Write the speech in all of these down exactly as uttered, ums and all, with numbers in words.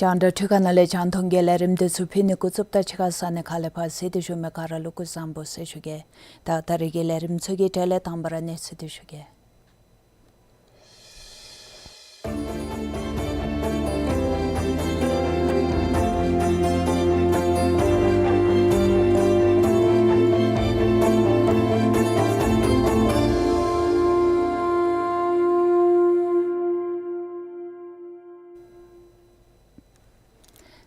རྒྱང་བསྒྲགས་འཕྲུལ་ཁང་ནང་ལས་རྒྱང་མཐོང་གི་ལས་རིམ་འདི་ཚུ་ཕུལ་ནི་འགོ་བཙུགསཔ་ད་ཕྱི་ཁ་ས་གནས་ཁག་ལས་ཕར་གཟིགས་ཏེ་བཞུགས་མི་ག་ར་ལུ་སྐུ་གཟུགས་བཟང་པོ་ཟེར་ཞུ་གེ། ད་ད་རེས་ཀྱི་ལས་རིམ་ཚུ་གི་གྲས་ལས་དང་པ་ར་གནས་ཚུལ་འདི་ཞུ་གེ།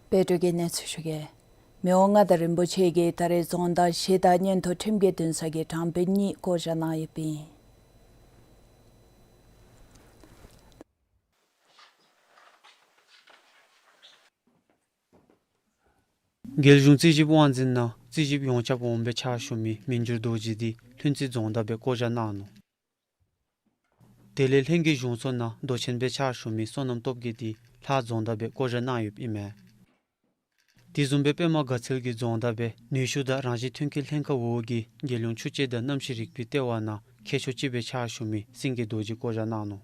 དཔལ་སྒྲོན་གྱིས་གནས་ཚུལ་ཞུ་གེ། མི་དབང་མངའ་བདག་རིན་པོ་ཆེ་གིས་ད་རེས་རྫོང་བདག་བཞི་དང་མངོན་མཐོ་ཁྲིམས་ཀྱི་འདུན་ས་གི་དྲང་དཔོན་གཉིས་བསྐོ་བཞག་གནང་ཡོདཔ་ཨིན། རྒྱལ་གཞུང་རྩིས་ཞིབ་དབང་འཛིན་ནང་རྩིས་ཞིབ་ཡོངས་ཁྱབ་འོགམ་སྦེ་ཕྱག་ཞུ་མི་མི་འགྱུར་རྡོ་རྗེ་འདི་ལྷུན་རྩེ་རྫོང་བདག་སྦེ་བསྐོ་བཞག་གནང་ནུག། དེ་ལས་ལྷན་རྒྱས་གཞུང་ཚོགས་ནང་མདོ་ཆེན་སྦེ་ཕྱག་ཞུ་མི་བསོད་ནམས་སྟོབས་རྒྱས་འདི་ལྷ་རྫོང་བདག་སྦེ་བསྐོ་བཞག་གནང་ཡོདཔ་ཨིན་མས། དེ་བཟུམ་སྦེ་པདྨ་དགའ་ཚལ་གྱི་རྫོང་བདག་སྦེ་ནུས་ཤུགས་དང་རང་བཞིན་ཐོན་སྐྱེད་ལྷན་ཁག་འོག་གི་རྒྱལ་ཡོངས་ཆུ་དཔྱད་དང་གནམ་གཤིས་རིག་པའི་ལྟེ་བ་ནང་མཁས་མཆོག་ཅིག་སྦེ་ཕྱག་ཞུ་མི་སེང་གེ་རྡོ་རྗེ་བསྐོ་བཞག་གནང་ནུག།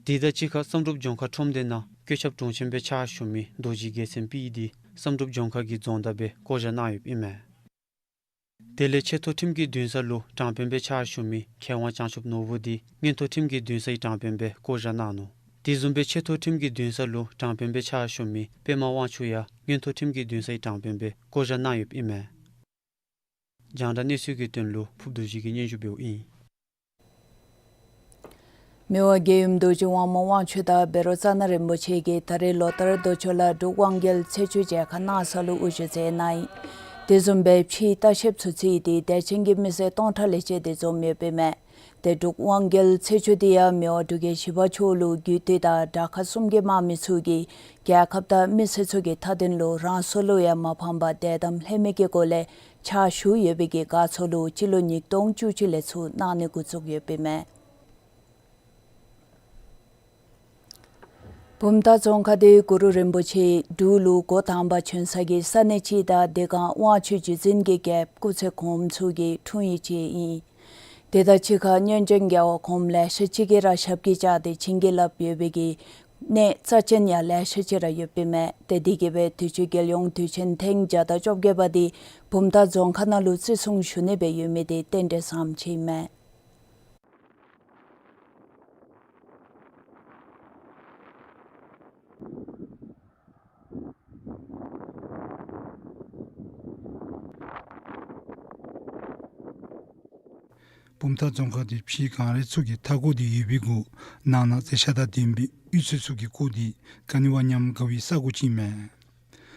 དེ་དང་གཅིག་ཁར་བསམ་གྲུབ་ལྗོངས་མཁར་ཁྲོམ་སྡེ་ནང་བཀོད་ཁྱབ་དྲུང་ཆེན་སྦེ་ཕྱག་ཞུ་མི་རྡོ་རྗེ་རྒྱལ་མཚན་པདྨ་འདི་བསམ་གྲུབ་ལྗོངས་མཁར་གྱི་རྫོང་བདག་སྦེ་བསྐོ་བཞག་གནང་ཡོདཔ་ཨིན་མས། དེ་ལས་ཆེ་མཐོ་ཁྲིམས་ཀྱི་འདུན་ས་ལུ་དྲང་དཔོན་སྦེ་ཕྱག་ཞུ་མི་མཁས་དབང་བྱང་ཆུབ་ནོར་བུ་འདི་མངོན་མཐོ་ཁྲིམས་ཀྱི་འདུན་ས་ཡི་དྲང་དཔོན་སྦེ་བསྐོ་བཞག་གནང་ནུག། དེ་བཟུམ་སྦེ་ཆེ་མཐོ་ཁྲིམས་ཀྱི་འདུན་ས་ལུ་དྲང་དཔོན་སྦེ་ཕྱག་ཞུ་མི་པདྨ་དབང་ཕྱུག་ཡང་མངོན་མཐོ་ཁྲིམས་ཀྱི་འདུན་ས་ཡི་དྲང་དཔོན་སྦེ་བསྐོ་བཞག་གནང་ཡོདཔ་ཨིན་མས། རྒྱང་བསྒྲགས་གནས་ཚུལ་གྱི་དོན་ལུ་ཕུབ་རྡོ་རྗེ་གིས་སྙན་ཞུ་འབདཝ་ཨིན། མི་དབང་རྒྱལ་ཡུམ་རྡོ་རྗེ་དབང་མོ་དབང་ཕྱུག་དང་བཻ་རོ་ཙ་ན་རིན་པོ་ཆེ་གིས་ད་རེས་ལོ་ལྟར་དུས་མཆོད་ལུ་འབྲུག་དབང་རྒྱལ་ཚེས་བཅུ་མཇལ་ཁ་གནང་ས་ལུ་དབུ་བཞུགས་མཛད་གནང་ཡི། དེ་བཟུམ་སྦེ་ཕྱིའི་ལྟ་བཤལཔ་ཚུ་བརྩིས་ཏེ་དད་ཅན་གྱི་མི་སེར་སྟོང་ཕྲག་ལས་བཅད་དེ་འཛོམས་ཡོདཔ་ཨིན་མས། ཏེ་འབྲུག་དབང་རྒྱལ་ཚེས་བཅུ་འདི་ཡང་མི་དབང་འབྲུག་རྒྱལ་བཞི་པ་མཆོག་ལུ་རྒྱུད་སྟོད་དང་དགྲ་ཁ་གསུམ་གྱི་དམག་མི་ཚུ་གིས་རྒྱལ་ཁབ་དང་མི་སེར་ཚུ་གི་མཐའ་དོན་ལུ་རང་སྲོག་ལུ་ཡང་མ་ཕངས་པར་དད་དམ་ལྷད་མེད་ཀྱི་སྒོ་ལས་ཕྱག་ཞུ་ཡོད་པའི་གི་དགའ་ཚོར་ལུ་སྤྱི་ལོ་ཉིས་སྟོང་བཅུ་གཅིག་ལས་ཚུར་གནང་ནི་འགོ་བཙུགས་ཡོདཔ་ཨིན་མས། བུམ་ཐང་རྫོང་ཁག་འདི་གུ་རུ་རིན་པོ་ཆེ་འབྲུག་ལུ་འགོ་དང་པ་བྱོན་ས་གི་ས་གནས་ཅིག་དང་དེ་སྒང་དབང་ཆོས་རྗེ་བཙུན་གྱི་རྒྱལཔོ་སྐུ་ཚེ་གོངམ་ཚུ་གི་འཁྲུངས་ཡུལ་ཅིག་ཨིན། དེ་དང་གཅིག་ཁར་སྔོན་བྱོན་རྒྱལ་བ་གོངམ་ལེ་ཤ་ཅིག་གིས་ར་ཞབས་ཀྱིས་བཅགས་ཏེ་བྱིན་གྱིས་བརླབས་ཡོད་པའི་གི་གནས་རྩ་ཅན་ཡང་ལེ་ཤ་ཅིག་ར་ཡོདཔ་ཨིན་མས། ཏེ་དེ་གིས་སྦེ་དུས་ཅི་རྒྱལ་ཡོངས་དུས་ཆེན་ཐེངས་བརྒྱ་དང་བཅོ་བརྒྱད་པ་འདི་བུམ་ཐང་རྫོང་ཁག་ནང་ལུ་བརྩི་སྲུང་ཞུ་ནི་སྦེ་ཡོད་མི་འདི་རྟེན་འབྲེལ་བཟངམ་ཅིག་ཨིན་མས། བུམ་ཐང་རྫོང་ཁག་འདི་ཕྱིའི་གངས་རི་ཚུ་གི་མཐའ་སྐོར་དུ་ཡོད་པའི་གུ་ནང་ན་མཛེས་ཆ་དང་ལྡན་པའི་གཡུས་ཚན་ཚུ་གིས་བསྐོར་ཏེ་ག་ནི་བ་ཉམས་དགའ་བའི་ས་གོ་ཅིག་ཨིན་མས།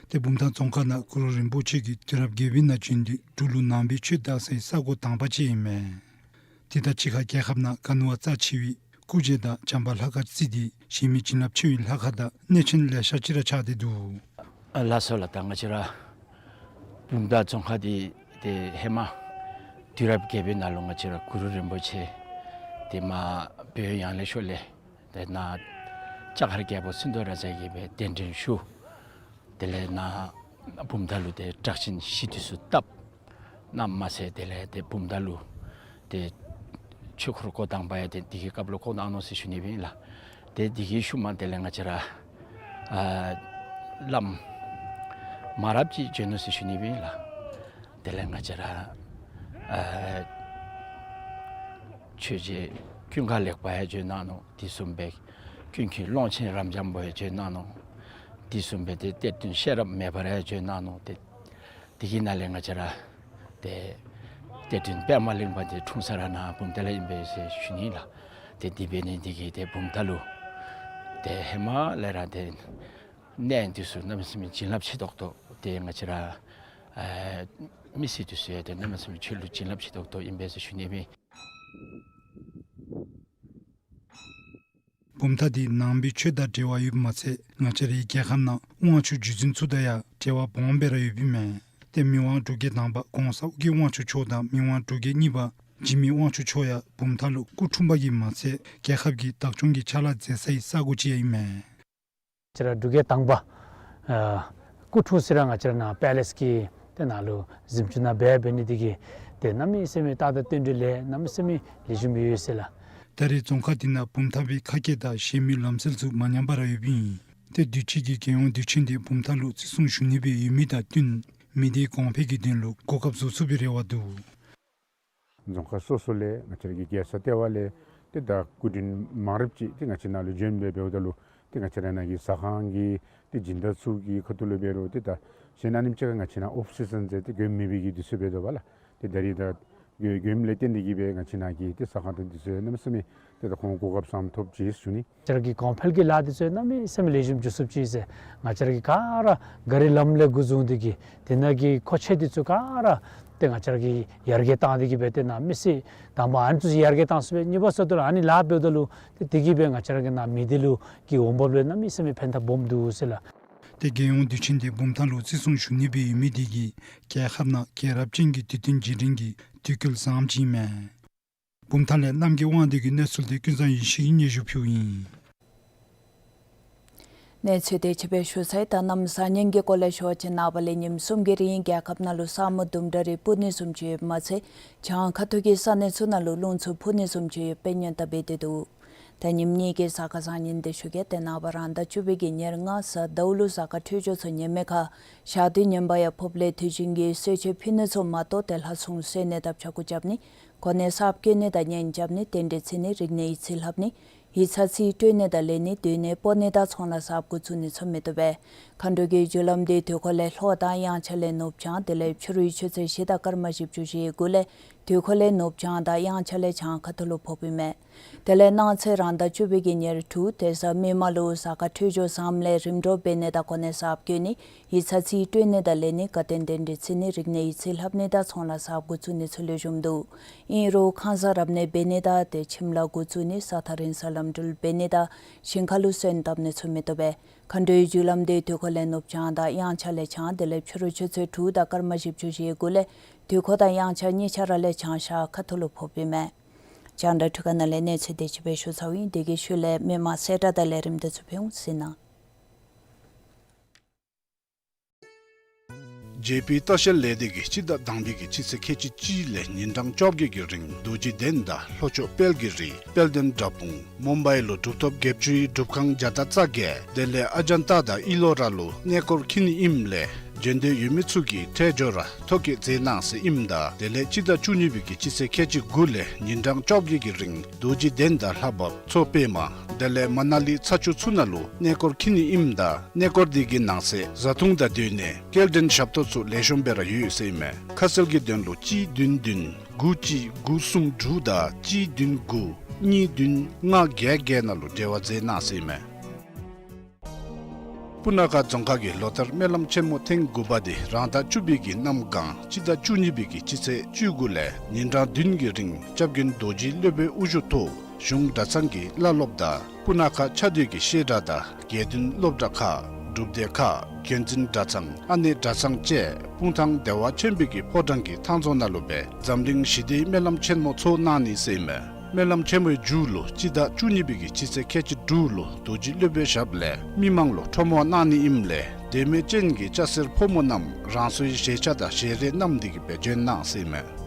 ཏེ་བུམ་ཐང་རྫོང་ཁག་ནང་གུ་རུ་རིན་པོ་ཆེ་གིས་དུས་རབས་བརྒྱད་པའི་ནང་བྱོན་ཏེ་འབྲུག་ལུ་ནང་པའི་ཆོས་དར་སའི་ས་གོ་དང་པ་ཅིག་ཨིན་མས། དེ་དང་གཅིག་ཁར་རྒྱལ་ཁབ་ནང་ག་ནི་བ་རྩ་ཆེ་བའི་སྐུ་རྗེས་དང་བྱམས་པ་ལྷ་ཁང་བརྩིས་ཏེ་གཞན་མི་བྱིན་རླབས་ཆེ་བའི་ལྷ་ཁང་དང་གནས་ཆེན་ལེ་ཤ་ཅིག་ར་ཆགས་ཏེ་འདུག། ལགས་སོ་ལགས། ད་ང་བཅས་ར་བུམ་ཐང་རྫོང་ཁག་འདི་ཏེ་ཧེ་མ་དུས་རབས་བརྒྱད་པའི་ནང་ལུ་ང་བཅས་ར་གུ་རུ་རིན་པོ་ཆེ་ཏེ་མར་བོད་ཡང་ལེ་ཤོད་ལས་ ཏེ་ནཱ་ལྕགས་མཁར་རྒྱལ་པོ་སིནྡྷུ་རཱ་ཛ་གིས་སྦེ་གདན་འདྲེན་ཞུ། དེ་ལས་ནཱ་བུམ་ཐང་ལུ་ཏེ་དྲག་ཆེན་ཞི་དུས་སུ་བཏབ། ནཱ་མ་ཚད་དེ་ལས་ཏེ་བུམ་ཐང་ལུ་ཏེ་ཆོས་འཁོར་བསྐོར་དང་པ་ཡང་ཏེ་དེ་གི་སྐབས་ལུ་བསྐོར་གནང་ནུག་ཟེར་ཞུ་ནི་ཨིན་ལགས། ཏེ་དེ་གི་ཤུལ་མ་དེ་ལས་ང་བཅས་ར་ཨ་བླམ་མང་རབས་ཅིག་བྱོན་ནུག་ཟེར་ཞུ་ནི་ཨིན་ལགས། དེ་ལས་ང་བཅས་ར་ཨ་ཆོས་རྗེ་ཀུན་དགའ་ལེགས་པ་ཡང་བྱོན་གནང་ནུག། དེ་བཟུམ་སྦེ་ཀུན་མཁྱེན་ཀློང་ཆེན་རབ་འབྱམས་པ་ཡང་བྱོན་གནང་ནུག། དེ་བཟུམ་སྦེ་ཏེ་གཏེར་སྟོན་ཤེས་རབ་མེ་འབར་ཡང་བྱོན་གནང་ནུག། ཏེ་དེ་གི་ནང་ལས་ང་བཅས་ར་ཏེ་གཏེར་སྟོན་པདྨ་གླིང་པ་འདི་འཁྲུངས་ས་ར་ནཱ་བུམ་ཐང་ལས་ཨིན་པས་ཟེར་ཞུ་ནི་ལགས། ཏེ་དེ་འབད་ནི་འདི་གིས་ཏེ་བུམ་ཐང་ལུ་ཏེ་ཧེ་མ་ལས་ར་ཏེ་གནས་འདི་ཚུ་གནམ་མེད་ས་མེད་བྱིན་རླབས་ཆེ་ཏོག་ཏོ། ཏེ་ང་བཅས་ར་ཨ་མི་སེར་འདི་ཚུ་ཡང་ཏེ་གནམ་མེད་ས་མེད་ཆོས་ལུ་བྱིན་རླབས་ཆེ་ཏོག་ཏོ་ཨིན་པས་ཟེར་ཞུ་ནི་ཨིན། བུམ་ཐང་འདི་ནང་པའི་ཆོས་དང་འབྲེལ་བ་ཡོདཔ་མ་ཚད་ང་བཅས་རའི་རྒྱལ་ཁབ་ནང་དབང་ཕྱུག་རྗེ་བཙུན་ཚུ་དང་ཡང་འབྲེལ་བ་སྦོམ་སྦེ་ར་ཡོདཔ་ཨིན་མས། ཏེ་མི་དབང་འབྲུག་རྒྱལ་དང་པ་གོང་ས་ཨོ་རྒྱན་དབང་ཕྱུག་མཆོག་དང་མི་དབང་འབྲུག་རྒྱལ་གཉིས་པ་འཇིགས་མེད་དབང་ཕྱུག་མཆོག་ཡང་བུམ་ཐང་ལུ་སྐུ་འཁྲུངས་པ་གིས་མ་ཚད་རྒྱལ་ཁབ་ཀྱི་བདག་སྐྱོང་གི་ཕྱག་ལཱ་མཛད་སའི་ས་གོ་ཅིག་ཡང་ཨིན་མས། ང་བཅས་ར་འབྲུག་རྒྱལ་དང་པ་ཨ་སྐུ་འཁྲུངས་ས་ར་ང་བཅས་ར་ནཱ་པེ་ལེས་ཀྱི་ཏེ་ནང་ལུ་གཟིམ་ཅུང་ནང་སྦེ་འབད་ནི་འདི་གིས་ཏེ་གནམ་མེད་ས་མེད་རྟགས་དང་རྟེན་འབྲེལ་ལས་གནམ་མེད་ས་མེད་ལེགས་ཤོམ་ཡོད་ཟེར་ལགས། ད་རེས་རྫོང་ཁག་འདི་ནང་བུམ་ཐང་པའི་ཁ་སྐད་དང་གཞན་མི་ལམ་སྲོལ་ཚུ་མ་ཉམས་པར་ཡོདཔ་ཨིན། ཏེ་དུས་ཅི་གི་རྒྱལ་ཡོངས་དུས་ཆེན་འདི་བུམ་ཐང་ལུ་བརྩི་སྲུང་ཞུ་ནི་སྦེ་ཡོད་མི་དང་བསྟུན་མི་སྡེའི་གོང་འཕེལ་གྱི་དོན་ལུ་གོ་སྐབས་བཟོ་ཚུགས་པའི་རེ་བ་འདུག། རྫོང་ཁག་སོ་སོ་ལས་ང་བཅས་ར་གི་རྒྱལ་ས་ལྟེ་བ་ལས་ཏེ་ད་སྐུ་མགྲོན་མང་རབས་ཅིག་ཏེ་ང་བཅས་ནཱ་ལུ་བྱོན་སྦེ་འབདཝ་ད་ལུ་ཏེ་ང་བཅས་ར་ནཱ་གི་ཟ་ཁང་གི་ཏེ་སྦྱིན་བདག་ཚུ་གི་ཁ་ཐུག་ལས་འབད་རུང་ཏེ་ད་གཞན་ཨ་ནེམ་ཅིག་ཁར་ང་བཅས་ནཱ་ཨོཕ་སི་ཛན་ཟེར་ཏེ་མགྱོནམ་མེད་པའི་གི་དུས་ཚོད་འབད་དོ་བ་ལགས། ཏེ་ད་རེས་ད་མགྱོནམ་ལས་བརྟེན་ཏེ་གིས་སྦེ་ང་བཅས་ནཱ་གི་ཏེ་ཟ་ཁང་དང་དུས་ཚོད་གནམ་མེད་ས་མེད་ཏེ་ད་ཁོང་གོ་སྐབས་བཟངམ་ཐོབ་ཅི་ཟེར་ཞུ་ནི། ང་བཅས་ར་གི་གོང་འཕེལ་གྱི་ལཱ་འདི་ཚུ་གནམ་མེད་ས་མེད་ལེགས་ཤོམ་འགྱོ་ཚུགསཔ་ཅིག་ཟེར། ང་བཅས་ར་གི་ག་ར་ག་རི་ལམ་ལས་འགོ་བཟུང་སྟེ་གིས་དེ་ནང་གི་མཁོ་ཆས་འདི་ཚུ་ག་ར་ཏེ་ང་བཅས་ར་གིས་ཡར་རྒྱས་བཏང་སྟེ་གིས་སྦེ་ཏེ་ནཱ་མི་སེར་དང་པ་ཨ་ནི་ཚུ་ཡར་རྒྱས་བཏང་ཚུགས་པས། གཉིས་པ་ཟེརཝ་ད་ལུ་ཨ་ནི་ལཱ་འབདཝ་ད་ལུ་ཏེ་དེ་གིས་སྦེ་ང་བཅས་ར་གི་ནཱ་མི་སྡེ་ལུ་གི་འོང་འབབ་ལུ་གནམ་མེད་ས་མེད་ཕན་ཐབས་སྦོམ་འདུག་ཟེར་ལགས། ཏེ་རྒྱལ་ཡོངས་དུས་ཆེན་འདི་བུམ་ཐང་ལུ་བརྩི་སྲུང་ཞུ་ནི་སྦེ་ཡོད་མི་འདི་གིས་རྒྱལ་ཁབ་ནང་རྒྱལ་རབས་ཅན་གྱི་དུས་སྟོན་རྗེས་དྲན་གྱི་དུས་སྐབས་བཟངམ་ཅིག་ཨིན་མས། བུམ་ཐང་ལས་གནམ་གྱི་དབང་འདུས་ཀྱི་གནས་ཚུལ་འདི་ཀུན་བཟང་ཡེ་ཤེས་ཀྱིས་སྙན་ཞུ་ཕུལཝ་ཨིན། གནས་ཚུལ་དེ་ཅིག་སྦེ་ཞུ་ཚར་ཡི། ད་གནམ་བཟང་ངན་གྱི་སྐོར་ལས་ཞུ་བ་ཅིན་ནངས་པ་ལས་ཉིནམ་གསུམ་གྱི་རིང་རྒྱལ་ཁབ་ནང་ལུ་ས་སྨུག་དུམ་གྲ་རེ་སྤུབ་ནི་བཟུམ་ཅིག་ཡོདཔ་མ་ཚད་བྱང་ཁ་ཐུག་གི་ས་གནས་ཚུ་ནང་ལུ་རླུང་འཚུབ་འཕུ་ནི་བཟུམ་ཅིག་ཡོད་པའི་སྔོན་བརྡ་འབད་དེ་འདུག། ད་ཉིནམ་གཉིས་ཀྱི་གཟའ་སྐར་བཟང་ངན་དེ་ཞུ་གེ། ཏེ་ནངས་པ་རང་ཟླ་བཅུ་པའི་གི་ཉེར་ལྔ་གཟའ་ཟླཝ་ལུ་གཟའ་སྐར་འཕྲོད་སྦྱོར་ཚུ་ཉམས་མེད་ཁར་ཞག་དུས་ངན་པ་ཡང་ཕོགཔ་ལས་དུས་རྒྱུན་གྱི་གསོལ་མཆོད་ཕུལ་ནི་ཚུ་མ་གཏོགས་ཏེ་ལྷ་སྲུང་གསོལ་ནི་དང་ཕྱྭ་འགུགས་རྐྱབ་ནི་གོ་གནས་གསརཔ་བསྐོ་ནི་དང་གཉེན་རྐྱབ་ནི་རྟེན་འབྲེལ་བརྩི་ནི་རིག་གནས་ཡིག་རྩིས་ལྷབ་ནི་ཡིག་ཚང་རྩིས་སྤྲོད་ནི་དང་ལེན་ནི་སྡོད་གནས་སྤོ་ནི་དང་ཚོང་ལཱ་གསརཔ་འགོ་བཙུགས་ནི་ཚུ་མི་བཏུབ་པས། མཁའ་འགྲོ་གི་རྒྱུ་ལམ་འདི་དུས་འཁོར་ལས་ལྷོ་དང་དབྱངས་འཆར་ལས་ནུབ་བྱང་དེ་ལས་ཕྱི་རུའི་ཆུ་ཚོད་བཞི་དང་སྐར་མ་བཞི་བཅུ་ཞེ་དགུ་ལས་དུས་འཁོར་ལས་ནུབ་བྱང་དང་དབྱངས་འཆར་ལས་བྱང་ཁ་ཐུག་ལུ་ཕོགཔ་ཨིན་མས། དེ་ལས་གནངས་ཚེ་རང་ཟླ་བཅུ་པའི་གི་ཉེར་དྲུག་དེ་གཟའ་མིག་དམར་ལུ་གཟའ་སྐར་འཕྲོད་སྦྱོར་བཟངམ་ལས་རིམ་གྲོ་འབད་ནི་དང་གོ་གནས་གསརཔ་བསྐོ་ནི་ཡིག་ཚང་རྩིས་སྤྲོད་ནི་དང་ལེན་ནི་དགའ་སྟོན་རྟེན་འབྲེལ་བརྩི་ནི་རིག་གནས་ཡིག་རྩིས་ལྷབ་ནི་དང་ཚོང་ལཱ་གསརཔ་འགོ་བཙུགས་ནི་ཚུ་ལེགས་ཤོམ་འདུག། ཨིན་རུང་ཁང་གསར་རབ་གནས་འབད་ནི་དང་ཏེ་ཁྱིམ་ལཱ་འགོ་བཙུགས་ནི་ས་ཐག་རིང་སར་ལམ་འགྲུལ་འབད་ནི་དང་ཞིང་ཁ་ལུ་སོན་བཏབ་ནི་ཚུ་མི་བཏུབ་པས། མཁའ་འགྲོའི་རྒྱུ་ལམ་འདི་དུས་འཁོར་ལས་ནུབ་བྱང་དང་དབྱངས་འཆར་ལས་བྱང་དེ་ལས་ཕྱི་རུ་ཆུ་ཚོད་དྲུག་དང་སྐར་མ་བཞི་བཅུ་ཞེ་དགུ་ལས་དུས་འཁོར་དང་དབྱངས་འཆར་གཉིས་ཆ་ར་ལས་བྱང་ཤར་ཁ་ཐུག་ལུ་ཕོགཔ་ཨིན་མས། རྒྱང་བསྒྲགས་ཁང་ནང་ལས་གནས་ཚུལ་དེ་ཅིག་སྦེ་ཞུ་ཚརཝ་ཨིན། དེ་གི་ཤུལ་ལས་མི་མང་གསལ་བསྒྲགས་དང་ལས་རིམ་དེ་ཚུ་ཕུལ་འོང་ཟེར་ན། ཇེ་པི་ལྟ་བཤལ་ལས་སྡེ་གིས་སྤྱི་ཟླ་དང་པའི་གི་སྤྱི་ཚེས་ཁལ་གཅིག་གཅིག་ལས་ཉིན་གྲངས་བཅོ་བརྒྱད་ཀྱི་རིང་རྡོ་རྗེ་གདན་དང་ལྷོ་ཕྱོགས་དཔལ་གྱི་རི་དཔལ་ལྡན་དགྲ་དཔུང་མུམ་བའི་ལུ་གྲུབ་ཐོབ་བརྒྱད་ཅུའི་སྒྲུབ་ཁང་བརྒྱ་དང་རྩ་བརྒྱད་དེ་ལས་ཨ་ཇན་ཏ་དང་ཨི་ལོ་ར་ལུ་གནས་སྐོར་འཁྱིད་ནི་ཨིནམ་ལས་བྱོན་འདོད་ཡོད་མི་ཚུ་གིས་ཁྲལ་འབྱོར་ར་ཐོ་བཀོད་མཛད་གནང་ཟེར་ཨིནམ་ད་དེ་ལས་སྤྱི་ཟླ་བཅུ་གཉིས་པའི་གི་སྤྱི་ཚེས་ཁལ་གཅིག་དགུ་ལས་ཉིན་གྲངས་བཅོ་བརྒྱད་ཀྱི་རིང་རྡོ་རྗེ་གདན་དང་ལྷ་བབས་མཚོ་པདྨ་དེ་ལས་མ་ན་ལི་ཚ་ཆུ་ཚུ་ནང་ལུ་གནས་སྐོར་འཁྱིད་ནི་ཨིནམ་ད་གནས་སྐོར་འདི་གི་ནང་གསེས་བཟའ་འཐུང་དང་སྡོད་གནས་སྐྱེལ་འདྲེན་ཞབས་ཏོག་ཚུ་ལེགས་ཤོམ་སྦེ་ར་ཡོད་ཟེར་ཨིན་མས། ཁ་གསལ་གྱི་དོན་ལུ་གཅིག་བདུན་བདུན་དགུ་གཅིག་དགུ་གསུམ་དྲུག་དང་གཅིག་བདུན་དགུ་གཉིས་བདུན་ལྔ་བརྒྱད་བརྒྱད་ནང་ལུ་འབྲེལ་བ་མཛད་གནང་ཟེར་ཨིན་མས། སྤུ་ན་ཁ་རྫོང་ཁག་གིས་ལོ་ལྟར་སྨོན་ལམ་ཆེན་མོ་ཐེངས་དགུ་པ་འདི་རང་ཟླ་བཅུ་པའི་གི་གནམ་གང་སྤྱི་ཟླ་བཅུ་གཉིས་པའི་གི་སྤྱི་ཚེས་བཅུ་དགུ་ལས་ཉིན་གྲངས་བདུན་གྱི་རིང་སྐྱབས་མགོན་རྡོ་རྗེ་སློབ་དཔོན་དབུ་བཞུགས་ཐོག་གཞུང་གྲྭ་ཚང་གི་བླ་སློབ་དང་སྤུ་ན་ཁ་ཕྱག་སྡོད་ཀྱི་བཤད་གྲྭ་དང་དགེ་འདུན་སློབ་གྲྭ་ཁག་སྒྲུབ་སྡེ་ཁག་མཁན་འཛིན་གྲྭ་ཚང་ཨ་ནེ་གྲྭ་ཚང་བཅས་སྤུངས་ཐང་བདེ་བ་ཆེན་པོའི་གི་ཕོ་བྲང་གི་ཐང་རྫོང་ནང་ལུ་སྦེ་འཛམ་གླིང་ཞི་བདེའི་སྨོན་ལམ་ཆེན་མོ་ཚོགས་གནང་ནི་ཟེར་ཨིན་མས། སྨོན་ལམ་ཆེན་མོའི་མཇུག་ལུ་སྤྱི་ཟླ་བཅུ་གཉིས་པའི་གི་སྤྱི་ཚེས་ཁལ་གཅིག་དྲུག་ལུ་རྡོ་རྗེ་སློབ་དཔོན་ཞབས་ལས་མི་མང་ལུ་ཁྲོམ་དབང་གནང་ནི་ཨིནམ་ལས་དད་མོས་ཅན་གྱི་སྐྱ་སེར་ཕོ་མོ་རྣམས་རང་སོའི་ཞལ་ཆ་དང་ཞལ་རས་བསྣམས་ཏེ་གི་སྦེ་བྱོན་གནང་ཟེར་ཨིན་མས།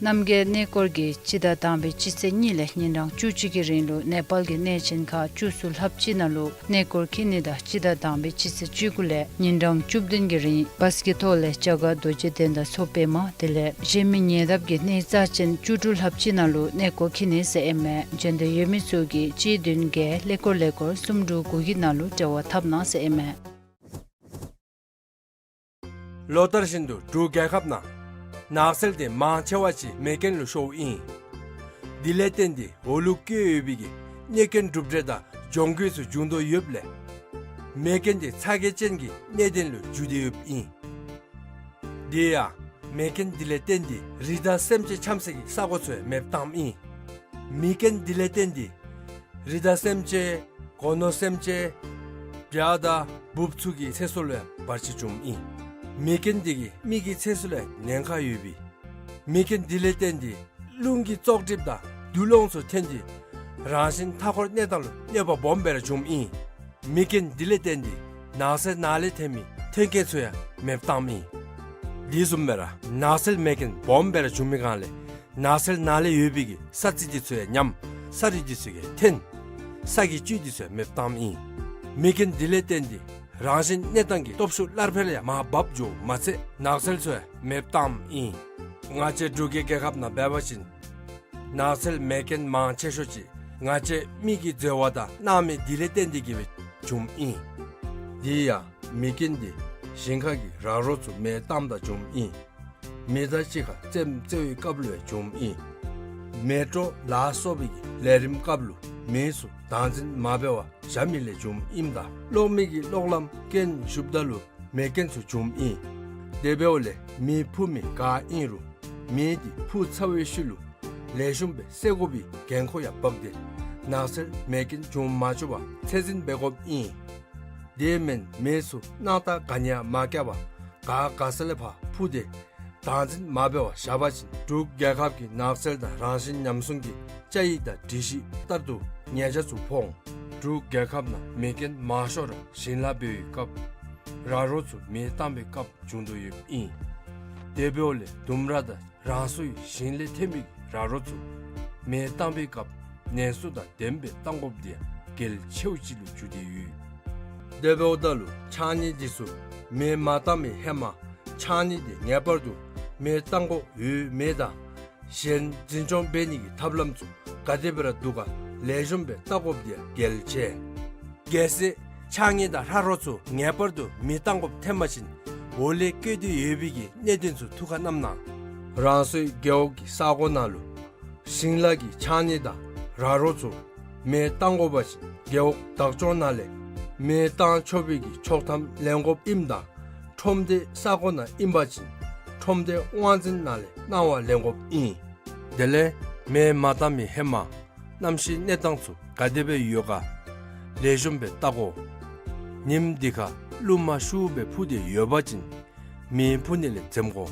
རྣམ་རྒྱལ་གནས་སྐོར་གྱིས་སྤྱི་ཟླ་དང་པའི་སྤྱི་ཚེས་གཉིས་ལས་ཉིན་གྲངས་བཅུ་གཅིག་གི་རིང་ལུ་ནེ་པཱལ་གྱི་གནས་ཆེན་ཁག་བཅུ་གསུམ་ལྷགཔ་ཅིག་ནང་ལུ་གནས་སྐོར་འཁྱིད་ནི་དང་སྤྱི་ཟླ་དང་པའི་སྤྱི་ཚེས་བཅུ་དགུ་ལས་ཉིན་གྲངས་བཅུ་བདུན་གྱི་རིང་བཱས་ཀྱི་ཐོག་ལས་བྱ་དགའ་རྡོ་རྗེ་གདན་དང་མཚོ་པདྨ་དེ་ལས་གཞན་མི་ཉེ་འདབས་ཀྱི་གནས་རྩ་ཅན་བཅུ་དྲུག་ལྷགཔ་ཅིག་ནང་ལུ་གནས་སྐོར་འཁྱིད་ནི་ཟེར་ཨིན་མས། འབྱོན་འདོད་ཡོད་མི་ཚུ་གིས་གཅིག་བདུན་བརྒྱད་ཀླད་ཀོར་ཀླད་ཀོར་གསུམ་དྲུག་དགུ་བརྒྱད་ནང་ལུ་འབྲེལ་བ་འཐབ་གནང་ཟེར་ཨིན་མས། ལོ་ལྟར་བཞིན་དུ་འབྲུག་རྒྱལ་ཁབ་ནང་ནགས་ཚལ་དེ་མང་ཆེ་བ་ཅིག་མེ་རྐྱེན་ལུ་ཤོརཝ་ཨིན། དེ་ལས་བརྟེན་ཏེ་འོག་ལུ་བཀོད་ཡོད་པའི་གི་གནོད་སྐྱོན་གྲུབ་འབྲས་དང་གྱོང་གུད་ཚུ་འབྱུང་དོ་ཡོདཔ་ལས་མེ་རྐྱེན་དེ་ཚ་གྱང་ཅན་གྱི་གནད་དོན་ལུ་འགྱུར་ཏེ་ཡོདཔ་ཨིན། དེ་ཡང་མེ་རྐྱེན་དེ་ལས་བརྟེན་ཏེ་རི་དྭགས་སེམས་ཅན་འཁྱམས་སའི་གི་ས་གོ་ཚུ་ཡང་མེདཔ་བཏངམ་ཨིན། མེ་རྐྱེན་དེ་ལས་བརྟེན་ཏེ་རི་དྭགས་སེམས་ཅན་སྒོ་ནོར་སེམས་ཅན་བྱ་དང་འབུཔ་ཚུ་གི་ཚེ་སྲོག་ལུ་ཡང་བར་ཆད་བྱུངམ་ཨིན། མེ་རྐྱེན་དེ་གིས་མི་གི་ཚེ་སྲོག་ལུ་ཡང་ཉེན་ཁ་ཡོདཔ་ཨིན། མེ་རྐྱེན་དེ་ལས་བརྟེན་ཏེ་རླུང་གི་བཙོག་གྲིབ་དང་རྡུལ་སློང་ཚུ་ཐོན་ཏེ་རང་བཞིན་མཐའ་འཁོར་གནས་སྟངས་ལུ་གནོད་པ་སྦོམ་སྦེ་ར་བྱུངམ་ཨིན། མེ་རྐྱེན་དེ་ལས་བརྟེན་ཏེ་ནགས་ཚལ་ནང་ལས་ཐོན་མི་ཐོན་སྐྱེད་ཚུ་ཡང་མེདཔ་བཏངམ་ཨིན། དེ་བཟུམ་སྦེ་ར་ནགས་ཚལ་མེ་རྐྱེན་སྦོམ་སྦེ་ར་བྱུང་མི་སྒང་ལས་ནགས་ཚལ་ནང་ལས་ཡོད་པའི་གི་ས་རྩི་དེ་ཚུ་ཡང་ཉམས། ས་རུད་དེ་ཚུ་ཡང་ཐོན། ས་གི་བཅུད་དེ་ཚུ་ཡང་མེདཔ་བཏངམ་ཨིན། མེ་རྐྱེན་དེ་ལས་བརྟེན་ཏེ་རང་བཞིན་གནས་སྟངས་ཀྱི་སྟོབས་ཤུགས་སླར་འཕེལ་ཡང་མར་བབས་འགྱོཝ་མ་ཚད་ནགས་ཚལ་ཚུ་ཡང་མེདཔ་བཏངམ་ཨིན། ང་བཅས་འབྲུག་གི་རྒྱལ་ཁབ་ནང་འབད་བ་ཅིན་ནགས་ཚལ་མེ་རྐྱེན་མང་ཆེ་ཤོས་ཅིག་ང་བཅས་མི་གིས་འཛོལ་བ་དང་སྣང་མེད་དེ་ལས་བརྟེན་ཏེ་གི་སྦེ་བྱུངམ་ཨིན། དེ་ཡང་མེ་རྐྱེན་དེ་ཞིང་ཁ་གི་ར་རོ་ཚུ་མེ་བཏངམ་ད་བྱུངམ་ཨིན། མེ་མདའ་གཅིག་ཁར་རྩེདམོ་རྩེ་བའི་སྐབས་ལུ་ཡང་བྱུངམ་ཨིན། མེ་ཊོ་ལ་སོགས་པའི་གི་ལས་རིམ་སྐབས་ལུ་མེ་ཚུ་བདག་འཛིན་མ་འབད་བར་བཞག་མི་ལས་བྱུངམ་ཨིནམ་ད་གློག་མེ་གི་གློག་ལམ་རྐྱེན་ཞུགསཔ་ད་ལུ་མེ་རྐྱེན་ཚུ་བྱུངམ་ཨིན། དེ་འབདཝ་ལས་མེ་འཕུ་མི་ག་ཨིན་རུང་མེ་དེ་འཕུ་ཚར་བའི་ཤུལ་ལུ་ལེགས་ཤོམ་སྦེ་བསད་དགོ་པའི་འགན་ཁུར་ཡང་འབག་སྟེ་ནགས་ཚལ་མེ་རྐྱེན་བྱུང་མ་བཅུག་པར་ཚད་འཛིན་འབད་དགོཔ་ཨིན། དེ་མེན་མེ་ཚུ་སྣང་ཐག་ག་ནི་ཡང་མ་བཀལ་བར་ག་དགའ་ས་ལས་ཕར་འཕུ་སྟེ་བདག་འཛིན་མ་འབད་བར་བཞག་པ་ཅིན་འབྲུག་རྒྱལ་ཁབ་ཀྱི་ནགས་ཚལ་དང་རང་བཞིན་ཉམས་སྲུང་གི་བཅའ་ཡིག་དང་སྒྲིག་གཞི་ལྟར་དུ་ཉེས་ཆད་ཚུ་ཕོག་འོང་། འབྲུག་རྒྱལ་ཁབ་ནང་མེ་རྐྱེན་མང་ཤོས་ར་ཞིང་ལཱ་འབད་བའི་སྐབས་ར་རོ་ཚུ་མེ་བཏང་པའི་སྐབས་བྱུང་དོ་ཡོདཔ་ཨིན། དེ་འབདཝ་ལས་ལྡུམ་ར་དང་རང་སོའི་ཞིང་ལས་ཐོན་མི་ར་རོ་ཚུ་མེ་བཏང་པའི་སྐབས་ནན་སུ་དང་ལྡནམ་སྦེ་བཏང་དགོཔ་དེ་ཡང་གལ་ཆེཝ་ཅིག་ལུ་གྱུར་ཏེ་ཡོད། དེ་འབདཝ་ད་ལུ་ཕྱགས་སྙིགས་དེ་ཚུ་མེ་མ་བཏང་མི་ཧེ་མ་ཕྱགས་སྙིགས་དེ་ངེས་པར་དུ་མེ་བཏང་དགོཔ་ཡོད་མེད་དང་གཞན་འཛིན་སྐྱོང་འབད་ནི་གི་ཐབས་ལམ་ཚུ་ག་དེ་སྦེ་ར་འདུག་ག་ལེགས་ཤོམ་སྦེ་བལྟ་དགོཔ་དེ་ཡང་གལ་ཆེ། གལ་སྲིད་ཕྱགས་སྙིགས་དང་ར་རོ་ཚུ་ངེས་པར་དུ་མེ་བཏང་དགོཔ་ཐོན་པ་ཅིན་འོག་ལས་བཀོད་དེ་ཡོད་པའི་གི་གནད་དོན་ཚུ་ཐུགས་ཁར་བསྣམ་གནང་། རང་སོའི་རྒེད་འོག་གི་ས་གོ་ནང་ལུ་ཞིང་ལཱ་གི་ཕྱགས་སྙིགས་དང་ར་རོ་ཚུ་མེ་བཏང་དགོ་པ་ཅིན་རྒེད་འོག་བདག་སྐྱོང་ནང་ལས་མེ་བཏང་ཆོག་པའི་གི་ཆོག་ཐམ་ལེན་དགོཔ་ཨིནམ་ད་ཁྲོམ་སྡེ་ས་གོ་ནང་ཨིན་པ་ཅིན་ཁྲོམ་སྡེ་དབང་འཛིན་ནང་ལས་གནང་བ་ལེན་དགོཔ་ཨིན། དེ་ལས་མེ་མ་བཏང་མི་ཧེ་མ་གནམ་གཤིས་གནས་སྟངས་ཚུ་ག་དེ་སྦེ་ཡོད་ག་ལེགས་ཤོམ་སྦེ་བལྟ་དགོ། ཉིམ་དེ་ཁར་རླུང་མ་ཤུགས་སྦེ་འཕུ་སྟེ་ཡོད་པ་ཅིན་མེ་འཕུ་ནི་ལས་འཛེམ་དགོ།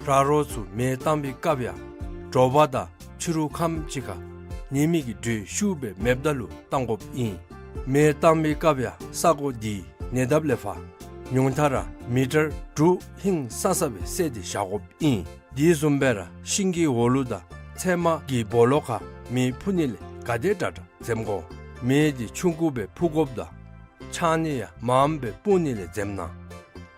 ར་རོ་ཚུ་མེ་བཏང་པའི་སྐབས་ཡང་དྲོ་པ་དང་ཕྱི་རུ་ཁམས་ཅིག་ཁར་ཉི་མའི་གི་དྲོད་ཤུགས་སྦེ་མེདཔ་ད་ལུ་བཏང་དགོཔ་ཨིན། མེ་བཏང་པའི་སྐབས་ཡང་ས་གོ་དེའི་ཉེ་འདབས་ལས་ཕར་ཉུང་མཐའ་ར་མི་ཊར་དྲུག་ཧིང་སང་ས་སྦེ་བསལ་ཏེ་བཞག་དགོཔ་ཨིན། དེ་བཟུམ་སྦེ་ར་ཤིང་གི་འོག་ལུ་དང་ཚལ་མ་གི་སྦོ་ལོགས་ཁར་མེ་འཕུ་ནི་ལས་ག་དེ་དྲག་དྲག་འཛེམ་དགོ། མེ་དེ་ཆུང་ཀུ་སྦེ་འཕུ་དགོཔ་དང་ཕྱགས་སྙིགས་ཡང་མངམ་སྦེ་སྤུངས་ནི་ལས་འཛེམ་གནང་།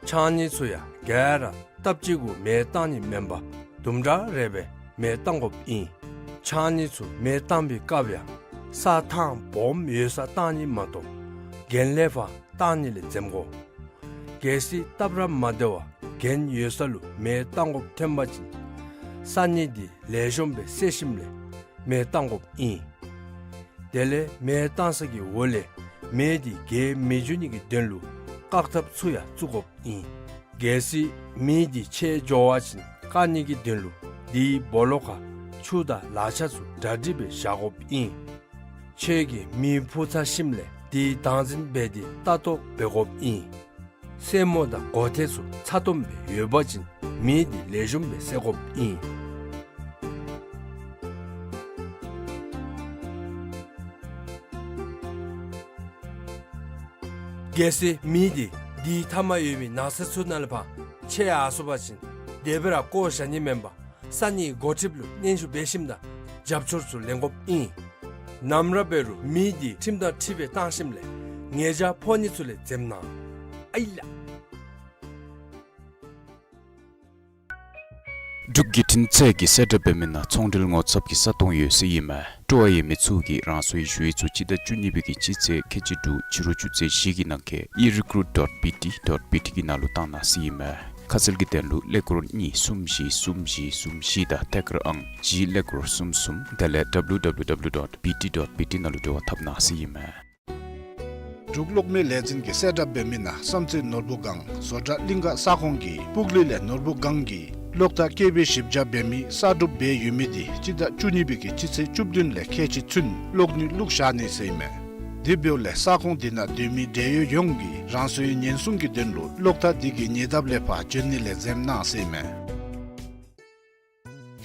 ཕྱགས་སྙིགས་ཚུ་ཡང་ག་ར་སྟབས་གཅིག་གུ་མེ་བཏང་ནི་མེན་པར་དུམ་གྲ་རེ་སྦེ་མེ་བཏང་དགོཔ་ཨིན། ཕྱགས་སྙིགས་ཚུ་མེ་བཏང་པའི་སྐབས་ཡང་ས་ཐང་སྦོམ་ཡོད་སར་བཏང་ནི་མ་གཏོགས་གྱེན་ལས་ཕར་བཏང་ནི་ལས་འཛེམ་དགོ། གལ་སྲིད་སྟབས་ར་མ་བདེ་བར་གྱེན་ཡོད་ས་ལུ་མེ་བཏང་དགོཔ་ཐོན་པ་ཅིན་ས་སྙིགས་དེ་ལེགས་ཤོམ་སྦེ་བསལ་ཞིནམ་ལས་མེ་བཏང་དགོཔ་ཨིན། དེ་ལས་མེ་བཏང་ས་གི་འོག་ལས་མེ་དེ་རྒྱས་མི་འགྱོ་ནི་གི་དོན་ལུ་བཀག་ཐབས་ཚུ་ཡང་བཙུགས་དགོཔ་ཨིན། གལ་སྲིད་མེ་དེ་ཆད་འགྱོ་བ་ཅིན་བཀག་ནི་གི་དོན་ལུ་དེའི་སྦོ་ལོགས་ཁར་ཆུ་དང་ལག་ཆས་ཚུ་གྲ་སྒྲིག་སྦེ་བཞག་དགོཔ་ཨིན། ཁྱོད་ཀྱིས་མེ་འཕུ་ཚར་ཞིནམ་ལས་དེ་བདག་འཛིན་འབད་དེ་ལྟ་རྟོག་འབད་དགོཔ་ཨིན། སེན་མོ་དང་མགོ་ཐལ་ཚུ་ཚ་ཏོམ་སྦེ་ཡོད་པ་ཅིན་མེ་དེ་ལེགས་ཤོམ་སྦེ་བསད་དགོཔ་ཨིན། གལ་སྲིད་མི་འདི་འདི་མཐའ་མ་ཡོད་མི་ནགས་ཚལ་ཚུ་ནང་ལས་ཕར་ཆད་ཡར་སོང་པ་ཅིན་དེ་སྦེ་ར་བཀོ་བཞག་ནི་མེན་པར་ས་གནས་འགོ་ཁྲིདཔ་ལུ་སྙན་ཞུ་འབད་ཞིནམ་ད་རྒྱབ་སྐྱོར་ཚུ་ལེན་དགོཔ་ཨིན། ནམ་ར་འབད་རུང་མི་འདི་ཁྲིམས་དང་འཁྲིལ་སྦེ་བཏང་ཞིནམ་ལས་ཉེས་བྱ་ཕོག་ནི་ཚུ་ལས་འཛེམ་གནང་ཨའི་ལགས། འབྲུག་བརྒྱུད་འཕྲིན་ཚད་ཀྱིས་གསལ་བསྒྲགས་འབད་མི་ནང་ཚོང་འབྲེལ་ངོ་ཚབ་ཀྱི་ས་སྟོང་ཡོད་ཟེར་ཨིན་མས། སྤྲོ་བ་ཡོད་མི་ཚུ་གིས་རང་སོའི་ཞུ་ཡིག་ཚུ་སྤྱི་ཟླ་བཅུ་གཉིས་པའི་གི་སྤྱི་ཚེས་ཁལ་གཅིག་དྲུག་ཕྱི་རུ་ཆུ་ཚོད་བཞི་གི་ནང་འཁོད་e recruit dot B T dot B T གི་ནང་ལུ་བཏང་གནང་ཟེར་ཨིན་མས། ཁ་གསལ་གྱི་དོན་ལུ་ཀླད་ཀོར་གཉིས་གསུམ་བཞི་གསུམ་བཞི་གསུམ་བཞི་དང་ཐད་ཀར་ཨང་གཅིག་ཀླད་ཀོར་གསུམ་གསུམ་དེ་ལས་W W W dot B T dot B T ནང་ལུ་འབྲེལ་བ་འཐབ་གནང་ཟེར་ཨིན་མས། འབྲུག་གློག་མེ་ལས་འཛིན་གྱིས་གསལ་བསྒྲགས་འབད་མི་ནང་བསམ་རྩེ་ནོར་བུ་སྒང་བཟོ་གྲྭ་གླིང་ག་ས་ཁོངས་ཀྱི་སྤུག་ལེ་ལས་ནོར་བུ་སྒང་གི་གློག་ཐག་ཀེ་བི་བཞི་བརྒྱ་འབད་མི་གསར་སྒྲུབ་འབད་ཡོད་མི་འདི་སྤྱི་ཟླ་བཅུ་གཉིས་པའི་གི་སྤྱི་ཚེས་བཅུ་བདུན་ལས་ཁལ་གཅིག་ཚུན་གློག་ནུས་བླུགས་བཞག་ནི་ཟེར་ཨིན་མས། དེ་འབདཝ་ལས་ས་ཁོངས་འདི་ནང་སྡོད་མི་འབྲེལ་ཡོད་ཡོངས་ཀྱིས་རང་སོའི་ཉེན་སྲུང་གི་དོན་ལུ་གློག་ཐག་འདི་གི་ཉེ་འདབས་ལས་ཕར་འབྱོན་ནི་ལས་འཛེམ་གནང་ཟེར་ཨིན་མས།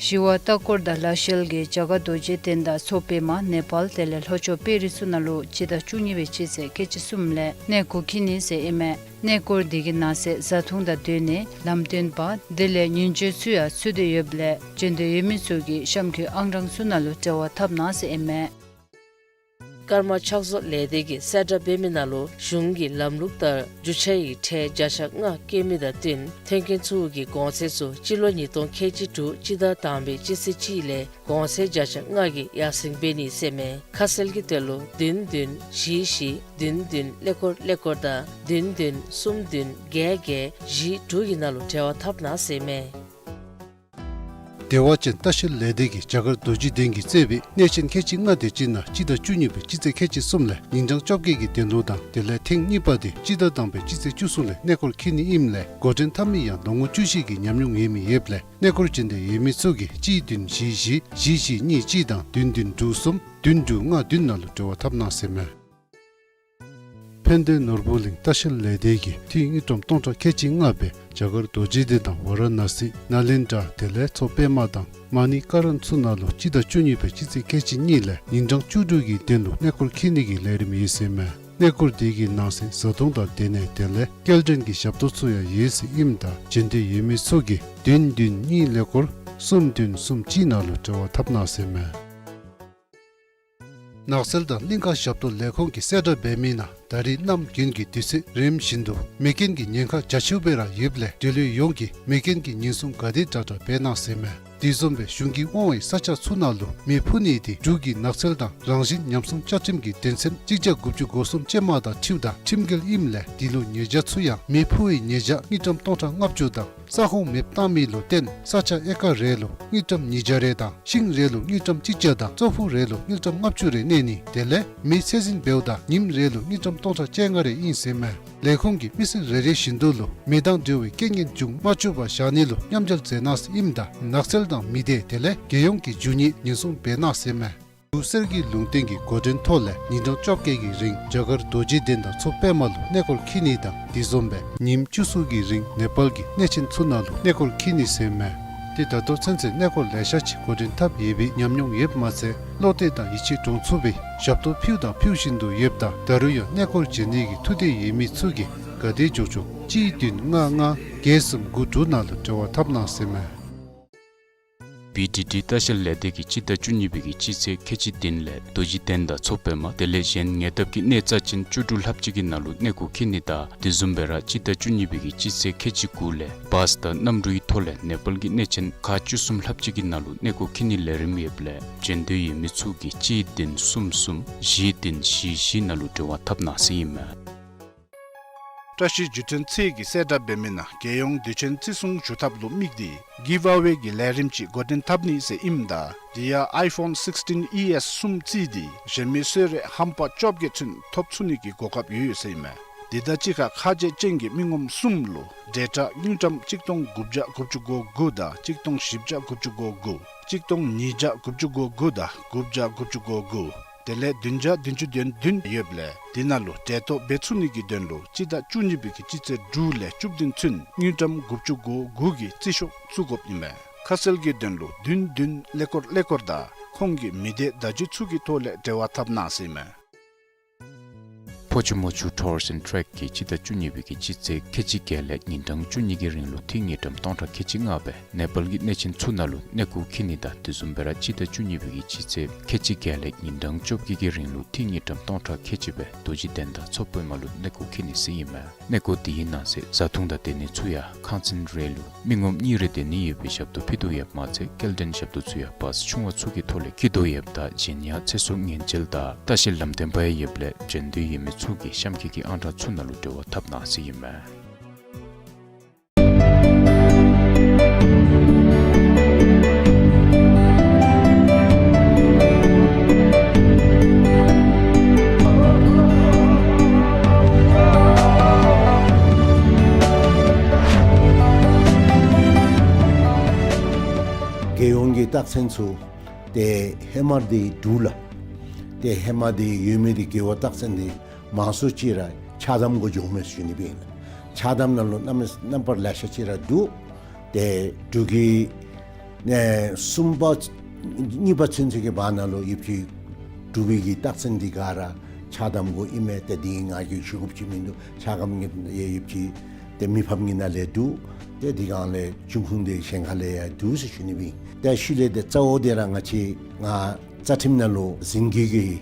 ཞི་བ་ལྟ་སྐོར་དང་ལྷ་བཤལ་གྱི་རྒྱ་གར་རྡོ་རྗེ་གདན་དང་མཚོ་པདྨ་ནེ་པཱལ་དེ་ལས་ལྷོ་ཕྱོགས་པེ་རིགས་ཚུ་ནང་ལུ་སྤྱི་ཟླ་བཅུ་གཉིས་པའི་སྤྱི་ཚེས་ཁལ་གཅིག་གསུམ་ལས་གནས་སྐོར་འཁྱིད་ནི་ཟེར་ཨིན་མས། གནས་སྐོར་འདི་གི་ནང་གསེས་བཟའ་འཐུང་དང་སྡོད་གནས་ལམ་སྟོན་པ་དེ་ལས་ཉིན་བྱེད་ཚུ་ཡང་ཚུད་དེ་ཡོདཔ་ལས་འབྱོན་འདོད་ཡོད་མི་ཚུ་གིས་གཤམ་འཁོད་ཨང་གྲངས་ཚུ་ནང་ལུ་འབྲེལ་བ་འཐབ་གནང་ཟེར་ཨིན་མས། ཀརྨ་ཕྱག་བཟོ་ལས་སྡེ་གིས་གསལ་བསྒྲགས་འབད་མི་ནང་ལུ་གཞུང་གི་ལམ་ལུགས་ལྟར་རྒྱུ་ཆ་ཡི་ཁྲལ་བརྒྱ་ཆ་ལྔ་བཀལ་མི་དང་བསྟུན་ཐོན་སྐྱེད་ཚུ་གི་གོང་ཚད་ཚུ་སྤྱི་ལོ་ཉིས་སྟོང་ཁལ་གཅིག་དྲུག་སྤྱི་ཟླ་དང་པའི་སྤྱི་ཚེས་གཅིག་ལས་གོང་ཚད་བརྒྱ་ཆ་ལྔ་གིས་ཡར་སེང་འབད་ནི་ཟེར་མས། ཁ་གསལ་གྱི་དོན་ལུ་བདུན་བདུན་བཞི་བཞི་བདུན་བདུན་ཀླད་ཀོར་ཀླད་ཀོར་དང་བདུན་བདུན་གསུམ་བདུན་བརྒྱད་བརྒྱད་བཞི་དྲུག་གི་ནང་ལུ་འབྲེལ་བ་འཐབ་གནང་ཟེར་མས། བདེ་བ་ཅན་ལྟ་བཤལ་ལས་སྡེ་གིས་རྒྱ་གར་རྡོ་རྗེ་གདན་གྱིས་བསྩལ་བའི་གནས་ཆེན་ཁལ་གཅིག་ལྔ་དེ་ཅིག་ནང་སྤྱི་ཟླ་བཅུ་གཉིས་པའི་སྤྱི་ཚེས་ཁལ་གཅིག་གསུམ་ལས་ཉིན་གྲངས་བཅོ་བརྒྱད་ཀྱི་དོན་ལུ་དང་དེ་ལས་ཐེངས་གཉིས་པ་དེ་སྤྱི་ཟླ་དང་པའི་སྤྱི་ཚེས་བཅུ་གསུམ་ལས་གནས་སྐོར་འཁྱིད་ནི་ཨིནམ་ལས་འགོ་འདྲེན་འཐབ་མི་ཡང་ལོ་ངོ་བཅུ་བཞི་གི་ཉམས་མྱོང་ཡོད་མི་ཡོདཔ་ལས་གནས་སྐོར་འབྱོན་འདོད་ཡོད་མི་ཚུ་གིས་གཅིག་བདུན་བཞི་བཞི་བཞི་གཉིས་གཅིག་དང་བདུན་བདུན་དྲུག་གསུམ་བདུན་དྲུག་ལྔ་བདུན་ནང་ལུ་འབྲེལ་བ་འཐབ་གནང་ཟེར་མས། ཕན་བདེ་ནོར་བུ་གླིང་ལྟ་བཤལ་ལས་སྡེ་གིས་འཐུས་དངུལ་ཀྲམ་སྟོང་ཕྲག་ཁལ་གཅིག་ལྔ་སྦེ་རྒྱ་གར་རྡོ་རྗེ་གདན་དང་ཝ་ར་ཎ་སི་ནཱ་ལེནྡྲ་དེ་ལས་མཚོ་པདྨ་དང་མ་ཎི་ཀ་རན་ཚུ་ནང་ལུ་སྤྱི་ཟླ་བཅུ་གཉིས་པའི་སྤྱི་ཚེས་ཁལ་གཅིག་གཉིས་ལས་ཉིན་གྲངས་བཅུ་དྲུག་གི་དོན་ལུ་གནས་སྐོར་འཁྱིད་ནི་གི་ལས་རིམ་ཡོད་ཟེར་མས། གནས་སྐོར་དེ་གི་ནང་གསེས་བཟའ་འཐུང་དང་སྡོད་གནས་དེ་ལས་སྐྱེལ་འདྲེན་གྱི་ཞབས་ཏོག་ཚུ་ཡང་ཡོད་ཟེར་ཨིནམ་ད་འབྱོན་འདོད་ཡོད་མི་ཚུ་གིས་བདུན་བདུན་གཉིས་ཀླད་ཀོར་གསུམ་བདུན་གསུམ་གཅིག་ནང་ལུ་འབྲེལ་བ་འཐབ་གནང་ཟེར་མས། ནགས་ཚལ་དང་གླིང་ཁ་ཞབས་ཏོག་ལས་ཁུངས་ཀྱིས་གསལ་བསྒྲགས་འབད་མི་ནང་ད་རེས་གནམ་དགུན་གྱི་དུས་ཚོད་རིམ་བཞིན་དུ་མེ་རྐྱེན་གྱི་ཉེན་ཁ་རྒྱ་ཆེཝ་སྦེ་ར་ཡོདཔ་ལས་འབྲེལ་ཡོད་ཡོངས་ཀྱིས་མེ་རྐྱེན་གྱི་ཉེན་སྲུང་ག་དེ་དྲག་དྲག་འབད་གནང་ཟེར་མས། དེ་བཟུམ་སྦེ་གཞུང་གིས་དབང་བའི་ས་ཆ་ཚུ་ནང་ལུ་མེ་འཕུ་ནི་དེ་འབྲུག་གི་ནགས་ཚལ་དང་རང་བཞིན་ཉམས་སྲུང་བཅའ་ཁྲིམས་ཀྱི་དོན་ཚན་གཅིག་བརྒྱ་དགུ་བཅུ་གོ་གསུམ་ཅན་མ་དང་འཁྲིལཝ་ད་ཁྲིམས་འགལ་ཨིནམ་ལས་དེ་ལུ་ཉེས་བྱ་ཚུ་ཡང་མེ་འཕུ་བའི་ཉེས་བྱ་དངུལ་ཀྲམ་སྟོང་ཕྲག་ལྔ་བཅུ་དང་ས་ཁོངས་མེདཔ་བཏང་མི་ལུ་བརྟེན་ས་ཆ་ཨེ་ཀར་རེ་ལུ་དངུལ་ཀྲམ་ཉིས་བརྒྱ་རེ་དང་ཤིང་རེ་ལུ་དངུལ་ཀྲམ་གཅིག་བརྒྱ་དང་ཙོག་ཕུག་རེ་ལུ་དངུལ་ཀྲམ་ལྔ་བཅུ་རེ་གནས་ནི་དེ་ལས་མེ་ཚད་འཛིན་འབདཝ་ད་ཉིནམ་རེ་ལུ་དངུལ་ཀྲམ་སྟོང་ཕྲག་བཅོ་ལྔ་རེ་ཨིན་ཟེར་མས། ལས་ཁུངས་ཀྱིས་མི་སེར་རེ་རེ་བཞིན་དུ་ལུ་མེ་དང་འབྲེལ་བའི་རྐྱེན་ངན་འབྱུང་མ་བཅུག་པར་བཞག་ནི་ལུ་མཉམ་འབྲེལ་མཛད་གནང་ཟེར་ཨིནམ་ད་ནགས་ཚལ་དང་མི་སྡེ་དེ་ལས་རྒྱལ་ཡོངས་ཀྱི་རྒྱུ་དངོས་ཉེན་སྲུང་འབད་གནང་ཟེར་མས། འབྲུག་གསེར་གྱི་ལུང་བསྟན་གྱི་འགོ་འདྲེན་ཐོག་ལས་ཉིན་གྲངས་བཅོ་བརྒྱད་ཀྱི་རིང་རྒྱ་གར་རྡོ་རྗེ་གདན་དང་མཚོ་པདྨ་ལུ་གནས་སྐོར་འཁྱིད་ནི་དང་དེ་བཟུམ་སྦེ་ཉིནམ་བཅུ་གསུམ་གྱི་རིང་ནེ་པཱལ་གྱི་གནས་ཆེན་ཚུ་ནང་ལུ་གནས་སྐོར་འཁྱིད་ནི་ཟེར་མས། ཏེ་ད་ལྟོ་ཚུན་ཚོད་གནས་སྐོར་ལེ་ཤ་ཅིག་འགོ་འདྲེན་འཐབ་ཡོད་པའི་ཉམས་མྱོང་ཡོདཔ་མ་ཚད་བློ་གཏད་དང་ཡིད་ཆེས་འདྲོངས་ཚུགས་པའི་ཞབས་ཏོག་ཕུལཝ་དང་ཕུལ་བཞིན་དུ་ཡོདཔ་ད་ད་རུང་ཡང་གནས་སྐོར་འབྱོན་ནི་གི་ཐུགས་འདོད་ཡོད་མི་ཚུ་གིས་ག་དེ་མགྱོགས་མགྱོགས་གཅིག་བདུན་ལྔ་ལྔ་བརྒྱད་གསུམ་དགུ་དྲུག་ནང་ལུ་འབྲེལ་བ་འཐབ་གནང་ཟེར་མས། བི་ཌི་ཌི་ལྟ་བཤལ་ལས་སྡེ་གིས་སྤྱི་ཟླ་བཅུ་གཉིས་པའི་གི་སྤྱི་ཚེས་ཁལ་གཅིག་བདུན་ལས་རྡོ་རྗེ་གདན་དང་མཚོ་པདྨ་དེ་ལས་གཞན་ཉེ་འདབས་ཀྱི་གནས་རྩ་ཆེན་བཅུ་དྲུག་ལྷ་བརྒྱུད་ཀྱི་ནང་ལུ་གནས་སྐོར་འཁྱིད་ནི་དང་དེ་བཟུམ་སྦེ་ར་སྤྱི་ཟླ་བཅུ་གཉིས་པའི་གི་སྤྱི་ཚེས་ཁལ་གཅིག་དགུ་ལས་བཱས་དང་གནམ་གྲུའི་ཐོག་ལས་ནེ་པཱལ་གྱི་གནས་ཆེན་ཁག་བཅུ་གསུམ་ལྷ་བརྒྱུད་ཀྱི་ནང་ལུ་གནས་སྐོར་འཁྱིད་ནིའི་ལས་རིམ་ཡོདཔ་ལས་འབྱོན་འདོད་ཡོད་མི་ཚུ་གིས་གཅིག་བདུན་གསུམ་གསུམ་བཞི་བདུན་བཞི་བཞི་ནང་ལུ་འབྲེལ་བ་འཐབ་གནང་ཟེར་ཨིན་མས། བཀྲ་ཤིས་བརྒྱུད་འཕྲིན་ཚད་ཀྱིས་གསལ་བསྒྲགས་འབད་མི་ནང་རྒྱལ་ཡོངས་དུས་ཆེན་བརྩི་སྲུང་ཞུ་ཐབས་ལུ་དམིགས་ཏེ་གིབ་ཨ་ཝེ་གི་ལས་རིམ་ཅིག་འགོ་འདྲེན་འཐབ་ནི་ཟེར་ཨིནམ་ད་དེ་ཡང་ཨའི་ཕོན་སིགསི་ཊིན་ཨི་ཨེསི་གསུམ་བརྩིས་ཏེ་གཞན་མི་གསོལ་རས་ཧམ་པ་བཅོ་བརྒྱད་ཚུན་ཐོབ་ཚུགས་ནི་གི་གོ་སྐབས་ཡོད་ཟེར་ཨིན་མས། དེ་དང་གཅིག་ཁར་ཁ་རྗེ་ཅན་གྱི་མི་ངོམ་གསུམ་ལུ་འབྲེལ་ཐོགས་དངུལ་ཀྲམ་གཅིག་སྟོང་དགུ་བརྒྱ་དགུ་བཅུ་གོ་དགུ་དང་གཅིག་སྟོང་བཞི་བརྒྱ་དགུ་བཅུ་གོ་དགུ་གཅིག་སྟོང་ཉིས་བརྒྱ་དགུ་བཅུ་གོ་དགུ་དང་དགུ་བརྒྱ་དགུ་བཅུ་གོ་དགུ་དེ་ལས་བདུན་བརྒྱ་བདུན་ཅུ་དོན་བདུན་ཡོདཔ་ལས་དེ་ནང་ལུ་འབྲེལ་ཐོགས་འབད་ཚུགས་ནི་གི་དོན་ལུ་སྤྱི་ཟླ་བཅུ་གཉིས་པའི་གི་སྤྱི་ཚེས་དྲུག་ལས་བཅུ་བདུན་ཚུན་དངུལ་ཀྲམ་དགུ་བཅུ་གོ་དགུ་གི་རྩིས་ཤོག་བཙུགས་དགོཔ་ཨིན་མས། ཁ་གསལ་གྱི་དོན་ལུ་བདུན་བདུན་ཀླད་ཀོར་ཀླད་ཀོར་དང་ཁོང་གི་མི་སྡེ་བརྡ་བརྒྱུད་ཚུ་གི་ཐོག་ལས་འབྲེལ་བ་འཐབ་གནང་ཟེར་ཨིན་མས། ཕོ་ཆུ་མོ་ཆུ་ཊུར་སི་ཨེནཌ་ཊེཀ་གིས་སྤྱི་ཟླ་བཅུ་གཉིས་པའི་གི་སྤྱི་ཚེས་ཁལ་གཅིག་བརྒྱད་ལས་ཉིན་གྲངས་བཅུ་གཉིས་ཀྱི་རིང་ལུ་ཐིག་དངུལ་ཀྲམ་སྟོང་ཕྲག་ཁལ་གཅིག་ལྔ་སྦེ་ནེ་པཱལ་གྱི་གནས་ཆེན་ཚུ་ནང་ལུ་གནས་སྐོར་འཁྱིད་ནི་དང་དེ་བཟུམ་སྦེ་ར་སྤྱི་ཟླ་བཅུ་གཉིས་པའི་གི་སྤྱི་ཚེས་ཁལ་གཅིག་བརྒྱད་ལས་ཉིན་གྲངས་བཅོ་བརྒྱད་ཀྱི་རིང་ལུ་ཐིག་དངུལ་ཀྲམ་སྟོང་ཕྲག་ཁལ་གཅིག་སྦེ་རྡོ་རྗེ་གདན་དང་མཚོ་པདྨ་ལུ་གནས་སྐོར་འཁྱིད་ནི་ཟེར་ཨིན་མས། གནས་སྐོར་དེའི་ནང་གསེས་བཟའ་འཐུང་དང་སྡོད་ནི་ཚུ་ཡང་ཁང་ཚན་རེ་ལུ་མི་ངོམ་གཉིས་རེ་སྡོད་ནི་ཡོད་པའི་ཞབས་ཏོག་ཕུལ་དོ་ཡོདཔ་མ་ཚད་སྐྱེལ་འདྲེན་ཞབས་ཏོག་ཚུ་ཡང་བཱསི་ཆུང་བ་ཚུ་གི་ཐོག་ལས་འཁྱིད་དོ་ཡོདཔ་ད་གཞན་ཡང་ཚེ་སྲོག་ཉེན་བཅོལ་དང་ལྟ་བཤལ་ལམ་སྟོན་པ་ཡང་ཡོདཔ་ལས་འབྱོན་འདོད་ཡོད་མི་ཚུ་གིས་གཤམ་འཁོད་ཀྱི་ཨང་གྲངས་ཚུ་ནང་ལུ་འབྲེལ་བ་འཐབ་གནང་ཟེར་ཨིན་མས། རྒྱལ་ཡོངས་ཀྱི་རྟགས་མཚན་ཚུ་ཏེ་ཧེ་མ་འདི་འབྲུག་ལགས། ཏེ་ཧེ་མ་འདི་ཡོད་མི་འདི་རྒྱལ་བ་རྟགས་མཚན་འདི་མང་སུ་ཅིག་ར་ཆགས་དམ་གུ་འགྱོཝ་མས་ཟེར་ཞུ་ནི་སྦེ་ཨིན་ལགས། ཆགས་དམ་ནང་ལུ་རྣམ་རྣམ་པར་ལེ་ཤ་ཅིག་ར་འདུག། ཏེ་འབྲུག་གི་ཨེ་གསུམ་པ་གཉིས་པ་ཚུན་ཚོད་ཀྱི་བར་ན་ལུ་ཡོདཔ་ཅིག་འབྲུག་པའི་གི་རྟགས་མཚན་འདི་ག་ར་ཆགས་དམ་གུ་ཨིན་མས། ཏེ་འདི་ང་གིས་ཞུ་དགོཔ་ཅིག་མིན་འདུག། ཆགས་དམ་གྱི་ཡོདཔ་ཅིག་ཏེ་མི་ཕམ་གྱི་ནང་ལས་འདུག། ཏེ་འདི་གང་ལས་འབྱུང་ཁུངས་འདི་གཞན་ཁ་ལས་ཡང་འདུག་ཟེར་ཞུ་ནི་སྦེ་ཨིན། ཏེ་ཤུལ་ལས་ཏེ་གཙོ་བོ་འདི་ར་ང་བཅས་ང་རྩ་ཁྲིམས་ནང་ལུ་ཟིན་བྲིས་ཀྱི་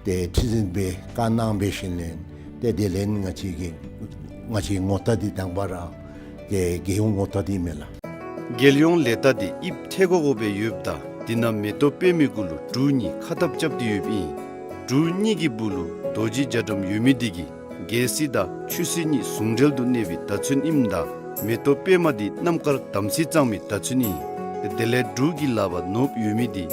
ཏེ་ཁྲི་འཛིན་སྦེ་བཀའ་གནང་སྦེ་ཞིནམ་ལས་ཏེ་དེ་ལས་ང་བཅས་ཀྱི་ང་བཅས་ངོ་རྟགས་འདི་དང་པ་ར་ཏེ་རྒྱལ་ཡོངས་ངོ་རྟགས་འདི་མས་ལགས། རྒྱལ་ཡོངས་ལས་རྟགས་འདི་དབྱིབས་ཐལ་གོ་གོ་སྦེ་ཡོདཔ་ད་འདི་ནང་མེ་ཏོག་པདྨའི་གུ་ལུ་འབྲུག་གཉིས་ཁ་ཐབ་རྐྱབ་སྟེ་ཡོདཔ་ཨིན། འབྲུག་གཉིས་ཀྱི་སྦུག་ལུ་རྡོ་རྗེ་རྒྱ་གྲམ་ཡོད་མི་འདི་གིས་རྒྱལ་སྲིད་དང་ཆོས་སྲིད་གཉིས་ཟུང་འབྲེལ་དུ་གནས་པའི་བརྡ་མཚོན་ཨིནམ་ད་མེ་ཏོག་པདྨ་འདི་རྣམ་དཀར་དམ་ཚིག་གཙང་མའི་བརྡ་མཚོན་ཨིན། དེ་ལས་འབྲུག་གི་ལག་པར་ནོར་བུ་ཡོད་མི་འདི་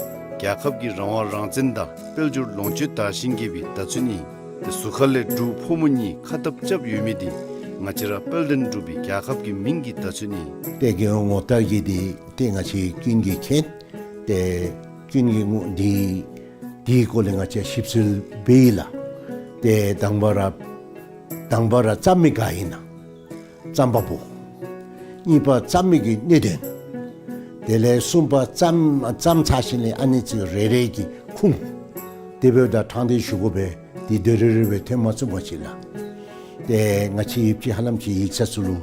རྒྱལ་ཁབ་ཀྱི་རང་དབང་རང་བཙན་དང་དཔལ་འབྱོར་ལོངས་སྤྱོད་དར་ཞིང་རྒྱས་པའི་བརྡ་མཚོན་ཨིན། དེ་ཟུར་ཁ་ལས་འབྲུག་ཕོ་མོ་གཉིས་ཁ་ཐབ་རྐྱབ་ཡོད་མི་འདི་ང་བཅས་ར་དཔལ་ལྡན་འབྲུག་པའི་རྒྱལ་ཁབ་ཀྱི་མིང་གི་བརྡ་མཚོན་ཨིན། ཏེ་རྒྱལ་ཡོངས་ངོ་རྟགས་ཀྱི་འདི་ཏེ་ང་བཅས་ཀུན་གྱིས་མཁྱེན། ཏེ་ཀུན་གྱིས་ངོ་འདི་འདིའི་སྐོར་ལས་ང་བཅས་ཞིབ་འཚོལ་འབད་ཡི་ལགས། ཏེ་དང་པ་ར་དང་པ་ར་རྩོམ་མི་ག་ཨིན་ན་རྩོམ་པ་པོ། གཉིས་པ་རྩོམ་མི་གི་གནད་དོན། དེ་ལས་གསུམ་པ་རྩོམ་རྩོམ་ཚར་ཞིནམ་ལས་ཨ་ནི་ཚུ་རེ་རེ་གི་ཁུངས། དེ་འབདཝ་ད་དྲང་བདེན་ཞུ་དགོ་པས། འདི་དོན་རེ་རེ་སྦེ་ཐོན་མ་ཚུགས་པ་ཅིན་ལགས། ཏེ་ང་བཅས་ཡིག་ཆ་ཧ་ལམ་ཅིག་ཡིག་ཚང་ཚུ་ལུ་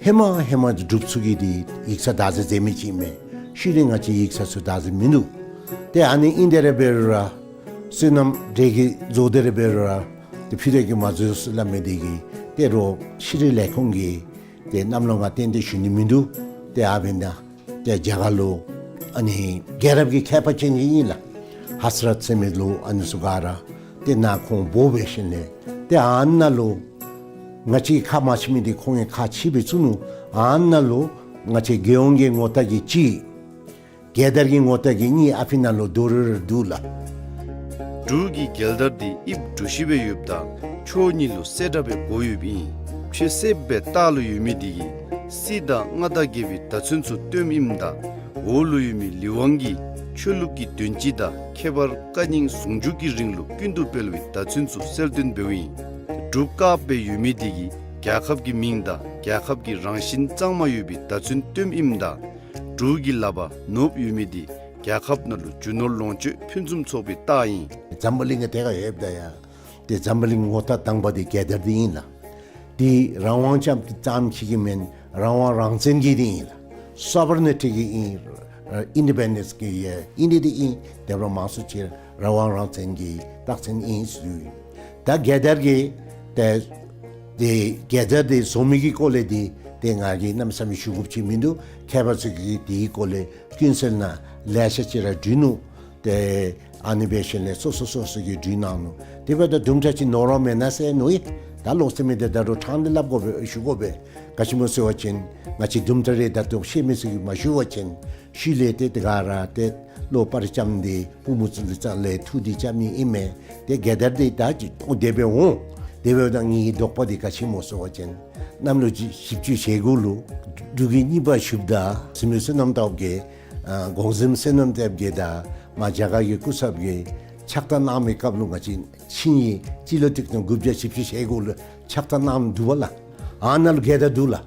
ཧེ་མ་ཧེ་མ་འབྲུགཔ་ཚུ་གིས་འདི་ཡིག་ཚང་བདག་འཛིན་མཛད་མི་ཅིག་མས། ཤུལ་ལས་ང་བཅས་ཡིག་ཚང་ཚུ་བདག་འཛིན་མིན་འདུག། ཏེ་ཨ་ནི་ཨིན་དེ་ར་འབད་རུང་ར་སོ་ནམ་འབྲས་ཀྱི་བཟོ་སྟེ་ར་འབད་རུང་ར་ཏེ་ཕུད་རེ་གིས་མ་བཟོ་ཟེར་སླབ་མི་འདི་གིས་ཏེ་རོགས་ཤེས་རིག་ལས་ཁུངས་ཀྱིས་ཏེ་གནམ་ལོ་ང་ཏན་ཏན་ཞུ་ནི་མིན་འདུག། ཏེ་ཨ་འབདན་ཏེ་རྒྱ་གར་ལུ་ཨ་ནི་རྒྱལ་རབས་ཀྱི་མཁས་པ་ཅིག་ཨིན་ལགས། ཧ་ས་རཏ་ཟེར་མི་ལུ་ཨ་ནི་ཚུ་ག་ར་ཏེ་ནཱ་ཁོང་འབོ་སྦེ་ཞིནམ་ལས་ཏེ་ཨ་ནཱ་ལུ་ང་བཅས་ཁ་མ་ཕྱེ་མི་འདི་ཁོང་གིས་ཁ་ཕྱེ་སྦེ་བཙུགས་ནུག། ཨ་ནཱ་ལུ་ང་བཅས་རྒྱལ་ཡོངས་ཀྱི་ངོ་རྟགས་ཀྱི་གཅིག། རྒྱལ་དར་གྱི་ངོ་རྟགས་ཀྱི་གཉིས་ཨ་ཕི་ནང་ལུ་རྡོག་རིལ་རི་འདུག་ལགས། འབྲུག་གི་རྒྱལ་དར་འདི་དབྱིབས་གྲུ་བཞི་སྦེ་ཡོདཔ་ད་ཕྱོགས་གཉིས་ལུ་གསེར་སྒྲ་སྦེ་བགོ་ཡོདཔ་ཨིན། ཕྱེད་གསེརཔ་སྦེ་ལྟག་ལུ་ཡོད་མི་འདི་གིས་སྲིད་དང་མངའ་བདག་རྒྱལ་པོའི་བརྡ་མཚོན་ཚུ་སྟོནམ་ཨིནམ་ད་འོག་ལུ་ཡོད་མི་ལི་ཝང་གིས་ཆོས་ལུགས་ཀྱི་དོན་སྤྱི་དང་ཁྱད་པར་བཀའ་རྙིང་ཟུང་འཇུག་གི་རིང་ལུགས་ཀུན་ཏུ་སྤེལ་བའི་བརྡ་མཚོན་ཚུ་གསལ་སྟོན་འབདཝ་ཨིན། འབྲུག་དཀརཔ་སྦེ་ཡོད་མི་འདི་གིས་རྒྱལ་ཁབ་ཀྱི་མིང་དང་རྒྱལ་ཁབ་ཀྱི་རང་བཞིན་གཙང་མ་ཡོད་པའི་བརྡ་མཚོན་སྟོནམ་ཨིནམ་ད་འབྲུག་གི་ལག་པར་ནོར་བུ་ཡོད་མི་འདི་རྒྱལ་ཁབ་ནང་ལུ་རྒྱུ་ནོར་ལོངས་སྤྱོད་ཕུན་སུམ་ཚོགས་པའི་རྟགས་ཨིན། འཛམ་བུ་གླིང་གི་ཐད་ཁར་ཡོདཔ་ད་ཡང་ཏེ་འཛམ་བུ་གླིང་ངོ་རྟགས་དང་པ་འདི་རྒྱལ་དར་འདི་ཨིན་ལགས། འདི་རང་དབང་ཙམ་ཙམ་ཅིག་གི་མེན། རང་དབང་རང་བཙན་གྱི་འདི་ཨིན་ལགས། སོ་བར་ནི་ཊི་གི་ཨིན། ཨ་ཨིན་ཌི་པེན་ཌེནསི་གི་ཡང་ཨིན་ཏེ་འདི་ཨིན། དེ་འབདཝ་ད་མང་སུ་ཅིག་རང་དབང་རང་བཙན་གྱི་རྟགས་མཚན་ཨིན་ཟེར་ཞུ་ཡི། ད་རྒྱལ་དར་གྱི་ཏེ་ཏེ་རྒྱལ་དར་འདི་བཟོ་མི་གི་སྐོར་ལས་འདི་ཏེ་ང་གིས་གནམ་མེད་ས་མེད་ཞུ་དགོཔ་ཅིག་མིན་འདུག། མཁས་པ་ཚུ་གིས་དེའི་སྐོར་ལས་ཀུན་གསལ་ནང་ལེ་ཤ་ཅིག་ར་བྲིས་ནུག། ཏེ་ཨ་ནི་སྦེ་ཞིནམ་ལས་སོ་སོ་སོ་སོ་གིས་བྲིས་གནང་ནུག། དེ་འབདཝ་ད་དུམ་གྲ་ཅིག་ནོར་བ་མེན་ན་ཟེར་མནོ་ཡི། ད་ལོག་སྟེ་མི་འདི་ད་རུང་དྲང་སྟེ་སླབ་དགོ་པས་ཞུ་དགོ་པས། ག་ཅི་སྨོ་ཟེར་བ་ཅིན་ང་བཅས་དུམ་གྲ་རེ་ད་ལྟོ་ཤེས་མི་ཚུ་གིས་མ་ཞུ་བ་ཅིན་ཤུལ་ལས་ཏེ་དེ་ག་ར་ཏེ་ལོག་པར་བཅམ་སྟེ་པུས་མོ་ཚུ་ལུ་ཙང་ལས་ཐུག་སྟེ་བཅམ་ནི་ཨིན་མས། ཏེ་རྒྱལ་དར་འདི་ད་ཅི་འོང་དེ་སྦེ་འོང་། དེ་འབདཝ་ད་ངེའི་དོགས་པ་འདི་ག་ཅི་སྨོ་ཟེར་བ་ཅིན་གནམ་ལོ་བཞི་བཅུ་ཞེ་དགུ་ལུ་འབྲུག་གི་གཉིས་པ་ཞུཝ་ད་གཟིམ་དཔོན་བསོད་ནམས་སྟོབས་རྒྱས་ཨ་གོང་གཟིམ་བསོད་ནམས་སྟོབས་རྒྱས་དང་མར་རྒྱ་གར་གྱི་སྐུ་ཚབ་ཀྱིས་ཕྱག་རྟགས་གནང་མི་སྐབས་ལུ་ང་བཅས་ཆིངས་ཡིག་སྤྱི་ལོ་ཆིག་སྟོང་དགུ་བརྒྱ་བཞི་བཅུ་ཞེ་དགུ་ལུ་ཕྱག་རྟགས་གནང་འདུག་པ་ལགས། ཨ་ནཱ་ལུ་རྒྱལ་དར་འདུག་ལགས།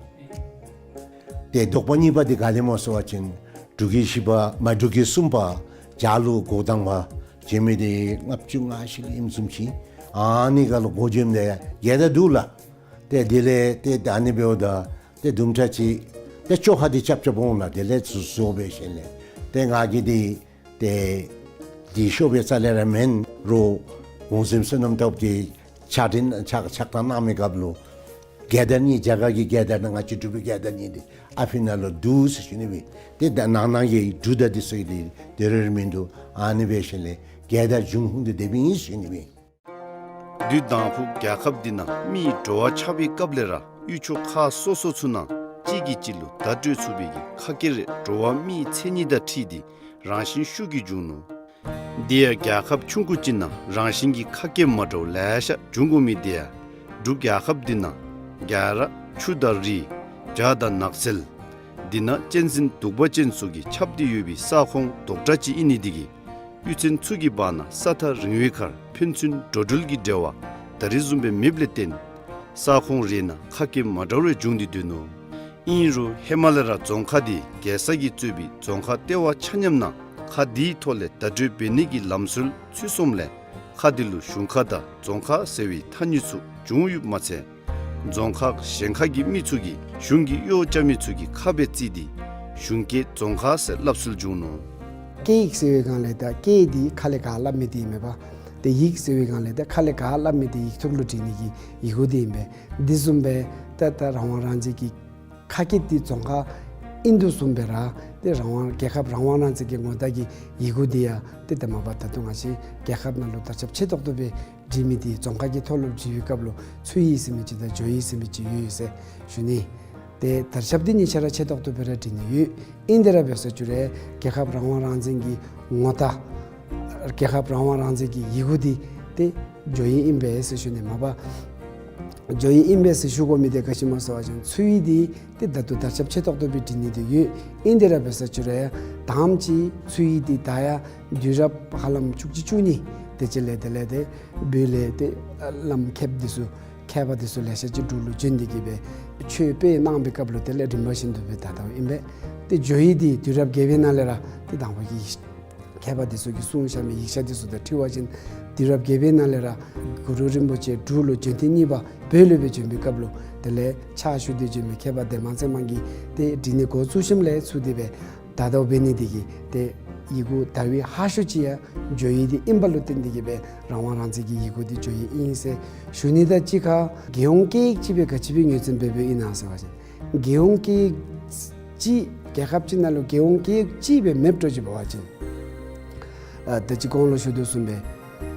ཏེ་དོགས་པ་གཉིས་པ་འདི་ག་ལས་སྨོ་ཟེར་བ་ཅིན་འབྲུག་གི་བཞི་པ་མ་འབྲུག་གི་གསུམ་པ་བྱ་ལུ་འགོ་དང་པ་ བྱོན་མི་འདི་ལྔ་བཅུ་ང་བཞི་ལུ་ཨིནམ་བཟུམ་ཅིག། ཨ་ནི་ཁར་ལུ་འགོ་འཛིན་འདི་ཡང་རྒྱལ་དར་འདུག་ལགས། ཏེ་དེ་ལས་ཏེ་ད་ཨ་ནི་འབདཝ་ད་ཏེ་དུམ་གྲ་ཅིག་ཏེ་བཅོ་ཁ་འདི་རྐྱབ་རྐྱབ་འོང་ལགས། དེ་ལས་ཚུར་བཟོ་སྦེ་ཞིནམ་ལས་ཏེ་ང་གིས་འདི་ཏེ་འདི་ཤོབ་སྦེ་རྩ་ལས་ར་མེན། རོགས་གོང་གཟིམ་བསོད་ནམས་སྟོབས་འདི་ཕྱག་འཕྲིན་ཕྱག་ཕྱག་བཏང་གནང་མི་སྐབས་ལུ་རྒྱལ་དར་གཉིས་རྒྱ་གར་གྱི་རྒྱལ་དར་དང་ང་བཅས་འབྲུག་པའི་རྒྱལ་དར་གཉིས་འདི་ཨ་ཕི་ནང་ལུ་འདུག་ཟེར་ཞུ་ནི་སྦེ། ཏེ་ད་ནང་ན་གི་འབྲུག་དང་འདི་ཚུ་འདི་དེ་རེ་རེ་མིན་འདུག། ཨ་ནི་སྦེ་ཞིནམ་ལས་རྒྱལ་དར་འབྱུང་ཁུངས་འདི་དེ་སྦེ་ཨིན་ཟེར་ཞུ་ནི་སྦེ། དུས་དང་ཕུ་རྒྱལ་ཁབ་འདི་ནང་མི་འགྲོ་བ་ཆགས་པའི་སྐབས་ལས་ར་ཡུལ་ཕྱོགས་ཁག་སོ་སོ་ཚུ་ནང་གཅིག་གིས་གཅིག་ལུ་བརྡ་སྤྲོད་ཚུགས་པའི་གི་ཁ་སྐད་རེ་འགྲོ་བ་མིའི་མཚན་ཉིད་དང་འཁྲིལ་ཏེ་རང་བཞིན་ཤུགས་ཀྱིས་འབྱུང་ནུག། དེ་ཡང་རྒྱལ་ཁབ་ཆུང་ཀུ་ཅིག་ནང་རང་བཞིན་གྱི་ཁ་སྐད་མ་འདྲཝ་ལེ་ཤ་འབྱུང་དགོ་མི་དེ་ཡང་འབྲུག་རྒྱལ་ཁབ་འདི་ནང་རྒྱ་ར་ཆུ་དང་རི་བྱག་དང་ནགས་ཚལ་འདི་ནང་གཅན་གཟན་གདུག་པ་ཅན་ཚུ་གིས་ཁྱབ་སྟེ་ཡོད་པའི་ས་ཁོངས་རྡོག་བྲག་ཅིག་ཨིན་ནི་དེ་གིས་གཡུས་ཚན་ཚུ་གི་བར་ན་ས་ཐག་རིང་བའི་ཁར་ཕན་ཚུན་འགྲོ་འགྲུལ་གྱི་འབྲེལ་བ་ད་རེས་བཟུམ་སྦེ་མེདཔ་ལས་བརྟེན་ས་ཁོངས་རེ་ནང་ཁ་སྐད་མ་འདྲཝ་རེ་འབྱུང་སྟེ་སྡོད་ནུག། ཨིན་རུང་ཧེ་མ་ལས་ར་རྫོང་ཁག་འདི་རྒྱལ་ས་གིས་གཙོས་པའི་རྫོང་ཁག་ལྟེ་བ་ཆ་མཉམ་ནང་ཁ་འདིའི་ཐོག་ལས་བརྡ་སྤྲོད་འབད་ནི་གི་ལམ་སྲོལ་ཚུད་སོངམ་ལས་ཁ་འདི་ལུ་གཞུང་ཁ་དང་རྫོང་ཁ་ཟེར་བའི་ཐ་སྙད་ཚུ་བྱུང་ཡོདཔ་མ་ཚད་རྫོང་ཁག་གཞན་ཁ་གི་མི་ཚུ་གིས་གཞུང་གི་གཡོག་རྐྱབ་མི་ཚུ་གི་ཁ་སྦེ་བརྩིས་ཏེ་གཞུང་སྐད་རྫོང་ཁ་ཟེར་སླབ་སྲོལ་བྱུང་ནུག། སྐད་ཡིག་ཟེར་བའི་སྒང་ལས་ད་སྐད་འདི་ཁ་ལས་ག་སླབ་མི་འདི་ཨིན་མས་པ། ཏེ་ཡིག་ཟེར་བའི་སྒང་ལས་ད་ཁ་ལས་ག་སླབ་མི་འདི་ཡིག་ཐོག་ལུ་བྲི་ནི་གི་ཡི་གུ་འདི་ཨིན་པས། འདི་བཟུམ་སྦེ་ད་ད་རང་དབང་རང་བཙན་གྱི་ཁ་སྐད་འདི་རྫོང་ཁ་ཨིན་དོ་བཟུམ་སྦེ་ར་ཏེ་རང་དབང་རྒྱལ་ཁབ་རང་དབང་རང་བཙན་གྱི་ངོ་རྟགས་ཀྱི་ཡི་གུ་འདི་ཡང་ཏེ་ད་མ་པ་ད་ལྟོ་ང་བཅས་རྒྱལ་ཁབ་ནང་ལུ་དར་ཁྱབ་ཆེ་ཏོག་ཏོ་སྦེ་བྲི་མི་འདི་རྫོང་ཁ་གི་ཐོག་ལུ་བྲི་བའི་སྐབས་ལུ་ཚུའི་ཟེར་མི་ཅིག་དང་ཇོའི་ཟེར་མི་ཅིག་ཡོད་ཡོད་ཟེར་ཞུ་ནི། ཏེ་དར་ཁྱབ་འདི་གཉིས་ཆ་ར་ཆེ་ཏོག་ཏོ་སྦེ་ར་བྲི་ནི་ཡོད། ཨིན་དེ་ར་འབད་ས་ཅིག་རུང་རྒྱལ་ཁབ་རང་དབང་རང་བཙན་གྱི་ངོ་རྟགས་རྒྱལ་ཁབ་རང་དབང་རང་བཙན་གྱི་ཡི་གུ་འདི་ཏེ་ཇོའི་ཨིན་པས་ཟེར་ཞུ་ནི། མ་པ་ཇོའི་ཨིན་པས་ཟེར་ཞུ་དགོ་མི་འདི་ག་ཅི་སྨོ་ཟེར་བ་ཅིན་ཚུའི་འདི་ཏེ་ད་ལྟོ་དར་ཁྱབ་ཆེ་ཏོག་ཏོ་སྦེ་བྲི་ནི་འདི་ཡོད། ཨིན་དེ་ར་འབད་ས་ཅིག་རུང་ཡང་དང་པ་ཅིག་ཚུའི་འདི་ད་ཡང་དུས་རབས་ཧ་ལམ་བཅུ་གཅིག་བཅུ་གཉིས་དེ་ཅིག་ལས་དེ་ལས་ཏེ་བོད་ལས་ཏེ་བླམ་མཁསཔ་འདི་ཚུ་མཁསཔ་འདི་ཚུ་ལེ་ཤ་ཅིག་འབྲུག་ལུ་བྱོན་ཏེ་གིས་སྦེ་ཆོས་སྤེལ་གནང་བའི་སྐབས་ལུ་དེ་ལས་རིམ་པ་བཞིན་དུ་སྦེ་དར་དརཝ་ཨིན་པས། ཏེ་ཇོའི་འདི་དུས་རབས་བརྒྱད་པའི་ནང་ལས་ར་ཏེ་དང་པ་གི་མཁསཔ་འདི་ཚུ་གིས་གསུངས་བཞག་མི་ཡིག་ཆ་འདི་ཚུ་དང་འཁྲིལ་བ་ཅིན་དུས་རབས་བརྒྱད་པའི་ནང་ལས་ར་གུ་རུ་རིན་པོ་ཆེ་འབྲུག་ལུ་བྱོན་ཐེངས་གཉིས་པ་བོད་ལུ་སྦེ་བྱོན་པའི་སྐབས་ལུ་དེ་ལས་ཕྱག་ཞུ་སྟེ་བྱོན་མི་མཁསཔ་ལྡན་མ་ཚེ་མང་གིས་ཏེ་བྲི་ནི་འགོ་བཙུགས་ཞིནམ་ལས་ཚུར་དེ་སྦེ་དར་དརཝ་འབད་ནི་འདི་གིས་ཏེ་ཡི་གུ་དར་བའི་ཧ་ཤོས་ཅིག་ཡང་ཇོའི་འདི་ཨིན་པ་ལུ་བརྟེན་ཏེ་གིས་སྦེ་རང་དབང་རང་བཙན་གྱི་ཡི་གུ་འདི་ཇོའི་ཨིན་ཟེར་ཞུ་ནི། ད་གཅིག་ཁར་རྒྱལ་ཡོངས་སྐད་ཡིག་ཅིག་སྦེ་ག་ཅི་སྦེ་ངོས་འཛིན་འབད་འབདཝ་ཨིན་ན་ཟེར་བ་ཅིན་རྒྱལ་ཡོངས་སྐད་ཡིག་ཅིག་རྒྱལ་ཁབ་ཅིག་ནང་ལུ་རྒྱལ་ཡོངས་སྐད་ཡིག་ཅིག་སྦེ་མེདཔ་འགྱོ་ཅི་འབད་བ་ཅིན་ཨ་ད་ཅི་གོང་ལུ་ཞུ་དོ་བཟུམ་སྦེ་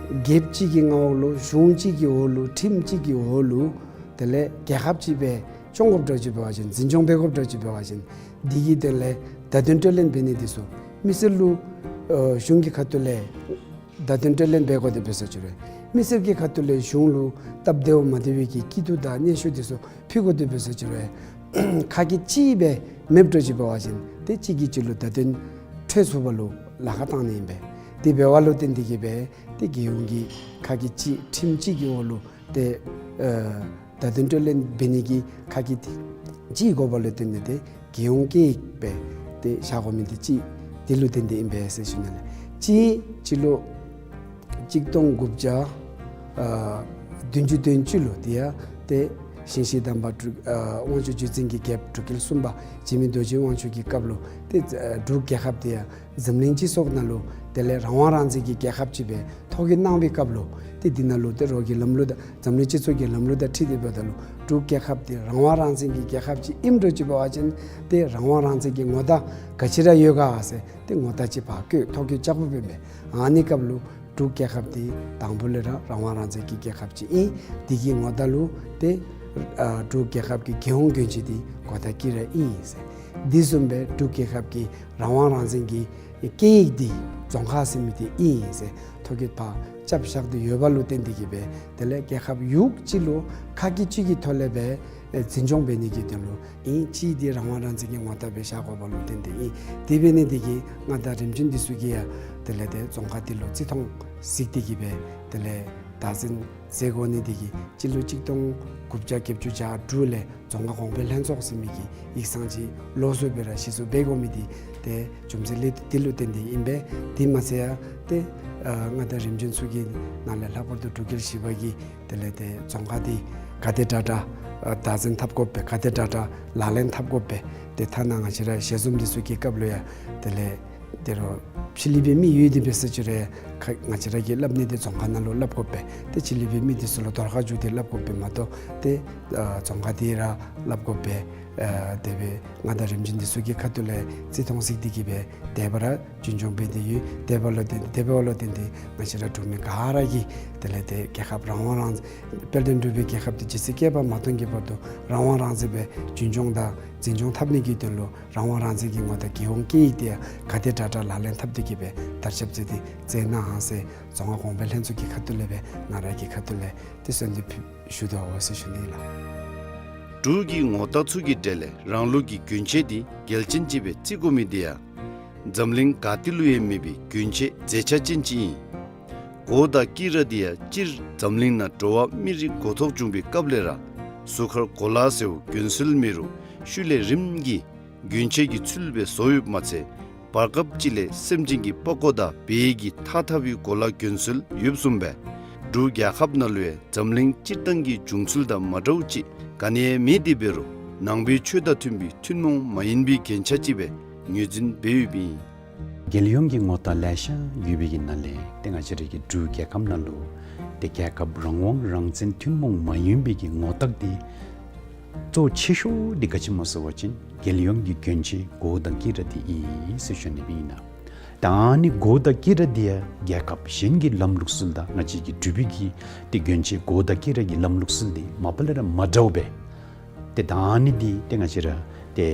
རྒྱལཔོ་གཅིག་གི་མངའ་འོག་ལུ་གཞུང་གཅིག་གི་འོག་ལུ་ཁྲིམས་གཅིག་གི་འོག་ལུ་དེ་ལས་རྒྱལ་ཁབ་ཅིག་སྦེ་སྐྱོང་དགོཔ་འགྱོ་ཅི་འབད་བ་ཅིན་འཛིན་སྐྱོང་འབད་དགོཔ་འགྱོ་ཅི་འབད་བ་ཅིན་འདི་གི་དོན་ལས་བརྡ་དོན་སྤྲོད་ལེན་འབད་ནི་འདི་ཚུ་མི་སེར་ལུ་ཨ་གཞུང་གི་ཁ་ཐུག་ལས་བརྡ་དོན་སྤྲོད་ལེན་འབད་དགོ་དེ་འབད་ས་ཅིག་རུང་མི་སེར་གྱི་ཁ་ཐུག་ལས་གཞུང་ལུ་སྟབས་བདེཝ་མ་བདེ་བའི་གི་སྐྱིད་སྡུག་དང་སྙན་ཞུ་འདི་ཚུ་ཕུལ་དགོ་དེ་འབད་ས་ཅིག་རུང་ཁ་སྐད་གཅིག་སྦེ་མེདཔ་འགྱོ་ཅི་འབད་བ་ཅིན་ཏེ་གཅིག་གིས་གཅིག་ལུ་བརྡ་དོན་འཕྲོད་ཚུགས་པ་ལུ་ལཱ་ཁག་བཏང་ནི་ཨིན་པས། དེ་འབདཝ་ལུ་བརྟེན་ཏེ་གིས་སྦེ་ཏེ་རྒྱལ་ཡོངས་ཀྱི་ཁ་སྐད་གཅིག་ཁྲིམས་གཅིག་གི་འོག་ལུ་ཏེ་ཨ་བརྡ་དོན་སྤྲོད་ལེན་འབད་ནི་གི་ཁ་སྐད་གཅིག་དགོ་པ་ལུ་བརྟེན་ཏེ་ཏེ་རྒྱལ་ཡོངས་སྐད་ཡིག་སྦེ་ཏེ་བཞག་དགོ་མི་འདི་གཅིག་འདི་ལུ་བརྟེན་ཏེ་ཨིན་པས་ཟེར་ཞུ་ནི་ལགས། གཅིག་སྤྱི་ལོ་གཅིག་སྟོང་དགུ་བརྒྱ་ཨ་བདུན་ཅུ་དོན་གཅིག་ལུ་དེ་ཡང་ཏེ་ཞིང་གཤེགས་དམ་པ་འབྲུག་ཨ་དབང་ཕྱུག་བརྒྱུད་འཛིན་གྱི་རྒྱལཔོ་འབྲུག་རྒྱལ་གསུམ་པ་འཇིགས་མེད་རྡོ་རྗེ་དབང་ཕྱུག་གི་སྐབས་ལུ་ཏེ་ཨ་འབྲུག་རྒྱལ་ཁབ་དེ་ཡང་འཛམ་གླིང་སྤྱི་ཚོགས་ནང་ལུ་དེ་ལས་རང་དབང་རང་བཙན་གྱི་རྒྱལ་ཁབ་ཅིག་སྦེ་ཐོ་བཀོད་གནང་བའི་སྐབས་ལུ་ཏེ་འདི་ནང་ལུ་ཏེ་རོགས་ཀྱི་ལམ་ལུགས་དང་འཛམ་གླིང་སྤྱི་ཚོགས་ཀྱི་ལམ་ལུགས་དང་འཁྲིལ་ཏེ་འབདཝ་ད་ལུ་འབྲུག་རྒྱལ་ཁབ་དེ་རང་དབང་རང་བཙན་གྱི་རྒྱལ་ཁབ་ཅིག་ཨིནམ་འགྱོ་ཅི་འབད་བ་ཅིན་ཏེ་རང་དབང་རང་བཙན་གྱི་ངོ་རྟགས་ག་ཅི་ར་ཡོད་ག་ཟེར་ཏེ་ངོ་རྟགས་ཅིག་ཕར་བཀོད་ཐོ་བཀོད་རྐྱབ་དགོཔ་ཨིན་པས། ཨ་ནི་སྐབས་ལུ་འབྲུག་རྒྱལ་ཁབ་དེ་དང་པོ་ལས་ར་རང་དབང་རང་བཙན་གྱི་རྒྱལ་ཁབ་ཅིག་ཨིན། དེ་གི་ངོ་རྟགས་ལུ་ཏེ་ཨ་འབྲུག་རྒྱལ་ཁབ་ཀྱི་རྒྱལ་ཡོངས་གྱོན་ཆས་དེ་གོ་ད་ཀི་ར་ཨིན་ཟེར། འདི་བཟུམ་སྦེ་འབྲུག་རྒྱལ་ཁབ་ཀྱི་རང་དབང་རང་བཙན་གྱི་སྐད་ཡིག་འདི་རྫོང་ཁ་ཟེར་མི་འདི་ཨིན་ཟེར་ཐོ་བཀོད་ཕར་རྐྱབ་བཞག་སྟེ་ཡོད་པ་ལུ་བརྟེན་ཏེ་གིས་སྦེ་དེ་ལས་རྒྱལ་ཁབ་ཡུལ་གཅིག་ལུ་ཁ་སྐད་གཅིག་གི་ཐོག་ལས་སྦེ་ཨེ་འཛིན་སྐྱོང་འབད་ནི་གི་དོན་ལུ་ཨིན། གཅིག་འདི་རང་དབང་རང་བཙན་གྱི་ངོ་རྟགས་སྦེ་བཞག་དགོ་པ་ལུ་བརྟེན་ཏེ་ཨིན། དེ་འབད་ནི་འདི་གིས་མངའ་བདག་རིམ་བྱོན་འདི་ཚུ་གིས་ཡང་དེ་ལས་ཏེ་རྫོང་ཁ་འདི་ལུ་བརྩི་མཐོང་གཟིགས་ཏེ་གིས་སྦེ་དེ་ལས་བདག་འཛིན་མཛད་དགོ་ནི་འདི་གིས་སྤྱི་ལོ་གཅིག་སྟོང་དགུ་བརྒྱ་བརྒྱད་ཅུ་གྱ་དྲུག་ལས་རྫོང་ཁ་གོང་འཕེལ་ལྷན་ཚོགས་ཟེར་མི་གི་ཡིག་ཚང་ཅིག་ལོགས་སུ་སྦེ་ར་གཞི་བཙུགས་འབད་དགོ་མི་འདི་ ཏེ་རྒྱུ་མཚན་ལས་དེ་ལུ་བརྟེན་ཏེ་ཨིན་པས། དེ་མ་ཚད་ཡང་ཏེ་ཨ་མངའ་བདག་རིམ་བྱོན་ཚུ་གི་ནང་ལས་ལྷག་པར་དུ་འབྲུག་རྒྱལ་བཞི་པ་གིས་དེ་ལས་ཏེ་རྫོང་ཁག་འདི་ག་དེ་དྲག་དྲག་ཨ་བདག་འཛིན་འཐབ་དགོ་པས། ག་དེ་དྲག་དྲག་ལག་ལེན་འཐབ་དགོ་པས། ཏེ་ཐ་ན་ང་བཅས་ར་ཞལ་འཛོམས་འདི་ཚུ་གི་སྐབས་ལུ་ཡང་དེ་ལས་ཏེ་རོགས་ཕྱི་གླིང་པའི་མི་ཡོད་དེ་འབད་ས་ཅིག་རུང་ཁ་ང་བཅས་ར་གིས་སླབ་ནི་འདི་རྫོང་ཁག་ནང་ལུ་སླབ་དགོ་པས། ཏེ་ཕྱི་གླིང་པའི་མི་འདི་ཚུ་ལུ་དོར་ཁ་བཅུག་སྟེ་སླབ་དགོ་པས་མ་གཏོགས་ཏེ་ཨ་རྫོང་ཁག་འདི་ར་སླབ་དགོ་པས། ཨ་དེ་སྦེ་མངའ་བདག་རིམ་བྱོན་འདི་ཚུ་གི་ཁ་ཐུག་ལས་བརྩི་མཐོང་གཟིགས་ཏེ་གིས་སྦེ་དེ་སྦེ་ར་རྒྱུན་སྐྱོང་འབད་དེ་ཡོད། དེ་འབདཝ་ལུ་བརྟེན་ཏེ་དེ་འབདཝ་ལུ་བརྟེན་ཏེ་ང་བཅས་ར་འབྲུག་མི་ག་ར་གིས་དེ་ལས་ཏེ་རྒྱལ་ཁབ་རང་དབང་རང་དཔལ་ལྡན་འབྲུག་པའི་རྒྱལ་ཁབ་འདི་ཇི་སྲིད་བསྐལ་པ་མ་སྟོངས་ཀྱི་བར་དུ་རང་དབང་རང་བཙན་སྦེ་རྒྱུན་སྐྱོང་དང་འཛིན་སྐྱོང་འཐབ་ནི་གི་དོན་ལུ་རང་དབང་རང་བཙན་གྱི་ངོ་རྟགས་རྒྱལ་ཡོངས་སྐད་ཡིག་འདི་ཡང་ག་དེ་དྲག་དྲག་ལག་ལེན་འཐབ་སྟེ་གིས་སྦེ་དར་ཁྱབ་མཛད་དེ་མཛད་གནང་ཟེར་རྫོང་ཁག་གོང་འཕེལ་ལྷན་ཚོགས་ཀྱི་ཁ་ཐུག་ལས་སྦེ་ང་ར་གི་ཁ་ཐུག་ལས་ཏེ་གསོལ་འདེབས་ཞུ་དོ་ཟེར་ཞུ་ནི་ལགས། འབྲུག་གི་ངོ་རྟགས་ཚུ་གི་གྲས་ལས་རང་ལུགས་ཀྱི་གྱོན་ཆས་འདི་གལ་ཅན་ཅིག་སྦེ་བརྩི་དགོ་མི་འདི་ཡང་འཛམ་གླིང་ག་ཏེ་ལུ་ཡང་མེད་པའི་གྱོན་ཆས་མཛེས་ཆ་ཅན་ཅིག་ཨིན། གོ་དང་དཀྱི་ར་འདི་ཡང་སྤྱིར་འཛམ་གླིང་ནང་འགྲོ་བ་མི་རིགས་འགོ་ཐོག་བྱུང་བའི་སྐབས་ལས་ར་གཟུགས་ཁར་གོ་ལ་ཟེརཝ་གྱོན་སྲོལ་མེད་རུང་ཤུལ་ལས་རིམ་གྱིས་གྱོན་ཆས་ཀྱི་ཚུལ་སྦེ་བཟོ་ཡོདཔ་མ་ཚད་བར་སྐབས་ཅིག་ལས་སེམས་ཅན་གྱི་པགས་ཀོ་དང་བལ་གྱི་ཐགས་འཐག་པའི་གོ་ལ་གྱོན་སྲོལ་ཡོདཔ་བཟུམ་སྦེ་འབྲུག་རྒྱལ་ཁབ་ནང་ལུ་ཡང་འཛམ་གླིང་སྤྱིར་བཏང་གི་བྱུང་ཚུལ་དང་མ་འདྲཝ་ཅིག་ག་ནི་ཡང་མེད་དེ་འབད་རུང་ནང་པའི་ཆོས་དང་མཐུན་པའི་ཐུན་མོང་མ་ཡིན་པའི་རྒྱན་ཆ་ཅིག་སྦེ་ངོས་འཛིན་འབད་ཡོདཔ་ཨིན། རྒྱལ་ཡོངས་ཀྱི་ངོ་རྟགས་ལེ་ཤ་ཡོད་པའི་གི་ནང་ལས་ཏེ་ང་བཅས་རའི་གི་འབྲུག་རྒྱལ་ཁབ་ནང་ལུ་ཏེ་རྒྱལ་ཁབ་རང་དབང་རང་བཙན་ཐུན་མོང་མ་ཡིན་པའི་གི་ངོ་རྟགས་འདི་གཙོ་ཆེ་ཤོས་འདི་ག་ཅི་སྨོ་ཟེར་བ་ཅིན་རྒྱལ་ཡོངས་ཀྱི་གྱོན་ཆས་གོ་དང་དཀྱི་ར་འདི་ཨིན་ཟེར་ཞུ་ནི་ཨིན་ན། ད་ཨ་ནི་གོ་དང་དཀྱི་ར་འདི་ཡང་རྒྱལ་ཁབ་གཞན་གྱི་ལམ་ལུགས་སྲོལ་དང་ང་བཅས་ཀྱི་འབྲུག་པའི་གི་ཏེ་གྱོན་ཆས་གོ་དང་དཀྱི་ར་གི་ལམ་ལུགས་སྲོལ་འདི་མ་པ་ལས་ར་མ་འདྲཝ་སྦེ། ཏེ་ད་ཨ་ནི་འདི་ཏེ་ང་བཅས་ར་ཏེ་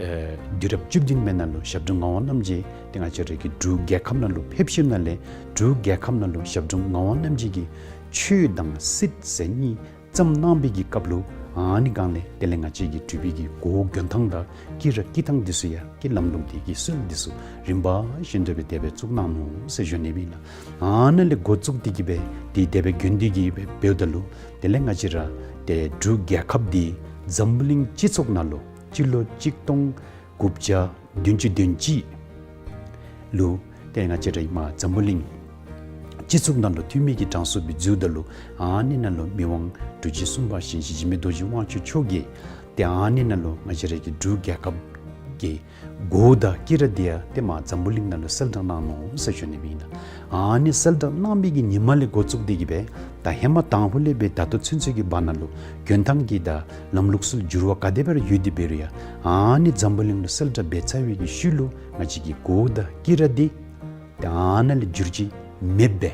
ཨེ་དུས་རབས་བཅུ་བདུན་པའི་ནང་ལུ་ཞབས་དྲུང་ངག་དབང་རྣམ་རྒྱལ་ཏེ་ང་བཅས་ར་གི་འབྲུག་རྒྱལ་ཁབ་ནང་ལུ་ཕེབས་ཞིནམ་ལས་འབྲུག་རྒྱལ་ཁབ་ནང་ལུ་ཞབས་དྲུང་ངག་དབང་རྣམ་རྒྱལ་གྱིས་ཆོས་དང་སྲིད་ཟེར་གཉིས་བརྩམས་གནང་བའི་གི་སྐབས་ལུ་ཨ་ནི་སྒང་ལས་དེ་ལས་ང་བཅས་ཀྱི་འབྲུག་པའི་གི་གོ་གྱོན་ཐངས་དང་དཀྱི་ར་དཀྱི་ཐངས་འདི་ཚུ་ཡང་གི་ལམ་ལུགས་འདི་གི་སྲོལ་འདི་ཚུ་རིམ་པ་བཞིན་དུ་སྦེ་དེ་སྦེ་བཙུགས་གནང་ནུག་ཟེར་ཞུ་ནི་ཨིན་ལགས། ཨ་ནཱ་ལས་འགོ་བཙུགས་ཏེ་གིས་སྦེ་འདི་དེ་སྦེ་གྱོན་ཏེ་གིས་སྦེ་འབདཝ་ད་ལུ་དེ་ལས་ང་བཅས་ར་ཏེ་འབྲུག་རྒྱལ་ཁབ་འདི་འཛམ་བུ་གླིང་སྤྱི་ཚོགས་ནང་ལུ་སྤྱི་ལོ་གཅིག་སྟོང་དགུ་བརྒྱ་བདུན་ཅུ་དོན་གཅིག་ལུ་ཏེ་ང་བཅས་ར་ཨིནམ་འཛམ་བུ་གླིང་སྤྱི་ཚོགས་ནང་ལུ་འཐུས་མི་གི་གྲངས་སུ་སྦེ་འཛུལཝ་ད་ལུ་ཨ་ནི་ནང་ལུ་མི་དབང་འབྲུག་རྗེ་གསུམ་པ་ཞིང་གཤེགས་འཇིགས་མེད་རྡོ་རྗེ་དབང་ཕྱུག་མཆོག་གིས་ཏེ་ཨ་ནི་ནང་ལུ་ང་བཅས་ར་གི་འབྲུག་རྒྱལ་ཁབ་ཀྱི་གོ་དང་དཀྱི་ར་འདི་ཡང་ཏེ་མར་འཛམ་བུ་གླིང་ནང་ལུ་གསལ་བསྒྲགས་གནང་ནུག་ཟེར་ཞུ་ནི་ཨིན་ལགས། ཨ་ནི་གསལ་བསྒྲགས་གནང་བའི་གི་ཉིནམ་ལས་འགོ་བཙུགས་ཏེ་གིས་སྦེ་ད་ཧེ་མ་དང་ཕུ་ལས་སྦེ་ད་ལྟོ་ཚུན་ཚོད་ཀྱི་བར་ན་ལུ་གྱོན་ཐངས་ཀྱི་དང་ལམ་ལུགས་སྲོལ་འགྱུར་བ་ག་དེ་སྦེ་ར་ཡོད་དེ་འབད་རུང་ཡང་ཨ་ནི་འཛམ་བུ་གླིང་ལུ་གསལ་བསྒྲགས་འབད་ཚར་བའི་གི་ཤུལ་ལུ་ང་བཅས་ཀྱི་གོ་དང་དཀྱི་ར་འདི་ཏེ་ཨ་ནཱ་ལས་འགྱུར་བཅོས་མེདཔ་སྦེ་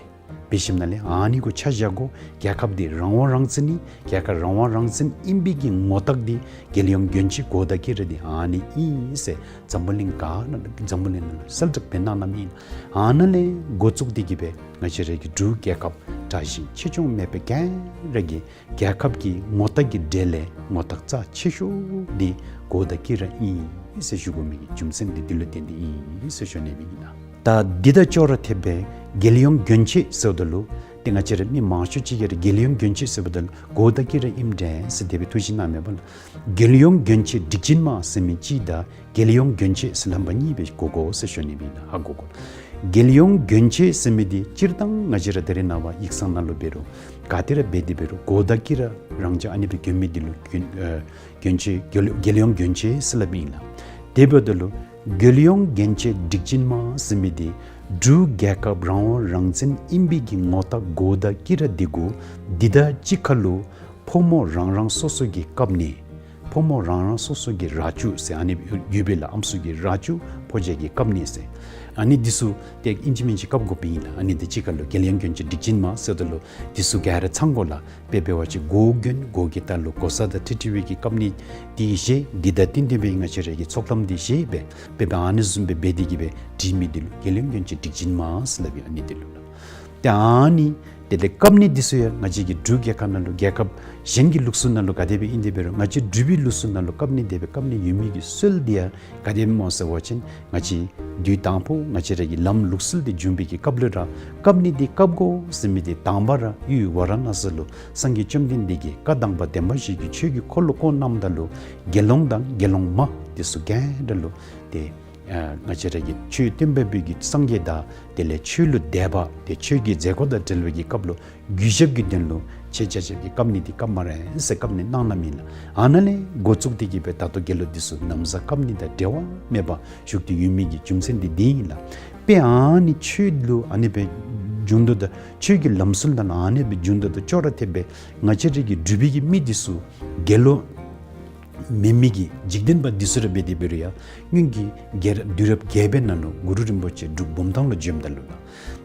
འབད་ཞིནམ་ལས་ཨ་ནི་གུ་ཆ་བཞག་དགོ། རྒྱལ་ཁབ་འདི་རང་དབང་རང་བཙན་ཨིན། རྒྱལ་ཁབ་རང་དབང་རང་བཙན་ཨིན་པའི་གི་ངོ་རྟགས་འདི་རྒྱལ་ཡོངས་གྱོན་ཆས་གོ་དང་དཀྱི་ར་འདི་ཨ་ནི་ཨིན་ཟེར་འཛམ་བུ་གླིང་ག་ནང་འཛམ་བུ་གླིང་ནང་ལུ་གསལ་བསྒྲགས་འབད་གནང་གནངམ་ཨིན། ཨ་ནཱ་ལས་འགོ་བཙུགས་ཏེ་གིས་སྦེ་ང་བཅས་ར་གི་འབྲུག་རྒྱལ་ཁབ་དྲག་ཞན་ཆེ་ཆུང་མེད་པར་ག་ར་གི་རྒྱལ་ཁབ་ཀྱི་ངོ་རྟགས་ཀྱི་གྲས་ལས་ངོ་རྟགས་རྩ་ཆེ་ཤོས་འདི་གོ་དང་དཀྱི་ར་ཨིན་ཟེར་ཞུ་དགོ་མི་གི་རྒྱུ་མཚན་འདི་འདི་ལུ་བརྟེན་ཏེ་ཨིན་ཟེར་ཞུ་ནི་ཨིན་ལགས། ད་འདི་དང་ཅོག་ར་འཐདཔ་སྦེ་རྒྱལ་ཡོངས་གྱོན་ཆས་ཟེརཝ་ད་ལུ་ཏེ་ང་བཅས་ར་མི་མང་ཤོས་ཅིག་གིས་ར་རྒྱལ་ཡོངས་གྱོན་ཆས་ཟེརཝ་ད་ལུ་གོ་དང་དཀྱི་ར་ཨིནམ་འདྲས་ཟེར་དེ་སྦེ་ཐུགས་བཞེད་གནང་མས་པ་ལགས། རྒྱལ་ཡོངས་གྱོན་ཆས་སྒྲིག་ཅན་མ་ཟེར་མི་གཅིག་དང་རྒྱལ་ཡོངས་གྱོན་ཆས་ཟེར་ལྷམ་པ་གཉིས་སྦེ་གོ་དགོ་ཟེར་ཞུ་ནི་ཨིན་ལགས། ཧ་གོ་དགོ། རྒྱལ་ཡོངས་གྱོན་ཆས་ཟེར་མི་འདི་སྤྱིར་བཏང་ང་བཅས་ར་ད་རེས་ནངས་པ་ཡིག་ཚང་ནང་ལུ་འབད་རུང་ག་ཏེ་ར་འབད་དེ་འབད་རུང་གོ་དང་དཀྱི་ར་རང་འཇགས་ཨ་ནི་སྦེ་གྱོན་མི་འདི་ལུ་གྱོན་ཨེ་གྱོན་ཆས་རྒྱལ་རྒྱལ་ཡོངས་གྱོན་ཆས་ཟེར་སླབ་ཨིན་ལགས། དེ་འབདཝ་ད་ལུ་རྒྱལ་ཡོངས་གྱོན་ཆས་སྒྲིག་ཅན་མ་ཟེར་མི་འདི་འབྲུག་རྒྱལ་ཁབ་རང་དབང་རང་བཙན་ཨིན་པའི་གི་ངོ་རྟགས་གོ་དང་དཀྱི་ར་འདི་གུ་འདི་དང་གཅིག་ཁར་ལུ་ཕོ་མོ་རང་རང་སོ་སོ་གི་བཀབ་ནི་ཕོ་མོ་རང་རང་སོ་སོ་གི་ར་ཅུ་ཟེར་ཨ་ནི་ཡོད་པས་ལགས། ཨམ་སྲུ་གི་ར་ཅུ་ཕོ་རྒྱས་ཀྱི་བཀབ་ནི་ཟེར་ཨ་ནི་འདི་ཚུ་ཏེ་ཨིན་ཅི་མིན་ཅི་བཀབ་དགོཔ་ཨིན་ལགས། ཨ་ནི་འདི་གཅིག་ཁར་ལུ་རྒྱལ་ཡོངས་གྱོན་ཆས་སྒྲིག་ཅན་མ་ཟེརཝ་ད་ལུ་འདི་ཚུ་ག་ར་ཚང་དགོ་ལགས། དཔེ་འབད་བ་ཅིན་གོ་གྱོན་གོ་གི་ལྟག་ལུ་གོ་ས་དང་འཁྲིལ་འཁྲིལ་བའི་གི་བཀབ་ནི་འདི་བཞེས། འདི་དང་བསྟུན་ཏེ་སྦེ་ང་བཅས་ར་གི་ཚོགས་ལམ་འདི་བཞེས་སྦེ་དཔེ་འབད་ཨ་ནི་བཟུམ་སྦེ་འབད་དེ་གིས་སྦེ་སྒྲིག་མི་འདི་ལུ་རྒྱལ་ཡོངས་གྱོན་ཆས་སྒྲིག་ཅན་མ་ཟེར་སླབ་ཨིན། ཨ་ནི་འདི་ལུ་ལགས། ཏེ་ཨ་ནི་དེ་ལས་བཀབ་ནི་འདི་ཚུ་ཡང་ང་བཅས་ཀྱི་འབྲུག་རྒྱལ་ཁབ་ནང་ལུ་རྒྱལ་ཁབ་གཞན་གྱི་ལུགས་སྲོལ་ནང་ལུ་ག་དེ་སྦེ་ཨིན་དེ་འབད་རུང་ང་བཅས་འབྲུག་པའི་ལུགས་སྲོལ་ནང་ལུ་བཀབ་ནི་དེ་སྦེ་བཀབ་ནི་ཡོད་མི་གི་སྲོལ་འདི་ཡང་ག་དེ་སྨོ་ཟེར་བ་ཅིན་ང་བཅས་དུས་དང་ཕུ་ང་བཅས་ར་གི་ལམ་ལུགས་སྲོལ་འདི་བྱུང་བའི་གི་སྐབས་ལུ་ར་བཀབ་ནི་འདི་བཀབ་དགོ་ཟེར་མི་འདི་དང་པ་ར་ཡུལ་ཝཱ་ར་ཎ་སི་ལུ་སངས་རྒྱས་བཅོམ་ལྡན་འདས་ཀྱིས་བཀའ་དང་པ་བདེན་པ་བཞི་གི་ཆོས་ཀྱི་འཁོར་ལོ་བསྐོར་གནངམ་ད་ལུ་དགེ་སློང་དང་དགེ་སློང་མ་འདི་ཚུ་ག་ར་ལུ་ཏེ་ ཨ་ང་བཅས་ར་གི་ཆོས་སྟོན་པ་སྦེ་གི་སངས་རྒྱས་དང་དེ་ལས་ཆོས་ལུ་དད་པ་དེ་ཆོས་ཀྱི་མཛད་སྒོ་དང་འབྲེལ་བའི་གི་སྐབས་ལུ་གུས་ཞབས་ཀྱི་དོན་ལུ་ཆོས་རྒྱ་ཆེན་གྱི་བཀབ་ནི་འདི་བཀབ་སྨ་རེ་ཟེར་བཀབ་ནི་གནང་གནངམ་ཨིན་ལགས། ཨ་ནཱ་ལས་འགོ་བཙུགས་ཏེ་གི་སྦེ་ད་ལྟོ་དགེ་སློང་འདི་ཚུ་ན་བཟའ་བཀབ་ནི་དང་འབྲལ་བ་མེད་པར་བཞུགས་ཏེ་ཡོད་མི་གི་རྒྱུ་མཚན་འདི་འདི་ཨིན་ལགས། དཔེ་ཨ་ནི་ཆོས་ལུ་ཨ་ནི་སྦེ་འགྱུར་འགྲོ་དང་ཆོས་ཀྱི་ལམ་སྲོལ་དང་ཨ་ནི་སྦེ་འགྱུར་འགྲོ་དང་ཅོག་ར་འཐདཔ་སྦེ་ང་བཅས་ར་གི་འབྲུག་པའི་གི་མི་འདི་ཚུ་དགེ་སློང་མེན་མི་གི་འཇིག་རྟེན་པ་འདི་ཚུ་ར་འབད་དེ་འབད་རུང་ཡང་སྔོན་གྱི་རྒྱལ་རབས་དུས་རབས་བརྒྱད་པའི་ནང་ལུ་གུ་རུ་རིན་པོ་ཆེ་འབྲུག་བུམ་ཐང་ལུ་བྱོནམ་ད་ལུ་ལགས།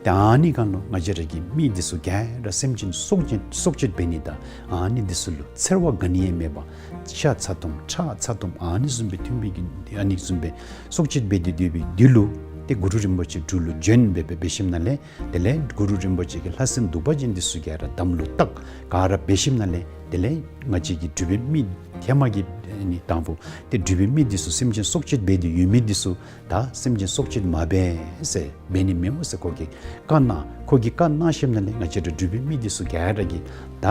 ཏེ་ཨ་ནི་སྒང་ལུ་ང་བཅས་ར་གི་མི་འདི་ཚུ་ག་ར་སེམས་ཅན་སྲོག་ཅན་སྲོག་གཅོད་འབད་ནི་དང་ཨ་ནི་འདི་ཚུ་ལུ་འཚེར་བ་ག་ནི་ཡང་མེད་པར་ཤ་ཚ་ཏོམ་ཁྲག་ཚ་ཏོམ་ཨ་ནི་བཟུམ་སྦེ་འཐུང་བའི་གི་ཨ་ནི་བཟུམ་སྦེ་སྲོག་གཅོད་འབད་དེ་སྡོད་པའི་དུས་ལུ་ཏེ་གུ་རུ་རིན་པོ་ཆེ་འབྲུག་ལུ་བྱོན་སྦེ་སྦེ་འབད་ཞིནམ་ལས་དེ་ལས་གུ་རུ་རིན་པོ་ཆེ་གིས་ལྷ་སྲིན་གདུག་པ་ཅན་འདི་ཚུ་ག་ར་དམ་ལུ་བཏགས་ག་ར་འབད་ཞིནམ་ལས་དེ་ལས་ང་བཅས་ཀྱི་འབྲུག་པའི་མི་ཧེ་མ་གི་ཨ་ནི་དང་པོ་ཏེ་འབྲུག་པའི་མི་འདི་ཚུ་སེམས་ཅན་སྲོག་གཅོད་འབད་དེ་ཡོད་མི་འདི་ཚུ་ད་སེམས་ཅན་སྲོག་གཅོད་མ་འབད་ཟེར་འབད་ནི་མེདཔ་ཟེར་ཁོ་གིས་བཀའ་གནང་། ཁོ་གིས་བཀའ་གནང་ཞིནམ་ལས་ང་བཅས་ར་འབྲུག་པའི་མི་འདི་ཚུ་ག་ར་གིས་ད་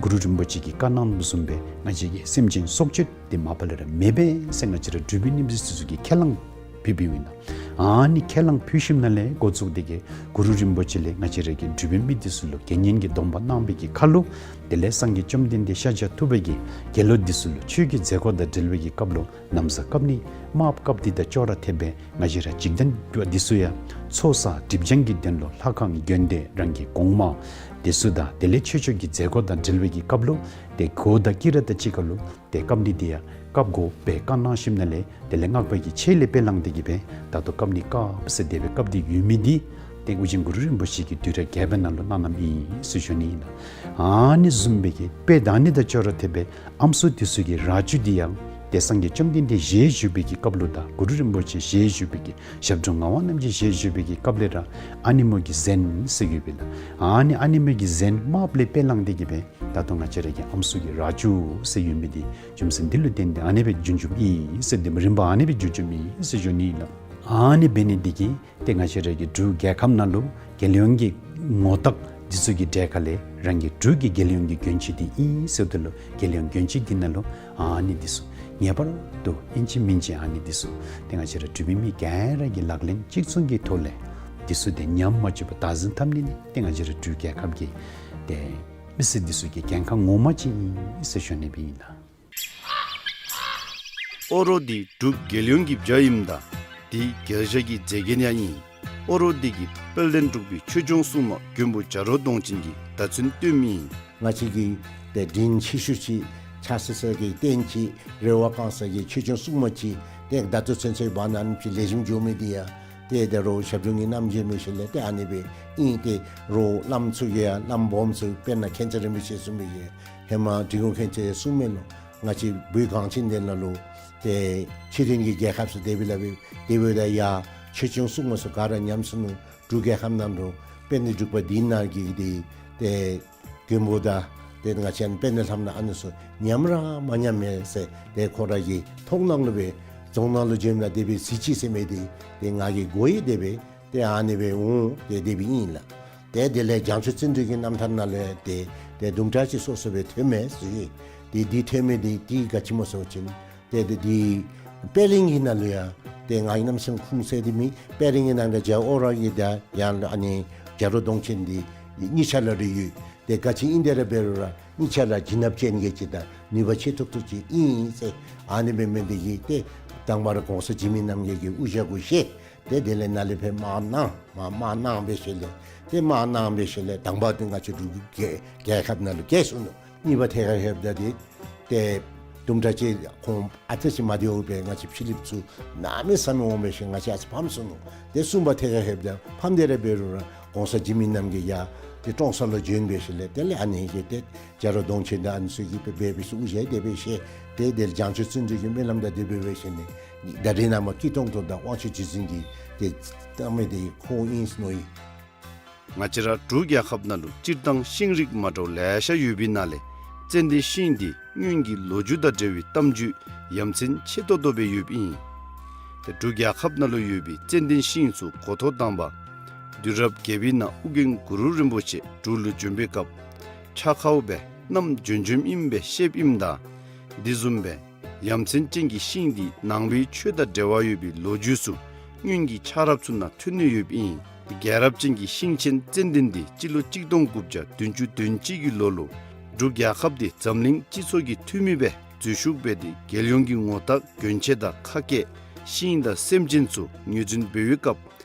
གུ་རུ་རིན་པོ་ཆེ་གིས་བཀའ་གནངམ་བཟུམ་སྦེ་ང་བཅས་ཀྱིས་སེམས་ཅན་སྲོག་གཅོད་འདི་མ་པ་ལས་ར་མི་འབད་ཟེར་ང་བཅས་ར་འབྲུག་པའི་མི་འདི་ཚུ་གིས་ཁས་བླངས་ཕུལ་ཕུལཝ་ཨིན་ལགས། ཨ་ནི་ཁས་བླངས་ཕུལ་ཞིནམ་ལས་འགོ་བཙུགས་ཏེ་གི་གུ་རུ་རིན་པོ་ཆེ་ལས་ང་བཅས་ར་གི་འབྲུག་པའི་མི་འདི་ཚུ་ལུ་དགེ་བསྙེན་གྱི་སྡོམ་པ་གནང་བའི་གི་ཁར་ལུ་དེ་ལས་སངས་རྒྱས་བཅོམ་ལྡན་འདས་ཤཱཀྱ་ཐུབ་པ་གིས་དགེ་སློང་འདི་ཚུ་ལུ་ཆོས་ཀྱི་མཛད་སྒོ་དང་འབྲེལ་བའི་གི་སྐབས་ལུ་ན་བཟའ་བཀབ་ནི་དམག་བཀབ་ནི་དང་ཅོག་ར་འཐདཔ་སྦེ་ང་བཅས་ར་འཇིག་རྟེན་པ་འདི་ཚུ་ཡང་ཚོགས་བསགས་སྒྲིབ་སྦྱང་གི་དོན་ལུ་ལྷ་ཁང་དགོན་སྡེ་རང་གི་གོང་མ་འདི་ཚུ་དང་དེ་ལས་ཆོས་ཕྱོགས་ཀྱི་མཛད་སྒོ་དང་འབྲེལ་བའི་གི་སྐབས་ལུ་ཏེ་གོས་དང་དཀྱི་ར་དང་གཅིག་ཁར་ལུ་ཏེ་བཀབ་ནི་འདི་ཡང་བཀབ་དགོ་པའི་བཀའ་གནང་ཞིནམ་ལས་དེ་ལས་སྔགས་པ་གིས་ཆེད་ལས་དཔེ་བླངས་ཏེ་གི་སྦེ་ད་ལྟོ་བཀབ་ནི་བཀབ་ཟེར་དེ་སྦེ་བཀབ་སྟེ་ཡོད་མི་འདི་ཏེ་ཨོ་རྒྱན་གུ་རུ་རིན་པོ་ཆེ་གིས་དུས་རབས་བརྒྱད་པའི་ནང་ལུ་གནང་གནངམ་ཨིན་ཟེར་ཞུ་ནི་ཨིན་ལགས། ཨ་ནི་བཟུམ་སྦེ་གི་དཔེ་ད་ནི་དང་ཅོག་ར་འཐདཔ་སྦེ་ཨམ་སྲུ་འདི་ཚུ་གི་རྭ་ཅོ་འདི་ཡང་ཏེ་སངས་རྒྱས་བཅོམ་ལྡན་འདས་ཞལ་བཞུགས་པའི་གི་སྐབས་ལུ་དང་གུ་རུ་རིན་པོ་ཆེ་ཞལ་བཞུགས་པའི་གི་ཞབས་དྲུང་ངག་དབང་རྣམ་རྒྱལ་ཞལ་བཞུགས་པའི་གི་སྐབས་ལས་ར་ཨ་ནེམོ་གི་གཟན་ཟེར་ཡོདཔ་ཨིན་ལགས། ཨ་ནི་ཨ་ནེམོ་གི་གཟན་དམརཔོ་ལས་དཔེ་བླངས་ཏེ་གི་སྦེ་ད་ལྟོ་ང་བཅས་ར་གི་ཨམ་སྲུ་གི་རྭ་ཅོ་ཟེར་ཡོད་མི་འདི་རྒྱུ་མཚན་འདི་ལུ་བརྟེན་ཏེ་ཨ་ནི་སྦེ་བྱུང་བྱུངམ་ཨིན་ཟེར། འདི་རིམ་པ་ཨ་ནི་སྦེ་བྱུང་བྱུངམ་ཨིན་ཟེར་ཞུ་ནི་ཨིན་ལགས། ཨ་ནི་འབད་ནི་འདི་གིས་ཏེ་ང་བཅས་ར་གི་འབྲུག་རྒྱལ་ཁབ་ནང་ལུ་རྒྱལ་ཡོངས་ཀྱི་ངོ་རྟགས་འདི་ཚུ་གི་གྲས་ཁ་ལས་རང་གི་འབྲུག་གི་རྒྱལ་ཡོངས་ཀྱི་གྱོན་ཆས་འདི་ཨིན་ཟེརཝ་ད་ལུ་རྒྱལ་ཡོངས་གྱོན་ཆས་འདི་ནང་ལུ་ཨ་ནི་འདི་ཚུ་ངེས་པར་དུ་ཨིན་ཅི་མིན་ཅི་ཨ་ནི་འདི་ཚུ་ཏེ་ང་བཅས་ར་འབྲུག་པའི་མི་ག་ར་གིས་ལག་ལེན་གཅིག་མཚུངས་ཀྱི་ཐོག་ལས་འདི་ཚུ་ཏེ་ཉམས་མ་བཅུག་པར་བདག་འཛིན་འཐབ་ནི་ནི་ཏེ་ང་བཅས་ར་འབྲུག་རྒྱལ་ཁབ་ཀྱི་ཏེ་མི་སེར་འདི་ཚུ་གི་འགན་ཁག་ངོ་མ་ཅིག་ཨིན་ཟེར་ཞུ་ནི་སྦེ་ཨིན་ལགས། ཨོ་རོག་འདི་འབྲུག་རྒྱལ་ཡོངས་ཀྱི་བྱ་ཨིནམ་ད་འདི་རྒྱལ་བྱ་གི་མཛེས་རྒྱན་ཡང་ཨིན། ཨོ་རོག་འདི་གིས་དཔལ་ལྡན་འབྲུག་པའི་ཆོས་སྐྱོང་སྲུང་མ་མགོན་པོ་བྱ་རོག་གདོང་ཅན་གྱི་བརྡ་མཚོན་སྟོནམ་ཨིན། ང་བཅས་ཀྱི་ཏེ་དྲིན་ཆེ་ཤོས་ཅིག་ཆགས་ས་ས་གི་རྟེན་ཅིག་རེ་བ་བསྐང་ས་གི་ཆོས་སྐྱོང་སྲུང་མ་ཅིག་ཏེ་ད་ལྟོ་ཚུན་ཚོད་བར་ན་ཨ་ནི་ཅིག་ལེགས་ཤོམ་འགྱོ་མི་འདི་ཡང་ཏེ་ད་རུང་ཞབས་དྲུང་གི་རྣམ་རྒྱལ་མི་ཤེས་ལས་ཏེ་ཨ་ནི་སྦེ་ཨིན། ཏེ་རོགས་བླམ་ཚུ་གིས་ཡང་བླམ་སྦོམ་ཚུ་དཔེར་ན་མཁྱེན་བརྩེ་རིན་པོ་ཆེ་གསུངས་མི་གི་ཧེ་མ་འབྲི་གུང་མཁྱེན་བརྩེ་གསུངས་མི་ལུ་ང་བཅས་བོད་གངས་ཅན་འདི་ནང་ལུ་ཏེ་ཕྱི་རོལ་གྱི་རྒྱལ་ཁབ་ཚུ་དེ་སྦེ་ལཱ་འབད་དེ་འབདཝ་ད་ཡང་ཆོས་སྐྱོང་སྲུང་མ་ཚུ་ག་ར་ཉམས་སོ་ནུག། འབྲུག་རྒྱལ་ཁབ་ནང་ལུ་དཔལ་ལྡན་འབྲུག་པ་འདི་ནང་གི་འདི་ཏེ་མགོན་པོ་དང་ཏེ་ང་བཅས་དཔལ་ལྡན་ལྷ་མོ་ཨ་ནི་ཚུ་ཉམས་ར་མ་ཉམས་མས་ཟེར་ཏེ་ཁོ་ར་གི་མཐོང་སྣང་ལུ་སྦེ་རྫོང་ནང་ལུ་བྱོནམ་ད་དེ་སྦེ་གཟི་བརྗིད་ཟེར་མི་འདི་ཏེ་ང་གིས་གོ་ཡི། དེ་སྦེ་ཏེ་ཨ་ནི་སྦེ་འོང་ཏེ་དེ་སྦེ་ཨིན་ལགས། ཏེ་དེ་ལས་བྱང་ཆུབ་བརྩོན་འགྲུས་ཀྱི་རྣམ་ཐར་ནང་ལུ་ཏེ་ཏེ་དུམ་གྲ་ཅིག་སོ་སོ་སྦེ་ཐོནམ་མས་ཟེར། ཏེ་འདི་ཐོན་མི་འདི་ཏེ་ག་ཅི་སྨོ་ཟེར་བ་ཅིན་ཏེ་ཏེ་འདི་དཔལ་གླིང་གི་ནང་ལུ་ཡང་ཏེ་ང་གིས་གནམ་མེད་ས་མེད་ཁུངས་བཙན་ཏེ་མེད། དཔལ་གླིང་གི་ནང་ལུ་རྒྱལ་ཨོ་རོག་གི་ད་ཡང་ཨ་ནི་བྱ་རོག་གདོང་ཅན་འདི་གཉིས་ཆ་ལ་རེ་ཡོད། ཏེ་ག་ཅི་ཨིན་དེ་ར་འབད་རུང་ར་གཉིས་ཆ་ར་བྱིན་རླབས་ཅན་གྱི་ཅིག་དང་ནུས་པ་ཆེ་ཏོག་ཏོ་ཅིག་ཨིན་ཟེར། ཨ་ནི་འབད་མི་འདི་གིས་ཏེ་དང་པ་ར་གོང་ས་འཇིགས་མེད་རྣམ་རྒྱལ་གྱི་དབུ་ཞྭ་གུ་བཞེས། ཏེ་དེ་ལས་ནཱ་ལས་ཕར་དམག་གནང་མ་དམག་གནང་འབད་ཞིནམ་ལས་ཏེ་དམག་གནང་འབད་ཞིནམ་ལས་དང་པ་འདི་ང་བཅས་འབྲུག་རྒྱལ་རྒྱལ་ཁབ་ནང་ལུ་རྒྱལ་སོ་ནུག། གཉིས་པ་ཐད་ཁར་ལྷོདཔ་ད་འདི་ཏེ་དུམ་གྲ་ཅིག་ཁོང་ཨ་ཙི་ཅིག་མ་བདེཝ་སྦེ་ང་བཅས་ཕྱི་གླིངཔ་ཚུ་གནམ་མེད་ས་མེད་འོང་འབད་ཞིནམ་ང་བཅས་ཨ་ཙི་ཕམ་སོ་ནུག། ཏེ་གསུམ་པ་ཐད་ཁར་ལྷོདཔ་ད་ཕམ་སྟེ་ར་འབད་རུང་ར་གོང་ས་འཇིགས་མེད་རྣམ་རྒྱལ་ཡང་ཏེ་ཀྲོང་གསར་ལུ་བྱོན་འབད་ཞིནམ་ལས་དེ་ལས་ཨ་ནི་གིས་ཏེ་བྱ་རོག་གདོང་ཅན་དང་ཨ་ནི་ཚུ་གིས་འབད་འབད་འབད་ཞིནམ་དབུ་ཞྭ་དེ་སྦེ་བཞེས། ཏེ་དེ་ལས་བྱང་ཆུབ་བརྩོན་འགྲུས་ཀྱི་སྨོན་ལམ་དང་དེ་སྦེ་འབད་ཞིནམ་ལས་ད་རེས་ནངས་པ་སྐྱིད་ཏོང་ཏོ་དང་དབང་ཕྱུག་རྗེ་བཙུན་གྱིས་ཏེ་བཏབ་མི་འདི་ཁོ་ཨིན་ཟེར་མནོ་ཡི། ང་བཅས་ར་འབྲུག་རྒྱལ་ཁབ་ནང་ལུ་སྤྱིར་བཏང་ཤིང་རིགས་མ་འདྲཝ་ལེ་ཤ་ཡོད་པའི་ནང་ལས་ཙན་དན་ཤིང་འདི་སྔོན་གྱི་ལོ་རྒྱུས་དང་འབྲེལ་བའི་གཏམ་རྒྱུད་ཡ་མཚན་ཆེ་ཏོག་ཏོ་སྦེ་ཡོདཔ་ཨིན། ཏེ་འབྲུག་རྒྱལ་ཁབ་ནང་ལུ་ཡོད་པའི་ཙན་དན་ཤིང་ཚུ་འགོ་ཐོག་དང་པ་དུས་རབས་བརྒྱད་པའི་ནང་ཨོ་རྒྱན་གུ་རུ་རིན་པོ་ཆེ་འབྲུག་ལུ་བྱོན་པའི་སྐབས་ཕྱག་ཁའུ་སྦེ་བསྣམས་བྱོན་བྱོནམ་ཨིན་པའི་བཤདཔ་ཨིནམ་ད་འདི་བཟུམ་སྦེ་ ཡ་མཚན་ཅན་གྱི་ཤིང་འདི་ནང་པའི་ཆོས་དང་འབྲེལ་བ་ཡོད་པའི་ལོ་རྒྱུས་ཚུ་སྔོན་གྱི་ཆགས་རབས་ཚུ་ནང་ཐོན་ནི་ཡོདཔ་ཨིན། རྒྱལ་རབས་ཅན་གྱི་ཤིང་ཆེན་ཙན་དན་འདི་སྤྱི་ལོ་གཅིག་སྟོང་དགུ་བརྒྱ་བདུན་ཅུ་དོན་གཅིག་གི་ལོ་ལུ་འབྲུག་རྒྱལ་ཁབ་འདི་འཛམ་གླིང་སྤྱི་ཚོགས་ཀྱི་འཐུས་མི་སྦེ་འཛུལ་ཞུགས་འབད་དེ་རྒྱལ་ཡོངས་ཀྱི་ངོ་རྟགས་གྱོན་ཆས་དང་ཁ་སྐད་ཤིང་དང་སེམས་ཅན་ཚུ་ངོས་འཛིན་འབད་བའི་སྐབས་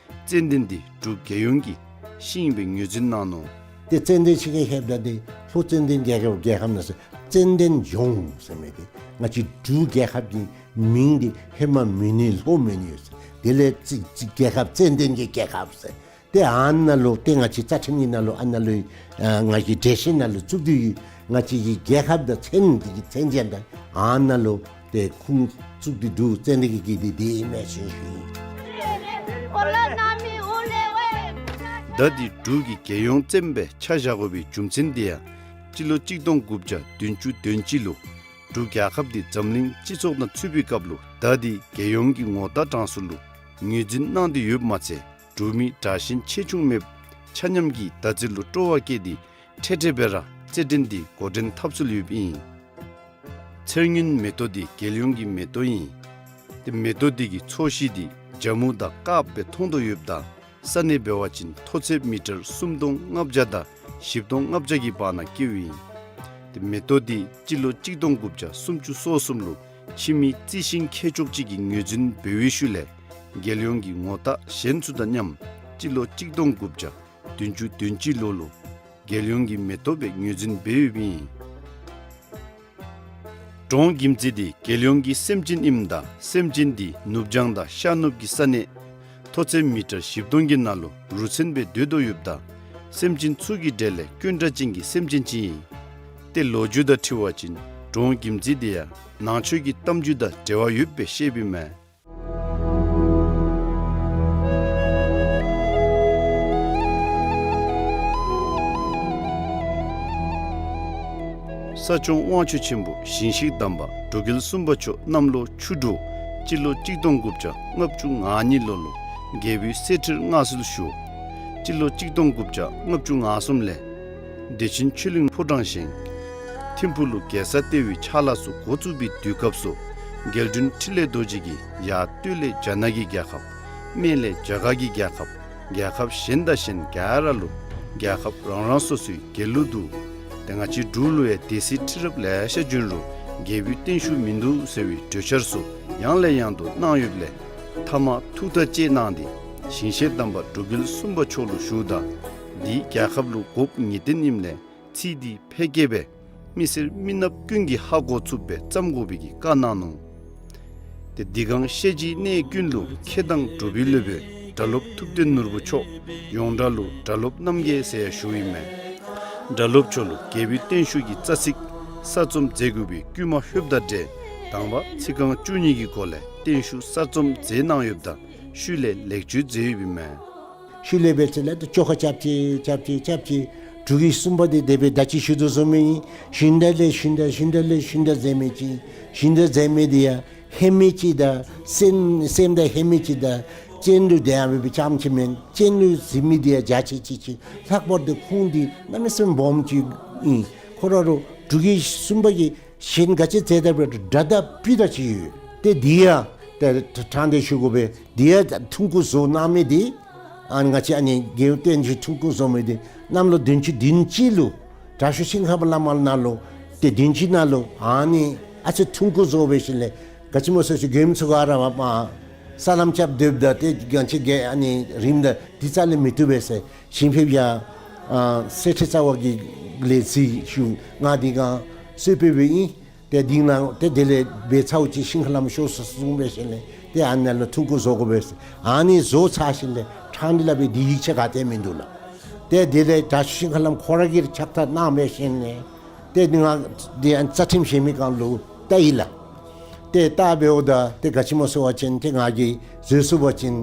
ཙན་དན་འདི་འབྲུག་རྒྱལ་ཡོངས་ཀྱི་ཤིང་སྦེ་ངོས་འཛིན་གནང་ནུག། ཏེ་ཙན་དན་ཕྱི་རྒྱལ་ཁྱབ་ད་ཏེ་ལྷོ་ཙན་དན་རྒྱལ་ཁབ་རྒྱལ་ཁབ་ནང་ཟེར་ཙན་དན་ལྗོངས་ཟེར་མི་འདི་ང་བཅས་འབྲུག་རྒྱལ་ཁབ་ཀྱི་མིང་འདི་ཧེ་མ་མོན་ནི་ལྷོ་མོན་ནི་ཡོད་ཟེར། དེ་ལས་ཙི་ཙི་རྒྱལ་ཁབ་ཙན་དན་གྱི་རྒྱལ་ཁབ་ཟེར། ཏེ་ཨ་ནཱ་ལུ་ཏེ་ང་བཅས་རྩ་ཁྲིམས་ཀྱི་ནང་ལུ་ཨ་ནཱ་ལུ་ཨ་ང་བཅས་འགྲེལ་བཤད་ནང་ལུ་བཙུགས་ཏེ་ཡོད། ང་བཅས་ཀྱི་རྒྱལ་ཁབ་དང་མཚན་འདི་གི་མཚན་ཅན་དང་ཨ་ནཱ་ལུ་ཏེ་ཁུངས་བཙུགས་ཏེ་འདུག། ཙན་དན་གྱི་གི་འདི་འདི་ཨིན་མས་ཟེར་ཞུ་ཡི། ད་འདི་འབྲུག་གི་རྒྱལ་ཡོངས་ཙན་དན་སྦེ་ཆ་བཞག་དགོ་པའི་རྒྱུ་མཚན་འདི་ཡང་སྤྱི་ལོ་གཅིག་སྟོང་དགུ་བརྒྱ་བདུན་ཅུ་དོན་གཅིག་ལུ་འབྲུག་རྒྱལ་ཁབ་འདི་འཛམ་གླིང་སྤྱི་ཚོགས་ནང་ཚུད་པའི་སྐབས་ལུ་ད་འདི་རྒྱལ་ཡོངས་ཀྱི་ངོ་རྟགས་གྲངས་སུ་ལུ་ངོས་འཛིན་གནང་སྟེ་ཡོདཔ་མ་ཚད་འབྲུག་མི་དྲག་ཞན་ཆེ་ཆུང་མེད་ཆ་མཉམ་གྱིས་ད་ཚེ་ལུ་སྤྲོ་བ་བསྐྱེད་དེ་འཕྲལ་འཕྲལ་སྦེ་ར་རྩེད་འགྲན་འདི་འགོ་འདྲེན་འཐབ་སྲོལ་ཡོདཔ་ཨིན། ཚེར་སྔོན་མེ་ཏོག་འདི་རྒྱལ་ཡོངས་ཀྱི་མེ་ཏོག་ཨིན། ཏེ་མེ་ཏོག་འདི་གི་ཚོས་གཞི་འདི་ཇ་མུ་དང་དཀརཔོ་སྦེ་མཐོང་དོ་ཡོདཔ་ད་ས་གནས་འབད་བ་ཅིན་མཐོ་ཚད་མི་ཊར་སུམ་སྟོང་ལྔ་བརྒྱ་དང་བཞི་སྟོང་ལྔ་བརྒྱ་གི་བར་ན་བཀལཝ་ཨིན། ཏེ་མེ་ཏོག་འདི་སྤྱི་ལོ་གཅིག་སྟོང་དགུ་བརྒྱ་སུམ་ཅུ་སོ་གསུམ་ལུ་ཕྱི་མི་རྩི་ཤིང་མཁས་མཆོག་ཅིག་གིས་ངོས་འཛིན་འབད་བའི་ཤུལ་ལས་རྒྱལ་ཡོངས་ཀྱི་ངོ་རྟགས་གཞན་ཚུ་དང་མཉམ་སྤྱི་ལོ་གཅིག་སྟོང་དགུ་བརྒྱ་བདུན་ཅུ་དོན་གཅིག་ལོ་ལུ་རྒྱལ་ཡོངས་ཀྱི་མེ་ཏོག་སྦེ་ངོས་འཛིན་འབད་ཡོདཔ་ཨིན། འབྲོང་གིམ་ཙི་འདི་རྒྱལ་ཡོངས་ཀྱི་སེམས་ཅན་ཨིནམ་ད་སེམས་ཅན་འདི་ནུབ་བྱང་དང་ཤར་ནུབ་ཀྱི་ས་གནས་མཐོ་ཚད་མི་ཊར་བཞི་སྟོང་གི་ནང་ལུ་རུ་མཚོན་སྦེ་སྡོད་དོ་ཡོདཔ་ད་སེམས་ཅན་ཚུ་གི་གྲས་ལས་དཀོན་དྲགས་ཅན་གྱི་སེམས་ཅན་ཅིག་ཨིན། ཏེ་ལོ་རྒྱུས་དང་འཁྲིལ་བ་ཅིན་འབྲོང་གིམ་ཙི་འདི་ཡང་ནང་ཆོས་ཀྱི་གཏམ་རྒྱུད་དང་འབྲེལ་བ་ཡོདཔ་སྦེ་བཤདཔ་ཨིན་མས། ས་སྐྱོང་དབང་ཕྱུག་ཆེན་པོ་ཞིང་གཤེགས་དམ་པ་འབྲུག་རྒྱལ་གསུམ་པ་མཆོག་གནམ་ལོ་ཆུ་འབྲུག་སྤྱི་ལོ་གཅིག་སྟོང་དགུ་བརྒྱ་ལྔ་བཅུ་ང་གཉིས་ལོ་ལུ་རྒྱལ་པོའི་གསེར་ཁྲིར་མངའ་གསོལ་ཞུ། སྤྱི་ལོ་གཅིག་སྟོང་དགུ་བརྒྱ་ལྔ་བཅུ་ང་གསུམ་ལས་བདེ་ཆེན་ཆོས་གླིང་ཕོ་བྲང་བཞེངས། ཐིམ་ཕུག་ལུ་རྒྱལ་ས་ལྟེ་བའི་ཕྱག་ལཱ་ཚུ་འགོ་བཙུགས་པའི་དུས་སྐབས་སུ་རྒྱལ་དྲུང་འཕྲིན་ལས་རྡོ་རྗེ་གིས་ཡར་སྟོད་ལས་རྒྱ་ནག་གི་རྒྱལ་ཁབ། སྨད་ལས་རྒྱ་གར་གྱི་རྒྱལ་ཁབ། རྒྱལ་ཁབ་གཞན་དང་གཞན་ག་ར་ལུ་རྒྱལ་ཁབ་རང་རང་སོ་སོའི་རྒྱལ་གླུ་འདུག། ཏེ་ང་བཅས་འབྲུག་ལུ་ཡང་སྡེ་སྲིད་ཁྲི་རབས་ལེ་ཤ་བྱོན་རུང་རྒྱལ་པོའི་བརྟན་བཞུགས་མིན་འདུག་ཟེར་བའི་གྲོས་འཆར་ཚུ་ཡང་ལས་ཡང་དུ་གནང་ཡོདཔ་ལས་མཐའ་མ་ཐུགས་ཐག་བཅད་གནང་སྟེ་ཞིང་གཤེགས་དམ་པ་འབྲུག་རྒྱལ་གསུམ་པ་མཆོག་ལུ་ཞུཝ་ད་འདི་རྒྱལ་ཁབ་ལུ་དགོཔ་ངེས་བརྟན་ཨིནམ་ལས་ཚིག་འདི་ཕལ་སྐད་སྦེ་མི་སེར་མི་ནགཔ་ཀུན་གྱིས་ཧ་གོ་ཚུགསཔ་སྦེ་བརྩམ་དགོ་པའི་གི་བཀའ་གནང་ནུག། ཏེ་འདི་གང་བཤད་རྒྱུའི་གནས་ཀུན་ལུ་མཁས་དང་གྲུབ་པའི་སློབ་དཔོན་སྒྲ་སློབ་ཐུབ་བསྟན་ནོར་བུ་མཆོག་ཡོངས་གྲགས་ལུ་སྒྲ་སློབ་རྣམ་རྒྱལ་ཟེར་ཡང་ཞུཝ་ཨིན་མས། སྒྲ་སློབ་མཆོག་ལུ་རྒྱལ་པོའི་བརྟན་བཞུགས་ཀྱི་རྩ་ཚིག་གསར་རྩོམ་མཛད་དགོ་པའི་བསྐུལ་མ་ལྷོདཔ་དང་འབྲེལ་དང་པ་ཚིག་རྐང་བཅུ་གཉིས་ཀྱི་སྒོ་ལས་བརྟན་བཞུགས་གསར་རྩོམ་མཛད་གནང་ཡོདཔ་ད་ཤུལ་ལས་ལེགས་བཅོས་མཛད་ཡོདཔ་ཨིན་མས། ཤུལ་ལས་འབད་ཚེ་ལས་ཏེ་བཅོ་ཁ་རྐྱབ་ཅི་རྐྱབ་ཅི་རྐྱབ་ཅི། འབྲུག་གི་གསུམ་པ་འདི་དེ་སྦེ་ད་ཅི་ཞུ་དོ་བཟུམ་སྦེ་ཨིན། ཞུན་དགྲ་ལས་ཞུན་དགྲ་ཞུན་དགྲ་ལས་ཞུན་དགྲ་མཛད་མི་ཅིག། ཞུན་དགྲ་མཛད་མི་འདི་ཡང་ཧེ་མི་ཅིག་དང་སེམས་སེམས་དང་ཧེ་མི་ཅིག་དང་སྤྱན་ལུ་དེ་ཡང་སྦེ་ཙམ་ཅིག་མེན། སྤྱན་ལུ་གཟིགས་མི་འདི་ཡང་འཇའ་ཆི་ཆི་ཅིག། ལྷག་པར་དུ་ཁུངས་འདི་གནམ་མེད་ས་མེད་སྦོམ་ཅིག་ཨིན། ཁོ་ར་རུ་འབྲུག་གི་གསུམ་པ་གི་གཞན་ག་ཅི་མཛད་ད་འབད་རུང་སྒྲ་དང་སྤུ་དང་ཅིག་ཡོད། ཏེ་འདི་ཡང་ཏེ་ཕྲང་སྟེ་ཞུ་དགོ་པས། འདི་ཡང་ཐུང་ཀུ་བཟོ་གནང་མི་འདི་ཨ་ནི་ང་བཅས་ཨ་ནི་རྒྱལ་བསྟན་བཅོས་ཐུང་ཀུ་བཟོ་མི་འདི་གནམ་ལོ་བདུན་ཅུ་བདུན་ཅུ་ལུ་དྲག་ཤོས་ཤིང་ཁམས་བླ་མ་ནང་ལུ་ཏེ་བདུན་ཅུ་ནང་ལུ་ཨ་ནི་ཨ་ཙི་ཐུང་ཀུ་བཟོ་སྦེ་ཞིནམ་ལས་ག་ཅི་སྨོ་ཟེར་ཞུ་དགོནམ་ཚུ་ག་ར་མ་ས་ལམ་རྐྱབ་སྡོདཔ་ད་ཏེ་ག་ཅི་གེ་ཨ་ནི་རིངམ་ད་འདི་རྩ་ལས་མི་བཏུབ་པས་ཟེར། ཞིང་ཕེབས་ཡང་ཨ་གསེར་ཁྲི་རྩ་བ་གི་ལས་ཚིག་ཞུ་ང་འདི་གང་གསོལ་ཕེབས་སྦེ་ཨིན། ཏེ་འདི་ནང་ཏེ་དེ་ལས་འབད་ཚརཝ་ཅིག་ཤིང་ཁ་ལམ་ཤོར་སོ་གསུངས་སྦེ་ཞིནམ་ལས་ཏེ་ཨ་ནཱ་ལུ་ཐུང་ཀུ་བཟོ་དགོ་པས། ཨ་ནི་བཟོ་ཚར་ཞིནམ་ལས་ཕྲང་སྟེ་སླབ་པའི་འདི་ཡིག་ཆ་ག་ཏེ་མིན་འདུག་ལགས། ཏེ་དེ་ལས་དྲག་ཤོས་ཤིང་ཁ་ལམ་ཁོ་ར་གིས་ཕྱག་ཐག་གནང་སྦེ་ཞིནམ་ལས་ཏེ་འདི་ང་འདི་ཨ་རྩ་ཁྲིམས་བཞེས་མི་གང་ལུ་བལྟ་ཡི་ལགས། ཏེ་བལྟ་འབདཝ་ད་ཏེ་ག་ཅི་སྨོ་ཟེར་བ་ཅིན་ཏེ་ང་གིས་བཟོ་ཚུགས་པ་ཅིན་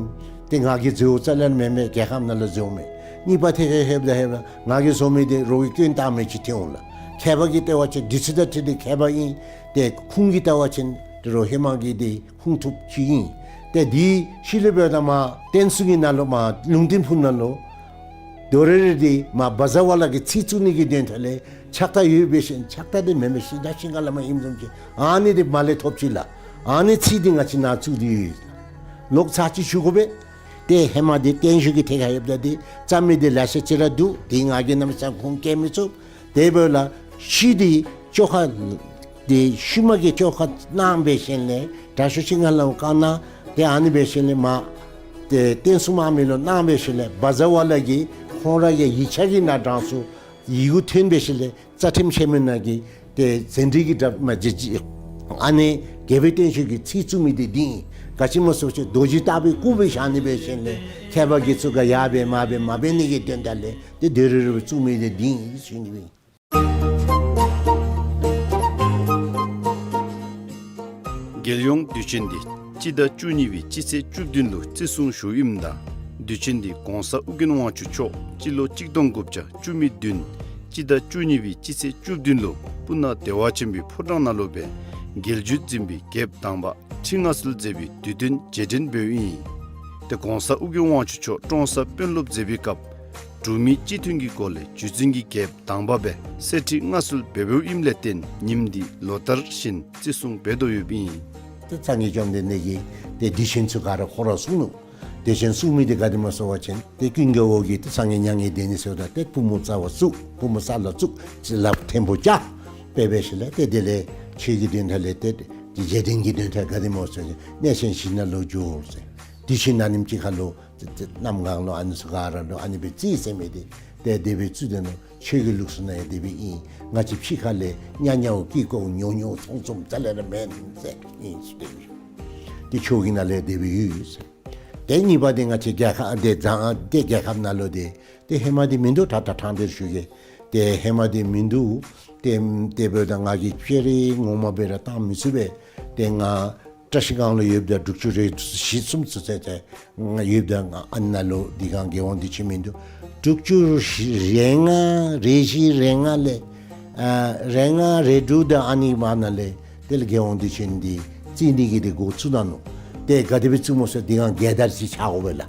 ཏེ་ང་གིས་བཟོཝ་རྩ་ལས་མེན་མས། རྒྱལ་ཁབ་ནང་ལུ་བཟོཝ་མས། གཉིས་པ་ཏེ་ཧེ་ཧེབ་ད་ཧེབ་ད་ང་གིས་བཟོ་མི་འདི་རོགས་ཀྱིས་སྐྱོན་བཏགས་མི་ཅིག་ཐོན་འོང་ལགས། མཁས་པ་གིས་བལྟ་བ་ཅིན་དུས་ཚོད་དང་འཁྲིལ་ཏེ་མཁས་པ་ཨིན། ཏེ་ཁུངས་ཀྱིས་བལྟ་བ་ཅིན་ཏེ་རོགས་ཧེ་མ་གི་འདི་ཁུངས་ཐུབ་ཅིག་ཨིན། ཏེ་འདི་ཤུལ་ལས་འབདཝ་ད་མར་བསྟན་སྲུང་གི་ནང་ལུ་མར་ལུང་བསྟན་ཕུག་ནང་ལུ་དོ་རེ་རེ་འདི་མར་བཛྲ་ཝཱ་ལ་གི་ཚིག་བཙུགས་ནི་གི་དོན་དག་ལས་ ཕྱག་རྟགས་ཡོད་པའི་ཤིང་ཕྱག་རྟགས་འདི་མེན་པའི་ཤིང་ད་ཤིང་ཁ་ལས་མར་ཨིནམ་བཟུམ་ཅིག་ཨ་ནི་འདི་མར་ལས་ཐོབ་ཅི་ལགས། ཨ་ནི་ཚིག་འདི་ང་བཅས་ནང་བཙུགས་ཏེ་ཡོད། ལོག་ཚར་ཅིག་ཞུ་དགོ་པས། ཏེ་ཧེ་མ་འདི་བརྟན་བཞུགས་ཀྱི་ཐད་ཁར་ཡོདཔ་ད་འདི་རྩ་མེད་འདི་ལེ་ཤ་ཅིག་ར་འདུག། འདི་ང་གིས་གནམ་མེད་ས་མེད་ཁུངས་སྐྱེལ་མི་ཚུགས། དེ་འབདཝ་ལས་ཤུལ་འདི་བཅོ་ཁ་འདི་ཤུལ་མ་གི་བཅོ་ཁ་གནང་པའི་ཤིང་ལས་དྲག་ཤོས་ཤིང་ཁ་ལས་བཀའ་གནང་། ཏེ་ཨ་ནི་འབད་ཤིང་ལས་མར་ཏེ་བསྟན་སྲུང་དམག་མི་ལུ་གནང་པའི་ཤིང་ལས་བ་ཛ་བ་ལ་གིས་ཁོང་ར་གི་ཡིག་ཆ་གི་ནང་དྲངས་སོ། ཡི་གུ་ཐོན་པའི་ཤིང་ལས་རྩ་ཁྲིམས་ཆེན་མོ་ནང་གི་ཏེ་ཟན་དྲི་གི་དྲ་མ་ཇི་ཇི་ཨ་ནི་རྒྱལ་པོའི་བརྟན་བཞུགས་ཀྱི་ཚིག་བཙུགས་མི་འདི་འདི་ཨིན། ག་ཅི་སྨོ་ཟེར་བ་ཅིན་རྡོ་རྗེ་ལྟ་བུའི་སྐུ་སྦེ་བཞག་ནི་འབད་ཤིང་ལས་མཁས་པ་དགེ་ཚུ་ག་ཡར་འབད་མར་འབད་མ་འབད་ནི་གི་དོན་དག་ལས་ཏེ་དེ་རུ་རུ་བཙུགས་མི་འདི་འདི་ཨིན་ཟེར་ཞུ་ནི་ཨིན། རྒྱལ་ཡོངས་དུས་ཆེན་འདི་སྤྱི་ཟླ་བཅུ་གཉིས་པའི་སྤྱི་ཚེས་བཅུ་བདུན་ལུ་བརྩི་སྲུང་ཞུཝ་ཨིནམ་ད་དུས་ཆེན་འདི་༸གོང་ས་ཨོ་རྒྱན་དབང་ཕྱུག་མཆོག་སྤྱི་ལོ་གཅིག་སྟོང་དགུ་བརྒྱ་བཅུ་མེད་བདུན་སྤྱི་ཟླ་བཅུ་གཉིས་པའི་སྤྱི་ཚེས་བཅུ་བདུན་ལུ་སྤུ་ན་བདེ་བ་ཆེན་པོའི་ཕོ་བྲང་ནང་ལུ་སྦེ་རྒྱལ་བརྒྱུད་འཛིན་པའི་རྒྱལཔོ་དང་པ་ཁྲི་མངའ་གསོལ་མཛད་པའི་དུས་སྟོན་རྗེས་དྲན་འབདཝ་ཨིན། ཏེ་༸གོང་ས་ཨོ་རྒྱན་དབང་ཕྱུག་མཆོག་ཀྲོང་གསར་དཔོན་སློབ་མཛད་པའི་སྐབས་འབྲུག་མི་སྤྱི་མཐུན་གྱི་སྒོ་ལས་རྒྱུད་འཛིན་གྱི་རྒྱལཔོ་དང་པ་སྦེ་གསེར་ཁྲི་མངའ་གསོལ་འབད་འབདཝ་ཨིནམ་ལས་བརྟེན་ཉིནམ་འདི་ལོ་ལྟར་བཞིན་བརྩི་སྲུང་འབད་དོ་ཡོདཔ་ཨིན། ཏེ་སངས་རྒྱས་བཅོམ་ལྡན་འདས་ཀྱིས་ཏེ་དུས་ཆེན་ཚུ་ག་ར་ཁོ་ར་གསུངས་ནུག། དུས་ཆེན་གསུངས་མི་འདི་ག་དེ་སྨོ་ཟེར་བ་ཅིན་ཏེ་ཀུན་དགའ་བོ་གིས་ཏེ་སངས་རྒྱས་མྱ་ངན་འདས་ནི་ཟེརཝ་ད་ཏེ་བུམོ་རྩ་བར་བཙུགས། བུམོ་ས་ལུ་བཙུགས། ལགཔ་མཐོན་པོ་བཅའ། དཔེ་འབད་ཞིནམ་ལས་ཏེ་དེ་ལས་ཆོས་ཀྱི་དོན་དག་ལས་ཏེ་རྗེས་དྲན་གྱི་དོན་དག་ག་དེ་སྨོ་ཟེར་བ་ཅིན་གནས་ཆེན་བཞི་ནང་ལུ་འགྱོ་ཟེར། དུས་ཆེན་ནང་ཉིནམ་གཅིག་ཁར་ལུ་ཏེ་ཏེ་གནམ་གང་ལུ་ཨ་ནི་ཚུ་ག་ར་ལུ་ཨ་ནི་སྦེ་རྩིས་ཟེར་མི་འདི་ཏེ་དེ་སྦེ་རྩིས་དེ་ནང་ཆོས་ཀྱི་ལུགས་སྲོལ་ནང་ཡང་དེ་སྦེ་ཨིན། ང་བཅས་ཕྱི་ཁ་ལས་ཉ་ཉའོ་ཀི་ཀོ་ཉོ་ཉོ་ཚོང་ཚོང་རྩ་ལས་ར་མེན་ཟེར་ཨིན་ཟེར་དེ་སྦེ་ཞུ། ཏེ་ཆོས་ཀྱི་ནང་ལས་དེ་སྦེ་ཡོད་ཟེར། ཏེ་གཉིས་པ་འདི་ང་བཅས་རྒྱལ་ཁབ་ཏེ་རྒྱལ་ཁབ་ནང་ལུ་འདི་ཏེ་ཧེ་མ་འདི་མིན་འདུག། ད་ད་ཐང་འདིར་ཞུ་གེ། ཏེ་ཧེ་མ་འདི་མིན་འདུག། ཏེ་དེ་འབདཝ་ད་ང་གིས་ཕྱི་རུ་ངོ་མ་སྦེ་ར་བཏང་མི་ཚུགས་པས། ཏེ་ང་བཀྲ་ཤིས་སྒང་ལུ་ཡོདཔ་ད་དྲུག་ཅུ་རེ་བཞི་གསུམ་ཚུན་ཚོད་ཏེ་ང་ཡོདཔ་ད་ང་ཨ་ནཱ་ལུ་འདི་སྒང་རྒྱལ་དབང་དུས་ཆེན་མིན་འདུག། དྲུག་ཅུ་རེ་ལྔ་རེ་བཞི་རེ་ལྔ་ལས་ཨ་རེ་ལྔ་རེ་དྲུག་དང་ཨ་ནི་བར་ན་ལས་དེ་ལས་རྒྱལ་དབང་དུས་ཆེན་འདི་རྩིས་ནི་གི་འདི་འགོ་བཙུགས་གནང་ནུག། ཏེ་ག་དེ་སྦེ་བཙུགས་སྨོ་ཟེར་འདི་སྒང་རྒྱལ་དར་ཅིག་འཕྱར་དགོ་པས་ལགས།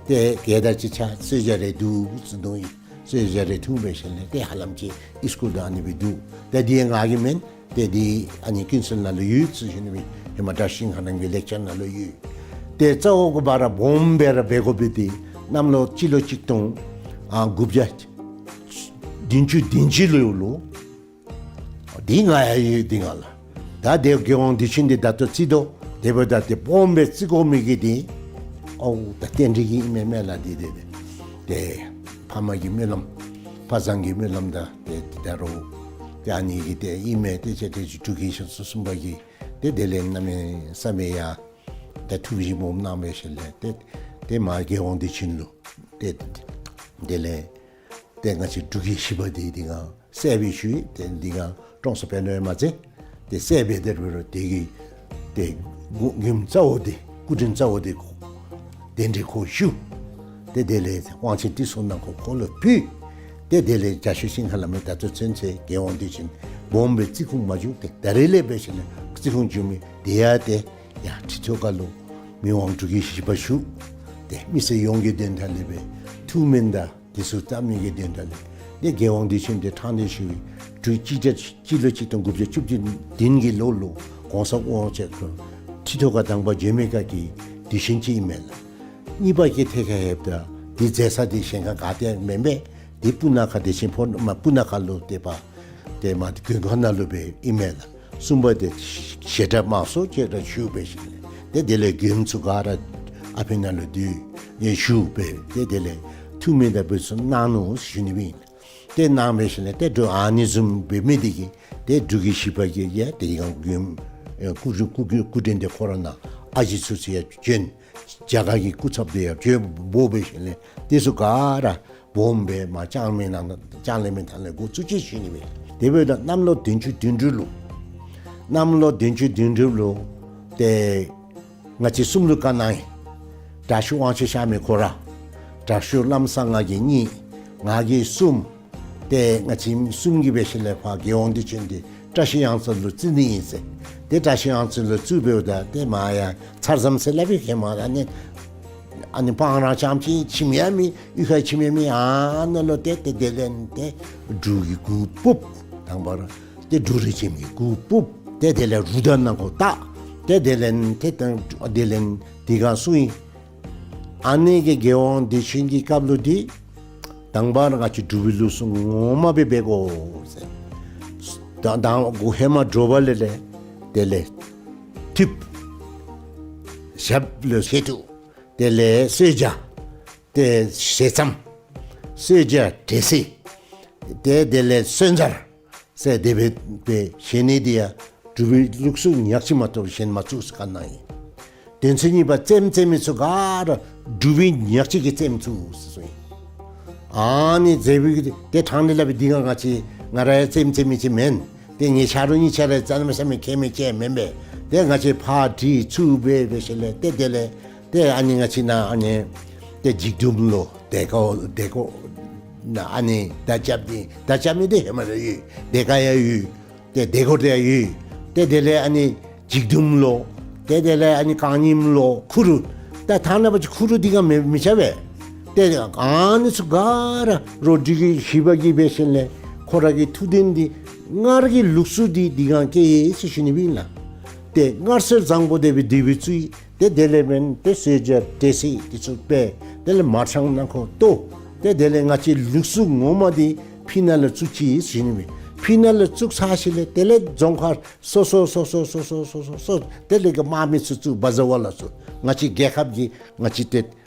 ཏེ་རྒྱལ་དར་ཅིག་འཕྱར་གསོལ་ཇ་རེ་འཐུང་ཟེར་མནོ་ཡི། གསོལ་ཇ་རེ་འཐུང་འབད་ཞིནམ་ལས་ཏེ་ཧ་ལམ་ཅིག་ཨིས་ཀུལ་དང་ཨ་ནི་སྦེ་འདུག། ཏེ་འདི་ང་གི་མེན། ཏེ་འདི་ཨ་ནི་ཀུན་གསལ་ནང་ལུ་ཡོད་ཟེར་ཞུ་ནི་སྦེ་ཧེ་མ་བཀྲ་ཤིས་ཤིང་ཁ་རྣམ་རྒྱལ་ལེགས་སྦྱར་ནང་ལུ་ཡོད། ཏེ་རྩ་བ་གུ་བ་ར་སྦོམ་སྦེ་ར་འབད་དགོ་པའི་འདི་གནམ་ལོ་སྤྱི་ལོ་གཅིག་སྟོང་ཨ་དགུ་བརྒྱ་བདུན་ཅུ་དོན་གཅིག་ལོ་ལུ་འདི་ང་ཡང་ཡོད་འདི་སྒང་ལགས། ད་དེ་རྒྱལ་དབང་དུས་ཆེན་འདི་ད་ལྟོ་རྩིས་དོ། དེ་འབདཝ་ད་ཏེ་སྦོམ་སྦེ་རྩིས་དགོ་མི་གི་འདི་ཨོ་ད་རྟེན་འབྲེལ་གྱི་ཨིན་མས་མེན་ལགས། འདི་འདི་འདི་ཏེ་ཕ་མ་གི་སྨོན་ལམ་ཕ་བཟང་གི་སྨོན་ལམ་དང་ཏེ་ཏེ་ད་རུང་ཏེ་ཨ་ནི་གི་ཏེ་ཨིན་མས། ཏེ་ཅིག་ཏེ་ཅིག་འབྲུག་རྒྱལ་ཤིང་གསུམ་པ་གིས་ཏེ་དེ་ལས་གནམ་མེད་ས་མེད་ཡང་ཏེ་ཐུགས་བཞེད་སྦོམ་གནང་འབད་ཞིནམ་ལས་ཏེ་ཏེ་མར་རྒྱལ་དབང་དུས་ཆེན་ལུ་ཏེ་དེ་ལས་ཏེ་ང་བཅས་འབྲུག་རྒྱལ་བཞི་པ་འདི་འདི་སྒང་གསལ་སྦེ་ཞུ་ཡི། ཏེ་འདི་སྒང་ཀྲོང་གསར་དཔོན་སློབ་ཡང་མ་ཚད་ཏེ་གསལ་སྦེ་དེ་རུ་རུ་དེ་གི་ཏེ་མགུ་མགུནམ་རྩ་བོ་འདི་སྐུ་དྲིན་རྩ་བོ་འདི་གདན་འདྲེན་ཁོ་ཞུ། ཏེ་དེ་ལས་དབང་ཆེན་ཏི་སོ་ནང་ཁོ་ཁོ་ལུ་ཕུལ། ཏེ་དེ་ལས་རྒྱ་ཤོད་ཤིང་ཁ་ལས་མར་ད་ལྟོ་ཚུན་ཚོད་རྒྱལ་དབང་དུས་ཆེན་སྦོམ་སྦེ་རྩིས་ཁུངས་མ་བྱུང་། ཏེ་ད་རེས་ལས་འབད་ཞིནམ་ལས་རྩིས་ཁུངས་བྱུང་མི་དེ་ཡང་ཏེ་ཡར་ཁྲི་ཐོག་ཁ་ལུ་མི་དབང་འབྲུག་རྒྱལ་བཞི་པ་བཞུགས། ཏེ་མི་སེར་ཡོངས་ཀྱི་དོན་དག་ལས་སྦེ་ཐུགས་སྨོན་དང་དེ་ཚུ་བཏབ་ནི་གི་དོན་དག་ལས་ཏེ་རྒྱལ་དབང་དུས་ཆེན་འདི་ཐང་འདི་ཞུ་བའི་དུས་ཅི་ཏེ་སྤྱི་ལོ་གཅིག་སྟོང་དགུ་བརྒྱ་བཅུ་བདུན་གྱི་ལོ་ལུ་གོང་ས་དབང་ཕྱུག་ཁོ་ཁྲི་ཐོག་ཁར་དང་པ་བྱོན་མི་སྐབས་ཀྱི་དུས་ཆེན་ཅིག་ཨིན་མས་ལགས། གཉིས་པ་གི་ཐད་ཁར་ཡོདཔ་ད་འདི་མཛད་ས་འདི་གཞན་ཁར་ག་ཏེ་མེན་པས། འདི་སྤུ་ན་ཁ་བདེ་ཆེན་ཕོ་མ་སྤུ་ན་ཁ་ལུ་ཏེ་པ་ཏེ་མ་མགོན་ཁང་ནང་ལུ་སྦེ་ཨིན་མས་ལགས། གསུམ་པ་འདི་བཤད་གྲྭ་དམངས་སྲོལ་ཅིག་ར་ཞུ་འབད་ཞིནམ་ལས་ཏེ་དེ་ལས་མགྱོནམ་ཚུ་ག་ར་ཨ་ཕི་ནང་ལུ་འདུས་ཡང་ཞུ་འབད་ཏེ་དེ་ལས་ཐུགས་སྨོན་དང་འབད་ཚུ་གནང་ནུག་ཞུ་ནི་སྦེ་ཨིན། ཏེ་གནང་འབད་ཞིནམ་ལས་ཏེ་འབྲུག་ཨ་ནི་བཟུམ་འབད་མི་འདི་གིས་ཏེ་འབྲུག་རྒྱལ་བཞི་པ་གིས་ཡང་ཏེ་ཡང་མགྱོནམ་ཨེ་སྐུ་སྐུ་སྐུ་སྐུ་དྲིན་འདི་ཁོ་ར་ནང་ཨ་ཞེ་ཚུ་ཚུ་ཡང་བྱོན། རྒྱ་གར་གྱི་སྐུ་ཚབ་འདི་ཡང་བྱོན་འབད་འབད་ཞིནམ་ལས་དེ་ཚུ་ག་ར་སྦོམ་སྦེ་མར་ལྕང་གླིང་ནང་ལྕང་གླིང་མི་ཐང་ལས་འགོ་བཙུགས་ཅི་ཞུ་ནི་སྦེ། དེ་འབདཝ་ད་གནམ་ལོ་བདུན་ཅུ་དོན་དྲུག་ལུ་གནམ་ལོ་བདུན་ཅུ་དོན་དྲུག་ལུ་ཏེ་ང་བཅས་གསུམ་ལུ་བཀའ་གནང་ཡི། དྲག་ཤོས་དབང་ཕྱུག་གཤགས་མི་ཁོ་ར་དྲག་ཤོས་བླམ་བཟང་ང་གིས་གཉིས་ང་གིས་གསུམ། ཏེ་ང་བཅས་གསུམ་གྱིས་འབད་ཞིནམ་ལས་ཕར་རྒྱལ་དབང་དུས་ཆེན་འདི་བཀྲ་ཤིས་གཡང་རྩེ་ལུ་བརྩི་ནི་ཨིན་ཟེར། ཏེ་བཀྲ་ཤིས་གཡང་རྩེ་ལུ་བརྩིཝ་འབདཝ་ད་ཏེ་མར་ཡང་ཚར་ཙམ་ཟེར་སླབ་ཨིན། ཧེ་མ་ཨ་ནི་ ཨ་ནི་སྤང་ར་རྐྱངམ་ཅིག་ཁྱིམ་ཡང་མེད། གཡུས་ཁར་ཁྱིམ་ཡང་མེད། ཨ་ནཱ་ལུ་ཏེ་ཏེ་དེ་ལས་ཏེ་འབྲུག་གི་གུར་ཕུབ། དང་པ་ར་ཏེ་འབྲུག་རི་ཁྱིམ་གྱི་གུར་ཕུབ། ཏེ་དེ་ལས་རུ་དར་ནང་འཁོད་བཏགས། ཏེ་དེ་ལས་ཏེ་ཏེ་དེ་ལས་དེ་སྒང་སྲུང་ཡི། ཨ་ནི་གི་རྒྱལ་དབང་བདེ་ཆེན་གྱི་སྐབས་ལུ་འདི་དང་པ་ར་ང་བཅས་འབྲུག་པའི་ལུགས་སྲོལ་ངོ་མ་སྦེ་འབད་དགོ་ཟེར། ད་དང་གུ་ཧེ་མ་དྲོ་པ་ལས་ལས་དེ་ལས་ཐུབ། ཞབས་ལུ་ཞལ་ཐུབ། དེ་ལས་གསོལ་ཇ། ཏེ་ཞལ་ཙམ། གསོལ་ཇ་འབྲས་སིལ། ཏེ་དེ་ལས་སོན་ཛར་ཟེར་དེ་སྦེ་སྦེ་བཞེས་ནི་འདི་ཡང་འབྲུག་པའི་ལུགས་སྲོལ་ཉག་གཅིག་མ་གཏོགས་གཞན་མ་བཙུགས་ཟེར་བཀའ་གནང་ཡི། དོན་ཚན་གཉིས་པ་རྩེདམོ་རྩེ་མི་ཚུ་ག་ར་འབྲུག་པའི་ཉག་གཅིག་གི་རྩེདམོ་བཙུགས་ཟེར་གསུངས་ཡི། ཨ་ནི་མཛད་པའི་གི་ཏེ་ཕྲང་ནི་ལས་སྦེ་འདི་ག་ང་བཅས་ང་ར་ཡང་རྩེདམོ་རྩེ་མི་ཅིག་མེན། ཏེ་ངེའི་ཆ་རོགས་གཉིས་ཆ་ར་རྩེདམོ་རྩེ་མི་མཁས་མི་ཅིག་མེན་པས། ཏེ་ང་བཅས་ཕར་དྲི་ཚུར་འབད་འབད་ཞིནམ་ལས་ཏེ་དེ་ལས་ཏེ་ཨ་ནི་ང་བཅས་ནཱ་ཨ་ནི་ཏེ་འཇིགས་མཐོང་ལུ་དེ་ཀ་དེ་ཀ་ནཱ་ཨ་ནི་མདའ་རྐྱབ་ནི་མདའ་རྐྱབ་ནི་འདི་ཧེ་མ་ར་ཡོད། དེ་ཀ་ཡང་ཡོད། ཏེ་དེ་ཀ་དེ་ཡང་ཡོད། ཏེ་དེ་ལས་ཨ་ནི་འཇིགས་མཐོང་ལོ། ཏེ་དེ་ལས་ཨ་ནི་རྐང་རྙིངམ་ལོ། ཁུ་རུ། ད་ཐ་ན་པ་ཅིག་ཁུ་རུ་འདི་ག་མི་མི་ཆ་བས། ཏེ་ཨ་ནི་ཚུ་ག་ར་རོགས་འབྲུག་གི་ཞི་བ་གིས་འབད་ཞིནམ་ལས་ཁོ་ར་གི་ཐུགས་དོན་འདི་སྔར་གྱི་ལུགས་སྲོལ་འདི་འདི་ག་སྐྱེས་ཡི་ཟེར་ཞུ་ནི་སྦེ་ཨིན་ལགས། ཏེ་སྔར་སྲོལ་བཟང་པོ་དེ་སྦེ་འདི་སྦེ་བཙུགས་ཡི། ཏེ་དེ་ལས་འབདན་ཏེ་གསོལ་ཇ་འབྲས་སིལ་འདི་ཚུ་སྦེ་དེ་ལས་མར་ཤང་ནང་འཁོད་གཏོར། ཏེ་དེ་ལས་ང་བཅས་ལུགས་སྲོལ་ངོ་མ་འདི་ཕི་ནང་ལུ་བཙུགས་ཅི་ཟེར་ཞུ་ནི་སྦེ། ཕི་ནང་ལུ་བཙུགས་ཚར་ཞིནམ་ལས་དེ་ལས་རྫོང་ཁག་སོ་སོ་སོ་སོ་དེ་ལས་གི་དམག་མི་ཚུ་བཙུགས། བ་ཛ་ཝ་ལ་ཚུ་ང་བཅས་རྒྱལ་ཁབ་ཀྱི་ང་བཅས་ཏེ་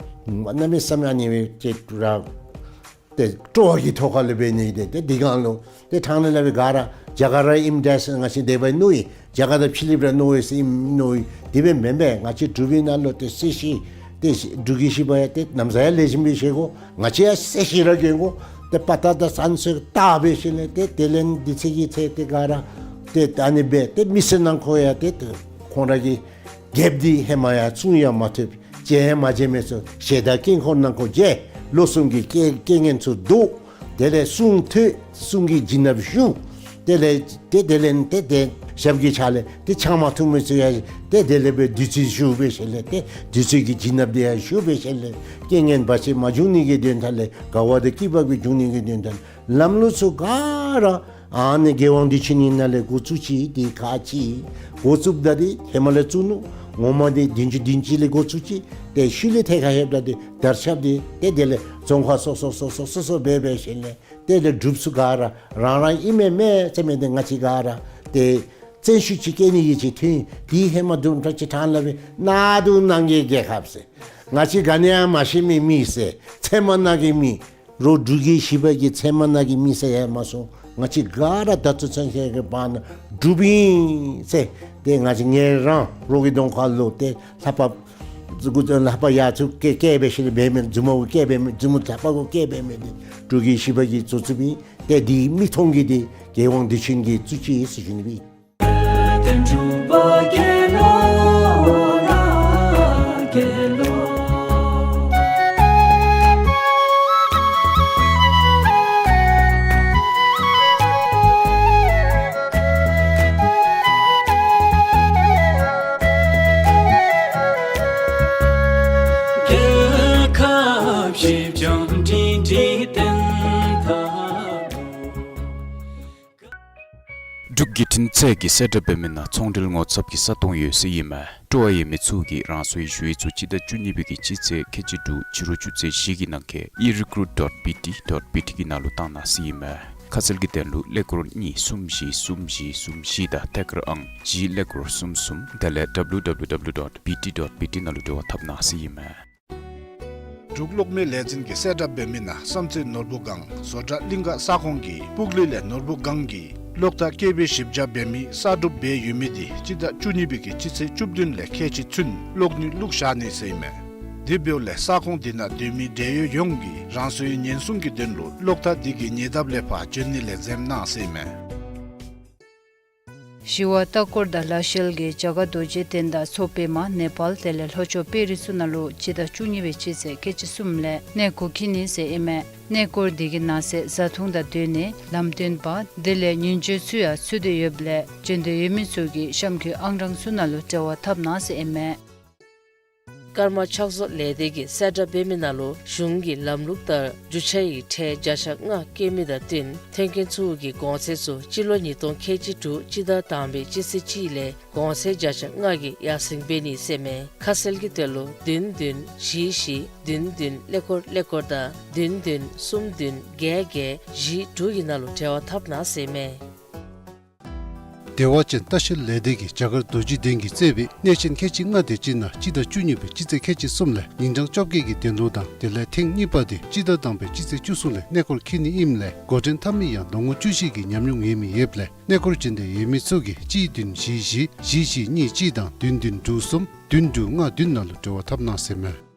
གནམ་མེད་ས་མེད་ཨ་ནི་སྦེ་ཏེ་ར་ཏེ་སྤྲོ་བ་གི་ཐོག་ཁ་ལས་འབད་ནི་ཏེ་ཏེ་འདི་གང་ལུ་ཏེ་ཕྲང་ནི་ལས་སྦེ་ག་ར་རྒྱ་གར་ར་ཨིནམ་འདྲས་ང་བཅས་དེ་སྦེ་མནོ་ཡི། རྒྱ་གར་དང་ཕྱི་གླིངཔ་ར་མནོ་ཡི་ཟེར་ཨིནམ་མནོ་ཡི། དེ་སྦེ་མེན་པས། ང་བཅས་འབྲུག་པའི་ནང་ལུ་ཏེ་སྲིད་ཞི་ཏེ་འབྲུག་གི་ཞི་བ་ཡང་ཏེ་ནམ་ཟ་ཡང་ལེགས་ཤོམ་སྦེ་བཞེས་དགོ། ང་བཅས་ཡང་སྲིད་ཞི་ར་གྱོན་དགོ། ཏེ་དཔའ་རྟགས་དང་བཙན་ཚུགས་དར་སྦེ་ཞིནམ་ལས་ཏེ་དེ་ལས་འདི་ཚེ་གི་ཚེ་ཏེ་ག་ར་ཏེ་ཨ་ནི་སྦེ་ཏེ་མི་སེར་ནང་འཁོད་ཡང་ཏེ་ཏེ་ཁོང་ར་གི་རྒྱལཔོ་འདི་ཧེ་མ་ཡང་བཙུན་ཡང་མ་ཐུབ། མཇལ་ཡང་མ་མཇལ་མི་ཚུ་ཞལ་དང་དཀྱིལ་འཁོར་ནང་འཁོད་མཇལ། ལོ་གསུམ་གྱི་རྐྱེན་རྐྱེན་ངན་ཚུ་བཟློག། དེ་ལས་གསུང་ཐོས། གསུང་གི་བྱིན་རླབས་ཞུགས། དེ་ལས་ཏེ་དེ་ལས་ཏེ་ཏེ་ཞབས་ཀྱི་ཕྱག་ལས་ཏེ་ཕྱག་མ་ཐུབ་མི་ཚུ་ཡང་ཏེ་དེ་ལས་སྦེ་བདུད་རྩི་ཞུགས་སྦེ་ཞིནམ་ལས་ཏེ་བདུད་རྩི་གི་བྱིན་རླབས་དེ་ཡང་ཞུགས་སྦེ་ཞིནམ་ལས་རྐྱེན་ངན་བར་ཆད་མ་འབྱུང་ནི་གི་དོན་དག་ལས་དགའ་བ་དང་སྐྱིད་པ་གི་འབྱུང་ནི་གི་དོན་དག་ལམ་ལུགས་ཚུ་ག་ར་ཨ་ནི་རྒྱལ་དབང་བདེ་ཆེན་ནི་ནང་ལས་འགོ་བཙུགས་ཅི། དེ་ཁག་ཅིག་འགོ་བཙུགསཔ་ད་དེ་ཧེ་མ་ལས་བཙུགས་ནུག། ངོ་མ་དེ་བདུན་ཅུ་བདུན་ཅུ་ལས་འགོ་བཙུགས་ཅི། ཏེ་ཤུལ་ལས་ཐད་ཁར་ལྷོདཔ་ད་དེ་དར་ཁྱབ་སྟེ་ཏེ་དེ་ལས་རྫོང་ཁག་སོ་སོ་སོ་སོ་སོ་སོ་སྦེ་འབད་ཞིནམ་ལས་ཏེ་དེ་འབྲུགཔ་ཚུ་ག་ར་རང་རང་ཨིན་མས་མས་ཟེར་མི་དེ་ང་བཅས་ག་ར་ཏེ་བཙན་ཤུགས་ཅིག་སྐྱེ་ནི་གི་ཅིག་ཐོན། དེ་ཧེ་མ་དུམ་གྲ་ཅིག་ཕྲང་ལས་སྦེ་གནམ་དུ་ནང་གི་རྒྱལ་ཁབ་ཟེར། ང་བཅས་ག་ནི་ཡང་མ་ཤེས་མི་མི་ཟེར། ཚལ་མ་ནང་གི་མི། རོགས་འབྲུག་གི་ཞི་བ་གི་ཚལ་མ་ནང་གི་མི་ཟེར་ཡང་མ་སོང་། ང་བཅས་ག་ར་ད་ལྟོ་ཚུན་ཆད་ཀྱི་བར་ན་འབྲུགཔ་ཨིན་ཟེར། ཏེ་ང་བཅས་ངེ་རང་རོགས་ཀྱི་གདོང་ཁ་ལུ་ཏེ་ལྷ་པ་ལྷ་པ་ཡར་ཚུར་བཀལ་བཀལ་སྦེ་ཞིནམ་ལས་འབད་མི་མཛུབ་མོ་བཀལ་འབད་མི་མཛུབ་མོ་ལྷ་པ་གུ་བཀལ་འབད་མི་དེ་འབྲུག་གི་ཞི་བ་གི་གཙོ་བཙུགས་ཨིན། ཏེ་དེ་མིག་མཐོང་གི་དེ་རྒྱལ་དབང་བདེ་ཆེན་གྱིས་བཙུགས་ཅི་ཟེར་ཞུ་ནི་སྦེ། འབྲུག་བརྒྱུད་འཕྲིན་ཚད་ཀྱི་གསལ་བསྒྲགས་འབད་མི་ནང་ཚོང་འབྲེལ་ངོ་ཚབ་ཀྱི་ས་སྟོང་ཡོད་ཟེར་ཨིན་མས། སྤྲོ་བ་ཡོད་མི་ཚུ་གིས་རང་སོའི་ཞུ་ཡིག་ཚུ་སྤྱི་ཟླ་བཅུ་གཉིས་པའི་གི་སྤྱི་ཚེས་ཁལ་གཅིག་དྲུག་ཕྱི་རུ་ཆུ་ཚོད་བཞི་གི་ནང་འཁོད་ཨི་རི་ཀུ་རུཊ་ཌོཊ་བི་ཊི་ཌོཊ་བི་ཊི་གི་ནང་ལུ་བཏང་གནང་ཟེར་ཨིན་མས། ཁ་གསལ་གྱི་དོན་ལུ་ཀླད་ཀོར་གཉིས་གསུམ་བཞི་གསུམ་བཞི་གསུམ་བཞི་དང་ཐད་ཀར་ཨང་གཅིག་ཀླད་ཀོར་གསུམ་གསུམ་དེ་ལས་ཌབ་ལུ་ཌབ་ལུ་ཌབ་ལུ་ཌོཊ་བི་ཊི་ཌོཊ་བི་ཊི་ནང་ལུ་འབྲེལ་བ་འཐབ་གནང་ཟེར་ཨིན་མས། འབྲུག་གློག་མེ་ལས་འཛིན་གྱིས་གསལ་བསྒྲགས་འབད་མི་ནང་བསམ་རྩེ་ནོར་བུ་སྒང་བཟོ་གྲྭ་གླིང་ག་ས་ཁོངས་ཀྱི་སྤུག་ལེ་ལས་ནོར་བུ་སྒང་གི་གློག་ཐག་སྐེད་པའི་ཞིབ་ཆ་འབད་མི་གསར་སྒྲུབ་འབད་ཡོད་མི་དེ་སྤྱི་ཟླ་བཅུ་གཉིས་པའི་གི་སྤྱི་ཚེས་བཅུ་བདུན་ལས་ཁལ་གཅིག་ཚུན་གློག་ནུས་བླུགས་བཞག་ནི་ཟེར་ཨིན་མས། དེ་འབདཝ་ལས་ས་ཁོངས་དེ་ནང་སྡོད་མི་འབྲེལ་ཡོད་ཡོངས་ཀྱིས་རང་སོའི་ཉེན་སྲུང་གི་དོན་ལུ་གློག་ཐག་དེ་གི་ཉེ་འདབས་ལས་ཕར་འབྱོན་ནི་ལས་འཛེམ་གནང་ཟེར་ཨིན་མས། ཞི་བ་ལྟ་སྐོར་དང་ལྷ་ཤལ་གྱིས་རྒྱ་གར་རྡོ་རྗེ་གདན་དང་མཚོ་པདྨ་ནེ་པཱལ་དེ་ལས་ལྷོ་ཕྱོགས་པེ་རི་སུ་ནང་ལུ་སྤྱི་ཟླ་བཅུ་གཉིས་པའི་སྤྱི་ཚེས་ཁལ་གཅིག་གསུམ་ལས་གནས་སྒོ་ཁྱིད་ནི་ཟེར་ཨིན་མས། གནས་སྐོར་དེ་གི་ནང་གསེས་བཟའ་འཐུང་དང་སྡོད་གནས་ལམ་སྟོན་པ་དེ་ལས་ཉིན་བྱེད་ཚུ་ཡང་ཚུད་དེ་ཡོདཔ་ལས་འབྱོན་འདོད་ཡོད་མི་ཚུ་གིས་གཤམ་འཁོད་ཨང་གྲངས་ཚུ་ནང་ལུ་འབྲེལ་བ་འཐབ་གནང་ཟེར་ཨིན་མས། ཀརྨ་ཕྱག་བཟོ་ལས་སྡེ་གིས་གསལ་བསྒྲགས་འབད་མི་ནང་ལུ་གཞུང་གི་ལམ་ལུགས་ལྟར་རྒྱུ་ཆ་ཡི་ཁྲལ་བརྒྱ་ཆ་ལྔ་བཀལ་མི་དང་བསྟུན་ཐོན་སྐྱེད་ཚུ་གི་གོང་ཚད་ཚུ་སྤྱི་ལོ་ཉིས་སྟོང་ཁལ་གཅིག་དྲུག་སྤྱི་ཟླ་དང་པའི་སྤྱི་ཚེས་གཅིག་ལས་གོང་ཚད་བརྒྱ་ཆ་ལྔ་གིས་ཡར་སེང་འབད་ནི་ཟེར་མས། ཁ་གསལ་གྱི་དོན་ལུ་བདུན་བདུན་བཞི་བཞི་བདུན་བདུན་ཀླད་ཀོར་ཀླད་ཀོར་དང་བདུན་བདུན་གསུམ་བདུན་བརྒྱད་བརྒྱད་བཞི་དྲུག་གི་ནང་ལུ་འབྲེལ་བ་འཐབ་གནང་ཟེར་མས། བདེ་བ་ཅན་ལྟ་བཤལ་ལས་སྡེ་གིས་རྒྱ་གར་རྡོ་རྗེ་གདན་གྱིས་བསྩལ་བའི་གནས་ཆེན་ཁལ་གཅིག་ལྔ་དེ་ཅིག་ནང་སྤྱི་ཟླ་བཅུ་གཉིས་པའི་སྤྱི་ཚེས་ཁལ་གཅིག་གསུམ་ལས་ཉིན་གྲངས་བཅོ་བརྒྱད་ཀྱི་དོན་ལུ་དང་དེ་ལས་ཐེངས་གཉིས་པ་དེ་སྤྱི་ཟླ་དང་པའི་སྤྱི་ཚེས་བཅུ་གསུམ་ལས་གནས་སྐོར་འཁྱིད་ནི་ཨིནམ་ལས་འགོ་འདྲེན་འཐབ་མི་ཡང་ལོ་ངོ་བཅུ་བཞི་གི་ཉམས་མྱོང་ཡོད་མི་ཡོདཔ་ལས་གནས་སྐོར་འབྱོན་འདོད་ཡོད་མི་ཚུ་གིས་གཅིག་བདུན་བཞི་བཞི་བཞི་བཞི་གཉིས་གཅིག་དང་བདུན་བདུན་དྲུག་གསུམ་བདུན་དྲུག་ལྔ་བདུན་ནང་ལུ་འབྲེལ་བ་འཐབ་གནང་ཟེར་མས།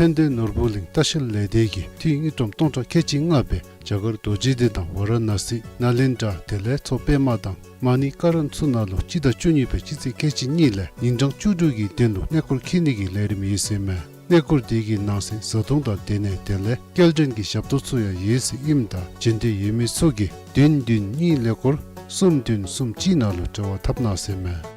ཕན་བདེ་ནོར་བུ་གླིང་ལྟ་བཤལ་ལས་སྡེ་གིས་དུས་དངུལ་ཀྲམ་སྟོང་ཕྲག་ཁལ་གཅིག་ལྔ་སྦེ་རྒྱ་གར་རྡོ་རྗེ་གདན་དང་ཝ་ར་ཎ་སི་ནཱ་ལེནྡྲ་དེ་ལས་མཚོ་པདྨ་དང་མ་ཎི་ཀ་རན་ཚུ་ནང་ལུ་སྤྱི་ཟླ་བཅུ་གཉིས་པའི་སྤྱི་ཚེས་ཁལ་གཅིག་གཉིས་ལས་ཉིན་གྲངས་བཅུ་དྲུག་གི་དོན་ལུ་གནས་སྐོར་འཁྱིད་ནི་གི་ལས་རིམ་ཡོད་ཟེར་མས། གནས་སྐོར་དེ་གི་ནང་གསེས་བཟའ་འཐུང་དང་སྡོད་གནས་དེ་ལས་སྐྱེལ་འདྲེན་གྱི་ཞབས་ཏོག་ཚུ་ཡང་ཡོད་ཟེར་ཨིནམ་ད་འབྱོན་འདོད་ཡོད་མི་ཚུ་གིས་བདུན་བདུན་གཉིས་ཀླད་ཀོར་གསུམ་བདུན་གསུམ་གཅིག་ནང་ལུ་འབྲེལ་བ་འཐབ་གནང་ཟེར་མས།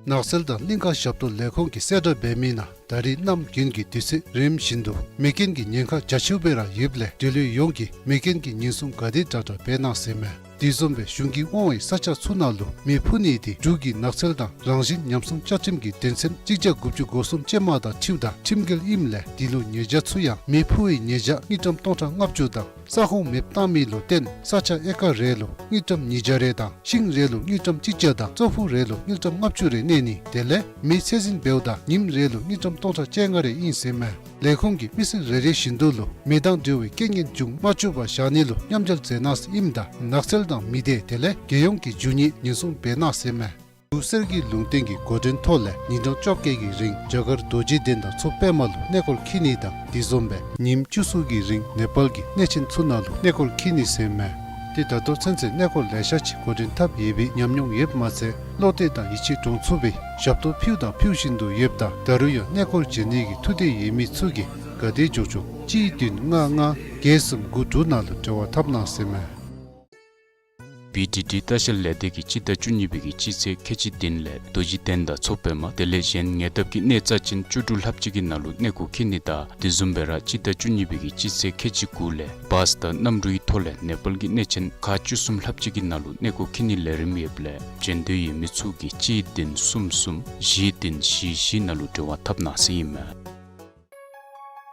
ནགས་ཚལ་དང་གླིང་ཀ་ཞབས་ཏོག་ལས་ཁུངས་ཀྱིས་གསལ་བསྒྲགས་འབད་མི་ནང་ད་རིས་གནམ་དགུན་གྱི་དུས་ཚོད་རིམ་བཞིན་དུ་མེ་རྐྱེན་གྱི་ཉེན་ཁ་རྒྱ་ཆེཝ་སྦེ་ར་ཡོདཔ་ལས་འབྲེལ་ཡོད་ཡོངས་ཀྱིས་མེ་རྐྱེན་གྱི་ཉེན་སྲུང་ག་དེ་དྲག་དྲག་འབད་གནང་ཟེར་མས། དེ་བཟུམ་སྦེ་གཞུང་གིས་དབང་བའི་ས་ཆ་ཚུ་ནང་ལུ་མེ་ཕུ་ནི་དེ་འབྲུག་གི་ནགས་ཚལ་དང་རང་བཞིན་ཉམས་སྲུང་བཅའ་ཁྲིམས་ཀྱི་དོན་ཚན་གཅིག་བརྒྱ་དགུ་བཅུ་གོ་གསུམ་ཅན་མ་དང་འཁྲིལཝ་ད་ཁྲིམས་འགལ་ཨིནམ་ལས་དེ་ལུ་ཉེས་བྱ་ཚུ་ཡང་མེ་ཕུ་བའི་ཉེས་བྱ་དངུལ་ཀྲམ་སྟོང་ཕྲག་ལྔ་བཅུ་དང་ས་ཁོངས་མེདཔ་བཏང་མི་ལུ་བརྟེན་ས་ཆ་ཨེ་ཀར་རེ་ལུ་དངུལ་ཀྲམ་ཉིས་བརྒྱ་རེ་དང་ཤིང་རེ་ལུ་དངུལ་ཀྲམ་གཅིག་བརྒྱ་དང་ཙོག་ཕུ་རེ་ལུ་དངུལ་ཀྲམ་ལྔ་བཅུ་རེ་གནས་ནི་དེ་ལས་མེ་ཚད་འཛིན་འབདཝ་ད་ཉིནམ་རེ་ལུ་དངུལ་ཀྲམ་སྟོང་ཕྲག་བཅོ་ལྔ་རེ་ཨིན་ཟེར་མས། ལས་ཁུངས་ཀྱིས་མི་སེར་རེ་རེ་བཞིན་དུ་ལུ་མེ་དང་འབྲེལ་བའི་རྐྱེན་ངན་འབྱུང་མ་བཅུག་པར་བཞག་ནི་ལུ་མཉམ་འབྲེལ་མཛད་གནང་ཟེར་ཨིནམ་ད་ནགས་ཚལ་དང་མི་སྡེ་དེ་ལས་རྒྱལ་ཡོངས་ཀྱི་རྒྱུ་དངོས་ཉེན་སྲུང་འབད་གནང་ཟེར་མས། འབྲུག་གསེར་གྱི་ལུང་བསྟན་གྱི་འགོ་འདྲེན་ཐོག་ལས་ཉིན་གྲངས་བཅོ་བརྒྱད་ཀྱི་རིང་རྒྱ་གར་རྡོ་རྗེ་གདན་དང་མཚོ་པདྨ་ལུ་གནས་སྐོར་འཁྱིད་ནི་དང་དེ་བཟུམ་སྦེ་ཉིནམ་བཅུ་གསུམ་གྱི་རིང་ནེ་པཱལ་གྱི་གནས་ཆེན་ཚུ་ནང་ལུ་གནས་སྐོར་འཁྱིད་ནི་ཟེར་མས། ཏེ་ད་ལྟོ་ཚུན་ཚོད་གནས་སྐོར་ལེ་ཤ་ཅིག་འགོ་འདྲེན་འཐབ་ཡོད་པའི་ཉམས་མྱོང་ཡོདཔ་མ་ཚད་བློ་གཏད་དང་ཡིད་ཆེས་འདྲོངས་ཚུགས་པའི་ཞབས་ཏོག་ཕུལཝ་དང་ཕུལ་བཞིན་དུ་ཡོདཔ་ད་ད་རུང་ཡང་གནས་སྐོར་འབྱོན་ནི་གི་ཐུགས་འདོད་ཡོད་མི་ཚུ་གིས་ག་དེ་མགྱོགས་མགྱོགས་གཅིག་བདུན་ལྔ་ལྔ་བརྒྱད་གསུམ་དགུ་དྲུག་ནང་ལུ་འབྲེལ་བ་འཐབ་གནང་ཟེར་མས། བི་ཌི་ཌི་ལྟ་བཤལ་ལས་སྡེ་གིས་སྤྱི་ཟླ་བཅུ་གཉིས་པའི་གི་སྤྱི་ཚེས་ཁལ་གཅིག་བདུན་ལས་རྡོ་རྗེ་གདན་དང་མཚོ་པདྨ་དེ་ལས་གཞན་ཉེ་འདབས་ཀྱི་གནས་རྩ་ཅན་བཅུ་དྲུག་ལྷགཔ་ཅིག་གི་ནང་ལུ་གནས་སྐོར་འཁྱིད་ནི་དང་དེ་བཟུམ་སྦེ་ར་སྤྱི་ཟླ་བཅུ་གཉིས་པའི་གི་སྤྱི་ཚེས་ཁལ་གཅིག་དགུ་ལས་བཱས་དང་གནམ་གྲུའི་ཐོག་ལས་ནེ་པཱལ་གྱི་གནས་ཆེན་ཁག་བཅུ་གསུམ་ལྷགཔ་ཅིག་གི་ནང་ལུ་གནས་སྐོར་འཁྱིད་ནི་ལས་རིམ་ཡོདཔ་ལས་འབྱོན་འདོད་ཡོད་མི་ཚུ་གིས་གཅིག་བདུན་གསུམ་གསུམ་བཞི་བདུན་བཞི་བཞི་ནང་ལུ་འབྲེལ་བ་འཐབ་གནང་ཟེར་ཨིན་མས།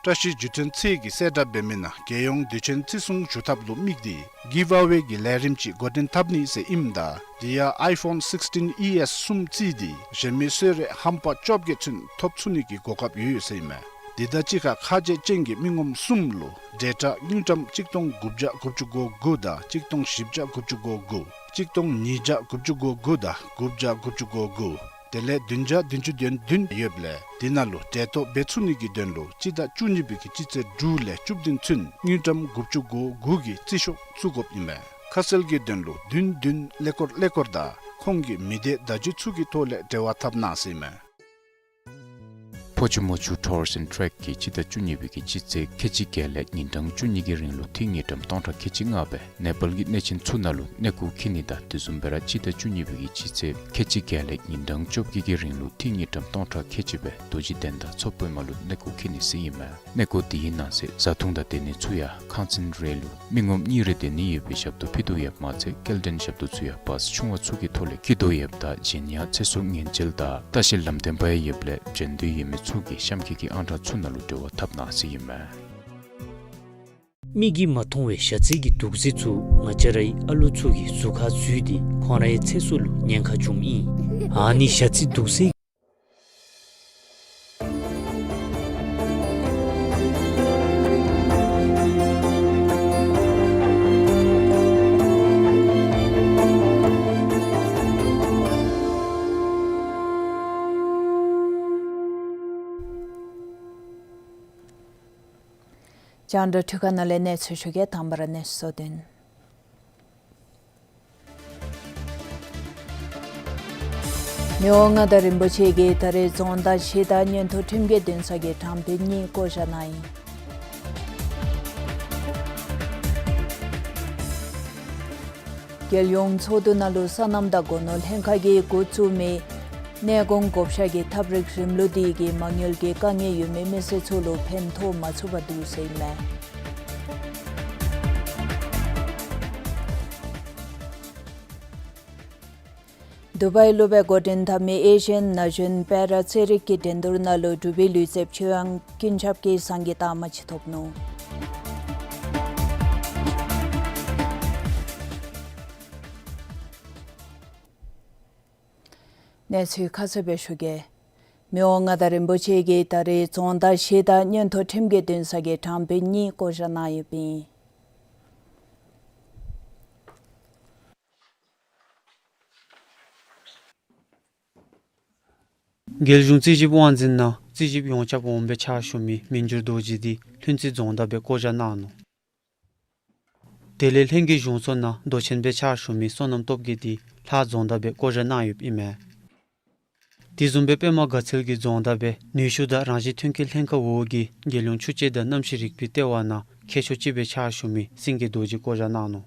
བཀྲ་ཤིས་བརྒྱུད་འཕྲིན་ཚད་ཀྱིས་གསལ་བསྒྲགས་འབད་མི་ནང་རྒྱལ་ཡོངས་དུས་ཆེན་བརྩི་སྲུང་ཞུ་ཐབས་ལུ་དམིགས་ཏེ་གིབ་ཨ་ཝེ་གི་ལས་རིམ་ཅིག་འགོ་འདྲེན་འཐབ་ནི་ཟེར་ཨིནམ་ད་དེ་ཡང་ཨའི་ཕོན་སིགསི་ཊིན་ཨི་ཨེསི་གསུམ་བརྩིས་ཏེ་གཞན་མི་གསོལ་རས་ཧམ་པ་བཅོ་བརྒྱད་ཚུན་ཐོབ་ཚུགས་ནི་གི་གོ་སྐབས་ཡོད་ཡོད་ཟེར་ཨིན་མས། དེ་དང་གཅིག་ཁར་ཁ་རྗེ་ཅན་གྱི་མི་ངོམ་གསུམ་ལུ་འབྲེལ་ཐོགས་དངུལ་ཀྲམ་གཅིག་སྟོང་དགུ་བརྒྱ་དགུ་བཅུ་གོ་དགུ་དང་གཅིག་སྟོང་བཞི་བརྒྱ་དགུ་བཅུ་གོ་དགུ་གཅིག་སྟོང་ཉིས་བརྒྱ་དགུ་བཅུ་གོ་དགུ་དང་དགུ་བརྒྱ་དགུ་བཅུ་གོ་དགུ། དེ་ལས་བདུན་བརྒྱ་བདུན་ཅུ་དོན་བདུན་ཡོདཔ་ལས་དེ་ནང་ལུ་འབྲེལ་ཐོགས་འབད་ཚུགས་ནི་གི་དོན་ལུ་སྤྱི་ཟླ་བཅུ་གཉིས་པའི་གི་སྤྱི་ཚེས་དྲུག་ལས་བཅུ་བདུན་ཚུན་དངུལ་ཀྲམ་དགུ་བཅུ་གོ་དགུ་གི་རྩིས་ཤོག་བཙུགས་དགོཔ་ཨིན་མས། ཁ་གསལ་གྱི་དོན་ལུ་བདུན་བདུན་ཀླད་ཀོར་ཀླད་ཀོར་དང་ཁོང་གི་མི་སྡེ་བརྡ་བརྒྱུད་ཚུ་གི་ཐོག་ལས་འབྲེལ་བ་འཐབ་གནང་ཟེར་ཨིན་མས། ཕོ་ཆུ་མོ་ཆུ་ཊུར་ཨེནཌ་ཊེག་གིས་སྤྱི་ཟླ་བཅུ་གཉིས་པའི་གི་སྤྱི་ཚེས་ཁལ་གཅིག་བརྒྱད་ལས་ཉིན་གྲངས་བཅུ་གཉིས་ཀྱི་རིང་ལུ་ཐིག་དངུལ་ཀྲམ་སྟོང་ཕྲག་ཁལ་གཅིག་ལྔ་སྦེ་ནེ་པཱལ་གྱི་གནས་ཆེན་ཚུ་ནང་ལུ་གནས་སྐོར་འཁྱིད་ནི་དང་དེ་བཟུམ་སྦེ་ར་སྤྱི་ཟླ་བཅུ་གཉིས་པའི་གི་སྤྱི་ཚེས་ཁལ་གཅིག་བརྒྱད་ལས་ཉིན་གྲངས་བཅོ་བརྒྱད་ཀྱི་རིང་ལུ་ཐིག་དངུལ་ཀྲམ་སྟོང་ཕྲག་ཁལ་གཅིག་སྦེ་རྡོ་རྗེ་གདན་དང་མཚོ་པདྨ་ལུ་གནས་སྐོར་འཁྱིད་ནི་ཟེར་ཨིན་མས། གནས་སྐོར་དེའི་ནང་གསེས་བཟའ་འཐུང་དང་སྡོད་གནས་ཚུ་ཡང་ཁང་ཚན་རེ་ལུ་མི་ངོམ་གཉིས་རེ་སྡོད་ནི་ཡོད་པའི་ཞབས་ཏོག་ཕུལ་དོ་ཡོདཔ་མ་ཚད་སྐྱེལ་འདྲེན་ཞབས་ཏོག་ཚུ་ཡང་བཱས་ཆུང་བ་ཚུ་གི་ཐོག་ལས་འཁྱིད་དོ་ཡོདཔ་ད་གཞན་ཡང་ཚེ་སྲོག་ཉེན་བཅོལ་དང་ལྟ་བཤལ་ལམ་སྟོན་པ་ཡང་ཡོདཔ་ལས་འབྱོན་འདོད་ཡོད་མི་ཚུ་གིས་གཤམ་འཁོད་ཀྱི་ཨང་གྲངས་ཚུ་ནང་ལུ་འབྲེལ་བ་འཐབ་གནང་ཟེར་ཨིན་མས། མིག་གིས་མ་མཐོང་བའི་ཞ་ཚིགས་ཀྱི་དུག་རྫས་ཚུ་ང་བཅས་རའི་ཨ་ལོ་ཚུ་གི་གཟུགས་ཁར་འཛུལ་ཏེ་ཁོང་རའི་ཚེ་སྲོག་ལུ་ཉེན་ཁ་འབྱུངམ་ཨིན། ཨ་ནི་ཞ་ཚིགས་དུག་རྫས། རྒྱང་བསྒྲགས་འཕྲུལ་ཁང་ནང་ལས་གནས་ཚུལ་ཞུ་གེ། དང་པ་ར་གནས་ཚུལ་གཙོ་དོན། མི་དབང་མངའ་བདག་རིན་པོ་ཆེ་གིས་ད་རེས་རྫོང་བདག་གཞིས་བདག་མངོན་མཐོ་ཁྲིམས་ཀྱི་འདུན་ས་གི་དྲང་དཔོན་གཉིས་བསྐོ་བཞག་གནང་ཡི། རྒྱལ་ཡོངས་ཚོགས་འདུ་ནང་ལུ་སོ་ནམ་དང་སྒོ་ནོར་ལྷན་ཁག་གིས་འགོ་བཙུགས་མི་ གནས་གོང་བགོ་བཤའ་གི་ཐབས་རིག་རིམ་ལུགས་འདི་གིས་མ་དངུལ་གྱི་དཀའ་ངལ་ཡོད་མི་མི་སེར་ཚུ་ལུ་ཕན་ཐོགས་མ་ཚུགས་པར་འདུག་ཟེར་ཨིན་མས། དུ་བའི་ལུ་སྦེ་འགོ་འདྲེན་འཐབ་མི་ཨེ་ཤི་ཡན་ན་གཞོན་པེ་ར་རྩེད་རིགས་ཀྱི་འགྲན་བསྡུར་ནང་ལུ་འབྲུག་པའི་ལུས་རྩལཔ་ཆོས་དབྱངས་ཀུན་ཁྱབ་ཀྱིས་སངས་རྒྱས་རྟགས་མ་ཅིག་ཐོབ་ནུག། གནས་ཚུལ་ཁ་གསལ་སྦེ་ཞུ་གེ། མི་དབང་མངའ་བདག་རིན་པོ་ཆེ་གིས་ད་རེས་རྫོང་བདག་བཞི་དང་མངོན་མཐོ་ཁྲིམས་ཀྱི་འདུན་ས་གི་དྲང་དཔོན་གཉིས་བསྐོ་བཞག་གནང་ཡོདཔ་ཨིན། རྒྱལ་གཞུང་རྩིས་ཞིབ་དབང་འཛིན་ནང་རྩིས་ཞིབ་ཡོངས་ཁྱབ་འོགམ་སྦེ་ཕྱག་ཞུ་མི་མི་འགྱུར་རྡོ་རྗེ་འདི་ལྷུན་རྩེ་རྫོང་བདག་སྦེ་བསྐོ་བཞག་གནང་ནུག། དེ་ལས་ལྷན་རྒྱས་གཞུང་ཚོགས་ནང་མདོ་ཆེན་སྦེ་ཕྱག་ཞུ་མི་བསོད་ནམས་སྟོབས་རྒྱས་འདི་ལྷ་རྫོང་བདག་སྦེ་བསྐོ་བཞག་གནང་ཡོདཔ་ཨིན་མས། དེ་བཟུམ་སྦེ་པདྨ་དགའ་ཚལ་གྱི་རྫོང་བདག་སྦེ་ནུས་ཤུགས་དང་རང་བཞིན་མཐུན་རྐྱེན་ལྷན་ཁག་འོག་གི་རྒྱལ་ཡོངས་ཆུ་དཔྱད་དང་གནམ་གཤིས་རིག་པའི་ལྟེ་བ་ནང་མཁས་མཆོག་ཅིག་སྦེ་ཕྱག་ཞུ་མི་སེང་གེ་རྡོ་རྗེ་བསྐོ་བཞག་གནང་ནུག།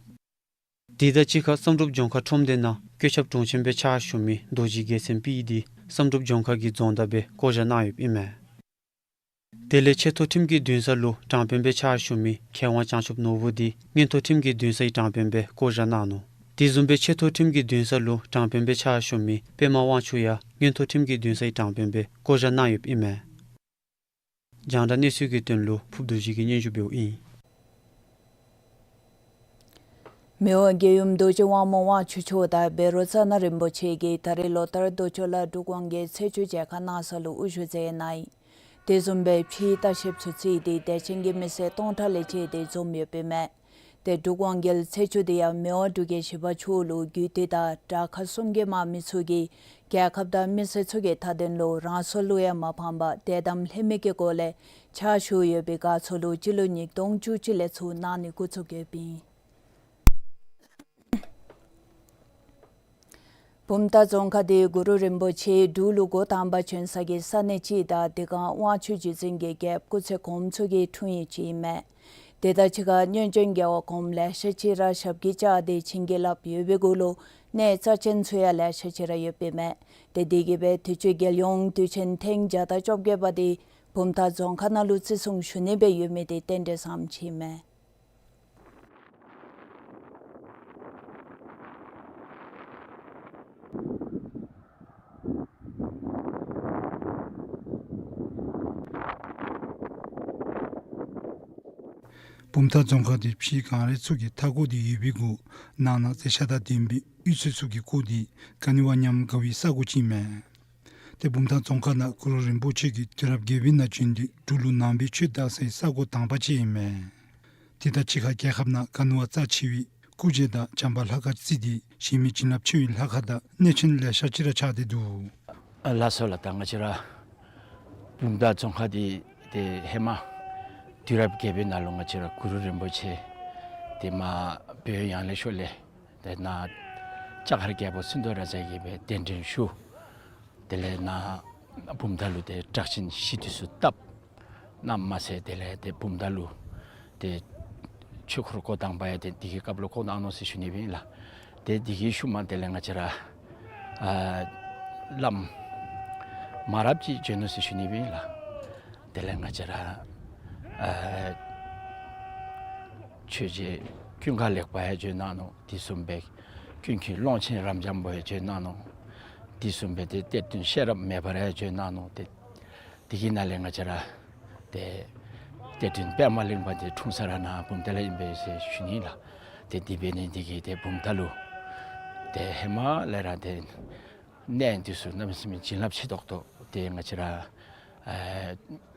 དེ་དང་གཅིག་ཁར་བསམ་གྲུབ་ལྗོངས་མཁར་ཁྲོམ་སྡེ་ནང་བཀོད་ཁྱབ་དྲུང་ཆེན་སྦེ་ཕྱག་ཞུ་མི་རྡོ་རྗེ་རྒྱལ་མཚན་པའི་འདི་བསམ་གྲུབ་ལྗོངས་མཁར་གྱི་རྫོང་བདག་སྦེ་བསྐོ་བཞག་གནང་ཡོདཔ་ཨིན་མས། དེ་ལས་ཆེ་མཐོ་ཁྲིམས་ཀྱི་འདུན་ས་ལུ་དྲང་དཔོན་སྦེ་ཕྱག་ཞུ་མི་མཁས་དབང་བྱང་ཆུབ་ནོར་བུ་འདི་མངོན་མཐོ་ཁྲིམས་ཀྱི་འདུན་སའི་དྲང་དཔོན་སྦེ་བསྐོ་བཞག་གནང་ནུག། དེ་བཟུམ་སྦེ་ཆེ་མཐོ་ཁྲིམས་ཀྱི་འདུན་ས་ལུ་དྲང་དཔོན་སྦེ་ཕྱག་ཞུ་མི་པདྨ་དབང་ཕྱུག་ཡང་མངོན་མཐོ་ཁྲིམས་ཀྱི་འདུན་སའི་དྲང་དཔོན་སྦེ་བསྐོ་བཞག་གནང་ཡོདཔ་ཨིན་མས། རྒྱང་བསྒྲགས་གནས་ཚུལ་གྱི་དོན་ལུ་ཕུརབ་རྡོ་རྗེ་གིས་སྙན་ཞུ་འབདཝ་ཨིན། མི་དབང་རྒྱལ་ཡུམ་རྡོ་རྗེ་དབང་མོ་དབང་ཕྱུག་མཆོག་དང་བཻ་རོ་ཙ་ན་རིན་པོ་ཆེ་གིས་ད་རེས་ལོ་ལྟར་དུས་མཆོད་ལུ་འབྲུག་དབང་རྒྱལ་ཚེས་བཅུ་མཇལ་ཁ་གནང་ས་ལུ་དབུ་བཞུགས་མཛད་གནང་ཡི། དེ་བཟུམ་སྦེ་ཕྱིའི་ལྟ་བཤལཔ་ཚུ་བརྩིས་ཏེ་དད་ཅན་གྱི་མི་སེར་སྟོང་ཕྲག་ལས་བཅད་དེ་འཛོམས་ཡོདཔ་ཨིན་མས། ཏེ་འབྲུག་དབང་རྒྱལ་ཚེས་བཅུ་འདི་ཡང་མི་དབང་འབྲུག་རྒྱལ་བཞི་པ་མཆོག་ལུ་རྒྱུད་སྡེ་དང་དྲག་ཁག་གསུམ་གྱི་དམག་མི་ཚུ་གིས་རྒྱལ་ཁབ་དང་མི་སེར་ཚུ་གི་མཐའ་དོན་ལུ་རང་སྲོག་ལུ་ཡང་མ་ཕངས་པར་དད་དམ་ལྷད་མེད་ཀྱི་སྒོ་ལས་ཕྱག་ཞུ་ཡོད་པའི་དགའ་ཚོར་ལུ་སྤྱི་ལོ་ཉིས་སྟོང་བཅུ་གཅིག་ལས་ཚུར་གནང་ནི་འགོ་བཙུགས་ཡོདཔ་ཨིན། བུམ་ཐང་རྫོང་ཁག་འདི་གུ་རུ་རིན་པོ་ཆེ་འབྲུག་ལུ་འགོ་དང་པ་བྱོན་ས་གི་ས་གནས་ཅིག་དང་དེ་སྒང་དབང་ཕྱུག་རྗེ་བཙུན་གྱི་རྒྱལཔོ་སྐུ་ཚེ་གོངམ་ཚུ་གི་འཁྲུངས་ཡུལ་ཅིག་ཨིན་མས། དེ་དང་གཅིག་ཁར་སྔོན་བྱོན་རྒྱལ་བ་གོངམ་ལེ་ཤ་ཅིག་ར་ཞབས་ཀྱིས་བཅགས་ཏེ་བྱིན་གྱིས་བརླབས་ཡོད་པའི་གུ་ལུ་གནས་རྩ་ཅན་ཚུ་ཡང་ལེ་ཤ་ཅིག་ར་ཡོདཔ་ཨིན་མས། ཏེ་དེ་གིས་སྦེ་དུས་ཅི་རྒྱལ་ཡོངས་དུས་ཆེན་ཐེངས་བརྒྱ་དང་བཅོ་བརྒྱད་པ་འདི་བུམ་ཐང་རྫོང་ཁག་ནང་ལུ་བརྩི་སྲུང་ཞུ་ནི་སྦེ་ཡོད་མི་འདི་རྟེན་འབྲེལ་བཟངམ་ཅིག་ཨིན་མས། བུམ་ཐང་རྫོང་ཁག་འདི་ཕྱིའི་གངས་རི་ཚུ་གིས་མཐའ་བསྐོར་ཏེ་ཡོད་པའི་གུ་ནང་ན་མཛེས་ཆ་དང་ལྡན་པའི་གཡུས་ཚན་ཚུ་གིས་བསྐོར་ཏེ་ག་ནི་བ་ཉམས་དགའ་བའི་ས་གོ་ཅིག་ཨིན་མས། ཏེ་བུམ་ཐང་རྫོང་ཁག་ནང་གུ་རུ་རིན་པོ་ཆེ་གིས་དུས་རབས་བརྒྱད་པའི་ནང་བྱོན་ཏེ་འབྲུག་ལུ་ནང་པའི་ཆོས་དར་སའི་ས་གོ་དང་པ་ཅིག་ཨིན་མས། དེ་དང་གཅིག་ཁར་རྒྱལ་ཁབ་ནང་ག་ནི་བ་རྩ་ཆེ་བའི་སྐུ་རྗེས་དང་བྱམས་པ་ལྷ་ཁང་བརྩིས་ཏེ་གཞན་མི་བྱིན་རླབས་ཆེ་བའི་ལྷ་ཁང་དང་གནས་ཆེན་ལེ་ཤ་ཅིག་ར་ཆགས་ཏེ་འདུག། ལགས་སོ་ལགས། ད་ང་བཅས་ར་བུམ་ཐང་རྫོང་ཁག་འདི་ཏེ་ཧེ་མ་དུས་རབས་བརྒྱད་པའི་ནང་ལུ་ང་བཅས་ར་གུ་རུ་རིན་པོ་ཆེ་ཏེ་མར་བོད་ཡང་ལེ་ཤོད་ལས་ཏེ་ནཱ་ལྕགས་མཁར་རྒྱལ་པོ་སིནྡྷུ་རཱ་ཛ་གིས་སྦེ་གདན་འདྲེན་ཞུ། དེ་ལས་ནཱ་བུམ་ཐང་ལུ་ཏེ་གྲགས་ཅན་ཞི་དུལ་ཚུ་བཏབ། ནཱ་མ་ཚད་དེ་ལས་ཏེ་བུམ་ཐང་ལུ་ཏེ་ཆོས་འཁོར་བསྐོར་དང་པ་ཡང་ཏེ་དེ་གི་སྐབས་ལུ་བསྐོར་གནང་ནུག་ཟེར་ཞུ་ནི་ཨིན་ལགས། ཏེ་དེ་གི་ཤུལ་མ་དེ་ལས་ང་བཅས་ར་ཨ་བླམ་མང་རབས་ཅིག་བྱོན་ནུག་ཟེར་ཞུ་ནི་ཨིན་ལགས། དེ་ལས་ང་བཅས་ར་ཨ་ཆོས་རྗེ་ཀུན་དགའ་ལེགས་པ་ཡང་བྱོན་གནང་ནུག། དེ་བཟུམ་སྦེ་ཀུན་མཁྱེན་ཀློང་ཆེན་རབ་འབྱམས་པོ་ཡང་བྱོན་གནང་ནུག། དེ་བཟུམ་སྦེ་ཏེ་གཏེར་སྟོན་ཤེས་རབ་མེ་འབར་ཡང་བྱོན་གནང་ནུག། ཏེ་དེ་གི་ནང་ལས་ང་བཅས་ར་ཏེ་གཏེར་སྟོན་པདྨ་གླིང་པ་འདི་འཁྲུངས་ས་ར་ནཱ་བུམ་ཐང་ལས་ཨིན་པས་ཟེར་ཞུ་ནི་ལགས། ཏེ་དེ་འབད་ནི་འདི་གིས་ཏེ་བུམ་ཐང་ལུ་ཏེ་ཧེ་མ་ལས་ར་ཏེ་གནས་འདི་ཚུ་གནམ་མེད་ས་མེད་བྱིན་རླབས་ཆེ་ཏོག་ཏོ། ཏེ་ང་བཅས་ར་ཨ་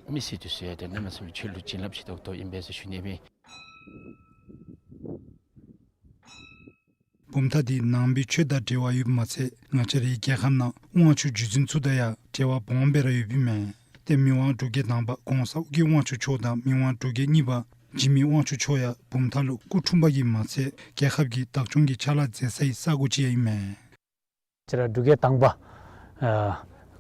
མི་སེར་འདི་ཚུ་ཡང་ཏེ་གནམ་མེད་ས་མེད་ཆོས་ལུ་བྱིན་རླབས་ཆེ་ཏོག་ཏོ་ཨིན་པས་ཟེར་ཞུ་ནི་ཨིན། བུམ་ཐང་འདི་ནང་པའི་ཆོས་དང་འབྲེལ་བ་ཡོདཔ་མ་ཚད་ང་བཅས་རའི་རྒྱལ་ཁབ་ནང་དབང་ཕྱུག་རྗེ་བཙུན་ཚུ་དང་ཡང་འབྲེལ་བ་སྦོམ་སྦེ་ར་ཡོདཔ་ཨིན་མས། ཏེ་མི་དབང་འབྲུག་རྒྱལ་དང་པ་གོང་ས་ཨོ་རྒྱན་དབང་ཕྱུག་མཆོག་དང་མི་དབང་འབྲུག་རྒྱལ་གཉིས་པ་འཇིགས་མེད་དབང་ཕྱུག་མཆོག་ཡང་བུམ་ཐང་ལུ་སྐུ་འཁྲུངས་པ་གིས་མ་ཚད་རྒྱལ་ཁབ་ཀྱི་བདག་སྐྱོང་གི་ཕྱག་ལཱ་མཛད་སའི་ས་གོ་ཅིག་ཡང་ཨིན་མས། ང་བཅས་ར་འབྲུག་རྒྱལ་དང་པ་ཨ་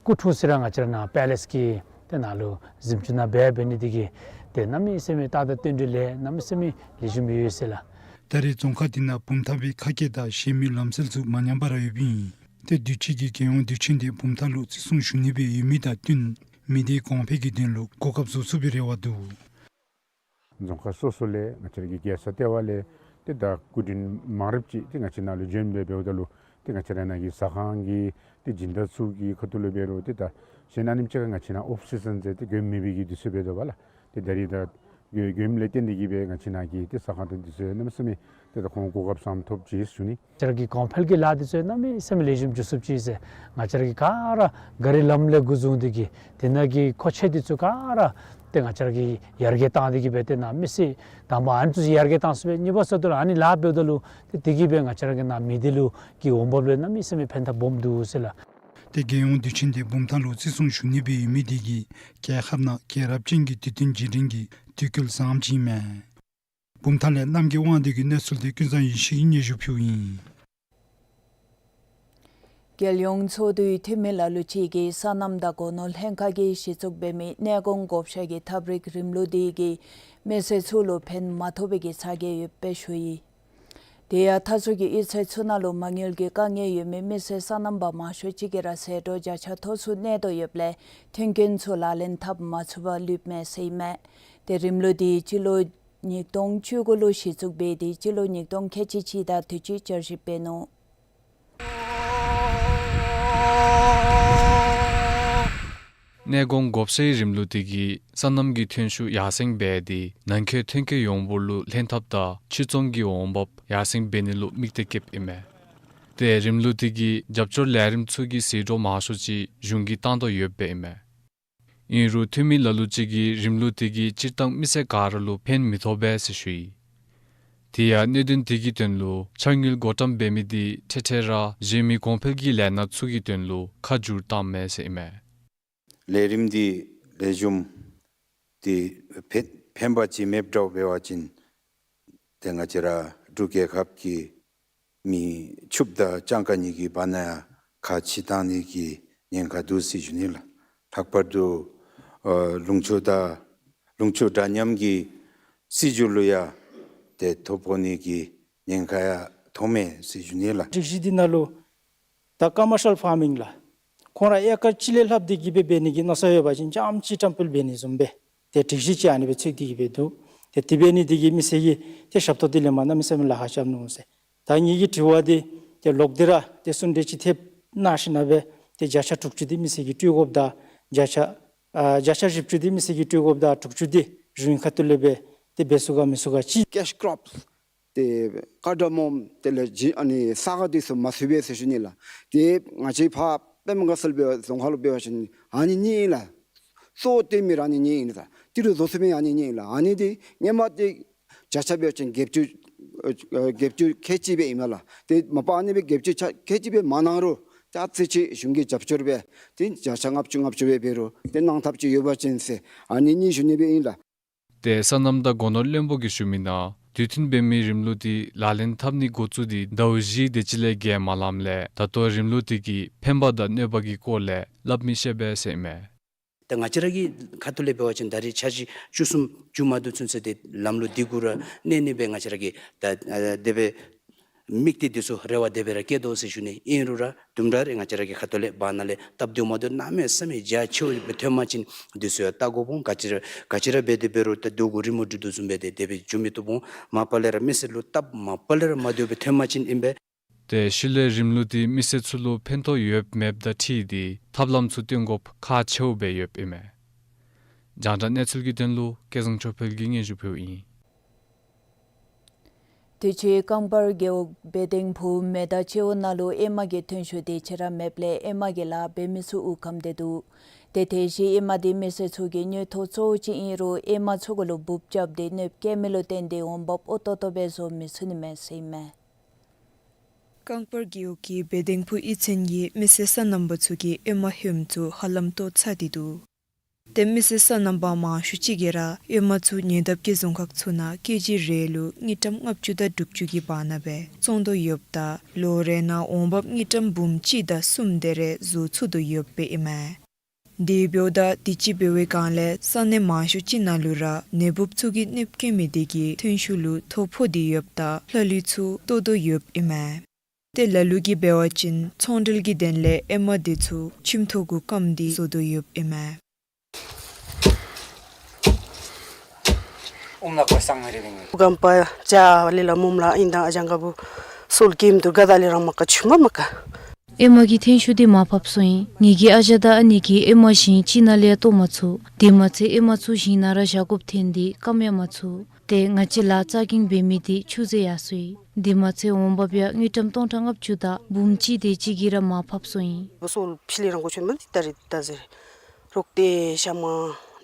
སྐུ་འཁྲུངས་ས་ར་ང་བཅས་ར་ནཱ་པེ་ལེས་ཀྱི་ཏེ་ནཱ་ལུ་གཟིམ་ཅུང་ནང་སྦེ་འབད་ནི་འདི་གིས་ཏེ་གནམ་མེད་ས་མེད་རྟགས་དང་རྟེན་འབྲེལ་ལས་གནམ་མེད་ས་མེད་ལེགས་ཤོམ་ཡོད་ཟེར་ལགས། ད་རེས་རྫོང་ཁག་འདི་ནང་བུམ་ཐང་པའི་ཁ་སྐད་དང་གཞན་མི་ལམ་སྲོལ་ཚུ་མ་ཉམས་པར་ཡོདཔ་ཨིན། ཏེ་དུས་ཅི་གི་རྒྱལ་ཡོངས་དུས་ཆེན་དེ་བུམ་ཐང་ལུ་བརྩི་སྲུང་ཞུ་ནི་སྦེ་ཡོད་མི་དང་བསྟུན་མི་སྡེའི་གོང་འཕེལ་གྱི་དོན་ལུ་གོ་སྐབས་བཟོ་ཚུགས་པའི་རེ་བ་འདུག། རྫོང་ཁག་སོ་སོ་ལས་ང་བཅས་ར་གི་རྒྱལ་ས་ལྟེ་བ་ལས་ཏེ་ད་སྐུ་མགྲོན་མང་རབས་ཅིག་ཏེ་ང་བཅས་ནང་ལུ་བྱོན་སྦེ་འབདཝ་ད་ལུ་ཏེ་ང་བཅས་ར་ནང་གི་ཟ་ཁང་གི་ཏེ་སྦྱིན་བདག་ཚུ་གི་ཁ་ཐུག་ལས་འབད་རུང་ཏེ་ད་གཞན་ཨ་ནེམ་ཅིག་ཁར་ང་བཅས་ནང་ཨོཕ་སི་ཛན་ཟེར་ཏེ་མགྱོནམ་མེད་པའི་གི་དུས་ཚོད་འབད་དོ་བ་ལགས། ཏེ་ད་རིས་ད་མགྱོནམ་ལས་བརྟེན་ཏེ་གིས་སྦེ་ང་བཅས་ནང་གི་ཏེ་ཟ་ཁང་དང་དུས་ཚོད་གནམ་མེད་ས་མེད་ཏེ་ད་ཁོང་གོ་སྐབས་བཟངམ་ཐོབ་ཅི་ཟེར་ཞུ་ནི། ང་བཅས་ར་གི་གོང་འཕེལ་གྱི་ལཱ་འདི་ཚུ་གནམ་མེད་ས་མེད་ལེགས་ཤོམ་འགྱོ་ཚུགསཔ་ཅིག་ཟེར། ང་བཅས་ར་གི་ག་ར་ག་རི་ལམ་ལས་འགོ་བཟུང་སྟེ་གིས་དེ་ནང་གི་མཁོ་ཆས་འདི་ཚུ་ག་ར་ཏེ་ང་བཅས་ར་གིས་ཡར་རྒྱས་བཏང་སྟེ་གིས་སྦེ་ཏེ་གནམ་མེད་ས་མེད་དང་པ་ཨ་ནི་ཚུ་ཡར་རྒྱས་བཏང་ཚུགས་པས། གཉིས་པ་ཟེརཝ་ད་ལུ་ཨ་ནི་ལཱ་འབདཝ་ད་ལུ་ཏེ་དེ་གིས་སྦེ་ང་བཅས་ར་གི་ནཱ་མི་སྡེ་ལུ་གི་འོང་འབབ་ལུ་གནམ་མེད་ས་མེད་ཕན་ཐབས་སྦོམ་འདུག་ཟེར་ལགས། ཏེ་རྒྱལ་ཡོངས་དུས་ཆེན་དེ་བུམ་ཐང་ལུ་བརྩི་སྲུང་ཞུ་ནི་སྦེ་ཡོད་མི་དེ་གིས་རྒྱལ་ཁབ་ནང་རྒྱལ་རབས་ཅན་གྱི་དུས་སྟོན་བརྗེ་རེས་ཀྱི་དུས་སྐབས་བཟངམ་ཅིག་ཨིན་མས། བུམ་ཐང་ལས་རྣམ་རྒྱལ་དབང་འདུས་ཀྱི་གནས་ཚུལ་དེ་ཀུན་བཟང་ཡེ་ཤེས་ཀྱིས་སྙན་ཞུ་ཕུལཝ་ཨིན། རྒྱལ་ཡོངས་ཚོགས་འདུའི་འཐུས་མི་ལ་ལུ་ཅིག་གིས་སོ་ནམ་དང་སྒོ་ནོར་ལྷན་ཁག་གིས་གཞི་བཙུགས་འབད་མི་གནས་གོང་བགོ་བཤའ་གི་ཐབས་རིག་རིམ་ལུགས་དེ་གིས་མི་སེར་ཚུ་ལུ་ཕན་མ་ཐོགས་པའི་གི་ཚ་གྱང་ཡོདཔ་སྦེ་ཞུ་ཡི། དེ་ཡང་མཐའ་ཟུར་གྱི་གཡུས་ཚན་ཚུ་ནང་ལུ་མ་དངུལ་གྱི་དཀའ་ངལ་ཡོད་མི་མི་སེར་སོ་ནམ་པ་མང་ཤོས་ཅིག་གིས་ར་ཟད་འགྲོ་བརྒྱ་ཆ་མཐོ་སུ་གནས་དོ་ཡོདཔ་ལས་མཐུན་རྐྱེན་ཚུ་ལག་ལེན་འཐབ་མ་ཚུགས་པར་ལུསཔ་མས་ཟེར་ཨིན་མས། ཏེ་རིམ་ལུགས་དེ་སྤྱི་ལོ་ཉིས་སྟོང་བཅུ་དགུ་ལུ་གཞི་བཙུགས་འབད་དེ་སྤྱི་ལོ་ཉིས་སྟོང་ཁལ་གཅིག་གཅིག་དང་དུས་ཅི་བསྐྱར་ཞིབ་འབད་ནུག། གནས་གོང་བགོ་བཤའི་རིམ་ལུགས་དེ་གིས་སོ་ནམ་གྱི་ཐོན་ཤུགས་ཡར་སེང་འབད་དེ་ནང་འཁོད་ཐོན་སྐྱེད་ཡོངས་འབོར་ལུ་ལྷན་ཐབས་དང་ཕྱིར་ཚོང་གི་འོང་འབབ་ཡར་སེང་འབད་ནི་ལུ་དམིགས་གཏད་བསྐྱེདཔ་ཨིན་མས། ཏེ་རིམ་ལུགས་དེ་གིས་རྒྱབ་སྐྱོར་ལས་རིམ་ཚུ་གིས་ཟད་འགྲོ་མང་ཤོས་ཅིག་གཞུང་གིས་བཏང་དོ་ཡོདཔ་སྦེ་ཨིན་མས། ཨིན་རུང་འཐུས་མི་ལ་ལུ་ཅིག་གིས་རིམ་ལུགས་དེ་གིས་སྤྱིར་བཏང་མི་སེར་ག་ར་ལུ་ཕན་མི་ཐོགས་པས་ཟེར་ཞུ་ཡི། དེ་ཡང་གནད་དོན་དེ་གི་དོན་ལུ་ཕྱག་དངུལ་བགོ་བཀྲམ་འབད་མི་དེ་འཕྲལ་འཕྲལ་ར་གཞན་མི་གོང་འཕེལ་གྱི་ལས་སྣ་ཚུ་གི་དོན་ལུ་ཁ་བསྒྱུར་བཏངམ་མས་ཟེར་ཨིན་མས། ལས་རིམ་འདི་ལེགས་ཤོམ་འདི་ཕན་ཕན་པ་ཅིག་མེདཔ་འདྲཝ་འབད་བ་ཅིན་ཏེ་ང་བཅས་ར་འབྲུག་རྒྱལ་ཁབ་ཀྱི་མི་ཕྱུགཔོ་དང་སྤྱང་ཀ་གཉིས་ཀྱི་བར་ན་ཡང་ཁ་ཕྱེ་བཏང་ནི་གི་ཉེན་ཁ་འདུག་ཟེར་ཞུ་ནི་ལགས། ལྷག་པར་དུ་ཨ་ལུང་ཕྱོགས་དང་ལུང་ཕྱོགས་འདྲ་མཉམ་གྱི་སྲིད་བྱུས་ལུ་ཡང་ཏེ་ཐོ་ཕོག་ནི་གི་ཉེན་ཁ་ཡང་མཐོངམ་མས་ཟེར་ཞུ་ནི་ལགས། སྒྲིག་གཞི་འདི་ནང་ལུ་ད་ཀོ་མར་ཤལ་ཕར་མིང་ལགས། ཁོང་ར་ཨེ་ཀར་གཅིག་ལས་ལྷགཔ་དེ་གིས་སྦེ་འབད་ནི་གི་མནོ་བསམ་ཡོད་པ་ཅིན་རྐྱངམ་གཅིག་བཀྲམ་སྤེལ་འབད་ནི་བཟུམ་སྦེ་ཏེ་སྒྲིག་གཞི་ཅིག་ཨ་ནི་སྦེ་ཚུད་དེ་གིས་སྦེ་འདུག། ཏེ་དེ་འབད་ནི་དེ་གིས་མི་སེར་གྱིས་ཏེ་ཞབས་ཏོག་འདི་ལེན་པར་གནམ་མེད་ས་མེད་ལཱ་ཁག་རྐྱབ་ནུག་ཟེར། ད་ངེ་གི་དྲི་བ་འདི་ཏེ་ལོག་སྟེ་ར་ཏེ་གསུང་གྲོས་ཅིག་ཐེབས་གནང་ཞིནམ་ལས་ཏེ་བརྒྱ་ཆ་དྲུག་ཅུ་འདི་མི་སེར་གྱིས་སྤྲོད་དགོཔ་དང་བརྒྱ་ཆ་ཨ་བརྒྱ་ཆ་བཞི་བཅུ་འདི་མི་སེར་གྱིས་སྤྲོད་དགོཔ་དང་དྲུག་ཅུ་འདི་གཞུང་ཁ་ཐུག་ལས་སྦེ་ཏེ་འབད་ཚུགས་ག་མི་ཚུགས་ག་ཅིག། ཀེཤ་ཀྲོཔསི་ཏེ་ཀ་ཌ་མོམ་དེ་ལས་ཇི་ཨ་ནི་ས་ག་དེ་ཚུ་མ་ཚུད་པས་ཟེར་ཞུ་ནི་ལགས། ཏེ་ང་བཅས་ཕར་པདྨ་དགའ་ཚལ་འབད་རྫོང་ཁག་ལུ་འབད་བ་ཅིན་ཨ་ནི་གཉིས་ཨིན་ལགས། གཙོ་བོ་སྟོན་མི་ར་ཨ་ནི་གཉིས་ཨིན་ལགས། ཏི་རུ་བཟོ་ཚུགས་མི་ཨ་ནི་གཉིས་ཨིན་ལགས། ཨ་ནི་འདི་སྔོན་མ་འདི་བརྒྱ་ཆ་འབད་བ་ཅིན་བརྒྱད་ཅུ་ཨ་བརྒྱད་ཅུ་ཁལ་གཅིག་སྦེ་ཨིན་མས་ལགས། ཏེ་མ་པ་ཨ་ནི་སྦེ་བརྒྱད་ཅུ་ཁལ་གཅིག་སྦེ་མ་གནང་རུང་ཏེ་ཨ་ཙི་ཅིག་གཞུང་གི་རྒྱབ་སྐྱོར་སྦེ་ཏེ་བརྒྱ་ཆ་ལྔ་བཅུ་ལྔ་བཅུ་སྦེ་འབད་རུང་ཏེ་གནང་ཐབས་ཅིག་ཡོད་པ་ཅིན་ཟེར་ཨ་ནི་གཉིས་ཞུ་ནི་སྦེ་ཨིན་ལགས། ཏེ་སོ་ནམ་དང་སྒོ་ནོར་བློན་པོ་གིས་ཞུ་མི་ནང་དུས་མཐུན་འབད་མི་རིམ་ལུགས་འདི་ལག་ལེན་འཐབ་ནི་འགོ་བཙུགས་ཏེ་ཟླཝ་བཞི་དེ་ཅིག་ལས་བརྒལ་མ་ལངམ་ལས་ད་ལྟོ་རིམ་ལུགས་འདི་གི་ཕན་པ་དང་གནོད་པ་གི་སྐོར་ལས་སླབ་མི་ཤེས་པས་ཟེར་ཨིན་མས། ད་ང་བཅས་ར་གི་ཁ་ཐུག་ལས་འབད་བ་ཅིན་ད་རེས་འཆར་གཞི་བཅུ་གསུམ་བཅུ་མ་དོ་ཚུན་ཚོད་འདི་ལམ་ལུགས་འདི་གུ་ར་གནས་ནི་སྦེ་ང་བཅས་ར་གིས་ད་ཨ་དེ་སྦེ་དམིགས་གཏད་འདི་ཚུ་རེ་བ་དེ་སྦེ་ར་བསྐྱེད་དོ་ཟེར་ཞུ་ནི། ཨིན་རུང་ར་དུམ་གྲ་རེ་ང་བཅས་ར་གི་ཁ་ཐུག་ལས་བར་ན་ལས་སྟབས་བདེཝ་མ་བདེཝ་གནམ་མེད་ས་མེད་རྒྱ་ཆེཝ་སྦེ་ཐོན་པ་ཅིན་འདི་ཚུ་ཡང་བལྟ་དགོཔ་འོང་། ག་ཅི་ར་ག་ཅི་ར་འབད་དེ་འབད་རུང་ད་རྡོ་གུ་རི་མོ་འབྲི་དོ་བཟུམ་སྦེ་ཏེ་དེ་སྦེ་འགྱོ་མི་བཏུབ་འོང་། མ་པ་ལས་ར་མི་སེར་ལུ་སྟབས་མ་པ་ལས་ར་མ་བདེཝ་སྦེ་ཐོན་པ་ཅིན་ཨིན་པས། ཏེ་ཤུལ་ལས་རིམ་ལུགས་འདི་མི་སེར་ཚུ་ལུ་ཕན་ཐོགས་ཡོདཔ་མེདཔ་དང་འཁྲིལ་ཏེ་ཐབས་ལམ་ཚུ་སྟོན་དགོཔ་ཁག་ཆེཝ་སྦེ་ཡོདཔ་ཨིན་མས། རྒྱང་བསྒྲགས་གནས་ཚུལ་གྱི་དོན་ལུ་སྐལ་བཟང་ཆོས་འཕེལ་གྱིས་སྙན་ཞུ་ཕུལཝ་ཨིན། དུས་ཅི་རྐང་པར་རྒེད་འོག་བེ་ལྡིང་ཕུ་མེ་ད་ཆེ་བོ་ནང་ལུ་ཨེ་མ་གི་ཐོན་ཤུགས་དེ་ཅིག་ར་མེདཔ་ལས་ཨེ་མ་གི་ལཱ་འབད་མི་ཚུ་དབུགས་སྐམ་སྟེ་འདུག། ཏེ་དེ་བཞིན་ཨེ་མ་དེ་མི་སེར་ཚུ་གི་དངུལ་ཐོག་གཙོ་བོ་ཅིག་ཨིན་རུང་ཨེ་མ་ཚུ་གུ་ལུ་འབུཔ་རྐྱབ་སྟེ་གནོདཔ་བཀལ་མི་ལུ་བརྟེན་ཏེ་འོང་འབབ་འོས་ཏོག་ཏོ་སྦེ་བཟོ་མི་ཚུགས་ནི་མས་ཟེར་ཨིན་མས། རྐང་པར་རྒེད་འོག་གི་བེ་ལྡིང་ཕུ་གཡུས་ཚན་གྱི་མི་སེར་སོ་ནམ་པ་ཚུ་གིས་ཨེ་མ་ཧོནམ་ཚུ་ཧ་ལམ་ལྟོ་ཚང་སྟེ་འདུག། ཏེ་མི་སེར་སོ་ནམ་པ་མང་ཤོས་ཅིག་གིས་ར་ཨེ་མ་ཚུ་ཉེ་འདབས་ཀྱི་རྫོང་ཁག་ཚུ་ནང་ཀེ་ཇི་རེ་ལུ་དངུལ་ཀྲམ་ལྔ་བཅུ་དང་དྲུག་ཅུ་གི་བར་ན་སྦེ་བཙོང་དོ་ཡོདཔ་ད་ལོ་རེ་ནང་འོང་འབབ་དངུལ་ཀྲམ་འབུམ་གཅིག་དང་གསུམ་དེ་རེ་བཟོ་ཚུགས་དོ་ཡོདཔ་སྦེ་ཨིན་མས། དེ་འབདཝ་ད་དུས་ཅི་འབད་བའི་སྒང་ལས་ས་གནས་མང་ཤོས་ཅིག་ནང་ལུ་ར་ནད་འབུཔ་ཚུ་གིས་གནོདཔ་བཀལ་མི་དེ་གིས་ཐོན་ཤུགས་ལུ་ཐོ་ཕོག་སྟེ་ཡོདཔ་ད་ལྷག་ལུས་ཚུ་བཏོག་དོ་ཡོདཔ་ཨིན་མས། ཏེ་ལ་ལུ་གིས་འབད་བ་ཅིན་ཚོང་འབྲེལ་གྱི་དོན་ལས་ཨེ་མ་འདི་ཚུ་ཁྱིམ་ཐོག་གུ་སྐམ་སྟེ་བཟོ་དོ་ཡོདཔ་ཨིན་མས། ཨུམ་ལ་ཁོ་སང་རེ་བིང་། གམ་པ་ཅ་ལི་ལ་མུམ་ལ་ཨིན་དང་ཨ་ཅང་ག་བུ་སོལ་ཀིམ་དུ་ག་ད་ལི་རང་མ་ཀ་ཆུ་མ་མ་ཀ། ཨེ་མ་གི་ཐན་ཤུ་འདི་མར་ཕབ་སོང་ཡི། ངེ་གི་ཨ་ཞང་དང་ཨ་ནེ་གིས་ཨེ་མ་ཞིང་གཅིག་ནང་ལས་བཏོག་མ་ཚུགས། དེ་མ་ཚད་ཨེ་མ་ཚུ་ཞིང་ནང་ར་བཞག་དགོཔ་ཐོན་ཏེ་སྐམ་ཡང་མ་ཚུགས། ཏེ་ང་བཅས་ལཱ་རྩ་འགེངས་འབད་མི་འདི་ཆུ་ཟད་ཡར་སོ་ཡི། དེ་མ་ཚད་འོང་འབབ་ཡང་དངུལ་ཀྲམ་སྟོང་ཕྲག་ལྔ་བཅུ་དང་འབུམ་གཅིག་དེ་ཅིག་གིས་ར་མར་ཕབ་སོང་ཡི། སོལ་ཕི་ལི་རང་གོ་ཆོད་མ་འདི་ད་རེས་ད་ཟེར། རོག་ཏེ་ཤ་མ་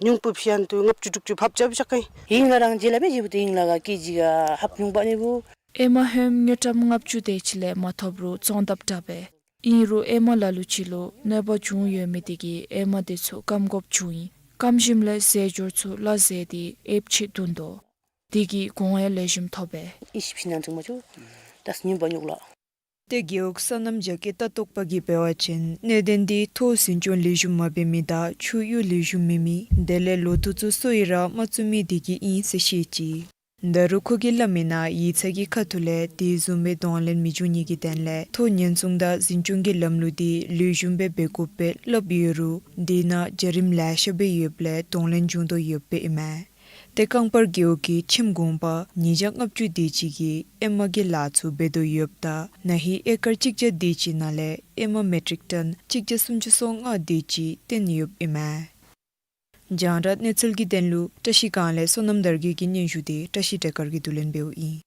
ཉུང་པོ་ཕི་ཡན་དུ་ལྔ་བཅུ་དྲུག་ཅུ་ཕབ་རྐྱབ་བཞག་ག་ཡི། ཧིང་ལ་རང་རྗེས་ལ་འབད་ཞིབ་ཏེ་ཧིང་ལ་ག་ཀེ་ཇི་ག་ཧབ་ཉུང་པ་ནི་བུ། ཨེ་མ་ཧོནམ་དངུལ་ཀྲམ་ལྔ་བཅུ་དེ་ཅིག་ལས་མ་ཐོབ་རུང་བཙོང་དཔ་དྲག་པས། ཨིན་རུང་ཨེ་མ་ལ་ལུ་ཅིག་ལུ་གནོད་པ་བྱུང་ཡོད་མི་དེ་གིས་ཨེ་མ་དེ་ཚུ་སྐམ་དགོཔ་བྱུང་ཡི། སྐམ་ཞིནམ་ལས་ཟས་སྦྱོར་ཚུ་སླ་བསྲེ་སྟེ་ཨེབ་ཅིག་བཏོན་དོ། དེ་གིས་གོང་ཡང་ལེགས་ཤོམ་ཐོབ་པས། ཨིཤ་ཕྱི་ནང་འཐུང་མ་བཅུག། ད་སྙུན་པ་ཉོག་ལ། ཏེ་རྒེད་འོག་སོ་ནམ་རྒྱ་སྐྱེད་ལྟ་རྟོག་པ་གིས་འབད་བ་ཅིན་གནད་དོན་འདི་ཐོག་འཛིན་སྐྱོང་ལེགས་ཤོམ་མ་འབད་མི་དང་ཆུ་གཡུར་ལེགས་ཤོམ་མེད་མི་དེ་ལས་ལོ་ཐོག་ཚུ་སོ་ཡི་ར་མ་བཙུགས་མི་དེ་གིས་ཨིན་ཟེར་བཤད་ཅི། ད་རུང་ཁོ་གིས་སླབ་མིའི་ནང་ཡིག་ཚང་གི་ཁ་ཐུག་ལས་དེ་བཟུམ་སྦེ་གདོང་ལེན་མི་འབྱུང་ནི་གི་དོན་ལས་ཐོག་ཉེན་སྲུང་དང་འཛིན་སྐྱོང་གི་ལམ་ལུགས་འདི་ལེགས་ཤོམ་སྦེ་འབད་དགོཔ་སྦེ་སླབ་ཡོད་རུང་དེ་ནང་བྱ་རིམ་ལེ་ཤ་སྦེ་ཡོདཔ་ལས་གདོང་ལེན་འབྱུང་དོ་ཡོདཔ་ཨིན་མས། ཏེ་རྐང་པར་རྒེད་འོག་གི་ཁྱིམ་གུང་པ་ཉིས་བརྒྱ་ལྔ་བཅུ་དེ་ཅིག་གིས་ཨེ་མ་གི་ལཱ་ཚུ་འབད་དོ་ཡོདཔ་ད་ན་ཧིང་ཨེ་ཀར་གཅིག་བརྒྱ་དེ་ཅིག་ནང་ལས་ཨེ་མ་མེ་ཊིག་ཊོན་གཅིག་བརྒྱ་སུམ་ཅུ་སོ་ལྔ་དེ་ཅིག་བཏོན་ཡོདཔ་ཨིན་མས། རྒྱང་བསྒྲགས་གནས་ཚུལ་གྱི་དོན་ལུ་བཀྲ་ཤིས་སྒང་ལས་བསོད་ནམས་དར་རྒྱས་ཀྱི་སྙན་ཞུ་དེ་བཀྲ་ཤིས་བདེ་དཀར་གྱིས་བསྡུ་ལེན་འབདཝ་ཨིན།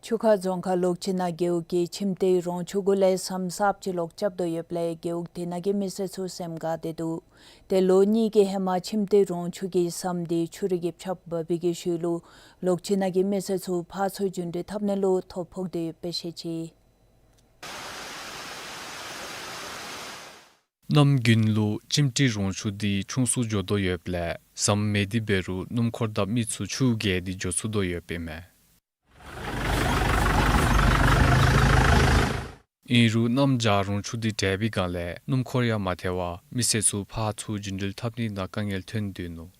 ཆུ་ཁ་རྫོང་ཁག་ལོག་ཅི་ན་རྒེད་འོག་གིས་ཁྱིམ་སྡེའི་རོང་ཆུ་གུ་ལས་ཟམ་གསརཔ་ཅིག་ལོག་རྐྱབ་དོ་ཡོདཔ་ལས་རྒེད་འོག་དེ་ནང་གི་མི་སེར་ཚུ་སེམས་དགའ་སྟེ་འདུག། ཏེ་ལོ་གཉིས་ཀྱི་ཧེ་མ་ཁྱིམ་སྡེའི་རོང་ཆུ་གི་ཟམ་དེ་ཆུ་རུད་ཀྱིས་ཕྱགས་འབག་པའི་གི་ཤུལ་ལུ་ལོག་ཅི་ན་གི་མི་སེར་ཚུ་ཕར་ཚུར་རྒྱུན་འགྲུལ་འཐབ་ནི་ལུ་ཐོ་ཕོག་སྟེ་ཡོདཔ་སྦེ་བཤད་ཅི། གནམ་དགུན་ལུ་ཁྱིམ་སྡེའི་རོང་ཆུ་དེ་ཆུང་སུ་འགྱོ་དོ་ཡོདཔ་ལས་ཟམ་མེད་དེ་འབད་རུང་སྣུམ་འཁོར་དང་མི་ཚུ་ཆུ་བརྒལ་ཏེ་འགྱོ་ཚུགས་དོ་ཡོདཔ་ཨིན་མས། ཨིན་རུང་གནམ་བྱཱར་རོང་ཆུ་དེ་དྲལ་བའི་སྒང་ལས་སྣུམ་འཁོར་ཡང་མ་ཐལ་བར་མི་སེར་ཚུ་ཕར་ཚུར་རྒྱུན་འགྲུལ་འཐབ་ནི་ནང་དཀའ་ངལ་ཐོན་དོ་ནུག།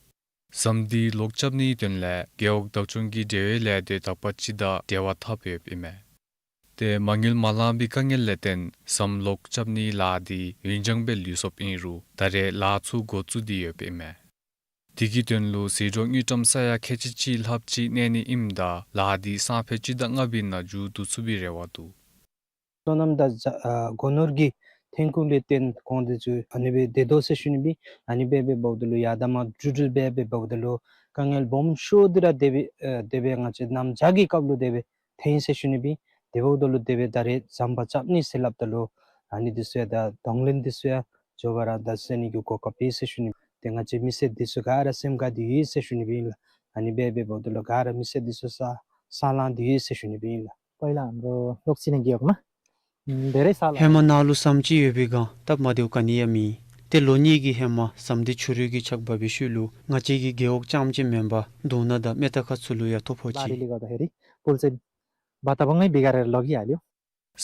ཟམ་དེ་ལོག་རྐྱབ་ནིའི་དོན་ལས་རྒེད་འོག་བདག་སྐྱོང་གི་འབྲེལ་ཡོད་ལས་སྡེ་དག་པ་ཅིག་དང་འབྲེལ་བ་འཐབ་ཡོདཔ་ཨིན་མས། ཏེ་མ་དངུལ་མ་ལང་པའི་དཀའ་ངལ་ལས་བརྟེན་ཟམ་ལོག་རྐྱབ་ནིའི་ལཱ་དེ་ཡུན་འགྱངས་སྦེ་ལུས་སོཔ་ཨིན་རུང་ད་རེས་ལཱ་ཚུ་འགོ་བཙུགས་ཏེ་ཡོདཔ་ཨིན་མས། དེ་གི་དོན་ལུ་ཟད་འགྲོ་དངུལ་ཀྲམ་ས་ཡ་ཁལ་གཅིག་གཅིག་ལྷགཔ་ཅིག་གནས་ནི་ཨིནམ་ད་ལཱ་དེ་སང་ཕོད་སྤྱི་ཟླ་ལྔ་པའི་ནང་མཇུག་བསྡུ་ཚུགས་པའི་རེ་བ་འདུག། སོ་ནམ་དང་ཨ་སྒོ་ནོར་གྱི་ཐོན་ཁུངས་ལས་བརྟེན་གོང་དེ་ཚུ་ཨ་ནི་སྦེ་སྡོད་དོ་ཟེར་ཞུ་ནི་སྦེ། ཨ་ནི་སྦེ་འབདཝ་ད་ལུ་ཡར་དང་མར་འགྲུལ་འགྲུལ་འབད་འབདཝ་ད་ལུ་དཀའ་ངལ་སྦོམ་ཤོས་འདི་ར་དེ་སྦེ་ཨ་དེ་སྦེ་ང་བཅས་གནམ་བྱཱར་གྱི་སྐབས་ལུ་དེ་སྦེ་ཐོན་ཟེར་ཞུ་ནི་སྦེ། དེ་འབདཝ་ད་ལུ་དེ་སྦེ་ད་རེས་ཟམ་པ་རྐྱབ་ནི་ཟེར་སླབ་ད་ལུ་ཨ་ནི་འདི་ཚུ་ཡང་ད་གདོང་ལེན་འདི་ཚུ་ཡང་མགྱོགས་པ་ར་ད་ཟེར་ནི་གི་གོ་སྐབས་ཡོད་ཟེར་ཞུ་ནི་སྦེ། ཏེ་ང་བཅས་མི་སེར་འདི་ཚུ་ག་ར་སེམས་དགའ་སྟེ་ཡོད་ཟེར་ཞུ་ནི་སྦེ་ཨིན་ལགས། ཨ་ནི་སྦེ་འབདཝ་ད་ལུ་ག་ར་མི་སེར་འདི་ཚུ་ས་ས་ལང་སྟེ་ཡོད་ཟེར་ཞུ་ནི་སྦེ་ཨིན་ལགས། པའི་ལགས་འགྲོ་ལོག་ཅི་ན་རྒེད་འོག་ནང་ཨམ་དེ་རེ་ས་ལ། ཧེ་མ་ནཱ་ལུ་ཟམ་ཅིག་ཡོད་པའི་སྒང་སྟབས་མ་བདེཝ་ག་ནི་ཡང་མེད། ཏེ་ལོ་གཉིས་ཀྱི་ཧེ་མ་ཟམ་འདི་ཆུ་རུད་ཀྱིས་ཕྱགས་འབག་པའི་ཤུལ་ལུ་ང་བཅས་ཀྱི་རྒེད་འོག་རྐྱངམ་ཅིག་མེན་པར་དུང་ནག་དང་སྨད་རྟ་ཁ་ཚུ་ལུ་ཡང་ཐོ་ཕོག་ཅི། ལ་རི་ལི་ག་ད་ཧེ་རི་པུལ་ཙེ་བ་ཏ་བ་ངའི་བི་ག་རེ་ལོག་གི་ཡ་ལིའོ།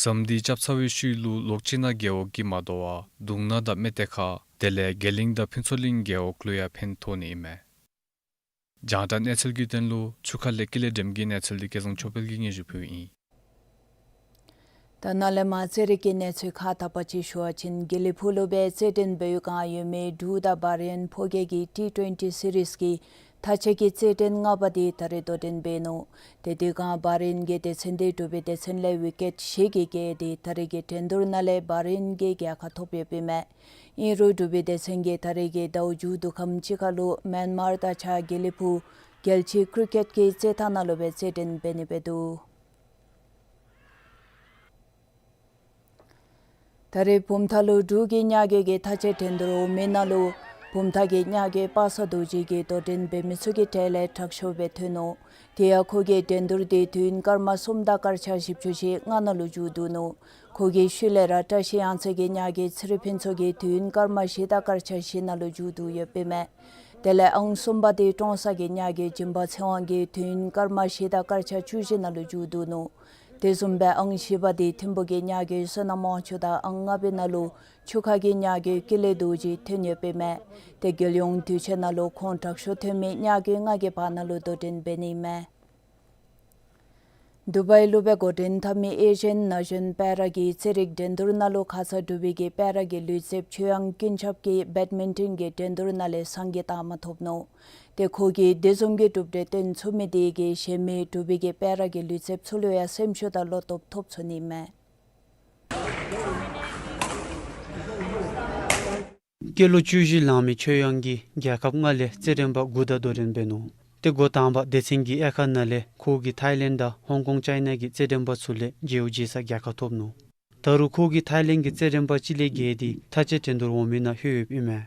ཟམ་འདི་རྐྱབ་ཚར་བའི་ཤུལ་ལུ་ལོག་ཅི་ན་རྒེད་འོག་གིས་མ་དོ་བར་དུང་ནག་དང་སྨད་རྟ་ཁ་དེ་ལས་དགེ་གླིང་དང་ཕུན་ཚོགས་གླིང་རྒེད་འོག་ལུ་ཡང་ཕན་ཐོགས་ནི་ཨིན་མས། རྒྱང་བསྒྲགས་གནས་ཚུལ་གྱི་དོན་ལུ་ཆུ་ཁ་ལས་ཀུན་ལེགས་སྒྲོལམ་གྱི་གནས་ཚུལ་འདི་སྐལ་བཟང་ཆོས་འཕེལ་གྱིས་སྙན་ཞུ་ཕུལཝ་ཨིན། ད་ནཱ་ལས་མར་ཚན་རིག་གི་གནས་ཚུལ་ཁག་དག་པ་ཅིག་ཞུ་བ་ཅིན་དགེ་ལེགས་ཕུག་ལུ་སྦེ་རྩེད་འགྲན་འབད་བའི་བསྒང་ཡོད་མི་འབྲུག་དང་བྷ་རེན་ཕོ་རྒྱས་ཀྱི་ཊི་ཊུ་ཝེན་ཊི་སི་རིསི་གི་མཐའ་དཔྱད་ཀྱི་རྩེད་འགྲན་ལྔ་པ་དེ་ད་རེས་དོ་འགྲན་འབད་ནུག། ཏེ་དེ་སྒང་བྷ་རེན་གྱི་སྡེ་ཚན་དེ་འབྲུག་པའི་སྡེ་ཚན་ལས་ཝི་ཀེཊ་བཞི་གིས་རྒྱལ་ཏེ་ད་རེས་ཀྱི་འགྲན་བསྡུར་ནང་ལས་བྷ་རེན་གྱིས་རྒྱལ་ཁ་ཐོབ་ཡོདཔ་ཨིན་མས། ཨིན་རུང་འབྲུག་པའི་སྡེ་ཚན་གྱིས་ད་རེས་ཀྱི་ཟླཝ་མཇུག་བསྡུ་ཁམས་ཅིག་ཁར་ལུ་མེན་མར་དང་གཅིག་ཁར་དགེ་ལེགས་ཕུག་རྒྱལ་སྤྱིའི་ཀྲི་ཀེཊ་ཀྱི་རྩེད་ཐང་ནང་ལུ་སྦེ་རྩེད་འགྲན་འབད་ནི་སྦེ་འདུག། ད་རེས་བུམ་ཐང་ལུ་འབྲུག་གི་ཉ་རྒོད་ཀྱི་མཐའ་དཔྱད་འགྲན་བསྡུར་འོག་མིན་ནང་ལུ་བུམ་ཐང་གི་ཉ་རྒོད་པ་སངས་རྡོ་རྗེ་གིས་དོ་འགྲན་འབད་མི་ཚུ་གི་གྲས་ལས་དྲག་ཤོས་སྦེ་ཐོན་ནུག། དེ་ཡང་ཁོ་གིས་འགྲན་བསྡུར་དེ་དུས་ཡུན་སྐར་མ་གསུམ་དང་སྐར་ཆ་བཞི་བཅུ་ཞེ་ལྔ་ནང་ལུ་མཇུག་བསྡུ་ནུག། ཁོ་གི་ཤུལ་ལས་ར་བཀྲ་ཤིས་གཡང་རྩེ་གི་ཉ་རྒོད་ཚེ་རིང་ཕུན་ཚོགས་ཀྱིས་དུས་ཡུན་སྐར་མ་བཞི་དང་སྐར་ཆ་བཞི་ནང་ལུ་མཇུག་བསྡུ་ཡོདཔ་ཨིན་མས། དེ་ལས་ཨང་གསུམ་པ་དེ་ཀྲོང་གསར་གྱི་ཉ་རྒོད་སྦྱིན་པ་ཚེ་དབང་གིས་དུས་ཡུན་སྐར་མ་བཞི་དང་སྐར་ཆ་བཅུ་བཞི་ནང་ལུ་མཇུག་བསྡུ་ནུག། དེ་བཟུམ་སྦེ་ཨང་བཞི་པ་དེ་ཐིམ་ཕུག་གི་ཉ་རྒོད་བསོད་ནམས་དབང་ཕྱུག་དང་ཨང་ལྔ་པའི་ནང་ལུ་ཆུ་ཁ་གི་ཉ་རྒོད་ཀུན་ལེགས་རྡོ་རྗེ་ཐོན་ཡོདཔ་ཨིན་མས། ཏེ་རྒྱལ་ཡོངས་དུས་ཆེན་ནང་ལུ་ཁོང་དྲག་ཤོས་ཐོན་མི་ཉ་རྒོད་ལྔ་གི་བར་ན་ལུ་དོ་འགྲན་འབད་ནི་ཨིན་མས། དུ་བའི་ལུ་སྦེ་འགོ་འདྲེན་འཐབ་མི་ཨེ་ཤི་ཡན་ན་ཤོན་པེ་ར་གི་རྩེད་རིགས་འགྲན་བསྡུར་ནང་ལུ་ཁ་ཙ་འབྲུག་པའི་གི་པེ་ར་གི་ལུས་རྩལཔ་ཆོས་དབྱངས་ཀུན་ཁྱབ་ཀྱིས་བེཌ་མིན་ཊོན་གྱི་འགྲན་བསྡུར་ནང་ལས་སངས་རྒྱས་རྟགས་མ་ཐོབ་ནུག། ཏེ་ཁོ་གིས་དེ་བཟུམ་གྱི་གྲུབ་འབྲས་སྟོན་ཚུགས་མི་དེ་གིས་གཞན་མི་འབྲུག་པའི་གི་པེ་ར་གི་ལུས་རྩལཔ་ཚུ་ལུ་ཡང་སེམས་ཤུགས་དང་བློ་སྟོབས་ཐོབ་ཚུགས་ནི་མས། སྐྱེས་ལོ་བཅུ་བཞི་ལང་མི་ཆོས་དབྱངས་ཀྱིས་རྒྱལ་ཁབ་ལྔ་ལས་རྩེད་འགྲན་པ་དགུ་དང་དོ་འགྲན་འབད་ནུག། ཏེ་འགོ་དང་པ་སྡེ་ཚན་གྱི་དབྱེ་ཁག་ནང་ལས་ཁོ་གིས་ཐའི་ལེནཌ་དང་ཧོང་ཀོང་ཅའི་ནཱ་གི་རྩེད་འགྲན་པ་ཚུ་ལས་བརྗེ་བོ་བརྗེ་སར་རྒྱལ་ཁ་ཐོབ་ནུག། ད་རུང་ཁོ་གིས་ཐའི་ལེནཌ་གི་རྩེད་འགྲན་པ་གཅིག་ལས་བརྒལ་ཏེ་མཐའ་དཔྱད་འགྲན་བསྡུར་འོང་མི་ནང་ལྷོད་ཡོདཔ་ཨིན་མས།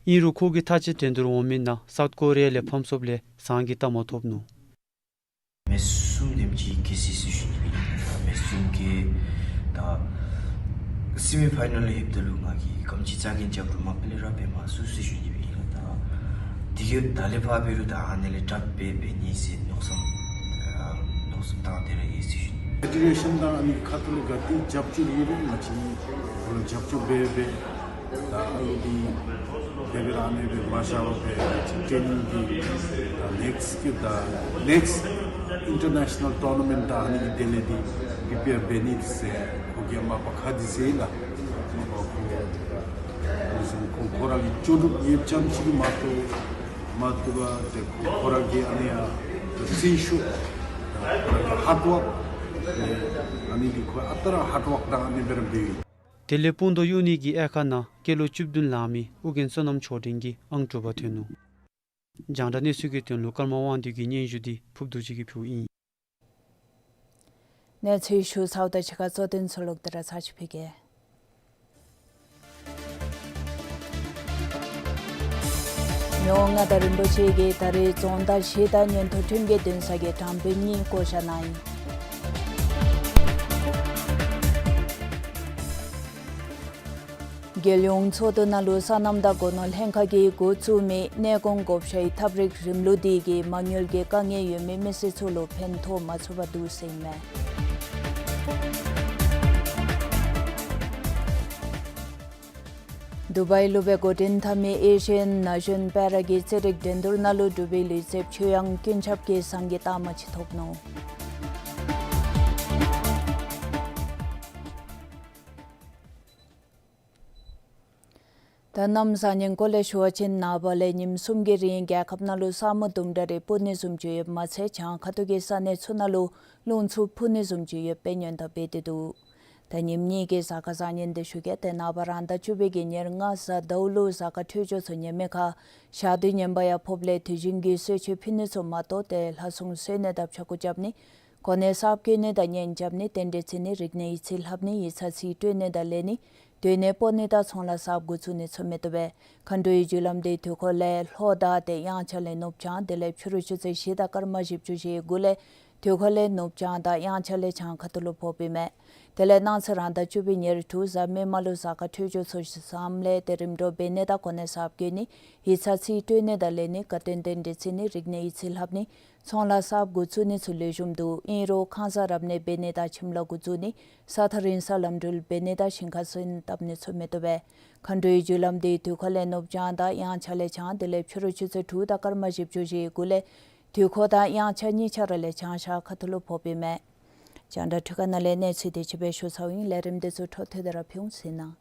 ཨིན་རུང་ཁོ་གིས་མཐའ་དཔྱད་འགྲན་བསྡུར་འོང་མི་ནང་སའུཐ་ཀོ་རི་ཡ་ལས་ཕམ་སོངམ་ལས་སངས་རྒྱས་རྟགས་མ་ཐོབ་ནུག། མི་གསུམ་དེམ་ཅིག་གི་སྲིད་སྲིད་ཞུ་ནི་ཨིན། ད་མི་གསུམ་གྱིས་ད་སི་མི་ཕའི་ནཱལ་ལུ་ལྷོདཔ་ད་ལུ་ང་གིས་ག་དེམ་ཅིག་རྩ་འགེངས་རྐྱབ་རུང་མ་པེ་ལེ་ར་འབད་མ་ཚུགས་ཟེར་ཞུ་ནི་ཨིན་ལགས། ད་དེ་གིས་ད་ལས་ཕར་འབད་རུང་ད་ཨ་ནི་ལས་དྲགཔ་སྦེ་འབད་ནི་ཟེར་མནོ་བསམ་ཨ་མནོ་བསམ་བཏང་སྟེ་ར་ཡོད་ཟེར་ཞུ་ནི། ཕེ་ཌེ་རེ་ཤཱན་དང་ཨ་ནི་ཁ་ཐུག་ལས་ག་ཏེ་རྒྱབ་སྐྱོར་ཡོད་རུང་ང་བཅས་ཁོང་ལུ་རྒྱབ་སྐྱོར་འབད་འབད། ད་ཨ་ནི་འདི་དེ་སྦེ་ར་ཨ་ནི་སྦེ་མ་བཞག་པར་སྦེ་ཊེ་ནིང་འདི་ད་ནེགསཊ་གི་ད་ནེགསཊ་ཨིན་ཊར་ནེ་ཤ་ནཱལ་ཊོར་ན་མེནཊ་ད་ཨ་ནི་གི་དོན་ལས་འདི་པི་པི་ཨར་འབད་ནི་ཟེར་ཁོ་གིས་མ་པ་ཁ་འདི་ཟེར་ལགས། མ་པ་ཁོ་ཨ་ནི་བཟུམ་ཁོ་ཁོ་ར་གི་ལྕོགས་གྲུབ་ཡོདཔ་ཙམ་ཅིག་མ་གཏོགས་མ་གཏོགས་པ་ཏེ་ཁོ་ཁོ་ར་གི་ཨ་ནི་ཡང་ད་བརྩོན་ཤུགས་ད་ཁོ་ར་གི་ཧརཌ་ཝརཀ་ཨ་ནི་འདི་ཁོ་ཨ་རྟག་ར་ཧརཌ་ཝརཀ་དང་ཨ་ནི་སྦེ་ར་འབདཝ་ཨིན། དེ་ལས་སྤུངས་མདོག་གཡུ་ནི་གི་དབྱེ་ཁག་ནང་སྐྱེས་ལོ་བཅུ་བདུན་ལང་མི་ཨོ་རྒྱན་བསོད་ནམས་མཆོག་སྤྲིན་གྱིས་ཨང་དྲུག་པ་ཐོན་ནུག། རྒྱང་བསྒྲགས་གནས་ཚུལ་གྱི་དོན་ལུ་ཀརྨ་དབང་འདུས་ཀྱི་སྙན་ཞུ་འདི་ཕུརབ་རྡོ་རྗེ་གིས་ཕུལཝ་ཨིན། གནས་ཚུལ་ཞུ་ཚརཝ་དང་གཅིག་ཁར་གཙོ་དོན་ཚུ་ལོག་སྟེ་ར་ཚར་ཅིག་ཕུལ་གེ། མི་དབང་མངའ་བདག་རིན་པོ་ཆེ་གིས་ད་རེས་རྫོང་བདག་བཞི་དང་མངོན་མཐོ་ཁྲིམས་ཀྱི་འདུན་ས་གི་དྲང་དཔོན་གཉིས་བསྐོ་བཞག་གནང་ཡི། རྒྱལ་ཡོངས་ཚོགས་འདུ་ནང་ལུ་སོ་ནམ་དང་སྒོ་ནོར་ལྷན་ཁག་གིས་འགོ་བཙུགས་མི་གནས་སྐོང་བགོ་བཤའི་ཐབས་རིག་རིམ་ལུགས་དེ་གིས་མ་དངུལ་གྱི་དཀའ་ངལ་ཡོད་མི་མི་སེར་ཚུ་ལུ་ཕན་ཐོགས་མ་ཚུགས་པར་འདུག་ཟེར་ཨིན་མས། དུ་བའི་ལུ་སྦེ་འགོ་འདྲེན་འཐབ་མི་ཨེ་ཤི་ཡན་ན་ཤོན་པེ་ར་གི་རྩེད་རིགས་འགྲན་བསྡུར་ནང་ལུ་འབྲུག་པའི་ལུས་རྩལཔ་ཆོས་དབྱངས་ཀུན་ཁྱབ་ཀྱིས་སངས་རྒྱས་རྟགས་མ་ཅིག་ཐོབ་ནུག། ད་གནམ་བཟང་ངན་སྐོར་ལས་ཞུ་བ་ཅིན་ནངས་པ་ལས་ཉིནམ་གསུམ་གྱི་རིང་རྒྱལ་ཁབ་ནང་ལུ་ས་སྨུག་ཟླུམ་འདྲ་རེ་སྤུབ་ནི་བཟུམ་ཅིག་ཡོདཔ་མ་ཚད་བྱང་ཁ་ཐུག་གི་ས་གནས་ཚུ་ནང་ལུ་རླུང་འཚུབ་འཕུ་ནི་བཟུམ་ཅིག་ཡོདཔ་སྦེ་སྔོན་བརྡ་འབད་དེ་འདུག། ད་ཉིནམ་གཉིས་ཀྱི་གཟའ་སྐར་བཟང་ངན་འདི་ཞུ་གེ། ཏེ་ནངས་པ་རང་ཟླ་བཅུ་པའི་གི་ཉེར་ལྔ་གཟའ་ཟླཝ་ལུ་གཟའ་སྐར་འཕྲོད་སྦྱོར་ཚུ་ཉམས་མི་ཁར་ཞག་དུས་ངན་པ་ཡང་ཕོགཔ་ལས་དུས་རྒྱུན་གྱི་གསོལ་མཆོད་ཕུལ་ནི་ཚུ་མ་གཏོགས་ཏེ་ལྷ་སྲུང་གསོལ་ནི་དང་ཕྱྭ་འགུགས་རྐྱབ་ནི་གོ་གནས་གསརཔ་བསྐོ་ནི་དང་གཉེན་རྐྱབ་ནི་རྟེན་འབྲེལ་བརྩི་ནི་རིག་གནས་ཡིག་རྩིས་ལྷབ་ནི་ཡིག་ཚང་རྩིས་སྤྲོད་ནི་དང་ལེན་ནི་སྡོད་གནས་སྤོ་ནི་དང་ཚོང་ལཱ་གསརཔ་འགོ་བཙུགས་ནི་ཚུ་མི་བཏུབ་པས། མཁའ་འགྲོའི་རྒྱུ་ལམ་འདི་དུས་འཁོར་ལས་ལྷོ་ཟླ་སྟེ་དབྱངས་འཆར་ལས་ནུབ་བྱང་དེ་ལས་ཕྱི་རུ་ཆུ་ཚོད་བཞི་དང་སྐར་མ་བཞི་བཅུ་ཞེ་དགུ་ལས་དུས་འཁོར་ལས་ནུབ་བྱང་དང་དབྱངས་འཆར་ལས་བྱང་ཁ་ཐུག་ལུ་ཕོགཔ་ཨིན་མས། དེ་ལས་གནངས་ཚེ་རང་ཟླ་བཅུ་པའི་ཉེར་དྲུག་གཟའ་མིག་དམར་ལུ་གཟའ་སྐར་འཕྲོད་སྦྱོར་ཚུ་བཟངམ་ལས་ཏེ་རིམ་གྲོ་འབད་ནི་དང་གོ་གནས་གསརཔ་བསྐོ་ནི་ཡིག་ཚང་རྩིས་སྤྲོད་ནི་དང་ལེན་ནི་དགའ་སྟོན་རྟེན་འབྲེལ་བརྩི་ནི་རིག་གནས་ཡིག་རྩིས་ལྷབ་ནི་ཚོང་ལཱ་གསརཔ་འགོ་བཙུགས་ནི་ཚུ་ལེགས་ཤོམ་འདུག། ཨིན་རུང་ཁང་གསར་རབ་གནས་འབད་ནི་དང་ཁྱིམ་ལཱ་འགོ་བཙུགས་ནི་ས་ཐག་རིང་སར་ལམ་འགྲུལ་འབད་ནི་དང་ཞིང་ཁར་སོན་བཏབ་ནི་ཚུ་མི་བཏུབ་པས། མཁའ་འགྲོའི་རྒྱུ་ལམ་འདི་དུས་འཁོར་ལས་ནུབ་བྱང་དང་དབྱངས་འཆར་ལས་བྱང་དེ་ལས་ཕྱི་རུ་ཆུ་ཚོད་དྲུག་དང་སྐར་མ་བཞི་བཅུ་ཞེ་དགུ་ལས་དུས་འཁོར་དང་དབྱངས་འཆར་གཉིས་ཆ་ར་ལས་བྱང་ཤར་ཁ་ཐུག་ལུ་ཕོགཔ་ཨིན་མས། རྒྱང་བསྒྲགས་འཕྲུལ་ཁང་ནང་ལས་གནས་ཚུལ་དེ་ཅིག་སྦེ་ཞུ་ཚརཝ་ཨིན། ལས་རིམ་དེ་ཚུ་འཕྲོ་མཐུད་དེ་ར་ཕུལ་འོང་ཟེར་ཨིན།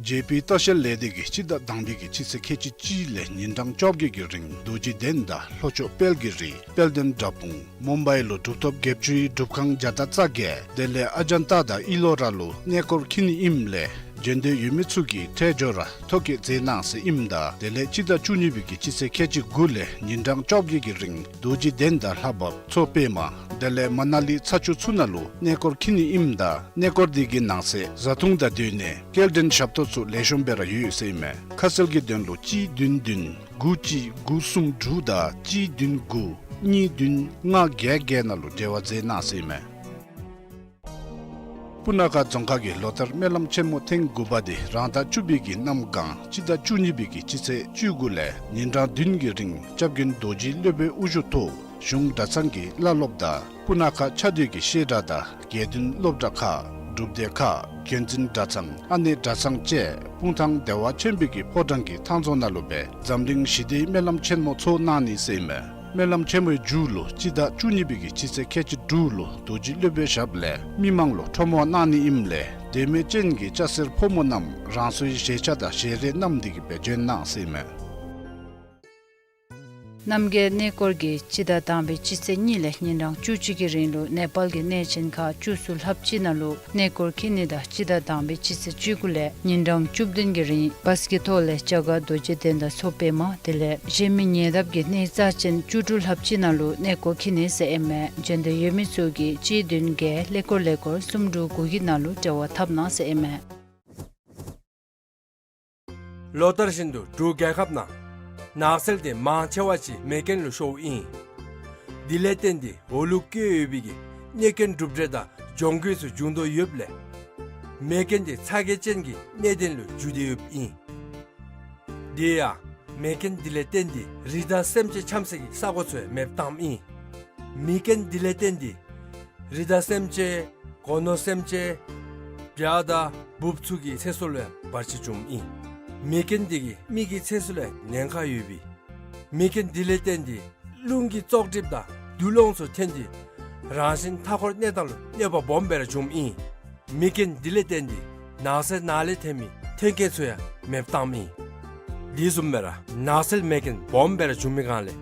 ཇེ་པི་ལྟ་བཤལ་ལས་སྡེ་གིས་སྤྱི་ཟླ་དང་པའི་གི་སྤྱི་ཚེས་ཁལ་གཅིག་གཅིག་ལས་ཉིན་གྲངས་བཅོ་བརྒྱད་ཀྱི་རིང་རྡོ་རྗེ་གདན་དང་ལྷོ་ཕྱོགས་དཔལ་གྱི་རི་དཔལ་ལྡན་དགྲ་དཔུང་མུམ་བའི་ལུ་གྲུབ་ཐོབ་བརྒྱད་ཅུའི་སྒྲུབ་ཁང་བརྒྱ་དང་རྩ་བརྒྱད་དེ་ལས་ཨ་ཇན་ཏ་དང་ཨི་ལོ་ར་ལུ་གནས་སྐོར་འཁྱིད་ནི་ཨིནམ་ལས་འབྱོན་འདོད་ཡོད་མི་ཚུ་གིས་ཐད་སྦྱོར་ར་ཐོ་བཀོད་མཛད་གནང་ཟེར་ཨིནམ་ད་དེ་ལས་སྤྱི་ཟླ་བཅུ་གཉིས་པའི་གི་སྤྱི་ཚེས་ཁལ་གཅིག་དགུ་ལས་ཉིན་གྲངས་བཅོ་བརྒྱད་ཀྱི་རིང་རྡོ་རྗེ་གདན་དང་ལྷ་བབས་མཚོ་པདྨ་དེ་ལས་མ་ན་ལི་ཚ་ཆུ་ཚུ་ནང་ལུ་གནས་སྐོར་འཁྱིད་ནི་ཨིནམ་ད་གནས་སྐོར་དེ་གི་ནང་གསེས་བཟའ་འཐུང་དང་སྡོད་གནས་སྐྱེལ་འདྲེན་ཞབས་ཏོག་ཚུ་ལེགས་ཤོམ་སྦེ་ར་ཡོད་ཟེར་ཨིན་མས། ཁ་གསལ་གྱི་དོན་ལུ་གཅིག་བདུན་བདུན་དགུ་གཅིག་དགུ་གསུམ་དྲུག་དང་གཅིག་བདུན་དགུ་གཉིས་བདུན་ལྔ་བརྒྱད་བརྒྱད་ནང་ལུ་འབྲེལ་བ་མཛད་གནང་ཟེར་ཨིན་མས། སྤུ་ན་ཁ་རྫོང་ཁག་གི་ལོ་ལྟར་སྨོན་ལམ་ཆེན་མོ་ཐེངས་དགུ་པ་དེ་རང་ཟླ་བཅུ་པའི་གི་གནམ་གང་སྤྱི་ཟླ་བཅུ་གཉིས་པའི་གི་སྤྱི་ཚེས་བཅུ་དགུ་ལས་ཉིན་གྲངས་བདུན་གྱི་རིང་སྐྱབས་མགོན་རྡོ་རྗེ་སློབ་དཔོན་དབུ་བཞུགས་ཐོག་གཞུང་གྲྭ་ཚང་གི་བླ་སློབ་དང་སྤུ་ན་ཁ་ཆ་སྡོད་ཀྱི་བཤད་གྲྭ་དང་དགེ་འདུན་སློབ་གྲྭ་ཁག་སྒྲུབ་སྡེ་ཁག་མཁན་འཛིན་གྲྭ་ཚང་ཨ་ནེ་གྲྭ་ཚང་བཅས་སྤུངས་ཐང་བདེ་བ་ཆེན་པོའི་གི་ཕོ་བྲང་གི་ཐང་རྫོང་ནང་ལུ་སྦེ་འཛམ་གླིང་ཞི་བདེའི་སྨོན་ལམ་ཆེན་མོ་ཚོགས་གནང་ནི་ཟེར་ཨིན་མས། སྨོན་ལམ་ཆེན་མོའི་མཇུག་ལུ་སྤྱི་ཟླ་བཅུ་གཉིས་པའི་གི་སྤྱི་ཚེས་ཁལ་གཅིག་དྲུག་ལུ་རྡོ་རྗེ་སློབ་དཔོན་ཞབས་ལས་མི་མང་ལུ་ཁྲོམ་དབང་གནང་ནི་ཨིནམ་ལས་དད་མོས་ཅན་གྱི་སྐྱ་སེར་ཕོ་མོ་རྣམས་རང་སོའི་བཞེས་ཆ་དང་བཞེས་རས་བསྣམས་ཏེ་གི་སྦེ་འབྱོན་གནང་ཟེར་ཨིན་མས། རྣམ་རྒྱལ་གནས་སྐོར་གྱིས་སྤྱི་ཟླ་དང་པའི་སྤྱི་ཚེས་གཉིས་ལས་ཉིན་གྲངས་བཅུ་གཅིག་གི་རིང་ལུ་ནེ་པཱལ་གྱི་གནས་ཆེན་ཁག་བཅུ་གསུམ་ལྷགཔ་ཅིག་ནང་ལུ་གནས་སྐོར་འཁྱིད་ནི་དང་སྤྱི་ཟླ་དང་པའི་སྤྱི་ཚེས་བཅུ་དགུ་ལས་ཉིན་གྲངས་བཅུ་བདུན་གྱི་རིང་བཱས་ཀྱི་ཐོག་ལས་བྱ་དཀར་རྡོ་རྗེ་གདན་དང་མཚོ་པདྨ་དེ་ལས་གཞན་མི་ཉེ་འདབས་ཀྱི་གནས་རྩ་ཅན་བཅུ་དྲུག་ལྷགཔ་ཅིག་ནང་ལུ་གནས་སྐོར་འཁྱིད་ནི་ཟེར་ཨིན་མས། འབྱོན་འདོད་ཡོད་མི་ཚུ་གིས་གཅིག་བདུན་བརྒྱད་ཀླད་ཀོར་ཀླད་ཀོར་གསུམ་དྲུག་དགུ་བརྒྱད་ནང་ལུ་འབྲེལ་བ་འཐབ་གནང་ཟེར་ཨིན་མས། ལོ་ལྟར་བཞིན་དུ་འབྲུག་རྒྱལ་ཁབ་ནང་ནགས་ཚལ་དེ་མང་ཆེ་བ་ཅིག་མེ་རྐྱེན་ལུ་ཤོརཝ་ཨིན། དེ་ལས་བརྟེན་ཏེ་འོག་ལུ་བཀོད་ཡོད་པའི་གི་གནོད་སྐྱོན་གྲུབ་འབྲས་དང་གྱོང་གུད་ཚུ་འབྱུང་དོ་ཡོདཔ་ལས་མེ་རྐྱེན་དེ་ཚ་གྱང་ཅན་གྱི་གནད་དོན་ལུ་འགྱུར་ཏེ་ཡོདཔ་ཨིན། དེ་ཡང་མེ་རྐྱེན་དེ་ལས་བརྟེན་ཏེ་རི་དྭགས་སེམས་ཅན་འཁྱམ་སའི་གི་ས་གོ་ཚུ་ཡང་མེདཔ་བཏངམ་ཨིན། མེ་རྐྱེན་དེ་ལས་བརྟེན་ཏེ་རི་དྭགས་སེམས་ཅན་སྒོ་ནོར་སེམས་ཅན་བྱ་དང་འབུཔ་ཚུ་གི་ཚེ་སྲོག་ལུ་ཡང་བར་ཆད་བྱུངམ་ཨིན། མེ་རྐྱེན་དེ་གིས་མི་གི་ཚེ་སྲོག་ལུ་ཡང་ཉེན་ཁ་ཡོདཔ་ཨིན། མེ་རྐྱེན་དེ་ལས་བརྟེན་ཏེ་རླུང་གི་བཙོག་གྲིབ་དང་རྡུལ་སློང་ཚུ་ཐོན་ཏེ་རང་བཞིན་མཐའ་འཁོར་གནས་སྟངས་ལུ་གནོད་པ་སྦོམ་སྦེ་ར་བྱུངམ་ཨིན། མེ་རྐྱེན་དེ་ལས་བརྟེན་ཏེ་ནགས་ཚལ་ནང་ལས་ཐོན་མི་མཐུན་རྐྱེན་ཚུ་ཡང་མེདཔ་བཏངམ་ཨིན། དེ་བཟུམ་སྦེ་ར་ནགས་ཚལ་མེ་རྐྱེན་སྦོམ་སྦེ་ར་བྱུང་མི་སྒང་ལས་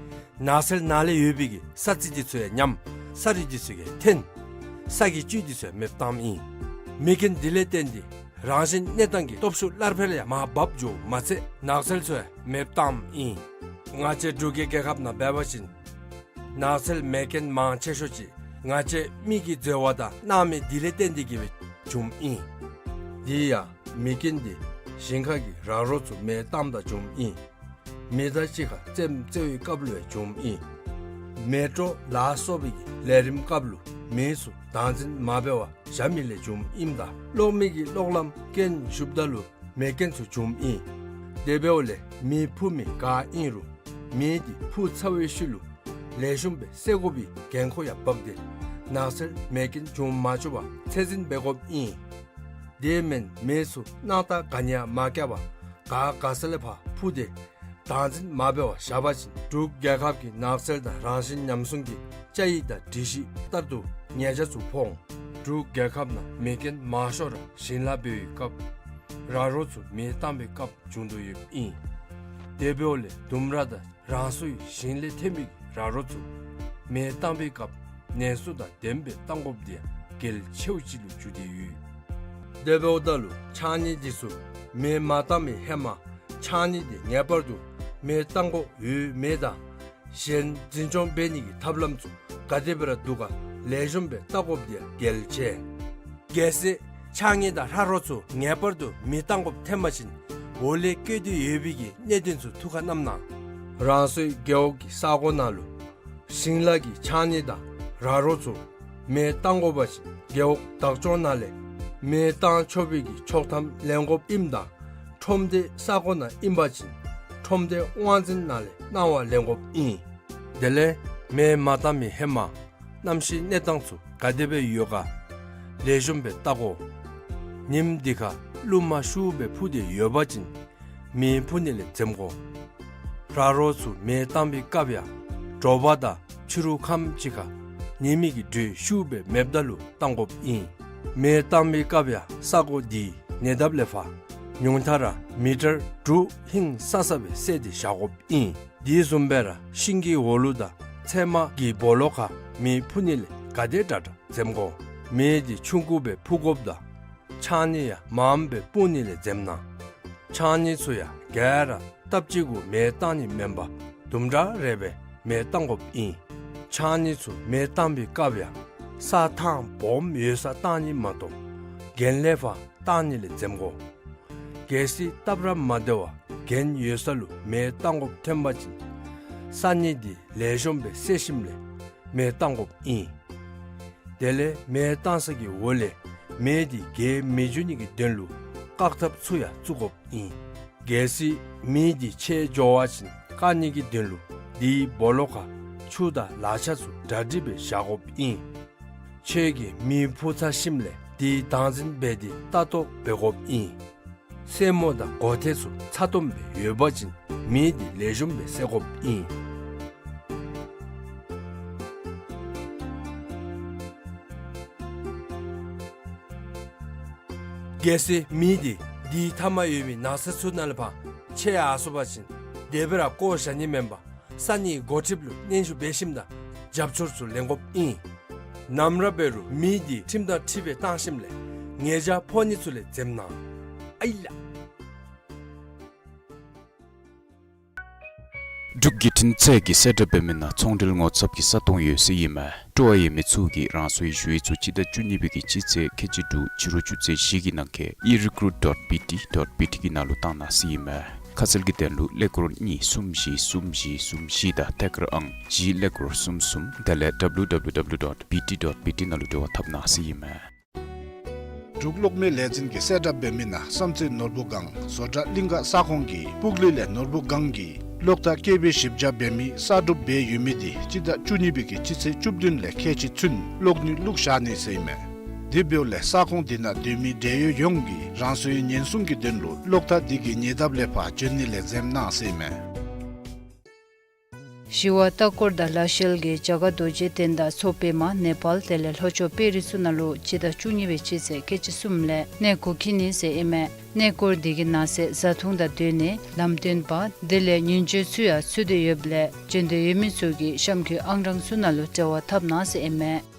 ནགས་ཚལ་ནང་ལས་ཡོད་པའི་གི་ས་རྩི་དེ་ཚུ་ཡང་ཉམས། ས་རུད་དེ་ཚུ་ཡང་ཐོན། ས་གི་བཅུད་དེ་ཚུ་ཡང་མེདཔ་བཏངམ་ཨིན། མེ་རྐྱེན་དེ་ལས་བརྟེན་ཏེ་རང་བཞིན་གནས་སྟངས་ཀྱི་སྟོབས་ཤུགས་སླར་འཕེལ་ཡང་མར་བབས་འགྱོཝ་མ་ཚད་ནགས་ཚལ་ཚུ་ཡང་མེདཔ་བཏངམ་ཨིན། ང་བཅས་འབྲུག་གི་རྒྱལ་ཁབ་ནང་འབད་བ་ཅིན་ནགས་ཚལ་མེ་རྐྱེན་མང་ཆེ་ཤོས་ཅིག་ང་བཅས་མི་གིས་འཛོལ་བ་དང་སྣང་མེད་དེ་ལས་བརྟེན་ཏེ་གི་སྦེ་བྱུངམ་ཨིན། དེ་ཡང་མེ་རྐྱེན་དེ་ཞིང་ཁ་གི་ར་རོ་ཚུ་མེ་བཏངམ་ད་བྱུངམ་ཨིན། མེ་མདའ་གཅིག་ཁར་རྩེདམོ་རྩེ་བའི་སྐབས་ལུ་ཡང་བྱུངམ་ཨིན། མེ་དྲོད་ལ་སོགས་པའི་གི་ལས་རིམ་སྐབས་ལུ་མེ་ཚུ་བདག་འཛིན་མ་འབད་བར་བཞག་མི་ལས་བྱུངམ་ཨིནམ་ད་གློག་མེ་གི་གློག་ལམ་རྐྱེན་ཞུགསཔ་ད་ལུ་མེ་རྐྱེན་ཚུ་བྱུངམ་ཨིན། དེ་འབདཝ་ལས་མེ་འཕུ་མི་ག་ཨིན་རུང་མེ་དེ་འཕུ་ཚར་བའི་ཤུལ་ལུ་ལེགས་ཤོམ་སྦེ་བསལ་དགོ་པའི་འགན་ཁུར་ཡང་འབག་སྟེ་ནགས་ཚལ་མེ་རྐྱེན་འབྱུང་མ་བཅུག་པར་ཚད་འཛིན་འབད་དགོཔ་ཨིན། དེ་མེན་མེ་ཚུ་སྣང་ཐག་ག་ནི་ཡང་མ་བཀལ་བར་ག་ག་ས་ལས་ཕར་འཕུ་སྟེ་བདག་འཛིན་མ་འབད་བར་བཞག་པ་ཅིན་འབྲུག་རྒྱལ་ཁབ་ཀྱི་ནགས་ཚལ་དང་རང་བཞིན་ཉམས་སྲུང་གི་བཅའ་ཡིག་དང་སྒྲིག་གཞི་ལྟར་དུ་ཉེས་ཆད་ཚུ་ཕོག་འོང་། འབྲུག་རྒྱལ་ཁབ་ནང་མེ་རྐྱེན་མང་ཤོས་ར་ཞིང་ལཱ་འབད་བའི་སྐབས་ར་རོ་ཚུ་མེ་བཏང་བའི་སྐབས་བྱུང་དོ་ཡོདཔ་ཨིན། དེ་འབདཝ་ལས་ལྡུམ་ར་དང་རང་སོའི་ཞིང་ལས་ཐོན་པའི་ར་རོ་ཚུ་མེ་བཏང་བའི་སྐབས་ནན་སོ་དང་ལྡནམ་སྦེ་བཏང་དགོཔ་དེ་ཡང་གལ་ཆེཝ་ཅིག་ལུ་གྱུར་ཏེ་ཡོད། དེ་འབདཝ་ད་ལུ་ཕྱགས་སྙིགས་དེ་ཚུ་མེ་མ་བཏང་བའི་ཧེ་མ་ཕྱགས་སྙིགས་དེ་ངེས་པར་དུ་མེ་བཏང་དགོཔ་ཡོད་མེད་དང་གཞན་འཛིན་སྐྱོང་འབད་ནི་གི་ཐབས་ལམ་ཚུ་ག་དེ་སྦེ་ར་འདུག་ག་ལེགས་ཤོམ་སྦེ་བལྟ་དགོཔ་དེ་ཡང་གལ་ཆེ། གལ་སྲིད་ཕྱགས་སྙིགས་དང་ཧྲག་རོ་ཚུ་ངེས་པར་དུ་མེ་བཏང་དགོཔ་ཐོན་པ་ཅིན་འོག་ལས་བཀོད་དེ་ཡོད་པའི་གི་གནད་དོན་ཚུ་ཐུགས་ཁར་བསྣམས་གནང་། རང་སོའི་རྒེད་འོག་གི་ས་གོ་ནང་ལུ་ཞིང་ལཱ་གི་ཕྱགས་སྙིགས་དང་ར་རོ་ཚུ་མེ་བཏང་དགོ་པ་ཅིན་རྒེད་འོག་བདག་སྐྱོང་ནང་ལས་མེ་བཏང་ཆོག་པའི་གི་ཆོག་ཐམ་ལེན་དགོཔ་ཨིནམ་ད་ཁྲོམ་སྡེ་ས་གོ་ནང་ཨིན་པ་ཅིན་ཁྲོམ་སྡེ་དབང་འཛིན་ནང་ལས་གནང་བ་ལེན་དགོཔ་ཨིན། དེ་ལས་མེ་མ་བཏང་མི་ཧེ་མ་གནམ་གཤིས་གནས་སྟངས་ཚུ་ག་དེ་སྦེ་ཡོད་ག་ལེགས་ཤོམ་སྦེ་བལྟ་དགོ། ཉིནམ་དེ་ཁར་རླུང་མ་ཤུགས་སྦེ་འཕུ་སྟེ་ཡོད་པ་ཅིན་མེ་འཕུ་ནི་ལས་འཛེམ་དགོ། ར་རོ་ཚུ་མེ་བཏང་བའི་སྐབས་ཡང་དྲོ་པ་དང་ཕྱི་རུ་ཁམས་ཅིག་ཁར་ཉི་མའི་གི་དྲོད་ཤུགས་སྦེ་མེདཔ་ད་ལུ་བཏང་དགོཔ་ཨིན། མེ་བཏང་བའི་སྐབས་ཡང་ས་གོ་དེའི་ཉེ་འདབས་ལས་ཕར་ ཉུང་མཐའ་ར་མི་ཊར་དྲུག་ཧིང་སང་ས་སྦེ་བསལ་ཏེ་བཞག་དགོཔ་ཨིན། དེ་བཟུམ་སྦེ་ར་ཤིང་གི་འོག་ལུ་དང་ཚལ་མ་གི་སྦོ་ལོགས་ཁར་མེ་ཕུ་ནི་ལས་ག་དེ་དྲག་དྲག་འཛེམ་དགོ། མེ་འདི་ཆུང་ཀུ་སྦེ་ཕུ་དགོཔ་དང་ཆང་ནི་ཡང་མངམ་སྦེ་སྤུང་ནི་ལས་འཛེམ་གནང་། ཆང་ནི་ཚུ་ཡང་ག་ར་སྟབས་གཅིག་གུ་མེ་བཏང་ནི་མེན་པར་དུམ་གྲ་རེ་སྦེ་མེ་བཏང་དགོཔ་ཨིན། ཆང་ནི་ཚུ་མེ་བཏང་བའི་སྐབས་ཡང་ས་ཐང་སྦོམ་ཡོད་སར་བཏང་ནི་མ་གཏོགས་གྱེན་ལས་ཕར་བཏང་ནི་ལས་འཛེམ་དགོ། གལ་སྲིད་སྟབས་ར་མ་བདེ་བར་གྱེན་ཡོད་ས་ལུ་མེ་བཏང་དགོཔ་ཐོན་པ་ཅིན་ས་ནི་འདི་ལེགས་ཤོམ་སྦེ་བསལ་ཞིནམ་ལས་མེ་བཏང་དགོཔ་ཨིན། དེ་ལས་མེ་བཏང་ས་གི་འོག་ལས་མེ་འདི་རྒྱས་མི་འགྱོ་ནི་གི་དོན་ལུ་བཀག་ཐབས་ཚུ་ཡང་བཙུགས་དགོཔ་ཨིན། གལ་སྲིད་མེ་འདི་ཆད་འགྱོ་བ་ཅིན་བཀག་ནི་གི་དོན་ལུ་དེའི་སྦོ་ལོགས་ཁར་ཆུ་དང་ལག་ཆ་ཚུ་གྲ་སྒྲིག་སྦེ་བཞག་དགོཔ་ཨིན། ཁྱོད་ཀྱིས་མེ་ཕུ་ཚར་ཞིནམ་ལས་དེ་བདག་འཛིན་འབད་དེ་ལྟ་རྟོག་འབད་དགོཔ་ཨིན། སེན་མོ་དང་གོ་ཐེ་ཚུ་ཚ་ཏོམ་སྦེ་ཡོད་པ་ཅིན་མེ་འདི་ལེགས་ཤོམ་སྦེ་བསལ་དགོཔ་ཨིན། གལ་སྲིད་མེ་འདི་དེའི་མཐའ་མར་ཡོད་མི་ནགས་ཚལ་ཚུ་ནང་ལས་ཕར་ཆད་ཡར་སོང་པ་ཅིན་དེ་སྦེ་ར་བཀོ་བཞག་ནི་མེན་པར་ས་གནས་འགོ་ཁྲིདཔ་ལུ་སྙན་ཞུ་འབད་ཞིནམ་དང་རྒྱབ་སྐྱོར་ཚུ་ལེན་དགོཔ་ཨིན། ནམ་ར་འབད་རུང་མེ་འདི་ཁྲིམས་དང་འཁྲིལ་སྦེ་བཏང་ཞིནམ་ལས་ཉེས་བྱ་ཕོག་ནི་ཚུ་ལས་འཛེམ་གནང་། ཨའི་ལགས། འབྲུག་བརྒྱུད་འཕྲིན་ཚད་ཀྱིས་གསལ་བསྒྲགས་འབད་མི་ནང་ཚོང་འབྲེལ་ངོ་ཚབ་ཀྱི་ས་སྟོང་ཡོད་ཟེར་ཨིན་མས། སྤྲོ་བ་ཡོད་མི་ཚུ་གིས་རང་སོའི་ཞུ་ཡིག་ཚུ་སྤྱི་ཟླ་བཅུ་གཉིས་པའི་གི་སྤྱི་ཚེས་ཁལ་གཅིག་དྲུག་ཕྱི་རུ་ཆུ་ཚོད་བཞི་གི་ནང་འཁོད་e recruit dot B T dot B T གི་ནང་ལུ་བཏང་གནང་ཟེར་ཨིན་མས། ཁ་གསལ་གྱི་དོན་ལུ་ཀླད་ཀོར་གཉིས་གསུམ་བཞི་གསུམ་བཞི་གསུམ་བཞི་དང་ཐད་ཀར་ཨང་G ཀླད་ཀོར་གསུམ་གསུམ་དེ་ལས་W W W dot B T dot B T ནང་ལུ་འབྲེལ་བ་འཐབ་གནང་ཟེར་ཨིན་མས། འབྲུག་གློག་མེ་ལས་འཛིན་གྱིས་གསལ་བསྒྲགས་འབད་མི་ནང་བསམ་རྩེ་ནོར་བུ་སྒང་བཟོ་གྲྭ་གླིང་ག་ས་ཁོངས་ཀྱི་སྤུག་ལེ་ལས་ནོར་བུ་སྒང་གི་གློག་ཐག་ཀེ་བི་ཞིབ་ཆ་འབད་མི་གསར་སྒྲུབ་འབད་ཡོད་མི་འདི་སྤྱི་ཟླ་བཅུ་གཉིས་པའི་གི་སྤྱི་ཚེས་བཅུ་བདུན་ལས་ཁལ་གཅིག་ཚུན་གློག་ནུས་བླུགས་བཞག་ནི་ཟེར་ཨིན་མས། དེ་འབདཝ་ལས་ས་ཁོངས་དེ་ནང་སྡོད་མི་འབྲེལ་ཡོད་ཡོངས་ཀྱིས་རང་སོའི་ཉེན་སྲུང་གི་དོན་ལུ་གློག་ཐག་དེ་གི་ཉེ་འདབས་ལས་ཕར་འབྱོན་ནི་ལས་འཛེམ་གནང་ཟེར་ཨིན་མས། ཞི་བ་ལྟ་སྐོར་དང་ལྷ་ཤལ་གྱིས་རྒྱ་གར་རྡོ་རྗེ་གདན་དང་མཚོ་པདྨ་ནེ་པཱལ་དེ་ལས་ལྷོ་ཕྱོགས་པེ་རིགས་ཚུ་ནང་ལུ་སྤྱི་ཟླ་བཅུ་གཉིས་པའི་སྤྱི་ཚེས་ཁལ་གཅིག་གསུམ་ལས་གནས་སྐོར་འཁྱིད་ནི་ཟེར་ཨིན་མས། གནས་སྐོར་དེ་གི་ནང་གསེས་བཟའ་འཐུང་དང་སྡོད་གནས་ལམ་སྟོན་པ་དེ་ལས་ཉིན་བྱེད་ཚུ་ཡང་ཚུད་དེ་ཡོདཔ་ལས་འབྱོན་འདོད་ཡོད་མི་ཚུ་གིས་གཤམ་འཁོད་ཨང་གྲངས་ཚུ་ནང་ལུ་འབྲེལ་བ་འཐབ་གནང་ཟེར་ཨིན་མས།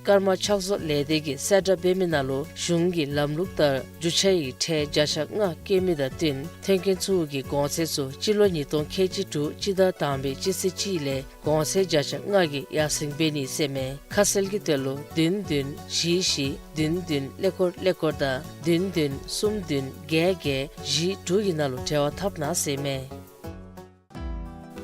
ཀརྨ་ཕྱག་བཟོ་ལས་སྡེ་གིས་གསལ་བསྒྲགས་འབད་མི་ནང་ལུ་གཞུང་གི་ལམ་ལུགས་ལྟར་རྒྱུ་ཆ་ཡི་ཁྲལ་བརྒྱ་ཆ་ལྔ་བཀལ་མི་དང་བསྟུན་ཐོན་སྐྱེད་ཚུ་གི་གོང་ཚད་ཚུ་སྤྱི་ལོ་ཉིས་སྟོང་ཁལ་གཅིག་དྲུག་སྤྱི་ཟླ་དང་པའི་སྤྱི་ཚེས་གཅིག་ལས་གོང་ཚད་བརྒྱ་ཆ་ལྔ་གིས་ཡར་སེང་འབད་ནི་ཟེར་མས། ཁ་གསལ་གྱི་དོན་ལུ་བདུན་བདུན་བཞི་བཞི་བདུན་བདུན་ཀླད་ཀོར་ཀླད་ཀོར་དང་བདུན་བདུན་གསུམ་བདུན་བརྒྱད་བརྒྱད་བཞི་དྲུག་གི་ནང་ལུ་འབྲེལ་བ་འཐབ་གནང་ཟེར་མས།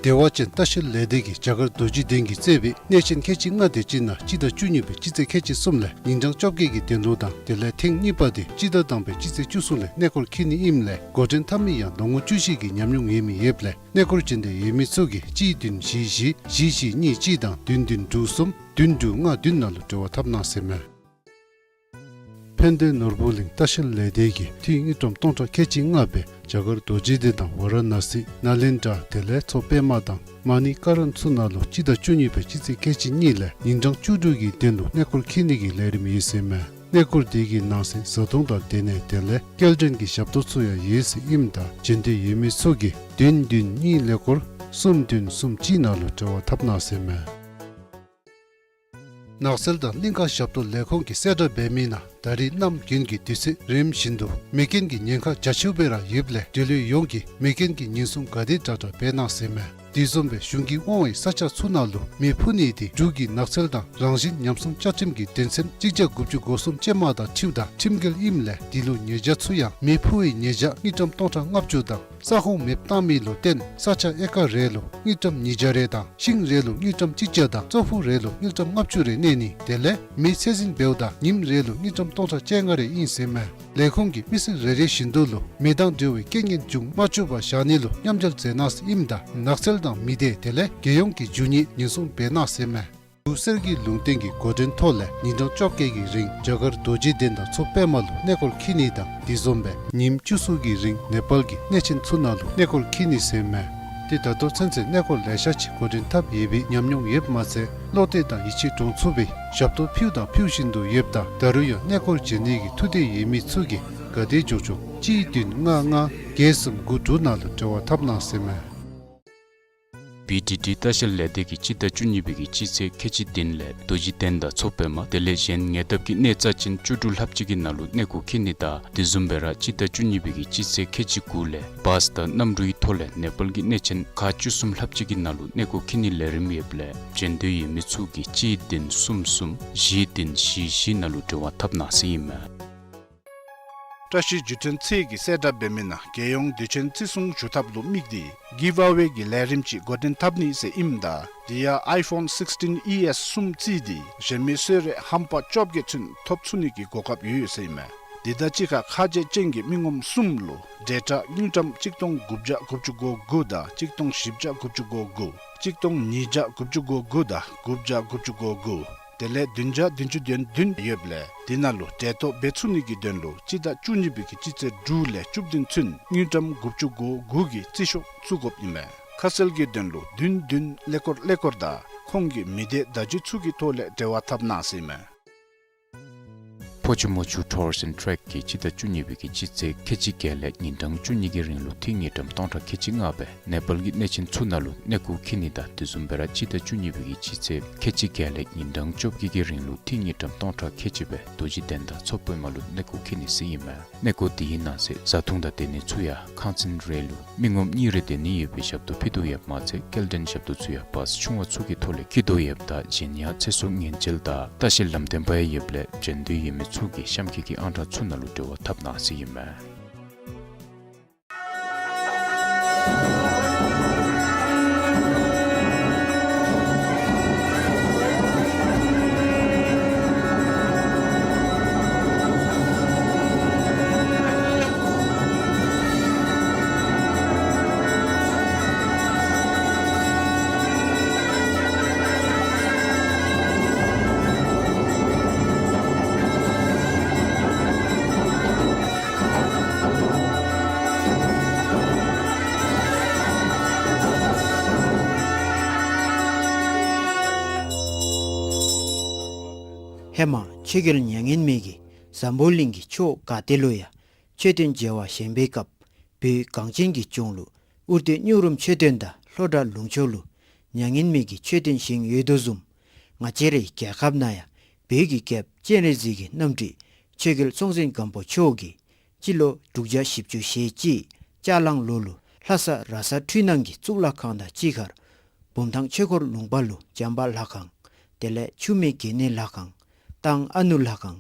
བདེ་བ་ཅན་ལྟ་བཤལ་ལས་སྡེ་གིས་རྒྱ་གར་རྡོ་རྗེ་གདན་གྱིས་བསྩལ་བའི་གནས་ཆེན་ཁལ་གཅིག་ལྔ་དེ་ཅིག་ནང་སྤྱི་ཟླ་བཅུ་གཉིས་པའི་སྤྱི་ཚེས་ཁལ་གཅིག་གསུམ་ལས་ཉིན་གྲངས་བཅོ་བརྒྱད་ཀྱི་དོན་ལུ་དང་དེ་ལས་ཐེངས་གཉིས་པ་དེ་སྤྱི་ཟླ་དང་པའི་སྤྱི་ཚེས་བཅུ་གསུམ་ལས་གནས་སྐོར་འཁྱིད་ནི་ཨིནམ་ལས་འགོ་འདྲེན་འཐབ་མི་ཡང་ལོ་ངོ་བཅུ་བཞི་གི་ཉམས་མྱོང་ཡོད་མི་ཡོདཔ་ལས་གནས་སྐོར་འབྱོན་འདོད་ཡོད་མི་ཚུ་གིས་གཅིག་བདུན་བཞི་བཞི་བཞི་བཞི་གཉིས་གཅིག་དང་བདུན་བདུན་དྲུག་གསུམ་བདུན་དྲུག་ལྔ་བདུན་ནང་ལུ་འབྲེལ་བ་འཐབ་གནང་ཟེར་མས། ཕན་བདེ་ནོར་བུ་གླིང་ལྟ་བཤལ་ལས་སྡེ་གིས་དུས་དངུལ་ཀྲམ་སྟོང་ཕྲག་ཁལ་གཅིག་ལྔ་སྦེ་རྒྱ་གར་རྡོ་རྗེ་གདན་དང་ཝ་ར་ཎ་སི་ནཱ་ལེནྡྲ་དེ་ལས་མཚོ་པདྨ་དང་མ་ཎི་ཀ་རན་ཚུ་ནང་ལུ་སྤྱི་ཟླ་བཅུ་གཉིས་པའི་སྤྱི་ཚེས་ཁལ་གཅིག་གཉིས་ལས་ཉིན་གྲངས་བཅུ་དྲུག་གི་དོན་ལུ་གནས་སྐོར་འཁྱིད་ནི་གི་ལས་རིམ་ཡོད་ཟེར་མས། གནས་སྐོར་དེ་གི་ནང་གསེས་བཟའ་འཐུང་དང་སྡོད་གནས་དེ་ལས་སྐྱེལ་འདྲེན་གྱི་ཞབས་ཏོག་ཚུ་ཡང་ཡོད་ཟེར་ཨིནམ་ད་འབྱོན་འདོད་ཡོད་མི་ཚུ་གིས་བདུན་བདུན་གཉིས་ཀླད་ཀོར་གསུམ་བདུན་གསུམ་གཅིག་ནང་ལུ་འབྲེལ་བ་འཐབ་གནང་ཟེར་མས། ནགས་ཚལ་དང་གླིང་ག་ཞབས་ཏོག་ལས་ཁུངས་ཀྱིས་གསལ་བསྒྲགས་འབད་མི་ནང་ད་རེས་གནམ་དགུན་གྱི་དུས་ཚོད་རིམ་བཞིན་དུ་མེ་རྐྱེན་གྱི་ཉེན་ཁ་རྒྱ་ཆེཝ་སྦེ་ར་ཡོདཔ་ལས་འབྲེལ་ཡོད་ཡོངས་ཀྱིས་མེ་རྐྱེན་གྱི་ཉེན་སྲུང་ག་དེ་དྲག་དྲག་འབད་གནང་ཟེར་མས། དེ་བཟུམ་སྦེ་གཞུང་གིས་དབང་བའི་ས་ཆ་ཚུ་ནང་ལུ་མེ་ཕུ་ནི་དེ་འབྲུག་གི་ནགས་ཚལ་དང་རང་བཞིན་ཉམས་སྲུང་བཅའ་ཁྲིམས་ཀྱི་དོན་ཚན་གཅིག་བརྒྱ་དགུ་བཅུ་གོ་གསུམ་ཅན་མ་དང་འཁྲིལཝ་ད་ཁྲིམས་འགལ་ཨིནམ་ལས་དེ་ལུ་ཉེས་བྱ་ཚུ་ཡང་མེ་ཕུ་བའི་ཉེས་བྱ་དངུལ་ཀྲམ་སྟོང་ཕྲག་ལྔ་བཅུ་དང་ས་ཁོངས་མེདཔ་བཏང་མི་ལུ་བརྟེན་ས་ཆ་ཨེ་ཀར་རེ་ལུ་དངུལ་ཀྲམ་ཉིས་བརྒྱ་རེ་དང་ཤིང་རེ་ལུ་དངུལ་ཀྲམ་གཅིག་བརྒྱ་དང་ཙོག་ཕུག་རེ་ལུ་དངུལ་ཀྲམ་ལྔ་བཅུ་རེ་གནས་ནི་དེ་ལས་མེ་ཚད་འཛིན་འབདཝ་ད་ཉིནམ་རེ་ལུ་དངུལ་ཀྲམ་སྟོང་ཕྲག་བཅོ་ལྔ་རེ་ཨིན་ཟེར་མས། ལས་ཁུངས་ཀྱིས་མི་སེར་རེ་རེ་བཞིན་དུ་ལུ་མེ་དང་འབྲེལ་བའི་རྐྱེན་ངན་བྱུང་མ་བཅུག་པར་བཞག་ནི་ལུ་མཉམ་འབྲེལ་མཛད་གནང་ཟེར་ཨིནམ་ད་ནགས་ཚལ་དང་མི་སྡེ་དེ་ལས་རྒྱལ་ཡོངས་ཀྱི་རྒྱུ་དངོས་ཉེན་སྲུང་འབད་གནང་ཟེར་མས། འབྲུག་གསེར་གྱི་ལུང་བསྟན་གྱི་འགོ་འདྲེན་ཐོག་ལས་ཉིན་གྲངས་བཅོ་བརྒྱད་ཀྱི་རིང་རྒྱ་གར་རྡོ་རྗེ་གདན་དང་མཚོ་པདྨ་ལུ་གནས་སྐོར་འཁྱིད་ནི་དང་དེ་བཟུམ་སྦེ་ཉིནམ་བཅུ་གསུམ་གྱི་རིང་ནེ་པཱལ་གྱི་གནས་ཆེན་ཚུ་ནང་ལུ་གནས་སྐོར་འཁྱིད་ནི་ཟེར་མས། ཏེ་ད་ལྟོ་ཚུན་ཚོད་གནས་སྐོར་ལེ་ཤ་ཅིག་འགོ་འདྲེན་འཐབ་ཡོད་པའི་ཉམས་མྱོང་ཡོདཔ་མ་ཚད་བློ་གཏད་དང་ཡིད་ཆེས་འདྲོངས་ཚུགས་པའི་ཞབས་ཏོག་ཕུལཝ་དང་ཕུལ་བཞིན་དུ་ཡོདཔ་ད་ད་རུང་ཡང་གནས་སྐོར་འབྱོན་ནི་གི་ཐུགས་འདོད་ཡོད་མི་ཚུ་གིས་ ག་དེ་འབྱོར་ཆོག་གཅིག་བདུན་ལྔ་ལྔ་བརྒྱད་གསུམ་དགུ་དྲུག་ནང་ལུ་འབྲེལ་བ་འཐབ་གནང་ཟེར་མས། བི་ཌི་ཌི་ལྟ་བཤལ་ལས་སྡེ་གིས་སྤྱི་ཟླ་བཅུ་གཉིས་པའི་གི་སྤྱི་ཚེས་ཁལ་གཅིག་བདུན་ལས་རྡོ་རྗེ་གདན་དང་མཚོ་པདྨ་དེ་ལས་གཞན་ཉེ་འདབས་ཀྱི་གནས་རྩ་ཅན་བཅུ་དྲུག་ལྷགཔ་ཅིག་གི་ནང་ལུ་གནས་སྐོར་འཁྱིད་ནི་དང་དེ་བཟུམ་སྦེ་ར་སྤྱི་ཟླ་བཅུ་གཉིས་པའི་གི་སྤྱི་ཚེས་ཁལ་གཅིག་དགུ་ལས་བཱསི་དང་གནམ་གྲུའི་ཐོག་ལས་ནེ་པཱལ་གྱི་གནས་ཆེན་ཁག་བཅུ་གསུམ་ལྷགཔ་ཅིག་གི་ནང་ལུ་གནས་སྐོར་འཁྱིད་ནིའི་ལས་རིམ་ཡོདཔ་ལས་འབྱོན་འདོད་ཡོད་མི་ཚུ་གིས་གཅིག་བདུན་གསུམ་གསུམ་བཞི་བདུན་བཞི་བཞི་ནང་ལུ་འབྲེལ་བ་འཐབ་གནང་ཟེར་ཨིན་མས། བཀྲ་ཤིས་བརྒྱུད་འཕྲིན་ཚད་ཀྱིས་གསལ་བསྒྲགས་འབད་མི་ནང་རྒྱལ་ཡོངས་དུས་ཆེན་བརྩི་སྲུང་ཞུ་ཐབས་ལུ་དམིགས་ཏེ་གིབ་ཨ་ཝེ་གི་ལས་རིམ་ཅིག་འགོ་འདྲེན་འཐབ་ནི་ཟེར་ཨིནམ་ད་དེ་ཡང་ཨའི་ཕོན་སིགསི་ཊིན་ཨི་ཨེསི་གསུམ་བརྩིས་ཏེ་གཞན་མི་གསོལ་རས་ཧམ་པ་བཅོ་བརྒྱད་ཚུན་ཐོབ་ཚུགས་ནི་གི་གོ་སྐབས་ཡོད་ཡོད་ཟེར་ཨིན་མས། དེ་དང་གཅིག་ཁར་ཁ་རྗེ་ཅན་གྱི་མི་ངོམ་གསུམ་ལུ་ཌེ་ཊ་དངུལ་ཀྲམ་གཅིག་སྟོང་དགུ་བརྒྱ་དགུ་བཅུ་གོ་དགུ་དང་གཅིག་སྟོང་བཞི་བརྒྱ་དགུ་བཅུ་གོ་དགུ་གཅིག་སྟོང་ཉིས་བརྒྱ་དགུ་བཅུ་གོ་དགུ་དང་དགུ་བརྒྱ་དགུ་བཅུ་གོ་དགུ་དེ་ལས་བདུན་བརྒྱ་བདུན་ཅུ་དོན་བདུན་ཡོདཔ་ལས་དེ་ནང་ལུ་གྲལ་གཏོགས་འབད་ཚུགས་ནི་གི་དོན་ལུ་སྤྱི་ཟླ་བཅུ་གཉིས་པའི་གི་སྤྱི་ཚེས་དྲུག་ལས་བཅུ་བདུན་ཚུན་དངུལ་ཀྲམ་དགུ་བཅུ་གོ་དགུ་གི་རྩིས་ཤོག་བཙུགས་དགོཔ་ཨིན་མས། ཁ་གསལ་གྱི་དོན་ལུ་བདུན་བདུན་ཀླད་ཀོར་ཀླད་ཀོར་དང་ཁོང་གི་མི་སྡེ་བརྡ་བརྒྱུད་ཚུ་གི་ཐོག་ལས་འབྲེལ་བ་འཐབ་གནང་ཟེར་ཨིན་མས། ཕོ་ཆུ་མོ་ཆུ་ཊུར་སི་ཨེནཌ་ཊེཀ་གིས་སྤྱི་ཟླ་བཅུ་གཉིས་པའི་གི་སྤྱི་ཚེས་ཁལ་གཅིག་བརྒྱད་ལས་ཉིན་གྲངས་བཅུ་གཉིས་ཀྱི་རིང་ལུ་ཐིག་དངུལ་ཀྲམ་སྟོང་ཕྲག་ཁལ་གཅིག་ལྔ་སྦེ་ནེ་པཱལ་གྱི་གནས་ཆེན་ཚུ་ནང་ལུ་གནས་སྐོར་འཁྱིད་ནི་དང་དེ་བཟུམ་སྦེ་ར་སྤྱི་ཟླ་བཅུ་གཉིས་པའི་གི་སྤྱི་ཚེས་ཁལ་གཅིག་བརྒྱད་ལས་ཉིན་གྲངས་བཅོ་བརྒྱད་ཀྱི་རིང་ལུ་ཐིག་དངུལ་ཀྲམ་སྟོང་ཕྲག་ཁལ་གཅིག་སྦེ་རྡོ་རྗེ་གདན་དང་མཚོ་པདྨ་ལུ་གནས་སྐོར་འཁྱིད་ནི་ཟེར་ཨིན་མས། གནས་སྐོར་དེའི་ནང་གསེས་བཟའ་འཐུང་དང་སྡོད་ནི་ཚུ་ཡང་ཁང་ཚན་རེ་ལུ་མི་ངོམ་གཉིས་རེ་སྡོད་ནི་ཡོད་པའི་ཞབས་ཏོག་ཕུལ་དོ་ཡོདཔ་མ་ཚད་སྐྱེལ་འདྲེན་ཞབས་ཏོག་ཚུ་ཡང་བཱསི་ཆུང་བ་ཚུ་གི་ཐོག་ལས་འཁྱིད་དོ་ཡོདཔ་ད་གཞན་ཡང་ཚེ་སྲོག་ཉེན་བཅོལ་དང་ལྟ་བཤལ་ལམ་སྟོན་པ་ཡང་ཡོདཔ་ལས་འབྱོན་འདོད་ཡོད་མི་ཚུ་གིས་གཤམ་འཁོད་ཀྱི་ཨང་གྲངས་ཚུ་ནང་ལུ་འབྲེལ་བ་འཐབ་གནང་ཟེར་ཨིན་མས། ཧེ་མ་ཆོས་རྒྱལ་མྱ་ངན་མེད་ཀྱིས་འཛམ་བུ་གླིང་གི་ཕྱོགས་ག་ཏེ་ལུ་ཡང་མཆོད་རྟེན་མཇལ་བར་བཞེངས་པའི་སྐབས་བོད་གངས་ཅན་གྱི་ལྗོངས་ལུ་ཨུར་རྟའི་སྨྱུག་རུམ་མཆོད་རྟེན་དང་ལྷོ་བྲག་ལུང་ཕྱོགས་ལུ་མྱ་ངན་མེད་ཀྱི་མཆོད་རྟེན་བཞེངས་ཡོད་དོ་བཟུམ་ང་བཅས་རའི་རྒྱལ་ཁབ་ནང་ཡང་བོད་ཀྱི་རྒྱལཔོ་སྤྱན་རས་གཟིགས་ཀྱི་རྣམ་སྤྲུལ་ཆོས་རྒྱལ་སྲོང་བཙན་སྒམ་པོ་མཆོག་གིས་སྤྱི་ལོ་དྲུག་བརྒྱ་བཞི་བཅུ་ཞེ་གཅིག་ལྕགས་གླང་ལོ་ལུ་ལྷ་ས་ར་ས་འཕྲུལ་སྣང་གི་གཙུག་ལག་ཁང་དང་གཅིག་ཁར་བུམ་ཐང་ཆོས་འཁོར་ལུང་པ་ལུ་བྱམས་པ་ལྷ་ཁང་དེ་ལས་ཆུ་སྨད་གད་སྙིགས་ལྷ་ཁང་ཐང་ཨ་ནུ་ལྷ་ཁང་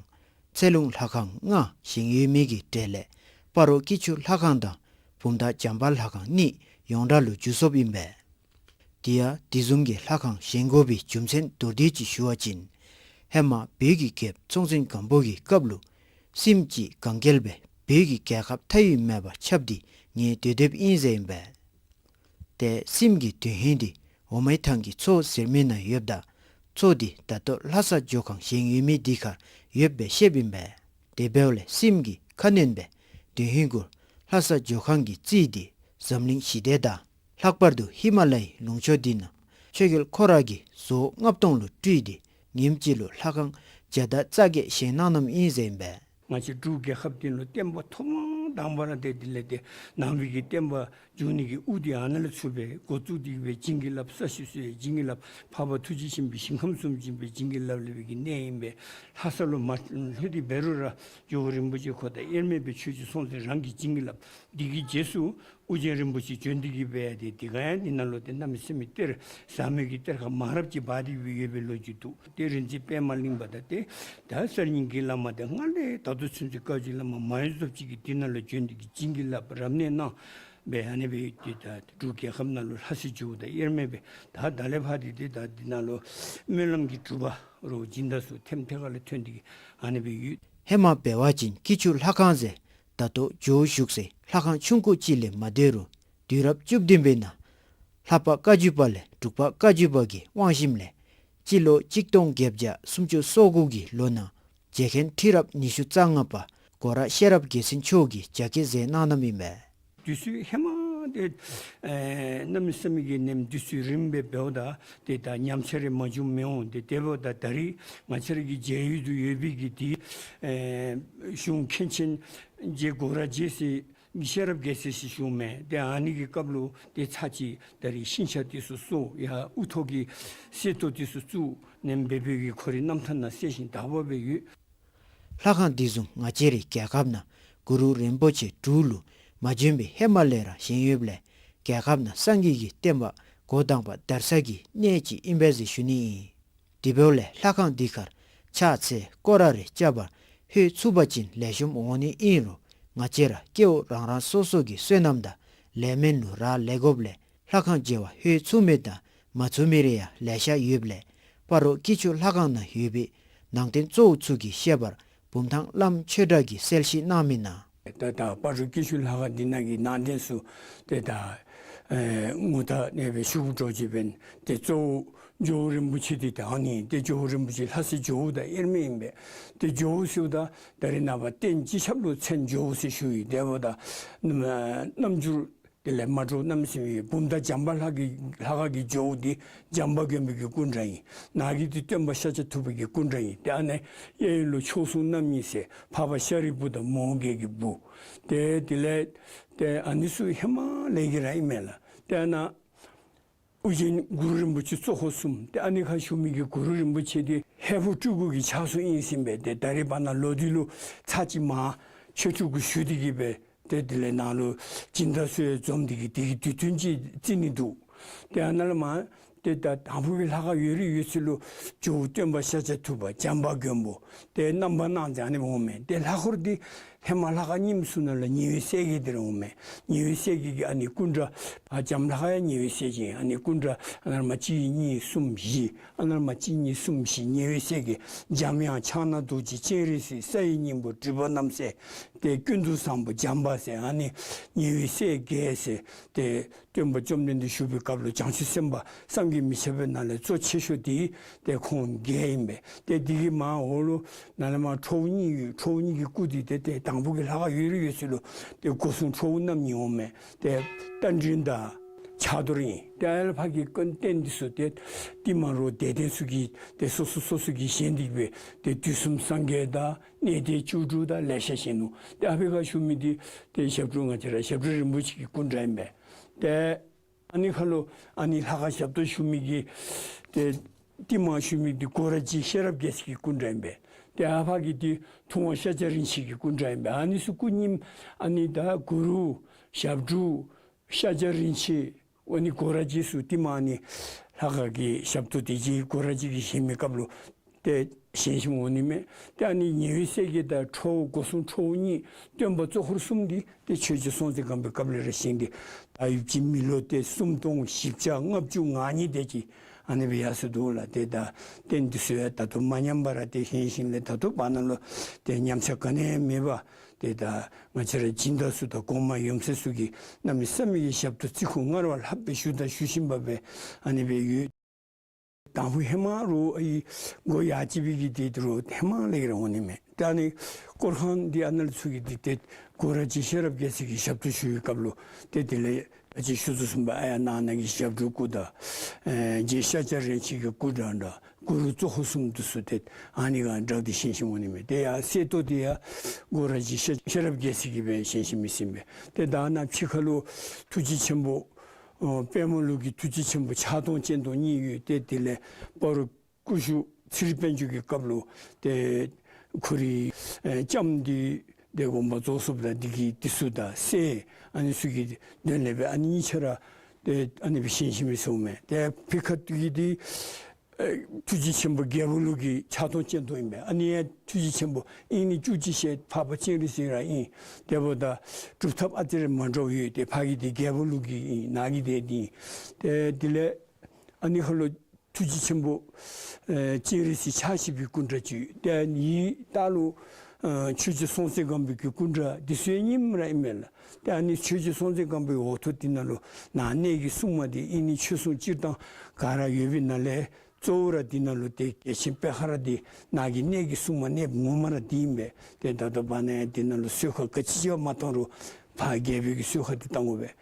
ཚེ་ལུང་ལྷ་ཁང་ལྔ་བཞེངས་ཡོད་མི་གི་གྲས་ལས་སྤ་རོ་སྐྱིད་ཆུ་ལྷ་ཁང་དང་བུམ་ཐང་བྱམས་པ་ལྷ་ཁང་གཉིས་ཡོངས་གྲགས་ལུ་འགྱུར་སོཔ་ཨིན་པས། དེ་ཡང་དེ་བཟུམ་གྱི་ལྷ་ཁང་བཞེངས་དགོ་པའི་རྒྱུ་མཚན་མདོར་བསྡུས་ཅིག་ཞུ་བ་ཅིན་ཧེ་མ་བོད་ཀྱི་རྒྱལཔོ་སྲོང་བཙན་སྒམ་པོ་གི་སྐབས་ལུ་སྲིནམ་ཅིག་གན་རྐྱལ་སྦེ་བོད་ཀྱི་རྒྱལ་ཁབ་མཐའ་དབུས་མེད་པར་ཁྱབ་སྟེ་ཉེ་སྡོད་སྡོདཔ་ཨིན་ཟེར་ཨིན་པས། ཏེ་སྲིནམ་གྱི་དོན་ཧིང་འདི་འོ་མའི་ཐང་གི་མཚོ་ཟེར་མི་ནང་ཡོདཔ་ད་མཚོ་འདི་ད་ལྟོ་ལྷ་ས་ཇོ་ཁང་བཞེངས་ཡོད་མི་འདི་ཁར་ཡོདཔ་སྦེ་བཤདཔ་ཨིན་པས། དེ་འབདཝ་ལས་སྲིནམ་གྱིས་ཁ་གནོན་སྦེ་དོན་ཧིང་གུ་ལྷ་ས་ཇོ་ཁང་གི་རྩིས་འདི་འཛམ་གླིང་ཞི་བདེ་དང་ལྷག་པར་དུ་ཧི་མ་ལ་ཡའི་ལུང་ཕྱོགས་འདི་ནང་ཆོས་རྒྱལ་ཁོ་ར་གིས་བཟོ་ལྔ་སྟོང་ལུ་སྤྲུལ་ཏེ་ཉིནམ་གཅིག་ལུ་ལྷ་ཁང་བརྒྱ་དང་རྩ་བརྒྱད་བཞེངས་གནང་གནངམ་ཨིན་ཟེར་ཨིན་པས། ང་བཅས་འབྲུག་རྒྱལ་ཁབ་འདི་ལུ་བསྟན་པ་ཐོག་མ་དང་པ་ར་ཏེ་དེ་ལས་ཏེ་ནང་པའི་གི་བསྟན་པ་འཇུག་ནི་གི་དབུ་འདི་ཨ་ནཱ་ལས་ཚུར་སྦེ་འགོ་བཙུགས་ཏེ་གིས་སྦེ་བྱིན་གྱིས་བརླབས། ས་གཞི་ཚུ་ཡང་བྱིན་གྱིས་བརླབས། འཕགས་པ་ཐུགས་རྗེ་ཆེན་པོའི་ཞིང་ཁམས་གསུམ་འཛིན་པའི་བྱིན་གྱིས་བརླབས་ལས་སྦེ་གི་གནས་ཨིན་པས། ལྷ་ས་ལུ་མ་ལྷོད་དེ་འབད་རུང་ར་ཇོ་བོ་རིན་པོ་ཆེ་ཁོ་དང་དབྱེར་མེད་པའི་ཆོས་རྗེ་སྲོང་བཙན་རང་གི་བྱིན་གྱིས་བརླབས། འདི་གི་རྗེས་སུ་ཨོ་རྒྱན་རིན་པོ་ཆེ་བྱོན་ཏེ་གིས་སྦེ་ཏེ་དེ་ཁར་ཡང་འདི་ནང་ལུ་ཏེ་གནམ་མེད་ས་མེད་གཏེར་ཟབ་མོའི་གི་གཏེར་ཁ་མང་རབས་ཅིག་སྦ་སྟེ་སྦེ་ཡོད་པའི་ལོ་རྒྱུས་འདུག། ཏེ་རིག་འཛིན་པདྨ་གླིང་པ་དང་ཏེ་ད་གསར་རྙིང་གི་བླ་མ་དེ་སྔར་ལས་ད་ལྟོ་ཚུན་ཚོད་བཀའ་བརྒྱུད་བླ་མ་མ་ཡོངས་རྫོགས་ཅིག་གིས་འདི་ནང་ལུ་བྱོན་ཏེ་གིས་བྱིན་གྱིས་བརླབས་རབ་གནས་གནང་སྦེ་ཨ་ནི་སྦེ་ཏེ་ད་འབྲུག་རྒྱལ་ཁབ་ནང་ལུ་ལྷ་སའི་ཇོ་བོ་དང་དབྱེར་མེད་སྦེ་ད་ད་ལས་ཕར་ཏེ་ཏེ་ད་འདི་ནང་ལུ་སྨོན་ལམ་གྱི་གྲུབ་པ་རོ་སྦྱིན་བདག་ཚུ་ཐེམ་ཐེ་ཁ་ལས་ཐོན་ཏེ་གིས་ཨ་ནི་སྦེ་ཡོད། ཧེ་མ་འབད་བ་ཅིན་སྐྱིད་ཆུ་ལྷ་ཁང་ཟེར་ད་ལྟོ་ཇོ་བོ་བཞུགས་སའི་ལྷ་ཁང་ཆུང་ཀུ་ཅིག་ལས་མ་སྡོད་རུང་དུས་རབས་བཅུ་བདུན་པའི་ནང་ལྷ་པ་བཀའ་བརྒྱུད་པ་ལས་འབྲུག་པ་བཀའ་བརྒྱུད་པ་གི་དབང་ཞིནམ་ལས་སྤྱི་ལོ་གཅིག་སྟོང་བརྒྱད་བརྒྱ་སུམ་ཅུ་སོ་དགུ་གི་ལོ་ནང་རྗེ་མཁན་ཁྲི་རབས་ཉི་ཤུ་རྩ་ལྔ་པ་སྒོ་ར་ཤེས་རབ་རྒྱལ་མཚན་མཆོག་གིས་རྒྱ་བསྐྱེད་མཛད་གནང་གནངམ་ཨིན་པས། དུས་ཚོད་ཧེ་མ་ ཏེ་ཨེ་གནམ་མེད་ས་མེད་ཀྱི་ནེམ་དུས་ཚོད་རིངམོ་སྦེ་འབདཝ་ད་ཏེ་ད་ཉམས་ཆག་རེ་མ་བྱུངམ་མི་འོང་། ཏེ་དེ་འབདཝ་ད་ད་རིས་ང་བཅས་ར་གི་མཇལ་ཡུལ་དུ་ཡོད་པའི་གི་ཏེ་ཨེ་གཞུང་མཁན་ཆེན་རྗེ་སྒོ་ར་རྗེ་ཟེར་ཤེས་རབ་རྒྱལ་མཚན་ཟེར་ཞུཝ་མས། ཏེ་ཨ་ནི་གི་སྐབས་ལུ་ཏེ་ཚར་གཅིག་ད་རིས་ཤིང་ཆ་དེ་ཚུ་གསོ་ཡར་དབུ་ཐོག་གི་གསེར་ཏོག་དེ་ཚུ་བཙུགས་ནེམ་སྦེ་སྦེ་གི་ཁོ་རའི་རྣམ་ཐར་ནང་གསལ་ཞིང་དག་པ་སྦེ་ཡོད། ལྷ་ཁང་འདི་བཟུམ་ང་བཅས་རའི་རྒྱལ་ཁབ་ནང་གུ་རུ་རིན་པོ་ཆེ་འབྲུག་ལུ་མ་བྱོན་པའི་ཧེ་མ་ལས་ར་བཞེངས་ཡོདཔ་ལས་རྒྱལ་ཁབ་ནང་སངས་རྒྱས་ཀྱི་བསྟན་པ་འགོ་དང་པ་དར་ས་གི་གནས་ཅིག་ཨིན་པས་ཟེར་ཞུ་ནི་ཨིན། དེ་འབདཝ་ལས་ལྷ་ཁང་འདི་ཁར་ཕྱག་འཚལ་སྐོར་ར་རེ་རྐྱབ་པར་ལྷོད་ཚུགས་པ་ཅིན་ལེགས་ཤོམ་འོང་ནི་ཨིན་རུང་ང་བཅས་ར་སྐྱེ་བོ་རང་རང་སོ་སོ་གི་བསོད་ནམས་དང་ལས་སྨོན་ལུ་རག་ལས་དགོཔ་ལས་ལྷ་ཁང་མཇལ་བར་ལྷོད་ཚུགས་མི་དང་མ་ཚུགས་མི་རེ་ཡང་ལེ་ཤ་ཡོདཔ་ལས་སྤ་རོ་སྐྱིད་ཆུ་ལྷ་ཁང་ནང་ཡོད་པའི་ནང་རྟེན་གཙོ་བོ་ཚུ་གི་བཤད་པར་བུམ་ཐང་བླམ་ཆོས་གྲགས་ཀྱིས་གསལ་བཤད་གནང་མི་ནང་། ད་ད་སྤ་རོ་སྐྱིད་ཆུ་ལྷ་ཁང་འདི་ནང་གི་ནང་རྟེན་ཚུ་ཏེ་ད་ཨེ་ངོ་ཐག་ནེ་སྦེ་ཞུ་དགོ་འགྱོ་ཅི་འབདན་ཏེ་གཙོ་བོ་ཇོ་བོ་རིན་པོ་ཆེ་འདི་ད་ཨ་ནི་ཏེ་ཇོ་བོ་རིན་པོ་ཆེ་ལྷ་སྲས་ཇོ་བོ་དང་དབྱེར་མེད་ཨིན་པས། ཏེ་ཇོ་བོ་ཟེརཝ་ད་ད་རེས་ནངས་པ་རྟེན་སྤྱི་ཁྱབ་ལུ་མཚན་ཇོ་བོ་ཟེར་ཞུ་ཡི། དེ་འབདཝ་ད་རྣམ་འགྱུར་དེ་ལས་མ་འདྲཝ་གནམ་མེད་ས་མེད་ཡོད། བུམ་ཐང་བྱམས་པ་ལྷ་གི་ལྷ་ཁང་གི་ཇོ་བོ་འདི་བྱམས་པ་མགོན་པོ་གི་སྐུ་འདྲ་ཨིན། ནཱ་གི་འདི་སྟོན་པ་ཤཱཀྱ་ཐུབ་པ་གི་སྐུ་འདྲ་ཨིན། ཏེ་ཨ་ནི་གཡས་གཡོན་ལུ་མཆོག་ཟུང་རྣམ་གཉིས་ཟེར་འཕགས་པ་ཤཱ་རིའི་བུ་དང་མོའུ་འགལ་གྱི་བུ། ཏེ་དེ་ལས་ཏེ་ཨ་ནི་ཚུ་ཧེ་མ་ལས་ཀྱི་ར་ཨིན་མས་ལགས། ཏེ་ཨ་ནཱ་ཨོ་རྒྱན་གུ་རུ་རིན་པོ་ཆེ་གཙོ་འཁོར་གསུམ། ཏེ་ཨ་ནི་ཁར་བཞུགས་མི་གི་གུ་རུ་རིན་པོ་ཆེ་འདི་ཧས་པོ་སྤྲུལ་སྐུ་གི་ཕྱག་སྲོལ་ཨིན་ཟེར་ཨིན་པས། ཏེ་ད་རེས་བར་ན་ལོ་དུས་ལུ་ཚར་གཅིག་མར་ཆོས་སྤྲུལ་སྐུ་ཞུ་སྟེ་གི་སྦེ་ཏེ་དེ་ལས་ནཱ་ལུ་སྦྱིན་བདག་ཚུ་ཡང་འཛོམས་ཏེ་གི་དེ་གི་དུས་སྟོན་ཅིག་བརྩི་ནི་འདུག། ཏེ་ཨ་ནཱ་ལས་མར་ཏེ་ད་དང་ཕུ་གི་ལྷ་ཁང་ཡོད་རིགས་ཡོད་ཚད་ལུ་ཇོ་བོ་སྟོན་པ་ཤཱཀྱ་ཐུབ་པ་བྱམས་པ་མགོན་པོ་ཏེ་རྣམ་པར་སྣང་མཛད་ཨ་ནི་འོང་མས། ཏེ་ལྷ་འཁོར་འདི་ཧེ་མ་ལྷ་ཁང་རྙིངམ་ཚུ་ནང་ལས་ཉེ་བའི་སྲས་བརྒྱད་འདི་ར་འོང་མས། ཉེ་བའི་སྲས་བརྒྱད་ཀྱི་ཨ་ནི་སྐུ་འདྲ་ཨ་བྱམས་ལྷ་ཁང་ཡང་ཉེ་བའི་སྲས་ཅིག། ཨ་ནི་སྐུ་འདྲ་ཨ་ནཱ་ལས་མར་གཅིག་གཉིས་གསུམ་བཞི། ཨ་ནཱ་ལས་མར་གཅིག་གཉིས་གསུམ་བཞི། ཉེ་བའི་སྲས་བརྒྱད་འཇམ་དབྱངས་ཕྱག་ན་རྡོ་རྗེ་སྤྱན་རས་གཟིགས་ས་ཡི་སྙིང་པོ་སྒྲིབ་པ་རྣམ་སེལ་ཏེ་ཀུན་ཏུ་བཟང་པོ་བྱམས་པ་ཟེར་ཨ་ནི་ཉེ་བའི་སྲས་བརྒྱད་ཟེར་ཏེ་སྟོན་པ་བཅོམ་ལྡན་འདས་བཞུགས་པའི་སྐབས་ལུ་བྱང་ཆུབ་སེམས་དཔའ་བསམ་གྱིས་མི་ཁྱབ་པའི་ནང་ལས་གཙོ་ཆེ་ཤོས་འདི་ཏེ་ཁོང་བརྒྱད་ཨིན་པས། ཏེ་འདི་གི་མར་འོག་ལུ་ནཱ་ལས་མར་ཁྲོ་བོ་གཉིས་ཡོད། ཁྲོ་བོ་གཉིས་ཀྱི་སྐུ་འདི་ཏེ་ཏེ་དང་ཕུ་གི་ལྷ་ཁང་ཡོད་རིགས་ཡོད་ཚད་ལུ་ཏེ་སྒོ་སྲུང་ཁྲོ་བོ་རྣམ་གཉིས་འོང་མས། ཏེ་རྟ་མགྲིན་དང་ཕྱག་རྡོར་ཨིན། ཏེ་ཨ་ལས་ཕར་གྱི་རྟེན་འདི་ཚུ་ཏེ་ཏེ་མ་རུ་དད་ལྡན་ཚུ་གིས་ཏེ་སོ་སོ་སོ་སོ་གིས་བཞེངས་ཏེ་སྦེ་ཏེ་དུས་གསུམ་སངས་རྒྱས་དང་གནས་བརྟན་བཅུ་དྲུག་དང་ལེ་ཤ་བཞེངས་ནུག། ཏེ་ཨ་ཕི་ཁར་བཞུགས་མི་འདི་ཏེ་ཞབས་དྲུང་ང་བཅས་ར་ཞབས་དྲུང་རིན་པོ་ཆེ་གི་སྐུ་འདྲ་ཨིན་པས། ཏེ་ཨ་ནི་ཁར་ལུ་ཨ་ནི་ལྷ་ཁང་ཞབས་ཏོག་ཞུ་མི་གི་ཏེ་ཏེ་མར་བཞུགས་མི་འདི་སྒོ་ར་རྗེ་ཤེས་རབ་རྒྱལ་མཚན་གྱི་སྐུ་འདྲ་ཨིན་པས། ཏེ་ཨ་ཕ་གི་འདི་ཐུབ་དབང་ཤཱཀྱ་རིན་ཆེན་གྱི་སྐུ་འདྲ་ཨིན་པས། ཨ་ནི་ཚུ་སྐུ་རྙིངམ་ཨ་ནི་ད་གུ་རུ་ཞབས་དྲུང་ཤཱཀྱ་རིན་ཆེན་ཨ་ནི་སྒོ་ར་རྗེ་ཚུ་ཏེ་མར་ཨ་ནི་ལྷ་ཁང་གི་ཞབས་ཏོག་འདི་རྗེ་སྒོ་ར་རྗེ་གིས་བཞེངས་མི་སྐབས་ལུ་ཏེ་བཞེངས་བཞེངསམ་འོང་ནི་མས། ཏེ་ཨ་ནི་ཉེ་བའི་སྲས་བརྒྱད་དང་ཁྲོ་བོ་སྒོ་སྲུང་ཁྲོ་བོ་གཉིས་སྟོན་པ་གཙོ་འཁོར་གསུམ་འདི་ཏེ་ཆོས་རྗེ་སྲོང་བཙན་སྒམ་པོའི་སྐབས་ལས་ར་བཞེངས་ཏེ་ད་ཡུདཔ་ཅིག་མི་ལོ་ཏེ་སུམ་སྟོང་བཞི་བརྒྱ་ལྔ་བཅུ་ང་གཉིས་དེ་ཅིག་ཨ་ནི་སྦེ་ཡར་སོ་འདུག་ལགས། ཏེ་ད་རྟེན་འདི་ཚུ་ཡང་ད་ལྟོ་མ་ཉམས་པར་ཏེ་བཞེངས་བཞེངསམ་ལས་ད་ལྟོ་བར་ན་ལུ་ཏེ་ཉམས་ཆག་ག་ནི་ཡང་མེད་པར་ཏེ་ད་ང་བཅས་ར་སྦྱིན་བདག་ཚུ་དང་གོང་མ་ཡོན་ཏན་ཚུ་གིས་གནམ་མེད་ས་མེད་ཀྱི་ཞབས་ཏོག་བརྩི་བཀུར་སྔར་བ་ལྷག་སྦེ་ཞུ་དང་ཞུ་བཞིན་པ་སྦེ་ཨ་ནི་སྦེ་ཡོད། དང་ཕུ་ཧེ་མ་རུ་ཨའི་སྒོ་ཡར་ཅིག་སྦེ་གི་འདི་རུ་ཧེ་མ་ལས་ར་འོང་ནི་མས། ཏེ་ཨ་ནི་སྐོར་ཁང་འདི་ཨ་ནཱ་ལས་ཚུར་གྱི་འདི་ཏེ་སྒོ་ར་རྗེ་ཤེས་རབ་རྒྱལ་མཚན་གྱིས་ཞབས་ཏོག་ཞུ་བའི་སྐབས་ལུ་ཏེ་དེ་ལས་ཨ་ཅི་ཞུ་དོ་བཟུམ་སྦེ་ཨ་ཡར་ནང་ན་གི་ཞབས་དྲུང་སྐུ་དང་ཨེ་རྗེ་ཤཱཀྱ་རིན་ཆེན་གྱི་སྐུ་འདྲ་འདྲ་གུ་རུ་གཙོ་འཁོར་གསུམ་འདི་ཚུ་ཏེ་ཨ་ནི་ག་འདྲ་འདི་བཞེངས་བཞེངསམ་འོང་ནི་མས། ཏེ་ཡར་གསེར་ཏོག་འདི་ཡང་སྒོ་ར་རྗེ་ཤེས་ཤེས་རབ་རྒྱལ་མཚན་གྱིས་སྦེ་བཞེངས་བཞེངསམ་ཨིན་ཟེར་ཨིན་པས། ཏེ་ད་ནཱ་ཕྱི་ཁ་ལུ་ཐུགས་རྗེ་ཆེན་པོ་ཨོ་དཔལ་མོ་ལུགས་ཀྱི་ཐུགས་རྗེ་ཆེན་པོ་ཕྱག་སྟོང་སྤྱན་སྟོང་གཉིས་ཡོད། ཏེ་དེ་ལས་སྤ་རོ་སྐུ་ཞབས་ཚེ་རིང་དཔལ་འབྱོར་གྱི་སྐབས་ལུ་ཏེ་ཁོ་རའི་ཨེ་ལྕམ་འདི་ཏེ་དགོངས་པ་རྫོགས་སོཔ་ད་འདི་གི་འདི་ཚུ་དང་སྲས་ཨ་ནི་ཚུ་གི་དོན་ལས་སྦེ་ཨ་ནི་གཉིས་ཆ་ར་ཏེ་ཨ་ནི་སྦེ་བཞེངས་བཞེངསམ་ཨིན་ཟེར་ཨིན་མས། ཏེ་ཕི་ཁ་ཐུག་གི་འདི་ཨེ་ཐུགས་རྗེ་ཆེན་པོ་རྒྱལ་པོ་ལུགས་ཀྱི་ཕྱག་སྟོང་སྤྱན་སྟོང་ཨིན་པས། ཨ་ནི་ཡང་ཐུགས་རྗེ་ཆེན་པོ་ཨིན་ནི་བཅུ་གཅིག་ཞལ་འཕགས་པ་སྤྱན་རས་གཟིགས་ར་ཨིན། དེ་འབདཝ་ད་སྒྲུབ་ཐབས་ཨ་ཙི་རེ་མ་འདྲཝ་ཡོད། ཏེ་ཕ་གི་འདི་རྒྱལ་པོ་ལུགས་ཀྱི་ཨིན། ནཱ་གི་འདི་འདི་ཨིན། ཏེ་དེ་ལས་ཨ་ནི་ཁ་ལུ་ཐུགས་རྗེ་ཆེན་པོ་ཨེ་སྤྱན་རས་གཟིགས་ཕྱག་བཞི་པའི་སྐུ་འདྲ་ཅིག། ཏེ་ཨ་ནི་ལྟག་ལུ་ཨེ་ཆོས་རྗེ་སྲོང་བཙན་སྒམ་པོའི་གི་སྐུ་འདྲ་འདི་ཚུ་ཡང་རྙིངམ་ར་ཨིན་མས་ལགས། ཏེ་ཨ་ནི་ཆོས་རྗེ་སྲོང་བཙན་སྒམ་པོའི་འོག་ཐོག་འདི་ནང་ལུ་ནཱ་གནས་ཀྱི་སྲུང་མ་འདི་ཨིན་ནི་ཆོས་སྲུང་སྤྱིར་བཏང་ག་ར་ཡོད་པའི་ནང་ལས་གཙོ་བོ་ར་འདི་ནང་ལུ་ཏེ་གལ་ཆེན་པེ་ཁག་ར་འདི་ནཱ་གི་གནས་ཀྱི་སྲུང་མ་གནསཔོ་ངོ་མ་ར་འདི་ཨིན་པས། ཏེ་ད་ལྟོ་བར་ན་ཡང་འདི་ནང་ལུ་གསོལ་ཁ་ག་ཅི་ཅིག་མ་བཏང་རུང་ཕར་རྒྱལ་པོའི་གི་གསོལ་ཁ་འདི་བཏང་དགོ་པས།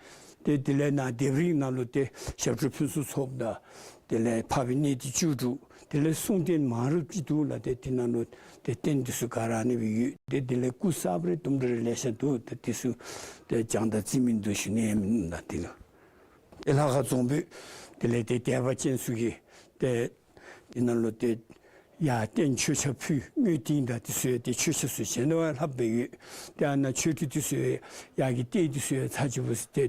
ཏེ་དེ་ལས་ནཱ་ལྡེབས་རིས་ནང་ལུ་ཏེ་ཞབས་དྲུང་ཕུན་སུམ་ཚོགས་དང་དེ་ལས་འཕགས་པའི་གནས་བརྟན་བཅུ་དྲུག། དེ་ལས་གསུང་རྟེན་མང་རབས་ཅིག་འདུག་ལགས། ཏེ་དེ་ནང་ལུ་ཏེ་རྟེན་འདི་ཚུ་ག་ར་ཨ་ནི་སྦེ་ཡོད། ཏེ་དེ་ལས་སྐུ་གསརཔ་རེ་དུམ་གྲ་རེ་ལེ་ཤ་འདུག། ཏེ་དེ་ཚུ་ཏེ་བྱང་དང་རྩིས་མིན་འདུག་ཞུ་ནི་ཨིན་ལགས། དེ་ལུ་ཏེ་ལྷ་ཁང་རྫོང་དཔོན་དེ་ལས་ཏེ་སྡེ་པ་ཅན་ཚུ་གིས་ཏེ་དེ་ནང་ལུ་ཏེ་ཡར་རྟེན་མཆོད་ཆས་ཕུལ། དངུལ་ཏིང་དང་དེ་ཚུ་ཡང་ཏེ་མཆོད་ཆས་ཚུ་བཞེས་ནི་ལྷགཔ་སྦེ་ཡོད། ཏེ་ཨ་ནཱ་མཆོད་ཁྲི་དེ་ཚུ་ཡང་ཡར་གྱི་ལྟེ་དེ་ཚུ་ཡང་ཚར་གཅིག་འབད་ཏེ་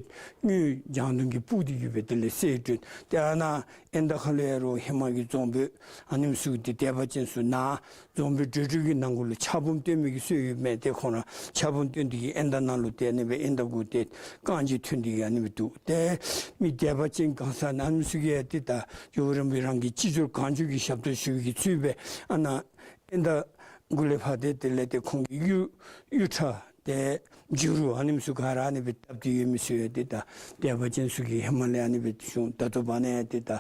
དངུལ་ལྗང་མདོག་གི་སྤུག་སྟེ་གི་སྦེ་དེ་ལས་གསལ་སྒྲོན། ཏེ་ཨ་ནཱ་ཨེན་ད་ཁ་ལུ་ཡང་རོགས་ཧེ་མ་གི་རྫོང་དཔོན་ཨ་ནེམ་ཚུ་ཏེ་སྡེ་པ་ཅན་ཚུ་ནཱ་རྫོང་དཔོན་གྲོལ་གྲོལ་གྱི་ནང་འཁོད་ལུ་ཕྱག་འབུམ་སྟོན་མི་གི་སྲོལ་ཡོད་མས། ཏེ་ཁོང་ར་ཕྱག་འབུམ་སྟོན་ཏེ་གི་ཨེན་ད་ནང་ལུ་ཏེ་ཨ་ནི་སྦེ་ཨེན་ད་གུ་ཏེ་རྐང་རྗེས་ཐོན་ཏེ་གི་ཨ་ནི་སྦེ་འདུག། ཏེ་མི་སྡེ་པ་ཅན་གང་ཟག་ཨ་ནེམ་ཚུ་གིས་ཡང་ཏེ་ད་ཇོ་བོ་རིན་པོ་རང་གི་ཅི་འབྱོར་གང་འབྱོར་གྱི་ཞབས་ཏོག་ཞུ་བའི་གི་ཚུལ་སྦེ་ཨ་ནཱ་ཨེན་ད་གུ་ལས་ཕར་ཏེ་དེ་ལས་ཏེ་ཁོང་གི་གཡུ་གཡུ་ཁྲ་ཏེ་འཇུ་རུ་ཨ་ནེམ་ཚུ་ག་ར་ཨ་ནི་སྦེ་བཏབ་སྟེ་ཡོད་མི་ཚུ་ཡང་ཏེ་ད་སྡེ་པ་ཅན་ཚུ་གིས་ཧེ་མ་ལས་ཨ་ནི་སྦེ་བྱུང་། ད་ལྟོ་བར་ན་ཡང་ཏེ་ད་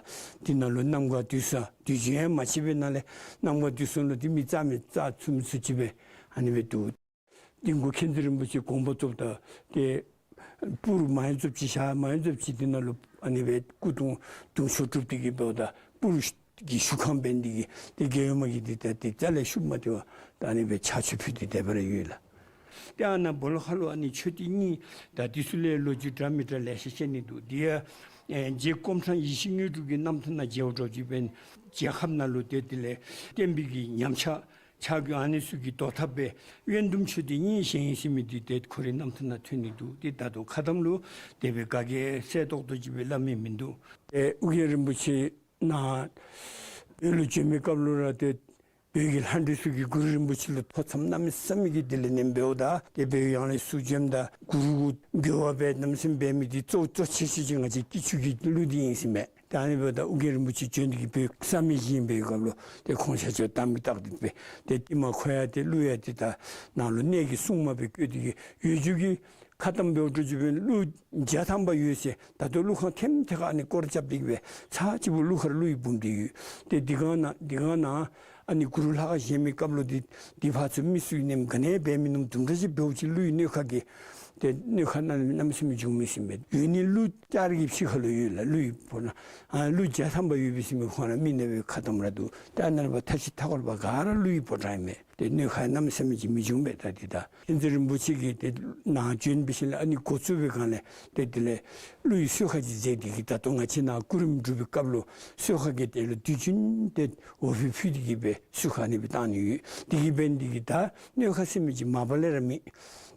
འདི་ནང་ལུ་གནམ་གང་དུས་སང་དུས་རྒྱུན་ཡང་མ་ཕྱེད་པའི་ནང་ལས་གནམ་གང་དུས་སང་ལུ་ཏེ་མི་རྩ་མེད་རྩ་ཚུམ་ཚུ་ཅིག་སྦེ་ཨ་ནི་སྦེ་འདུག། ཏེ་གུ་མཁྱེན་བརྩེ་རིན་པོ་ཆེ་དགོངས་པ་རྫོགསཔ་ད་ཏེ་སྤུར་མ་ཡོང་ཚབ་ཅིག་བཞག། མ་ཡོང་ཚབ་ཅིག་འདི་ནང་ལུ་ཨ་ནི་སྦེ་སྐུ་གདུང་གདུང་མཆོག་སྒྲུབ་སྟེ་གི་འབདཝ་ད་སྤུར་གྱི་བཞུགས་ཁང་འབད་ནི་འདི་གིས་ཏེ་རྒྱལ་ཡུམ་མ་གིས་འདི་ད་ཏེ་རྩ་ལས་ཤུགས་མ་སྟེར་བར་ད་ཨ་ནི་སྦེ་ཕྱག་མཆོད་ཕུལ་ཏེ་སྡོདཔ་ར་ཡོད་ལགས། ཏེ་ཨ་ནཱ་སྦོ་ལོགས་ཁ་ལུ་ཨ་ནི་མཆོད་རྟེན་གཉིས་ད་འདི་ཚུ་ལས་ལོ་རྒྱུས་འདྲ་མི་འདྲ་ལེ་ཤ་བཤད་ནི་འདུག། འདི་ཡང་ཨེ་རྗེ་སྐུ་ཕྲེང་ཡེ་ཤེས་དངོས་གྲུབ་ཀྱི་རྣམ་ཐར་ནང་མཇལཝ་འདྲཝ་ཅིག་འབད་ན་རྒྱལ་ཁབ་ནང་ལུ་ཏེ་དེ་ལས་བསྟན་པའི་གི་ཉམས་ཆག་ཆག་སྐྱོན་ཨ་ནི་ཚུ་གི་བཟློག་ཐབས་སྦེ་དབོན་གདུང་མཆོད་རྟེན་གཉིས་བཞེངས་ཡི་ཟེར་མི་འདི་ཏེ་ཁོ་རའི་རྣམ་ཐར་ནང་ཐོན་ནི་འདུག། ཏེ་ད་ལྟོ་ཁ་གཏམ་ལུ་དེ་སྦེ་ག་གིས་གསལ་ཏོག་ཏོ་ཅིག་སྦེ་སླབ་མི་མིན་འདུག། ཏེ་ཨོ་རྒྱན་རིན་པོ་ཆེ་ནཱ་བོད་ལུ་བྱོན་མི་སྐབས་ལུ་ར་ཏེ་བོད་ཀྱི་ལྷ་འདྲེ་ཚུ་གིས་གུ་རུ་རིན་པོ་ཆེ་ལུ་ཐོ་འཚམས་གནམ་མེད་ས་མེད་ཀྱི་དེ་ལས་ནེམ་འབདཝ་ད་ཏེ་བོད་ཡང་ལས་ཚུར་བྱོནམ་ད་གུ་རུ་གུ་འབོད་པ་སྦེ་གནམ་མེད་ས་མེད་འབད་མི་འདི་གཙོ་གཙོ་ཆེ་ཤོས་ཅིག་ང་བཅས་སྐྱིད་ཆུ་གི་ཀླུ་འདི་ཨིན་ཟེར་མས། ཏེ་ཨ་ནི་འབདཝ་ད་ཨོ་རྒྱན་རིན་པོ་ཆེ་བྱོན་ཏེ་གི་བོད་བསམ་ཡས་བཞེངས་པའི་སྐབས་ལུ་ཏེ་ཁོང་ཆ་ཁྱབ་དམ་གྱི་རྟགས་འདི་སྦེ་ཏེ་ཏེ་མ་ཁོ་ཡང་ཏེ་ཀླུ་ཡང་ཏེ་ད་ནང་ལུ་གནས་ཀྱི་སྲུང་མ་སྦེ་བསྐོས་ཏེ་གི་ཡོད་རྒྱུ་གི་ཁ་གཏམ་འབདཝ་འདྲཝ་ཅིག་འབད་ན་ཀླུ་བརྒྱ་ཐམ་པ་ཡོད་ཟེར། ད་ལྟོ་ཀླུ་ཁང་ཐེམ་ཐེ་ཁ་ཨ་ནི་སྐོར་རྐྱབ་སྟེ་གི་སྦེ་ཚར་གཅིག་པོ་ཀླུ་མཁར་ཀླུ་ཡི་འབུམ་འདི་ཡོད། ཏེ་འདི་གང་ནང་འདི་གང་ནང་ཨ་ནི་གུ་རུ་ལྷ་ཁང་བཞེངས་མི་སྐབས་ལུ་འདི་འདི་ཕར་ཚུར་མི་ཚུ་གིས་ནེམ་ག་ནི་འབད་མི་ནུམ་དུམ་གྲ་ཅིག་འབདཝ་ཅིག་ཀླུ་ཡི་གནོད་ཁ་གིས་ཏེ་གནོད་ཁ་གནམ་མེད་ས་མེད་བྱུང་མི་ཟེར་མས། ཡོད་ནི་ཀླུ་ལྕགས་རི་གི་ཕྱི་ཁ་ལུ་ཡོད་ལགས། ཀླུ་ཡི་ཕོ་བྲང་ཨ་ཀླུ་བརྒྱ་ཐམ་པ་ཡོད་པས་ཟེར་མི་ཁོང་ར་མི་གནོད་པའི་ཁ་གཏམ་ར་འདུག། ཏེ་ཨ་ནཱ་ལས་ཕར་མཐའ་བཞི་མཐའ་འཁོར་པ་ག་ར་ཀླུ་ཡི་ཕོ་བྲང་ཨིན་མས། ཏེ་གནོད་ཁ་གནམ་མེད་ས་མེད་ཅིག་མི་འབྱུང་པས། ད་འདི་ད་མཁྱེན་བརྩེ་རིན་པོ་ཆེ་གིས་ཏེ་ནཱ་བྱོན་པའི་ཤུལ་ལས་ཨ་ནི་འགོ་བཙུགས་པའི་སྒང་ལས་ཏེ་དེ་ལས་ཀླུ་ཡི་གསོལ་ཁ་ཅིག་མཛད་དེ་གི་ད་ལྟོ་ང་བཅས་ནཱ་སྐུ་རིམ་སྒྲུབ་པའི་སྐབས་ལུ་གསོལ་ཁ་གི་དེ་ལུ་དུས་རྒྱུན་ཏེ་འོ་ཕུད་ཕུལ་ཏེ་གི་སྦེ་གསོལ་ཁ་ཨ་ནི་སྦེ་བཏང་ནི་ཡོད། དེ་གིས་འབད་ནི་འདི་གིས་ད་གནོད་ཁ་ཟེར་མི་ཅིག་མ་པ་ལས་ར་མེད།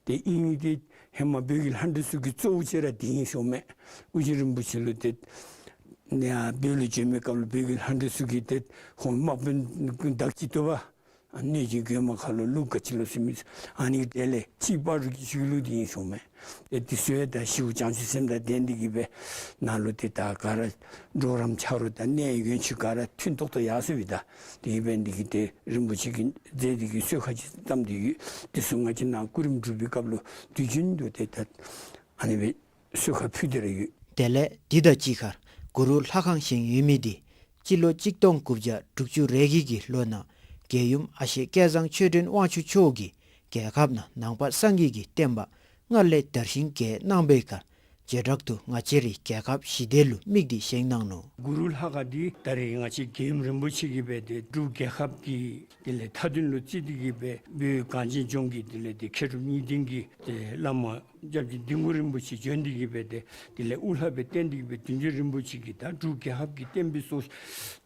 ཏེ་ཨིན་ཏེ་ཧེ་མ་བོད་ཀྱི་ལྷ་འདྲེ་ཚུ་གི་གཙོ་བོ་ཅིག་ར་འདི་ཨིན་ཟེར་མས། ཨོ་རྒྱན་རིན་པོ་ཆེ་ལུ་ཏེ་ནཱ་བོད་ལུ་བྱོན་མི་སྐབས་ལུ་བོད་ཀྱི་ལྷ་འདྲེ་ཚུ་གིས་ཏེ་ཁོང་དམག་དཔོན་བདག་གཅིག་ཏུ་བ་གནོད་སྦྱིན་རྒོད་མ་ཁ་ལུ་ཀླུ་ག་ཅི་ལོ་ཟེར་མི་ཨ་ནི་གི་གྲལ་ལས་གཅིག་སྤ་རོ་གི་ཆུ་ཀླུ་འདི་ཨིན་ཟེར་མས། ཏེ་འདི་ཚུ་ཡང་ད་ཞི་བ་བྱང་ཆུབ་སེམས་དང་ལྡན་ཏེ་གི་སྦེ་ནཱ་ལུ་ཏེ་ད་ག་ར་གྲོགས་རམ་ཆ་རོགས་དང་གནས་ཡུན་ཚུ་ག་ར་མཐུན་ཏོག་ཏོ་ཡར་སོང་བས། ད་དེ་གིས་འབད་ནི་འདི་གིས་ཏེ་རིན་པོ་ཆེ་གིས་མཛད་དེ་གི་གསོལ་ཁ་ཅིག་བརྩམས་ཏེ་ཡོད། འདི་ཚུ་ང་བཅས་ནཱ་སྐུ་རིམ་སྒྲུབ་པའི་སྐབས་ལུ་དུས་རྒྱུན་དུ་ཏེ་ད་ཨ་ནི་སྦེ་གསོལ་ཁ་ཕུལ་ཏེ་ར་ཡོད། དེ་ལས་འདི་དང་གཅིག་ཁར་གུ་རུ་ལྷ་ཁང་བཞེངས་ཡོད་མི་འདི་སྤྱི་ལོ་གཅིག་སྟོང་དགུ་བརྒྱ་དྲུག་ཅུ་རེ་བརྒྱད་ཀྱི་ལོ་ནང་རྒྱལ་ཡུམ་ཨ་ཞེ་སྐལ་བཟང་ཆོས་སྒྲོན་དབང་ཕྱུག་མཆོག་གིས་རྒྱལ་ཁབ་ནང་ནང་པ་སངས་རྒྱས་ཀྱི་བསྟན་པ་སྔར་ལས་དར་ཞིང་རྒྱས་གནང་བའི་ཁར་བྱེ་བྲག་ཏུ་ང་བཅས་རའི་རྒྱལ་ཁབ་ཞི་བདེ་ལུ་དམིགས་ཏེ་བཞེངས་གནང་ནུག། གུ་རུ་ལྷ་ཁང་འདི་ད་རེས་ང་བཅས་རྒྱལ་ཡུམ་རིན་པོ་ཆེ་གིས་སྦེ་ཏེ་འབྲུག་རྒྱལ་ཁབ་ཀྱི་དེ་ལས་མཐའ་དོན་ལུ་བརྩིས་ཏེ་གི་སྦེ་བོད་གངས་ཅན་ལྗོངས་ཀྱི་དེ་ལས་ཏེ་མཁས་གྲུབ་གཉིས་ལྡན་གྱི་ཏེ་བླ་མ་སྐྱབས་རྗེ་འདི་ངུ་རིན་པོ་ཆེ་བྱོན་ཏེ་གི་སྦེ་ཏེ་དེ་ལས་དབུ་བླ་སྦེ་བསྟེན་ཏེ་གི་སྦེ་བདུན་ཅུ་རིན་པོ་ཆེ་གིས་ད་འབྲུག་རྒྱལ་ཁབ་ཀྱི་བསྟན་པའི་སྲོག་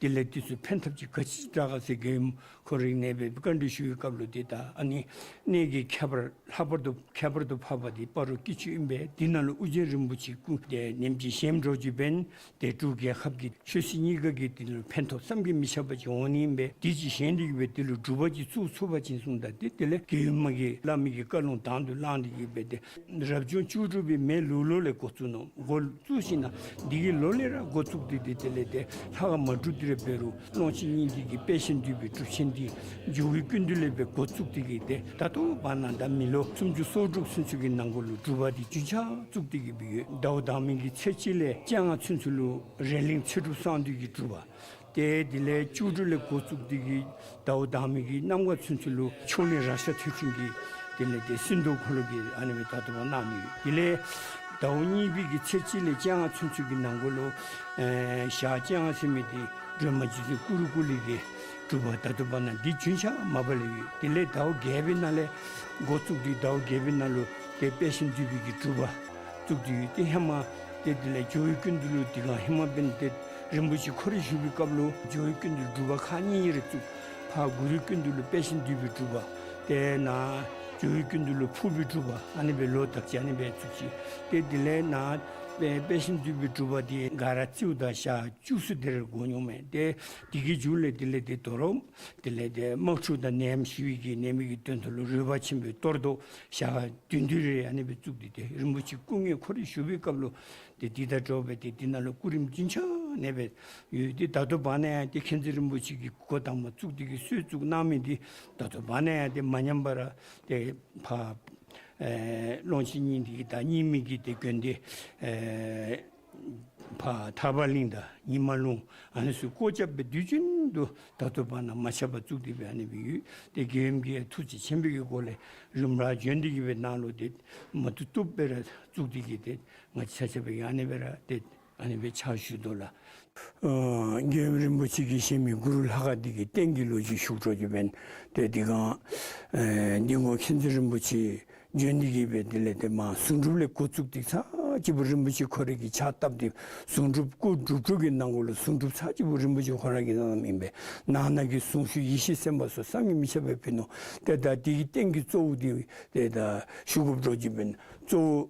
དེ་ལས་འདི་ཚུ་ཕན་ཐབས་ཅིག་ག་ཅི་དྲག་ག་ཟེར་རྒྱལ་ཡུམ་ཁོ་རའི་གནས་སྦེ་བཀའ་འདྲི་ཞུ་བའི་སྐབས་ལུ་ཏེ་ད་ཨ་ནི་གནས་ཀྱི་ཁྱད་པར་ལྷག་པར་དུ་ཁྱད་པར་དུ་འཕགས་པ་འདི་སྤ་རོ་སྐྱིད་ཆུ་ཨིན་པས། འདི་ནང་ལུ་ཨོ་རྒྱན་རིན་པོ་ཆེ་སྐུ་དེ་ནེམ་ཅིག་བཞེངསམ་འདྲཝ་ཅིག་འབད་ན་ཏེ་འབྲུག་རྒྱལ་ཁབ་ཀྱི་ཆོས་སྲིད་གཉིས་ཀ་གི་དེ་ལུ་ཕན་ཐོགས་བསམ་གྱིས་མི་ཁྱབ་པ་ཅིག་འོང་ནི་ཨིན་པས། འདི་ཅིག་བཞེངས་ཏེ་གི་སྦེ་དེ་ལུ་སྒྲུབ་པ་ཅིག་བཙུགས་ཚུགས་པ་ཅིན་གསུངམ་ད་ཏེ་དེ་ལས་རྒྱལ་ཡུམ་མ་གིས་བླ་མའི་གི་བཀའ་ལུང་དང་དུ་བླངས་ཏེ་གི་སྦེ་ཏེ་རབ་བྱུང་བཅུ་དྲུག་པའི་མེ་ལུག་ལོ་ལས་འགོ་བཙུགས་ནུག། འགོ་བཙུགས་ཞིནམ་ལས་འདི་གི་ལོ་ལས་ར་འགོ་བཙུགས་ཏེ་ཏེ་དེ་ལས་ཏེ་ལྷ་ཁང་མ་གྲུབ་དེ་ར་འབད་རུང་ཀློང་ཆེན་སྙིང་ཐིག་གི་དཔེ་ཆེན་འདུས་པའི་སྒྲུབ་ཆེན་འདི་འཇུག་པའི་ཀུན་འདུས་ལས་སྦེ་འགོ་བཙུགས་ཏེ་གི་ཏེ་ད་ལྟོ་བར་ན་ད་མི་ལོ་སུམ་ཅུ་སོ་དྲུག་ཚུན་ཚོད་ཀྱི་ནང་འཁོད་ལུ་སྒྲུབ་པ་འདི་རྒྱུན་ཆགས་བཙུགས་ཏེ་གི་སྦེ་ཡོད། ཟླཝ་དང་པའི་གི་ཚེས་གཅིག་ལས་བཅོ་ལྔ་ཚུན་ཚོད་ལུ་རེ་གླིང་ཚེ་སྒྲུབ་གསང་འདུས་ཀྱི་སྒྲུབ་པ། ཏེ་དེ་ལས་བཅུ་དྲུག་ལས་འགོ་བཙུགས་ཏེ་གི་ཟླཝ་དང་པའི་གི་གནམ་གང་ཚུན་ཚོད་ལུ་ཕྱོགས་གླིང་རཀྴ་ཐོད་ཕྲེང་གི་དེ་ལས་ཏེ་སྲིན་མདོ་འཁོར་ལོ་གི་ཨ་ནི་སྦེ་ད་ལྟོ་བར་གནང་ནི་ཡོད། དེ་ལས་ ཟླཝ་གཉིས་པའི་གི་ཚེས་གཅིག་ལས་བཅོ་ལྔ་ཚུན་ཚོད་ཀྱི་ནང་འཁོད་ལུ་ཨེ་ཞག་བཅོ་ལྔ་ཟེར་མི་འདི་སྒྲོལ་མ་རྗེ་བཙུན་ཀུ་རུ་ཀུ་ལི་གི་སྒྲུབ་པ་ད་ལྟོ་བར་ན་འདི་རྒྱུན་ཆགས་མ་པ་ལས་ཡོད། དེ་ལས་ཟླཝ་བརྒྱད་པའི་ནང་ལས་འགོ་བཙུགས་ཏེ་ཟླཝ་བརྒྱད་པའི་ནང་ལུ་ཏེ་དཔལ་ཞིང་འདུས་པའི་གི་སྒྲུབ་པ་བཙུགས་ཏེ་ཡོད། ཏེ་ཧེ་མ་ཏེ་དེ་ལས་ཇོ་བོའི་ཀུན་འདུས་ལུ་དེ་སྒང་ཧེ་མ་འབདན་ཏེ་རིན་པོ་ཆེ་ཁོ་རའི་བཞུགས་པའི་སྐབས་ལུ་ཇོ་བོའི་ཀུན་འདུས་སྒྲུབ་པ་ཁག་གཉིས་རེ་བཙུགས། ཕར་གུ་རུའི་ཀུན་འདུས་ལུ་དཔལ་ཞིང་འདུས་པའི་སྒྲུབ་པ། ཏེ་ནཱ་ཇོ་བོའི་ཀུན་འདུས་ལུ་ཕུར་པའི་སྒྲུབ་པ། ཨ་ནི་སྦེ་ལོག་ལྟག་ཅིག་ཨ་ནི་སྦེ་བཙུགས་ཅི། ཏེ་དེ་ལས་ནཱ་དཔལ་དཔལ་ཞིང་འདུས་པའི་སྒྲུབ་པ་འདི་ག་ར་རྩིཝ་ད་ཞག་བཅུ་གསུམ་དེ་རེ་འགོར་འོང་མས། ཏེ་དེ་གི་མཇུག་ལས་དེ་ལས་ཏེ་དོ་རུང་དེ་ལས་ཏེ་དམག་འཁྲུག་དང་ནད་ཡམས་ཞི་བའི་གི་ནད་མེད་ཀྱི་དོན་དུ་ལུ་རོལ་པ་ཆེན་པོའི་གཏོར་བཟློག་ཞག་བདུན་བདུན་རེ་ཨ་ནི་སྦེ་བཙུགས་ཏེ་ཏེ་རིན་པོ་ཆེ་སྐུ་དངོས་ཁོ་རའི་བཞུགས་པའི་སྐབས་ལུ་ཏེ་འདི་དང་འདྲཝ་སྦེ་ཏེ་འདི་ནང་ལུ་སྐུ་རིམ་རྒྱུན་ཆགས་ནས་སྦེ་ཡོད། ཏེ་ད་ལྟོ་བར་ན་ཡང་ཏེ་མཁྱེན་བརྩེ་རིན་པོ་ཆེ་གིས་འགོ་དང་པ་བཙུགས་ཏེ་གི་སྲོལ་བཙུགས་གནང་མི་འདི་ད་ལྟོ་བར་ན་ཡང་ཏེ་མ་ཉམས་པར་ཏེ་ཕར་ཨེ་ཀློང་ཆེན་སྙིང་ཐིག་གི་དང་རྙིང་མའི་གི་ཏེ་དགོན་སྡེ་ཨེ་ཕར་ཐར་པ་གླིང་དང་ཉི་མ་ལུང་ཨ་ནི་ཚུ་སྒོ་རྒྱབ་སྦེ་དུས་རྒྱུན་དུ་ད་ལྟོ་བར་ན་མ་ཆག་པར་བཙུགས་ཏེ་སྦེ་ཨ་ནི་སྦེ་ཡོད། ཏེ་རྒྱལ་ཡུམ་གྱིས་ཐུགས་རྗེ་ཆེན་པོའི་གི་སྒོ་ལས་རིམ་གྲོ་བྱོན་ཏེ་གི་སྦེ་ནང་ལུ་ཏེ་མ་བཏུབ་བཏུབ་སྦེ་ར་བཙུགས་ཏེ་གི་ཏེ་ང་བཅས་ཆ་ཁྱབ་སྦེ་ཨ་ནི་སྦེ་ར་ཏེ་ཨ་ནི་སྦེ་ཕྱག་ཞུ་དོ་ལགས། ཨ་རྒྱལ་ཡུམ་རིན་པོ་ཆེ་གིས་བཞེངས་མི་གུ་རུ་ལྷ་ཁང་འདི་གི་རྟེན་གྱི་ལོ་རྒྱུས་ཞུ་འགྱོ་རྒྱུ་འབདན་ཏེ་འདི་སྒང་ཨེ་འདི་སྒང་མཁྱེན་བརྩེ་རིན་པོ་ཆེ་བྱོན་ཏེ་གི་སྦེ་དེ་ལས་ཏེ་མ་གཟུངས་སྒྲུབ་ལས་འགོ་བཙུགས་ཏེ་ཚར་གཅིག་པོ་རིན་པོ་ཆེ་ཁོ་རའི་གི་ཕྱག་བཏབ་སྟེ་གཟུངས་སྒྲུབ་སྐུ་སྒྲུབ་གྲོགས་ཀྱི་ནང་འཁོད་ལུ་གཟུངས་སྒྲུབ་ཚར་གཅིག་པོ་རིན་པོ་ཆེ་ཁོ་ར་གིས་གནངམ་ཨིན་པས། ནང་ན་གི་གཟུངས་གཞུག་ཡེ་ཤེས་སེམས་དཔའ་སོགས་བསམ་གྱིས་མི་ཁྱབ་པ་ཕུལ་ནུག། ཏེ་ད་འདི་གི་རྟེན་གྱི་གཙོ་བོ་འདི་ཏེ་ད་ཞུ་དགོཔ་འགྱོ་རྒྱུ་འབདན་གཙོ་བོ་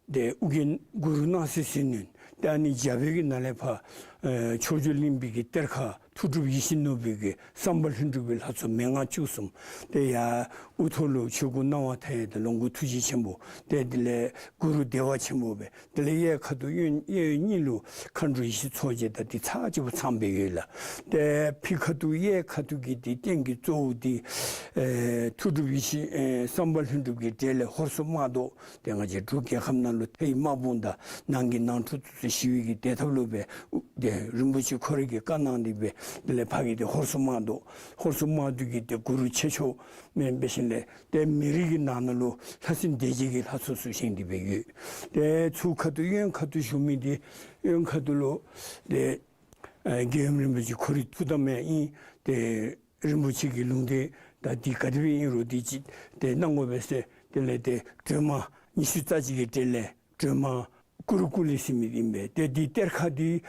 ཏེ་ཨོ་རྒྱན་གུ་རུ་སྣང་སྲིད་ཟིལ་གནོན། ཏེ་ཨ་ནི་རྒྱབ་པའི་གི་ནང་ལས་ཕར་ཨེ་ཕྱོགས་བཅུ་གླིང་པའི་གི་གཏེར་ཁ་མཐུ་སྒྲུབ་ཡིད་བཞིན་ནོར་བུའི་གི་བསམ་པ་ལྷུན་གྲུབ་པའི་ལྷ་ཚོགས་མན་ངག་བཅུ་གསུམ། ཏེ་ཡར་དབུ་ཐོག་ལུ་ཆོས་སྐུ་སྣང་བ་མཐའ་ཡས་དང་ལོངས་སྐུ་ཐུགས་རྗེ་ཆེན་པོ། ཏེ་དེ་ལས་གུ་རུ་བདེ་བ་ཆེན་པོ་སྦེ། དེ་ལས་གཡས་ཁ་ཐུག་གཡོན་གཡས་གཡོན་གཉིས་ལུ་མཁའ་འགྲོ་ཡེ་ཤེས་མཚོ་རྒྱལ་དང་འདི་ཚར་གཅིག་པོ་ཚངམ་སྦེ་ཡོད་ལགས། ཏེ་ཕྱི་ཁ་ཐུག་གཡས་ཁ་ཐུག་གི་འདི་རྟེན་གྱི་གཙོ་བོ་འདི་ཨེ་མཐུ་སྒྲུབ་ཡེ་ཤེས་ཨེ་བསམ་པ་ལྷུན་གྲུབ་ཀྱི་གྲས་ལས་ཧོར་སོག་དམག་བཟློག། ཏེ་ང་བཅས་འབྲུག་རྒྱལ་ཁབ་ནང་ལུ་མཐའི་དམག་དཔུང་དང་ནང་གི་ནང་འཁྲུག་ཚུ་ཞི་བའི་གི་བདེ་ཐབས་ལུ་སྦེ་ཏེ་རིན་པོ་ཆེ་ཁོ་རའི་གི་བཀའ་གནང་སྟེ་སྦེ་དེ་ལས་ཕ་གི་ཏེ་ཧོར་སོག་དམག་བཟློག། ཧོར་སོག་དམག་བཟློག་གི་ཏེ་གུ་རུ་ཆེ་མཆོག་མེན་པའི་ཞིནམ་ལས་ཏེ་མི་རིགས་ཀྱི་ནང་ན་ལུ་ལྷ་སྲིན་སྡེ་བརྒྱད་ཀྱི་ལྷ་ཚོགས་ཚུ་བཞེངས་ཏེ་སྦེ་ཡོད། ཏེ་ཚུར་ཁ་ཐུག་གཡོན་ཁ་ཐུག་བཞུགས་མི་འདི་གཡོན་ཁ་ཐུག་ལུ་ཏེ་ཨེ་རྒྱལ་ཡུམ་རིན་པོ་ཆེ་ཁོ་རའི་ཐུགས་དམ་ཡང་ཨིན། ཏེ་རིན་པོ་ཆེ་གི་ལུང་བསྟན་ད་འདི་ག་དེ་སྦེ་ཨིན་རུང་འདི་ཅིག་ཏེ་གནང་དགོ་པས་ཟེར་དེ་ལས་ཏེ་སྒྲོལ་མ་ཉི་ཤུ་རྩ་གཅིག་གི་གྲས་ལས་སྒྲོལ་མ་ཀུ་རུ་ཀུ་ལི་ཟེར་མི་འདི་ཨིན་པས། ཏེ་འདི་གཏེར་ཁ་འདི་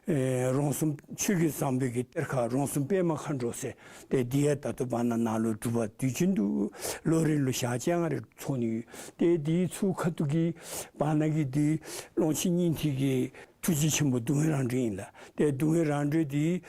ཨེ་རོང་ཟོམ་ཆོས་རྒྱལ་བཟང་པོའི་གི་གཏེར་ཁ་རོང་ཟོམ་པདྨ་མཁའ་འགྲོ་ཟེར། ཏེ་འདི་ཡང་ད་ལྟོ་བར་ན་ནཱ་ལུ་སྒྲུབ་པ་དུས་རྒྱུན་དུ་ལོ་རེ་ལུ་ཞག་བཅོ་ལྔ་རེ་ཚོགས་ནི་ཡོད། ཏེ་འདི་ཚུར་ཁ་ཐུག་གི་བར་ན་གི་འདི་ཀློང་ཆེན་སྙིང་ཐིག་གི་ཐུགས་རྗེ་ཆེན་པོ་སྡུག་བསྔལ་རང་གྲོལ་ཨིན་ལགས། ཏེ་སྡུག་བསྔལ་རང་གྲོལ་འདི་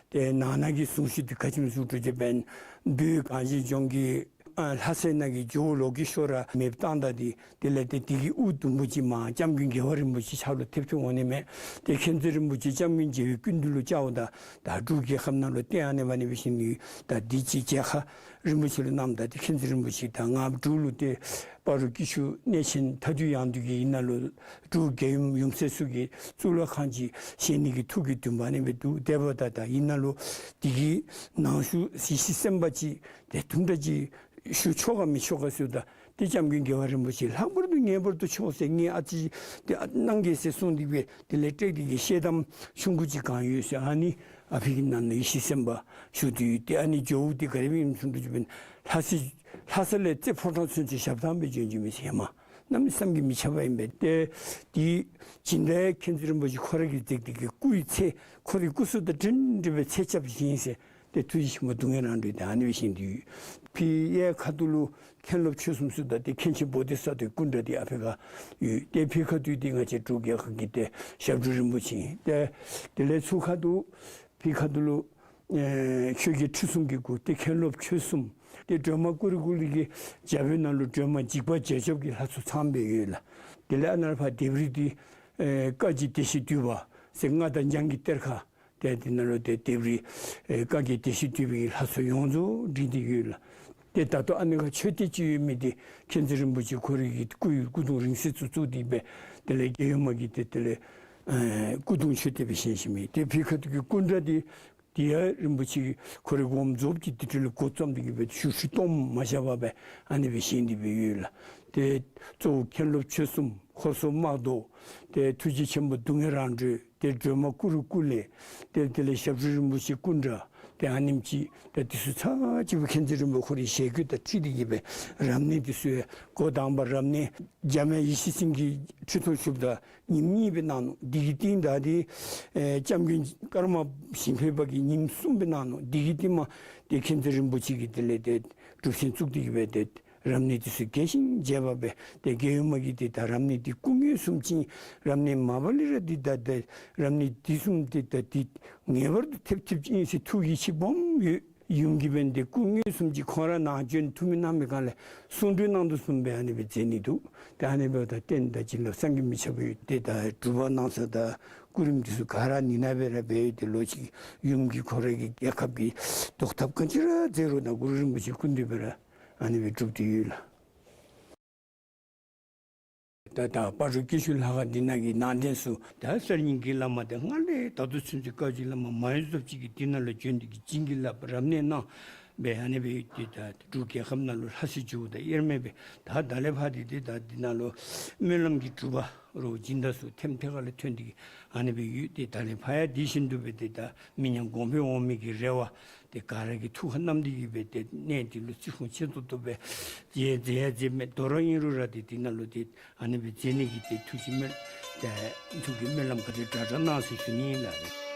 ཏེ་ནང་ན་གི་གཟུངས་གཞུག་འདི་ག་ཅི་སྨོ་ཟེར་བ་ཅིན་བོད་གངས་ཅན་ལྗོངས་ཀྱི་ཨ་ལྷ་སའི་ནང་གི་ཇོ་བོ་ལོ་ཀེ་ཤྭ་ར་མེདཔ་བཏང་ད་འདི་དེ་ལས་ཏེ་དེ་གི་དབུ་དུམ་བུ་ཅིག་མར་སྐྱབས་མགོན་རྒྱལ་བ་རིན་པོ་ཆེ་ཕྱག་ལུ་ཐེབས་ཏེ་འོང་ནི་མས། ཏེ་མཁྱེན་བརྩེ་རིན་པོ་ཆེ་སྐྱབས་མགོན་རྒྱལ་བའི་སྐུ་མདུན་ལུ་བཅརཝ་ད་ད་འབྲུག་རྒྱལ་ཁབ་ནང་ལུ་ཏེ་ཨ་ནི་འབད་ནི་འབད་ཞིནམ་ད་འདི་ཅིག་མཇལ་ཁ་རིན་པོ་ཆེ་ལུ་གནངམ་ད་ཏེ་མཁྱེན་བརྩེ་རིན་པོ་ཆེ་དང་ང་འབྲུག་ལུ་ཏེ་སྤ་རོ་སྐྱིད་ཆུ་གནས་ཆེན་མཐའ་འདུལ་ཡང་འདུལ་གྱི་ཡིག་ནང་ལུ་འབྲུག་རྒྱལ་ཡུམ་ཡུམ་སྲས་ཚུ་གིས་གཙུག་ལག་ཁང་ཅིག་བཞེངས་ནི་གི་ཐུགས་ཀྱི་འདུན་པ་ཨ་ནི་སྦེ་འདུག། དེ་འབདཝ་ད་ད་ཡིག་ནང་ལུ་འདི་གི་ནང་ཞུ་ཡེ་ཤེས་སེམས་དཔའ་ཅིག་ཏེ་དུམ་གྲ་ཅིག་ཞུ་ཆོག་ག་མི་ཆོག་ག་ཟེརཝ་ད་ཏེ་སྐྱབས་མགོན་རྒྱལ་བ་རིན་པོ་ཆེ་ལྷག་པར་དུ་ངེས་པར་དུ་ཆོག་ཟེར། ངེའི་ཨ་ཙི་ཏེ་གནང་གེ་ཟེར་གསུངས་ཏེ་སྦེ་དེ་ལས་སྤྲེལ་ཏེ་གི་ཤེལ་དམ་ཆུང་ཀུ་ཅིག་གང་ཡོད་ཟེར། ཨ་ནི་ཨ་ཕི་གི་ནང་ན་ཡེ་ཤེས་སེམས་དཔའ་བཞུགས་ཏེ་ཡོད། ཏེ་ཨ་ནི་ཇོ་བོ་འདི་ག་དེ་སྦེ་ཨིནམ་ཟེར་བ་ཅིན་ལྷ་ས་ལྷ་ས་ལས་རྩེ་ཕོ་བྲང་ཚུན་ཚོད་ཞབས་ཐང་སྦེ་བྱོན་བྱོནམ་ཨིན་ཟེར་ཧེ་མ། གནམ་མེད་ས་མེད་ཀྱི་མི་ཁྱབ་པ་ཨིན་པས། ཏེ་དེ་སྦྱིན་བདག་མཁྱེན་བརྩེ་རིན་པོ་ཆེ་ཁོ་ར་གིས་མཛད་དེ་གི་སྐུ་ཡི་ཚད་ཁོ་རའི་སྐུ་གཟུགས་དང་འདྲན་འདྲ་སྦེ་ཚད་རྐྱབ་བཞེངས་ཟེར། ཏེ་ཐུགས་རྗེ་ཆེན་པོ་སྡུག་བསྔལ་རང་གྲོལ་འདི་ཨ་ནི་སྦེ་བཞེངས་ཏེ་ཡོད། ཕི་གཡས་ཁ་ཐུག་ལུ་མཁན་སློབ་ཆོས་གསུམ་ཟེརཝ་ད་ཏེ་མཁན་ཆེན་བོ་དྷི་ས་ཏྭའི་སྐུ་འདྲ་འདི་ཨ་ཕི་ཁར་ཡོད། ཏེ་ཕི་ཁ་ཐུག་འདི་ང་བཅས་འབྲུག་རྒྱལ་ཁབ་ཀྱི་ཏེ་ཞབས་དྲུང་རིན་པོ་ཆེ་ཨིན། ཏེ་དེ་ལས་ཚུར་ཁ་ཐུག་ཕི་ཁ་ཐུག་ལུ་ཨེ་ཆོས་རྒྱལ་ཁྲི་སྲོང་གི་སྐུ། ཏེ་མཁན་སློབ་ཆོས་གསུམ། ཏེ་སྒྲོལ་མ་ཀུ་རུ་ཀུ་ལི་གི་རྒྱབ་ནང་ལུ་སྒྲོལ་མ་འཇིགས་པ་བྱེད་ཆོག་གི་ལྷ་ཚོགས་ཚངམ་སྦེ་ཡོད་ལགས། དེ་ལས་ཨ་ནཱ་ཕར་ལྡེབས་རིས་འདི་ཨེ་བཀའ་བརྒྱུད་སྡེ་བཞི་འདུས་པ་ཟེར་མངའ་བདག་འཇང་གི་གཏེར་ཁ། ཏེ་དེ་ནང་ལུ་ཏེ་ལྡེབས་རིས་ཨེ་བཀའ་བརྒྱུད་སྡེ་བཞི་འདུས་པའི་ལྷ་ཚོགས་ཡོངས་རྫོགས་བྲིས་ཏེ་ཡོད་ལགས། ཏེ་ད་ལྟོ་ཨ་ནི་ཁར་མཆོད་རྟེན་ཅིག་ཡོད་མི་འདི་མཁྱེན་བརྩེ་རིན་པོ་ཆེ་ཁོ་རའི་གི་སྐུ་ཡི་སྐུ་གདུང་རིང་བསྲེལ་ཚུ་བཙུགས་ཏེ་སྦེ་དེ་ལས་རྒྱལ་ཡུམ་མ་གི་ཏེ་དེ་ལས་ཨེ་སྐུ་གདུང་མཆོད་རྟེན་སྦེ་བཞེངས་བཞེངསམ་ཨིན། ཏེ་ཕི་ཁ་ཐུག་གི་སྐུ་འདྲ་འདི་ ཡ་རིན་པོ་ཆེ་གིས་ཁོ་རའི་དགོངས་རྫོགས་ཀྱི་དེ་འཕྲོ་ལས་འགོ་བརྩམས་ཏེ་གི་སྦེ་ཤུལ་ཤུལ་གཏོང་མ་བཞག་པར་སྦེ་ཨ་ནི་སྦེ་བཞེངས་ཏེ་སྦེ་ཡོད་ལགས། ཏེ་གཙོ་བོ་མཁན་སློབ་ཆོས་གསུམ་ཧོར་སོག་དམག་བཟློག། ཏེ་ཐུགས་རྗེ་ཆེན་པོ་སྡུག་བསྔལ་རང་གྲོལ། ཏེ་སྒྲོལ་མ་ཀུ་རུ་ཀུ་ལེ། ཏེ་དེ་ལས་ཞབས་དྲུང་རིན་པོ་ཆེ་སྐུ་འདྲ། ཏེ་ཨ་ནེམ་ཅིག་ད་དེ་ཚུ་ཚར་གཅིག་སྦེ་མཁྱེན་བརྩེ་རིན་པོ་ཁོ་རའི་ཞལ་བཀོད་དང་འཁྲིལ་ཏེ་གི་སྦེ་རབ་གནས་དེ་ཚུ་ཡང་འགོ་དང་པ་རབ་གནས་འཇམ་དབྱངས་ཡེ་ཤེས་སེང་གེ་ཁྲི་ཐོག་བཞུགསཔ་ད་ཉིནམ་གཉིས་སྦེ་གནང་ནུག། དེ་གི་རྟིང་བདའ་སྟེ་ཨེ་སྐྱབས་མགོན་ཀརྨ་ཞིང་ཕེབས་པ་གིས་ཉིནམ་གསུམ་སྦེ་གནང་ནུག། དེ་གི་རྟིང་མ་ཏེ་མཁྱེན་བརྩེ་རིན་པོ་ཆེ་གིས་དེ་ལས་ཏེ་སྒྲུབ་ཆེན་བཙུགས་ཏེ་གི་སྦེ་ཏེ་རབ་གནས་དེ་ཚུ་རྒྱས་ཤིང་རྒྱས་པ་སྦེ་ཏེ་རྒྱལ་ཡུམ་མ་གིས་ཏེ་ད་རབ་གནས་འདི་སྐུ་ངལ་གསུམ་ཅིག་ཨིན། རབ་གནས་མ་པ་ལས་ར་འདི་ད་ཏེ་རབ་གནས་འདི་གསུམ་ཏེ་ད་འདི་ངེས་པར་དུ་ཐེབས་ཐེབས་ཅིག་ཨིན་ཟེར་ཐུགས་ཡིད་ཆེས་སྦོམ་ཡོད། ཡུམ་གྱིས་འབདན་ཏེ་སྐུ་ངལ་གསུམ་ཅིག་ཁོང་ར་ནཱ་བྱོན་ཐུགས་སྨོན་གནང་མི་སྒང་ལས་གསུང་གྲོས་གནང་དོ་བཟུམ་སྦེ་ཨ་ནི་སྦེ་མཛད་ནི་འདུག། ཏེ་ཨ་ནི་འབདཝ་ད་རྟེན་དང་བྱིན་རླབས་བསམ་གྱིས་མི་ཁྱབ་པ་ཡོད། ཏེ་ད་སྒྲུབ་པ་གནང་ས་དང་སྐུ་རིམ་འདི་ཚུ་ག་ར་ནི་ནང་སྦེ་ར་འབད་ཡོད། ཏེ་ལོག་ཅིག་ཡུམ་གྱིས་ཁོ་ར་གི་རྒྱལ་ཁབ་ཀྱི་བཟློག་ཐབས་ག་ཅི་ར་མཛད་རུང་ད་གུ་རུ་རིན་པོ་ཆེ་སྐུ་མདུན་སྦེ་ར་ཨ་ནི་སྦེ་སྒྲུབ་སྟེ་ཡོད་ལགས། ད་ད་སྤ་རོ་སྐྱིད་ཆུ་ལྷ་ཁང་འདི་ནང་གི་ནང་རྟེན་ཚུ་ད་གསར་རྙིང་གི་བླ་མ་དེ་སྔར་ལས་ད་ལྟོ་ཚུན་ཚོད་བཀའ་བརྒྱུད་བླ་མ་མ་ཡུམ་ཚུ་ཅིག་གིས་འདི་ནང་ལུ་བྱོན་ཏེ་གི་བྱིན་གྱིས་བརླབས་རབ་གནས་གནང་སྦེ་ཨ་ནི་སྦེ་ཡོད། ཏེ་ད་འབྲུག་རྒྱལ་ཁབ་ནང་ལུ་ལྷ་སྲས་ཇོ་བོ་དང་དབྱེར་མེད་སྦེ་ད་ད་ལས་ཕར་ཏེ་ཏེ་ད་འདི་ནང་ལུ་སྨོན་ལམ་གྱི་སྒྲུབ་པ་རོགས་སྦྱིན་བདག་ཚུ་ཐེམ་ཐེ་ཁ་ལས་ཐོན་ཏེ་གི་ཨ་ནི་སྦེ་ཡོད། ཏེ་ད་ལས་ཕར་ཡང་དེ་བཞིན་དུ་སྦེ་ཏེ་ད་མི་ཉམས་གོང་འཕེལ་འོང་མི་གི་རེ་བ་ཏེ་ག་ར་གིས་ཐུགས་ཁར་བསྣམས་ཏེ་གི་སྦེ་ཏེ་གནས་འདི་ལུ་བརྩི་སྲུང་ཆེ་ཏོག་ཏོ་སྦེ་མཛད་མཛད་ཡང་མཛད་མི་དོ་རུང་ཨིན་རུང་ར་ཏེ་འདི་ནང་ལུ་ཏེ་ཨ་ནི་སྦེ་མཛད་ནི་གི་ཏེ་ཐུགས་ཀྱི་སྨོན་ཏེ་ཐུགས་ཀྱི་སྨོན་ལམ་ག་དེ་དྲག་དྲག་གནང་ཟེར་ཞུ་ནི་ཨིན་ལགས།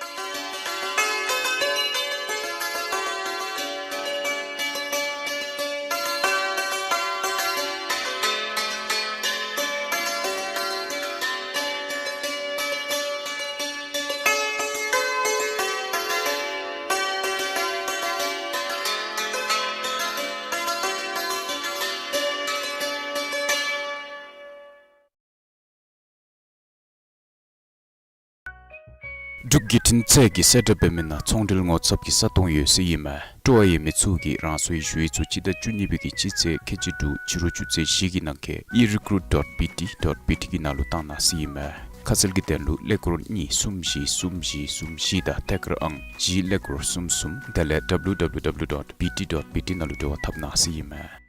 འབྲུག་བརྒྱུད་འཕྲིན་ཚད་ཀྱིས་གསལ་བསྒྲགས་འབད་མི་ནང་ཚོང་འབྲེལ་ངོ་ཚབ་ཀྱི་ས་སྟོང་ཡོད་ཟེར་ཨིན་མས། སྤྲོ་བ་ཡོད་མི་ཚུ་གིས་རང་སོའི་ཞུ་ཡིག་ཚུ་སྤྱི་ཟླ་བཅུ་གཉིས་པའི་གི་སྤྱི་ཚེས་ཁལ་གཅིག་དྲུག་ཕྱི་རུ་ཆུ་ཚོད་བཞི་གི་ནང་འཁོད་e recruit dot B T dot B T གི་ནང་ལུ་བཏང་གནང་ཟེར་ཨིན་མས། ཁ་གསལ་གྱི་དོན་ལུ་ཀླད་ཀོར་གཉིས་གསུམ་བཞི་གསུམ་བཞི་གསུམ་བཞི་དང་ཐད་ཀར་ཨང་གཅིག་ཀླད་ཀོར་གསུམ་གསུམ་དེ་ལས་W W W dot B T dot B T ནང་ལུ་འབྲེལ་བ་འཐབ་གནང་ཟེར་ཨིན་མས།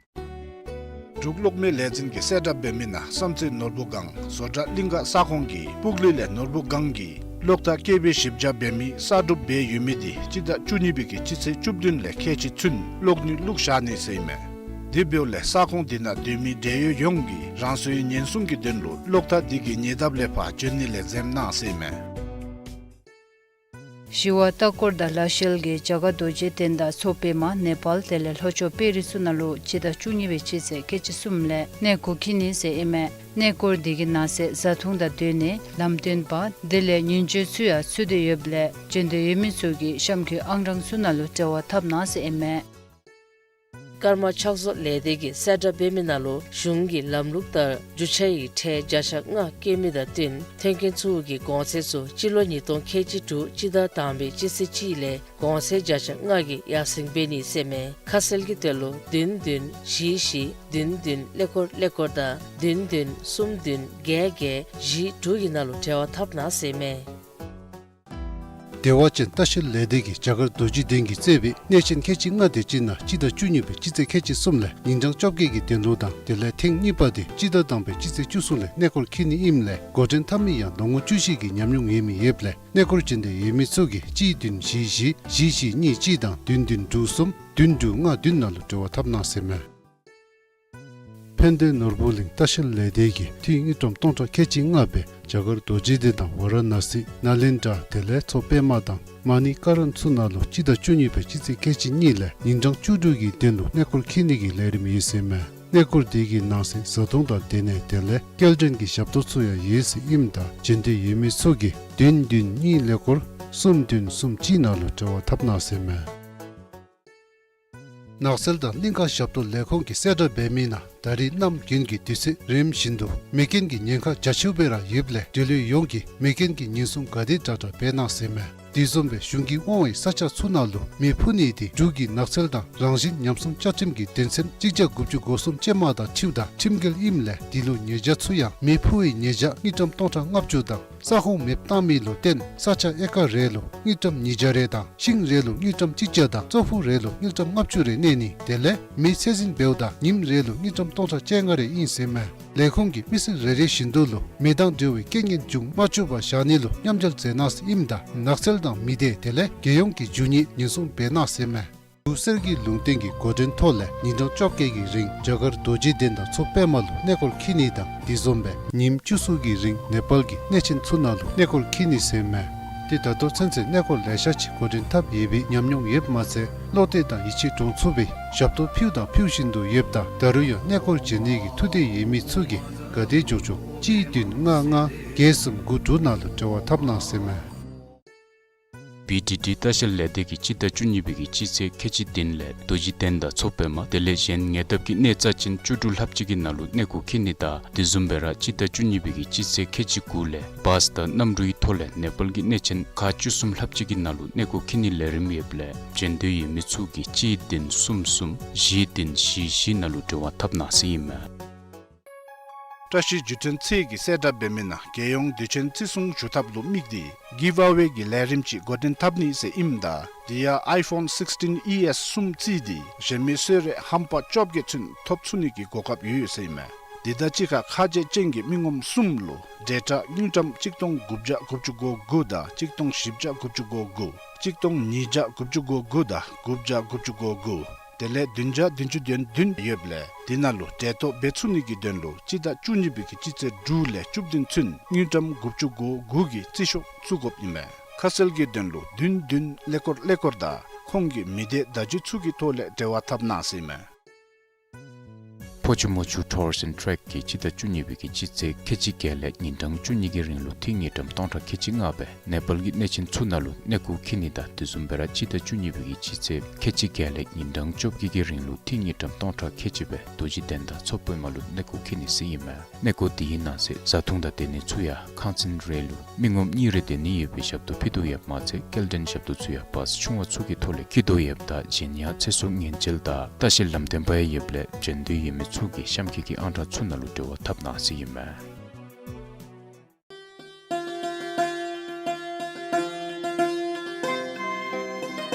འབྲུག་གློག་མེ་ལས་འཛིན་གྱིས་གསལ་བསྒྲགས་འབད་མི་ནང་བསམ་རྩེ་ནོར་བུ་སྒང་བཟོ་གྲྭ་གླིང་ག་ས་ཁོངས་ཀྱི་སྤུག་ལི་ལས་ནོར་བུ་སྒང་གི་གློག་ཐག་ཀེ་བི་བཞི་བརྒྱ་འབད་མི་གསར་སྒྲུབ་འབད་ཡོད་མི་འདི་སྤྱི་ཟླ་བཅུ་གཉིས་པའི་གི་སྤྱི་ཚེས་བཅུ་བདུན་ལས་ཁལ་གཅིག་ཚུན་གློག་ནུས་བླུག་བཞག་ནི་ཟེར་ཨིན་མས། དེ་འབདཝ་ལས་ས་ཁོངས་འདི་ནང་སྡོད་མི་འབྲེལ་ཡོད་ཡོངས་ཀྱིས་རང་སོའི་ཉེན་སྲུང་གི་དོན་ལུ་གློག་ཐག་འདི་གི་ཉེ་འདབས་ལས་ཕར་བྱོན་ནི་ལས་འཛེམ་གནང་ཟེར་ཨིན་མས། ཞི་བ་ལྟ་སྐོར་དང་ལྷ་ཤལ་གྱིས་རྒྱ་གར་རྡོ་རྗེ་གདན་དང་མཚོ་པདྨ་ནེ་པཱལ་དེ་ལས་ལྷོ་ཕྱོགས་པེ་རིགས་ཚུ་ནང་ལུ་སྤྱི་ཟླ་བཅུ་གཉིས་པའི་སྤྱི་ཚེས་ཁལ་གཅིག་གསུམ་ལས་གནས་སྐོར་འཁྱིད་ནི་ཟེར་ཨིན་མས། གནས་སྐོར་འདི་གི་ནང་གསེས་བཟའ་འཐུང་དང་སྡོད་གནས་ལམ་སྟོན་པ་དེ་ལས་ཉིན་བྱེད་ཚུ་ཡང་ཚུད་དེ་ཡོདཔ་ལས་བྱོན་འདོད་ཡོད་མི་ཚུ་གིས་གཤམ་འཁོད་ཨང་གྲངས་ཚུ་ནང་ལུ་འབྲེལ་བ་འཐབ་གནང་ཟེར་ཨིན་མས། ཀརྨ་ཕྱག་བཟོ་ལས་སྡེ་གིས་གསལ་བསྒྲགས་འབད་མི་ནང་ལུ་གཞུང་གི་ལམ་ལུགས་ལྟར་རྒྱུ་ཆ་ཡི་ཁྲལ་བརྒྱ་ཆ་ལྔ་བཀལ་མི་དང་བསྟུན་ཐོན་སྐྱེད་ཚུ་གི་གོང་ཚད་ཚུ་སྤྱི་ལོ་ཉིས་སྟོང་ཁལ་གཅིག་དྲུག་སྤྱི་ཟླ་དང་པའི་སྤྱི་ཚེས་གཅིག་ལས་གོང་ཚད་བརྒྱ་ཆ་ལྔ་གིས་ཡར་སེང་འབད་ནི་ཟེར་ཨིན་མས། ཁ་གསལ་གྱི་དོན་ལུ་བདུན་བདུན་བཞི་བཞི་བདུན་བདུན་ཀླད་ཀོར་ཀླད་ཀོར་དང་བདུན་བདུན་གསུམ་བདུན་བརྒྱད་བརྒྱད་བཞི་དྲུག་གི་ནང་ལུ་འབྲེལ་བ་འཐབ་གནང་ཟེར་ཨིན་མས། བདེ་བ་ཅན་ལྟ་བཤལ་ལས་སྡེ་གིས་རྒྱ་གར་རྡོ་རྗེ་གདན་གྱིས་གཙོས་པའི་གནས་ཆེན་ཁལ་གཅིག་ལྔ་དེ་ཅིག་ནང་སྤྱི་ཟླ་བཅུ་གཉིས་པའི་སྤྱི་ཚེས་ཁལ་གཅིག་གསུམ་ལས་ཉིན་གྲངས་བཅོ་བརྒྱད་ཀྱི་དོན་ལུ་དང་དེ་ལས་ཐེངས་གཉིས་པ་དེ་སྤྱི་ཟླ་དང་པའི་སྤྱི་ཚེས་བཅུ་གསུམ་ལས་གནས་སྐོར་འཁྱིད་ནི་ཨིནམ་ལས་འགོ་འདྲེན་འཐབ་མི་ཡང་ལོ་ངོ་བཅུ་བཞི་གི་ཉམས་མྱོང་ཡོད་མི་ཡོདཔ་ལས་གནས་སྐོར་བྱོན་འདོད་ཡོད་མི་ཚུ་གིས་གཅིག་བདུན་བཞི་བཞི་བཞི་བཞི་གཉིས་གཅིག་དང་བདུན་བདུན་དྲུག་གསུམ་བདུན་དྲུག་ལྔ་བདུན་ནང་ལུ་འབྲེལ་བ་འཐབ་གནང་ཟེར་ཨིན་མས། ཕན་བདེ་ནོར་བུ་གླིང་ལྟ་བཤལ་ལས་སྡེ་གིས་འཐུས་དངུལ་ཀྲམ་སྟོང་ཕྲག་ཁལ་གཅིག་ལྔ་སྦེ་རྒྱ་གར་རྡོ་རྗེ་གདན་དང་ཝ་ར་ཎ་སི་ནཱ་ལེནྡྲ་དེ་ལས་མཚོ་པདྨ་དང་མ་ཎི་ཀ་རན་ཚུ་ནང་ལུ་སྤྱི་ཟླ་བཅུ་གཉིས་པའི་སྤྱི་ཚེས་ཁལ་གཅིག་གཉིས་ལས་ཉིན་གྲངས་བཅུ་དྲུག་གི་དོན་ལུ་གནས་སྐོར་འཁྱིད་ནི་གི་ལས་རིམ་ཡོད་ཟེར་ཨིན་མས། གནས་སྐོར་དེ་གི་ནང་གསེས་བཟའ་འཐུང་དང་སྡོད་གནས་དེ་ལས་སྐྱེལ་འདྲེན་གྱི་ཞབས་ཏོག་ཚུ་ཡང་ཡོད་ཟེར་ཨིནམ་ད་བྱོན་འདོད་ཡོད་མི་ཚུ་གིས་བདུན་བདུན་གཉིས་ཀླད་ཀོར་གསུམ་བདུན་གསུམ་གཅིག་ནང་ལུ་འབྲེལ་བ་འཐབ་གནང་ཟེར་ཨིན་མས། ནགས་ཚལ་དང་གླིང་ཁ་ཞབས་ཏོག་ལས་ཁུངས་ཀྱིས་གསལ་བསྒྲགས་འབད་མི་ནང་ད་རིས་གནམ་དགུན་གྱི་དུས་ཚོད་རིམ་བཞིན་དུ་མེ་རྐྱེན་གྱི་ཉེན་ཁ་རྒྱ་ཆེཝ་སྦེ་ར་ཡོདཔ་ལས་འབྲེལ་ཡོད་ཡོངས་ཀྱིས་མེ་རྐྱེན་གྱི་ཉེན་སྲུང་ག་དེ་དྲག་དྲག་འབད་གནང་ཟེར་ཨིན་མས། དེ་བཟུམ་སྦེ་གཞུང་གིས་དབང་བའི་ས་ཆ་ཚུ་ནང་ལུ་མེ་འཕུ་ནི་དེ་འབྲུག་གི་ནགས་ཚལ་དང་རང་བཞིན་ཉམས་སྲུང་བཅའ་ཁྲིམས་ཀྱི་དོན་ཚན་གཅིག་བརྒྱ་དགུ་བཅུ་གོ་གསུམ་ཅན་མ་དང་འཁྲིལཝ་ད་ཁྲིམས་འགལ་ཨིནམ་ལས་དེ་ལུ་ཉེས་བྱ་ཚུ་ཡང་མེ་འཕུ་བའི་ཉེས་བྱ་དངུལ་ཀྲམ་སྟོང་ཕྲག་ལྔ་བཅུ་དང་ས་ཁོངས་མེདཔ་བཏང་མི་ལུ་བརྟེན་ས་ཆ་ཨེ་ཀར་རེ་ལུ་དངུལ་ཀྲམ་ཉིས་བརྒྱ་རེ་དང་ཤིང་རེ་ལུ་དངུལ་ཀྲམ་གཅིག་བརྒྱ་དང་ཙོག་ཕུད་རེ་ལུ་དངུལ་ཀྲམ་ལྔ་བཅུ་རེ་གནས་ནི་དེ་ལས་མེ་ཚད་འཛིན་འབདཝ་ད་ཉིནམ་རེ་ལུ་དངུལ་ཀྲམ་སྟོང་ཕྲག་བཅོ་ལྔ་རེ་ཨིན་ཟེར་མས། ལས་ཁུངས་ཀྱིས་མི་སེར་རེ་རེ་བཞིན་དུ་ལུ་མེ་དང་འབྲེལ་བའི་རྐྱེན་ངན་འབྱུང་མ་བཅུག་པར་བཞག་ནི་ལུ་མཉམ་འབྲེལ་མཛད་གནང་ཟེར་ཨིནམ་ད་ནགས་ཚལ་དང་མི་སྡེ་དེ་ལས་རྒྱལ་ཡོངས་ཀྱི་རྒྱུ་དངོས་ཉེན་སྲུང་འབད་གནང་ཟེར་མས། འབྲུག་གསེར་གྱི་ལུང་བསྟན་གྱི་འགོ་འདྲེན་ཐོག་ལས་ཉིན་གྲངས་བཅོ་བརྒྱད་ཀྱི་རིང་རྒྱ་གར་རྡོ་རྗེ་གདན་དང་མཚོ་པདྨ་ལུ་གནས་སྐོར་འཁྱིད་ནི་དང་དེ་བཟུམ་སྦེ་ཉིནམ་བཅུ་གསུམ་གྱི་རིང་ནེ་པཱལ་གྱི་གནས་ཆེན་ཚུ་ནང་ལུ་གནས་སྐོར་འཁྱིད་ནི་ཟེར་མས། ཏེ་ད་ལྟོ་ཚུན་ཚོད་གནས་སྐོར་ལེ་ཤ་ཅིག་འགོ་འདྲེན་འཐབ་ཡོད་པའི་ཉམས་མྱོང་ཡོདཔ་མ་ཚད་བློ་གཏད་དང་ཡིད་ཆེས་འདྲོངས་ཚུགས་པའི་ཞབས་ཏོག་ཕུལཝ་དང་ཕུལ་བཞིན་དུ་ཡོདཔ་ད་ད་རུང་ཡང་གནས་སྐོར་མཇལ་ནི་གི་ཐུགས་འདོད་ཡོད་མི་ཚུ་གིས་ག་དེ་མགྱོགས་མགྱོགས་གཅིག་བདུན་ལྔ་ལྔ་བརྒྱད་གསུམ་དགུ་དྲུག་ནང་ལུ་འབྲེལ་བ་འཐབ་གནང་ཟེར་མས། བི་ཌི་ཌི་ལྟ་བཤལ་ལས་སྡེ་གིས་སྤྱི་ཟླ་བཅུ་གཉིས་པའི་གི་སྤྱི་ཚེས་ཁལ་གཅིག་བདུན་ལས་རྡོ་རྗེ་གདན་དང་མཚོ་པདྨ་དེ་ལས་གཞན་ཉེ་འདབས་ཀྱི་གནས་རྩ་ཅན་བཅུ་དྲུག་ལྷགཔ་ཅིག་གི་ནང་ལུ་གནས་སྐོར་འཁྱིད་ནི་དང་དེ་བཟུམ་སྦེ་ར་སྤྱི་ཟླ་བཅུ་གཉིས་པའི་གི་སྤྱི་ཚེས་ཁལ་གཅིག་དགུ་ལས་བཱས་དང་གནམ་གྲུའི་ཐོག་ལས་ནེ་པཱལ་གྱི་གནས་ཆེན་ཁག་བཅུ་གསུམ་ལྷགཔ་ཅིག་གི་ནང་ལུ་གནས་སྐོར་འཁྱིད་ནིའི་ལས་རིམ་ཡོདཔ་ལས་འབྱོན་འདོད་ཡོད་མི་ཚུ་གིས་གཅིག་བདུན་གསུམ་གསུམ་བཞི་བདུན་བཞི་བཞི་ནང་ལུ་འབྲེལ་བ་འཐབ་གནང་ཟེར་ཨིན་མས། བཀྲ་ཤིས་བརྒྱུད་འཕྲིན་ཚད་ཀྱིས་གསལ་བསྒྲགས་འབད་མི་ནང་རྒྱལ་ཡོངས་དུས་ཆེན་བརྩི་སྲུང་ཞུ་ཐབས་ལུ་དམིགས་ཏེ་གིབ་ཨ་ཝེ་གི་ལས་རིམ་ཅིག་འགོ་འདྲེན་འཐབ་ནི་ཟེར་ཨིནམ་ད་དེ་ཡང་ཨའི་ཕོན་སིགསི་ཊིན་ཨི་ཨེསི་གསུམ་བརྩིས་ཏེ་གཞན་མི་གསོལ་རས་ཧམ་པ་བཅོ་བརྒྱད་ཚུན་ཐོབ་ཚུགས་ནི་གི་གོ་སྐབས་ཡོད་ཡོད་ཟེར་ཨིན་མས། དེ་དང་གཅིག་ཁར་ཁ་རྗེ་ཅན་གྱི་མི་ངོམ་གསུམ་ལུ་ཌེ་ཊ་དངུལ་ཀྲམ་གཅིག་སྟོང་དགུ་བརྒྱ་དགུ་བཅུ་གོ་དགུ་དང་གཅིག་སྟོང་བཞི་བརྒྱ་དགུ་བཅུ་གོ་དགུ་གཅིག་སྟོང་ཉིས་བརྒྱ་དགུ་བཅུ་གོ་དགུ་དང་དགུ་བརྒྱ་དགུ་བཅུ་གོ་དགུ་དེ་ལས་བདུན་བརྒྱ་བདུན་ཅུ་དོན་བདུན་ཡོདཔ་ལས་དེ་ནང་ལུ་གྲལ་གཏོགས་འབད་ཚུགས་ནི་གི་དོན་ལུ་སྤྱི་ཟླ་བཅུ་གཉིས་པའི་གི་སྤྱི་ཚེས་དྲུག་ལས་བཅུ་བདུན་ཚུན་དངུལ་ཀྲམ་དགུ་བཅུ་གོ་དགུ་གི་རྩིས་ཤོག་བཙུགས་དགོཔ་ཨིན་མས། ཁ་གསལ་གྱི་དོན་ལུ་བདུན་བདུན་ཀླད་ཀོར་ཀླད་ཀོར་དང་ཁོང་གི་མི་སྡེ་བརྡ་བརྒྱུད་ཚུ་གི་ཐོག་ལས་འབྲེལ་བ་འཐབ་གནང་ཟེར་ཨིན་མས། ཕོ་ཆུ་མོ་ཆུ་ཊུར་སི་ཨེནཌ་ཊེཀ་གིས་སྤྱི་ཟླ་བཅུ་གཉིས་པའི་གི་སྤྱི་ཚེས་ཁལ་གཅིག་བརྒྱད་ལས་ཉིན་གྲངས་བཅུ་གཉིས་ཀྱི་རིང་ལུ་ཐིག་དངུལ་ཀྲམ་སྟོང་ཕྲག་ཁལ་གཅིག་ལྔ་སྦེ་ནེ་པཱལ་གྱི་གནས་ཆེན་ཚུ་ནང་ལུ་གནས་སྐོར་འཁྱིད་ནི་དང་དེ་བཟུམ་སྦེ་ར་སྤྱི་ཟླ་བཅུ་གཉིས་པའི་གི་སྤྱི་ཚེས་ཁལ་གཅིག་བརྒྱད་ལས་ཉིན་གྲངས་བཅོ་བརྒྱད་ཀྱི་རིང་ལུ་ཐིག་དངུལ་ཀྲམ་སྟོང་ཕྲག་ཁལ་གཅིག་སྦེ་རྡོ་རྗེ་གདན་དང་མཚོ་པདྨ་ལུ་གནས་སྐོར་འཁྱིད་ནི་ཟེར་ཨིན་མས། གནས་སྐོར་དེའི་ནང་གསེས་བཟའ་འཐུང་དང་སྡོད་གནས་ཚུ་ཡང་ཁང་ཚན་རེ་ལུ་མི་ངོམ་གཉིས་རེ་སྡོད་ནི་ཡོད་པའི་ཞབས་ཏོག་ཕུལ་དོ་ཡོདཔ་མ་ཚད་སྐྱེལ་འདྲེན་ཞབས་ཏོག་ཚུ་ཡང་བཱས་ཆུང་བ་ཚུ་གི་ཐོག་ལས་འཁྱིད་དོ་ཡོདཔ་ད་གཞན་ཡང་ཚེ་སྲོག་ཉེན་བཅོལ་དང་ལྟ་བཤལ་ལམ་སྟོན་པ་ཡང་ཡོདཔ་ལས་འབྱོན་འདོད་ཡོད་མི་ཚུ་གིས་གཤམ་འཁོད་ཀྱི་ཨང་གྲངས་ཚུ་ནང་ལུ་འབྲེལ་བ་འཐབ་གནང་ཟེར་ཨིན་མས།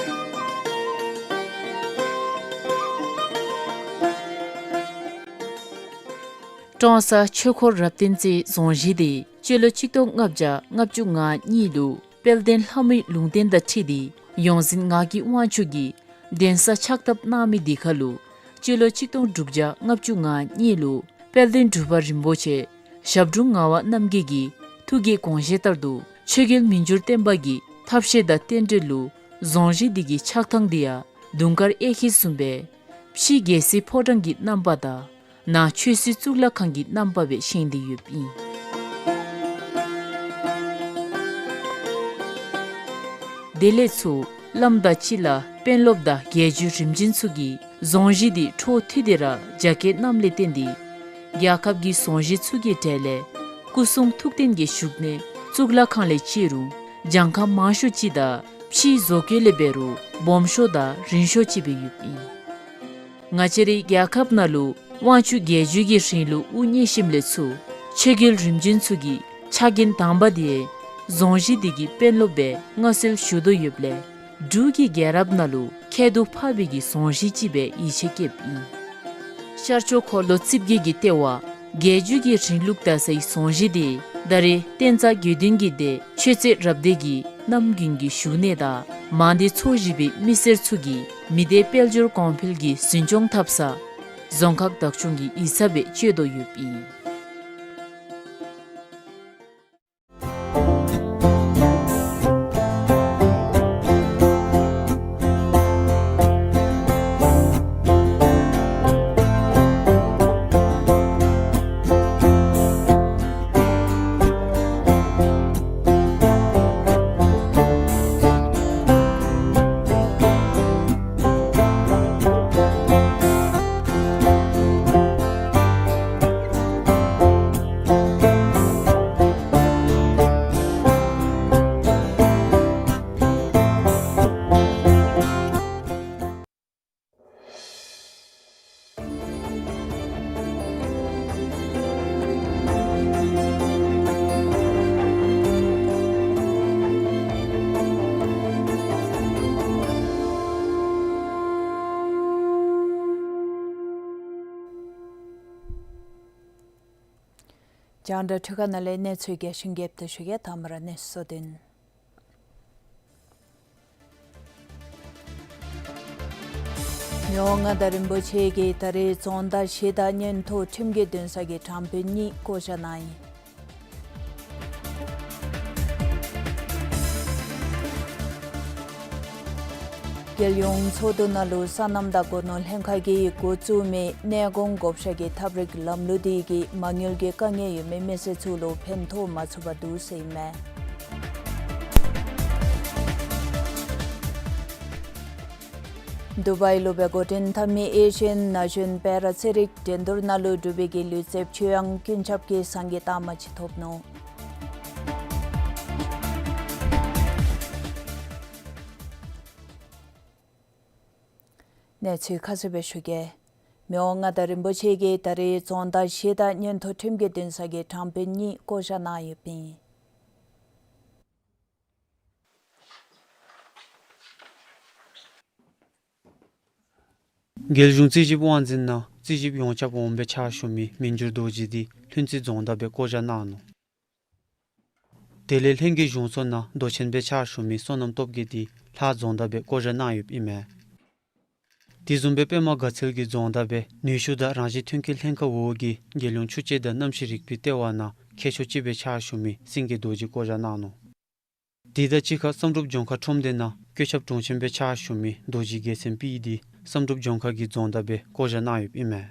ཀྲོང་གསར་ཆོས་འཁོར་རབ་བརྟན་རྩེའི་རྫོང་གཞིས་དེ་སྤྱི་ལོ་གཅིག་སྟོང་ལྔ་བརྒྱ་ལྔ་བཅུ་ང་གཉིས་ལུ་དཔལ་ལྡན་ལྷ་མོའི་ལུང་བསྟན་དང་འཁྲིལ་ཏེ་ཡོངས་འཛིན་ངག་གི་དབང་ཕྱུག་གིས་གདན་ས་ཕྱག་བཏབ་གནང་མི་དེ་ཁར་ལུ་སྤྱི་ལོ་གཅིག་སྟོང་དྲུག་བརྒྱ་ལྔ་བཅུ་ང་གཉིས་ལུ་དཔལ་ལྡན་འབྲུག་པ་རིན་པོ་ཆེ་ཞབས་དྲུང་ངག་དབང་རྣམ་རྒྱལ་གྱི་ཐུགས་ཀྱི་དགོངས་བཞེད་ལྟར་དུ་ཆོས་རྒྱལ་མི་འགྱུར་བརྟན་པ་གི་ཐབས་ཤེས་དང་རྟེན་འབྲེལ་ལུ་རྫོང་གཞིས་དེ་གི་ཆགས་ཐངས་དེ་ཡང་དུང་དཀར་གཡས་འཁྱིལ་བཟུམ་སྦེ་ཕྱི་རྒྱལ་སྲིད་ཕོ་བྲང་གི་རྣམ་པ་དང་ནང་ཆོས་སྲིད་གཙུག་ལག་ཁང་གི་རྣམ་པ་སྦེ་བཞེངས་ཏེ་ཡོདཔ་ཨིན། དེ་ལས་ཚུར་བླམ་དང་སྤྱི་བླ་དཔོན་སློབ་དང་རྒྱལ་བརྒྱུད་རིམ་བྱོན་ཚུ་གིས་རྫོང་གཞིས་དེ་འཕྲོ་མཐུད་དེ་ར་རྒྱ་སྐྱེད་གནངམ་ལས་བརྟེན་ཏེ་རྒྱལ་ཁབ་ཀྱི་རྫོང་གཞིས་ཚུ་གི་གྲས་ལས་སྐུ་གསུང་ཐུགས་རྟེན་གྱི་བཞུགས་གནས་གཙུག་ལག་ཁང་ལས་བཅད་རུང་གྱངས་ཁ་མང་ཤོས་ཅིག་དང་ཕྱིའི་བཟོ་བཀོད་ལས་འབད་རུང་སྦོམ་ཤོས་དང་རིང་ཤོས་ཅིག་སྦེ་ཡོདཔ་ཨིན། ང་བཅས་རའི་རྒྱལ་ཁབ་ནང་ལུ་དབང་ཕྱུག་རྒྱལ་བརྒྱུད་ཀྱི་རིང་ལུགས་དབུ་བརྙེས་ཞིནམ་ལས་ཚུར་ཆོས་རྒྱལ་རིམ་བྱོན་ཚུ་གི་ཕྱག་འགན་དང་པ་དེ་རྫོང་གཞིས་དེ་གི་དཔོན་སློབ་སྦེ་མངའ་གསོལ་ཞུ་དོ་ཡོདཔ་ལས་འབྲུག་གི་རྒྱལ་རབས་ནང་ལུ་ཁྱད་དུ་འཕགས་པའི་གི་རྫོང་གཞིས་ཅིག་སྦེ་ཡིད་ཆེས་བསྐྱེདཔ་ཨིན། ཤར་ཕྱོགས་འཁོར་ལོ་རྩིབས་བརྒྱད་ཀྱི་ལྟེ་བ་རྒྱལ་བརྒྱུད་ཀྱི་རིང་ལུགས་དར་སའི་རྫོང་གཞིས་དེ་ད་རེས་བསྟན་རྩ་དགེ་འདུན་གྱི་སྡེ་ཆོས་རྩེ་རབ་སྡེ་གི་རྣམ་རྒྱུན་གྱི་བཞུགས་གནས་དང་མང་སྡེ་ཚོ་བཞི་པའི་མི་སེར་ཚུ་གིས་མི་སྡེ་དཔལ་འབྱོར་གོང་འཕེལ་གྱི་འཛིན་སྐྱོང་འཐབ་ས་རྫོང་ཁག་བདག་སྐྱོང་གི་ཡིག་ཚང་སྦེ་སྤྱོད་དོ་ཡོདཔ་ཨིན། རྒྱང་བསྒྲགས་འཕྲུལ་ཁང་ནང་ལས་གནས་ཚུལ་རྒྱས་ཤིང་རྒྱསཔ་སྦེ་ཞུ་གེ། ཐ་མ་ར་གནས་ཚུལ་དོན། མི་དབང་མངའ་བདག་རིན་པོ་ཆེ་གིས་ད་རེས་རྫོང་བདག་བཞི་དང་མངོན་མཐོ་ཁྲིམས་ཀྱི་འདུན་ས་གི་དྲང་དཔོན་གཉིས་བསྐོ་བཞག་གནང་ཡི། རྒྱལ་ཡོངས་ཚོགས་འདུ་ནང་ལུ་སོ་ནམ་དང་སྒོ་ནོར་ལྷན་ཁག་གིས་འགོ་བཙུགས་མི་གནས་གོང་བགོ་བཤའ་གི་ཐབས་རིག་ལམ་ལུགས་དེ་གིས་མ་དངུལ་གྱི་དཀའ་ངལ་ཡོད་མི་མི་སེར་ཚུ་ལུ་ཕན་ཐོགས་མ་ཚུགས་པར་འདུག་ཟེར་ཨིན་མས། དུ་བའི་ལུ་སྦེ་འགོ་འདྲེན་འཐབ་མི་ཨེ་ཤི་ཡན་ན་གཞོན་པེ་ར་ཚན་རིག་འགྲན་བསྡུར་ནང་ལུ་འབྲུག་པའི་གི་ལུས་རྩལཔ་ཆོས་དབྱངས་ཀུན་ཁྱབ་ཀྱིས་སངས་རྒྱས་རྟགས་མ་ཅིག་ཐོབ་ནུག། གནས་ཚུལ་ཁ་གསལ་སྦེ་ཞུ་གེ། མི་དབང་མངའ་བདག་རིན་པོ་ཆེ་གིས་ད་རེས་རྫོང་བདག་བཞི་དང་མངོན་མཐོ་ཁྲིམས་ཀྱི་འདུན་ས་གི་དྲང་དཔོན་གཉིས་བསྐོ་བཞག་གནང་ཡོདཔ་ཨིན། རྒྱལ་གཞུང་རྩིས་ཞིབ་དབང་འཛིན་ནང་རྩིས་ཞིབ་ཡོངས་ཁྱབ་འོགམ་སྦེ་ཕྱག་ཞུ་མི་མི་འགྱུར་རྡོ་རྗེ་འདི་ལྷུན་རྩེ་རྫོང་བདག་སྦེ་བསྐོ་བཞག་གནང་ནུག། དེ་ལས་ལྷན་རྒྱས་གཞུང་ཚོགས་ནང་མདོ་ཆེན་སྦེ་ཕྱག་ཞུ་མི་བསོད་ནམས་སྟོབས་རྒྱས་འདི་ལྷ་རྫོང་བདག་སྦེ་བསྐོ་བཞག་གནང་ཡོདཔ་ཨིན་མས། དེ་བཟུམ་སྦེ་པདྨ་དགའ་ཚལ་གྱི་རྫོང་བདག་སྦེ་ནུས་ཤུགས་དང་རང་བཞིན་ཐོན་སྐྱེད་ལྷན་ཁག་འོག་གི་རྒྱལ་ཡོངས་ཆུ་དཔྱད་དང་གནམ་གཤིས་རིག་པའི་ལྟེ་བ་ནང་མཁས་མཆོག་ཅིག་སྦེ་ཕྱག་ཞུ་མི་སེང་གེ་རྡོ་རྗེ་བསྐོ་བཞག་གནང་ནུག། དེ་དང་གཅིག་ཁར་བསམ་གྲུབ་ལྗོངས་མཁར་ཁྲོམ་སྡེ་ནང་བཀོད་ཁྱབ་དྲུང་ཆེན་སྦེ་ཕྱག་ཞུ་མི་རྡོ་རྗེ་རྒྱལ་མཚན་པི་འདི་བསམ་གྲུབ་ལྗོངས་མཁར་གྱི་རྫོང་བདག་སྦེ་བསྐོ་བཞག་གནང་ཡོདཔ་ཨིན་མས།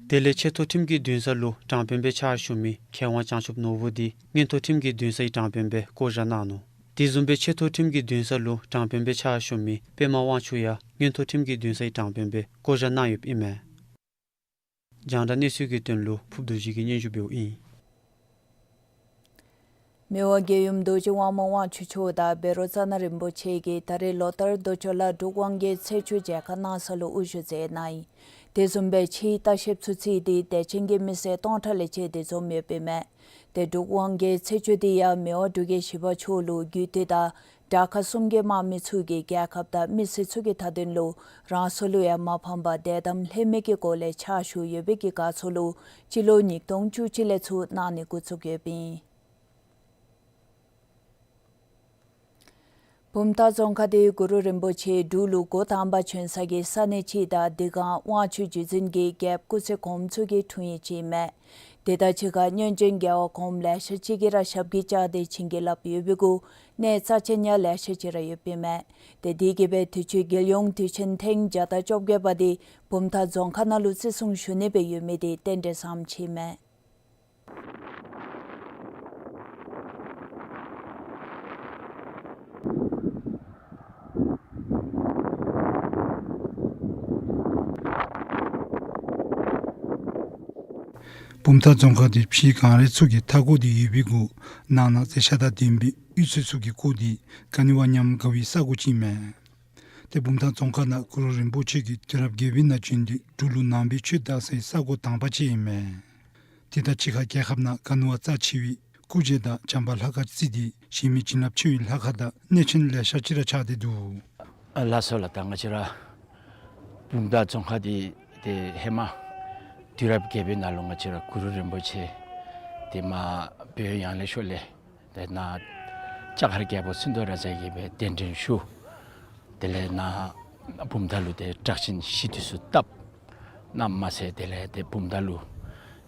དེ་ལས་ཆེ་མཐོ་ཁྲིམས་ཀྱི་འདུན་ས་ལུ་དྲང་དཔོན་སྦེ་ཕྱག་ཞུ་མི་མཁས་དབང་བྱང་ཆུབ་ནོར་བུ་འདི་མངོན་མཐོ་ཁྲིམས་ཀྱི་འདུན་སའི་དྲང་དཔོན་སྦེ་བསྐོ་བཞག་གནང་ནུག། དེ་བཟུམ་སྦེ་ཆེ་མཐོ་ཁྲིམས་ཀྱི་འདུན་ས་ལུ་དྲང་དཔོན་སྦེ་ཕྱག་ཞུ་མི་པདྨ་དབང་ཕྱུག་ཡང་མངོན་མཐོ་ཁྲིམས་ཀྱི་འདུན་སའི་དྲང་དཔོན་སྦེ་བསྐོ་བཞག་གནང་ཡོདཔ་ཨིན་མས། རྒྱང་བསྒྲགས་གནས་ཚུལ་གྱི་དོན་ལུ་ཕུབ་རྡོ་རྗེ་གིས་སྙན་ཞུ་འབདཝ་ཨིན། མི་དབང་རྒྱལ་ཡུམ་རྡོ་རྗེ་དབང་མོ་དབང་ཕྱུག་མཆོག་དང་བཻ་རོ་ཙ་ན་རིན་པོ་ཆེ་གིས་ད་རེས་ལོ་ལྟར་དུས་ཅི་ལུ་འབྲུག་དབང་རྒྱལ་ཚེས་བཅུ་མཇལ་ཁ་གནང་ས་ལུ་དབུ་བཞུགས་མཛད་གནང་ཡི། དེ་བཟུམ་སྦེ་ཕྱིའི་ལྟ་བཤལཔ་ཚུ་བརྩིས་ཏེ་དད་ཅན་གྱི་མི་སེར་སྟོང་ཕྲག་ལས་བཅད་དེ་འཛོམས་ཡོདཔ་ཨིན་མས། ཏེ་འབྲུག་དབང་རྒྱལ་ཚེས་བཅུ་འདི་ཡང་མི་དབང་འབྲུག་རྒྱལ་བཞི་པ་མཆོག་ལུ་རྒྱུད་སྡེ་དང་དགྲ་ཁ་གསུམ་གྱི་དམག་མི་ཚུ་གིས་རྒྱལ་ཁབ་དང་མི་སེར་ཚུ་གི་མཐའ་དོན་ལུ་རང་སྲོག་ལུ་ཡང་མ་ཕངས་པར་དད་དམ་ལྷད་མེད་ཀྱི་སྒོ་ལས་ཕྱག་ཞུ་ཡོད་པའི་གི་དགའ་ཚོར་ལུ་སྤྱི་ལོ་ཉིས་སྟོང་བཅུ་གཅིག་ལས་ཚུར་གནང་ནི་འགོ་བཙུགས་ཡོདཔ་ཨིན། བུམ་ཐང་རྫོང་ཁག་འདི་གུ་རུ་རིན་པོ་ཆེ་འབྲུག་ལུ་འགོ་དང་པ་བྱོན་ས་གི་ས་གནས་ཅིག་དང་དེ་སྒང་དབང་ཕྱུག་རྗེ་བཙུན་གྱི་རྒྱལཔོ་སྐུ་ཚེ་གོངམ་ཚུ་གི་འཁྲུངས་ཡུལ་ཅིག་ཨིན་མས། དེ་དང་གཅིག་ཁར་སྔོན་བྱོན་རྒྱལ་བ་གོངམ་ལེ་ཤ་ཅིག་གིས་ར་ཞབས་ཀྱིས་བཅགས་ཏེ་བྱིན་གྱིས་བརླབས་ཡོད་པའི་གུ་གནས་རྩ་ཆེན་ཡང་ལེ་ཤ་ཅིག་ར་ཡོདཔ་ཨིན་མས། ཏེ་དེ་གིས་སྦེ་དུས་ཅི་རྒྱལ་ཡོངས་དུས་ཆེན་ཐེངས་བརྒྱ་དང་བཅོ་བརྒྱད་པ་འདི་བུམ་ཐང་རྫོང་ཁག་ནང་ལུ་བརྩི་སྲུང་ཞུ་ནི་སྦེ་ཡོད་མི་འདི་རྟེན་འབྲེལ་བཟངམ་ཅིག་ཨིན་མས། བུམ་ཐང་རྫོང་ཁག་འདི་ཕྱི་གངས་རི་ཚུ་གིས་མཐའ་བསྐོར་ཏེ་ཡོད་པའི་གུ་ནང་ན་རྩི་ཤིང་དང་ལྡན་པའི་གཡུས་ཚན་ཚུ་གིས་བསྐོར་ཏེ་ག་ནི་བ་ཉམས་དགའ་བའི་ས་གོ་ཅིག་ཨིན་མས། ཏེ་བུམ་ཐང་རྫོང་ཁག་ནང་གུ་རུ་རིན་པོ་ཆེ་གིས་དུས་རབས་བརྒྱད་པའི་ནང་བྱོན་ཏེ་འབྲུག་ལུ་ནང་པའི་ཆོས་དར་སའི་ས་གོ་དང་པ་ཅིག་ཨིན་མས། དེ་དང་གཅིག་ཁར་རྒྱལ་ཁབ་ནང་ག་ནི་བ་རྩ་ཆེ་བའི་སྐུ་རྗེས་དང་བྱམས་པ་ལྷ་ཁང་བརྩིས་ཏེ་གཞན་མི་བྱིན་རླབས་ཆེ་བའི་ལྷ་ཁང་དང་གནས་ཆེན་ལེ་ཤ་ཅིག་ར་ཆགས་ཏེ་འདུག། ཨ་ལགས་སོ་ལགས། ད་ང་བཅས་ར་བུམ་ཐང་རྫོང་ཁག་འདི་ཏེ་ཧེ་མ་དུས་རབས་བརྒྱད་པའི་ནང་ལུ་ང་བཅས་ར་གུ་རུ་རིན་པོ་ཆེ་ཏེ་མར་བོད་ཡང་ལེ་ཤོད་ལས་ཏེ་ནཱ་ལྕགས་མཁར་རྒྱལ་པོ་སིནྡྷུ་རཱ་ཛ་གིས་སྦེ་གདན་འདྲེན་ཞུ། དེ་ལས་ནཱ་བུམ་ཐང་ལུ་ཏེ་དྲག་ཅན་ཞི་དུས་སུ་བཏབ་གནངམ་མ་ཚད་དེ་ལས་ཏེ་བུམ་ཐང་ལུ་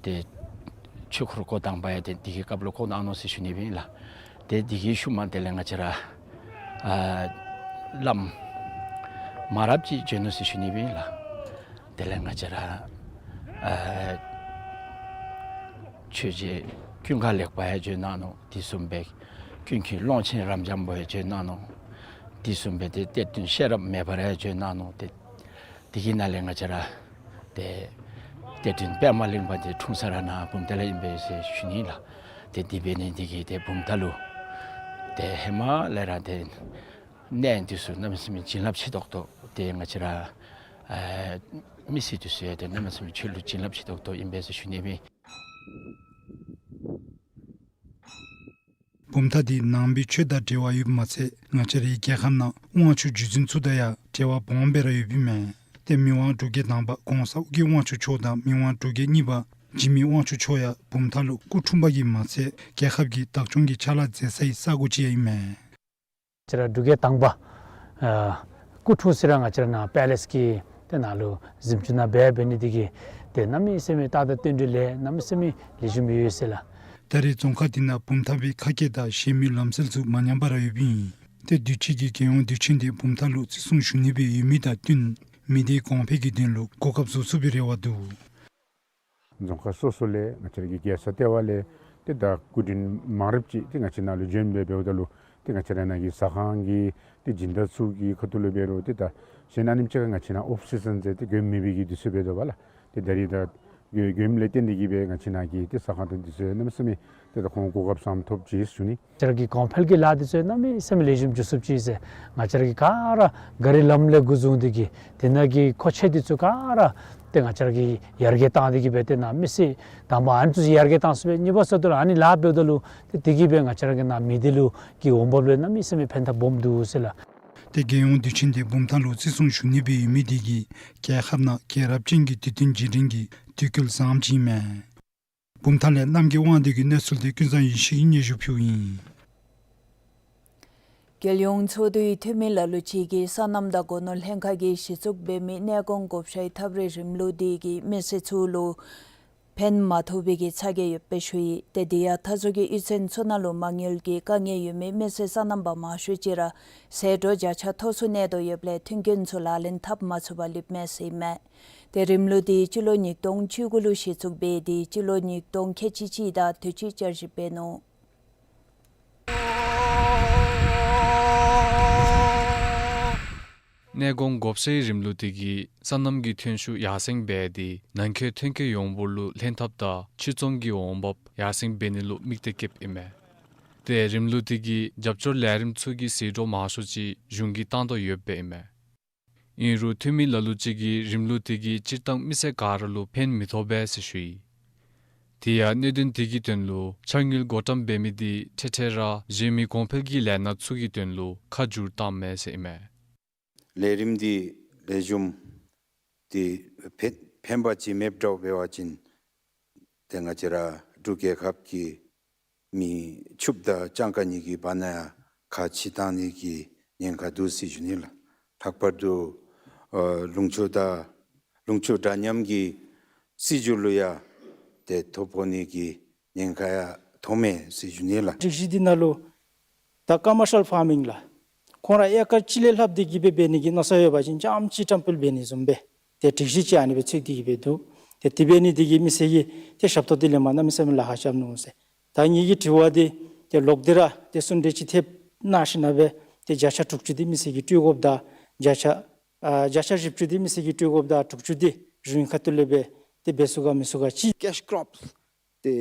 ཏེ་ཆོས་འཁོར་བསྐོར་དང་པ་ཡང་ཏེ་དེ་གི་སྐབས་ལུ་བསྐོར་གནང་ནུག་ཟེར་ཞུ་ནི་སྦེ་ཨིན་ལགས། ཏེ་དེ་གི་ཤུལ་མ་དེ་ལས་ང་བཅས་ར་ཨ་བླམ་མང་རབས་ཅིག་བྱོན་ནུག་ཟེར་ཞུ་ནི་སྦེ་ཨིན་ལགས། དེ་ལས་ང་བཅས་ར་ཨ་ཆོས་རྗེ་ཀུན་དགའ་ལེགས་པ་ཡང་བྱོན་གནང་ནུག། དེ་བཟུམ་སྦེ་ཀུན་མཁྱེན་ཀློང་ཆེན་རབ་འབྱམས་པ་ཡང་བྱོན་གནང་ནུག། དེ་བཟུམ་སྦེ་ཏེ་གཏེར་སྟོན་ཤེས་རབ་མེ་འབར་ཡང་བྱོན་གནང་ནུག། ཏེ་དེ་གི་ནང་ལས་ང་བཅས་ར་ཏེ་གཏེར་སྟོན་པདྨ་གླིང་པ་འདི་འཁྲུངས་ས་ར་ནཱ་བུམ་ཐང་ལས་ཨིན་པས་ཟེར་ཞུ་ནི་ལགས། ཏེ་དེ་འབད་ནི་འདི་གིས་ཏེ་བུམ་ཐང་ལུ་ཏེ་ཧེ་མ་ལས་ར་ཏེ་གནས་དུས་སུ་གནམ་མེད་ས་མེད་བྱིན་རླབས་ཆེ་ཏོག་ཏོ་ཏེ་ང་བཅས་ར་ཨ་མི་སེར་དུས་སུ་ཡང་ཏེ་གནམ་མེད་ས་མེད་ཆོས་ལུ་བྱིན་རླབས་ཆེ་ཏོག་ཏོ་ཨིན་པས་ཟེར་ཞུ་ནི་སྦེ། བུམ་ཐང་འདི་ནང་པའི་ཆོས་དང་འབྲེལ་བ་ཡོདཔ་མ་ཚད་ང་བཅས་རའི་རྒྱལ་ཁབ་ནང་དབང་ཕྱུག་རྗེ་བཙུན་ཚུ་དང་ཡང་འབྲེལ་བ་སྦོམ་སྦེ་ར་ཡོདཔ་ཨིན་མས། ཏེ་མི་དབང་འབྲུག་རྒྱལ་དང་པ་གོང་ས་ཨོ་རྒྱན་དབང་ཕྱུག་མཆོག་དང་མི་དབང་འབྲུག་རྒྱལ་གཉིས་པ་ འཇིགས་མེད་དབང་ཕྱུག་མཆོག་ཡང་བུམ་ཐང་ལུ་སྐུ་འཁྲུངས་པ་གིས་མ་ཚད་རྒྱལ་ཁབ་ཀྱི་བདག་སྐྱོང་གི་ཕྱག་ལཱ་མཛད་སའི་ས་གོ་ཅིག་ཡང་ཨིན་མས། ང་བཅས་ར་འབྲུག་རྒྱལ་དང་པ་ཨ་སྐུ་འཁྲུངས་ཟེར་ར་ང་བཅས་ར་ནཱ་པེ་ལེསི་གི་ཏེ་ནང་ལུ་གཟིམ་ཅུང་ནང་སྦེ་འབད་ནི་འདི་གིས་ཏེ་གནམ་མེད་ས་མེད་རྟགས་དང་རྟེན་འབྲེལ་ལས་གནམ་མེད་ས་མེད་ལེགས་ཤོམ་ཡོད་ཟེར་ལགས། ད་རེས་རྫོང་ཁག་འདི་ནང་བུམ་ཐང་སྦེ་ཁ་སྐད་དང་གཞན་མི་ལམ་སྲོལ་ཚུ་མ་ཉམས་པར་ཡོདཔ་ཨིན། ཏེ་དུས་ཅི་གི་རྒྱལ་ཡོངས་དུས་ཆེན་འདི་བུམ་ཐང་ལུ་བརྩི་སྲུང་ཞུ་ནི་སྦེ་ཡོད་མི་དང་བསྟུན་མི་སྡེའི་གོང་འཕེལ་གྱི་དོན་ལུ་གོ་སྐབས་བཟོ་ཚུགས་པའི་རེ་བ་འདུག། རྫོང་ཁག་སོ་སོ་ལས་ང་བཅས་ར་གི་རྒྱལ་ས་ལྟེ་བ་ལས་ཏེ་ད་སྐུ་མགྲོན་མང་རབས་ཅིག་ཏེ་ང་བཅས་ནང་ལུ་བྱོན་སྦེ་འབདཝ་ད་ལུ་ཏེ་ང་བཅས་ར་ནང་གི་ཟ་ཁང་གི་ཏེ་སྦྱིན་བདག་ཚུ་གི་ཁ་ཐུག་ལས་འབད་རུང་ཏེ་ད་གཞན་ཨ་ནེམ་ཅིག་ཁར་ང་བཅས་ནང་ཨོཕ་སི་ཛན་ཟེར་ཏེ་མགྱོནམ་མེད་པའི་གི་དུས་ཚོད་འབད་དོ་བ་ལགས། ཏེ་ད་རེས་ད་མགྱོནམ་ལས་བརྟེན་ཏེ་གིས་སྦེ་ང་བཅས་ནང་གི་ཏེ་ཟ་ཁང་དང་དུས་ཚོད་གནམ་མེད་ས་མེད་ཏེ་ད་ཁོང་གོ་སྐབས་བཟངམ་ཐོབ་ཅི་ཟེར་ཞུ་ནི། ང་བཅས་ར་གི་གོང་འཕེལ་གྱི་ལཱ་འདི་ཚུ་གནམ་མེད་ས་མེད་ལེགས་ཤོམ་འགྱོ་ཚུགསཔ་ཅིག་ཟེར། ང་བཅས་ར་གི་ག་ར་ག་རི་ལམ་ལས་འགོ་བཟུང་སྟེ་གིས་དེ་ནང་གི་མཁོ་ཆས་འདི་ཚུ་ག་ར་ཏེ་ང་བཅས་ར་གིས་ཡར་རྒྱས་བཏང་སྟེ་གིས་སྦེ་ཏེ་ནཱ་མི་སེར་དང་པ་ཨ་ནི་ཚུ་ཡར་རྒྱས་བཏང་ཚུགས་པས། གཉིས་པ་ཟེརཝ་ད་ལུ་ཨ་ནི་ལཱ་འབདཝ་ད་ལུ་ཏེ་དེ་གིས་སྦེ་ང་བཅས་ར་གི་ནཱ་མི་སྡེ་ལུ་གི་འོང་འབབ་ལུ་གནམ་མེད་ས་མེད་ཕན་ཐབས་སྦོམ་འདུག་ཟེར་ལགས། ཏེ་རྒྱལ་ཡོངས་དུས་ཆེན་འདི་བུམ་ཐང་ལུ་བརྩི་སྲུང་ཞུ་ནི་སྦེ་ཡོད་མི་འདི་གིས་རྒྱལ་ཁབ་ནང་རྒྱལ་རབས་ཅན་གྱི་དུས་སྟོན་བརྗེ་རེས་ཀྱི་དུས་སྐབས་བཟངམ་ཅིག་ཨིན་མས། བུམ་ཐང་ལས་རྣམ་རྒྱལ་དབང་འདུས་ཀྱི་གནས་ཚུལ་འདི་ཀུན་བཟང་ཡེ་ཤེས་ཀྱིས་སྙན་ཞུ་ཕུལཝ་ཨིན། རྒྱལ་ཡོངས་ཚོགས་འདུའི་འཐུས་མི་ལ་ལུ་ཅིག་གིས་སོ་ནམ་དང་སྒོ་ནོར་ལྷན་ཁག་གིས་གཞི་བཙུགས་འབད་མི་གནས་གོང་བགོ་བཤའི་ཐབས་རིག་རིམ་ལུགས་འདི་གིས་མི་སེར་ཚུ་ལུ་ཕན་མ་ཐོགས་པའི་གི་ཚ་གྱང་ཡོདཔ་སྦེ་ཞུ་ཡི། ཏེ་དེ་ཡང་མཐའ་ཟུར་གྱི་གཡུས་ཚན་ཚུ་ནང་ལུ་མ་དངུལ་གྱི་དཀའ་ངལ་ཡོད་མི་མི་སེར་སོ་ནམ་པ་མང་ཤོས་ཅིག་ར་ཟད་འགྲོ་བརྒྱ་ཆ་མཐོ་སུ་གནས་དོ་ཡོདཔ་ལས་མཐུན་རྐྱེན་ཚུ་ལག་ལེན་འཐབ་མ་ཚུགས་པར་ལུསཔ་མས་ཟེར་ཨིན་མས། ཏེ་རིམ་ལུགས་འདི་སྤྱི་ལོ་ཉིས་སྟོང་བཅུ་དགུ་ལུ་གཞི་བཙུགས་འབད་དེ་སྤྱི་ལོ་ཉིས་སྟོང་ཁལ་གཅིག་གཅིག་དང་དུས་ཅི་བསྐྱར་ཞིབ་འབད་ནུག། གནས་གོང་བགོ་བཤའི་རིམ་ལུགས་འདི་གིས་སོ་ནམ་གྱི་ཐོན་ཤུགས་ཡར་སེང་འབད་དེ་ནང་འཁོད་ཐོན་སྐྱེད་ཡོངས་འབོར་ལུ་ལྷན་ཐབས་དང་ཕྱིར་ཚོང་གི་འོང་འབབ་ཡར་སེང་འབད་ནི་ལུ་དམིགས་གཏད་བསྐྱེདཔ་ཨིན་མས། ཏེ་རིམ་ལུགས་འདི་གིས་རྒྱབ་སྐྱོར་ལས་རིམ་ཚུ་གི་ཟད་འགྲོ་མང་ཤོས་ཅིག་གཞུང་གིས་བཏང་དོ་ཡོདཔ་སྦེ་ཨིན་མས། ཨིན་རུང་འཐུས་མི་ལ་ལུ་ཅིག་གིས་རིམ་ལུགས་འདི་གིས་སྤྱིར་བཏང་མི་སེར་ག་ར་ལུ་ཕན་མི་ཐོགས་པས་ཟེར་ཞུ་ཡི། དེ་ཡང་གནད་དོན་འདི་གི་དོན་ལུ་ཕྱག་དངུལ་བགོ་བཀྲམ་འབད་མི་འདི་འཕྲལ་འཕྲལ་ར་གཞན་མི་གོང་འཕེལ་གྱི་ལས་སྣ་ཚུ་གི་དོན་ལུ་ཁ་བསྒྱུར་བཏངམ་མས་ཟེར་ཨིན་མས། ལས་རིམ་འདི་ལེགས་ཤོམ་འདི་ཕན་ཕན་པ་ཅིག་མེདཔ་འདྲཝ་འབད་བ་ཅིན་ཏེ་ང་བཅས་ར་འབྲུག་རྒྱལ་ཁབ་ཀྱི་མི་ཕྱུགཔོ་དང་སྤྱང་ཀ་གཉིས་ཀྱི་བར་ན་ཡང་ཁ་ཕྱེ་བཏང་ནི་གི་ཉེན་ཁ་འདུག་ཟེར་ཞུ་ནི་ལགས། ལྷག་པར་དུ་ཨ་ལུང་ཕྱོགས་དང་ལུང་ཕྱོགས་འདྲ་མཉམ་གྱི་སྲིད་བྱུས་ལུ་ཡང་ཏེ་ཐོ་ཕོག་ནི་གི་ཉེན་ཁ་ཡང་མཐོང་མས་ཟེར་ཞུ་ནི་ལགས། སྒྲིག་གཞི་འདི་ནང་ལུ་ད་ཀོ་མར་ཤལ་ཕར་མིང་ལགས། ཁོང་ར་ཨེ་ཀར་གཅིག་ལས་ལྷགཔ་འདི་གིས་སྦེ་འབད་ནི་གི་མནོ་བསམ་ཡོད་པ་ཅིན་རྐྱངམ་གཅིག་བཀྲམ་སྤེལ་འབད་ནི་བཟུམ་སྦེ་ཏེ་སྒྲིག་གཞི་ཅིག་ཨ་ནི་སྦེ་ཚུད་དེ་གིས་སྦེ་འདུག། ཏེ་དེ་འབད་ནི་འདི་གིས་མི་སེར་གྱིས་ཏེ་ཞབས་ཏོག་འདི་ལེན་པར་གནམ་མེད་ས་མེད་ལཱ་ཁག་རྐྱབ་ནུག་ཟེར། ད་ངེ་གི་དྲི་བ་འདི་ཏེ་ལོག་སྟེ་ར་ཏེ་གསུང་གྲོས་ཅིག་ཐེབས་གནང་ཞིནམ་ལས་ཏེ་བརྒྱ་ཆ་དྲུག་ཅུ་འདི་མི་སེར་གྱིས་སྤྲོད་དགོཔ་དང་བརྒྱ་ཆ་ཨ་བརྒྱ་ཆ་བཞི་བཅུ་འདི་མི་སེར་གྱིས་སྤྲོད་དགོཔ་དང་དྲུག་ཅུ་འདི་གཞུང་ཁ་ཐུག་ལས་སྦེ་ཏེ་འབད་ཚུགས་ག་མི་ཚུགས་ག་ཅིག། ཀེཤ་ཀྲོཔ་སི་ཏེ་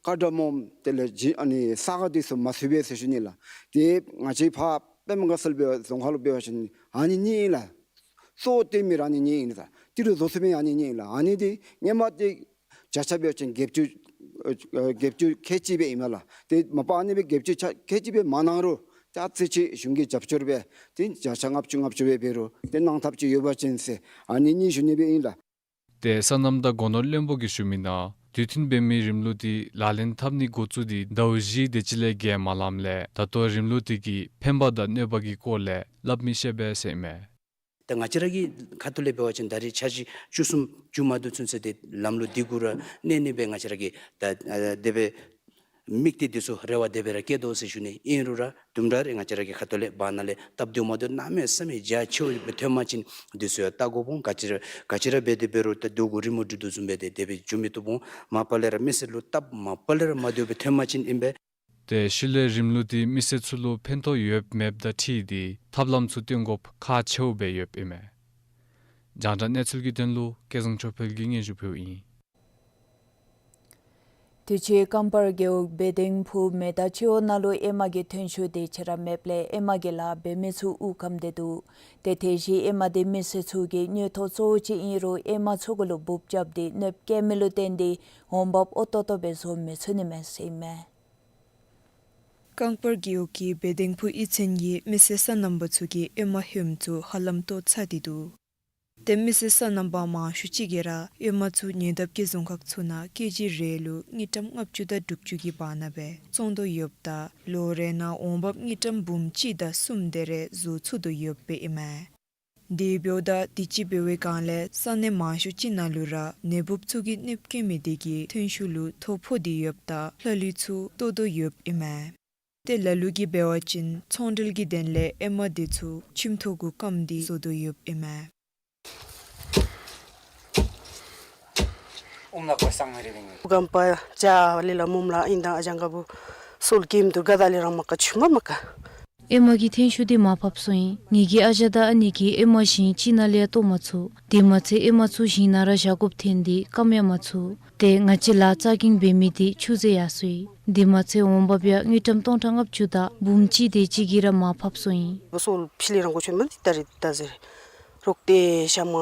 ཀར་ཌ་མོམ་དེ་ལས་ཇི་ཨ་ནི་ས་ག་འདི་ཚུ་མ་ཚུད་པས་ཟེར་ཞུ་ནི་ལགས། ཏེ་ང་བཅས་ཕར་པདྨ་དགའ་ཚལ་སྦེ་རྫོང་ཁག་ལུ་འབད་བ་ཅིན་ཨ་ནི་གཉིས་ཨིན་ལགས། གཙོ་བོ་སྟོན་མི་ར་ཨ་ནི་གཉིས་ཨིན་ལགས། ཏི་རུ་བཟོ་ཚུགས་མི་ཨ་ནི་གཉིས་ཨིན་ལགས། ཨ་ནི་འདི་སྔོན་མ་འདི་བརྒྱ་ཆ་འབད་བ་ཅིན་བརྒྱད་ཅུ་ཨ་བརྒྱད་ཅུ་ཁལ་གཅིག་སྦེ་ཨིན་མས་ལགས། ཏེ་མ་པ་ཨ་ནི་སྦེ་བརྒྱད་ཅུ་ཁལ་གཅིག་སྦེ་མ་གནང་རུང་ཏེ་ཨ་ཙི་ཅིག་གཞུང་གི་རྒྱབ་སྐྱོར་སྦེ་ཏེ་བརྒྱ་ཆ་ལྔ་བཅུ་ལྔ་བཅུ་སྦེ་འབད་རུང་ཏེ་གནང་ཐབས་ཅིག་ཡོད་པ་ཅིན་ཟེར་ཨ་ནི་གཉིས་ཞུ་ནི་སྦེ་ཨིན་ལགས། ཏེ་སོ་ནམ་དང་སྒོ་ནོར་བློན་པོ་གིས་ཞུ་མི་ནང་དུས་མཐུན་འབད་མི་རིམ་ལུགས་འདི་ལག་ལེན་འཐབ་ནི་འགོ་བཙུགས་ཏེ་ཟླཝ་བཞི་དེ་ཅིག་ལས་བརྒལ་མ་ལངམ་ལས་ད་ལྟོ་རིམ་ལུགས་འདི་གིས་ཕན་པ་དང་གནོད་པ་གི་སྐོར་ལས་སླབ་མི་ཤེས་པས་ཟེར་ཨིན་མས། ད་ང་བཅས་ར་གི་ཁ་ཐུག་ལས་འབད་བ་ཅིན་ད་རེས་འཆར་གཞི་བཅུ་གསུམ་བཅུ་མ་བསྡུ་ཚུན་ཚོད་འདི་ལམ་ལུགས་འདི་གུ་ར་གནས་ནི་སྦེ་ང་བཅས་ར་གིས་ད་ཨ་དེ་སྦེ་དམིགས་གཏད་འདི་ཚུ་རེ་བ་དེ་སྦེ་ར་བསྐྱེད་དོ་ཟེར་ཞུ་ནི། ཨིན་རུང་ར་དུམ་གྲ་རེ་ང་བཅས་ར་གི་ཁ་ཐུག་ལས་བར་ན་ལས་སྟབས་བདེཝ་མ་བདེཝ་གནམ་མེད་ས་མེད་རྒྱ་ཆེཝ་སྦེ་ཐོན་པ་ཅིན་འདི་ཚུ་ཡང་བལྟ་དགོཔ་འོང་། ག་ཅི་ར་ག་ཅི་ར་འབད་དེ་འབད་རུང་ད་རྡོ་གུ་རི་མོ་འབྲུ་དོ་བཟུམ་སྦེ་ཏེ་དེ་སྦེ་འགྱོ་མི་བཏུབ་འོང་། མ་པ་ལས་ར་མི་སེར་ལུ་སྟབས་མ་པ་ལས་ར་མ་བདེཝ་སྦེ་ཐོན་པ་ཅིན་ཨིན་པས། ཏེ་ཤུལ་ལས་རིམ་ལུགས་འདི་མི་སེར་ཚུ་ལུ་ཕན་ཐོགས་ཡོདཔ་མེདཔ་དང་འཁྲིལ་ཏེ་ཐབས་ལམ་ཚུ་སྟོན་དགོཔ་ཁག་ཆེཝ་སྦེ་ཡོདཔ་ཨིན་མས། རྒྱང་བསྒྲགས་གནས་ཚུལ་གྱི་དོན་ལུ་སྐལ་བཟང་ཆོས་འཕེལ་གྱིས་སྙན་ཞུ་ཕུལཝ་ཨིན། དུས་ཅི་ཀམ་པར་རྒེད་འོག་བེ་ལྡིང་ཕུ་མེ་ད་སྤྱི་འོག་ནང་ལུ་ཨེ་མ་གི་ཐོན་ཤུགས་དེ་ཅིག་ར་མེདཔ་ལས་ཨེ་མ་གི་ལཱ་འབད་མི་ཚུ་དབུགས་སྐམ་སྟེ་འདུག། ཏེ་དེ་བཞིན་ཨེ་མ་དེ་མི་སེར་ཚུ་གི་དངུལ་ཐོག་གཙོ་བོ་ཅིག་ཨིན་རུང་ཨེ་མ་ཚུ་གུ་ལུ་འབུཔ་རྐྱབ་སྟེ་གནོདཔ་བཀལ་མི་ལུ་བརྟེན་ཏེ་འོང་འབབ་འོས་ཏོག་ཏོ་སྦེ་བཟོ་མི་ཚུགས་ནི་མས་ཟེར་ཨིན་མས། ཀམ་པར་རྒེད་འོག་གི་བེ་ལྡིང་ཕུ་གཡུས་ཚན་གྱི་མི་སེར་སོ་ནམ་པ་ཚུ་གིས་ཨེ་མ་ཧོནམ་ཚུ་ཧ་ལམ་བཏོག་ཚར་ཏེ་འདུག། ཏེ་མི་སེར་སོ་ནམ་པ་མང་ཤོས་ཅིག་གིས་ར་ཨེ་མ་ཚུ་ཉེ་འདབས་ཀྱི་རྫོང་ཁག་ཚུ་ནང་ཀེ་ཇི་རེ་ལུ་དངུལ་ཀྲམ་ལྔ་བཅུ་དང་དྲུག་ཅུ་གི་བར་ན་སྦེ་བཙོང་དོ་ཡོདཔ་ད་ལོ་རེ་ནང་འོང་འབབ་དངུལ་ཀྲམ་འབུམ་གཅིག་དང་གསུམ་དེ་རེ་བཟོ་ཚུགས་དོ་ཡོདཔ་ཨིན་མས། དེ་འབདཝ་ད་དུས་ཅི་འབད་བའི་སྒང་ལས་ས་གནས་མང་ཤོས་ཅིག་ནང་ལུ་ར་ནད་འབུཔ་ཚུ་གིས་གནོདཔ་བཀལ་མི་དེ་གིས་ཐོན་ཤུགས་ལུ་ཐོ་ཕོག་སྟེ་ཡོདཔ་ད་ལྷག་ལུས་ཚུ་བཏོག་དོ་ཡོདཔ་ཨིན་མས། ཏེ་ལ་ལུ་གིས་འབད་བ་ཅིན་ཚོང་འབྲེལ་གྱི་དོན་ལས་ཨེ་མ་དེ་ཚུ་ཁྱིམ་ཐོག་གུ་སྐམ་སྟེ་བཟོ་དོ་ཡོདཔ་ཨིན་མས། ཨུམ་ལ་ཁོ་སང་རེ་བིང་། གམ་པ་ཅ་ལི་ལ་མུམ་ལ་ཨིན་དང་ཨ་ཅང་ག་བུ་སོལ་ཀིམ་དུ་ག་ད་ལི་རང་མ་ཀ་ཆུ་མ་མ་ཀ། ཨེ་མ་གི་ཐོན་ཤུགས་དེ་མར་ཕབ་སོང་ཡི། ངེ་གི་ཨ་ཞང་དང་ཨ་ནེ་གིས་ཨེ་མ་ཞིང་ཅིག་ནང་ལས་བཏོག་མ་ཚུགས། དེ་མ་ཚད་ཨེ་མ་ཚུ་ཞིང་ནང་ར་བཞག་དགོཔ་ཐོན་ཏེ་སྐམ་ཡང་མ་ཚུགས། ཏེ་ང་བཅས་ལཱ་རྩ་འགེངས་འབད་མི་དེ་ཆུ་ཟད་ཡར་སོ་ཡི། དེ་མ་ཚད་འོང་འབབ་ཡང་དངུལ་ཀྲམ་སྟོང་ཕྲག་ལྔ་བཅུ་དང་འབུམ་གཅིག་དེ་ཅིག་གིས་ར་མར་ཕབ་སོང་ཡི། སོལ་ཕི་ལི་རང་གོ་ཆོད་མ་འདི་ད་རེ་ད་ཟེར། རོག་ཏེ་ཤ་མ་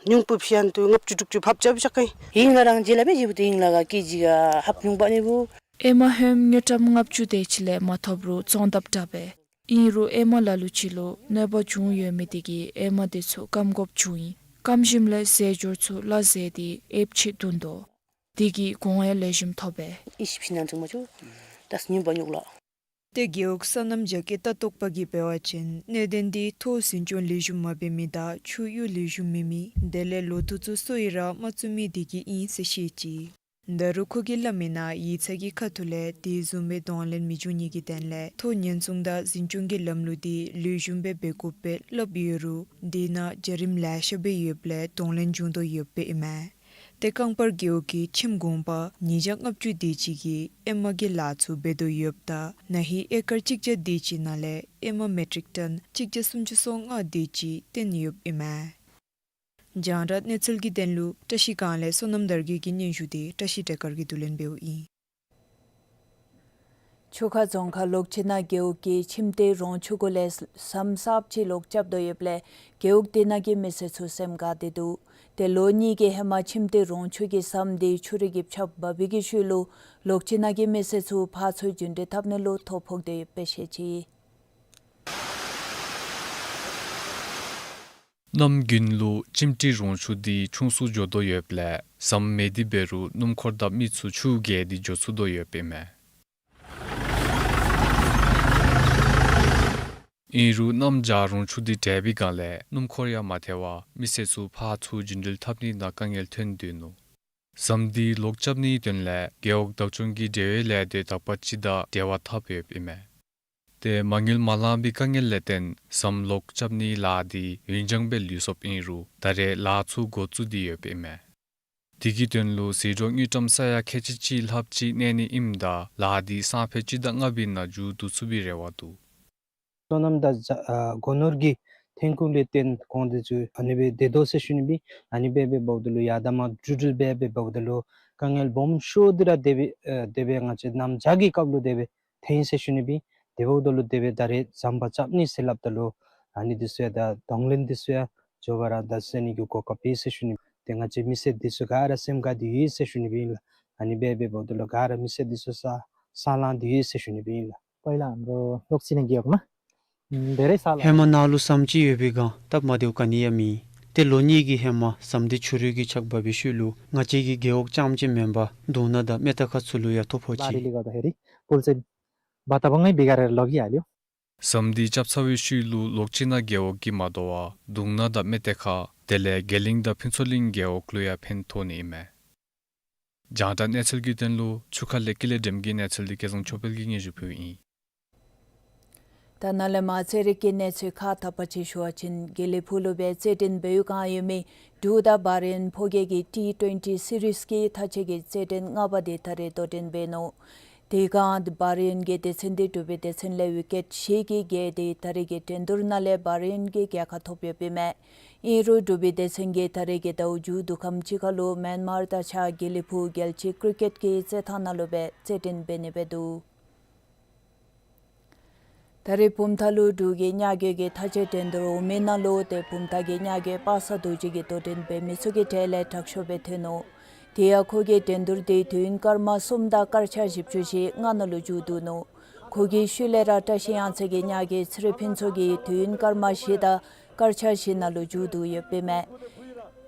ཉུང་པོ་ཕི་ཡན་དུ་ལྔ་བཅུ་དྲུག་ཅུ་ཕབ་རྐྱབ་བཞག་གི། ཨིང་ལ་རང་རྗེས་ལ་འབད་བཞི་བུ་དེ་ཨིང་ལ་ག་ཀེ་ཇི་ག་ཧབ་ཉུང་པ་ནི་བུ། ཨེ་མ་ཧོནམ་དངུལ་ཀྲམ་ལྔ་བཅུ་དེ་ཅིག་ལས་མ་ཐོབ་རུང་བཙོང་དཔ་དྲག་པས། ཨིན་རུང་ཨེ་མ་ལ་ལུ་ཅིག་ལུ་གནོད་པ་བྱུང་ཡོད་མི་དེ་གིས་ཨེ་མ་དེ་ཚུ་སྐམ་དགོཔ་བྱུང་ཡི། སྐམ་ཞིནམ་ལས་ཟས་སྦྱོར་ཚུ་སླ་བཟོ་སྟེ་ཨེབ་ཅིག་བཏོན་དོ། དེ་གིས་གོང་ཡང་ལེགས་ཤོམ་ཐོབ་པས། ཨི་ཤི་ཕི་ནང་ཚུ་མ་བྱུང་། ད་སྙིང་པ་ཉུག་ལ། ཏེ་རྒེད་འོག་སོ་ནམ་རྒྱ་སྐྱེད་ལྟ་རྟོག་པ་གིས་འབད་བ་ཅིན་གནད་དོན་འདི་ཐོག་འཛིན་སྐྱོང་ལེགས་ཤོམ་མ་འབད་མི་དང་ཆུ་གཡུར་ལེགས་ཤོམ་མེད་མི་དེ་ལས་ལོ་ཐོག་ཚུ་སོ་ཡི་ར་མ་བཙུགས་མི་དེ་གིས་ཨིན་ཟེར་བཤད་ཅི། ད་རུང་ཁོ་གིས་སླབ་མི་ནང་ཡིག་ཚང་གི་ཁ་ཐུག་ལས་དེ་བཟུམ་སྦེ་གདོང་ལེན་མི་འབྱུང་ནི་གི་དོན་ལས་ཐོག་ཉེན་སྲུང་དང་འཛིན་སྐྱོང་གི་ལམ་ལུགས་དེ་ལེགས་ཤོམ་སྦེ་འབད་དགོཔ་སྦེ་སླབ་ཡོད་རུང་དེ་ནང་བྱ་རིམ་ལེ་ཤ་སྦེ་ཡོདཔ་ལས་གདོང་ལེན་འབྱུང་དོ་ཡོདཔ་ཨིན་མས། ཏེ་རྐང་པར་རྒེད་འོག་གི་ཁྱིམ་གུང་པ་ཉིས་བརྒྱ་ལྔ་བཅུ་དེ་ཅིག་གིས་ཨེ་མ་གི་ལཱ་ཚུ་འབད་དོ་ཡོདཔ་ད་ན་ཧིང་ཨེ་ཀར་གཅིག་བརྒྱ་དེ་ཅིག་ནང་ལས་ཨེ་མ་མེ་ཊིག་ཊོན་གཅིག་བརྒྱ་སུམ་ཅུ་སོ་ལྔ་དེ་ཅིག་བཏོན་ཡོདཔ་ཨིན་མས། རྒྱང་བསྒྲགས་གནས་ཚུལ་གྱི་དོན་ལུ་བཀྲ་ཤིས་སྒང་ལས་བསོད་ནམས་དར་རྒྱས་ཀྱི་སྙན་ཞུ་དེ་བཀྲ་ཤིས་བདེ་དཀར་གྱིས་བསྡུ་ལེན་འབདཝ་ཨིན། ཆུ་ཁ་རྫོང་ཁག་ལོག་སྤྱི་ནང་རྒེད་འོག་གི་ཁྱིམ་སྡེ་རོང་ཆུ་གུ་ལས་ཟམ་གསརཔ་ཅིག་ལོག་རྐྱབ་དོ་ཡོདཔ་ལས་རྒེད་འོག་དེ་ནང་གི་མི་སེར་ཚུ་སེམས་དགའ་སྟེ་འདུག། ཏེ་ལོ་གཉིས་ཀྱི་ཧེ་མ་ཁྱིམ་སྡེ་རོང་ཆུ་གི་ཟམ་དེ་ཆུ་རུད་ཀྱིས་ཕྱགས་འབག་པའི་གི་ཤུལ་ལུ་ལོག་སྤྱི་ནང་གི་མི་སེར་ཚུ་ཕར་ཚུར་རྒྱུན་འགྲུལ་འཐབ་ནི་ལུ་ཐོ་ཕོག་སྟེ་ཡོདཔ་སྦེ་བཤད་ཅི། གནམ་དགུན་ལུ་ཁྱིམ་སྡེ་རོང་ཆུ་དེ་ཆུང་སུ་འགྱོ་དོ་ཡོདཔ་ལས་ཟམ་མེད་དེ་འབད་རུང་སྣུམ་འཁོར་དང་མི་ཚུ་ཆུ་བརྒལ་ཏེ་འགྱོ་ཚུགས་དོ་ཡོདཔ་ཨིན་མས། ཨིན་རུང་གནམ་བྱཱར་རོང་ཆུ་དེ་དྲག་པའི་སྒང་ལས་སྣུམ་འཁོར་ཡང་མ་ཐལ་བར་མི་སེར་ཚུ་ཕར་ཚུར་རྒྱུན་འགྲུལ་འཐབ་ནི་ནང་དཀའ་ངལ་ཐོན་དོ་ནུག། ཟམ་དེ་ལོག་རྐྱབ་ནིའི་དོན་ལས་རྒེད་འོག་བདག་སྐྱོང་གི་འབྲེལ་བའི་ལས་སྡེ་དག་པ་ཅིག་དང་འབྲེལ་བ་འཐབ་ཡོདཔ་ཨིན་མས། ཏེ་མ་དངུལ་མ་ལང་པའི་དཀའ་ངལ་ལས་བརྟེན་ཟམ་ལོག་རྐྱབ་ནིའི་ལཱ་དེ་ཡུན་འགྱངས་སྦེ་ལུས་སོཔ་ཨིན་རུང་ད་རེས་ལཱ་ཚུ་འགོ་བཙུགས་ཏེ་ཡོདཔ་ཨིན་མས། དེ་གི་དོན་ལུ་ཟད་འགྲོ་དངུལ་ཀྲམ་ས་ཡ་ཁལ་གཅིག་ལྷགཔ་ཅིག་གནས་ནི་ཨིནམ་ད་ལཱ་དེ་སང་ཕོད་སྤྱི་ཟླ་ལྔ་པའི་ནང་མཇུག་བསྡུ་ཚུགས་པའི་རེ་བ་འདུག། སོ་ནམ་དང་ཨ་སྒོ་ནོར་གྱི་ཐོན་ཁུངས་ལས་བརྟེན་གོང་དེ་ཚུ་ཨ་ནི་སྦེ་སྡོད་དོ་ཟེར་ཞུ་ནི་སྦེ། ཨ་ནི་སྦེ་འབདཝ་ད་ལུ་ཡར་དང་མར་འགྲུལ་འགྲུལ་སྦེ་འབདཝ་ད་ལུ་དཀའ་ངལ་སྦོམ་ཤོས་དེ་ར་དེ་སྦེ་ཨ་དེ་སྦེ་ང་བཅས་གནམ་བྱཱར་གྱི་སྐབས་ལུ་དེ་སྦེ་ཐོན་ཡི་ཟེར་ཞུ་ནི་སྦེ། དེ་འབདཝ་ད་ལུ་དེ་སྦེ་ད་རེས་ཟམ་པ་རྐྱབ་ནི་ཟེར་སླབ་ད་ལུ་ཨ་ནི་དེ་ཚུ་ཡང་ད་གདོང་ལེན་དེ་ཚུ་ཡང་མགྱོགས་པ་ར་ད་སེལ་ནི་གི་གོ་སྐབས་ཡོད་ཟེར་ཞུ་ནི་སྦེ། ཏེ་ང་བཅས་མི་སེར་དེ་ཚུ་ག་ར་སེམས་དགའ་སྟེ་ཡོད་ཟེར་ཞུ་ནི་སྦེ་ཨིན་ལགས། ཨ་ནི་སྦེ་འབདཝ་ད་ལུ་ག་ར་མི་སེར་དེ་ཚུ་ས་ས་ལང་སྟེ་ཡོད་ཟེར་ཞུ་ནི་སྦེ་ཨིན་ལགས། པཱ་ལགས་ཨ་ནི་ལོག་སྤྱི་ནང་རྒེད་འོག་ནང་ཨམ་དེ་རེས་ས་ལང་། ཧེ་མ་ནཱ་ལུ་ཟམ་ཅིག་ཡོད་པའི་སྒང་སྟབས་མ་བདེཝ་ག་ནི་ཡང་མེད། ཏེ་ལོ་གཉིས་ཀྱི་ཧེ་མ་ཟམ་དེ་ཆུ་རུད་ཀྱིས་ཕྱགས་འབག་པའི་ཤུལ་ལུ་ང་བཅས་ཀྱི་རྒེད་འོག་རྐྱངམ་ཅིག་མེན་པར་དུང་ནང་དང་མེ་ཏ་ཁ་ཚུ་ལུ་ཡང་ཐོ་ཕོག་ཅི། ལ་རི་ལི་ག་དོ་ཧེ་རི་པུལ་སེ་བ་ཏ་བ་ངའི་བི་ག་རེ་ལོག་གི་ཡ་ལིའོ། ཟམ་དེ་རྐྱབ་ཚར་བའི་ཤུལ་ལུ་ལོག་སྤྱི་ནང་རྒེད་འོག་གིས་མ་དོ་བར་དུང་ནང་དང་མེ་ཏ་ཁ་དེ་ལས་དགེ་གླིང་དང་ཕུན་ཚོགས་གླིང་རྒེད་འོག་ལུ་ཡང་ཕན་ཐོགས་ནི་ཨིན་མས། རྒྱང་བསྒྲགས་གནས་ཚུལ་གྱི་དོན་ལུ་ཆུ་ཁ་ལས་ཀྱི་ལས་འདེམས་ཀྱི་གནས་ཚུལ་དེ་སྐལ་བཟང་ཆོས་འཕེལ་གྱིས་སྙན་ཞུ་ཕུལཝ་ཨིན། ད་ནཱ་ལས་མར་ཚན་རིག་གི་གནས་ཚུལ་ཁག་དག་པ་ཅིག་ཞུ་བ་ཅིན་དགེ་ལེགས་ཕུག་ལུ་སྦེ་རྩེད་འགྲན་འབད་བའི་སྒང་ཡོད་མི་འབྲུག་དང་བྷ་རེན་ཕོ་རྒྱས་ཀྱི་ཊི་ཊུ་ཝེན་ཊི་སི་རིསི་གི་མཐའ་དཔྱད་ཀྱི་རྩེད་འགྲན་ལྔ་པ་དེ་ད་རེས་དོ་འགྲན་འབད་ནུག། དེ་སྒང་བྷ་རེན་གྱི་སྡེ་ཚན་དེ་འབྲུག་པའི་སྡེ་ཚན་ལས་ཝི་ཀེཊ་བཞི་གིས་རྒྱལ་ཏེ་ད་རེས་ཀྱི་འགྲན་བསྡུར་ནང་ལས་བྷ་རེན་གྱིས་རྒྱལ་ཁ་ཐོབ་ཡོདཔ་ཨིན་མས། ཨིན་རུང་འབྲུག་པའི་སྡེ་ཚན་གྱིས་ད་རེས་ཀྱི་ཟླཝ་མཇུག་བསྡུ་ཁམས་ཅིག་ཁར་ལུ་མེན་མར་དང་གཅིག་ཁར་དགེ་ལེགས་ཕུག་རྒྱལ་སྤྱི་ཀི་རི་ཀེཊ་ཀྱི་རྩེད་ཐང་ནང་ལུ་སྦེ་རྩེད་འགྲན་འབད་ནི་སྦེ་འདུག། ད་རེས་བུམ་ཐང་ལུ་འབྲུག་གི་ཉ་རྒོད་ཀྱི་མཐའ་དཔྱད་འགྲན་བསྡུར་འོང་མི་ནང་ལུ་ཏེ་བུམ་ཐང་གི་ཉ་རྒོད་པ་སངས་རྡོ་རྗེ་གིས་དོ་འགྲན་འབད་མི་ཚུ་གི་གྲས་ལས་དྲག་ཤོས་སྦེ་ཐོན་ནུག། དེ་ཡང་ཁོ་གིས་འགྲན་བསྡུར་དེ་དུས་ཡུན་སྐར་མ་གསུམ་དང་སྐར་ཆ་བཞི་བཅུ་ཞེ་ལྔ་ནང་ལུ་མཇུག་བསྡུ་ནུག། ཁོ་གི་ཤུལ་ལས་ར་བཀྲ་ཤིས་གཡང་རྩེ་གི་ཉ་རྒོད་ཚེ་རིང་ཕུན་ཚོགས་ཀྱིས་དུས་ཡུན་སྐར་མ་བཞི་དང་སྐར་ཆ་བཞི་ནང་ལུ་མཇུག་བསྡུ་ཡོདཔ་ཨིན་མས།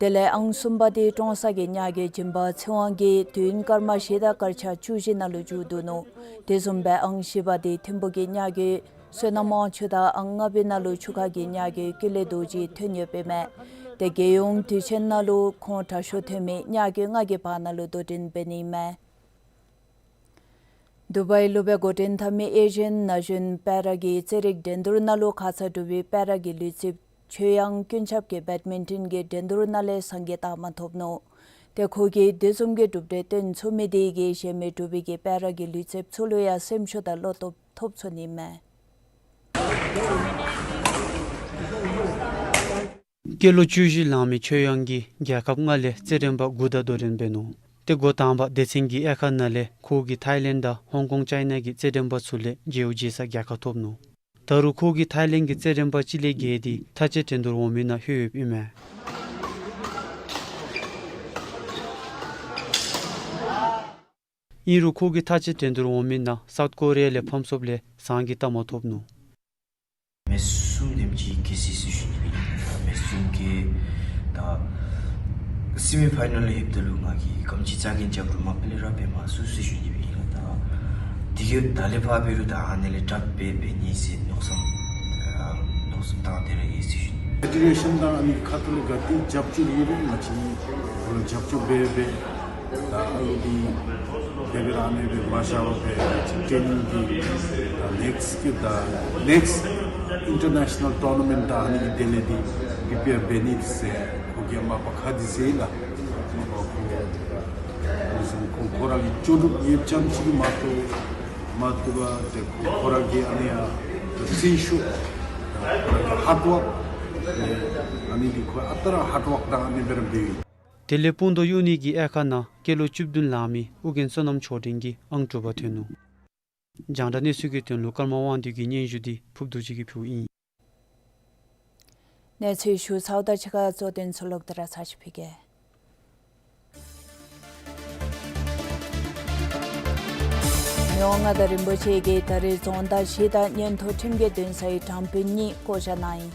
དེ་ལས་ཨང་གསུམ་པ་དེ་ཀྲོང་གསར་གྱི་མྱ་རྒོད་སྦྱིན་པ་ཚེ་དབང་གིས་དུས་ཡུན་སྐར་མ་བཞི་དང་སྐར་ཆ་བཅུ་བཞི་ནང་ལུ་མཇུག་བསྡུ་ནུག། དེ་བཟུམ་སྦེ་ཨང་བཞི་པ་དེ་ཐིམ་ཕུག་གི་མྱ་རྒོད་བསོད་ནམས་དབང་ཕྱུག་དང་ཨང་ལྔ་པའི་ནང་ལུ་ཆུ་ཁ་གི་མྱ་རྒོད་ཀུན་ལེགས་རྡོ་རྗེ་ཐོན་ཡོདཔ་ཨིན་མས། དེ་རྒྱལ་ཡོངས་དུས་ཆེན་ནང་ལུ་ཁོང་དྲག་ཤོས་ཐོན་མི་མྱ་རྒོད་ལྔ་གི་བར་ན་ལུ་དོ་འགྲན་འབད་ནི་ཨིན་མས། དུ་བའི་ལུ་སྦེ་འགོ་འདྲེན་འཐབ་མི་ཨེ་ཤི་ཡན་ན་ཤོན་པེ་ར་གི་རྩེད་རིགས་འགྲན་བསྡུར་ནང་ལུ་ཁ་ཙ་གྲུབ་པའི་པེ་ར་གི་ལུས་རྩལཔ་ཆོས་དབྱངས་ཀུན་ཁྱབ་ཀྱིས་བེཌ་མིན་ཊོན་གྱི་འགྲན་བསྡུར་ནང་ལས་སངས་རྒྱས་རྟགས་མ་ཐོབ་ནུག། ཏེ་ཁོ་གིས་དེ་བཟུམ་གྱི་གྲུབ་འབྲས་སྟོན་ཚུགས་མི་དེ་གིས་གཞན་མི་འབྲུག་པའི་གི་པེ་ར་གི་ལུས་རྩལཔ་ཚུ་ལུ་ཡང་སེམས་ཤུགས་དང་བློ་སྟོབས་ཐོབ་ཚུགས་ནི་མས། སྐྱེས་ལོ་བཅུ་བཞི་ལང་མི་ཆོས་དབྱངས་ཀྱིས་རྒྱལ་ཁབ་ལྔ་ལས་རྩེད་འགྲན་པ་དགུ་དང་དོ་འགྲན་འབད་ནུག། ཏེ་འགོ་དང་པ་སྡེ་ཚན་གྱི་དབྱེ་ཁག་ནང་ལས་ཁོ་གིས་ཐའི་ལེནཌ་དང་ཧོང་ཀོང་ཅའི་ན་གི་རྩེད་འགྲན་པ་ཚུ་ལས་བརྗེ་བོ་བརྗེ་སར་རྒྱལ་ཁ་ཐོབ་ནུག། ད་རུང་ཁོ་གིས་ཐའི་ལེནཌ་གི་རྩེད་འགྲན་པ་གཅིག་ལས་བརྒལ་ཏེ་མཐའ་དཔྱད་འགྲན་བསྡུར་འོང་མི་ནང་ལྷོད་ཡོདཔ་ཨིན་མས། ཨིན་རུང་ཁོ་གིས་མཐའ་དཔྱད་འགྲན་བསྡུར་འོང་མི་ནང་སའུཐ་ཀོ་རི་ཡ་ལས་ཕམ་སོངམ་ལས་ཟངས་ཀྱི་རྟགས་མ་ཐོབ་ནུག། མེ་གསུམ་དེམ་ཅིག་གི་སྲིད་ཟེར་ཞུ་ནི་ཨིན། མེ་གསུམ་གྱི་ད་སི་མི་ཕའི་ནལ་ལུ་ལྷོདཔ་ད་ལུ་ང་གིས་ག་དེམ་ཅིག་རྩ་འགེངས་རྐྱབ་རུང་མ་པ་ལས་ར་འབད་མ་ཚུགས་ཟེར་ཞུ་ནི་ཨིན་ལགས། ད་དེ་གིས་ད་ལས་ཕར་འབད་རུང་ད་ཨ་ནི་ལས་དྲགཔ་སྦེ་འབད་ནི་ཟེར་མནོ་བསམ་ཨ་མནོ་བསམ་བཏང་སྟེ་ར་ཡོད་ཟེར་ཞུ་ནི། ཕེ་ཌེ་རེ་ཤཱན་དང་ཨ་ནི་ཁ་ཐུག་ལས་ག་ཏེ་རྒྱབ་སྐྱོར་ཡོད་རུང་ང་བཅས་ཁོང་ལུ་རྒྱབ་སྐྱོར་འབད་འབད། ད་ཨ་ནི་དེ་སྦེ་ར་ཨ་ནི་སྦེ་མ་བཞག་པར་སྦེ་ཊེ་ནིང་འདི་ད་ནེགསཊ་གི་ད་ནེགསཊ་ཨིན་ཊར་ནེ་ཤ་ནཱལ་ཊོར་ན་མེནཊ་ད་ཨ་ནི་གི་དོན་ལས་འདི་པི་རི་པེར་འབད་ནི་ཟེར་ཁོ་གིས་མ་པ་ཁ་འདི་ཟེར་ལགས། མ་པ་ཁོ་ཁོ་ཁོ་ར་གི་ལྕོགས་གྲུབ་ཡོདཔ་ཙམ་ཅིག་མ་གཏོགས་མ་གཏོགས་པ་ཏེ་ཁོ་ཁོ་ར་གི་ཨ་ནི་ཡང་ཏེ་བརྩོན་ཤུགས་ཁོ་ར་གི་ཧཱརཌ་ཝརཀ་ཨ་ནི་འདི་ཁོ་ཨ་རྟག་ར་ཧཱརཌ་ཝརཀ་དང་ཨ་ནི་སྦེ་ར་འབད་ཡི། དེ་ལས་སྤུན་ཟླ་གཡུག་ནི་གི་དབྱེ་ཁག་ནང་སྐྱེས་ལོ་བཅུ་བདུན་ལང་མི་ཨོ་རྒྱན་བསོད་ནམས་མཆོག་སྤྲིན་གྱིས་ཨང་དྲུག་པ་ཐོན་ནུག། རྒྱང་བསྒྲགས་གནས་ཚུལ་གྱི་དོན་ལུ་ཀརྨ་དབང་འདུས་ཀྱི་སྙན་ཞུ་འདི་ཕུརབ་རྡོ་རྗེ་གིས་ཕུལཝ་ཨིན། གནས་ཚུལ་ཞུ་ཚརཝ་དང་གཅིག་ཁར་གཙོ་དོན་ཚུ་ལོག་སྟེ་ར་ཚར་ཅིག་ཕུལ་གེ། མི་དབང་མངའ་བདག་རིན་པོ་ཆེ་གིས་ད་རེས་རྫོང་བདག་བཞི་དང་མངོན་མཐོ་ཁྲིམས་ཀྱི་འདུན་སའི་དྲང་དཔོན་གཉིས་བསྐོ་བཞག་གནང་ཡི།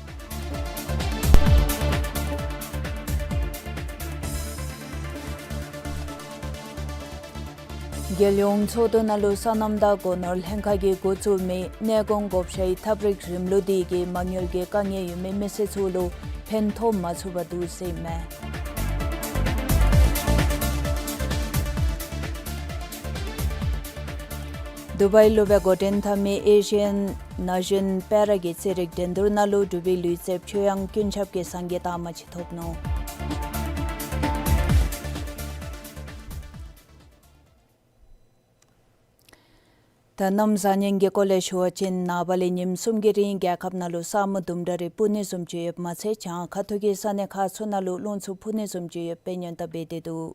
རྒྱལ་ཡོངས་ཚོགས་འདུ་ནང་ལུ་སོ་ནམ་དང་སྒོ་ནོར་ལྷན་ཁག་གིས་འགོ་བཙུགས་མི་གནས་སྐོང་བགོ་བཤའི་ཐབས་རིག་རིམ་ལུགས་འདི་གིས་མ་དངུལ་གྱི་དཀའ་ངལ་ཡོད་མི་མི་སེར་ཚུ་ལུ་ཕན་ཐོགས་མ་ཚུགས་པར་འདུག་ཟེར་ཨིན་མས། དུ་བའི་ལུ་སྦེ་འགོ་འདྲེན་འཐབ་མི་ཨེ་ཤི་ཡན་ན་ཤོན་པེ་ར་གི་རྩེད་རིགས་འགྲན་བསྡུར་ནང་ལུ་འབྲུག་པའི་ལུས་རྩལཔ་ཆོས་དབྱངས་ཀུན་ཁྱབ་ཀྱིས་སངས་རྒྱས་རྟགས་མ་ཅིག་ཐོབ་ནུག། ད་གནམ་བཟང་ངན་གྱི་སྐོར་ལས་ཞུ་བ་ཅིན་ནངས་པ་ལས་ཉིནམ་གསུམ་གྱི་རིང་རྒྱལ་ཁབ་ནང་ལུ་ས་སྨུག་དུམ་གྲ་རེ་སྤུབ་ནི་བཟུམ་ཅིག་ཡོདཔ་མ་ཚད་བྱང་ཁ་ཐུག་གི་ས་གནས་ཁག་ཚུ་ནང་ལུ་རླུང་འཚུབ་འཕུ་ནི་བཟུམ་ཅིག་ཡོདཔ་སྦེ་སྔོན་བརྡ་འབད་དེ་འདུག།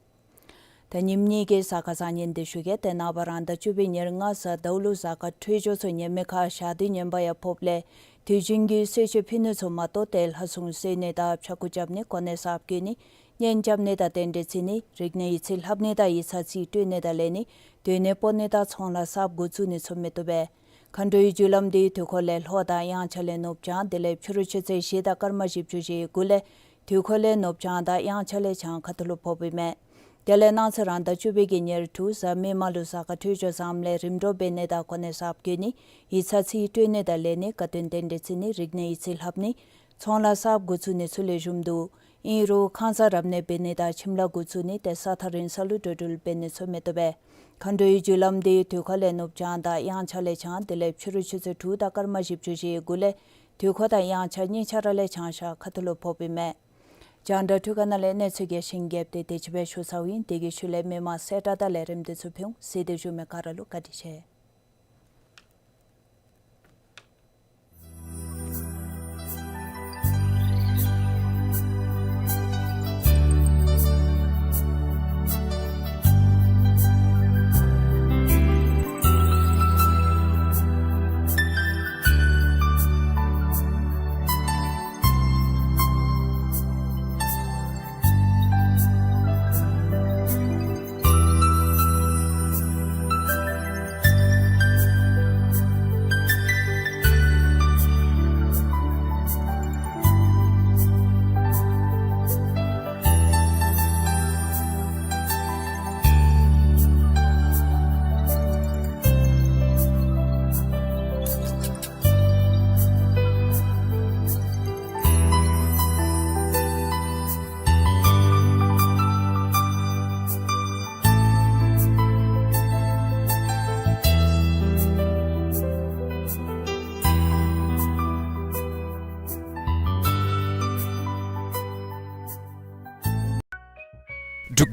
ད་ཉིནམ་གཉིས་ཀྱི་གཟའ་སྐར་བཟང་ངན་འདི་ཞུ་གེ། ཏེ་ནངས་པ་རང་ཟླ་བཅུ་པའི་ཉེར་ལྔ་གཟའ་ཟླཝ་ལུ་གཟའ་སྐར་འཕྲོད་སྦྱོར་ཚུ་ཉམས་མེད་ཁར་ཞག་དུས་ངན་པ་ཡང་ཕོགཔ་ལས་དུས་རྒྱུན་གྱི་གསོལ་མཆོད་ཕུལ་ནི་ཚུ་མ་གཏོགས་ཏེ་ལྷ་སྲུང་གསོལ་ནི་དང་ཕྱྭ་འགུགས་རྐྱབ་ནི་གོ་གནས་གསརཔ་བསྐོ་ནི་གཉེན་རྐྱབ་ནི་དང་རྟེན་འབྲེལ་བརྩི་ནི་རིག་གནས་ཡིག་ཚིག་ལྷབ་ནི་དང་ཡིག་ཚང་རྩིས་སྤྲོད་ནི་དང་ལེན་ནི་སྡོད་གནས་སྤོ་ནི་དང་ཚོང་ལཱ་གསརཔ་འགོ་བཙུགས་ནི་ཚུ་མི་བཏུབ་པས། མཁའ་འགྲོའི་རྒྱུ་ལམ་འདི་དུས་འཁོར་ལས་ལྷོ་དང་དབྱངས་འཆར་ལས་ནུབ་བྱང་དེ་ལས་ཕྱི་རུ་ཆུ་ཚོད་བཞི་དང་སྐར་མ་བཞི་བཅུ་ཞེ་དགུ་ལས་དུས་འཁོར་ལས་ནུབ་བྱང་དང་དབྱངས་འཆར་ལས་བྱང་ཁ་ཐུག་ལུ་ཕོགཔ་ཨིན་མས། དེ་ལས་གནངས་ཚེ་རང་ཟླ་བཅུ་པའི་གི་ཉེར་དྲུག་གཟའ་མིག་དམར་ལུ་གཟའ་སྐར་འཕྲོད་སྦྱོར་བཟངམ་ལས་རིམ་གྲོ་འབད་ནི་དང་གོ་གནས་གསརཔ་བསྐོ་ནི་ཡིག་ཚང་རྩིས་སྤྲོད་ནི་དང་ལེན་ནི་དགའ་སྟོན་རྟེན་འབྲེལ་བརྩི་ནི་རིག་གནས་ཡིག་ཚིག་ལྷབ་ནི་ཚོང་ལཱ་གསརཔ་འགོ་བཙུགས་ནི་ཚུ་ལེགས་ཤོམ་འདུག། ཨིན་རུང་ཁང་གསར་རབ་གནས་འབད་ནི་དང་ཁྱིམ་ལཱ་འགོ་བཙུགས་ནི་ཏེ་ས་ཐག་རིང་ས་ལུ་འགྲོ་འགྲུལ་འབད་ནི་ཚུ་མི་བཏུབ་པས། མཁའ་འགྲོའི་རྒྱུ་ལམ་འདི་དུས་འཁོར་ལས་ནུབ་བྱང་དང་དབྱངས་འཆར་ལས་བྱང་དེ་ལས་ཕྱི་རུ་ཆུ་ཚོད་དྲུག་དང་སྐར་མ་བཞི་བཅུ་ཞེ་དགུ་ལས་དུས་འཁོར་དང་དབྱངས་འཆར་གཉིས་ཆ་ར་ལས་བྱང་ཤར་ཁ་ཐུག་ལུ་ཕོགཔ་ཨིན་མས། རྒྱང་བསྒྲགས་འཕྲུལ་ཁང་ནང་ལས་གནས་ཚུལ་རྒྱས་ཤིང་རྒྱསཔ་འདི་དེ་ཅིག་སྦེ་ཞུ་ཚརཝ་ཨིན། དེ་གི་ཤུལ་ལས་མི་མང་གསལ་བསྒྲགས་དང་ལས་རིམ་འདི་ཚུ་ཕུལ་འོང་། གཟིགས་ཏེ་བཞུགས་མི་ག་ར་ལུ་བཀའ་དྲིན་ཆེ།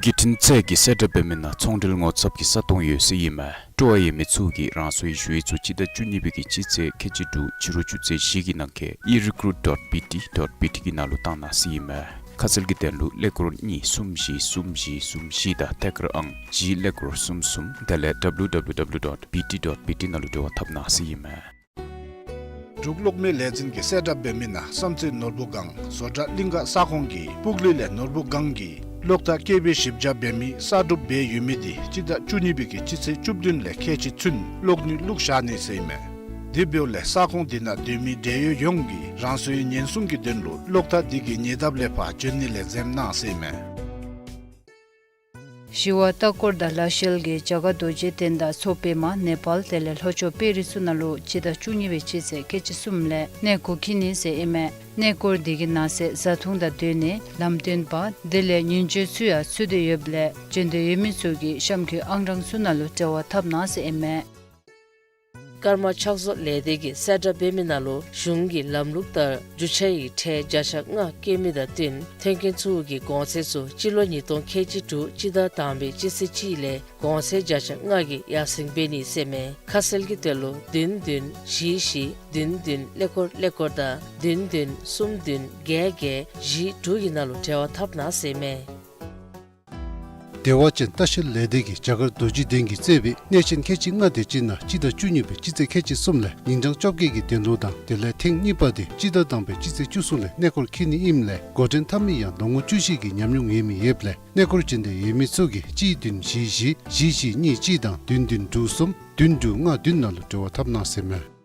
བརྒྱུད་འཕྲིན་ཚད་ཀྱི་གསལ་བསྒྲགས་འབད་མི་ནང་ཚོང་འབྲེལ་ངོ་ཚབ་ཀྱི་ས་སྟོང་ཡོད་ཟེར་ཨིན་མས། སྤྲོ་བ་ཡོད་མི་ཚུ་གིས་རང་སོའི་ཞུ་ཡིག་ཚུ་སྤྱི་ཟླ་བཅུ་གཉིས་པའི་གི་སྤྱི་ཚེས་ཁལ་གཅིག་དྲུག་ཕྱི་རུ་ཆུ་ཚོད་བཞི་གི་ནང་འཁོད་e recruit dot B T dot B T གི་ནང་ལུ་བཏང་གནང་ཟེར་ཨིན་མས། ཁ་གསལ་གྱི་དོན་ལུ་ཀླད་ཀོར་གཉིས་གསུམ་བཞི་གསུམ་བཞི་གསུམ་བཞི་དང་ཐད་ཀར་ཨང་གཅིག་ཀླད་ཀོར་གསུམ་གསུམ་དེ་ལས་W W W dot B T dot B T ནང་ལུ་འབྲེལ་བ་འཐབ་གནང་ཟེར་ཨིན་མས། འབྲུག་གློག་མེ་ལས་འཛིན་གྱིས་གསལ་བསྒྲགས་འབད་མི་ནང་བསམ་རྩེ་ནོར་བུ་སྒང་བཟོ་གྲྭ་གླིང་ཀ་ས་ཁོངས་ཀྱི་སྤུག་ལེ་ལས་ནོར་བུ་སྒང་གི་གློག་ཐག་ཀེ་བི་བཞི་བརྒྱ་འབད་མི་གསར་སྒྲུབ་འབད་ཡོད་མི་དེ་སྤྱི་ཟླ་བཅུ་གཉིས་པའི་གི་སྤྱི་ཚེས་བཅུ་བདུན་ལས་ཁལ་གཅིག་ཚུན་གློག་ནུས་བླུགས་བཞག་ནི་ཟེར་ཨིན་མས། དེ་འབདཝ་ལས་ས་ཁོངས་དེ་ནང་སྡོད་མི་འབྲེལ་ཡོད་ཡོངས་ཀྱིས་རང་སོའི་ཉེན་སྲུང་གི་དོན་ལུ་གློག་ཐག་དེ་གི་ཉེ་འདབས་ལས་ཕར་འབྱོན་ནི་ལས་འཛེམ་གནང་ཟེར་ཨིན་མས། ཞི་བ་ལྟ་སྐོར་དང་ལ་ཤེལ་གྱིས་རྒྱ་གར་རྡོ་རྗེ་གདན་དང་མཚོ་པདྨ་ནེ་པཱལ་དེ་ལས་ལྷོ་ཕྱོགས་དཔལ་རི་ཚུ་ནང་ལུ་སྤྱི་ཟླ་བཅུ་གཉིས་པའི་སྤྱི་ཚེས་ཁལ་གཅིག་གསུམ་ལས་གནས་སྐོར་འཁྱིད་ནི་ཟེར་ཨིན་མས། གནས་སྐོར་དེ་གི་ནང་གསེས་བཟའ་འཐུང་དང་སྡོད་གནས་ལམ་སྟོན་པ་དེ་ལས་ཉིན་བྱེད་ཚུ་ཡང་ཚུད་དེ་ཡོདཔ་ལས་འབྱོན་འདོད་ཡོད་མི་ཚུ་གིས་གཤམ་འཁོད་ཨང་གྲངས་ཚུ་ནང་ལུ་འབྲེལ་བ་འཐབ་གནང་ཟེར་ཨིན་མས། ཀརྨ་ཕྱག་བཟོ་ལས་སྡེ་གིས་གསལ་བསྒྲགས་འབད་མི་ནང་ལུ་གཞུང་གི་ལམ་ལུགས་ལྟར་རྒྱུ་ཆ་ཡི་ཁྲལ་བརྒྱ་ཆ་ལྔ་བཀལ་མི་དང་བསྟུན་ཐོན་སྐྱེད་ཚུ་གི་གོང་ཚད་ཚུ་སྤྱི་ལོ་ཉིས་སྟོང་ཁལ་གཅིག་དྲུག་སྤྱི་ཟླ་དང་པའི་སྤྱི་ཚེས་གཅིག་ལས་གོང་ཚད་བརྒྱ་ཆ་ལྔ་གིས་ཡར་སེང་འབད་ནི་ཟེར་མས། ཁ་གསལ་གྱི་དོན་ལུ་བདུན་བདུན་བཞི་བཞི་བདུན་བདུན་ཀླད་ཀོར་ཀླད་ཀོར་དང་བདུན་བདུན་གསུམ་བདུན་བརྒྱད་བརྒྱད་བཞི་དྲུག་གི་ནང་ལུ་འབྲེལ་བ་འཐབ་གནང་ཟེར་མས། བདེ་བ་ཅན་ལྟ་བཤལ་ལས་སྡེ་གིས་རྒྱ་གར་རྡོ་རྗེ་གདན་གྱིས་གཙོས་པའི་གནས་ཆེན་ཁལ་གཅིག་ལྔ་དེ་ཅིག་ནང་སྤྱི་ཟླ་བཅུ་གཉིས་པའི་སྤྱི་ཚེས་ཁལ་གཅིག་གསུམ་ལས་ཉིན་གྲངས་བཅོ་བརྒྱད་ཀྱི་དོན་ལུ་དང་དེ་ལས་ཐེངས་གཉིས་པ་དེ་སྤྱི་ཟླ་དང་པའི་སྤྱི་ཚེས་བཅུ་གསུམ་ལས་གནས་སྐོར་འཁྱིད་ནི་ཨིནམ་ལས་འགོ་འདྲེན་འཐབ་མི་ཡང་ལོ་ངོ་བཅུ་བཞི་གི་ཉམས་མྱོང་ཡོད་མི་ཡོདཔ་ལས་གནས་སྐོར་འབྱོན་འདོད་ཡོད་མི་ཚུ་གིས་གཅིག་བདུན་བཞི་བཞི་བཞི་གཉིས་གཅིག་དང་བདུན་བདུན་དྲུག་གསུམ་བདུན་དྲུག་ལྔ་བདུན་ནང་ལུ་འབྲེལ་བ་འཐབ་གནང་ཟེར་མས།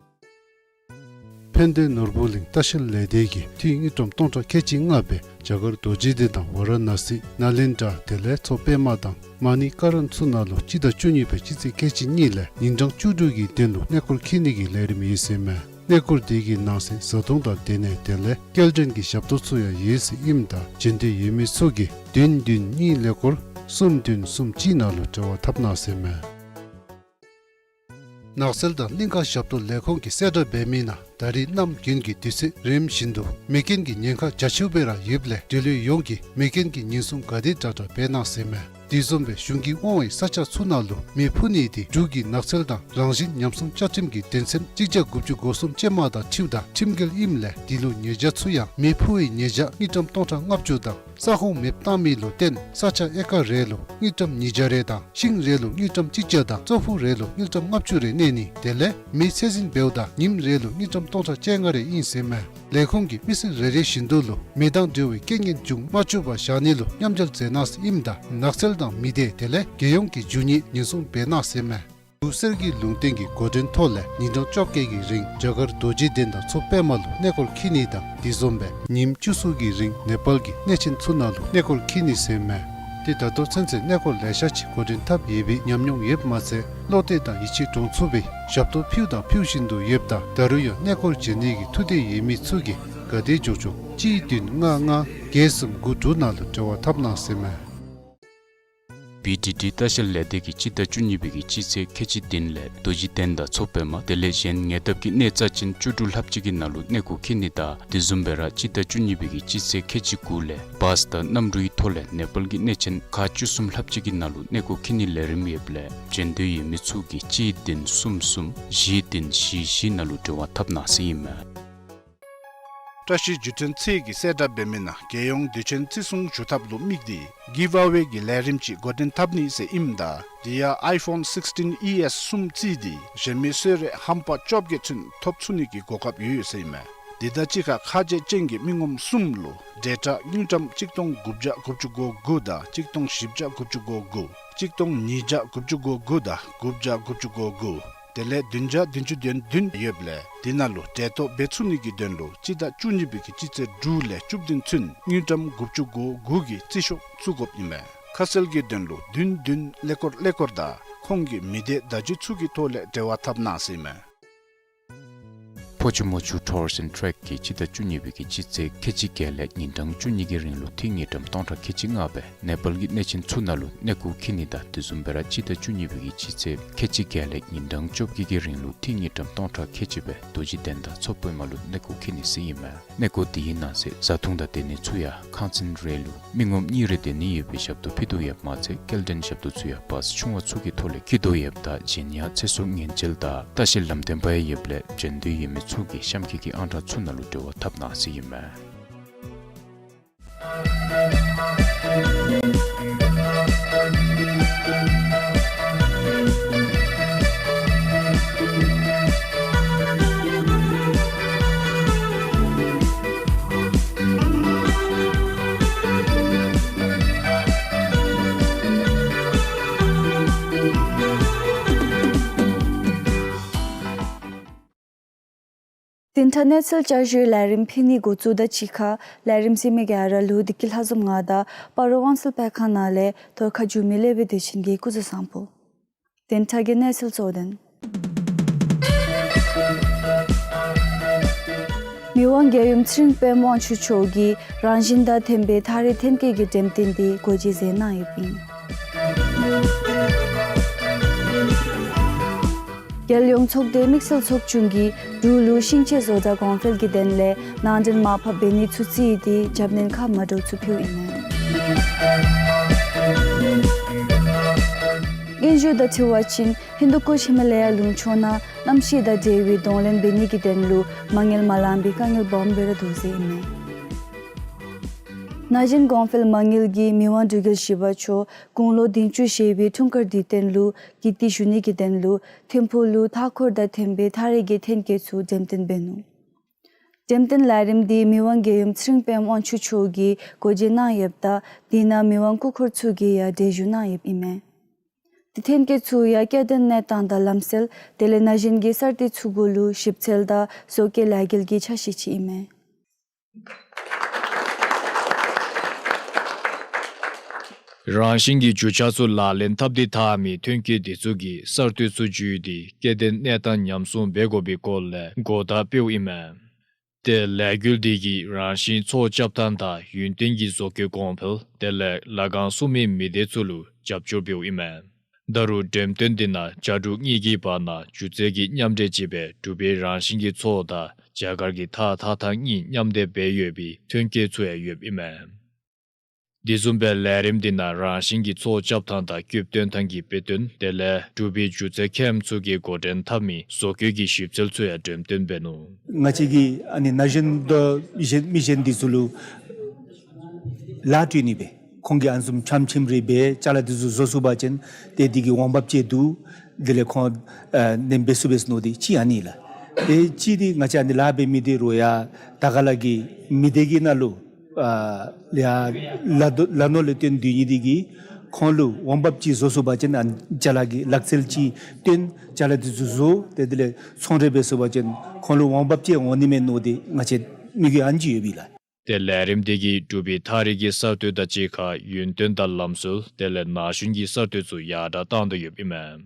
ཕན་བདེ་ནོར་བུ་གླིང་ལྟ་བཤལ་ལས་སྡེ་གིས་འཐུས་དངུལ་ཀྲམ་སྟོང་ཕྲག་ཁལ་གཅིག་ལྔ་སྦེ་རྒྱ་གར་རྡོ་རྗེ་གདན་དང་ཝ་ར་ཎ་སི་ནཱ་ལེནྡྲ་དེ་ལས་མཚོ་པདྨ་དང་མ་ཎི་ཀ་རན་ཚུ་ནང་ལུ་སྤྱི་ཟླ་བཅུ་གཉིས་པའི་སྤྱི་ཚེས་ཁལ་གཅིག་གཉིས་ལས་ཉིན་གྲངས་བཅུ་དྲུག་གི་དོན་ལུ་གནས་སྐོར་འཁྱིད་ནི་གི་ལས་རིམ་ཡོད་ཟེར་མས། གནས་སྐོར་དེ་གི་ནང་གསེས་བཟའ་འཐུང་དང་སྡོད་གནས་དེ་ལས་སྐྱེལ་འདྲེན་གྱི་ཞབས་ཏོག་ཚུ་ཡང་ཡོད་ཟེར་ཨིནམ་ད་འབྱོན་འདོད་ཡོད་མི་ཚུ་གིས་བདུན་བདུན་གཉིས་ཀླད་ཀོར་གསུམ་བདུན་གསུམ་གཅིག་ནང་ལུ་འབྲེལ་བ་འཐབ་གནང་ཟེར་མས། ནགས་ཚལ་དང་གླིང་ཀ་ཞབས་ཏོག་ལས་ཁུངས་ཀྱིས་གསལ་བསྒྲགས་འབད་མི་ནང་ད་རིས་གནམ་དགུན་གྱི་དུས་ཚོད་རིམ་བཞིན་དུ་མེ་རྐྱེན་གྱི་ཉེན་ཁ་རྒྱ་ཆེཝ་སྦེ་ར་ཡོདཔ་ལས་འབྲེལ་ཡོད་ཡོངས་ཀྱིས་མེ་རྐྱེན་གྱི་ཉེན་སྲུང་ག་དེ་དྲག་དྲག་འབད་གནང་ཟེར་མས། དེ་བཟུམ་སྦེ་གཞུང་གིས་དབང་བའི་ས་ཆ་ཚུ་ནང་ལུ་མེ་འཕུ་ནི་དེ་འབྲུག་གི་ནགས་ཚལ་དང་རང་བཞིན་ཉམས་སྲུང་བཅའ་ཁྲིམས་ཀྱི་དོན་ཚན་གཅིག་བརྒྱ་དགུ་བཅུ་གོ་གསུམ་ཅན་མ་དང་འཁྲིལཝ་ད་ཁྲིམས་འགལ་ཨིནམ་ལས་དེ་ལུ་ཉེས་བྱ་ཚུ་ཡང་མེ་འཕུ་བའི་ཉེས་བྱ་དངུལ་ཀྲམ་སྟོང་ཕྲག་ལྔ་བཅུ་དང་ས་ཁོངས་མེདཔ་བཏང་མི་ལུ་བརྟེན་ས་ཆ་ཨེ་ཀར་རེ་ལུ་དངུལ་ཀྲམ་ཉིས་བརྒྱ་རེ་དང་ཤིང་རེ་ལུ་དངུལ་ཀྲམ་གཅིག་བརྒྱ་དང་ཙོག་ཕུག་རེ་ལུ་དངུལ་ཀྲམ་ལྔ་བཅུ་རེ་གནས་ནི་དེ་ལས་མེ་ཚད་འཛིན་འབདཝ་ད་ཉིནམ་རེ་ལུ་དངུལ་ཀྲམ་སྟོང་ཕྲག་བཅོ་ལྔ་རེ་ཨིན་ཟེར་མས། ལས་ཁུངས་ཀྱིས་མི་སེར་རེ་རེ་བཞིན་དུ་ལུ་མེ་དང་འབྲེལ་བའི་རྐྱེན་ངན་འབྱུང་མ་བཅུག་པར་བཞག་ནི་ལུ་མཉམ་འབྲེལ་མཛད་གནང་ཟེར་ཨིནམ་ད་ནགས་ཚལ་དང་མི་སྡེ་དེ་ལས་རྒྱལ་ཡོངས་ཀྱི་རྒྱུ་དངོས་ཉེན་སྲུང་འབད་གནང་ཟེར་མས། འབྲུག་གསེར་གྱི་ལུང་བསྟན་གྱི་འགོ་འདྲེན་ཐོག་ལས་ཉིན་གྲངས་བཅོ་བརྒྱད་ཀྱི་རིང་རྒྱ་གར་རྡོ་རྗེ་གདན་དང་མཚོ་པདྨ་ལུ་གནས་སྐོར་འཁྱིད་ནི་དང་དེ་བཟུམ་སྦེ་ཉིནམ་བཅུ་གསུམ་གྱི་རིང་ནེ་པཱལ་གྱི་གནས་ཆེན་ཚུ་ནང་ལུ་གནས་སྐོར་འཁྱིད་ནི་ཟེར་མས། ཏེ་ད་ལྟོ་ཚུན་ཚོད་གནས་སྐོར་ལེ་ཤ་ཅིག་འགོ་འདྲེན་འཐབ་ཡོད་པའི་ཉམས་མྱོང་ཡོདཔ་མ་ཚད་བློ་གཏད་དང་ཡིད་ཆེས་འདྲོངས་ཚུགས་པའི་ཞབས་ཏོག་ཕུལཝ་དང་ཕུལ་བཞིན་དུ་ཡོདཔ་ད་ད་རུང་ཡང་གནས་སྐོར་འབྱོན་ནི་གི་ཐུགས་འདོད་ཡོད་མི་ཚུ་གིས་ག་དེ་མགྱོགས་མགྱོགས་གཅིག་བདུན་ལྔ་ལྔ་བརྒྱད་གསུམ་དགུ་དྲུག་ནང་ལུ་འབྲེལ་བ་འཐབ་གནང་ཟེར་མས། བི་ཌི་ཌི་ལྟ་བཤལ་ལས་སྡེ་གིས་སྤྱི་ཟླ་བཅུ་གཉིས་པའི་གི་སྤྱི་ཚེས་ཁལ་གཅིག་བདུན་ལས་རྡོ་རྗེ་གདན་དང་མཚོ་པདྨ་དེ་ལས་གཞན་ཉེ་འདབས་ཀྱི་གནས་རྩ་ཅན་བཅུ་དྲུག་ལྷགཔ་ཅིག་གི་ནང་ལུ་གནས་སྐོར་འཁྱིད་ནི་དང་དེ་བཟུམ་སྦེ་ར་སྤྱི་ཟླ་བཅུ་གཉིས་པའི་གི་སྤྱི་ཚེས་ཁལ་གཅིག་དགུ་ལས་བཱས་དང་གནམ་གྲུའི་ཐོག་ལས་ནེ་པཱལ་གྱི་གནས་ཆེན་ཁག་བཅུ་གསུམ་ལྷགཔ་ཅིག་གི་ནང་ལུ་གནས་སྐོར་འཁྱིད་ནིའི་ལས་རིམ་ཡོདཔ་ལས་འབྱོན་འདོད་ཡོད་མི་ཚུ་གིས་གཅིག་བདུན་གསུམ་གསུམ་བཞི་བདུན་བཞི་བཞི་ནང་ལུ་འབྲེལ་བ་འཐབ་གནང་ཟེར་ཨིན་མས། བཀྲ་ཤིས་བརྒྱུད་འཕྲིན་ཚད་ཀྱིས་གསལ་བསྒྲགས་འབད་མི་ནང་རྒྱལ་ཡོངས་དུས་ཆེན་བརྩི་སྲུང་ཞུ་ཐབས་ལུ་དམིགས་ཏེ་གིབ་ཨ་ཝེ་གི་ལས་རིམ་ཅིག་འགོ་འདྲེན་འཐབ་ནི་ཟེར་ཨིནམ་ད་དེ་ཡང་ཨའི་ཕོན་སིགསི་ཊིན་ཨི་ཨེསི་གསུམ་བརྩིས་ཏེ་གཞན་མི་གསོལ་རས་ཧམ་པ་བཅོ་བརྒྱད་ཚུན་ཐོབ་ཚུགས་ནི་གི་གོ་སྐབས་ཡོད་ཡོད་ཟེར་ཨིན་མས། དེ་དང་གཅིག་ཁར་ཁ་རྗེ་ཅན་གྱི་མི་ངོམ་གསུམ་ལུ་འབྲེལ་ཐོག་དངུལ་ཀྲམ་གཅིག་སྟོང་དགུ་བརྒྱ་དགུ་བཅུ་གོ་དགུ་དང་གཅིག་སྟོང་བཞི་བརྒྱ་དགུ་བཅུ་གོ་དགུ་གཅིག་སྟོང་ཉིས་བརྒྱ་དགུ་བཅུ་གོ་དགུ་དང་དགུ་བརྒྱ་དགུ་བཅུ་གོ་དགུ་དེ་ལས་བདུན་བརྒྱ་བདུན་ཅུ་དོན་བདུན་ཡོདཔ་ལས་དེ་ནང་ལུ་འབྲེལ་ཐོག་འབད་ཚུགས་ནི་གི་དོན་ལུ་སྤྱི་ཟླ་བཅུ་གཉིས་པའི་གི་སྤྱི་ཚེས་དྲུག་ལས་བཅུ་བདུན་ཚུན་དངུལ་ཀྲམ་དགུ་བཅུ་གོ་དགུ་གི་རྩིས་ཤོག་བཙུགས་དགོཔ་ཨིན་མས། ཁ་གསལ་གྱི་དོན་ལུ་བདུན་བདུན་ཀླད་ཀོར་ཀླད་ཀོར་དང་ཁོང་གི་མི་སྡེ་བརྡ་བརྒྱུད་ཚུ་གི་ཐོག་ལས་འབྲེལ་བ་འཐབ་གནང་ཟེར་ཨིན་མས། པོ་ཆུ་མོ་ཆུ་ཊུརསི་ཨེནཌ་ཊེཀ་གིས་སྤྱི་ཟླ་བཅུ་གཉིས་པའི་གི་སྤྱི་ཚེས་ཁལ་གཅིག་བརྒྱད་ལས་ཉིན་གྲངས་བཅུ་གཉིས་ཀྱི་རིང་ལུ་ཐིག་དངུལ་ཀྲམ་སྟོང་ཕྲག་ཁལ་གཅིག་ལྔ་སྦེ་ནེ་པཱལ་གྱི་གནས་ཆེན་ཚུ་ནང་ལུ་གནས་སྐོར་འཁྱིད་ནི་དང་དེ་བཟུམ་སྦེ་ར་སྤྱི་ཟླ་བཅུ་གཉིས་པའི་གི་སྤྱི་ཚེས་ཁལ་གཅིག་བརྒྱད་ལས་ཉིན་གྲངས་བཅོ་བརྒྱད་ཀྱི་རིང་ལུ་ཐིག་དངུལ་ཀྲམ་སྟོང་ཕྲག་ཁལ་གཅིག་སྦེ་རྡོ་རྗེ་གདན་དང་མཚོ་པདྨ་ལུ་གནས་སྐོར་འཁྱིད་ནི་ཟེར་ཨིན་མས། གནས་སྐོར་དེའི་ནང་གསེས་བཟའ་འཐུང་དང་སྡོད་ནི་ཚུ་ཡང་ཁང་ཚན་རེ་ལུ་མི་ངོམ་གཉིས་རེ་སྡོད་ནི་ཡོད་པའི་ཞབས་ཏོག་ཕུལ་དོ་ཡོདཔ་མ་ཚད་སྐྱེལ་འདྲེན་ཞབས་ཏོག་ཚུ་ཡང་བཱསི་ཆུང་བ་ཚུ་གི་ཐོག་ལས་འཁྱིད་དོ་ཡོདཔ་ད་གཞན་ཡང་ཚེ་སྲོག་ཉེན་བཅོལ་དང་ལྟ་བཤལ་ལམ་སྟོན་པ་ཡང་ཡོདཔ་ལས་འགྲན་བསྡུར་ཡོད་མི་ཚུ་གིས་གཤམ་འཁོད་ཀྱི་ཨང་གྲངས་ཚུ་ནང་ལུ་འབྲེལ་བ་འཐབ་གནང་ཟེར་ཨིན་མས། བདུན་ཕྲག་གནས་ཚུལ་བསྐྱར་ཞུའི་ལས་རིམ་ཕུལ་ནི་འགོ་བཙུགས་དང་གཅིག་ཁར་ལས་རིམ་གཟིགས་མི་ག་ར་ལུ་བདེ་སྐྱིད་ལྷ་འཛོམས་ང་དང་སྤ་རོ་དབང་གསལ་སྤེལ་ཁང་ནང་ལས་རྫོང་ཁ་འགྱུར་མེད་ལས་སྦེ་བདེ་ཆེན་གྱིས་སྐུ་གཟུགས་བཟང་པོ། བདུན་ཕྲག་གི་གནས་ཚུལ་གཙོ་དོན། མི་དབང་རྒྱལ་ཡུམ་ཚེ་རིང་དཔལ་མོ་དབང་ཕྱུག་མཆོག་གིས་རང་བཞིན་དང་མཐུན་པའི་ཐགས་རིས་ཐོན་སྐྱེད་ཀྱི་འགྲེམས་སྟོན་འདི་སྒོ་འབྱེད་མཛད་གནང་ཡོདཔ་ཨིན། རྒྱལ་ཡོངས་ཚོགས་སྡེ་དམིགས་བསལ་ཚོགས་ཆུང་གིས་འབྲུག་ལུ་ཤིང་ཆས་བཟོ་གྲྭ་གོང་འཕེལ་གྱི་དོན་ལས་ནང་འདྲེན་མར་ཕབ་འབད་ནི་ཚུ་རྩིས་ཏེ་རྒྱབ་སྣོན་ཁག་མ་འདྲཝ་ཚུ་ཕུལཝ་ཨིན་མས། སྙན་ཞུ་དང་འཁྲིལ་བ་ཅིན་ཧིན་དུ་ཀུཤ་ཧི་མ་ལ་ཡ་ལུང་ཕྱོགས་ནང་གནམ་གཤིས་དང་འབྲེལ་བའི་གདོང་ལེན་འབད་ནི་གི་དོན་ལུ་མ་དངུལ་མ་ལང་པའི་དཀའ་ངལ་སྦོམ་སྦེ་ར་འདུག་ཟེར་ཨིན་མས། ན་གཞོན་གོང་འཕེལ་མ་དངུལ་གྱིས་མི་དབང་འབྲུག་རྒྱལ་བཞི་པ་མཆོག་དགུང་ལོ་བདུན་ཅུ་བཞེས་པའི་འཁྲུངས་སྐར་དུས་སྟོན་ལུ་ཀིརྟི་ཞུ་ནི་གི་དོན་ལུ་ཐིམ་ཕུག་ལུ་མཐའ་འཁོར་དང་མཐུན་པའི་ཐགས་རིས་ཀྱི་ཐོན་སྐྱེད་ཚུ་འགྲེམས་སྟོན་འབད་ནུག། འགྲེམས་སྟོན་ལས་རིམ་འདི་མི་དབང་རྒྱལ་ཡུམ་ཚེ་རིང་དཔལམོ་དབང་ཕྱུག་མཆོག་གིས་སྒོ་འབྱེད་གནང་ཡོདཔ་ད་དེ་ནང་མི་དབང་སྐུ་འཁོར་ཚུ་གིས་ཡང་གྲལ་བཞུགས་གནང་ཡོདཔ་ཨིན་མས། དེ་ཐོན་སྐྱེད་ཚུ་ཡང་སྐྱེ་ལྡན་གནས་སྟངས་དང་ལམ་སྲོལ་དེ་ལས་ན་གཞོན་གྱི་གསར་གཏོད་ཚུ་གུ་ལུ་ཞིབ་འཚོལ་དང་བཟོ་བཀོད་ལས་འགུལ་གྱི་ཆ་ཤས་ཅིག་ཨིན་མས། རང་བཞིན་གྱི་རྒྱུ་ཆ་ཚུ་ལག་ལེན་འཐབ་སྟེ་འཐག་མི་ཐོན་སྐྱེད་དེ་ཚུ་གིས་གསར་གཏོད་ཚུ་བརྒྱུད་དེ་སྐྱེ་ལྡན་གནས་སྟངས་ཉམས་སྲུང་འབད་དགོ་པའི་སྐོར་ལས་གོ་བརྡ་སྤེལཝ་ཨིན་མས། ཏེ་ལས་འགུལ་འདི་གིས་རང་བཞིན་འཚོ་བཅུད་ཐང་དང་ཡུན་བརྟན་གྱི་བཟོ་བཀོད་གོང་འཕེལ་དེ་ལས་ལཱ་ཁང་བཙུགས་མི་མི་སྡེ་ཚུ་ལུ་རྒྱབ་སྐྱོར་འབདཝ་ཨིན་མས། ད་རུང་འགྲེམས་སྟོན་འདི་ནང་བྱ་འབྲུག་གཉིས་ཀྱི་བར་ན་སྒྱུ་རྩལ་གྱི་མཉམ་འདྲེས་ཅིག་སྦེ་འབྲུག་པའི་རང་བཞིན་གྱི་མཚོ་དང་རྒྱ་གར་གྱི་ཐགས་འཐག་ཐངས་གཉིས་མཉམ་སྡེབ་འབད་ཡོད་པའི་ཐོན་སྐྱེད་ཚུ་ཡང་ཡོདཔ་ཨིན་མས། དེ་བཟུམ་སྦེ་ལས་རིམ་འདི་ནང་རང་བཞིན་གྱི་འཚོ་བཅུད་ཐང་དང་སྐྱོབ་སྟོན་ཐང་གི་དཔེ་སྟོན་དེ་ལས་འབྲུག་པའི་སྒྱུ་རྩལ་མཁནམ་ཚུ་གིས་འགོ་འདྲེན་འཐབ་མི་བཟོ་བཀོད་ཀྱི་ཞིབ་འཚོལ་ཚུ་ཡང་འགྲེམས་སྟོན་འབད་ནུག། ང་བཅས་ཀྱིས་ཨ་ནི་ན་གཞོན་དང་མི་གཞོན་མི་གཞོན་འདི་ཚུ་ལུ་ལཱ་སྤྲོད་ནི་སྦེ་ཁོང་གིས་ཨ་ནི་བཟུམ་ཁྱམ་ཁྱིམ་རེ་སྦེ་ཅ་ལ་འདི་ཚུ་བཟོ་ཚུགས་པ་ཅིན་ཏེ་འདི་གིས་འོང་འབབ་ཅིག་འདུག། དེ་ལས་ཁོང་ཨ་ནེམ་འབད་ཚུགས་པས་ཟེར་མནོ་སྟེ་གཅིག་ཨ་ནི་ལགས། ཏེ་གཅིག་འདི་ང་བཅས་ཨ་ནི་ལཱ་འབད་མི་འདི་རུང་ཡང་ད་ག་ལ་གི་མི་སྡེ་གི་ནང་ལུ་ཨ་ཡ་ལ་དོ་ལ་ནོར་ལས་བརྟེན་སྡོད་ནི་འདི་གིས་ཁོང་ལུ་འོང་འབབ་ཅིག་བཟོ་ཚུགས་པ་ཅིན་ཨ་ཅ་ལ་གི་ལག་རྩལ་ཅིག་སྟོན་ཅ་ལ་འདི་ཚུ་བཟོ་སྟེ་དེ་ལས་ཚོང་འབྲེལ་འབད་ཚུགས་པ་ཅིན་ཁོང་ལུ་འོང་འབབ་ཅིག་འོང་ནི་མས་མནོ་སྟེ་ང་བཅས་མི་གི་ཨན་ཅིག་ཡོད་པས་ལགས། ཏེ་ལས་རིམ་འདི་གིས་འབྲུག་པའི་ཐགས་རིས་ཀྱི་གསར་གཏོད་དང་གཅིག་ཁར་ཡུན་བརྟན་དང་ལམ་སྲོལ་དེ་ལས་ན་གཞོན་གྱི་གསར་གཏོད་ཚུ་ཡར་དྲགས་གཏང་དོ་ཡོདཔ་ཨིན་མས།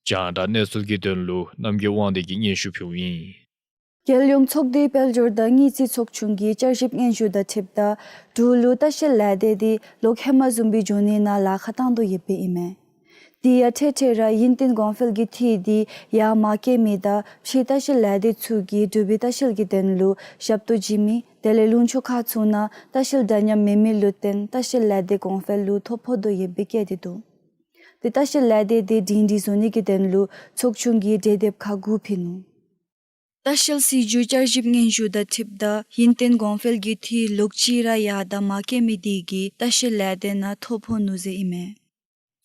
རྒྱང་བསྒྲགས་གནས་ཚུལ་གྱི་དོན་ལུ་རྣམ་རྒྱལ་དབང་འདུས་ཀྱིས་སྙན་ཞུ་ཕུལཝ་ཨིན། རྒྱལ་ཡོངས་ཚོགས་སྡེའི་དཔལ་འབྱོར་དང་དངུལ་རྩིས་ཚོགས་ཆུང་གི་བསྐྱར་ཞིབ་སྙན་ཞུ་དང་འཁྲིལཝ་ད་འབྲུག་ལུ་ལྟ་བཤལ་ལས་སྡེ་འདི་ལོག་ཧེ་མ་བཟུམ་སྦེ་འགྱོ་ནི་ནང་ལཱ་ཁག་གཏང་དོ་ཡོདཔ་ཨིན་མས། དེ་ཡང་འཕྲལ་འཕྲལ་ར་ཡུན་བརྟན་གོང་འཕེལ་གྱི་འཐུས་འདི་ཡར་མ་བསྐྱལ་མི་དང་ཕྱིའི་ལྟ་བཤལ་ལས་སྡེ་ཚུ་གིས་འབྲུག་པའི་ལྟ་བཤལ་གྱི་དོན་ལུ་ཞབས་ཏོག་བྱིན་མི་དེ་ལས་ལུང་ཕྱོགས་ཁག་ཚུ་ནང་ལྟ་བཤལ་འདྲ་མཉམ་མེད་མི་ལུ་བརྟེན་ལྟ་བཤལ་ལས་སྡེ་གོང་འཕེལ་ལུ་ཐོ་ཕོག་དོ་ཡོདཔ་སྦེ་བཀོད་དེ་འདུག། དེ་ལྟ་བཤལ་ལས་སྡེ་འདི་སྒྲིང་སྒྲི་བཟོ་ནི་གི་དོན་ལུ་ཚོགས་ཆུང་གིས་གྲོས་འདེབས་ཁག་དགུ་ཕུལ་ནུག། ལྟ་བཤལ་སྲིད་བྱུས་བསྐྱར་ཞིབ་སྙན་ཞུ་དང་འཁྲིལཝ་ད་ཡུན་བརྟན་གོང་འཕེལ་གྱི་འཐུས་ལོག་ཅི་ར་ཡར་དྲགས་མ་བསྐྱལ་མི་དེ་གིས་ལྟ་བཤལ་ལས་སྡེ་ནང་ཐོ་ཕོག་ནུག་ཟེར་ཨིན་མས།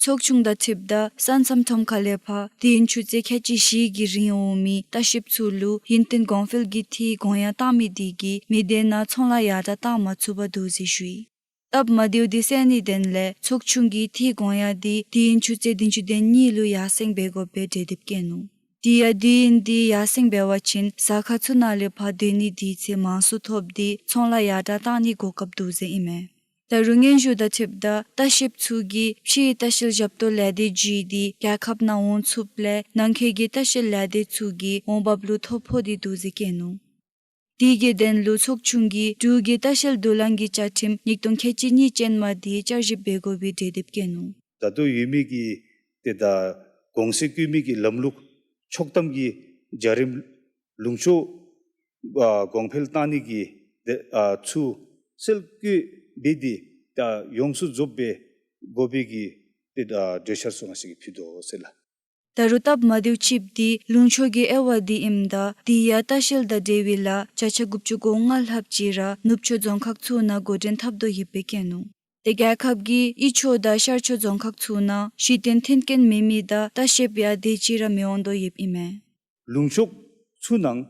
ཚོགས་ཆུང་དང་འཁྲིལཝ་ད་ས་མཚམས་ཁྲོམ་ཁ་ལས་ཕར་དུས་ཡུན་ཆུ་ཚོད་ཁལ་གཅིག་བཞི་གི་རིང་འོང་མི་ལྟ་བཤལཔ་ཚུ་ལུ་ཡུན་བརྟན་གོང་འཕེལ་གྱི་འཐུས་གོང་ཡངས་བཏང་མི་དེ་གིས་མི་སྡེ་ནང་ཚོང་ལཱ་ཡར་དྲགས་བཏང་མ་ཚུགས་པར་འདུག་ཟེར་ཞུ་ཡི། སྟབས་མ་བདེཝ་དེ་སེལ་ནིའི་དོན་ལས་ཚོགས་ཆུང་གིས་འཐུས་གོང་ཡངས་དེ་དུས་ཡུན་ཆུ་ཚོད་བདུན་ཅུ་དོན་གཉིས་ལུ་ཡར་སེང་འབད་དགོ་པའི་གྲོས་འདེབས་བཀོད་ནུག། དེ་ཡང་དུས་ཡུན་དེ་ཡར་སེང་འབད་བ་ཅིན་ས་ཁ་ཚུ་ནང་ལས་ཕར་སྡོད་ནི་དེ་ཚེ་མང་སུ་ཐོབ་སྟེ་ཚོང་ལཱ་ཡར་དྲགས་བཏང་ནིའི་གོ་སྐབས་འདུག་ཟེར་ཨིན་མས། ད་རུང་སྙན་ཞུ་དང་འཁྲིལཝ་ད་ལྟ་བཤལཔ་ཚུ་གིས་ཕྱིའི་ལྟ་བཤལ་ཞབས་ཏོག་ལས་སྡེ་བརྒྱུད་དེ་རྒྱལ་ཁབ་ནང་འོང་ཚུགསཔ་ལས་ནང་འཁོད་ཀྱི་ལྟ་བཤལ་ལས་སྡེ་ཚུ་གིས་འོང་འབབ་ལུ་ཐོ་ཕོག་སྟེ་འདུག་ཟེར་བཀོད་ནུག། དེ་གི་དོན་ལུ་ཚོགས་ཆུང་གིས་འབྲུག་གི་ལྟ་བཤལ་བསྡུ་ལེན་གྱི་བཅའ་ཁྲིམས་ཉིས་སྟོང་ཁལ་གཅིག་གཉིས་ཅན་མ་དེ་བསྐྱར་ཞིབ་འབད་དགོ་པའི་གྲོས་འདེབས་བཀོད་ནུག། ད་ལྟོ་ཡོད་མི་གི་ཏེ་ད་གོང་ཚད་བཀོད་མི་གི་ལམ་ལུགས་ཆོག་ཐམ་གྱི་བྱ་རིམ་ལུང་ཕྱོགས་ཨ་གོང་འཕེལ་བཏང་ནི་གི་ཏེ་ཨ་ཚུ་སེལ་བཀོད་འབད་དེ་ད་ཡོངས་སུ་རྫོགསཔ་སྦེ་དགོ་པའི་གི་ཏེ་ཨ་གྲོས་འཆར་ཚུ་ང་བཅས་ཀྱིས་ཕུལ་དོ་ཟེར་ལགས། ད་རུང་སྟབས་མ་བདེཝ་ཅིག་འདི་ལུང་ཕྱོགས་ཀྱི་དབྱེ་བ་འདི་ཨིནམ་ད་དེ་ཡང་ལྟ་བཤལ་དང་འབྲེལ་བའི་ལཱ་བརྒྱ་ཆ་དགུ་བཅུ་གོ་ལྔ་ལྷགཔ་ཅིག་ར་ནུབ་ཕྱོགས་རྫོང་ཁག་ཚུ་ནང་འགོ་འདྲེན་འཐབ་དོ་ཡོདཔ་སྦེ་བཀོད་ནུག། ཏེ་རྒྱལ་ཁབ་ཀྱི་དབུས་ཕྱོགས་དང་ཤར་ཕྱོགས་རྫོང་ཁག་ཚུ་ནང་གཞི་རྟེན་མཐུན་རྐྱེན་མེད་མི་དང་ལྟ་བཤལཔ་ཡང་དེ་ཅིག་ར་མི་འོང་དོ་ཡོདཔ་ཨིན་མས། ལུང་ཕྱོགས་ཚུ་ནང་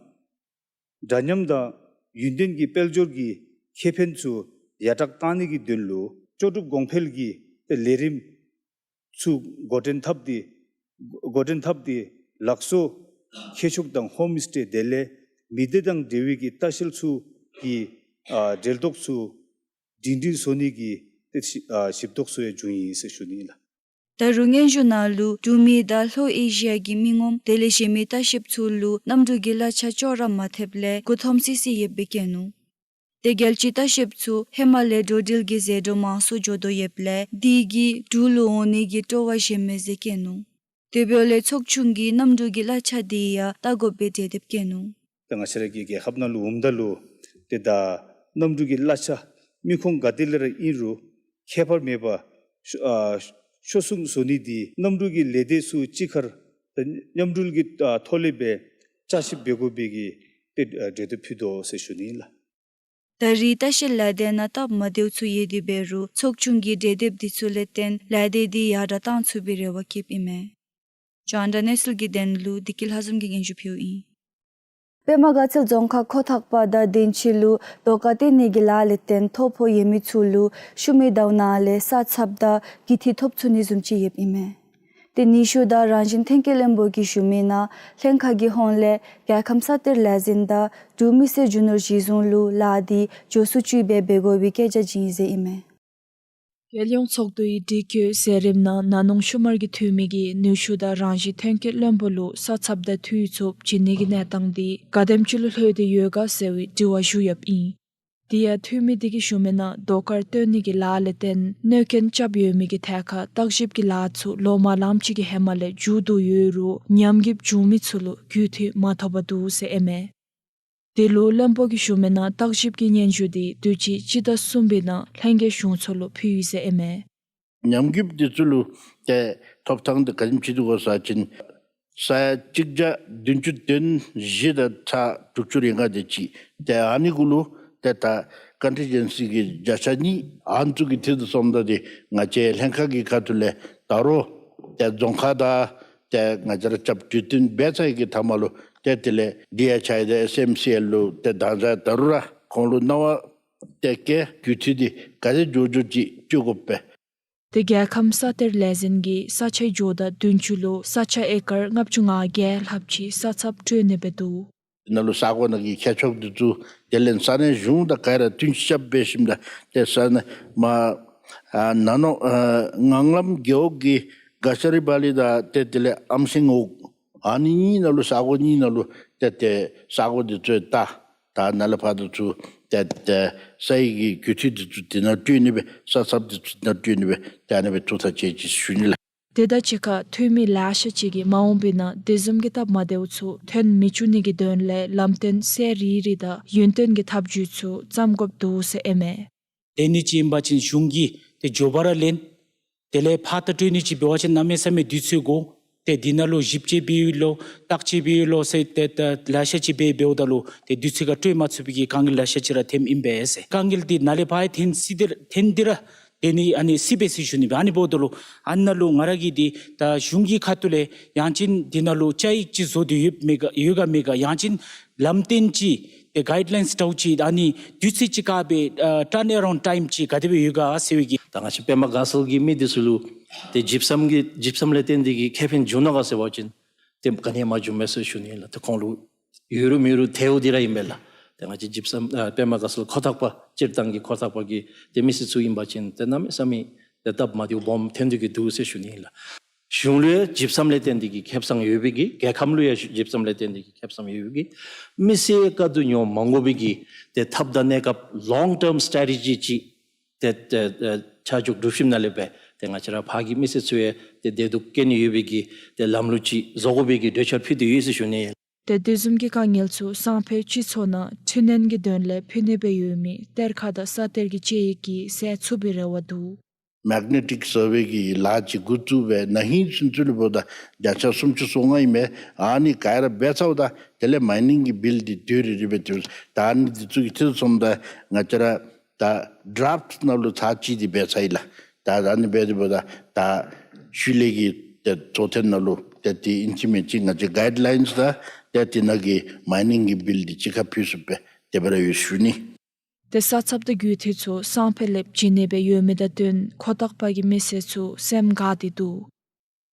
འདྲ་མཉམ་དང་ཡུན་བརྟན་གྱི་དཔལ་འབྱོར་གྱི་ཁེ་ཕན་ཚུ་ཡར་དྲག་བཏང་ནི་གི་དོན་ལུ་ལྕོགས་གྲུབ་གོང་འཕེལ་གྱི་ཏེ་ལས་རིམ་ཚུ་འགོ་འདྲེན་འཐབ་སྟེ་འགོ་འདྲེན་འཐབ་སྟེ་ལགས་སོ་ཁྱད་ཕྱོགས་དང་ཧོམ་སི་ཊེ་དེ་ལས་མི་སྡེ་དང་འབྲེལ་བའི་གི་ལྟ་བཤལ་ཚུ་གི་ཨ་འབྲེལ་གཏོགས་ཚུ་སྒྲིང་སྒྲིང་བཟོ་ནི་གི་ཏེ་ཞིབ་ཨ་ཞིབ་ཏོག་ཚུ་ཡང་བྱུང་ཡི་ཟེར་ཞུ་ནི་ལགས། ད་རུང་སྙན་ཞུ་ནང་ལུ་འབྲུག་མི་དང་ལྷོ་ཨེ་ཤི་ཡ་གི་མི་ངོམ་དེ་ལས་གཞན་མི་ལྟ་བཤལཔ་ཚུ་ལུ་གནམ་གྲུ་གི་གླ་ཆ་ཅོག་ར་མ་ཐེབས་ལས་མགུ་འཐོམ་སི་སི་ཡོདཔ་སྦེ་བཀོད་ནུག། ཏེ་རྒྱལ་སྤྱིའི་ལྟ་བཤལཔ་ཚུ་ཧེ་མ་ལས་འགྲོ་འགྲུལ་གྱི་ཟད་འགྲོ་མང་སུ་འགྱོ་དོ་ཡོདཔ་ལས་དེ་གིས་འབྲུག་ལུ་འོང་ནི་གི་སྤྲོ་བ་ཞན་མས་ཟེར་བཀོད་ནུག། དེ་འབདཝ་ལས་ཚོགས་ཆུང་གིས་གནམ་གྲུ་གི་གླ་ཆ་དེ་ཡང་བལྟ་དགོཔ་སྦེ་གྲོས་འདེབས་བཀོད་ནུག། ད་ང་བཅས་ར་གི་རྒྱལ་ཁབ་ནང་ལུ་འོངམ་ད་ལུ་ཏེ་ད་གནམ་གྲུ་གི་གླ་ཆ་མི་ཁོང་ག་ཏེ་ལས་ར་ཨིན་རུང་ཁྱད་པར་མེད་པར་ཤོ་ཨ་ཤོར་སོང་བཟོ་ནི་དེ་གནམ་གྲུ་གི་ལས་སྡེ་ཚུ་གཅིག་ཁར་ད་མཉམ་འབྲེལ་གྱི་ཨ་ཐོག་ལས་སྦེ་བསྐྱར་ཞིབ་འབད་དགོ་པའི་གི་ཏེ་ཨ་གྲོས་འདེབས་ཕུལ་དོ་ཟེར་ཞུ་ནི་ལགས། ད་རེས་ལྟ་བཤལ་ལས་སྡེ་ནང་སྟབས་མ་བདེཝ་ཚུ་ཡོད་དེ་འབད་རུང་ཚོགས་ཆུང་གི་གྲོས་འདེབས་དེ་ཚུ་ལས་བརྟེན་ལས་སྡེ་དེ་ཡར་དྲག་བཏང་ཚུགས་པའི་རེ་བ་བསྐྱེདཔ་ཨིན་མས། ཇོ་ཨ་ཨིན་ཊར་ནེ་ཤ་ནཱལ་གྱི་དོན་ལུ་བདེ་སྐྱིད་ལྷ་འཛོམས་ཀྱིས་སྙན་ཞུ་ཕུལཝ་ཨིན། པདྨ་དགའ་ཚལ་རྫོང་ཁག་ཁོ་ཐག་པ་དང་དན་ཆི་ལུ་རྡོ་དཀར་བཏོན་ནི་གི་ལཱ་ལས་བརྟེན་ཐོ་ཕོག་ཡོད་མི་ཚུ་ལུ་ཤུལ་མའི་ཟླཝ་ནང་ལས་ས་ཚབ་དང་རྒུད་འཐུས་ཐོབ་ཚུགས་ནི་བཟུམ་ཅིག་ཡོདཔ་ཨིན་མས། ཏེ་ནུས་ཤུགས་དང་རང་བཞིན་ཐོན་སྐྱེད་བློན་པོ་གིས་ཞུ་མི་ནང་ལྷན་ཁག་གི་ཧོངས་ལས་རྒྱལ་ཁམས་ས་གཏེར་ལས་འཛིན་དང་འབྲུག་མི་སེར་རྒྱུ་ནོར་གཞི་བཟུང་ལུ་ལཱ་དེ་མགྱོགས་སུ་བཅུ་སྦེ་འབད་དགོ་པའི་བཀོད་རྒྱ་བྱིན་ཡི་ཟེར་ཨིན་མས། རྒྱལ་ཡོངས་ཚོགས་འདུའི་སྒྲིག་བཀོད་མཛད་རིམ་ནང་ན་ནིང་ཤུལ་མའི་འཐུས་མི་གིས་ནུས་ཤུགས་དང་རང་བཞིན་ཐོན་སྐྱེད་བློན་པོ་ལུ་ས་ཚབ་དང་འཐུས་ཚབ་བྱིན་ནི་གི་གནས་སྟངས་དེ་ག་དེམ་ཅིག་ལུ་ལྷོད་དེ་ཡོད་ག་ཟེར་བའི་དྲི་བ་ཞུ་ཡོདཔ་ཨིན། དེ་ཡང་འཐུས་མི་དེ་གིས་ཞུ་མི་ནང་རྡོ་དཀར་བཏོན་ནི་གི་ལཱ་ལས་བརྟེན་གནོད་སྐྱོན་རྐྱབ་ཡོད་མི་གི་ཐད་ཁར་བརྟག་ཞིབ་ཀྱི་ལཱ་ཚུ་ལོ་མ་ལངམ་ཅིག་གི་ཧེ་མ་ལས་མཇུག་བསྡུ་ཡོད་རུང་ཉམས་རྒུདཔ་བྱུང་མི་ཚུ་ལུ་རྒུད་འཐུས་མ་ཐོབ་པར་འདུག་ཟེར་ཨིན་མས། དེ་ལུ་བློན་པོ་གིས་ཞུ་མི་ནང་བརྟག་ཞིབ་ཀྱི་སྙན་ཞུ་དེ་དུས་ཅི་སྤྱི་ཟླ་གསུམ་པའི་ནང་ལྷན་རྒྱས་གཞུང་ཚོགས་ལུ་ཕུལ་ཡི་ཟེར་ཨིན་མས། ཉམས་རྒུདཔ་དེ་ཚུ་ལུ་ཏེ་ཐོབ་ཐངས་དེ་ག་དེམ་ཅིག་འདུག་གོ་ཟེར་བ་ཅིན་ས་ཡ་གཅིག་བརྒྱ་བདུན་ཅུ་དོན་བཞི་དང་ཚག་དྲུག་ཅུ་རེ་ལྔ་དེ་ཅིག། ཏེ་ཨ་ནི་གུ་ལུ་ཏེ་ད་ཀོན་ཊིན་ཇེན་སི་གི་བརྒྱ་ཆ་གཉིས་ཨ་ནི་ཚུ་གི་འཐུས་དང་བསྡོམས་ད་དེ་ང་བཅས་ལྷན་ཁག་གི་ཁ་ཐུག་ལས་ད་རུང་ཏེ་རྫོང་ཁག་དང་ཏེ་ང་བཅས་ར་རྐྱབ་གྲོས་བསྟུན་འབད་ཚར་ཡི་གི་མཐའ་མ་ལུ་ཏེ་དེ་ལས་ཌི་ཨེཆ་ཨའི་དང་ཨེསི་ཨེམ་སི་ཨེལ་ལུ་ཏེ་ད་ད་ད་རུང་ར་ཁོང་ལུ་གནང་བ་ཏེ་བཀལ། རྒུད་འཐུས་དེ་ག་དེ་མགྱོགས་མགྱོགས་ཅིག་སྤྲོད་དགོ་པས། ཏེ་རྒྱལ་ཁམས་ས་གཏེར་ལས་འཛིན་གྱིས་ས་ཆའི་ཇོ་བདག་བདུན་ཅུ་ལུ་ས་ཆ་ཨེ་ཀར་ལྔ་བཅུ་ང་བརྒྱད་ལྷགཔ་ཅིག་ས་ཚབ་སྤྲོད་ནི་སྦེ་འདུག། ནཱ་ལུ་ས་གོ་ནང་གི་ཁྱད་ཆོས་འདི་ཚུ་དེ་ལས་ས་གནས་གཞུང་དང་ག་ར་བསྟུན་ཞིབ་འབད་ཞིནམ་ད་ཏེ་ས་གནས་མ་ཨ་ནཱ་ནོ་ཨ་ངང་ལམ་རྒེད་འོག་གི་ག་ཤ་རི་བ་ལི་དང་ཏེ་དེ་ལས་ཨམ་སེང་འོག་ཨ་ནི་གཉིས་ནང་ལུ་ས་གོ་གཉིས་ནང་ལུ་ཏེ་ཏེ་ས་གོ་འདི་ཚུ་ད་ད་ནཱ་ལས་ཕར་འདི་ཚུ་ཏེ་ཏེ་ས་ཡི་གི་རྒུད་འཐུས་འདི་ཚུ་དེ་ནང་སྤྲོད་ནི་སྦེ་ས་ཚབ་འདི་ཚུ་དེ་ནང་སྤྲོད་ནི་སྦེ་ཏེ་ཨ་ནི་སྦེ་ཐུགས་ཐག་བཅད་ཅི་ཞུ་ནི་ལགས། དེ་དང་གཅིག་ཁར་འཐུས་མི་ལེ་ཤ་ཅིག་གིས་མ་འོངས་པའི་ནང་དེ་བཟུམ་གྱི་སྟབས་མ་བདེཝ་ཚུ་ཐོན་མི་བཅུག་ནི་གི་དོན་ལས་ལམ་སྟོན་གསལ་རི་རི་དང་ཡུན་བརྟན་གྱི་ཐབས་བྱུས་ཚུ་བརྩམ་དགོཔ་འདུག་ཟེར་ཨིན་མས། ལེན་ནི་ཅིག་ཨིན་པ་ཅིན་གཞུང་གིས་ཏེ་མགྱོགས་པ་ར་ལེན། དེ་ལས་ཕར་ད་སྤྲོད་ནི་ཅིག་འབད་བ་ཅིན་གནམ་མེད་ས་མེད་དུས་ཚོད་འགོར། ཏེ་འདི་ནང་ལུ་ཞིབ་དཔྱད་འབད་ཡི་ལོ་བརྟག་དཔྱད་འབད་ཡི་ལོ་ཟེར་ཏེ་ད་ལེ་ཤ་ཅིག་འབད་འབདཝ་ད་ལུ་ཏེ་དུས་ཚོད་ཁར་སྤྲོད་མ་ཚུགས་པའི་གི་དཀའ་ངལ་ལེ་ཤ་ཅིག་ར་ཐོནམ་ཨིན་པས་ཟེར། དཀའ་ངལ་འདི་ནཱ་ལས་ཕར་ཡང་ཐོན་སྲིད་དེ་ཐོན་ཏེ་ར་ཏེ་ནི་ཨ་ནི་སྲིད་པས་ཟེར་ཞུ་ནི་སྦེ། ཨ་ནི་འབདཝ་ད་ལུ་ཨ་ནཱ་ལུ་ང་ར་གིས་འདི་ད་གཞུང་གི་ཁ་ཐུག་ལས་ཡང་ཅིན་འདི་ནང་ལུ་བཅའ་ཡིག་ཅིག་བཟོ་སྟེ་ཡོདཔ་མེད་ག་ཡོད་ག་མེད་ག་ཡང་ཅིན་ལམ་སྟོན་ཅིག་ཏེ་གའིཌ་ལའིནསི་འདྲཝ་ཅིག་ཨ་ནི་དུས་ཚོད་ཅིག་བཀག་སྦེ་ཨ་ཊརན་ཨ་རའུནཌ་ཊའིམ་ཅིག་ག་དེ་སྦེ་ཡོད་ག་ཟེར་བའི་གི། ད་ང་བཅས་པདྨ་དགའ་ཚལ་གྱི་མི་འདི་ཚུ་ལུ་ཏེ་ཇིབ་སམ་གྱི་ཇིབ་སམ་ལས་བརྟེན་ཏེ་གི་ཁེ་ཕན་བྱུང་ནུག་ག་ཟེར་བ་ཅིན་ཏེ་ག་ནི་ཡང་མ་བྱུངམ་མས་ཟེར་ཞུ་ནི་ལགས། ཏེ་ཁོང་ལུ་ཡོད་རུང་མེད་རུང་ཐལཝ་འདི་ར་ཨིན་པས་ལགས། ཏེ་ང་བཅས་ཇིབ་སམ་ཨ་པདྨ་དགའ་ཚལ་ཁོ་ཐག་པ་སྤྱིར་བཏང་གི་ཁོ་ཐག་པ་གི་ཏེ་མི་སེར་ཚུ་ཨིན་པ་ཅིན་ཏེ་གནམ་མེད་ས་མེད་ཏེ་སྟབས་མ་བདེཝ་སྦོམ་ཐོན་ཏེ་གི་འདུག་ཟེར་ཞུ་ནི་ཨིན་ལགས། གཞུང་ལུ་ཡང་ཇིབ་སམ་ལས་བརྟེན་ཏེ་གི་ཁེ་སང་ཡོད་པའི་གི་རྒྱལ་ཁམས་ལུ་ཡང་ཇིབ་སམ་ལས་བརྟེན་ཏེ་གི་ཁེ་སང་ཡོད་པའི་གི་མི་སེར་དཀའ་སྡུག་མྱོང་མ་དགོ་པའི་གི་ཏེ་ཐབས་དང་གནས་སྐབས་long term strategy ཅིག་ཏེ་ཏེ་ཏེ་བྱ་བཅུག་སྒྲུབ་ཞིནམ་ལས་སྦེ་ཏེ་ང་བཅས་ར་ཕར་གྱི་མི་སེར་ཚུ་ཡང་ཏེ་བདེ་སྡུག་བཀལ་ནི་ཡོད་པའི་གི་ཏེ་ལམ་ལུགས་ཅིག་བཟོ་དགོ་པའི་གི་གྲོས་འཆར་ཕུལ་ཏེ་ཡོད་ཟེར་ཞུ་ནི། ཏེ་དེ་བཟུམ་གྱི་དཀའ་ངལ་ཚུ་སང་ཕོད་སྤྱི་ཚོགས་ནང་འཕྲི་སྣོན་གྱི་དོན་ལས་ཕུལ་ནི་སྦེ་ཡོད་མི་གཏེར་ཁ་དང་ས་གཏེར་གྱི་དཔྱད་ཡིག་གིས་སེལ་ཚུགས་པའི་རེ་བ་འདུག། མེག་ནེ་ཊིཀ་སར་ཝེ་གི་ལཱ་ཅིག་འགོ་བཙུགས་སྦེ་ན་ཧིང་ཚུན་ཚོད་ལུ་འབདཝ་ད་བརྒྱ་ཆ་སུམ་ཅུ་སོ་ལྔ་ཨིན་མས། ཨ་ནི་ག་ར་འབད་ཚརཝ་ད་དེ་ལས་མའི་ནིང་གི་བིལ་འདི་དུས་རེ་རེ་སྦེ་འདི་ད་ཨ་ནི་འདི་ཚུ་གི་ཐད་སོངམ་ད་ང་བཅས་ར་ད་ཌ་རཕཊ་ནང་ལུ་ཚར་གཅིག་འདི་འབད་ཚར་ཡི་ལགས། ད་ཨ་ནི་འབད་དེ་འབདཝ་ད་ད་ཤུལ་ལས་ཀྱི་ཏེ་ཚོགས་ཐེངས་ནང་ལུ་ཏེ་དེ་ཨིན་ཅི་མིན་ཅི་ང་བཅས་གའིཌ་ལའིནསི་དང་ཏེ་དེ་ནང་གི་མའི་ནིང་གི་བིལ་འདི་གཅིག་ཁར་ཕུལ་ཚུགསཔ་སྦེ་དེ་སྦེ་ར་ཡོད་ཞུ་ནི། ཏེ་ས་ཚབ་དང་རྒུད་འཐུས་ཚུ་སང་ཕོད་ལས་བྱིན་ནི་སྦེ་ཡོད་མི་དང་བསྟུན་ཁོ་ཐག་པ་གི་མི་སེར་ཚུ་སེམས་དགའ་སྟེ་འདུག།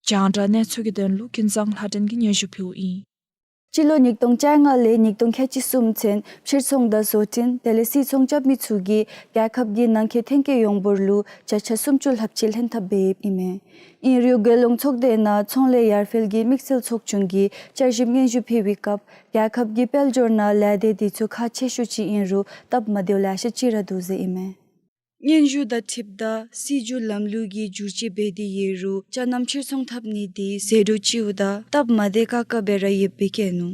རྒྱང་བསྒྲགས་གནས་ཚུལ་གྱི་དོན་ལུ་ཀུན་བཟང་ལྷ་སྒྲོན་གྱིས་སྙན་ཞུ་ཕུལཝ་ཨིན། སྤྱི་ལོ་ཉིས་སྟོང་བཅོ་ལྔ་ལས་ཉིས་སྟོང་ཁལ་གཅིག་གསུམ་ཚུན་ཕྱིར་ཚོང་དང་བཟོ་སྐྲུན་དེ་ལས་སིལ་ཚོང་རྐྱབ་མི་ཚུ་གིས་རྒྱལ་ཁབ་ཀྱི་ནང་འཁོད་ཐོན་སྐྱེད་ཡོངས་འབོར་ལུ་བརྒྱ་ཆ་སུམ་ཅུ་ལྷགཔ་ཅིག་ལྷན་ཐབས་འབད་ཡོདཔ་ཨིན་མས། ཨིན་རུང་རྒྱལ་ཡོངས་ཚོགས་སྡེ་ནང་ཚོང་ལས་ཡར་འཕེལ་གྱི་དམིགས་བསལ་ཚོགས་ཆུང་གིས་བསྐྱར་ཞིབ་སྙན་ཞུ་ཕུལ་བའི་སྐབས་རྒྱལ་ཁབ་ཀྱི་དཔལ་འབྱོར་ནང་ལས་སྡེ་འདི་ཚུ་ཁག་ཆེ་ཤོས་ཅིག་ཨིན་རུང་སྟབས་མ་བདེཝ་ལེ་ཤ་ཅིག་ར་འདུག་ཟེར་ཨིན་མས། སྙན་ཞུ་དང་འཁྲིལཝ་ད་སྲིད་བྱུས་ལམ་ལུགས་ཀྱི་བསྒྱུར་བཅོས་འབད་དེ་ཡོད་རུང་ཅ་རྣམ་ཕྱིར་ཚོང་འཐབ་ནི་འདི་ཟད་འགྲོ་ལྕིཝ་ད་སྟབས་མ་བདེ་ཁག་ཁ་སྦེ་ར་ཡོདཔ་སྦེ་བཀོད་ནུག།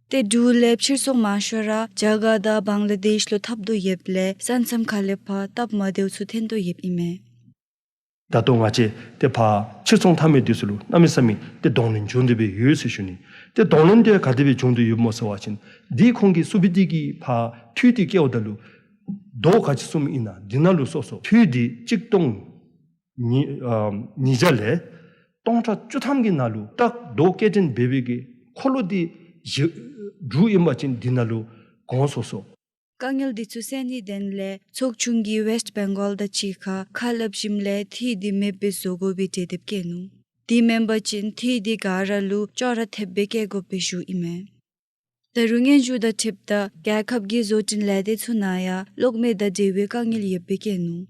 ཏེ་འབྲུག་ལས་ཕྱིར་ཚོང་མང་ཤོས་ར་རྒྱ་གར་དང་བང་ལ་དེཤ་ལུ་འཐབ་དོ་ཡོདཔ་ལས་ས་མཚམས་ཁ་ལས་ཕར་སྟབས་མ་བདེཝ་ཚུ་ཐོན་དོ་ཡོདཔ་ཨིན་མས། ད་ལྟོ་ང་བཅས་ཏེ་ཕར་ཕྱིར་ཚོང་འཐབ་མི་འདི་ཚུ་ལུ་གནམ་མེད་ས་མེད་ཏེ་གདོང་ལེན་བྱུང་སྟེ་སྦེ་ཡོད་ཟེར་ཞུ་ནི། ཏེ་གདོང་ལེན་འདི་ག་དེ་སྦེ་བྱུང་སྟེ་ཡོདཔ་སྨོ་ཟེར་བ་ཅིན་འདི་ཁོང་གིས་སུ་བི་ཏི་གི་ཕར་འཐུས་འདི་བཀལཝ་ད་ལུ་རྡོ་ག་ཅི་བཙུགས་མི་ཨིན་ན་འདི་ནང་ལུ་སོ་སོ་འཐུས་འདི་གཅིག་སྟོང་ཉིས་ཨ་ཉིས་བརྒྱ་ལས་སྟོང་ཕྲག་བཅུ་ཐམ་གྱི་ནང་ལུ་ཏག་རྡོ་སྐྱེལ་འདྲེན་འབད་བའི་གི་འཁོར་ལོ་འདི་བཞི་འབྲུག་ཨིན་པ་ཅིན་འདི་ནང་ལུ་གོང་སོ་སོ། དཀའ་ངལ་འདི་ཚུ་སེལ་ནིའི་དོན་ལས་ཚོགས་ཆུང་གིས་ཝེསཊ་བེང་གཱལ་དང་གཅིག་ཁར་ཁ་སླབ་ཞིནམ་ལས་འཐུས་འདི་མེདཔ་སྦེ་བཟོ་དགོ་པའི་གྲོས་འདེབས་བཀོད་ནུག། དེ་མེན་པ་ཅིན་འཐུས་འདི་ག་ར་ལུ་ཅོག་ར་འཐདཔ་སྦེ་བཀལ་དགོཔ་སྦེ་ཞུཝ་ཨིན་མས། ད་རུང་སྙན་ཞུ་དང་འཁྲིལཝ་ད་རྒྱལ་ཁབ་ཀྱི་བཟོ་སྐྲུན་ལས་སྡེ་ཚུ་ནང་ཡང་གློག་མེ་དང་འབྲེལ་བའི་དཀའ་ངལ་ཡོདཔ་སྦེ་བཀོད་ནུག།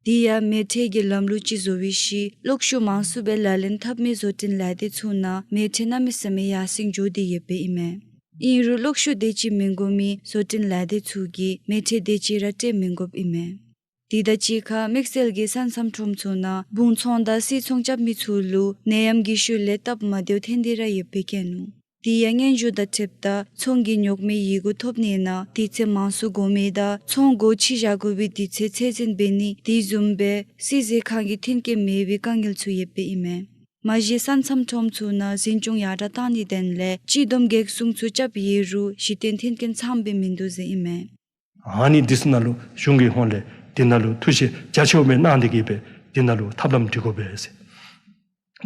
དེ་ཡང་མེ་མཁྲེགས་ཀྱི་ལམ་ལུགས་ཅིག་བཟོ་བའི་ཤུལ་གློག་ཤུགས་མང་སུ་སྦེ་ལག་ལེན་འཐབ་མི་བཟོ་སྐྲུན་ལས་སྡེ་ཚུ་ནང་མེ་མཁྲེགས་གནམ་མེད་ས་མེད་ཡར་སེང་འགྱོ་སྟེ་ཡོདཔ་ཨིན་མས། ཨིན་རུང་གློག་ཤུགས་དེ་ཅིག་མི་དགོ་མི་བཟོ་སྐྲུན་ལས་སྡེ་ཚུ་གིས་མེ་མཁྲེགས་དེ་ཅིག་ར་སྤྲོད་མི་དགོཔ་ཨིན་མས། དེ་དང་གཅིག་ཁར་དམིགས་བསལ་གྱིས་ས་མཚམས་ཁྲོམ་ཚུ་ནང་སྦུང་ཚོང་དང་སིལ་ཚོང་རྐྱབ་མི་ཚུ་ལུ་ནད་ཡམས་ཀྱི་ཤུལ་ལས་སྟབས་མ་བདེཝ་ཐོན་ཏེ་ར་ཡོདཔ་སྦེ་བཀོད་ནུག། དེ་ཡང་སྙན་ཞུ་དང་འཁྲིལཝ་ད་ཚོང་གི་རྙོག་མའི་ཡི་གུ་ཐོབ་ནི་ནང་དུས་ཚོད་མང་སུ་འགོར་མི་དང་ཚོང་སྒོ་ཕྱེ་བཞག་དགོ་པའི་དུས་ཚོད་ཚད་འཛིན་འབད་ནི་དེ་བཟུམ་སྦེ་སིལ་ཟས་ཁང་གི་མཐུན་རྐྱེན་མེད་པའི་དཀའ་ངལ་ཚུ་ཡོདཔ་ཨིན་མས། མ་གཞི་ས་མཚམས་ཁྲོམ་ཚུ་ནང་འཛིན་སྐྱོང་ཡར་དྲག་གཏང་ནིའི་དོན་ལས་སྤྱི་བསྡོམས་འགག་སྲུང་ཚུ་རྐྱབ་ཡོད་རུང་གཞི་རྟེན་མཐུན་རྐྱེན་ཚངམ་སྦེ་མིན་འདུག་ཟེར་ཨིན་མས། ཨ་ནི་འདི་ཚུ་ནང་ལུ་གཞུང་གི་ཧོངས་ལས་འདི་ནང་ལུ་ཐུགས་བཞེད་རྒྱ་ཆེཝ་སྦེ་གནང་སྟེ་གི་སྦེ་འདི་ནང་ལུ་ཐབས་ལམ་སྒྲིག་དགོ་པས་ཟེར།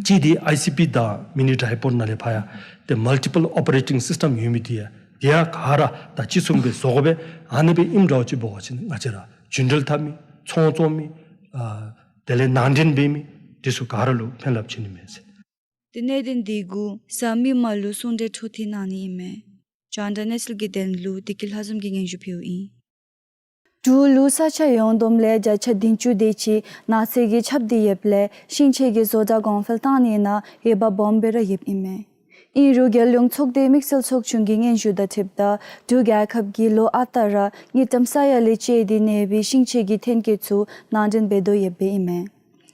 གཅིག་འདི་ཨའི་སི་པི་དང་མི་ནི་ཌའི་པོརཊ་ནང་ལས་ཕར་ཡང་ཏེ་མལ་ཊི་པལ་ཨོ་པ་རེ་ཊིང་སིསི་ཊེམ་ཡོད་མི་འདི་ཡང་འདི་ཡང་ག་ར་ད་ཅི་བཟུམ་སྦེ་བཟོ་དགོ་པས། ཨ་ནི་སྦེ་ཨིནམ་འདྲཝ་ཅིག་འབད་བ་ཅིན་ང་བཅས་ར་རྒྱུན་འགྲུལ་འཐབ་མི་ཚོང་བཙོང་མི་ཨ་དེ་ལས་ནང་འདྲེན་འབད་མི་འདི་ཚུ་ག་ར་ལུ་ཕན་རླབས་ཆེ་ནི་མས་ཟེར། ཏེ་གནད་དོན་འདི་གུ་གཟའ་མིག་དམར་ལུ་གསུང་གྲོས་འཕྲོ་མཐུད་གནང་ནི་ཨིན་མས། རྒྱང་བསྒྲགས་གནས་ཚུལ་གྱི་དོན་ལུ་བདེ་སྐྱིད་ལྷ་འཛོམས་ཀྱིས་སྙན་ཞུ་ཕུལཝ་ཨིན། འབྲུག་ལུ་ས་ཆ་ཡོངས་བསྡོམས་ལས་བརྒྱ་ཆ་བདུན་ཅུ་དེ་ཅིག་ནགས་ཚལ་གྱིས་ཁྱབ་སྟེ་ཡོདཔ་ལས་ཤིང་ཆས་ཀྱི་བཟོ་གྲྭ་གོང་འཕེལ་གཏང་ནི་ནང་འོས་འབབ་སྦོམ་སྦེ་ར་ཡོདཔ་ཨིན་མས། ཨིན་རུང་རྒྱལ་ཡོངས་ཚོགས་སྡེ་དམིགས་བསལ་ཚོགས་ཆུང་གི་སྙན་ཞུ་དང་འཁྲིལཝ་ད་འབྲུག་རྒྱལ་ཁབ་ཀྱིས་ལོ་ཨ་རྟག་ར་དངུལ་ཀྲམ་ས་ཡ་ལས་བཅད་དེ་གནས་པའི་ཤིང་ཆས་ཀྱི་ཐོན་སྐྱེད་ཚུ་ནང་འདྲེན་འབད་དོ་ཡོདཔ་ཨིན་མས།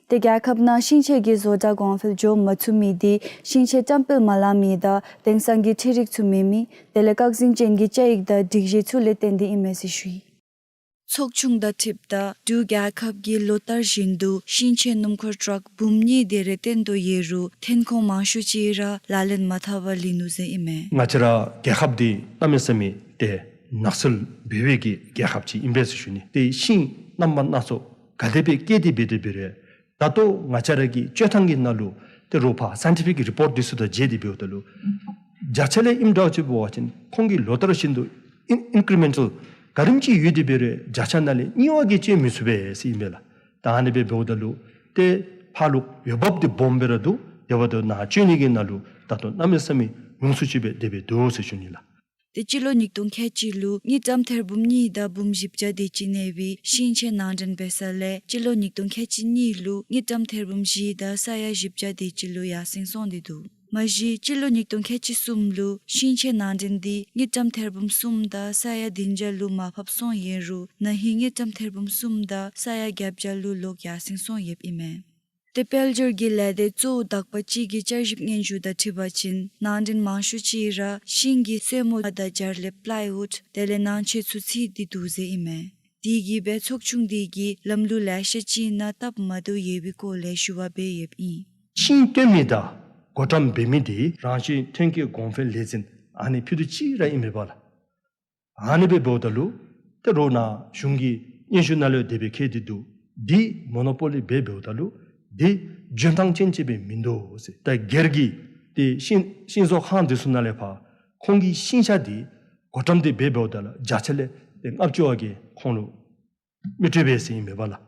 ཏེ་རྒྱལ་ཁབ་ནང་ཤིང་ཆས་ཀྱི་བཟོ་གྲྭ་གོང་འཕེལ་འགྱོ་མ་ཚུགས་མི་འདི་ཤིང་ཆས་བཀྲམ་སྤེལ་མ་ལང་མི་དང་དེང་སང་གི་འཕྲུལ་རིག་ཚུ་མེད་མི་དེ་ལས་བཀག་འཛིན་ཅན་གྱི་དཔྱད་ཡིག་དང་སྒྲིག་གཞི་ཚུ་ལས་བརྟེན་ཏེ་ཨིན་མས་ཟེར་ཞུ་ཡི། ཚོགས་ཆུང་དང་འཁྲིལཝ་ད་འབྲུག་རྒྱལ་ཁབ་ཀྱིས་ལོ་ལྟར་བཞིན་དུ་ཤིང་ཆས་སྣུམ་འཁོར་ཊཱག་འབུམ་གཉིས་དེ་རེ་བཏོན་དོ་ཡོད་རུང་ཐོན་ཁུངས་མང་ཤོས་ཅིག་ར་ལག་ལེན་མ་འཐབ་པར་ལུས་ནུག་ཟེར་ཨིན་མས། ང་བཅས་ར་རྒྱལ་ཁབ་འདི་གནམ་མེད་ས་མེད་ཏེ་ནགས་ཚལ་འབད་བའི་གི་རྒྱལ་ཁབ་ཅིག་ཨིན་པས་ཟེར་ཞུ་ནི། ཏེ་ཤིང་རྣམ་པ་སྣ་ཚོགས་ག་དེ་སྦེ་སྐྱེས་ཏེ་འབད་དེ་འབད་རུང་ད་ལྟོ་ང་བཅས་ར་གི་སྤྱོད་ཐངས་ཀྱི་ནང་ལུ་ཏེ་རོགས་ཕར་སའིན་ཊི་ཕིག་རི་པོརཊ་འདི་ཚུ་དང་མཇལ་ཏེ་འབདཝ་ད་ལུ་བརྒྱ་ཆ་ལས་ཨིནམ་འདྲཝ་ཅིག་འབད་བ་ཅིན་ཁོང་གིས་ལོ་ལྟར་བཞིན་དུ་ཨིན་ཨིན་ཀི་རི་མེན་ཊལ་ག་དེམ་ཅིག་ཡོད་དེ་འབད་རུང་བརྒྱ་ཆ་ནང་ལས་གཉིས་པ་གིས་ཅིག་མི་ཚུགས་པས་ཟེར་ཨིན་པས་ལགས། ད་ཨ་ནི་སྦེ་འབདཝ་ད་ལུ་ཏེ་ཕར་ལུ་འོས་འབབ་འདི་སྦོམ་སྦེ་ར་འདུག། དེ་འབདཝ་ད་ནཱ་སྤྱོད་ནི་གི་ནང་ལུ་ད་ལྟོ་གནམ་མེད་ས་མེད་ཉུང་སུ་ཅིག་སྦེ་དེ་སྦེ་འདུག་ཟེར་ཞུ་ནི་ལགས། ཏེ་སྤྱི་ལོ་ཉིས་སྟོང་ཁལ་གཅིག་ལུ་དངུལ་ཀྲམ་ཐེར་འབུམ་གཉིས་དང་འབུམ་བཞི་བརྒྱ་དེ་ཅིག་གནས་པའི་ཤིང་ཆས་ནང་འདྲེན་འབད་ས་ལས་སྤྱི་ལོ་ཉིས་སྟོང་ཁལ་གཅིག་གཉིས་ལུ་དངུལ་ཀྲམ་ཐེར་འབུམ་བཞི་དང་ས་ཡ་བཞི་བརྒྱ་དེ་ཅིག་ལུ་ཡར་སེང་སོང་སྟེ་འདུག། མ་གཞི་སྤྱི་ལོ་ཉིས་སྟོང་ཁལ་གཅིག་གསུམ་ལུ་ཤིང་ཆས་ནང་འདྲེན་འདི་དངུལ་ཀྲམ་ཐེར་འབུམ་གསུམ་དང་ས་ཡ་བདུན་བརྒྱ་ལུ་མར་ཕབ་སོང་ཡོད་རུང་ན་ཧིང་དངུལ་ཀྲམ་ཐེར་འབུམ་གསུམ་དང་ས་ཡ་བརྒྱད་བརྒྱ་ལུ་ལོག་ཡར་སེང་སོང་ཡོདཔ་ཨིན་མས། ཏེ་དཔལ་འབྱོར་གྱི་ལས་སྡེ་གཙོ་བོ་དག་པ་ཅིག་གིས་བསྐྱར་ཞིབ་སྙན་ཞུ་དང་འཁྲིལ་བ་ཅིན་ནང་འདྲེན་མང་ཤོས་ཅིག་ར་ཤིང་གི་སོལ་མོ་དང་སྦྱར་ལེབ་པི་ལའི་ཝུཌ་དེ་ལས་ནང་ཆས་ཚུ་ཚུད་དེ་འདུག་ཟེར་ཨིན་མས། དེ་གིས་སྦེ་ཚོགས་ཆུང་དེ་གིས་ལམ་ལུགས་ལེ་ཤ་ཅིག་ནང་སྟབས་མ་བདེཝ་ཡོད་པའི་སྐོར་ལས་ཞུ་བ་འབད་ཡོདཔ་ཨིན། ཤིང་བཏོན་མི་དང་བགོ་བཀྲམ་འབད་མི་དེ་རང་བཞིན་ཐོན་སྐྱེད་གོང་འཕེལ་ལས་འཛིན་ཨ་ནི་ཕུད་རྡོག་ཅིག་ར་ཨིན་མས་པ་ལགས། ཨ་ནི་སྦེ་འབདཝ་ད་ལུ་ཏེ་རོགས་ནཱ་གཞུང་གི་སྙན་ཞུ་ནང་ལུ་དེ་སྦེ་བཀོད་དེ་འདུག། འདི་མོ་ནོ་པོ་ལི་སྦེ་འབདཝ་ད་ལུ་འདི་འཇོན་ཐང་ཅན་ཅིག་སྦེ་མིན་འདུག་ཟེར། ད་སྒེར་གྱི་ཏེ་ཤིང་ཤིང་བཟོ་ཁང་འདི་ཚུ་ནང་ལས་ཕར་ཁོང་གི་ཤིང་ཆས་འདི་བགོ་བཀྲམ་འདི་སྦེ་འབདཝ་ད་ལུ་བརྒྱ་ཆ་ལས་ཏེ་ལྔ་བཅུ་བ་གིས་ཁོང་ལུ་མི་སྤྲོད་པས་ཟེར་ཨིན་མས་པ་ལགས།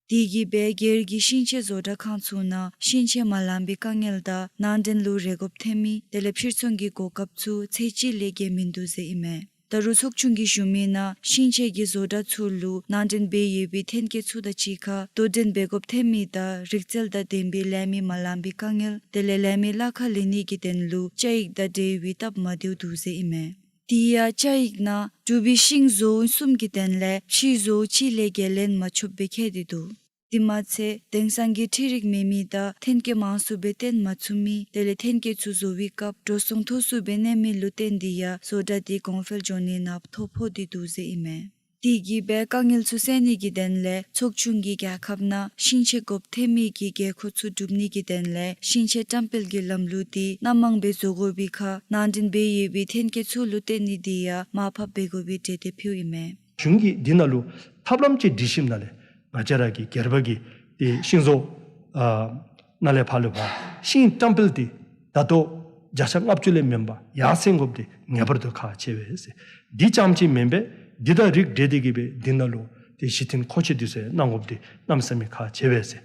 དེ་གིས་སྦེ་སྒེར་གྱི་ཤིང་ཆས་བཟོ་གྲྭ་ཁང་ཚུ་ནང་ཤིང་ཆས་མ་ལང་པའི་དཀའ་ངལ་དང་ནང་འདྲེན་ལུ་རེ་དགོཔ་ཐོན་མི་དེ་ལས་ཕྱིར་ཚོང་གི་གོ་སྐབས་ཚུ་ཚད་གཅིག་ལས་བརྒལ་མིན་འདུག་ཟེར་ཨིན་མས། ད་རུང་ཚོགས་ཆུང་གིས་ཞུ་མི་ནང་ཤིང་ཆས་ཀྱི་བཟོ་གྲྭ་ཚུ་ལུ་ནང་འདྲེན་འབད་ཡོད་པའི་ཐོན་སྐྱེད་ཚུ་དང་གཅིག་ཁར་དོ་འགྲན་འབད་དགོཔ་ཐོན་མི་དང་རིག་རྩལ་དང་ལྡན་པའི་ལས་མི་མ་ལང་པའི་དཀའ་ངལ་དེ་ལས་ལས་མི་གླ་ཁར་ལེན་ནི་གི་དོན་ལུ་བཅའ་ཡིག་དང་འབྲེལ་བའི་སྟབས་མ་བདེཝ་འདུག་ཟེར་ཨིན་མས། དེ་ཡང་བཅའ་ཡིག་ནང་འབྲུག་པའི་ཤིང་བཟོ་བོ་གསུམ་གྱི་དོན་ལས་ཕྱིའི་བཟོ་བོ་གཅིག་ལས་བརྒལ་ལེན་མ་ཆོགཔ་སྦེ་བཀོད་དེ་འདུག། དེ་མ་ཚད་དེང་སང་གི་འཕྲུལ་རིག་མེད་མི་དང་ཐོན་སྐྱེད་མང་སུ་སྦེ་བཏོན་མ་ཚུགས་མི་དེ་ལས་ཐོན་སྐྱེད་ཚུ་བཟོ་བའི་སྐབས་འགྲོ་སོང་མཐོ་སུ་སྦེ་གནས་མི་ལུ་བརྟེན་ཏེ་ཡང་བཟོ་གྲྭ་དེ་གོང་འཕེལ་འགྱོ་ནི་ནང་ཐོ་ཕོག་སྟེ་འདུག་ཟེར་ཨིན་མས། དེ་གིས་སྦེ་དཀའ་ངལ་ཚུ་སེལ་ནི་གི་དོན་ལས་ཚོགས་ཆུང་གིས་རྒྱལ་ཁབ་ནང་ཤིང་ཆས་དགོཔ་ཐོན་མི་གི་དགོས་མཁོ་ཚུ་སྒྲུབ་ནི་གི་དོན་ལས་ཤིང་ཆས་བཀྲམ་སྤེལ་གྱི་ལམ་ལུགས་དེ་སྣ་མང་སྦེ་བཟོ་དགོ་པའི་ཁར་ནང་འདྲེན་འབད་ཡོད་པའི་ཐོན་སྐྱེད་ཚུ་ལུ་བརྟེན་ནི་དེ་ཡང་མར་ཕབ་འབད་དགོ་པའི་གྲོས་འདེབས་ཕུལཝ་ཨིན་མས། གཞུང་གིས་འདི་ནང་ལུ་ཐབས་ལམ་ཅིག་སྒྲིག་ཞིནམ་ལས་ང་བཅས་ར་གི་སྒེར་པ་གི་ཏེ་ཤིང་བཟོ་ཨ་ནང་ལས་ཕར་ལུ་ཕར་ཤིང་བཀྲམ་སྤེལ་འདི་ད་ལྟོ་བརྒྱ་ཆ་ལྔ་བཅུ་ལས་མེན་པར་ཡར་སེང་དགོཔ་འདི་ངེས་པར་དུ་ཁག་ཆེ་བས་ཟེར། འདི་རྐྱངམ་ཅིག་མེན་པར་འདི་དང་རིགས་འདྲེས་ཏེ་གིས་སྦེ་འདི་ནང་ལུ་ཏེ་གཞི་རྟེན་མཁོ་ཆས་འདི་ཚུ་གནང་དགོཔ་འདི་གནམ་མེད་ས་མེད་ཁག་ཆེ་བས་ཟེར།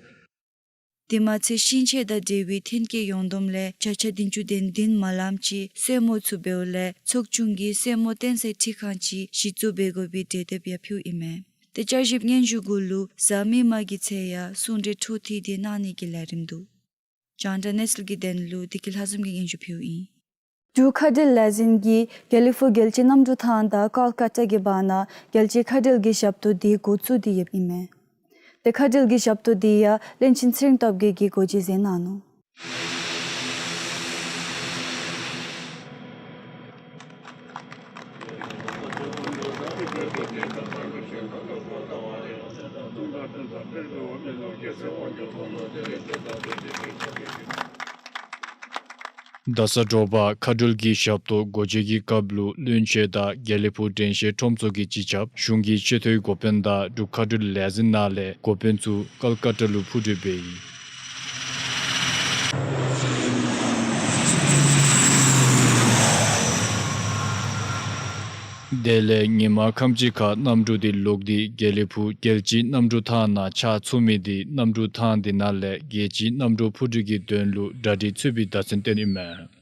དེ་མ་ཚད་ཤིང་ཆས་དང་འབྲེལ་བའི་ཐོན་སྐྱེད་ཡོངས་བསྡོམས་ལས་བརྒྱ་ཆ་བདུན་ཅུ་དོན་བདུན་མ་ལངམ་ཅིག་སོལ་མོ་ཚུ་འབདཝ་ལས་ཚོགས་ཆུང་གིས་སོལ་མོ་བཏོན་སའི་འཕྲུལ་ཁང་ཅིག་གཞི་བཙུགས་འབད་དགོ་པའི་གྲོས་འདེབས་ཡང་ཕུལཝ་ཨིན་མས། ཏེ་བསྐྱར་ཞིབ་སྙན་ཞུ་གུ་ལུ་གཟའ་མིག་དམར་གྱི་ཚེས་ཡང་གསུང་གྲོས་འཕྲོ་མཐུད་དེ་གནང་ནི་གི་ལས་རིམ་འདུག། ལྕང་བྲག་གནས་ཚུལ་གྱི་དོན་ལུ་བདེ་སྐྱིད་ལྷ་འཛོམས་ཀྱིས་སྙན་ཞུ་ཕུལཝ་ཨིན། འབྲུག་མཁའ་འགྲུལ་ལས་འཛིན་གྱིས་དགེ་ལེགས་ཕུག་རྒྱལ་སྤྱིའི་གནམ་གྲུ་ཐང་དང་ཀལ་ཀ་ཏ་གི་བར་ན་རྒྱལ་སྤྱིའི་མཁའ་འགྲུལ་གྱི་ཞབས་ཏོག་དེ་འགོ་བཙུགས་ཏེ་ཡོདཔ་ཨིན་མས། ཏེ་མཁའ་འགྲུལ་གྱི་ཞབས་ཏོག་དེ་ཡང་བློན་ཆེན་ཚེ་རིང་སྟོབས་རྒྱས་ཀྱིས་འགོ་འབྱེད་མཛད་གནང་ནུག། རྡ་ས་དྲོ་པ་མཁའ་འགྲུལ་གྱི་ཞབས་ཏོག་འགོ་འབྱེད་ཀྱི་སྐབས་ལུ་བློན་ཆེན་དང་དགེ་ལེགས་ཕུག་དྲན་ཤེས་ཁྲོམ་ཚོགས་ཀྱི་སྤྱི་ཁྱབ་གཞུང་གི་ཆེ་མཐོའི་འགོ་དཔོན་དང་འབྲུག་མཁའ་འགྲུལ་ལས་འཛིན་ནང་ལས་འགོ་དཔོན་ཚུ་ཀལ་ཀ་ཏ་ལུ་འཕུར་གྲུ་འབད་ཡི། དེ་ལས་ཉིན་མ་ཁམས་ཅིག་ཁར་གནམ་གྲུ་དེ་ལོག་སྟེ་དགེ་ལེགས་ཕུག་རྒྱལ་སྤྱིའི་གནམ་གྲུ་ཐང་ནང་ཆགས་ཚུགས་མི་དེ་གནམ་གྲུ་ཐང་དེ་ནང་ལས་རྒྱལ་སྤྱིའི་གནམ་གྲུ་འཕུར་གྲུ་གི་དོན་ལུ་གྲ་སྒྲིག་ཚུད་པའི་བརྡ་མཚོན་སྟོན་ཨིན་མས།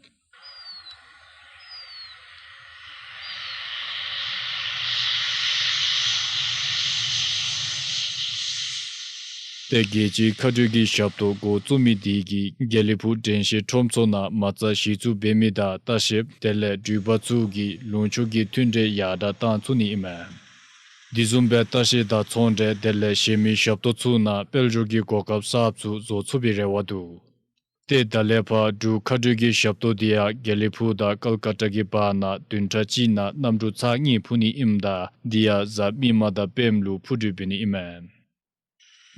ཏེ་རྒྱལ་སྤྱིའི་མཁའ་འགྲུལ་གྱི་ཞབས་ཏོག་འགོ་བཙུགས་མི་དེ་གིས་དགེ་ལེགས་ཕུག་དྲན་ཤེས་ཁྲོམ་ཚོགས་ནང་མ་རྩ་གཞི་བཙུགས་འབད་མི་དང་ལྟ་བཤལཔ་དེ་ལས་འགྲུལ་པ་ཚུ་གིས་ལུང་ཕྱོགས་ཀྱི་མཐུན་འབྲེལ་ཡར་དྲག་བཏང་ཚུགས་ནི་ཨིན་མས། དེ་བཟུམ་སྦེ་ལྟ་བཤལ་དང་ཚོང་འབྲེལ་དེ་ལས་གཞན་མི་ཞབས་ཏོག་ཚུ་ནང་དཔལ་འབྱོར་གྱི་གོ་སྐབས་གསརཔ་ཚུ་བཟོ་ཚུགས་པའི་རེ་བ་འདུག། ཏེ་ད་ལས་ཕར་འབྲུག་མཁའ་འགྲུལ་གྱི་ཞབས་ཏོག་དེ་ཡང་དགེ་ལེགས་ཕུག་དང་ཀལ་ཀ་ཏ་གི་བར་ན་བདུན་ཕྲག་གཅིག་ནང་གནམ་གྲུ་ཚར་གཉིས་འཕུར་ནི་ཨིནམ་ད་དེ་ཡང་གཟའ་མིག་དམར་དང་སྤེནམ་ལུ་འཕུར་གྲུ་འབད་ནི་ཨིན་མས།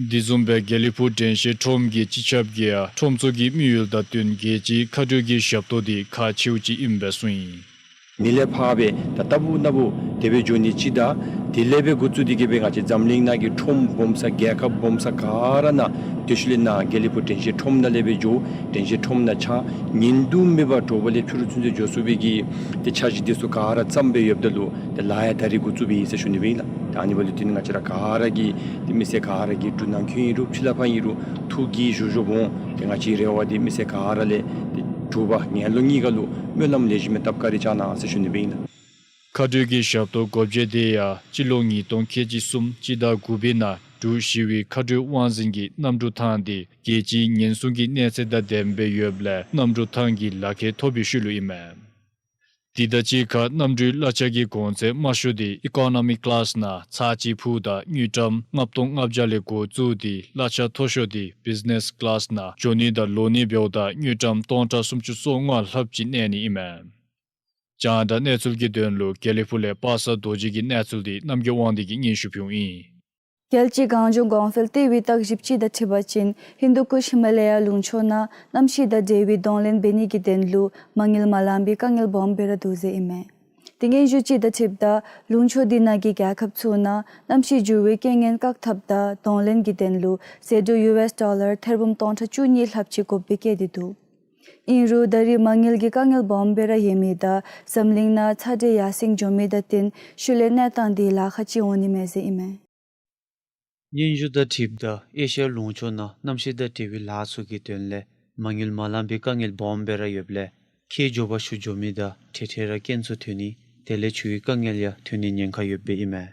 དེ་བཟུམ་སྦེ་དགེ་ལེགས་ཕུག་དྲན་ཤེས་ཁྲོམ་གྱི་སྤྱི་ཁྱབ་ཀྱིས་ཡང་ཁྲོམ་ཚོགས་ཀྱི་དམིགས་ཡུལ་དང་བསྟུན་རྒྱལ་སྤྱིའི་མཁའ་འགྲུལ་གྱི་ཞབས་ཏོག་དེ་ཁག་ཆེཝ་ཅིག་ཨིནམ་སྦེ་གསུངས་ཡི། མི་ལས་ཕར་སྦེ་ད་ལྟ་བུ་ན་བུ་དེ་སྦེ་འགྱོ་ནི་ཅིག་དང་དེ་ལས་སྦེ་འགོ་བཙུགས་ཏེ་གིས་སྦེ་ང་བཅས་འཛམ་གླིང་ནང་གི་ཁྲོམ་སྦོམ་ས་རྒྱལ་ཁབ་སྦོམ་ས་ག་ར་ནང་དེ་ཤུལ་ལས་ནཱ་དགེ་ལེགས་ཕུག་དྲན་ཤེས་ཁྲོམ་ནང་ལས་སྦེ་འགྱོ། དྲན་ཤེས་ཁྲོམ་ནང་ཆ་ཉིན་དུས་མེད་པར་དྲོ་པ་ལས་ཕྱི་རུ་ཚུན་ཚོད་འགྱོ་ཚུགས་པའི་གི་ཏེ་འཆར་གཞི་དེ་ཚུ་ག་ར་བརྩམས་སྦེ་ཡོདཔ་ད་ལུ་ཏེ་ལཱ་ཡང་ད་རིས་འགོ་བཙུགས་སྦེ་ཡི་ཟེར་ཞུ་ནི་སྦེ་ཨིན་ལགས། ད་ཨ་ནི་འབདཝ་ལས་བརྟེན་ང་བཅས་ར་ག་ར་གིས་ཏེ་མི་སེར་ག་ར་གིས་འབྲུག་ནང་འཁོད་ཨིན་རུང་ཕྱི་ལས་ཕར་ཨིན་རུང་ཐུགས་ཀྱིས་བཞུགས་བཞུགསཔ་འོང་། ཏེ་ང་བཅས་རེ་བ་འདི་མི་སེར་ག་ར་ལས་ཏེ་འབྲུག་པ་ངན་ལོ་གཉིས་ཀ་ལུ་སྨོན་ལམ་ལེགས་ཤོམ་སྦེ་བཏབ་བཀའ་དྲིན་བསྐྱང་གནང་ཟེར་ཞུ་ནི་སྦེ་ཨིན་ལགས། མཁའ་འགྲུལ་གྱི་ཞབས་ཏོག་སྒོ་འབྱེད་དེ་ཡང་སྤྱི་ལོ་ཉིས་སྟོང་ཁལ་གཅིག་གསུམ་སྤྱི་ཟླ་དགུ་པའི་ནང་འབྲུག་ཞི་བའི་མཁའ་འགྲུལ་དབང་འཛིན་གྱི་གནམ་གྲུ་ཐང་དེ་རྒྱལ་སྤྱིའི་ཉེན་སྲུང་གི་གནས་ཚད་དང་ལྡནམ་སྦེ་ཡོདཔ་ལས་གནམ་གྲུ་ཐང་གི་ལག་ཁྱེར་ཐོབ་པའི་ཤུལ་ལུ་ཨིན་མས། དེ་དང་གཅིག་ཁར་གནམ་གྲུའི་གླ་ཆ་གི་གོང་ཚད་དམའ་ཤོས་དེ་ཨི་ཀོ་ནོ་མི་ཀི་ལཱསི་ནང་ཚར་གཅིག་ཕུད་དང་དངུལ་ཀྲམ་ལྔ་སྟོང་ལྔ་བརྒྱ་ལས་འགོ་བཙུགས་ཏེ་གླ་ཆ་མཐོ་ཤོས་དེ་བིཛི་ནེསི་ཀི་ལཱསི་ནང་འགྱོ་ནི་དང་ལོག་ནི་འབདཝ་ད་དངུལ་ཀྲམ་སྟོང་ཕྲག་སུམ་ཅུ་སོ་ལྔ་ལྷགཔ་ཅིག་གནས་ནི་ཨིན་མས། རྒྱང་བསྒྲགས་གནས་ཚུལ་གྱི་དོན་ལུ་དགེ་ལེགས་ཕུག་ལས་པ་སངས་རྡོ་རྗེ་གི་གནས་ཚུལ་དེ་རྣམ་རྒྱལ་དབང་འདུས་ཀྱིས་སྙན་ཞུ་ཕུལཝ་ཨིན། རྒྱལ་སྤྱི་གངས་ལྗོངས་གོང་འཕེལ་ལྟེ་བའི་བརྟག་ཞིབ་ཅིག་དང་འཁྲིལ་བ་ཅིན་ཧིན་དུ་ཀུཤ་ཧི་མ་ལ་ཡ་ལུང་ཕྱོགས་ནང་གནམ་གཤིས་དང་འབྲེལ་བའི་གདོང་ལེན་འབད་ནི་གི་དོན་ལུ་མ་དངུལ་མ་ལང་པའི་དཀའ་ངལ་སྦོམ་སྦེ་ར་འདུག་ཟེར་ཨིན་མས། དེ་སྙན་ཞུ་ཅིག་དང་འཁྲིལཝ་ད་ལུང་ཕྱོགས་དེ་ནང་གི་རྒྱལ་ཁབ་ཚུ་ནང་གནམ་གཤིས་འགྱུར་བའི་རྐྱེན་ངན་བཀག་ཐབས་དང་གདོང་ལེན་གྱི་དོན་ལུ་ཟད་འགྲོ་ཡུ་ཨེསི་ཌོ་ལར་ཐེར་འབུམ་སྟོང་ཕྲག་བཅུ་གཉིས་ལྷགཔ་ཅིག་དགོཔ་སྦེ་བཀོད་དེ་འདུག། ཨིན་རུང་ད་རེས་མ་དངུལ་གྱི་དཀའ་ངལ་སྦོམ་སྦེ་ར་ཡོད་མི་དང་འཛམ་གླིང་ནང་ཚ་དྲོད་ཡར་སེང་འགྱོ་མི་དང་བསྟུན་ཤུལ་ལས་གནས་སྟངས་དེ་ལཱ་ཁག་ཅིག་འོང་ནི་མས་ཟེར་ཨིན་མས། སྙན་ཞུ་དང་འཁྲིལཝ་ད་ཨེ་ཤི་ཡ་ལུང་ཕྱོགས་ནང་གནམ་གཤིས་དང་འབྲེལ་བའི་ལཱ་ཚུ་གི་དོན་ལས་མ་དངུལ་མ་ལང་པའི་དཀའ་ངལ་སྦོམ་སྦེ་ར་ཡོདཔ་ལས་ཁྱེགས་འགྱོ་བ་ཤུགས་འགྱོ་མི་དང་འཕྲལ་འཕྲལ་ར་རྐྱེན་ཚུ་ཐོན་ནི་དེ་ལས་ཆུའི་དཀའ་ངལ་ཡང་ཐོན་ནི་ཉེན་ཁ་ཡོདཔ་སྦེ་ཨིན་མས།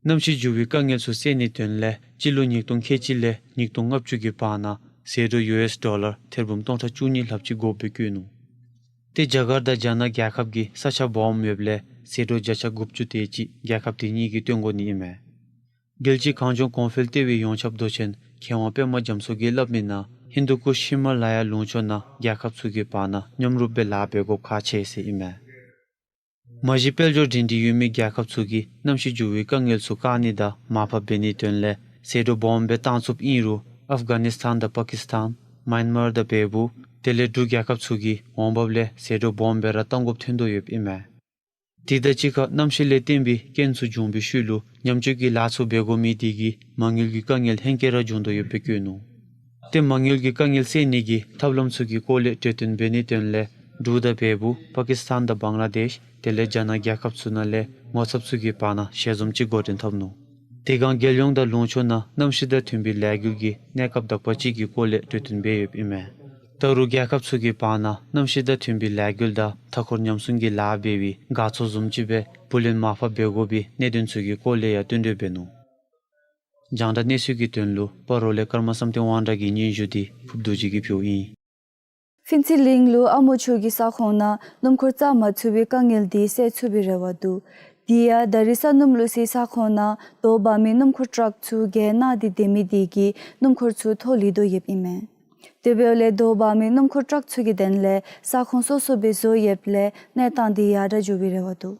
གནམ་གཤིས་འགྱུར་བའི་དཀའ་ངལ་ཚུ་སེལ་ནིའི་དོན་ལས་སྤྱི་ལོ་ཉིས་སྟོང་ཁལ་གཅིག་ལས་ཉིས་སྟོང་ལྔ་བཅུ་གི་བར་ན་ཟད་འགྲོ་ཡུ་ཨེསི་ཌོ་ལར་ཐེར་འབུམ་སྟོང་ཕྲག་བཅུ་གཉིས་ལྷགཔ་ཅིག་དགོཔ་སྦེ་བཀོད་ནུག། ཏེ་རྒྱ་གར་དང་རྒྱ་ནག་རྒྱལ་ཁབ་ཀྱི་ས་ཆ་སྦོམ་ཡོདཔ་ལས་ཟད་འགྲོ་བརྒྱ་ཆ་དགུ་བཅུ་དེ་ཅིག་རྒྱལ་ཁབ་དེ་གཉིས་ཀྱིས་བཏོན་དགོ་ནི་ཨིན་མས། རྒྱལ་སྤྱི་གངས་ལྗོངས་གོང་འཕེལ་ལྟེ་བའི་ཡོངས་ཁྱབ་མདོ་ཆེན་མཁས་དབང་པདྨ་རྒྱ་མཚོ་གིས་སླབ་མི་ནང་ཧིན་དུ་ཀུཤ་ཧི་མ་ལ་ཡ་ལུང་ཕྱོགས་ནང་རྒྱལ་ཁབ་ཚུ་གི་བར་ན་མཉམ་རུབ་སྦེ་ལཱ་འབད་དགོཔ་ཁག་ཆེ་ཟེར་ཨིན་མས། མ་གཞི་དཔལ་འབྱོར་སྒྲིང་སྒྲིང་ཡོད་མི་རྒྱལ་ཁབ་ཚུ་གིས་གནམ་གཤིས་འགྱུར་བའི་དཀའ་ངལ་ཚུ་བཀག་ནི་དང་མར་ཕབ་འབད་ནིའི་དོན་ལས་ཟད་འགྲོ་སྦོམ་སྦེ་བཏང་ཚུགསཔ་ཨིན་རུང་ཨཕ་ག་ནིསི་ཐཱན་དང་པ་ཀིསི་ཐཱན་མཱན་མར་དང་བལ་པོ་དེ་ལས་འབྲུག་རྒྱལ་ཁབ་ཚུ་གིས་འོང་འབབ་ལས་ཟད་འགྲོ་སྦོམ་སྦེ་ར་བཏང་དགོཔ་ཐོན་དོ་ཡོདཔ་ཨིན་མས། དེ་དང་གཅིག་ཁར་གནམ་གཤིས་ལས་བརྟེན་པའི་རྐྱེན་ཚུ་འབྱུང་བའི་ཤུལ་ལུ་ཉམས་བཅོས་ཀྱི་ལཱ་ཚུ་འབད་དགོ་མི་དེ་གིས་མ་དངུལ་གྱི་དཀའ་ངལ་ཧེང་སྐལ་ར་འབྱུང་དོ་ཡོདཔ་སྦེ་བཀོད་ནུག། ཏེ་མ་དངུལ་གྱི་དཀའ་ངལ་སེལ་ནི་གི་ཐབས་ལམ་ཚུ་གི་སྐོར་ལས་གྲོས་བསྟུན་འབད་ནིའི་དོན་ལས་འབྲུག་དང་བལ་པོ་པ་ཀིསི་ཐཱན་དང་བང་ལ་དེཤ་དེ་ལས་རྒྱ་ནག་རྒྱལ་ཁབ་ཚུ་ནང་ལས་ངོ་ཚབ་ཚུ་གི་བར་ན་ཞལ་འཛོམས་ཅིག་འགོ་འདྲེན་འཐབ་ནུག། དེ་སྒང་རྒྱལ་ཡོངས་དང་ལུང་ཕྱོགས་ནང་གནམ་གཤིས་དང་མཐུན་པའི་ལས་འགུལ་གྱི་གནས་སྐབས་དག་པ་ཅིག་གི་སྐོར་ལས་གྲོས་བསྟུན་འབད་ཡོདཔ་ཨིན་མས། ད་རུང་རྒྱལ་ཁབ་ཚུ་གི་བར་ན་གནམ་གཤིས་དང་མཐུན་པའི་ལས་འགུལ་དང་མཐའ་འཁོར་ཉམས་སྲུང་གི་ལཱ་འབད་བའི་དགའ་ཚོར་བཟུམ་ཅིག་སྦེ་བུ་ལོན་མར་ཕབ་འབད་དགོ་པའི་གནད་དོན་ཚུ་གི་སྐོར་ལས་ཡང་བསྟུན་གྲོས་འབད་ནུག། རྒྱང་བསྒྲགས་གནས་ཚུལ་གྱི་དོན་ལུ་སྤ་རོ་ལས་ཀརྨ་བསམ་གཏན་དབང་གྲགས་ཀྱི་སྙན་ཞུ་དེ་ཕུརབ་རྡོ་རྗེ་གིས་ཕུལཝ་ཨིན། ཕུན་ཚོགས་གླིང་ལུ་ཨ་མོ་ཆུ་གི་ས་ཁོངས་ནང་སྣུམ་འཁོར་བཙག་མ་ཚུགས་པའི་དཀའ་ངལ་དེ་སེལ་ཚུགས་པའི་རེ་བ་འདུག། དེ་ཡང་ད་རེས་ས་སྣུམ་བླུགས་སའི་ས་ཁོངས་ནང་དོ་འབག་མི་སྣུམ་འཁོར་ཊག་ཚུ་གྱལ་ནང་དེ་སྡོད་མི་དེ་གིས་སྣུམ་འཁོར་ཚུ་ཐོག་ལུས་དོ་ཡོདཔ་ཨིན་མས། དེ་འབདཝ་ལས་དོ་འབག་མི་སྣུམ་འཁོར་ཊག་ཚུ་གི་དོན་ལས་ས་ཁོངས་སོ་སོ་སྦེ་བཟོ་ཡོདཔ་ལས་གནས་སྟངས་དེ་ཡར་དྲག་འགྱོ་བའི་རེ་བ་འདུག།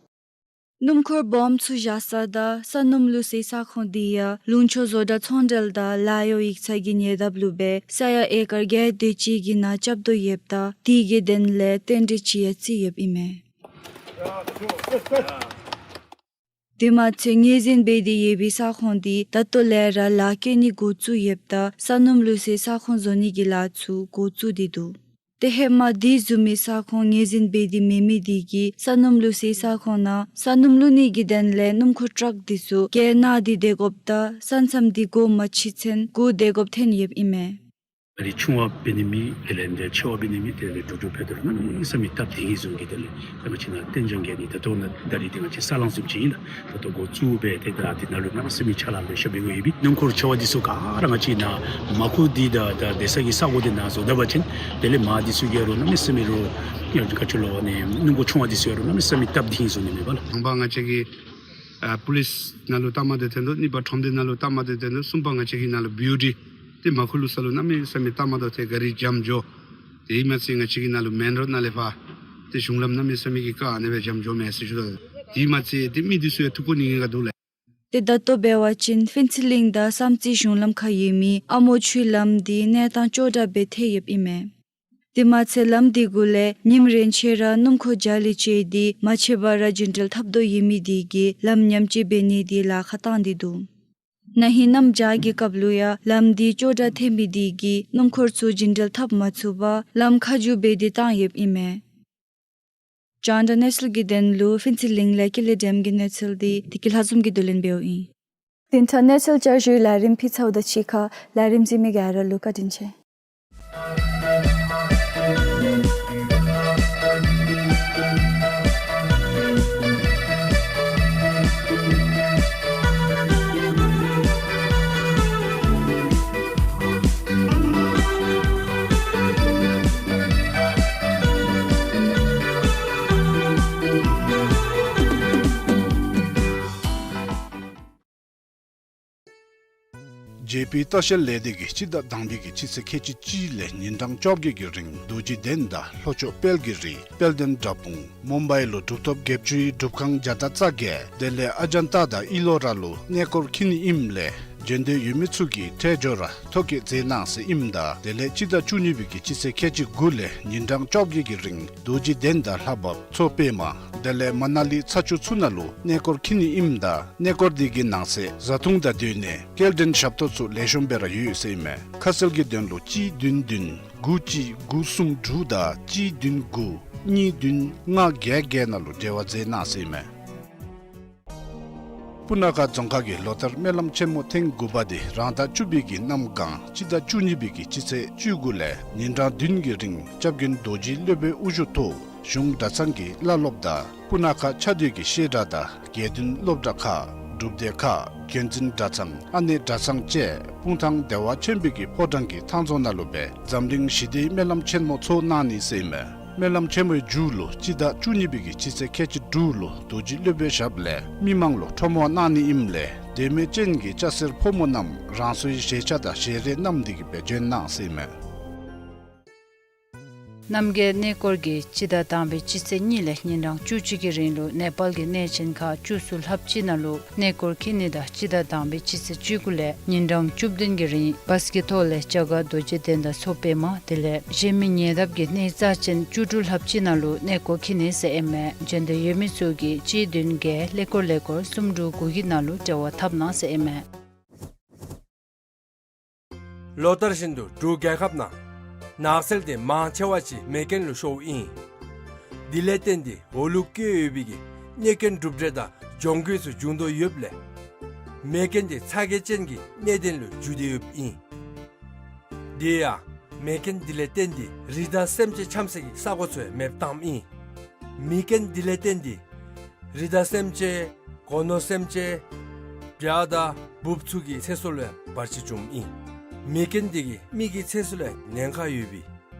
སྣུམ་འཁོར་སྦོམ་ཚུ་བཞག་ས་དང་ས་སྣུམ་བླུགས་སའི་ས་ཁོངས་དེ་ཡང་ལུང་ཕྱོགས་བཟོ་གྲྭ་ཚོང་འབྲེལ་དང་ལཱ་གཡོག་ཡིག་ཚང་གི་ཉེ་འདབས་ལུ་སྦེ་ས་ཡ་ཨེ་ཀར་བརྒྱད་དེ་ཅིག་གི་ནང་རྐྱབ་དོ་ཡོདཔ་ད་དེ་གི་དོན་ལས་རྟེན་འབྲེལ་ཅིག་ཡང་བརྩི་ཡོདཔ་ཨིན་མས། དེ་མ་ཚད་ངོས་འཛིན་འབད་དེ་ཡོད་པའི་ས་ཁོངས་དེ་ད་ལྟོ་ལས་ར་ལཱ་བཀལ་ནི་འགོ་བཙུགས་ཡོདཔ་ད་ས་སྣུམ་བླུགས་སའི་ས་ཁོངས་བཟོ་ནི་གི་ལཱ་ཚུ་འགོ་བཙུགས་ཏེ་འདུག། ཏེ་ཧེ་མ་དེ་བཟུམ་མའི་ས་ཁོངས་ངོས་འཛིན་འབད་དེ་མེད་མི་དེ་གིས་ས་སྣུམ་བླུགས་སའི་ས་ཁོངས་ནང་ས་སྣུམ་བླུགས་ནི་གི་དོན་ལས་སྣུམ་འཁོར་ཊག་དེ་ཚུ་གྱལ་ནང་དེ་སྡོད་དགོཔ་དང་ས་མཚམས་དེ་སྒོ་མ་ཕྱེ་ཚུན་སྒུག་སྡོད་དགོཔ་ཐོན་ཡོདཔ་ཨིན་མས། ཨ་ནི་ཆུང་བ་འབད་ནི་མེད། དེ་ལས་འདི་ཆེ་བ་འབད་ནི་མེད། དེ་ལས་འགྲོ་འགྲུལ་འབད་དོ་རུང་གནམ་མེད་ས་མེད་སྟབས་བདེ་ནི་བཟུམ་གྱི། དེ་ལས་ད་ང་བཅས་ནཱ་གཏན་འཇགས་གྱལ་ནི་ད་ལྟོ་ནཱ་ད་རེས་འདི་ང་བཅས་ས་ལང་བཟུམ་ཅིག་ཨིན་ལགས། ད་ལྟོ་འགོ་བཙུགས་སྦེ་ཏེ་ད་འདི་ནང་ལུ་གནམ་མེད་ས་མེད་ཕྱག་ལཱ་ལེ་ཤ་འབད་དགོ་ཡོད་པས། སྣུམ་འཁོར་ཆེ་བ་འདི་ཚུ་ག་ར་ང་བཅས་ནཱ་མར་ཁུ་འདི་ད་ད་སྡོད་ས་གི་ས་གོ་འདི་ནང་བཟོ་ད་པ་ཅིན་དེ་ལས་མར་འདི་ཚུ་གི་རུང་གནམ་མེད་ས་མེད་རུང་ཡང་ག་ཅི་ལོ་ནི་སྣུམ་འཁོར་ཆུང་བ་འདི་ཚུ་ཡང་རུང་གནམ་མེད་ས་མེད་སྟབས་བདེ་ནི་བཟུམ་ཨིན་མས་པ་ལགས། དང་པ་ང་བཅས་ཀྱི་ཨ་པུ་ལིསི་ནང་ལུ་ལྟ་མ་དེ་ཐོན་དོ། གཉིས་པ་ཁྲོམ་སྡེ་ནང་ལུ་ལྟ་མ་དེ་ཐོན་དོ། གསུམ་པ་ང་བཅས་ཀྱི་ནང་ལུ་བིའུ་ཊི། ཏེ་མར་ཁུ་བླུགས་ས་ལུ་གནམ་མེད་ས་མེད་ལྟ་མ་དེ་ཐོན། ག་རི་འཇམ་འགྱོ། དེ་མ་ཚད་ང་བཅས་ཀྱི་ནང་ལུ་མེན་རོཌ་ནང་ལས་ཕར་ཏེ་གཞུང་ལམ་གནམ་མེད་ས་མེད་ཀྱི་ཁ་ཨ་ནི་སྦེ་འཇམ་འགྱོཝ་མས་ཟེར་ཞུ་དོ། དེ་མ་ཚད་ཏེ་མི་འདི་ཚུ་ཡང་ཐུགས་ཁུར་ནི་ངེས་ག་འདུག་ལགས། ཏེ་ད་ལྟོ་འབད་བ་ཅིན་ཕུན་ཚོགས་གླིང་དང་བསམ་རྩེ་གཞུང་ལམ་ཁར་ཡོད་མི་ཨ་མོ་ཆུའི་ལམ་འདི་གནས་སྟངས་ཅོག་འཐདཔ་སྦེ་ཐལ་ཡོདཔ་ཨིན་མས། དེ་མ་ཚད་ལམ་འདི་གུ་ལས་ཉིནམ་རེ་ཆད་ར་སྣུམ་འཁོར་བརྒྱ་ལས་བཅད་དེ་མ་ཆད་པར་ར་རྒྱུན་འགྲུལ་འཐབ་དོ་ཡོད་མི་དེ་གིས་ལམ་ཉམས་བཅོས་འབད་ནི་དེ་ལཱ་ཁག་བཏང་སྟེ་འདུག། ན་ཧིང་གནམ་བྱཱར་གྱི་སྐབས་ལུ་ཡང་ལམ་འདི་ཅོག་འཐདཔ་ཐལ་མི་དེ་གིས་སྣུམ་འཁོར་ཚུ་རྒྱུན་འགྲུལ་འཐབ་མ་ཚུགས་པར་ལམ་ཁ་བསྒྱུར་འབད་དེ་བཏང་ཡོདཔ་ཨིན་མས། རྒྱང་བསྒྲགས་གནས་ཚུལ་གྱི་དོན་ལུ་ཕུན་ཚོགས་གླིང་ལས་ཀུན་ལེགས་སྒྲོལམ་གྱི་གནས་ཚུལ་དེ་བདེ་སྐྱིད་ལྷ་འཛོམས་ཀྱིས་བསྡུ་ལེན་འབདཝ་ཨིན། དེ་མཐར་གནས་ཚུལ་བསྐྱར་ཞུའི་ལས་རིམ་ཕུལ་ཚརཝ་དང་གཅིག་ཁར་ལས་རིམ་གཟིགས་མི་ག་ར་ལུ་བཀའ་དྲིན་ཆེ། ཇེ་པི་ལྟ་བཤལ་ལས་སྡེ་གིས་སྤྱི་ཟླ་དང་པའི་གི་སྤྱི་ཚེས་ཁལ་གཅིག་གཅིག་ལས་ཉིན་གྲངས་བཅོ་བརྒྱད་ཀྱི་རིང་རྡོ་རྗེ་གདན་དང་ལྷོ་ཕྱོགས་དཔལ་གྱི་རི་དཔལ་ལྡན་དགྲ་དཔུང་མུམ་བའི་ལུ་གྲུབ་ཐོབ་བརྒྱད་ཅུའི་སྒྲུབ་ཁང་བརྒྱ་དང་རྩ་བརྒྱད་དེ་ལས་ཨ་ཇན་ཏ་དང་ཨི་ལོ་ར་ལུ་གནས་སྐོར་འཁྱིད་ནི་ཨིནམ་ལས་འབྱོན་འདོད་ཡོད་མི་ཚུ་གིས་ཁྲལ་འབྱོར་ར་ཐོ་བཀོད་མཛད་གནང་ཟེར་ཨིནམ་ད་དེ་ལས་སྤྱི་ཟླ་བཅུ་གཉིས་པའི་གི་སྤྱི་ཚེས་ཁལ་གཅིག་དགུ་ལས་ཉིན་གྲངས་བཅོ་བརྒྱད་ཀྱི་རིང་རྡོ་རྗེ་གདན་དང་ལྷ་བབས་མཚོ་པདྨ་དེ་ལས་མ་ན་ལི་ཚ་ཆུ་ཚུ་ནང་ལུ་གནས་སྐོར་འཁྱིད་ནི་ཨིནམ་ད་གནས་སྐོར་དེ་གི་ནང་གསེས་བཟའ་འཐུང་དང་སྡོད་གནས་སྐྱེལ་འདྲེན་ཞབས་ཏོག་ཚུ་ལེགས་ཤོམ་སྦེ་ར་ཡོད་ཟེར་ཨིན་མས། ཁ་གསལ་གྱི་དོན་ལུ་གཅིག་བདུན་བདུན་དགུ་གཅིག་དགུ་གསུམ་དྲུག་དང་གཅིག་བདུན་དགུ་གཉིས་བདུན་ལྔ་བརྒྱད་བརྒྱད་ནང་ལུ་འབྲེལ་བ་མཛད་གནང་ཟེར་ཨིན་མས། སྤུ་ན་ཁ་རྫོང་ཁག་གི་ལོ་ལྟར་སྨོན་ལམ་ཆེན་མོ་ཐེངས་དགུ་པ་དེ་རང་ཟླ་བཅུ་པའི་གི་གནམ་གང་སྤྱི་ཟླ་བཅུ་གཉིས་པའི་གི་སྤྱི་ཚེས་བཅུ་དགུ་ལས་ཉིན་གྲངས་བདུན་གྱི་རིང་སྐྱབས་མགོན་རྡོ་རྗེ་སློབ་དཔོན་དབུ་བཞུགས་ཐོག་གཞུང་གྲྭ་ཚང་གི་བླ་སློབ་དང་སྤུ་ན་ཁ་ཆ་སྡོད་ཀྱི་བཤད་གྲྭ་དང་དགེ་འདུན་སློབ་གྲྭ་ཁག་སྒྲུབ་སྡེ་ཁག་རྒྱུན་འཛིན་གྲྭ་ཚང་ཨ་ནེ་གྲྭ་ཚང་བཅས་སྤུངས་ཐང་བདེ་བ་ཆེན་པོའི་གི་ཕོ་བྲང་གི་ཐང་རྫོང་ནང་ལུ་སྦེ་འཛམ་གླིང་ཞི་བདེའི་སྨོན་ལམ་ཆེན་མོ་ཚོགས་གནང་ནི་ཟེར་ཨིན་མས། སྨོན་ལམ་ཆེན་མོའི་མཇུག་ལུ་སྤྱི་ཟླ་བཅུ་གཉིས་པའི་གི་སྤྱི་ཚེས་ཁལ་གཅིག་དྲུག་ལུ་རྡོ་རྗེ་སློབ་དཔོན་ཞབས་ལས་མི་མང་ལུ་ཁྲོམ་དབང་གནང་ནི་ཨིནམ་ལས་དད་མོས་ཅན་གྱི་སྐྱ་སེར་ཕོ་མོ་རྣམས་རང་སོའི་བཞེས་ཆ་དང་བཞེས་རས་བསྣམས་ཏེ་གི་སྦེ་འབྱོན་གནང་ཟེར་ཨིན་མས། རྣམ་རྒྱལ་གནས་སྐོར་གྱིས་སྤྱི་ཟླ་དང་པའི་སྤྱི་ཚེས་གཉིས་ལས་ཉིན་གྲངས་བཅུ་གཅིག་གི་རིང་ལུ་ནེ་པཱལ་གྱི་གནས་ཆེན་ཁག་བཅུ་གསུམ་ལྷ་བྱིའི་ནང་ལུ་གནས་སྐོར་འཁྱིད་ནི་དང་སྤྱི་ཟླ་དང་པའི་སྤྱི་ཚེས་བཅུ་དགུ་ལས་ཉིན་གྲངས་བཅུ་བདུན་གྱི་རིང་བཱས་ཀྱི་ཐོག་ལས་བྱ་དཀར་རྡོ་རྗེ་གདན་དང་མཚོ་པདྨ་དེ་ལས་གཞན་མི་ཉེ་འདབས་ཀྱི་གནས་རྩ་ཅན་བཅུ་དྲུག་ལྷ་བྱིའི་ནང་ལུ་གནས་སྐོར་འཁྱིད་ནི་ཟེར་ཨིན་མས། འབྱོན་འདོད་ཡོད་མི་ཚུ་གིས་གཅིག་བདུན་བརྒྱད་ཀླད་ཀོར་ཀླད་ཀོར་གསུམ་དྲུག་དགུ་གི་ནང་ལུ་འབྲེལ་བ་འཐབ་གནང་ཟེར་ཨིན་མས། ལོ་ལྟར་བཞིན་དུ་འབྲུག་རྒྱལ་ཁབ་ནང་ནགས་ཚལ་དེ་མང་ཆེ་བ་ཅིག་མེ་རྐྱེན་ལུ་ཤོརཝ་ཨིན། དེ་ལས་བརྟེན་ཏེ་འོག་ལུ་བཀོད་ཡོད་པའི་གི་གནོད་སྐྱོན་གྲུབ་འབྲས་དང་གྱོང་གུན་ཚུ་འབྱུང་དོ་ཡོདཔ་ལས་མེ་རྐྱེན་དེ་ཚ་གྱང་ཅན་གྱི་གནད་དོན་ལུ་འགྱུར་ཏེ་ཡོདཔ་ཨིན། དེ་ཡང་མེ་རྐྱེན་དེ་ལས་བརྟེན་ཏེ་རི་དྭགས་སེམས་ཅན་འཁྱམ་སའི་གི་ས་གོ་ཚུ་ཡང་མེདཔ་བཏངམ་ཨིན། མེ་རྐྱེན་དེ་ལས་བརྟེན་ཏེ་རི་དྭགས་སེམས་ཅན་གོ་ནོར་སེམས་ཅན་བྱ་དང་འབུཔ་ཚུ་གི་ཚེ་སྲོག་ལུ་ཡང་བར་ཆད་བྱུངམ་ཨིན། མེ་རྐྱེན་དེ་གིས་མི་གི་ཚེ་སྲོག་ལུ་ཡང་ཉེན་ཁ་ཡོདཔ་ཨིན།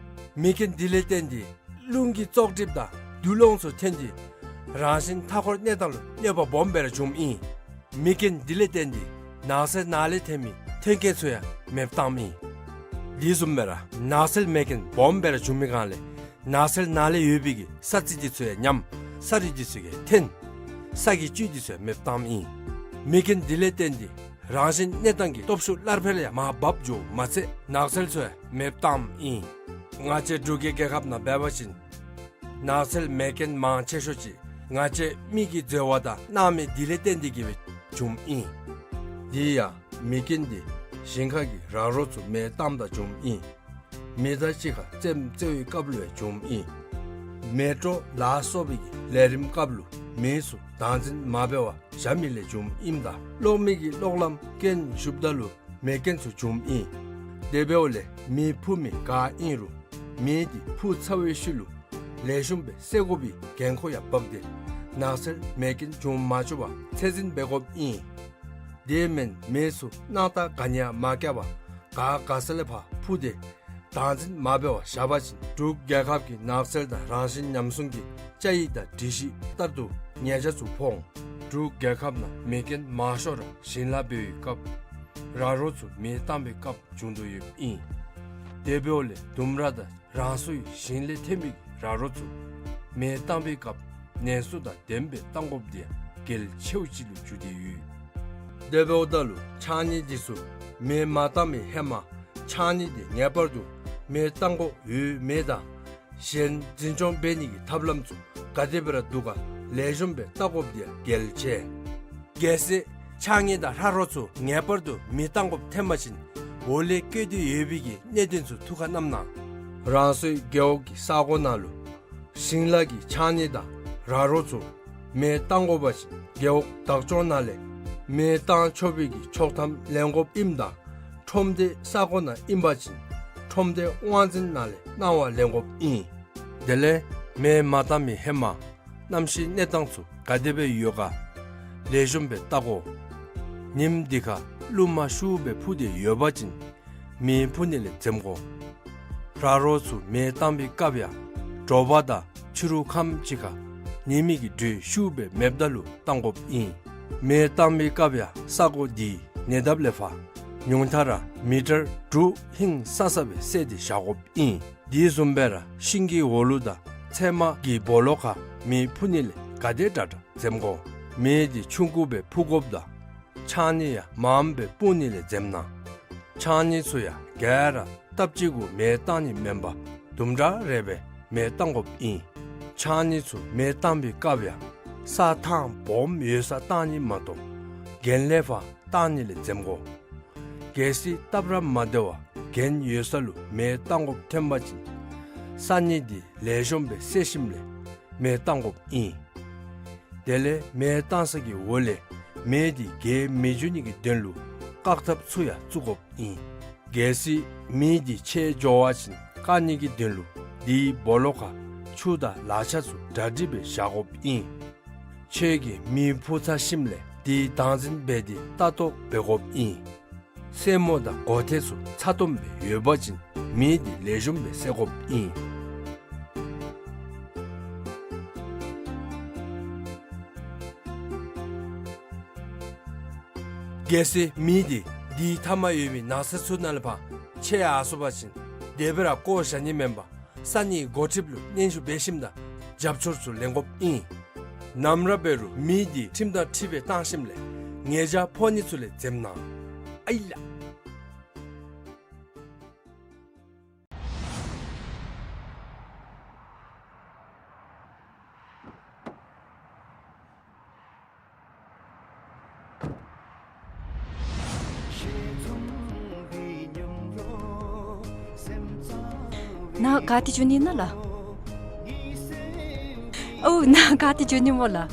མེ་རྐྱེན་དེ་ལས་བརྟེན་ཏེ་རླུང་གི་བཙོག་གྲིབ་དང་དུག་རླངས་ཚུ་ཐོན་ཏེ་རང་བཞིན་མཐའ་འཁོར་གནས་སྟངས་ལུ་གནོད་པ་སྦོམ་སྦེ་ར་བྱུངམ་ཨིན། མེ་རྐྱེན་དེ་ལས་བརྟེན་ཏེ་ནགས་ཚལ་ནང་ལས་ཐོན་མི་ཐོན་སྐྱེད་ཚུ་ཡང་མེདཔ་བཏངམ་ཨིན། དེ་བཟུམ་སྦེ་ར་ནགས་ཚལ་མེ་རྐྱེན་སྦོམ་སྦེ་ར་བྱུང་མི་སྒང་ལས་ནགས་ཚལ་ནང་ལས་ཡོད་པའི་གི་ས་རྩི་དེ་ཚུ་ཡང་ཉམས། ས་རུད་དེ་ཚུ་ཡང་འཐོན། ས་གི་བཅུད་དེ་ཚུ་ཡང་མེདཔ་བཏངམ་ཨིན། མེ་རྐྱེན་དེ་ལས་བརྟེན་ཏེ་རང་བཞིན་གནས་སྟངས་ཀྱི་སྟོབས་ཤུགས་སླར་འཕེལ་ཡང་མར་བབས་འགྱོཝ་མ་ཚད་ནགས་ཚལ་ཚུ་ཡང་མེདཔ་བཏངམ་ཨིན། ང་བཅས་འབྲུག་གི་རྒྱལ་ཁབ་ནང་འབད་བ་ཅིན་ནགས་ཚལ་མེ་རྐྱེན་མང་ཆེ་ཤོས་ཅིག་ང་བཅས་མི་གི་འཛོལ་བ་དང་སྣང་མེད་དེ་ལས་བརྟེན་ཏེ་གི་སྦེ་བྱུངམ་ཨིན། དེ་ཡང་མེ་རྐྱེན་དེ་ཞིང་ཁ་གི་ར་རོ་ཚུ་མེ་བཏངམ་ད་བྱུངམ་ཨིན། མེ་མདའ་གཅིག་ཁར་རྩེདམོ་རྩེ་བའི་སྐབས་ལུ་ཡང་བྱུངམ་ཨིན། མེ་དྲོད་ལ་སོགས་པའི་གི་ལས་རིམ་སྐབས་ལུ་མེ་ཚུ་བདག་འཛིན་མ་འབད་བར་བཞག་མི་ལས་བྱུངམ་ཨིནམ་ད་གློག་མེ་གི་གློག་ལམ་རྐྱེན་ཞུགསཔ་ད་ལུ་མེ་རྐྱེན་ཚུ་བྱུངམ་ཨིན། དེ་འབདཝ་ལས་མེ་འཕུ་མི་ག་ཨིན་རུང་མེ་དེ་འཕུ་ཚར་བའི་ཤུལ་ལུ་ལེགས་ཤོམ་སྦེ་བསལ་དགོ་པའི་འགན་ཁུར་ཡང་འབག་སྟེ་ནགས་ཚལ་མེ་རྐྱེན་བྱུང་མ་བཅུག་པར་ཚད་འཛིན་འབད་དགོཔ་ཨིན། དེ་མེན་མེ་ཚུ་སྣང་དག་ག་ནི་ཡང་མ་བཀལ་བར་ག་ག་ས་ལས་ཕར་འཕུ་སྟེ་བདག་འཛིན་མ་འབད་བར་བཞག་པ་ཅིན་འབྲུག་རྒྱལ་ཁབ་ཀྱི་ནགས་ཚལ་དང་རང་བཞིན་ཉམས་སྲུང་གི་བཅའ་ཡིག་དང་སྒྲིག་གཞི་ལྟར་དུ་ཉེས་ཆད་ཚུ་ཕོག་འོང་། འབྲུག་རྒྱལ་ཁབ་ནང་མེ་རྐྱེན་མང་ཤོས་ར་ཞིང་ལཱ་འབད་བའི་སྐབས་ར་རོ་ཚུ་མེ་བཏང་བའི་སྐབས་བྱུང་དོ་ཡོདཔ་ཨིན། དེ་འབདཝ་ལས་ལྡུམ་ར་དང་རང་སོའི་ཞིང་ལས་ཐོན་པའི་ར་རོ་ཚུ་མེ་བཏང་བའི་སྐབས་ནན་སོ་དང་ལྡནམ་སྦེ་བཏང་དགོཔ་དེ་ཡང་གལ་ཆེཝ་ཅིག་ལུ་གྱུར་ཏེ་ཡོད། དེ་འབདཝ་ད་ལུ་ཕྱགས་སྙིགས་དེ་ཚུ་མེ་མ་བཏང་བའི་ཧེ་མ་ཕྱགས་སྙིགས་དེ་ངེས་པར་དུ་མེ་བཏང་དགོཔ་ཡོད་མེད་དང་གཞན་འཛིན་སྐྱོང་འབད་ནི་གི་ཐབས་ལམ་ཚུ་ག་དེ་སྦེ་ར་འདུག་ག་ལེགས་ཤོམ་སྦེ་བལྟ་དགོཔ་དེ་ཡང་གལ་ཆེ། གལ་སྲིད་ཕྱགས་སྙིགས་དང་ར་རོ་ཚུ་ངེས་པར་དུ་མེ་བཏང་དགོཔ་ཐོན་པ་ཅིན་འོག་ལས་བཀོད་དེ་ཡོད་པའི་གི་གནད་དོན་ཚུ་ཐུགས་ཁར་བསྣམས་གནང་། རང་སོའི་རྒེད་འོག་གི་ས་གོ་ནང་ལུ་ཞིང་ལཱ་གི་ཕྱགས་སྙིགས་དང་ར་རོ་ཚུ་མེ་བཏང་དགོ་པ་ཅིན་རྒེད་འོག་བདག་སྐྱོང་ནང་ལས་མེ་བཏང་ཆོག་པའི་གི་ཆོག་ཐམ་ལེན་དགོཔ་ཨིནམ་ད་ཁྲོམ་སྡེ་ས་གོ་ནང་ཨིན་པ་ཅིན་ཁྲོམ་སྡེ་དབང་འཛིན་ནང་ལས་གནང་བ་ལེན་དགོཔ་ཨིན། དེ་ལས་མེ་མ་བཏང་མི་ཧེ་མ་གནམ་གཤིས་གནས་སྟངས་ཚུ་ག་དེ་སྦེ་ཡོད་ག་ལེགས་ཤོམ་སྦེ་བལྟ་དགོ། ཉིམ་དེ་ཁར་རླུང་མ་ཤུགས་སྦེ་འཕུ་སྟེ་ཡོད་པ་ཅིན་མེ་འཕུ་ནི་ལས་འཛེམ་དགོ། ར་རོ་ཚུ་མེ་བཏང་བའི་སྐབས་ཡང་དྲོ་པ་དང་ཕྱི་རུ་ཁམས་ཅིག་ཁར་ཉི་མའི་གི་དྲོད་ཤུགས་སྦེ་མེདཔ་ད་ལུ་བཏང་དགོཔ་ཨིན། མེ་བཏང་བའི་སྐབས་ཡང་ས་གོ་དེའི་ཉེ་འདབས་ལས་ཕར་ ཉུང་མཐའ་ར་མི་ཊར་དྲུག་ཧིང་སང་ས་སྦེ་བསལ་ཏེ་བཞག་དགོཔ་ཨིན། དེ་བཟུམ་སྦེ་ར་ཤིང་གི་འོག་ལུ་དང་ཚལ་མ་གི་སྦོ་ལོགས་ཁར་མེ་ཕུ་ནི་ལས་ག་དེ་དྲག་དྲག་འཛེམ་དགོ། མེ་དེ་ཆུང་ཀུ་སྦེ་ཕུ་དགོཔ་དང་ཆང་ནི་ཡང་མངམ་སྦེ་སྤུང་ནི་ལས་འཛེམ་གནང་། ཆང་ནི་ཚུ་ཡང་ག་ར་སྟབས་གཅིག་གུ་མེ་བཏང་ནི་མེན་པར་དུམ་གྲ་རེ་སྦེ་མེ་བཏང་དགོཔ་ཨིན། ཆང་ནི་ཚུ་མེ་བཏང་པའི་སྐབས་ཡང་ས་ཐང་སྦོམ་ཡོད་སར་བཏང་ནི་མ་གཏོགས་གྱེན་ལས་ཕར་བཏང་ནི་ལས་འཛེམ་དགོ། གལ་སྲིད་སྟབས་ར་མ་བདེ་བར་གྱེན་ཡོད་ས་ལུ་མེ་བཏང་དགོཔ་ཐོན་པ་ཅིན་ས་ནི་དེ་ལེགས་ཤོམ་སྦེ་བསལ་ཞིནམ་ལས་མེ་བཏང་དགོཔ་ཨིན། དེ་ལས་མེ་བཏང་ས་གི་འོག་ལས་མེ་དེ་རྒྱས་མི་འགྱོ་ནི་གི་དོན་ལུ་བཀག་ཐབས་ཚུ་ཡང་བཙུགས་དགོཔ་ཨིན། གལ་སྲིད་མེ་དེ་ཆད་འགྱོ་བ་ཅིན་བཀག་ནི་གི་དོན་ལུ་དེའི་སྦོ་ལོགས་ཁར་ཆུ་དང་ལག་ཆ་ཚུ་གྲ་སྒྲིག་སྦེ་བཞག་དགོཔ་ཨིན། ཁྱོད་ཀྱིས་མེ་ཕུ་ཚར་ཞིནམ་ལས་དེ་བདག་འཛིན་འབད་དེ་ལྟ་རྟོག་འབད་དགོཔ་ཨིན། སེན་མོ་དང་གོ་ཐེར་ཚུ་ཚ་ཏོམ་སྦེ་ཡོད་པ་ཅིན་མེ་དེ་ལེགས་ཤོམ་སྦེ་བསལ་དགོཔ་ཨིན། གལ་སྲིད་མེ་དེ་དེའི་མཐའ་མར་ཡོད་པའི་ནགས་ཚལ་ཚུ་ནང་ལས་ཕར་ཆད་ཡར་སོང་པ་ཅིན་དེ་སྦེ་ར་བཀོ་བཞག་ནི་མེན་པར་ས་གནས་འགོ་ཁྲིདཔ་ལུ་སྙན་ཞུ་འབད་ཞིནམ་དང་རྒྱབ་སྐྱོར་ཚུ་ལེན་དགོཔ་ཨིན། ནམ་ར་འབད་རུང་མེ་དེ་ཁྲིམས་དང་འཁྲིལ་སྦེ་བཏང་ཞིནམ་ལས་ཉེས་བྱ་ཕོག་ནི་ཚུ་ལས་འཛེམ་གནང་། ཨའི་ལགས། ནཱ་ག་ཏེ་འགྱོ་ནི་ཨིན་ན་ལགས། ཨོ་ནཱ་ག་ཏེ་འགྱོ་ནི་སྨོ་ལགས།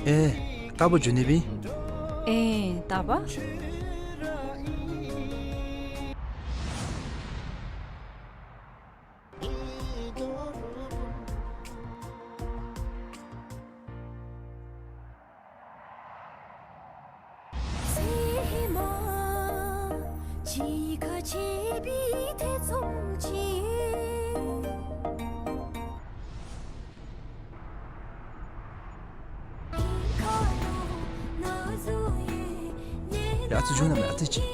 ཨེ་རྟག་པར་འགྱོ་ནི་སྦེ་ཨིན། ཨེ་རྟག་པར། ཡ་ཨ་ཙི་འགྱོ་ན་མེ་ཨ་ཙི་ཅིག།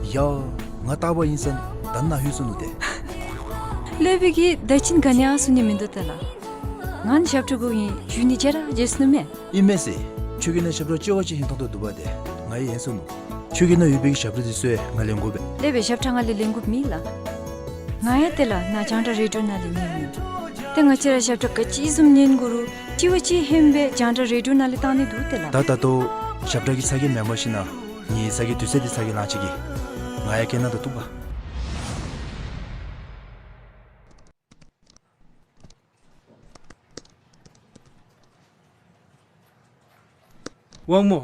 ཡ་ང་རྟག་པར་ཨིན་ས་ད་ནཱ་ལྷོད་སོ་ནུག་ཏེ། ལྷོད་པའི་གི་ད་ཅིན་ག་ནི་ཡང་གསུང་ནི་མིན་འདུག་ཏེ་ལགས། ང་ནི་ཞབས་ཁྲ་དགོ་ཨིན་ཞུ་ནི་བརྗེད་ར་བརྗེད་སོ་ནུག་མས། ཨིན་མས་ཟེར། ཁྱོད་ཀྱི་ནང་ཞབས་ཁྲ་ལྕི་བ་ཅིག་ཧིང་ཐོང་དོ་འདུག་པ་ཏེ། ང་ཡང་ཡེངས་སོ་ནུག། ཁྱོད་ཀྱི་ནང་ཡོད་པའི་གི་ཞབས་ཁྲ་འདི་ཚུ་ཡང་ང་ལེན་དགོ་པས། ལེགས་པའི་ཞབས་ཁྲ་ང་ལས་ལེན་དགོཔ་མེད་ལགས། ང་ཡང་ཏེ་ལགས་ནཱ་རྒྱང་བསྒྲགས་རེ་ཌིའོ་ནང་ལས་ཉན་ནི། ཏེ་ང་བཅས་ར་ཞབས་ཁྲ་ག་ཅི་བཟུམ་ཉན་དགོ་རུང་ལྕི་བ་ཅིག་ཧེང་སྦེ་རྒྱང་བསྒྲགས་རེ་ཌིའོ་ནང་ལས་བཏང་ནི་འདུག་ཏེ་ལགས། ད་ད་ལྟོ་ཞབས་ཁྲ་གི་ཚ་གྱང་མེན་པར་ཞིན་ན་ངེའི་ཚ་གྱང་དུས་ཚོད་འདི་ཚ་གྱང་ལང་ཅིག་གི། ང་ཡང་སྐད་ནང་ད་བཏུབ་པ། དབང་མོ།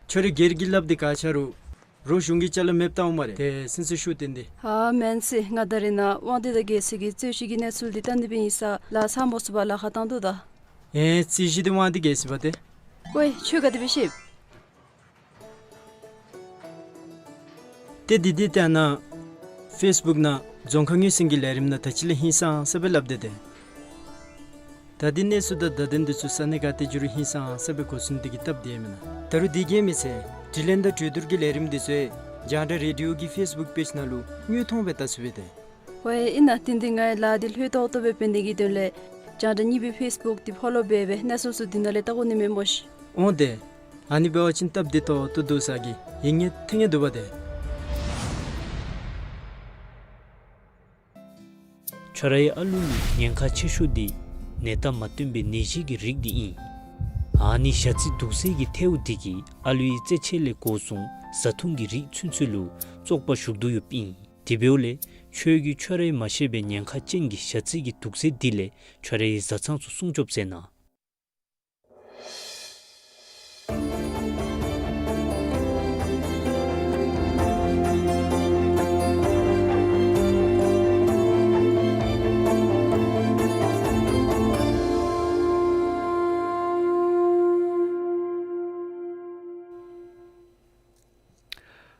ཁྱོད་ར་སྒེར་གྱི་སླབ་སྟེ་ག་ཆ་རུང་རོགས་གཞུང་གི་ཅ་ལ་མེདཔ་བཏང་འོང་སྨ་རེ། ཏེ་སེམས་ཚུ་ཤུགས་བཏོན་ཏེ། ཧ་མེན་ཟེར། ང་ད་རེས་ནཱ་དབང་འདུས་དང་རྒྱལ་སྲས་ཀྱི་རྩོད་གཞི་གི་གནས་ཚུལ་འདི་བལྟ་ནི་སྦེ་ཨིན་ས་ལགས། ཚང་མ་ཚུ་བ་ལཱ་ཁག་བཏང་དོ་ད། ཨེ་རྩོད་གཞི་འདི་དབང་འདུས་རྒྱལ་སྲས་འབད་དེ། ཝའེ་ཁྱོད་ག་དེ་སྦེ་ཤེས། ཏེ་འདི་འདི་ཏེ་ཨ་ནཱ་ཕེསི་བུཀ་ནང་རྫོང་ཁ་ངོས་ཟིན་གྱི་ལས་རིམ་ནང་ད་ཅི་ལས་ཧིང་སངས་ས་སྦེ་སླབ་སྟེ་ཏེ། ད་འདི་གནས་ཚུལ་དང་བརྡ་དོན་འདི་ཚུ་ས་གནས་ག་ཏེ་འགྱོ་རུང་ཧིང་སངས་ས་སྦེ་གོ་ཚུགས་ནི་དེ་གིས་སྟབས་བདེ་མེན་ན། ད་རུང་འདི་གིས་མི་ཚད་དྲི་ལན་དང་གྲོས་བསྡུར་གྱི་ལས་རིམ་འདི་ཚུ་རྒྱང་བསྒྲགས་རེ་ཌིའོ་གི་ཕེསི་བུཀ་པེཇ་ནང་ལུ་དངོས་མཐོང་སྦེ་བལྟ་ཚུགས་པས་ཏེ། ཝའེ་ཨིན་ན། ཏེ་འདི་ངེའི་ལཱ་འདི་ལྷོད་ཏོག་ཏོ་སྦེ་འབད་ནི་གི་དོན་ལས་རྒྱང་བསྒྲགས་གཉིས་པའི་ཕེསི་བུཀ་འདི་ཕོ་ལོ་འབད་སྦེ་གནས་ཚུལ་ཚུ་འདི་ནང་ལས་བལྟ་དགོ་ནི་མས་སྨོ་ཤིག། འོང་ཏེ། ཨ་ནི་འབད་བ་ཅིན་སྟབས་བདེ་ཏོག་ཏོ་འདུག་ས་གི་ཡིད་ངེས་ཐེ་ངེས་འདུག་པ་ཏེ། ཁྱོད་རའི་ཨ་ལུ་ལུ་ཉེན་ཁ་ཆེ་ཤོས་འདི་ནད་རྟགས་མ་སྟོན་པའི་ནད་གཞི་གི་རིགས་འདི་ཨིན། ཨ་ནི་ཞ་རྩི་དུག་སེལ་གྱི་ཐལཝ་འདི་གིས་ཨ་ལུའི་རྩེད་ཆས་ལས་འགོ་བཟུང་བཟའ་འཐུང་གི་རིགས་ཚུན་ཚོད་ལུ་བཙོག་པ་ཞུགས་དོ་ཡོདཔ་ཨིན། དེ་འབདཝ་ལས་ཁྱོད་ཀྱིས་ཁྱོད་རའི་མ་ཤེས་པའི་ཉེན་ཁ་ཅན་གྱི་ཞ་རྩི་གི་དུག་རྫས་འདི་ལས་ཁྱོད་རའི་བཟའ་ཚང་ཚུ་སྲུང་སྐྱོབ་མཛད་གནང་།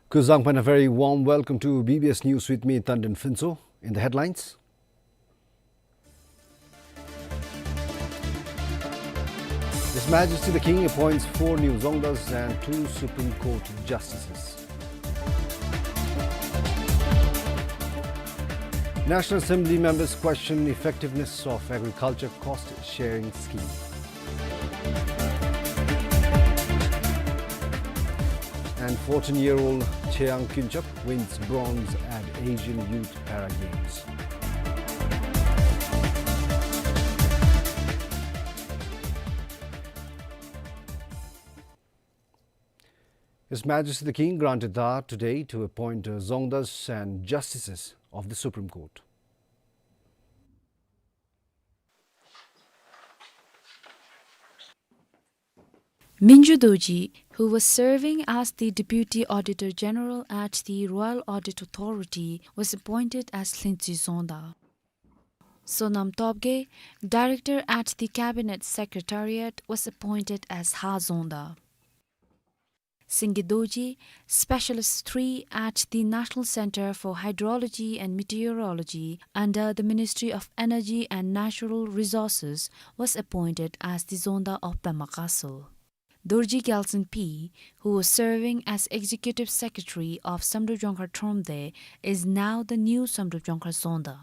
Kuzuzangpo, and a very warm welcome to B B S News with me, Tandin Phuntsho. In the headlines. This Majesty the King appoints four new Dzongdas and two Supreme Court justices. National Assembly members question effectiveness of agriculture cost sharing scheme. And fourteen-year-old Cheyang Kyunchak wins bronze at Asian Youth Para Games. His Majesty the King granted Dhar today to appoint, uh, Dzongdas and justices of the Supreme Court. Minju Dorji, who was serving as the Deputy Auditor General at the Royal Audit Authority, was appointed as Lhintsi Dzongda. Sonam Topge, Director at the Cabinet Secretariat, was appointed as Ha Dzongda. Singye Dorji, Specialist three at the National Centre for Hydrology and Meteorology under the Ministry of Energy and Natural Resources, was appointed as the Dzongda of Pema Castle. Dorji Gyaltshen Pyi, who was serving as Executive Secretary of Samdrup Jongkhar Thromde, is now the new Samdrup Jongkhar Dzongda.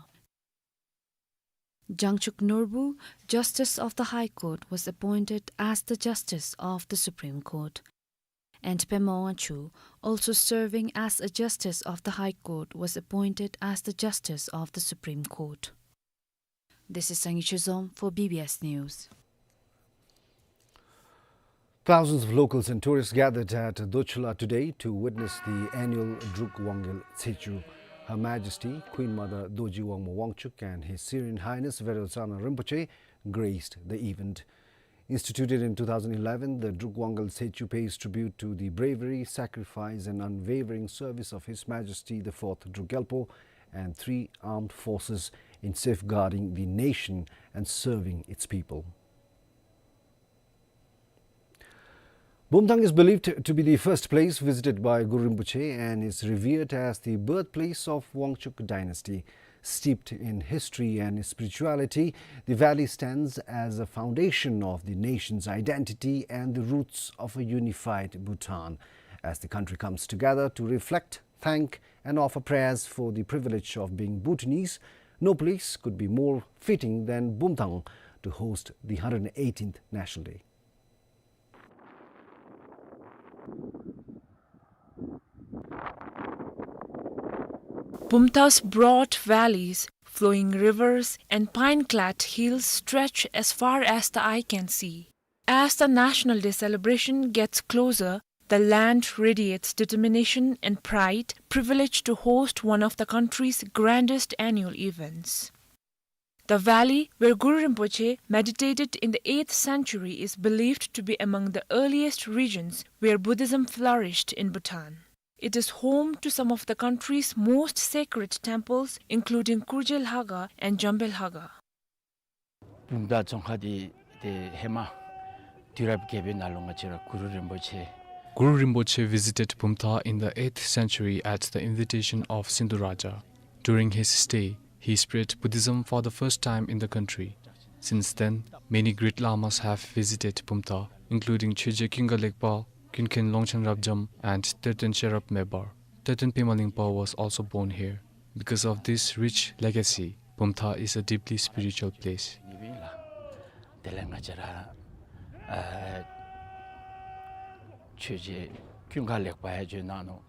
Jangchuk Norbu, Justice of the High Court, was appointed as the Justice of the Supreme Court. And Pema Wangchuk, also serving as a Justice of the High Court, was appointed as the Justice of the Supreme Court. This is Sangye Chezom for B B S News. Thousands of locals and tourists gathered at Dochula today to witness the annual Druk Wangel Tsechu. Her Majesty Queen Mother Dorji Wangmo Wangchuk and His Serene Highness Veral Tsana Rinpoche graced the event. Instituted in two thousand eleven, the Druk Wangel Tsechu pays tribute to the bravery, sacrifice, and unwavering service of His Majesty the Fourth Druk Gyalpo and three armed forces in safeguarding the nation and serving its people. Bumthang is believed to be the first place visited by Guru Rinpoche and is revered as the birthplace of Wangchuk dynasty. Steeped in history and spirituality, the valley stands as a foundation of the nation's identity and the roots of a unified Bhutan. As the country comes together to reflect, thank, and offer prayers for the privilege of being Bhutanese, no place could be more fitting than Bumthang to host the hundred eighteenth National Day. Bumthang's broad valleys, flowing rivers, and pine-clad hills stretch as far as the eye can see. As the National Day celebration gets closer, the land radiates determination and pride, privileged to host one of the country's grandest annual events. The valley where Guru Rinpoche meditated in the eighth century is believed to be among the earliest regions where Buddhism flourished in Bhutan. It is home to some of the country's most sacred temples, including Kurje Lhaga and Jambe Lhaga. Bumthang Dzongkha འདི་ཏེ་ཧེ་མ་དུས་རབས་བརྒྱད་པའི་ནང་ལུ་ང་བཅས་ར་གུ་རུ་རིན་པོ་ཆེ། Guru Rinpoche visited Bumthang in the eighth century at the invitation of Sindhu Raja. During his stay, he spread Buddhism for the first time in the country. Since then, many great lamas have visited Bumthang, including Chögye Kyunga Legpa, Kyunkhyen Longchen Rabjam, and Terton Sherab Mebar. Terton Pema Lingpa was also born here. Because of this rich legacy, Bumthang is a deeply spiritual place. དེ་ལས་ང་བཅས་ར་ཨ་ཆོས་རྗེ་ཀུན་དགའ་ལེགས་པ་ཡང་བྱོན་གནང་ནུག།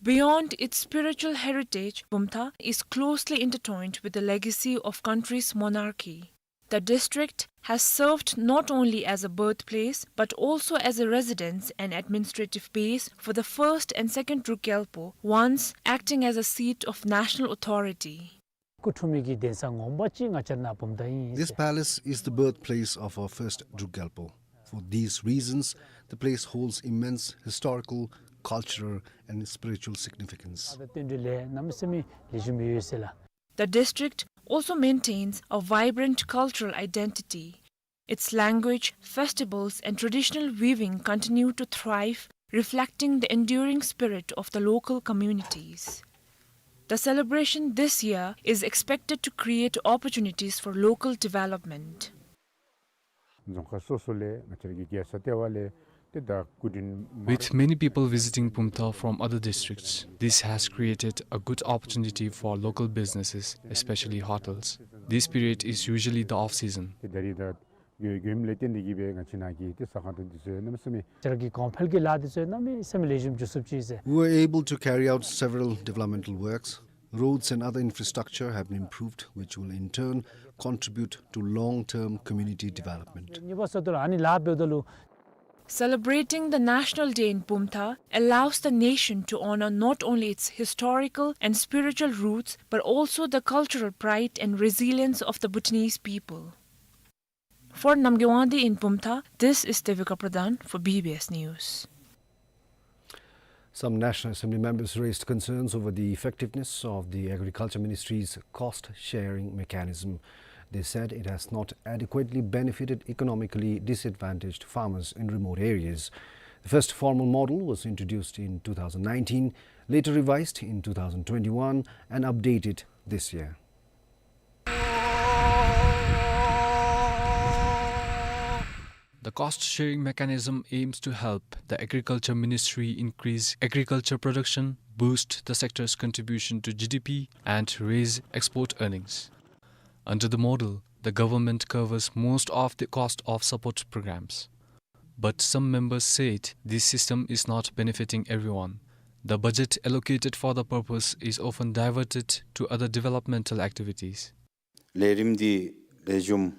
Beyond its spiritual heritage, Bumthang is closely intertwined with the legacy of country's monarchy. The district has served not only as a birthplace, but also as a residence and administrative base for the first and second Druk Gyalpo, once acting as a seat of national authority. སྐུ་འཁྲུངས་མི་གི་གདན་ས་ངོ་མ་ཅིག་ང་བཅས་ནཱ་བུམ་ཐང་ཨིན། This palace is the birthplace of our first Druk Gyalpo. For these reasons, the place holds immense historical, cultural, and spiritual significance. ད་བསྟན་འགྲོའི་ལས་གནམ་མེད་ས་མེད་ལེགས་ཤོམ་ཡོད་ཟེར་ལགས། The district also maintains a vibrant cultural identity. Its language, festivals, and traditional weaving continue to thrive, reflecting the enduring spirit of the local communities. The celebration this year is expected to create opportunities for local development. རྫོང་ཁག་སོ་སོ་ལས་ང་བཅས་ར་གི་རྒྱལ་ས་ལྟེ་བ་ལས་ཏེ་ད་སྐུ་མགྲོན། With many people visiting Bumthang from other districts, this has created a good opportunity for local businesses, especially hotels. This period is usually the off season. ཏེ་ད་རིས་ད་མགྱོ་མགྱོནམ་ལས་བརྟེན་ཏེ་གིས་སྦེ་ང་བཅས་ནང་གི་ཏེ་ཟ་ཁང་དང་འདི་ཚུ་གནམ་མེད་ས་མེད། ང་བཅས་ར་གི་གོང་འཕེལ་གྱི་ལཱ་འདི་ཚུ་གནམ་མེད་ས་མེད་ལེགས་ཤོམ་འགྱོ་ཚུགསཔ་ཅིག་ཟེར། We were able to carry out several developmental works. Roads and other infrastructure have been improved, which will in turn contribute to long-term community development. གཉིས་པ་ཟེར་དོ་ལགས། ཨ་ནི་ལཱ་འབདཝ་ད་ལུ། Celebrating the National Day in Bumthang allows the nation to honor not only its historical and spiritual roots, but also the cultural pride and resilience of the Bhutanese people. For Namgay Wangdi in Bumthang, this is Devika Pradhan for B B S News. Some National Assembly members raised concerns over the effectiveness of the Agriculture Ministry's cost-sharing mechanism. They said it has not adequately benefited economically disadvantaged farmers in remote areas. The first formal model was introduced in two thousand nineteen, later revised in two thousand twenty-one, and updated this year. The cost-sharing mechanism aims to help the Agriculture Ministry increase agriculture production, boost the sector's contribution to G D P, and raise export earnings. Under the model, the government covers most of the cost of support programs. But some members said this system is not benefiting everyone. The budget allocated for the purpose is often diverted to other developmental activities. ལས་རིམ་འདི་ལེགས་ཤོམ་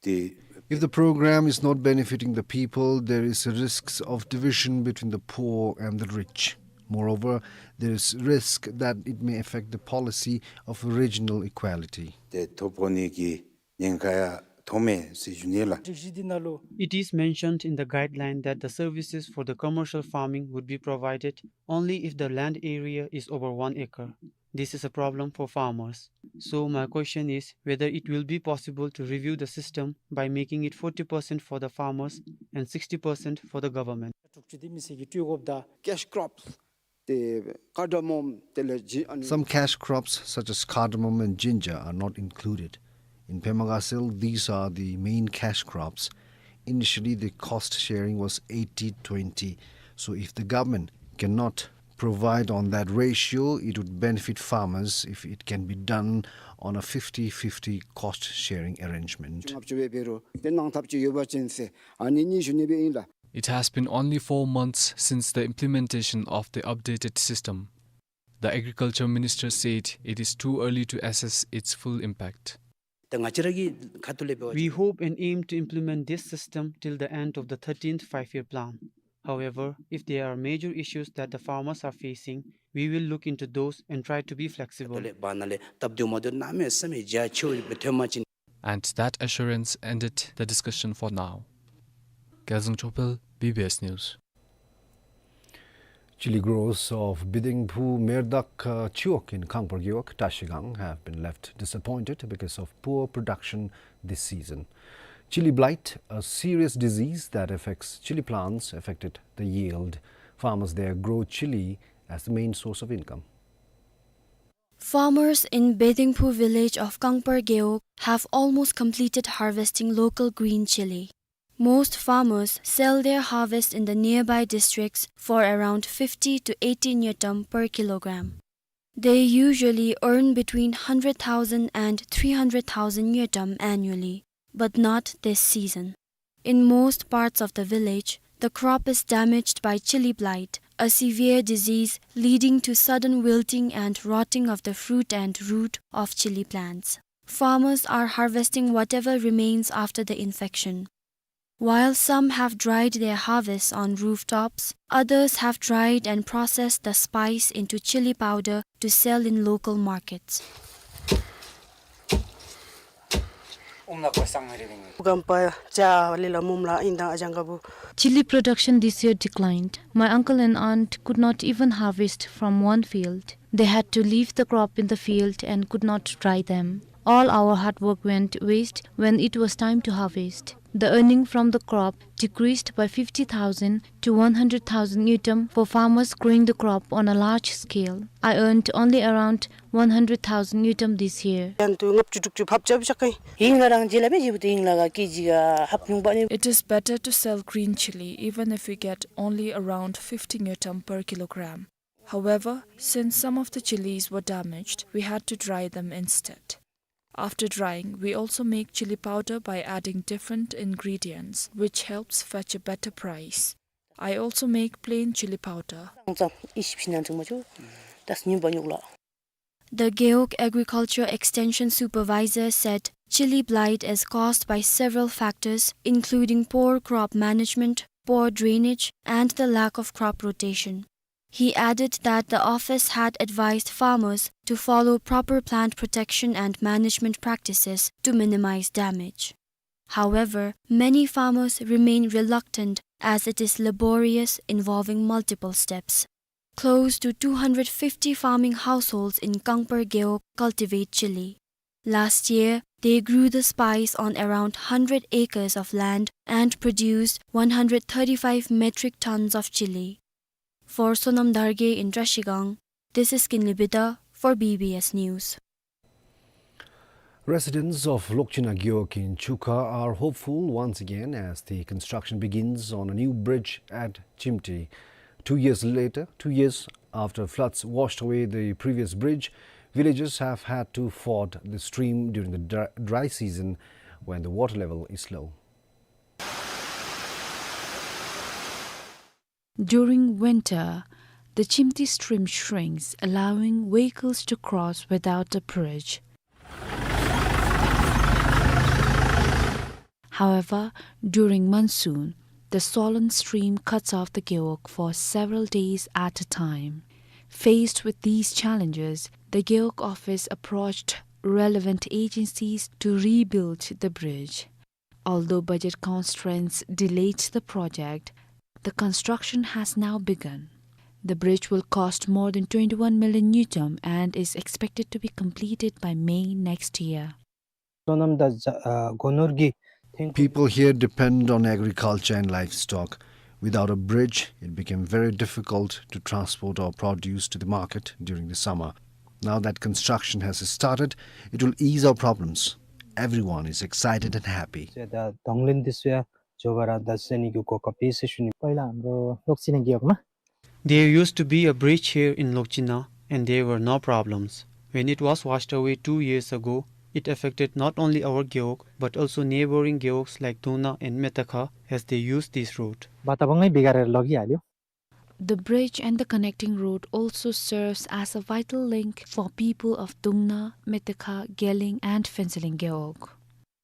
འདི། If the program is not benefiting the people, there is a risk of division between the poor and the rich. Moreover, there is risk that it may affect the policy of regional equality. ཏེ་ཐོ་ཕོག་ནི་གི་ཉེན་ཁ་ཡང་ཐོནམ་མས་ཟེར་ཞུ་ནི་ལགས། སྒྲིག་གཞི་འདི་ནང་ལུ། It is mentioned in the guideline that the services for the commercial farming would be provided only if the land area is over one acre. This is a problem for farmers. So my question is whether it will be possible to review the system by making it forty percent for the farmers and sixty percent for the government. དྲུག་ཅུ་དེ་མི་སེར་གྱིས་སྤྲོད་དགོཔ་ད། Cash crops, the cardamom, དེ་ལས་ཇི་ཨ་ནི། Some cash crops such as cardamom and ginger are not included. In Pema Gatshel, these are the main cash crops. Initially, the cost sharing was eighty twenty. So if the government cannot provide on that ratio, it would benefit farmers if it can be done on a fifty fifty cost sharing arrangement. ལྔ་བཅུ་སྦེ་འབད་རུང་ཏེ་གནང་ཐབས་ཅིག་ཡོད་པ་ཅིན་ཟེར་ཨ་ནི་གཉིས་ཞུ་ནི་སྦེ་ཨིན་ལགས། It has been only four months since the implementation of the updated system. The Agriculture Minister said it is too early to assess its full impact. ད་ང་བཅས་ར་གི་ཁ་ཐུག་ལས་འབད་བ་ཅིན། We hope and aim to implement this system till the end of the thirteenth Five-Year Plan. However, if there are major issues that the farmers are facing, we will look into those and try to be flexible. ད་ལས་བར་ན་ལས་སྟབས་བདེཝ་མ་བདེཝ་གནམ་མེད་ས་མེད་རྒྱ་ཆེཝ་སྦེ་ཐོན་པ་ཅིན། And that assurance ended the discussion for now. Gyalzang Chokphel, B B S News. Chili growers of Bidingphu Merdak, uh, Chiwok in Kangpur Gewog, Trashigang, have been left disappointed because of poor production this season. Chili blight, a serious disease that affects chili plants, affected the yield. Farmers there grow chili as the main source of income. Farmers in Bidingphu village of Kangpur Gewog have almost completed harvesting local green chili. Most farmers sell their harvest in the nearby districts for around fifty to eighty ngultrum per kilogram. They usually earn between hundred thousand and three hundred thousand ngultrum annually, but not this season. In most parts of the village, the crop is damaged by chili blight, a severe disease leading to sudden wilting and rotting of the fruit and root of chili plants. Farmers are harvesting whatever remains after the infection. While some have dried their harvests on rooftops, others have dried and processed the spice into chili powder to sell in local markets. Chili production this year declined. My uncle and aunt could not even harvest from one field. They had to leave the crop in the field and could not dry them. All our hard work went waste when it was time to harvest. The earning from the crop decreased by fifty thousand to one hundred thousand ngultrum for farmers growing the crop on a large scale. I earned only around one hundred thousand ngultrum this year. ཡང་དུ་ལྔ་བཅུ་དྲུག་ཅུ་ཕབ་རྒྱབ་བཞག་གི། ཧིང་ལ་རང་རྗེས་ལ་མེ་བཞི་བུ་དུ་ཧིང་ལ་ག་ཀེ་ཇི་ག་ཧབ་ཉུང་པ་ནི། It is better to sell green chili even if we get only around fifty ngultrum per kilogram. However, since some of the chilies were damaged, we had to dry them instead. After drying, we also make chili powder by adding different ingredients, which helps fetch a better price. I also make plain chili powder. ཙམ་ཙམ་ཨི་ཤིབ་ཤིན་ན་ཚང་མ་ཆུ་ད་སྙིམ་པ་ཉུག་ལ། The Gewog Agriculture Extension Supervisor said chili blight is caused by several factors, including poor crop management, poor drainage, and the lack of crop rotation. He added that the office had advised farmers to follow proper plant protection and management practices to minimize damage. However, many farmers remain reluctant as it is laborious, involving multiple steps. Close to two hundred fifty farming households in Kangpar Gewog cultivate chili. Last year, they grew the spice on around hundred acres of land and produced one hundred thirty-five metric tons of chili. For Sonam Dargay in Trashigang, this is Kinley Bida for B B S News. Residents of Lokchina Gewog in Chukha are hopeful once again as the construction begins on a new bridge at Chimti. Two years later, two years after floods washed away the previous bridge, villagers have had to ford the stream during the dry, dry season when the water level is low. During winter, the Chimti stream shrinks, allowing vehicles to cross without a bridge. However, during monsoon, the swollen stream cuts off the Gewog for several days at a time. Faced with these challenges, the Gewog office approached relevant agencies to rebuild the bridge. Although budget constraints delayed the project, the construction has now begun. The bridge will cost more than twenty-one million ngultrum and is expected to be completed by May next year. Sonam da ja-, uh, gonor gi thank you. People here depend on agriculture and livestock. Without a bridge, it became very difficult to transport our produce to the market during the summer. Now that construction has started, it will ease our problems. Everyone is excited and happy. ད་དང་ལེན་འདི་ཚུ་ཡང་མགྱོགས་པ་ར་ད་སེ་ནི་གི་གོ་སྐབས་ཡོད་ཟེར་ཞུ་ནི། पहिला हाम्रो लोकचिना गेवोकमा। There used to be a bridge here in Lokchina, and there were no problems. When it was washed away two years ago, it affected not only our gewok, but also neighboring gewoks like Dungna and Metakha, as they use this road. बाटो पनि बिगारेर लगिहाल्यो। The bridge and the connecting road also serves as a vital link for people of Dungna, Metakha, Geleng, and Phanxaling gewok.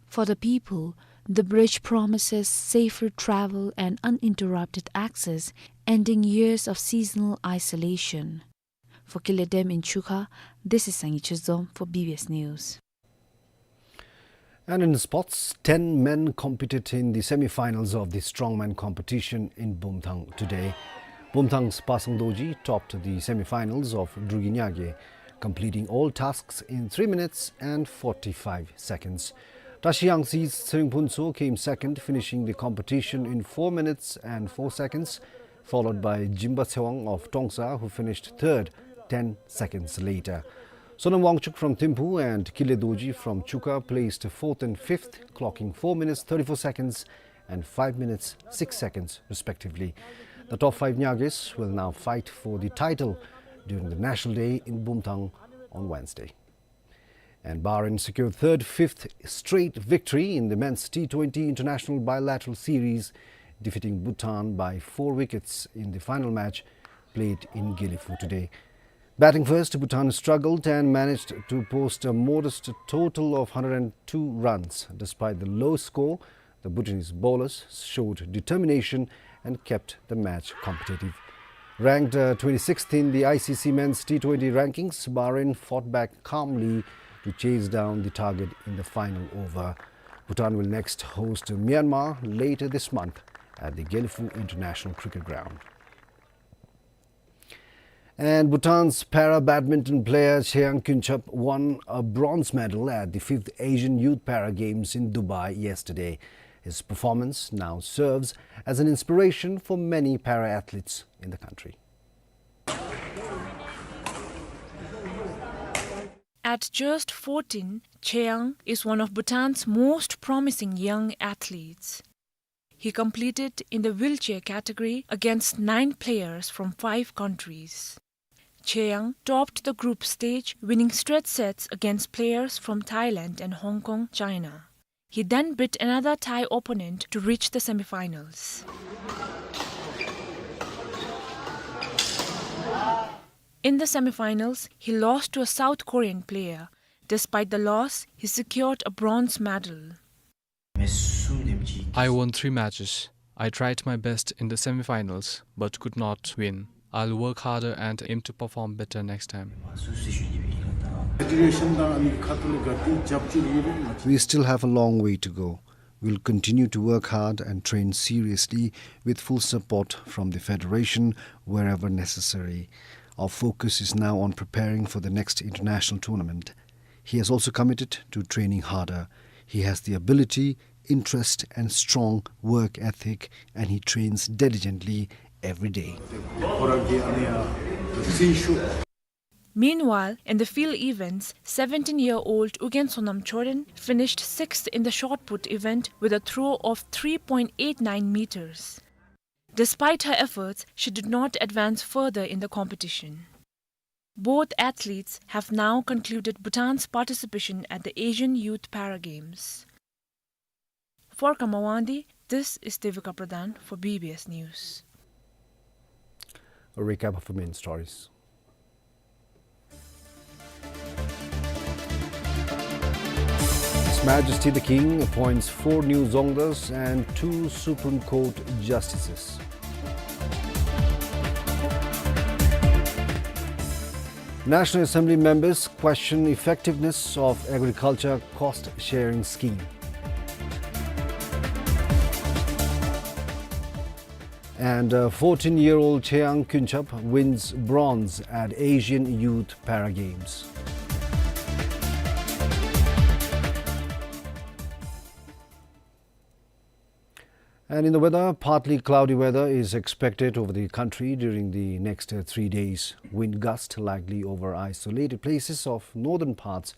For the people, the bridge promises safer travel and uninterrupted access, ending years of seasonal isolation. For Kinley Dam in Chukha, this is Sangay Chezom for B B S News. And in sports, ten men competed in the semi-finals of the strongman competition in Bumthang today. Bumthang's Pasang Dorji topped the semi-finals of Drugi Nyage, completing all tasks in three minutes and forty-five seconds. Tashi Yangsi's Tsering Phuntsho came second, finishing the competition in four minutes and four seconds, followed by Jimba Tsewang of Tongsa, who finished third ten seconds later. Sonam Wangchuk from Thimphu and Kinley Dorji from Chukha placed fourth and fifth, clocking four minutes, thirty-four seconds and five minutes, six seconds, respectively. The top five Nyages will now fight for the title during the National Day in Bumthang on Wednesday. And Bahrain secured third, fifth straight victory in the men's T twenty international bilateral series, defeating Bhutan by four wickets in the final match played in Gelephu today. Batting first, Bhutan struggled and managed to post a modest total of hundred and two runs. Despite the low score, the Bhutanese bowlers showed determination and kept the match competitive. Ranked, uh, twenty-sixth in the I C C men's T twenty rankings, Bahrain fought back calmly to chase down the target in the final over. Bhutan will next host Myanmar later this month at the Gelephu International Cricket Ground. And Bhutan's para badminton player Chayang Kynchap won a bronze medal at the fifth Asian Youth Para Games in Dubai yesterday. His performance now serves as an inspiration for many para-athletes in the country. At just fourteen, Cheyang is one of Bhutan's most promising young athletes. He competed in the wheelchair category against nine players from five countries. Cheyang topped the group stage, winning straight sets against players from Thailand and Hong Kong, China. He then beat another Thai opponent to reach the semifinals. In the semifinals, he lost to a South Korean player. Despite the loss, he secured a bronze medal. I won three matches. I tried my best in the semifinals, but could not win. I'll work harder and aim to perform better next time. We still have a long way to go. We'll continue to work hard and train seriously with full support from the federation wherever necessary. Our focus is now on preparing for the next international tournament. He has also committed to training harder. He has the ability, interest and strong work ethic, and he trains diligently every day. Meanwhile, in the field events, seventeen-year-old Ugyen Sonam Choden finished sixth in the shot put event with a throw of three point eight nine meters. Despite her efforts, she did not advance further in the competition. Both athletes have now concluded Bhutan's participation at the Asian Youth Para Games. For Khamawandi, this is Devika Pradhan for B B S News. A recap of the main stories. His Majesty the King appoints four new Dzongdas and two Supreme Court justices. National Assembly members question effectiveness of agriculture cost-sharing scheme. And, uh, fourteen-year-old Cheyang Kynchap wins bronze at Asian Youth Para Games. And in the weather, partly cloudy weather is expected over the country during the next, uh, three days. Wind gust likely over isolated places of northern parts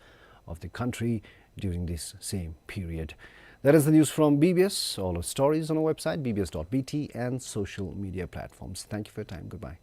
of the country during this same period. That is the news from B B S. All our stories on our website, B B S dot B T, and social media platforms. Thank you for your time. Goodbye.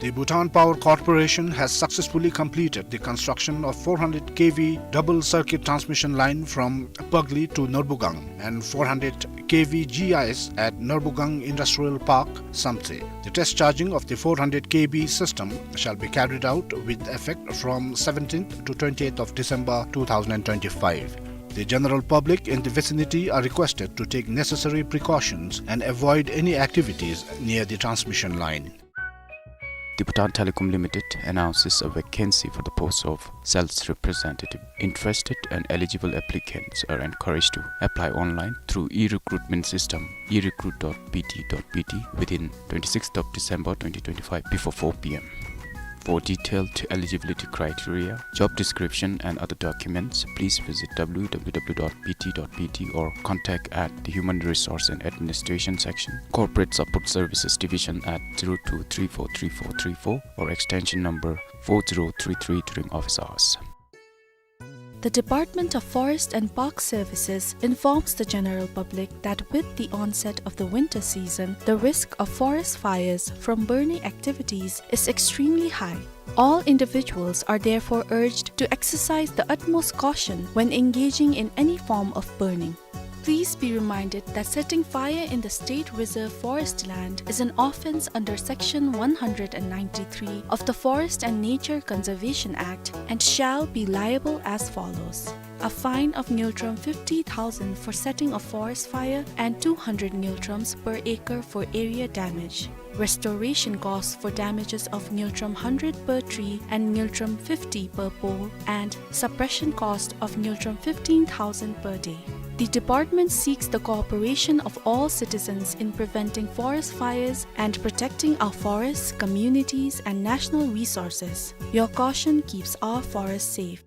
The Bhutan Power Corporation has successfully completed the construction of four hundred K V double circuit transmission line from Pagli to Norbugang and four hundred K V G I S at Norbugang Industrial Park, Samtse. The test charging of the four hundred K V system shall be carried out with effect from seventeenth to twentieth of December two thousand and twenty-five. The general public in the vicinity are requested to take necessary precautions and avoid any activities near the transmission line. The Bhutan Telecom Limited announces a vacancy for the post of sales representative. Interested and eligible applicants are encouraged to apply online through e-recruitment system, e recruit dot B T dot B T, within twenty-sixth of December twenty twenty-five before four P M. For detailed eligibility criteria, job description, and other documents, please visit w w w dot b t dot b t or contact at the Human Resource and Administration section, Corporate Support Services Division at zero two three four three four three four or extension number four zero three three during office hours. The Department of Forest and Park Services informs the general public that with the onset of the winter season, the risk of forest fires from burning activities is extremely high. All individuals are therefore urged to exercise the utmost caution when engaging in any form of burning. Please be reminded that setting fire in the State Reserve Forest land is an offence under Section one hundred and ninety-three of the Forest and Nature Conservation Act and shall be liable as follows. A fine of ngultrum fifty thousand for setting a forest fire and two hundred ngultrums per acre for area damage. Restoration costs for damages of ngultrum hundred per tree and ngultrum fifty per pole, and suppression cost of ngultrum fifteen thousand per day. The department seeks the cooperation of all citizens in preventing forest fires and protecting our forests, communities, and national resources. Your caution keeps our forests safe.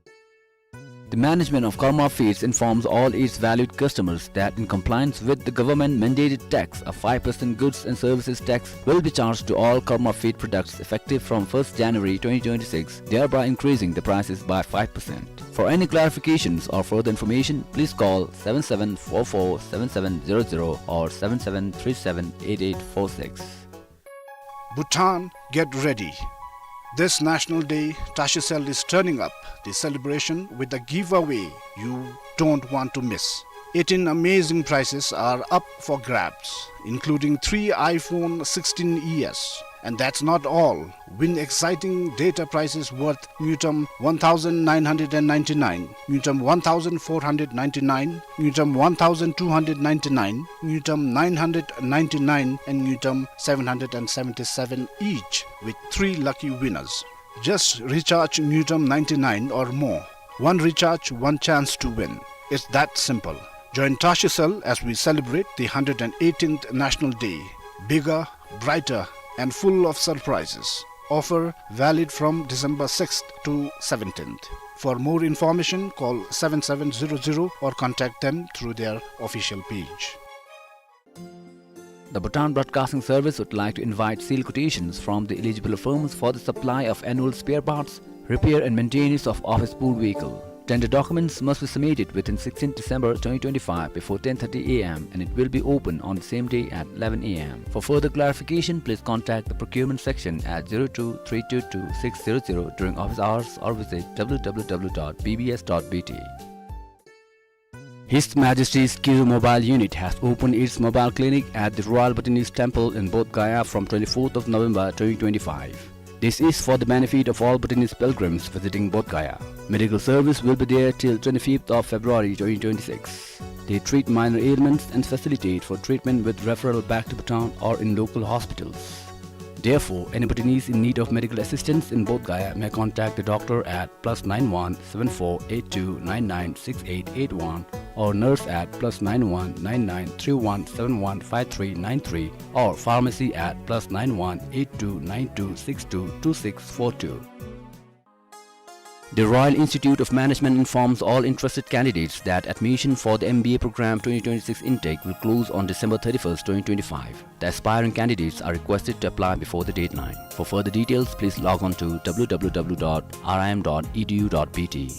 The management of Karma Feeds informs all its valued customers that in compliance with the government mandated tax, a five percent goods and services tax will be charged to all Karma Feed products effective from first January twenty twenty-six, thereby increasing the prices by five percent. For any clarifications or further information, please call seven seven four four seven seven zero zero or seven seven three seven eight eight four six. Bhutan, get ready. This National Day, Tashicel is turning up the celebration with a giveaway you don't want to miss. Eighteen amazing prizes are up for grabs, including three iPhone sixteen E S. And that's not all. Win exciting data prizes worth ngultrum one thousand nine hundred and ninety-nine, ngultrum one thousand four hundred ninety-nine, ngultrum one thousand two hundred ninety-nine, ngultrum nine hundred ninety-nine, and ngultrum seven hundred and seventy-seven each, with three lucky winners. Just recharge ngultrum ninety-nine or more. One recharge, one chance to win. It's that simple. Join Tashicel as we celebrate the hundred and eighteenth National Day. Bigger, brighter, and full of surprises. Offer valid from December sixth to seventeenth. For more information, call seven seven zero zero or contact them through their official page. The Bhutan Broadcasting Service would like to invite sealed quotations from the eligible firms for the supply of annual spare parts, repair and maintenance of office pool vehicle. Tender documents must be submitted within sixteenth December twenty twenty-five before ten thirty A M and it will be open on the same day at eleven A M. For further clarification, please contact the procurement section at zero two three two two six zero zero during office hours or visit w w w dot b b s dot b t. His Majesty's Kiru Mobile Unit has opened its mobile clinic at the Royal Bhutanese Temple in Bodh Gaya from twenty-fourth of November twenty twenty-five. This is for the benefit of all Bhutanese pilgrims visiting Bodh Gaya. Medical service will be there till twenty-fifth of February twenty twenty-six. They treat minor ailments and facilitate for treatment with referral back to Bhutan or in local hospitals. Therefore, any Bhutanese in need of medical assistance in Bodh Gaya may contact the doctor at plus nine one seven four eight two nine nine six eight eight one or nurse at plus nine one nine nine three one seven one five three nine three or pharmacy at plus nine one eight two nine two six two two six four two. The Royal Institute of Management informs all interested candidates that admission for the M B A program twenty twenty-six intake will close on December thirty-first, twenty twenty-five. The aspiring candidates are requested to apply before the deadline. For further details, please log on to w w w dot r i m dot e d u dot b t.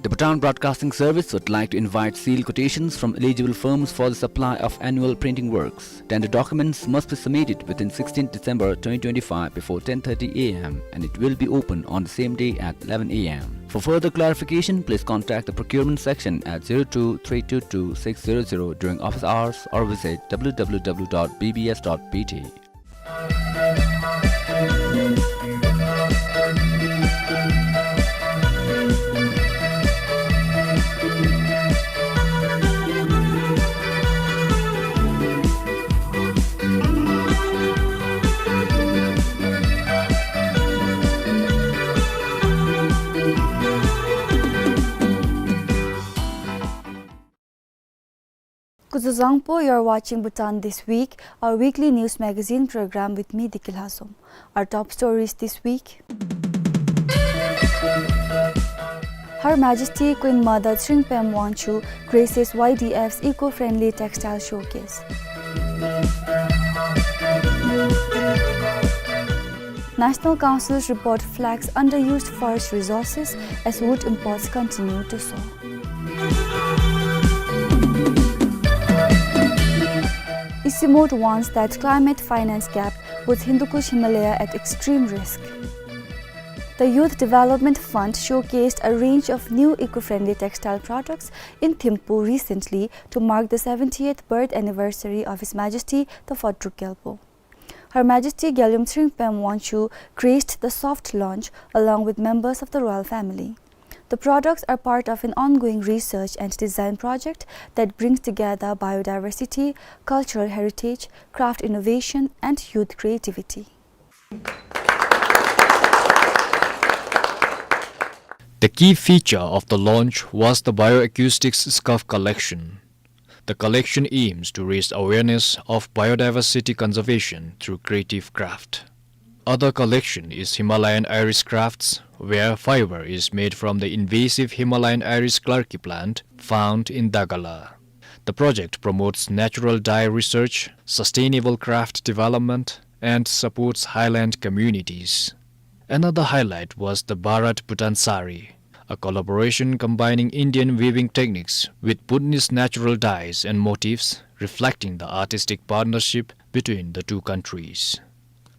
The Bhutan Broadcasting Service would like to invite sealed quotations from eligible firms for the supply of annual printing works. Tender documents must be submitted within sixteenth December twenty twenty-five before ten thirty A M and it will be open on the same day at eleven A M. For further clarification, please contact the procurement section at zero two three two two six zero zero during office hours or visit w w w dot b b s dot b t. Uzuzangpo, you're watching Bhutan This Week, our weekly news magazine program with me, Diki Lhazom. Our top stories this week. Her Majesty Queen Mother Tshering Pema Wangchuck graces Y D F's eco-friendly textile showcase. National Council's report flags underused forest resources as wood imports continue to soar. ICIMOD warns that climate finance gap puts Hindu Kush Himalaya at extreme risk. The Youth Development Fund showcased a range of new eco-friendly textile products in Thimphu recently to mark the seventieth birth anniversary of His Majesty the Fourth Druk Gyalpo. Her Majesty Gyaltsuen Tshering Pema Wangchuck graced the soft launch along with members of the royal family. The products are part of an ongoing research and design project that brings together biodiversity, cultural heritage, craft innovation, and youth creativity. The key feature of the launch was the bioacoustics scarf collection. The collection aims to raise awareness of biodiversity conservation through creative craft. Other collection is Himalayan iris crafts, where fiber is made from the invasive Himalayan iris clarkii plant found in Dagala. The project promotes natural dye research, sustainable craft development, and supports highland communities. Another highlight was the Bharat Bhutan Sari, a collaboration combining Indian weaving techniques with Bhutanese natural dyes and motifs, reflecting the artistic partnership between the two countries.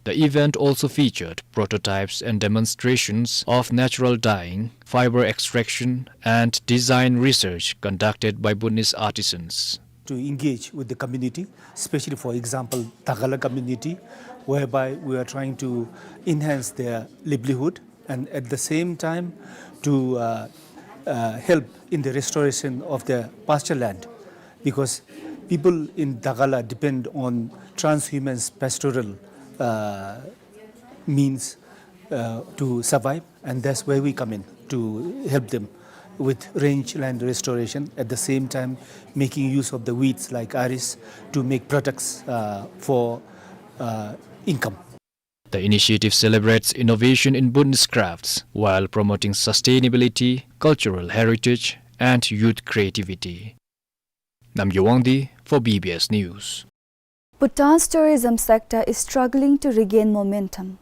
The event also featured prototypes and demonstrations of natural dyeing, fiber extraction, and design research conducted by Bhutanese artisans. To engage with the community, especially, for example, Dagala community, whereby we are trying to enhance their livelihood and at the same time to, uh, uh, help in the restoration of their pasture land, because people in Dagala depend on transhumance pastoral, uh, means, uh, to survive, and that's where we come in to help them with range land restoration, at the same time making use of the weeds like iris to make products, uh, for, uh, income. The initiative celebrates innovation in Bhutanese crafts while promoting sustainability, cultural heritage, and youth creativity. Namgay Wangdi for B B S News. Bhutan's tourism sector is struggling to regain momentum.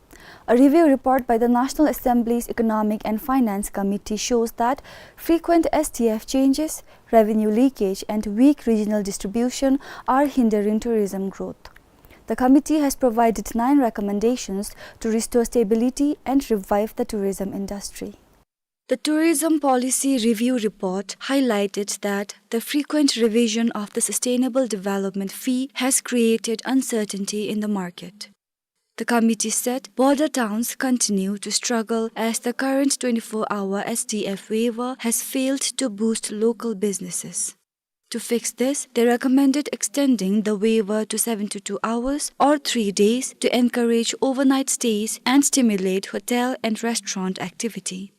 A review report by the National Assembly's Economic and Finance Committee shows that frequent S D F changes, revenue leakage, and weak regional distribution are hindering tourism growth. The committee has provided nine recommendations to restore stability and revive the tourism industry. The Tourism Policy Review Report highlighted that the frequent revision of the Sustainable Development Fee has created uncertainty in the market. The committee said border towns continue to struggle as the current twenty-four hour S D F waiver has failed to boost local businesses. To fix this, they recommended extending the waiver to seventy-two hours or three days to encourage overnight stays and stimulate hotel and restaurant activity.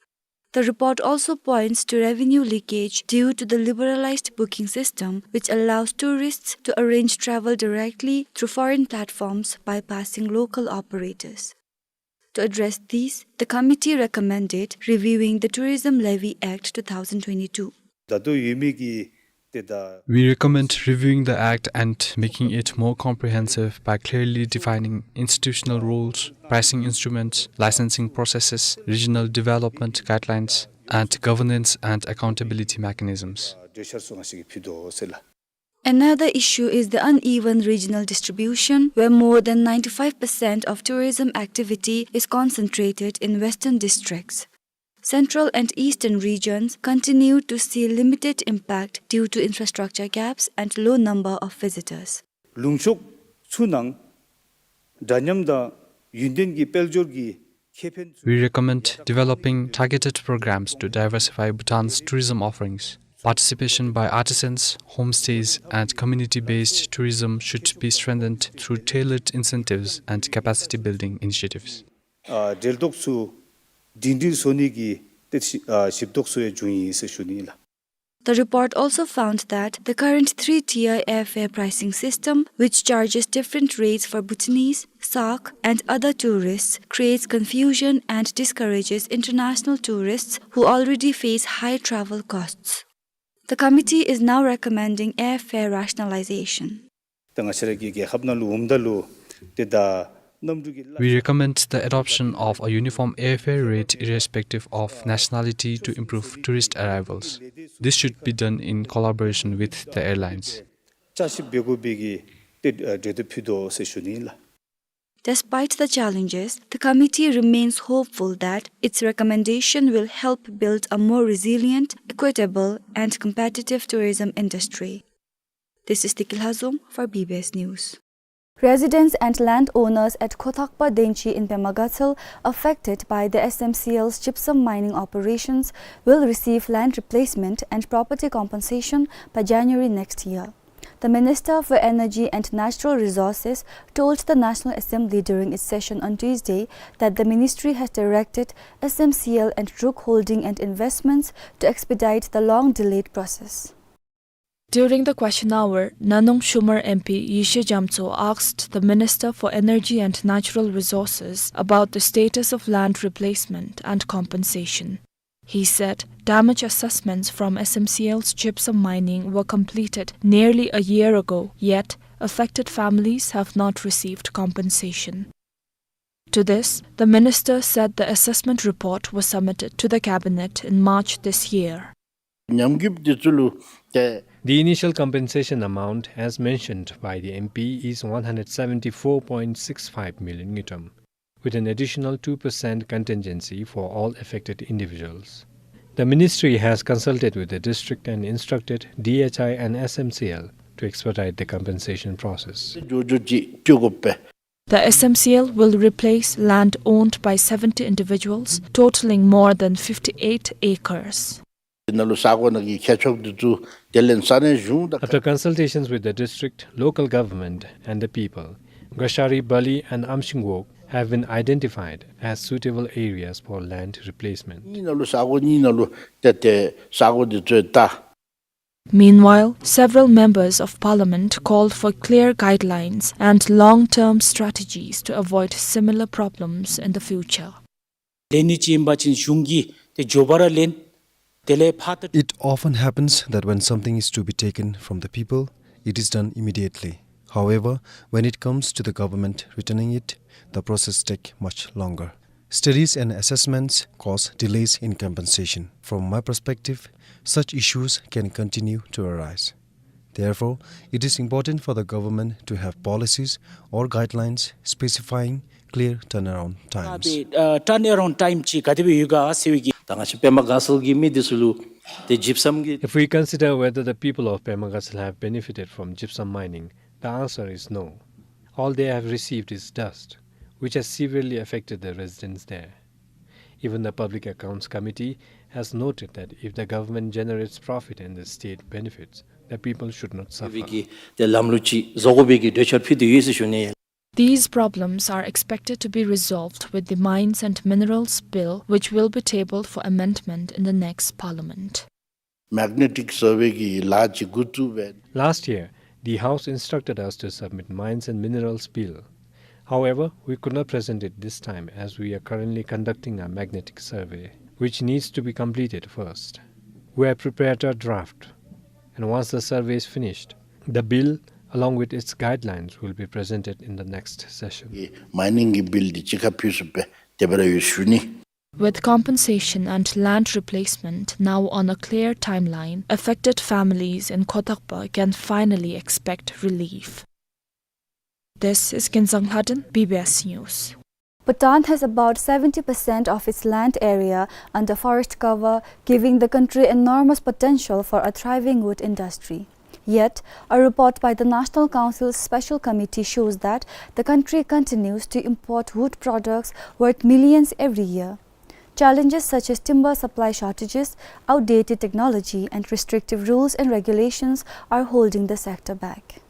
The report also points to revenue leakage due to the liberalized booking system, which allows tourists to arrange travel directly through foreign platforms bypassing local operators. To address these, the committee recommended reviewing the Tourism Levy Act two thousand twenty-two. ད་ལྟོ་ཡོད་མི་གི་དེ་ད། We recommend reviewing the Act and making it more comprehensive by clearly defining institutional roles, pricing instruments, licensing processes, regional development guidelines, and governance and accountability mechanisms. གྲོས་འཆར་ཚུ་ང་བཅས་ཀྱིས་ཕུལ་དོ་ཟེར་ལགས། Another issue is the uneven regional distribution, where more than ninety-five percent of tourism activity is concentrated in western districts. Central and eastern regions continue to see limited impact due to infrastructure gaps and low number of visitors. ལུང་ཕྱོགས་ཚུ་ནང་འདྲ་མཉམ་དང་ཡུན་བརྟན་གྱི་དཔལ་འབྱོར་གྱི་ཁེ་ཕན་ཚུ། We recommend developing targeted programs to diversify Bhutan's tourism offerings. Participation by artisans, homestays, and community-based tourism should be strengthened through tailored incentives and capacity-building initiatives. ཨ་འབྲེལ་གཏོགས་ཚུ་སྒྲིང་སྒྲིང་བཟོ་ནི་གི་ཏེ་ཨ་ཞིབ་ཏོག་ཚུ་ཡང་བྱུང་ཡི་ཟེར་ཞུ་ནི་ལགས། The report also found that the current three-tier airfare pricing system, which charges different rates for Bhutanese, Sak, and other tourists, creates confusion and discourages international tourists who already face high travel costs. The committee is now recommending airfare rationalization. ད་ང་བཅས་ར་གི་རྒྱལ་ཁབ་ནང་ལུ་འོངམ་ད་ལུ་ཏེ་ད་གནམ་གྲུ་གི་We recommend the adoption of a uniform airfare rate irrespective of nationality to improve tourist arrivals. This should be done in collaboration with the airlines. བསྐྱར་ཞིབ་འབད་དགོ་པའི་གི་ཏེ་གྲོས་བསྡུར་ཕུལ་དོ་ཟེར་ཞུ་ནི་ལགས། Despite the challenges, the committee remains hopeful that its recommendation will help build a more resilient, equitable, and competitive tourism industry. This is Tiki Lhazom for B B S News. Residents and landowners at Khotakpa Denchi in Pema Gatshel affected by the S M C L's gypsum mining operations will receive land replacement and property compensation by January next year. The Minister for Energy and Natural Resources told the National Assembly during its session on Tuesday that the ministry has directed S M C L and Ruk Holding and Investments to expedite the long-delayed process. During the question hour, Nanung Shumar M P Yeshe Jamtso asked the Minister for Energy and Natural Resources about the status of land replacement and compensation. He said damage assessments from S M C L's gypsum mining were completed nearly a year ago, yet affected families have not received compensation. To this, the minister said the assessment report was submitted to the cabinet in March this year. ཉམས་རྒུད་འདི་ཚུ་ལུ་ཏེ། The initial compensation amount, as mentioned by the M P, is one hundred seventy-four point six five million ngultrum, with an additional two percent contingency for all affected individuals. The ministry has consulted with the district and instructed D H I and S M C L to expedite the compensation process. འགྱོ་འགྱོ་ཅིག་སྤྲོད་དགོ་པས། The S M C L will replace land owned by seventy individuals, totaling more than fifty-eight acres. ནང་ལུ་ས་གོ་ནང་གི་ཁྱད་ཆོས་འདི་ཚུ་དེ་ལས་ས་གནས་གཞུང་དང་། After consultations with the district, local government, and the people, Gashari Bali and Amshinwok have been identified as suitable areas for land replacement. གཉིས་ནང་ལུ་ས་གོ་གཉིས་ནང་ལུ་ཏེ་ཏེ་ས་གོ་འདི་ཚུ་ད། Meanwhile, several members of parliament called for clear guidelines and long-term strategies to avoid similar problems in the future. ལེན་ནི་ཅིག་ཨིན་པ་ཅིན་གཞུང་གིས་ཏེ་མགྱོགས་པ་ར་ལེན། དེ་ལས་ཕར་ཏེ། It often happens that when something is to be taken from the people, it is done immediately. However, when it comes to the government returning it, the process take much longer. Studies and assessments cause delays in compensation. From my perspective, such issues can continue to arise. Therefore, it is important for the government to have policies or guidelines specifying clear turnaround times. ཨ་turnaround time ཅིག་ག་དེ་སྦེ་ཡོད་ག་ཟེར་བའི་གི། ད་ང་བཅས་པདྨ་དགའ་ཚལ་གྱི་མི་འདི་ཚུ་ལུ་ཏེ་ཇིབ་སམ་གྱི། If we consider whether the people of Pema Gatshel have benefited from gypsum mining, the answer is no. All they have received is dust, which has severely affected the residents there. Even the Public Accounts Committee has noted that if the government generates profit and the state benefits, the people should not suffer. ཏེ་ལམ་ལུགས་ཅིག་བཟོ་དགོ་པའི་གི་གྲོས་འཆར་ཕུལ་ཏེ་ཡོད་ཟེར་ཞུ་ནི། These problems are expected to be resolved with the Mines and Minerals Bill, which will be tabled for amendment in the next parliament. Magnetic survey གི་ལཱ་ཅིག་འགོ་བཙུགས་པས། Last year, the House instructed us to submit Mines and Minerals Bill. However, we could not present it this time as we are currently conducting a magnetic survey, which needs to be completed first. We have prepared a draft, and once the survey is finished, the bill, along with its guidelines, will be presented in the next session. ཨེ་མའི་ནིང་གི་བིལ་འདི་ཅིག་ཁར་ཕུལ་ཚུགས་པས། དེ་སྦེ་ར་ཡོད་ཞུ་ནི། With compensation and land replacement now on a clear timeline, affected families in Khotakpa can finally expect relief. This is Kinzang Lhaden, B B S News. Bhutan has about seventy percent of its land area under forest cover, giving the country enormous potential for a thriving wood industry. Yet, a report by the National Council's Special Committee shows that the country continues to import wood products worth millions every year. Challenges such as timber supply shortages, outdated technology, and restrictive rules and regulations are holding the sector back.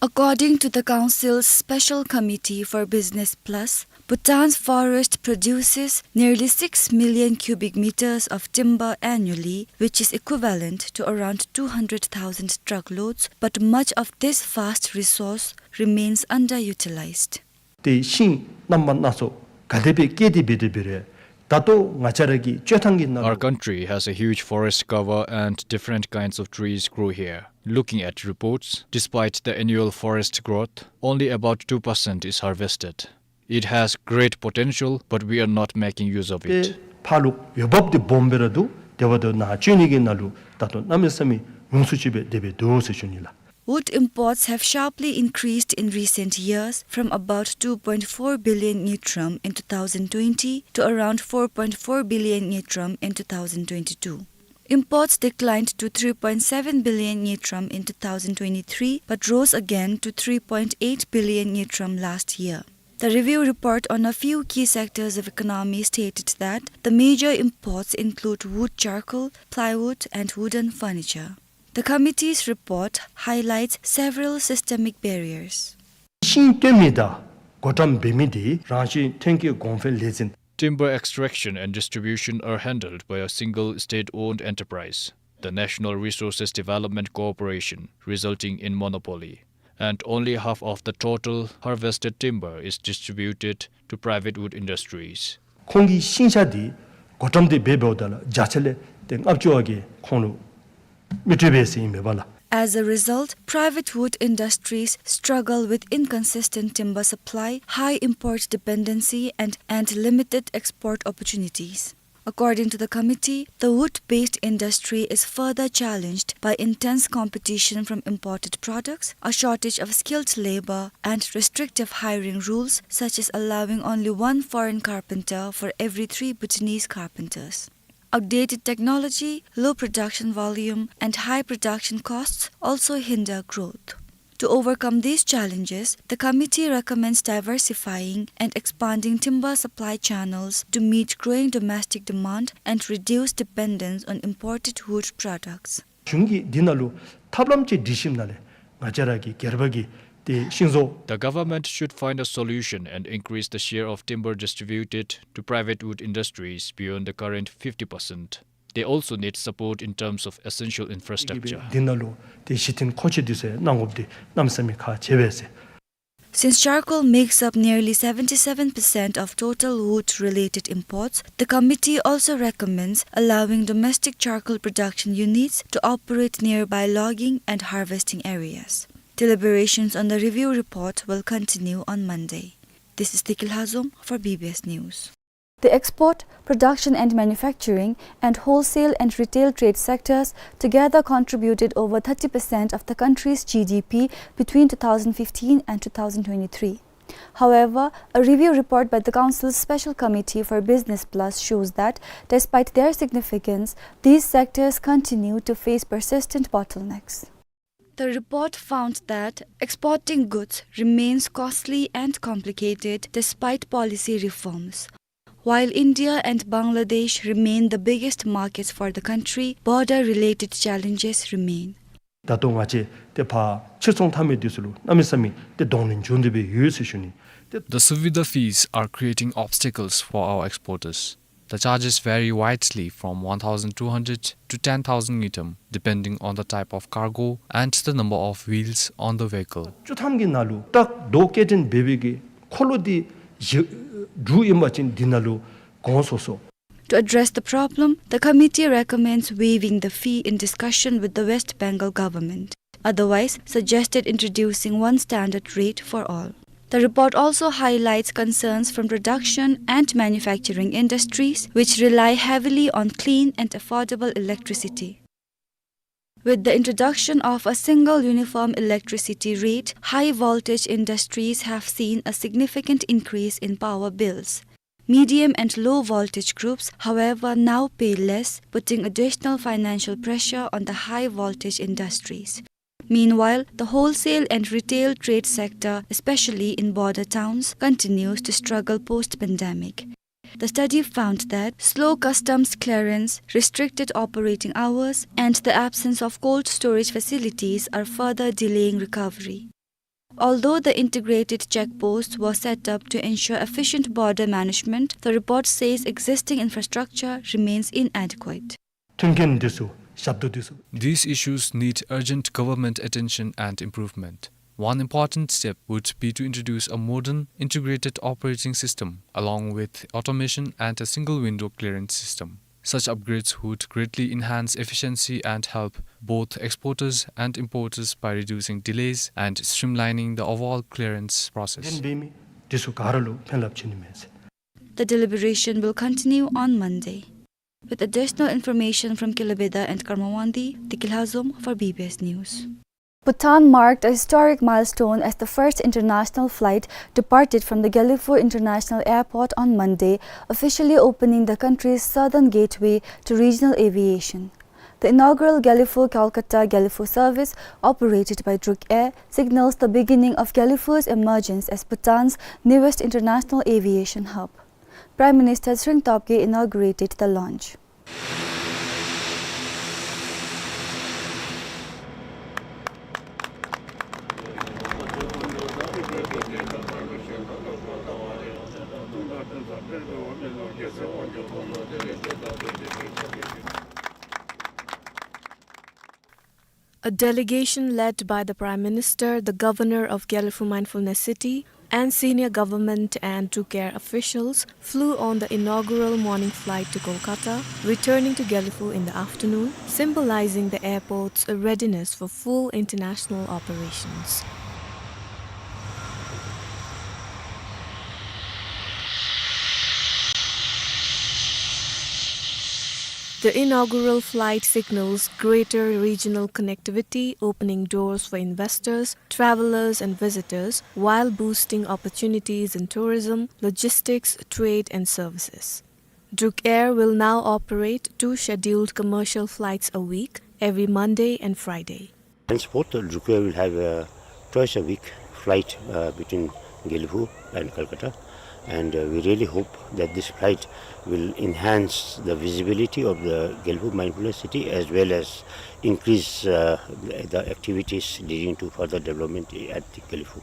According to the Council's Special Committee for Business Plus, Bhutan's forest produces nearly six million cubic meters of timber annually, which is equivalent to around two hundred thousand truckloads, but much of this vast resource remains underutilized. ཏེ་ཤིང་རྣམ་པ་སྣ་ཚོགས་ག་དེ་སྦེ་སྐྱེས་ཏེ་འབད་དེ་འབད་རུང་ད་ལྟོ་ང་བཅས་ར་གི་སྤྱོད་ཐངས་ཀྱི་ནང་ལུ། Our country has a huge forest cover and different kinds of trees grow here. Looking at reports, despite the annual forest growth, only about two percent is harvested. It has great potential, but we are not making use of it. ཏེ་ཕར་ལུ་འོས་འབབ་འདི་སྦོམ་སྦེ་ར་འདུག། དེ་འབདཝ་ད་ནཱ་སྤྱོད་ནི་གི་ནང་ལུ་ད་ལྟོ་གནམ་མེད་ས་མེད་ཉུང་སུ་ཅིག་སྦེ་དེ་སྦེ་འདུག་ཟེར་ཞུ་ནི་ལགས། Wood imports have sharply increased in recent years, from about two point four billion ngultrum in two thousand twenty to around four point four billion ngultrum in two thousand twenty-two. Imports declined to three point seven billion ngultrum in two thousand twenty-three, but rose again to three point eight billion ngultrum last year. The review report on a few key sectors of economy stated that the major imports include wood charcoal, plywood, and wooden furniture. The committee's report highlights several systemic barriers. ཤིང་བཏོན་མི་དང་བགོ་བཀྲམ་འབད་མི་འདི་རང་བཞིན་ཐོན་སྐྱེད་གོང་འཕེལ་ལས་འཛིན། Timber extraction and distribution are handled by a single state-owned enterprise, the National Resources Development Corporation, resulting in monopoly. And only half of the total harvested timber is distributed to private wood industries. ཁོང་གིས་ཤིང་ཆ་འདི་བགོ་བཀྲམ་འདི་འབད་འབདཝ་ད་ལུ་བརྒྱ་ཆ་ལས་ཏེ་ལྔ་བཅུ་བ་གིས་ཁོང་ལུ་མི་སྤྲོད་པས་ཟེར་ཨིན་མས་པ་ལགས། As a result, private wood industries struggle with inconsistent timber supply, high import dependency, and, and limited export opportunities. According to the committee, the wood-based industry is further challenged by intense competition from imported products, a shortage of skilled labor, and restrictive hiring rules, such as allowing only one foreign carpenter for every three Bhutanese carpenters. Outdated technology, low production volume, and high production costs also hinder growth. To overcome these challenges, the committee recommends diversifying and expanding timber supply channels to meet growing domestic demand and reduce dependence on imported wood products. གཞུང་གིས་འདི་ནང་ལུ་ཐབས་ལམ་ཅིག་སྒྲིག་ཞིནམ་ལས་ང་བཅས་ར་གི་སྒེར་པ་གི་ཏེ་ཤིང་བཟོ། The government should find a solution and increase the share of timber distributed to private wood industries beyond the current fifty percent. They also need support in terms of essential infrastructure. འདི་ནང་ལུ་ཏེ་གཞི་རྟེན་མཁོ་ཆས་འདི་ཚུ་གནང་དགོཔ་འདི་གནམ་མེད་ས་མེད་ཁག་ཆེ་བས་ཟེར། Since charcoal makes up nearly seventy-seven percent of total wood-related imports, the committee also recommends allowing domestic charcoal production units to operate nearby logging and harvesting areas. Deliberations on the review report will continue on Monday. This is Tiki Lhazom for B B S News. The export, production and manufacturing, and wholesale and retail trade sectors together contributed over thirty percent of the country's G D P between two thousand fifteen and two thousand twenty-three. However, a review report by the Council's Special Committee for Business Plus shows that, despite their significance, these sectors continue to face persistent bottlenecks. The report found that exporting goods remains costly and complicated despite policy reforms. While India and Bangladesh remain the biggest markets for the country, border-related challenges remain. ད་ལྟོ་ང་བཅས་ཏེ་ཕར་ཕྱིར་ཚོང་འཐབ་མི་འདི་ཚུ་ལུ་གནམ་མེད་ས་མེད་ཏེ་གདོང་ལེན་འབྱུང་སྟེ་སྦེ་ཡོད་ཟེར་ཞུ་ནི། ཏེ། The Suvidha fees are creating obstacles for our exporters. The charges vary widely from one thousand two hundred to ten thousand ngultrum, depending on the type of cargo and the number of wheels on the vehicle. བཅུ་ཐམ་གྱི་ནང་ལུ་ཏག་ཏག་སྐྱེལ་འདྲེན་འབད་བའི་གི་འཁོར་ལོ་འདི་བཞི་དྲུག་ཨིན་པ་ཅིན་འདི་ནང་ལུ་གོང་སོ་སོ། To address the problem, the committee recommends waiving the fee in discussion with the West Bengal government. Otherwise, suggested introducing one standard rate for all. The report also highlights concerns from production and manufacturing industries, which rely heavily on clean and affordable electricity. With the introduction of a single uniform electricity rate, high voltage industries have seen a significant increase in power bills. Medium and low voltage groups, however, now pay less, putting additional financial pressure on the high voltage industries. Meanwhile, the wholesale and retail trade sector, especially in border towns, continues to struggle post-pandemic. The study found that slow customs clearance, restricted operating hours, and the absence of cold storage facilities are further delaying recovery. Although the integrated checkposts were set up to ensure efficient border management, the report says existing infrastructure remains inadequate. མཐུན་རྐྱེན་འདི་ཚུ་ཞབས་ཏོག་འདི་ཚུ། These issues need urgent government attention and improvement. One important step would be to introduce a modern, integrated operating system along with automation and a single window clearance system. Such upgrades would greatly enhance efficiency and help both exporters and importers by reducing delays and streamlining the overall clearance process. འདི་འབད་མི་འདི་ཚུ་ག་ར་ལུ་ཕན་རླབས་ཆེ་ནི་མས་ཟེར། The deliberation will continue on Monday. With additional information from Kilabeda and Karmawandi, Deki Lhazom for B B S News. Bhutan marked a historic milestone as the first international flight departed from the Gelephu International Airport on Monday, officially opening the country's southern gateway to regional aviation. The inaugural Gelephu Kolkata Gelephu service, operated by Druk Air, signals the beginning of Gelephu's emergence as Bhutan's newest international aviation hub. Prime Minister Tshering Tobgay inaugurated the launch. A delegation led by the Prime Minister, the Governor of Gelephu Mindfulness City, and senior government and Druk Air officials flew on the inaugural morning flight to Kolkata, returning to Gelephu in the afternoon, symbolizing the airport's readiness for full international operations. The inaugural flight signals greater regional connectivity, opening doors for investors, travelers and visitors, while boosting opportunities in tourism, logistics, trade and services. Druk Air will now operate two scheduled commercial flights a week, every Monday and Friday. Henceforth, uh, Druk Air will have a twice a week flight, uh, between Gelephu and Kolkata. And, uh, we really hope that this flight will enhance the visibility of the Gelephu Mindfulness City as well as increase, uh, the, the activities leading to further development at the Gelephu.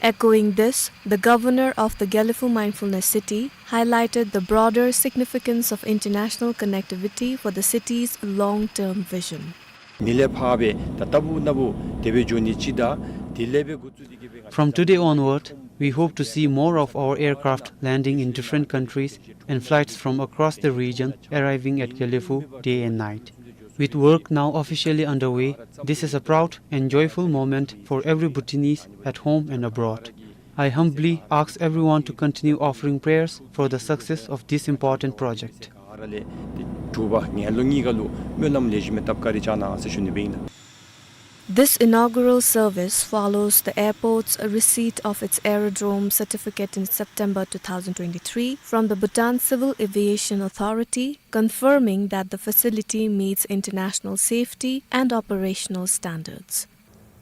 Echoing this, the governor of the Gelephu Mindfulness City highlighted the broader significance of international connectivity for the city's long-term vision. ཉིནམ་ལས་ཕར་སྦེ་ད་ལྟ་བུ་ན་བུ་དེ་སྦེ་འགྱོ་ནི་ཅིག་དང་དེ་ལས་སྦེ་འགོ་བཙུགས་ཏེ་གི་སྦེ། From today onward, we hope to see more of our aircraft landing in different countries and flights from across the region arriving at Gelephu day and night. With work now officially underway, this is a proud and joyful moment for every Bhutanese at home and abroad. I humbly ask everyone to continue offering prayers for the success of this important project. ག་ར་ལས་ཏེ་དྲོ་པ་ངན་ལོ་གཉིས་ཀ་ལུ་སྨོན་ལམ་ལེགས་ཤོམ་སྦེ་བཏབ་བཀའ་དྲིན་བསྐྱང་གནང་ཟེར་ཞུ་ནི་སྦེ་ཨིན་ལགས། This inaugural service follows the airport's receipt of its aerodrome certificate in September two thousand twenty-three from the Bhutan Civil Aviation Authority, confirming that the facility meets international safety and operational standards.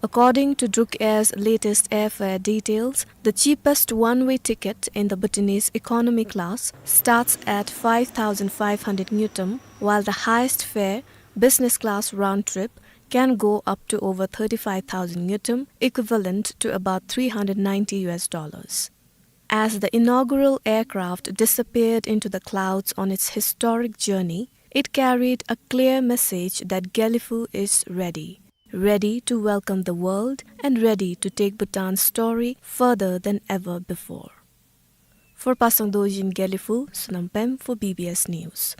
According to Druk Air's latest airfare details, the cheapest one-way ticket in the Bhutanese economy class starts at five thousand five hundred ngultrum, while the highest fare, business class round trip, can go up to over thirty-five thousand ngultrum, equivalent to about three hundred ninety U S dollars. As the inaugural aircraft disappeared into the clouds on its historic journey, it carried a clear message that Gelephu is ready, ready to welcome the world and ready to take Bhutan's story further than ever before. For Pasang Dorji in Gelephu, Sonam Pem for B B S News.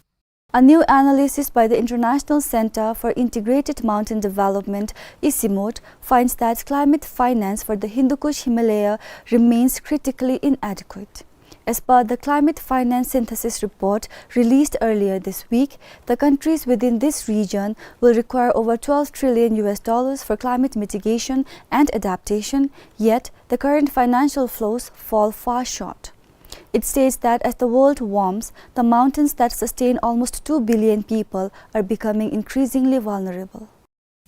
A new analysis by the International Center for Integrated Mountain Development, ICIMOD, finds that climate finance for the Hindu Kush Himalaya remains critically inadequate. As per the climate finance synthesis report released earlier this week, the countries within this region will require over twelve trillion U S dollars for climate mitigation and adaptation, yet the current financial flows fall far short. It states that as the world warms, the mountains that sustain almost two billion people are becoming increasingly vulnerable.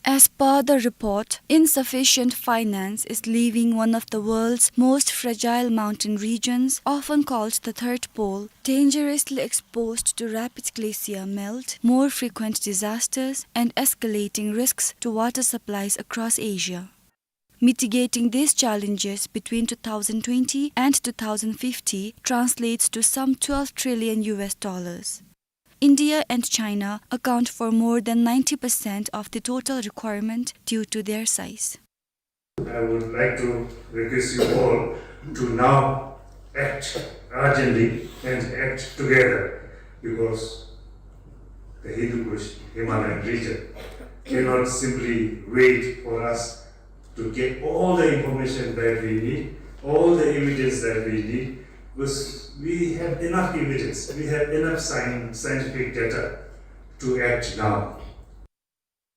As per the report, insufficient finance is leaving one of the world's most fragile mountain regions, often called the Third Pole, dangerously exposed to rapid glacier melt, more frequent disasters, and escalating risks to water supplies across Asia. Mitigating these challenges between two thousand twenty and two thousand fifty translates to some twelve trillion U S dollars. India and China account for more than ninety percent of the total requirement due to their size. I would like to request you all to now act urgently and act together, because the Hindu Kush Himalayan region cannot simply wait for us to get all the information that we need, all the evidence that we need, because we have enough evidence, we have enough scien-, scientific data to act now.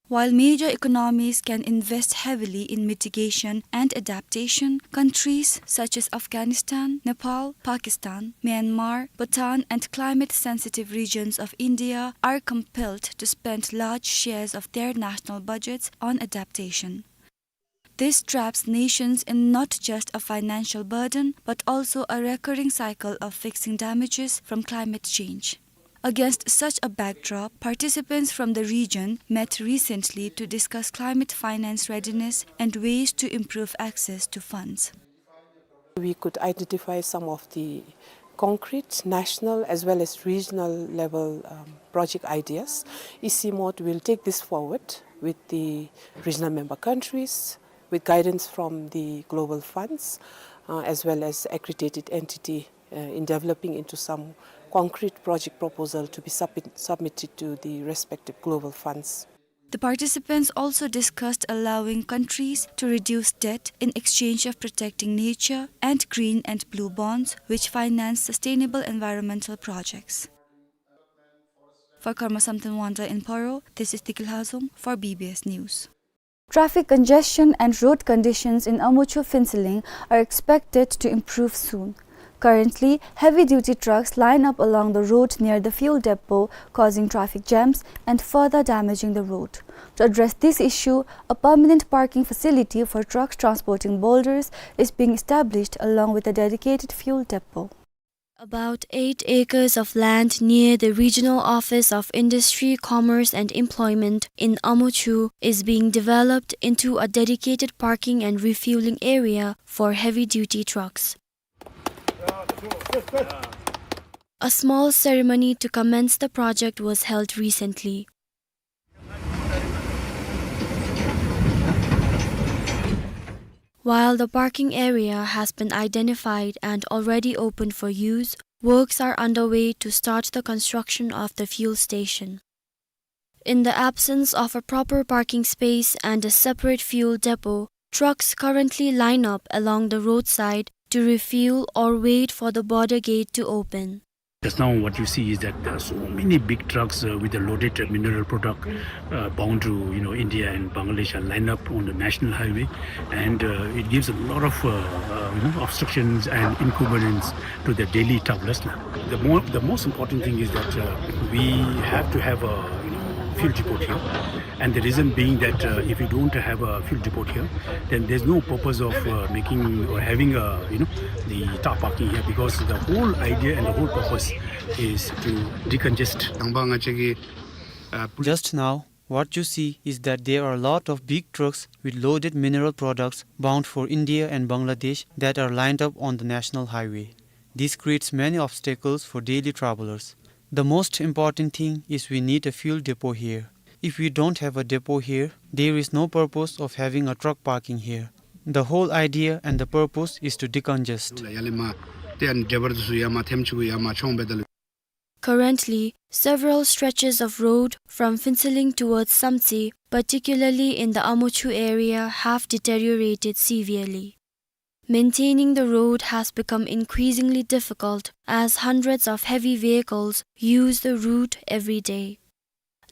While major economies can invest heavily in mitigation and adaptation, countries such as Afghanistan, Nepal, Pakistan, Myanmar, Bhutan, and climate-sensitive regions of India are compelled to spend large shares of their national budgets on adaptation. This traps nations in not just a financial burden, but also a recurring cycle of fixing damages from climate change. Against such a backdrop, participants from the region met recently to discuss climate finance readiness and ways to improve access to funds. We could identify some of the concrete national as well as regional level, um, project ideas. E C MOD will take this forward with the regional member countries, with guidance from the global funds, uh, as well as accredited entity, uh, in developing into some concrete project proposal to be submit-, submitted to the respective global funds. The participants also discussed allowing countries to reduce debt in exchange of protecting nature and green and blue bonds, which finance sustainable environmental projects. For Karma Samten Wangda in Paro, this is Tikil Hazom for B B S News. Traffic congestion and road conditions in Omochhu Phuentsholing are expected to improve soon. Currently, heavy-duty trucks line up along the road near the fuel depot, causing traffic jams and further damaging the road. To address this issue, a permanent parking facility for trucks transporting boulders is being established along with a dedicated fuel depot. About eight acres of land near the Regional Office of Industry, Commerce and Employment in Omochhu is being developed into a dedicated parking and refueling area for heavy-duty trucks. A small ceremony to commence the project was held recently. While the parking area has been identified and already open for use, works are underway to start the construction of the fuel station. In the absence of a proper parking space and a separate fuel depot, trucks currently line up along the roadside to refuel or wait for the border gate to open. Just now, what you see is that there are so many big trucks, uh, with the loaded, uh, mineral product, uh, bound to, you know, India and Bangladesh are lined up on the national highway, and, uh, it gives a lot of, uh, uh, you know, obstructions and inconvenience to the daily travelers now. The more, the most important thing is that, uh, we have to have a, you know, fuel depot here. And the reason being that, uh, if you don't have a fuel depot here, then there's no purpose of, uh, making or having a, you know, the tar parking here, because the whole idea and the whole purpose is to decongest. དང་པ་ང་བཅས་ཀྱི་ཨ་Just now, what you see is that there are a lot of big trucks with loaded mineral products bound for India and Bangladesh that are lined up on the national highway. This creates many obstacles for daily travelers. The most important thing is we need a fuel depot here. If we don't have a depot here, there is no purpose of having a truck parking here. The whole idea and the purpose is to decongest. Currently, several stretches of road from Phuentsholing towards Samtse, particularly in the Omochhu area, have deteriorated severely. Maintaining the road has become increasingly difficult as hundreds of heavy vehicles use the route every day.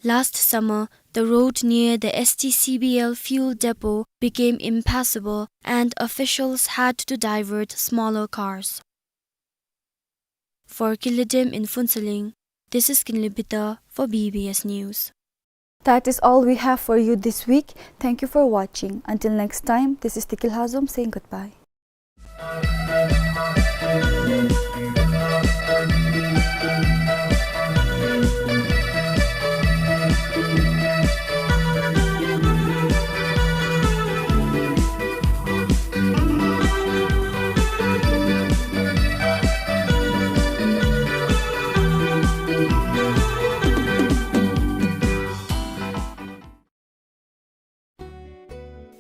Last summer, the road near the S T C B L fuel depot became impassable and officials had to divert smaller cars. For Kinley Dam in Phuentsholing, this is Kinley Bita for B B S News. That is all we have for you this week. Thank you for watching. Until next time, this is Tikil Hazom saying goodbye.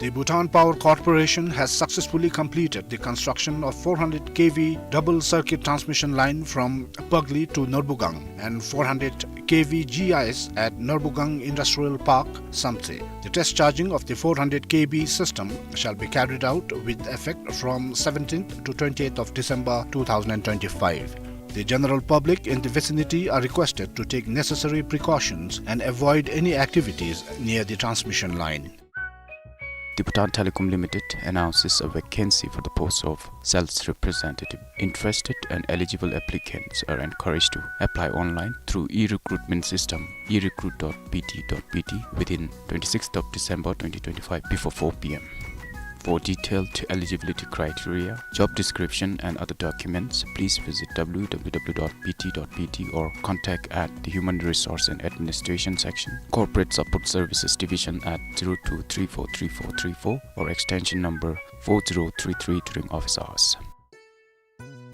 The Bhutan Power Corporation has successfully completed the construction of four hundred K V double circuit transmission line from Pagli to Norbugang and four hundred K V G I S at Norbugang Industrial Park, Samtse. The test charging of the four hundred K V system shall be carried out with effect from seventeenth to twentieth of December two thousand twenty-five. The general public in the vicinity are requested to take necessary precautions and avoid any activities near the transmission line. The Bhutan Telecom Limited announces a vacancy for the post of sales representative. Interested and eligible applicants are encouraged to apply online through e-recruitment system, e recruit dot b t dot b t, within twenty-sixth of December twenty twenty-five before four p m. For detailed eligibility criteria, job description and other documents, please visit w w w dot b t dot b t or contact at the Human Resource and Administration Section, Corporate Support Services Division at zero two three four three four three four or extension number four zero three three during office hours.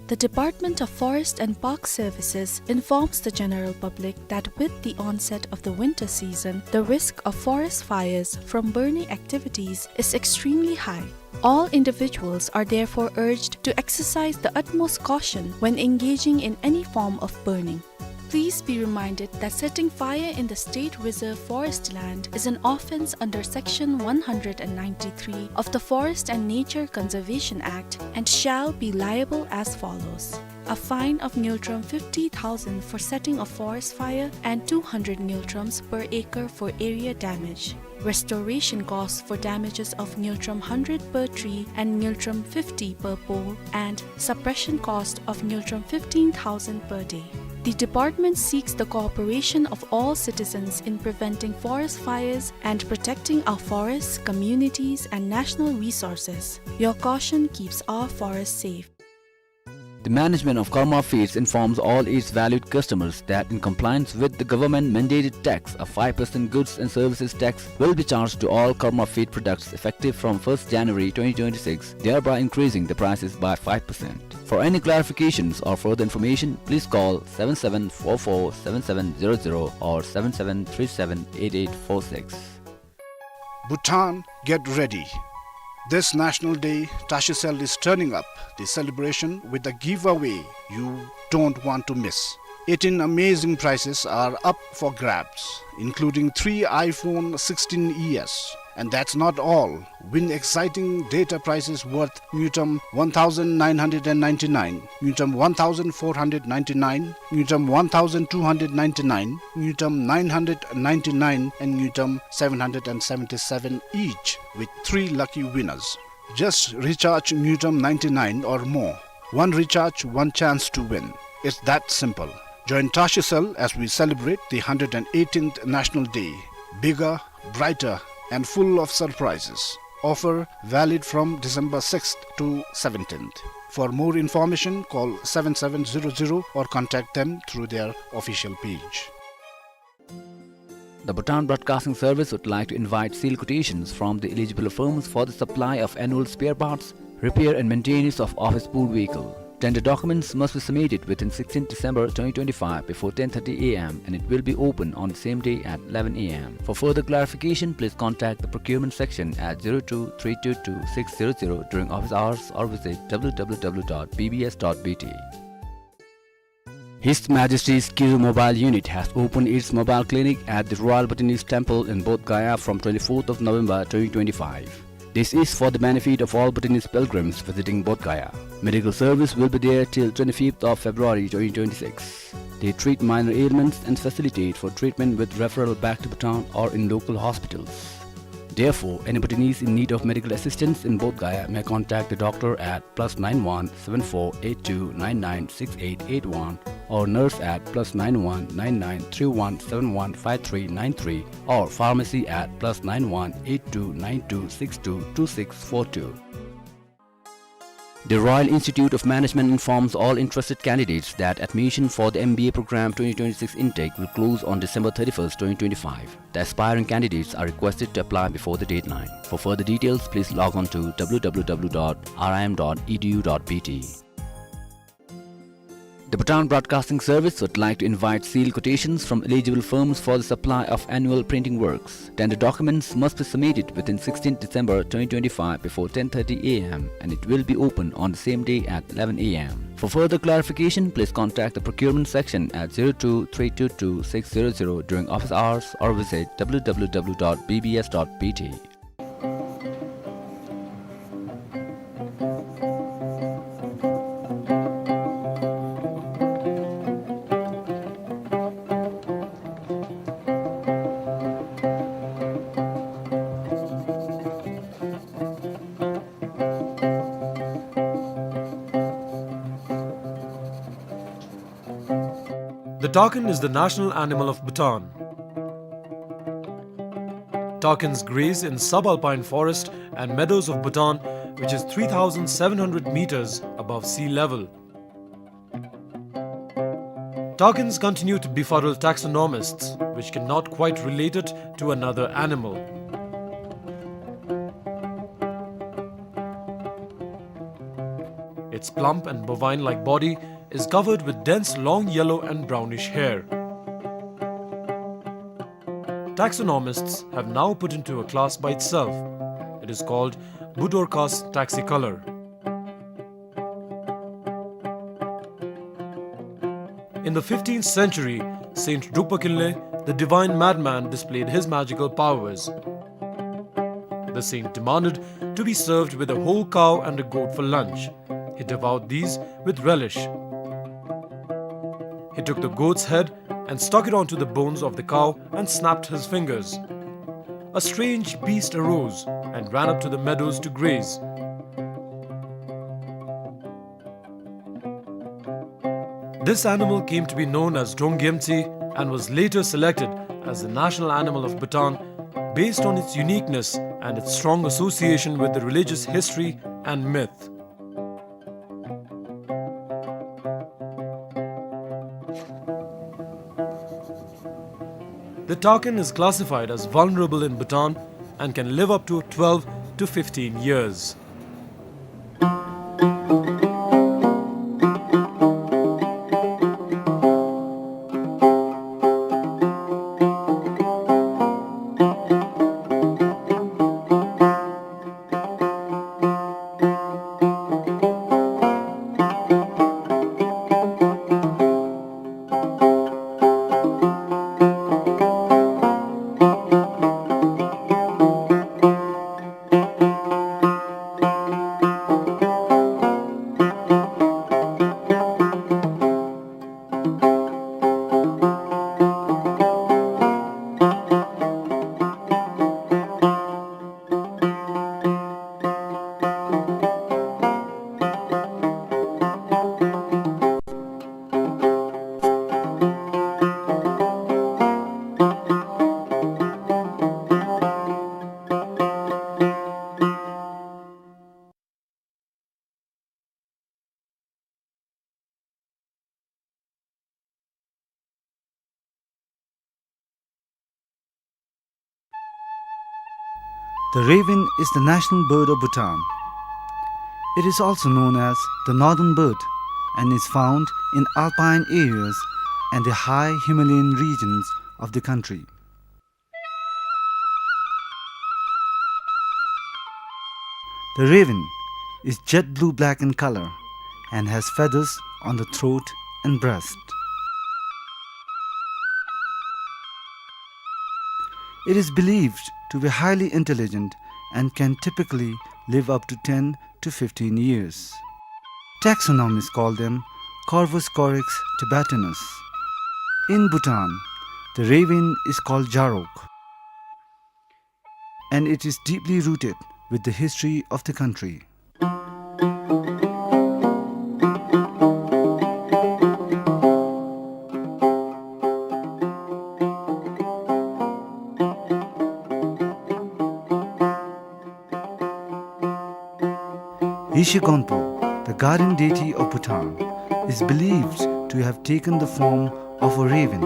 The Department of Forest and Park Services informs the general public that with the onset of the winter season, the risk of forest fires from burning activities is extremely high. All individuals are therefore urged to exercise the utmost caution when engaging in any form of burning. Please be reminded that setting fire in the state reserve forest land is an offence under Section one hundred and ninety-three of the Forest and Nature Conservation Act and shall be liable as follows: a fine of ngultrum fifty thousand for setting a forest fire and two hundred ngultrums per acre for area damage. Restoration costs for damages of ngultrum hundred per tree and ngultrum fifty per pole, and suppression cost of ngultrum fifteen thousand per day. The department seeks the cooperation of all citizens in preventing forest fires and protecting our forests, communities, and national resources. Your caution keeps our forests safe. The management of Karma Feeds informs all its valued customers that in compliance with the government mandated tax, a five percent goods and services tax will be charged to all Karma Feed products effective from first January twenty twenty-six, thereby increasing the prices by five percent. For any clarifications or further information, please call seven seven four four seven seven zero zero or seven seven three seven eight eight four six. Bhutan, get ready. This National Day, Tashicell is turning up the celebration with a giveaway you don't want to miss. Eighteen amazing prizes are up for grabs, including three iPhone sixteen E S. And that's not all. Win exciting data prizes worth ngultrum one thousand nine hundred and ninety-nine, ngultrum one thousand four hundred ninety-nine, ngultrum one thousand two hundred ninety-nine, ngultrum nine hundred ninety-nine, and ngultrum seven hundred and seventy-seven each, with three lucky winners. Just recharge ngultrum ninety-nine or more. One recharge, one chance to win. It's that simple. Join Tashicell as we celebrate the hundred and eighteenth National Day. Bigger, brighter, and full of surprises. Offer valid from December sixth to seventeenth. For more information, call seven seven zero zero or contact them through their official page. The Bhutan Broadcasting Service would like to invite sale quotations from the eligible firms for the supply of annual spare parts, repair and maintenance of office pool vehicle. Tender documents must be submitted within sixteenth December twenty twenty-five before ten thirty A M and it will be open on the same day at eleven A M. For further clarification, please contact the procurement section at zero two three two two six zero zero during office hours or visit w w w dot b b s dot b t. His Majesty's Kiru Mobile Unit has opened its mobile clinic at the Royal Bhutanese Temple in Bodh Gaya from twenty-fourth of November twenty twenty-five. This is for the benefit of all Bhutanese pilgrims visiting Bodh Gaya. Medical service will be there till twenty-fifth of February twenty twenty-six. They treat minor ailments and facilitate for treatment with referral back to Bhutan or in local hospitals. Therefore, any Bhutanese in need of medical assistance in Bodh Gaya may contact the doctor at plus nine one seven four eight two nine nine six eight eight one or nurse at plus nine one nine nine three one seven one five three nine three or pharmacy at plus nine one eight two nine two six two two six four two. The Royal Institute of Management informs all interested candidates that admission for the M B A program twenty twenty-six intake will close on December thirty-first, twenty twenty-five. The aspiring candidates are requested to apply before the deadline. For further details, please log on to w w w dot r i m dot e d u dot b t. The Bhutan Broadcasting Service would like to invite sealed quotations from eligible firms for the supply of annual printing works. Tender documents must be submitted within sixteenth December twenty twenty-five before ten thirty A M, and it will be open on the same day at eleven A M. For further clarification, please contact the procurement section at zero two three two two six zero zero during office hours or visit W W W dot B B S dot B T. The takin is the national animal of Bhutan. Takins graze in subalpine forest and meadows of Bhutan, which is three thousand seven hundred meters above sea level. Takins continue to befuddle taxonomists, which cannot quite relate it to another animal. Its plump and bovine-like body is covered with dense long yellow and brownish hair. Taxonomists have now put into a class by itself. It is called Budorcas taxicolor. In the fifteenth century, Saint Drukpa Kinley, the divine madman, displayed his magical powers. The saint demanded to be served with a whole cow and a goat for lunch. He devoured these with relish. He took the goat's head and stuck it onto the bones of the cow and snapped his fingers. A strange beast arose and ran up to the meadows to graze. This animal came to be known as Drongyemtsi and was later selected as the national animal of Bhutan based on its uniqueness and its strong association with the religious history and myth. The takin is classified as vulnerable in Bhutan and can live up to twelve to fifteen years. The raven is the national bird of Bhutan. It is also known as the northern bird and is found in alpine areas and the high Himalayan regions of the country. The raven is jet blue black in color and has feathers on the throat and breast. It is believed to be highly intelligent and can typically live up to ten to fifteen years. Taxonomists call them Corvus corax tibetanus. In Bhutan, the raven is called Jarok, and it is deeply rooted with the history of the country. Yeshe Gonpo, the guardian deity of Bhutan, is believed to have taken the form of a raven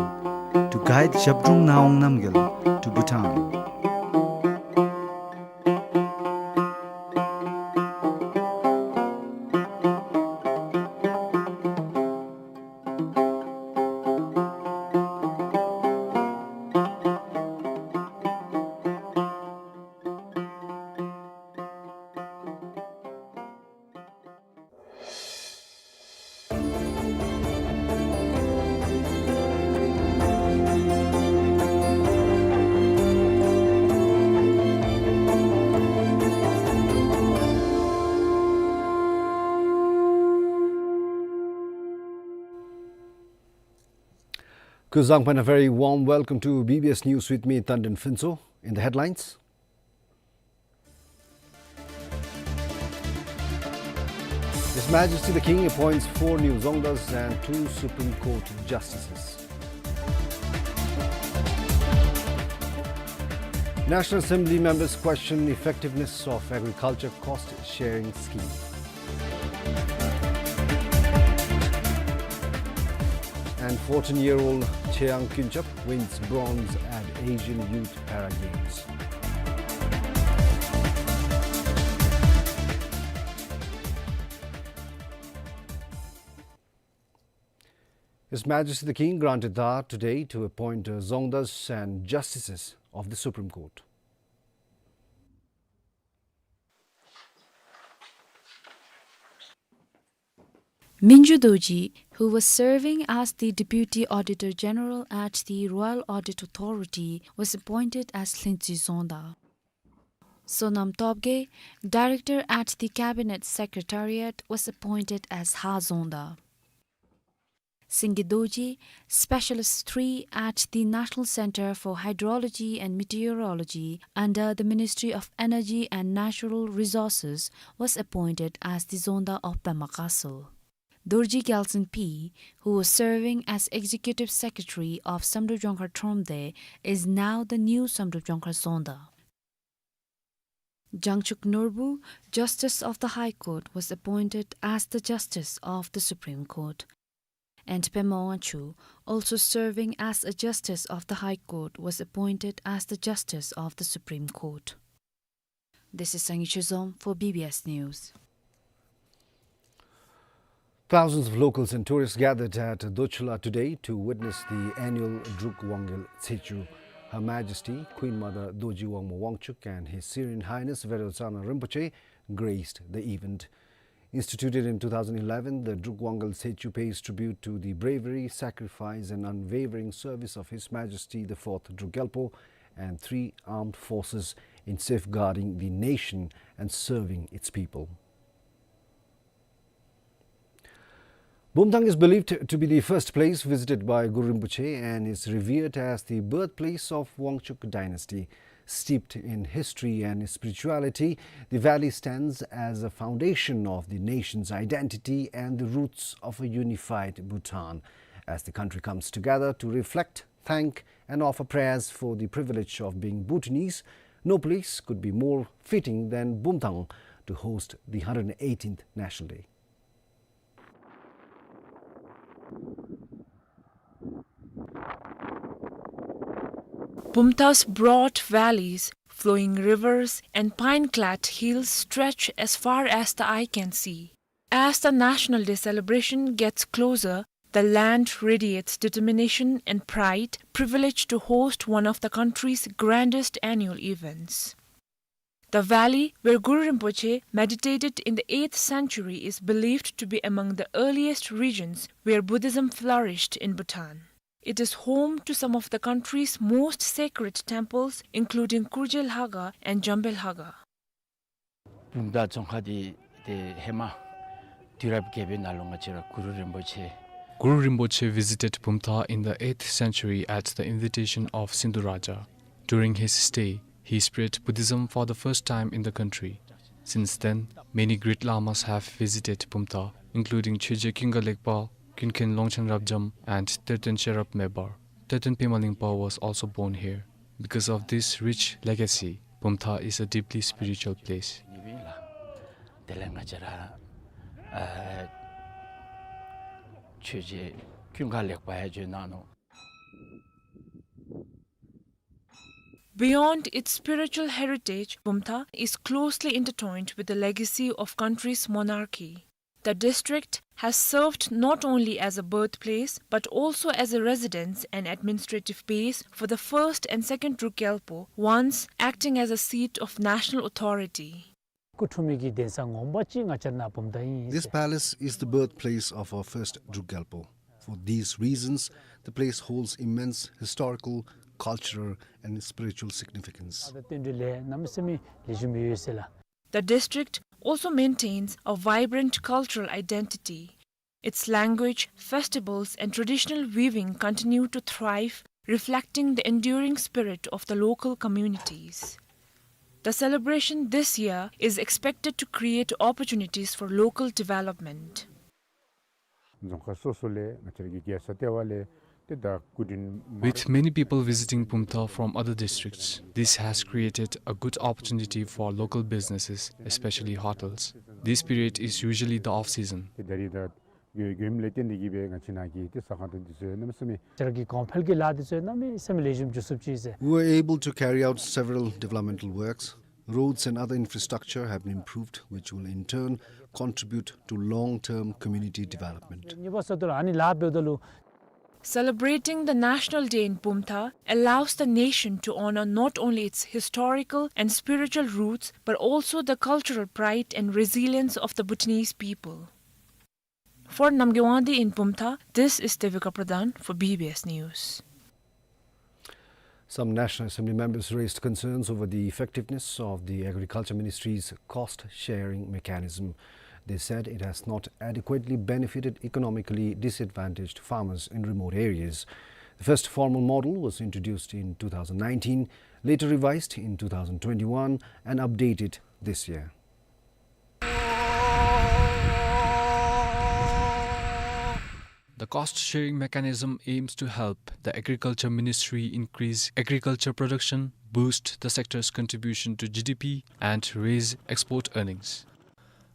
to guide Zhabdrung Ngawang Namgyal to Bhutan. Luzang, and a very warm welcome to B B S News with me, Tandin Phuntsho. In the headlines, His Majesty the King appoints four new Dzongdas and two Supreme Court justices. National Assembly members question effectiveness of agriculture cost sharing scheme. And fourteen-year-old Cheang Kyunchap wins bronze at Asian Youth Para Games. His Majesty the King granted Dhar today to appoint, uh, Dzongdas and justices of the Supreme Court. Minju Dorji, who was serving as the Deputy Auditor General at the Royal Audit Authority, was appointed as Lhintsi Dzongda. Sonam Topge, Director at the Cabinet Secretariat, was appointed as Ha Dzongda. Singye Dorji, Specialist three at the National Centre for Hydrology and Meteorology under the Ministry of Energy and Natural Resources, was appointed as the Dzongda of Pema Castle. Dorji Gyaltshen Pee, who was serving as Executive Secretary of Samdrup Jongkhar Thromde, is now the new Samdrup Jongkhar Dzongda. Jangchuk Norbu, Justice of the High Court, was appointed as the Justice of the Supreme Court. And Pema Wangchuk, also serving as a Justice of the High Court, was appointed as the Justice of the Supreme Court. This is Sangye Chezom for B B S News. Thousands of locals and tourists gathered at Dochula today to witness the annual Druk Wangel Tsechu. Her Majesty Queen Mother Dorji Wangmo Wangchuk and His Serene Highness Vedo Tsana Rinpoche graced the event. Instituted in two thousand eleven, the Druk Wangel Tsechu pays tribute to the bravery, sacrifice, and unwavering service of His Majesty the Fourth Druk Gyalpo and three armed forces in safeguarding the nation and serving its people. Bumthang is believed to be the first place visited by Guru Rinpoche and is revered as the birthplace of Wangchuk dynasty. Steeped in history and spirituality, the valley stands as a foundation of the nation's identity and the roots of a unified Bhutan. As the country comes together to reflect, thank, and offer prayers for the privilege of being Bhutanese, no place could be more fitting than Bumthang to host the hundred eighteenth National Day. Bumthang's broad valleys, flowing rivers, and pine-clad hills stretch as far as the eye can see. As the National Day celebration gets closer, the land radiates determination and pride, privileged to host one of the country's grandest annual events. The valley where Guru Rinpoche meditated in the eighth century is believed to be among the earliest regions where Buddhism flourished in Bhutan. It is home to some of the country's most sacred temples, including Kurje Lhaga and Jambe Lhaga. Bumthang Dzongkha འདི་ཏེ་ཧེ་མ་དུས་རབས་བརྒྱད་པའི་ནང་ལུ་ང་བཅས་ར་གུ་རུ་རིན་པོ་ཆེ། Guru Rinpoche visited Bumthang in the eighth century at the invitation of Sindhu Raja. During his stay, he spread Buddhism for the first time in the country. Since then, many great lamas have visited Bumthang, including Chögye Kyunga Legpa, Kyunkhyen Longchen Rabjam, and Terton Sherab Mebar. Terton Pema Lingpa was also born here. Because of this rich legacy, Bumthang is a deeply spiritual place. དེ་ལས་ང་བཅས་ར་ཨ་ཆོས་རྗེ་ཀུན་དགའ་ལེགས་པ་ཡང་བྱོན་གནང་ནུག། Beyond its spiritual heritage, Bumthang is closely intertwined with the legacy of country's monarchy. The district has served not only as a birthplace, but also as a residence and administrative base for the first and second Druk Gyalpo, once acting as a seat of national authority. སྐུ་འཁྲུངས་མི་གི་གདན་ས་ངོ་མ་ཅིག་ང་བཅས་ནཱ་བུམ་ཐང་ཨིན། This palace is the birthplace of our first Druk Gyalpo. For these reasons, the place holds immense historical, cultural, and spiritual significance. ད་བསྟན་འགྲོའི་ལས་གནམ་མེད་ས་མེད་ལེགས་ཤོམ་ཡོད་ཟེར་ལགས། The district also maintains a vibrant cultural identity. its language, festivals, and traditional weaving continue to thrive, reflecting the enduring spirit of the local communities. The celebration this year is expected to create opportunities for local development. རྫོང་ཁག་སོ་སོ་ལས་ང་བཅས་ར་གི་རྒྱལ་ས་ལྟེ་བ་ལས་ཏེ་ད་སྐུ་མགྲོན་མང་རབས། With many people visiting Bumthang from other districts, this has created a good opportunity for local businesses, especially hotels. This period is usually the off-season. ཏེ་ད་རིས་ད་མགྱོ་མགྱོནམ་ལས་བརྟེན་ཏེ་གིས་སྦེ་ང་བཅས་ནང་གི་ཏེ་ཟ་ཁང་དང་འདི་ཚུ་གནམ་མེད་ས་མེད། ང་བཅས་ར་གི་གོང་འཕེལ་གྱི་ལཱ་འདི་ཚུ་གནམ་མེད་ས་མེད་ལེགས་ཤོམ་འགྱོ་ཚུགསཔ་ཅིག་ཟེར། We were able to carry out several developmental works. Roads and other infrastructure have been improved, which will in turn contribute to long-term community development. གཉིས་པ་ས་ཐོག་ལུ་ཨ་ནི་ལཱ་འབདཝ་ད་ལུ། Celebrating the National Day in Bumthang allows the nation to honor not only its historical and spiritual roots, but also the cultural pride and resilience of the Bhutanese people. For Namgay Wangdi in Bumthang, this is Devika Pradhan for B B S News. Some National Assembly members raised concerns over the effectiveness of the Agriculture Ministry's cost-sharing mechanism. They said it has not adequately benefited economically disadvantaged farmers in remote areas. The first formal model was introduced in two thousand nineteen, later revised in two thousand twenty-one, and updated this year. The cost-sharing mechanism aims to help the Agriculture Ministry increase agriculture production, boost the sector's contribution to G D P, and raise export earnings.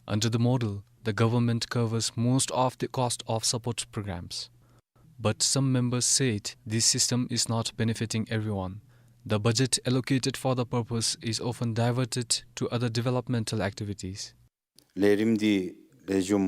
Under the model, the government covers most of the cost of support programs. But some members said this system is not benefiting everyone. The budget allocated for the purpose is often diverted to other developmental activities. ལས་རིམ་འདི་ལེགས་ཤོམ་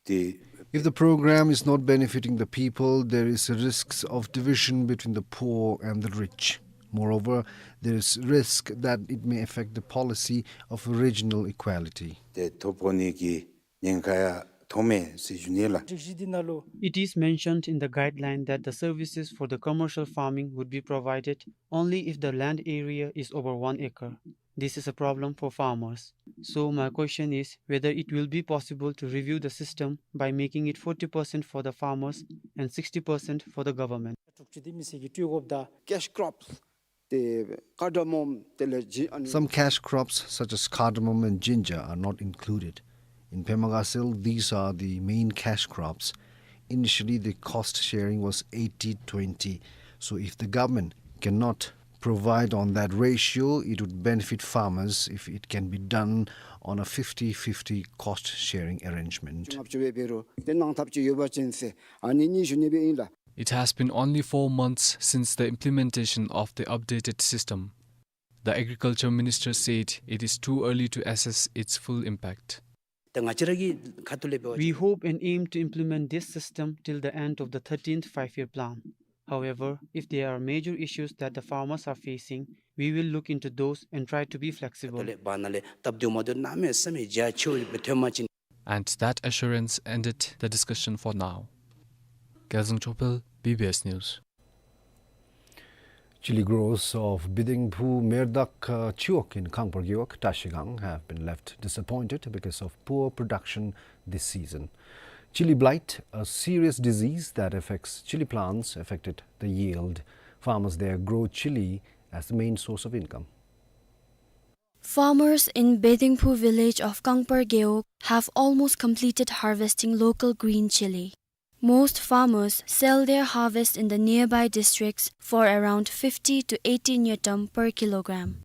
འདི། If the program is not benefiting the people, there is a risk of division between the poor and the rich. Moreover, there is risk that it may affect the policy of regional equality. ཏེ་ཐོ་ཕོག་ནི་གི་ཉེན་ཁ་ཡང་ཐོནམ་མས་ཟེར་ཞུ་ནི་ལགས། སྒྲིག་གཞི་འདི་ནང་ལུ། It is mentioned in the guideline that the services for the commercial farming would be provided only if the land area is over one acre. This is a problem for farmers. So my question is whether it will be possible to review the system by making it forty percent for the farmers and sixty percent for the government. དྲུག་ཅུ་དེ་མི་སེར་གྱིས་སྤྲོད་དགོཔ་ད། Cash crops, the cardamom, the ལས་ཅི་ཨ་ནི། Some cash crops such as cardamom and ginger are not included. In Pema Gatshel, these are the main cash crops. Initially, the cost sharing was eighty twenty. So if the government cannot provide on that ratio, it would benefit farmers if it can be done on a fifty fifty cost sharing arrangement. ལྔ་བཅུ་སྦེ་འབད་རུང་ཏེ་གནང་ཐབས་ཅིག་ཡོད་པ་ཅིན་ཟེར་ཨ་ནི་གཉིས་ཞུ་ནི་སྦེ་ཨིན་ལགས། It has been only four months since the implementation of the updated system. The Agriculture Minister said it is too early to assess its full impact. ད་ང་བཅས་ར་གི་ཁ་ཐུག་ལས་འབད་བ་We hope and aim to implement this system till the end of the thirteenth Five-Year Plan. However, if there are major issues that the farmers are facing, we will look into those and try to be flexible. ད་ལས་བར་ན་ལས་སྟབས་བདེཝ་མ་བདེཝ་གནམ་མེད་ས་མེད་རྒྱ་ཆེཝ་སྦེ་ཐོན་པ་ཅིན། And that assurance ended the discussion for now. Gyalzang Chokphel, B B S News. Chili growers of Bidingphu Merdak, uh, Chiwok in Kangpar Gewog, Trashigang, have been left disappointed because of poor production this season. Chili blight, a serious disease that affects chili plants, affected the yield. Farmers there grow chili as the main source of income. Farmers in Bidingphu village of Kangpar Gewog have almost completed harvesting local green chili. Most farmers sell their harvest in the nearby districts for around fifty to eighty ngultrum per kilogram.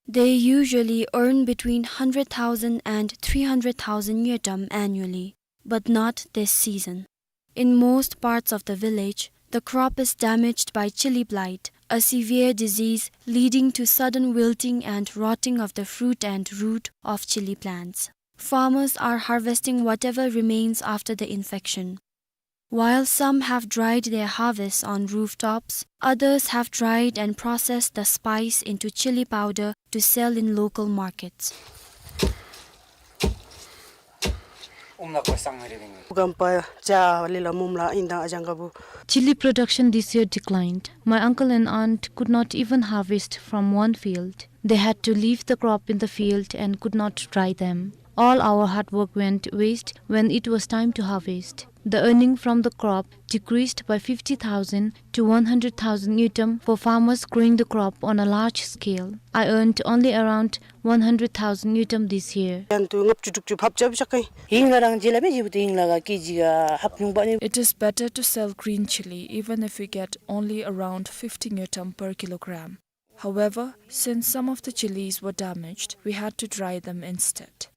They usually earn between hundred thousand and three hundred thousand ngultrum annually, but not this season. In most parts of the village, the crop is damaged by chili blight, a severe disease leading to sudden wilting and rotting of the fruit and root of chili plants. Farmers are harvesting whatever remains after the infection. While some have dried their harvests on rooftops, others have dried and processed the spice into chili powder to sell in local markets. Chili production this year declined. My uncle and aunt could not even harvest from one field. They had to leave the crop in the field and could not dry them. All our hard work went waste when it was time to harvest. The earning from the crop decreased by fifty thousand to one hundred thousand ngultrum for farmers growing the crop on a large scale. I earned only around one hundred thousand ngultrum this year. ཡང་དུ་ལྔ་བཅུ་དྲུག་ཅུ་ཕབ་རྐྱབ་བཞག་གི། ཧིང་ལ་རང་རྗེས་ལ་མེད་བཞིན་དུ་ཧིང་ལ་ག་ཀེ་ཇི་ག་ཕབ་ཉུང་པ་ནི། It is better to sell green chili even if we get only around fifty ngultrum per kilogram. However, since some of the chilies were damaged, we had to dry them instead.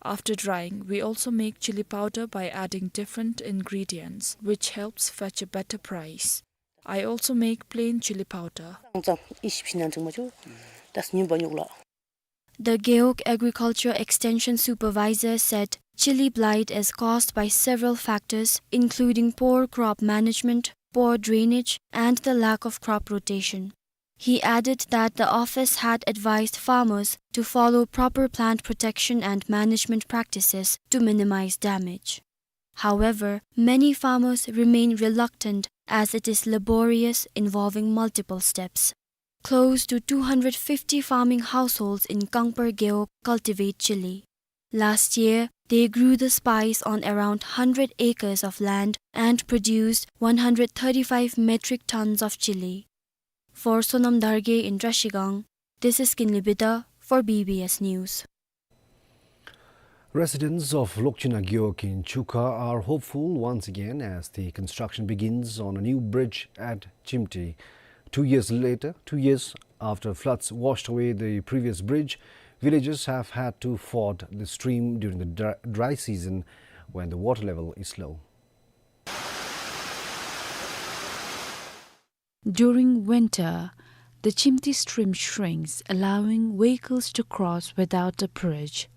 After drying, we also make chili powder by adding different ingredients, which helps fetch a better price. I also make plain chili powder. ཙམ་ཨི་ཤི་ཕྱི་ནང་ཚུགས་མ་བཅུག། ད་ཉིན་པ་ཉོག་ལ། The Gewog Agriculture Extension Supervisor said chili blight is caused by several factors, including poor crop management, poor drainage, and the lack of crop rotation. He added that the office had advised farmers to follow proper plant protection and management practices to minimize damage. However, many farmers remain reluctant as it is laborious, involving multiple steps. Close to two hundred fifty farming households in Kangpar Gewog cultivate chili. Last year, they grew the spice on around hundred acres of land and produced one hundred thirty-five metric tons of chili. For Sonam Dargay in Trashigang, this is Kinley Bida for B B S News. Residents of Lokchina Gewog in Chukha are hopeful once again as the construction begins on a new bridge at Chimti. Two years later, two years after floods washed away the previous bridge, villagers have had to ford the stream during the dry, dry season when the water level is low. During winter, the Chimti stream shrinks, allowing vehicles to cross without a bridge.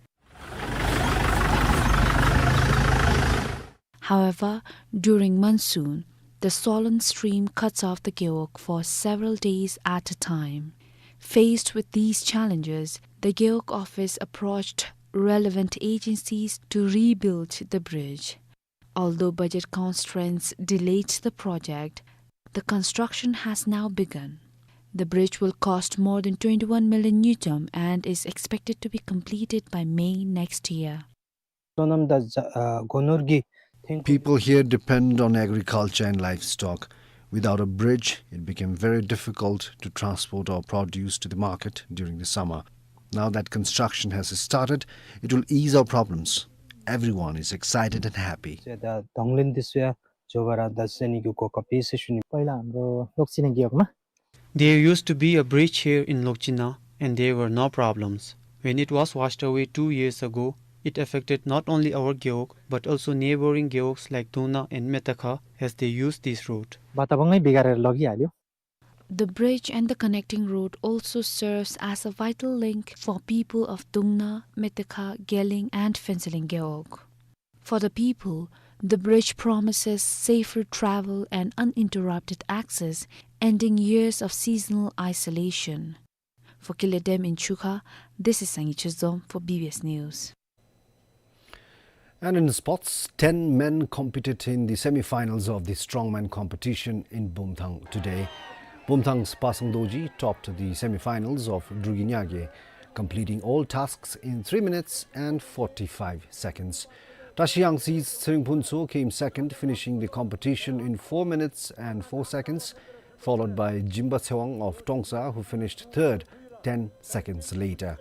However, during monsoon, the swollen stream cuts off the Gewog for several days at a time. Faced with these challenges, the Gewog office approached relevant agencies to rebuild the bridge. Although budget constraints delayed the project, the construction has now begun. The bridge will cost more than twenty-one million ngultrum and is expected to be completed by May next year. Sonam da, uh, gonor gi theng- People here depend on agriculture and livestock. Without a bridge, it became very difficult to transport our produce to the market during the summer. Now that construction has started, it will ease our problems. Everyone is excited and happy. Se da donglen disya jobara da seni gu ko kapi se shuni. पहिला हाम्रो लोकचिना गेयोकमा There used to be a bridge here in Lokchina, and there were no problems. When it was washed away two years ago, it affected not only our Gewog, but also neighboring Gewogs like Dungna and Metakha, as they use this road. बाताबाङै बिगारेर लगिहाल्यो। The bridge and the connecting road also serves as a vital link for people of Dungna, Metakha, Geleng and Phanxaling Gewog. For the people, the bridge promises safer travel and uninterrupted access, ending years of seasonal isolation. For Kile Dam in Chukha, this is Sangi Chezom for B B S News. And in sports, ten men competed in the semi-finals of the strongman competition in Bumthang today. Bumthang's Pasang Dorji topped the semi-finals of Drugi Nyage, completing all tasks in three minutes and forty-five seconds. Trashiyangsi's Tshering Phuntsho came second, finishing the competition in four minutes and four seconds, followed by Jimba Tshewang of Trongsa, who finished third ten seconds later.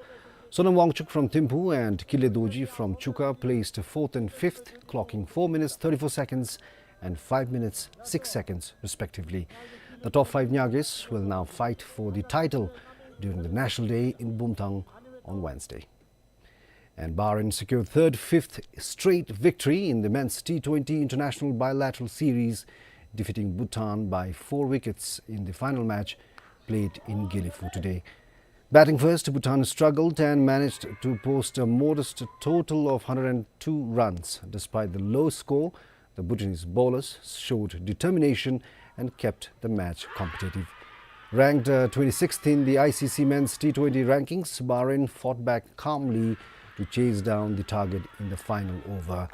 Sonam Wangchuk from Thimphu and Kile Dorji from Chukha placed fourth and fifth, clocking four minutes thirty-four seconds and five minutes six seconds respectively. The top five Nyages will now fight for the title during the National Day in Bumthang on Wednesday. And Bahrain secured third, fifth straight victory in the men's T twenty international bilateral series, defeating Bhutan by four wickets in the final match played in Gelephu today. Batting first, Bhutan struggled and managed to post a modest total of hundred and two runs. Despite the low score, the Bhutanese bowlers showed determination and kept the match competitive. Ranked, uh, twenty-sixth in the I C C men's T twenty rankings, Bahrain fought back calmly to chase down the target in the final over.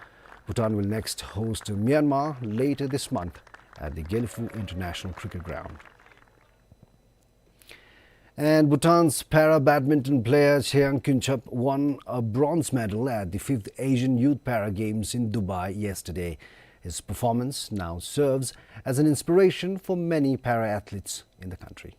Bhutan will next host Myanmar later this month at the Gelephu International Cricket Ground. And Bhutan's para badminton player Cheyang Kynchap won a bronze medal at the fifth Asian Youth Para Games in Dubai yesterday. His performance now serves as an inspiration for many para athletes in the country.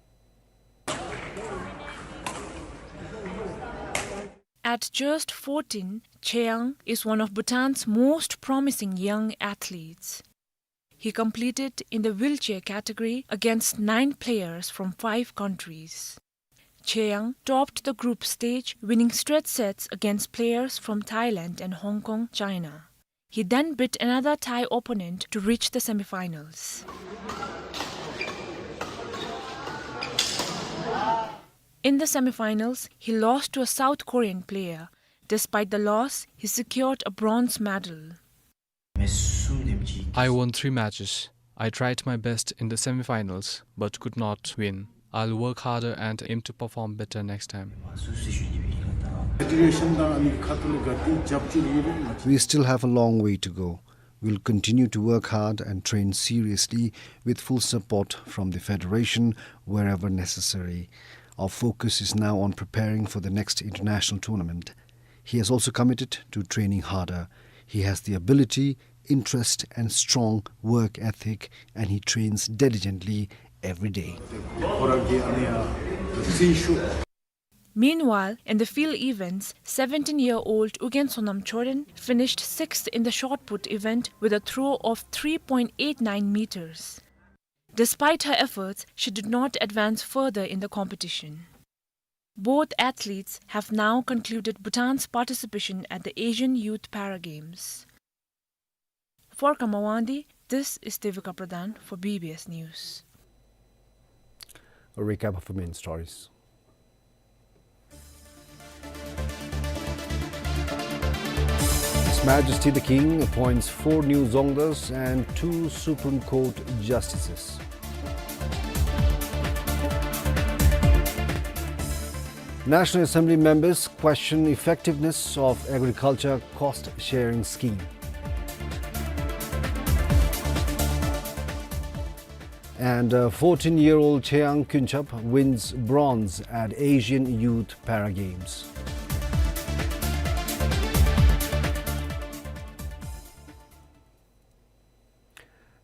At just fourteen, Cheyang is one of Bhutan's most promising young athletes. He competed in the wheelchair category against nine players from five countries. Cheyang topped the group stage, winning straight sets against players from Thailand and Hong Kong, China. He then beat another Thai opponent to reach the semifinals. In the semifinals, he lost to a South Korean player. Despite the loss, he secured a bronze medal. I won three matches. I tried my best in the semifinals, but could not win. I'll work harder and aim to perform better next time. We still have a long way to go. We'll continue to work hard and train seriously with full support from the federation wherever necessary. Our focus is now on preparing for the next international tournament. He has also committed to training harder. He has the ability, interest and strong work ethic, and he trains diligently every day. Meanwhile, in the field events, seventeen-year-old Ugyen Sonam Choden finished sixth in the shot put event with a throw of three point eight nine meters. Despite her efforts, she did not advance further in the competition. Both athletes have now concluded Bhutan's participation at the Asian Youth Para Games. For Khamawandi, this is Devika Pradhan for B B S News. A recap of the main stories. His Majesty the King appoints four new Dzongdas and two Supreme Court justices. National Assembly members question effectiveness of agriculture cost sharing scheme. And, uh, fourteen-year-old Cheyang Kynchap wins bronze at Asian Youth Para Games.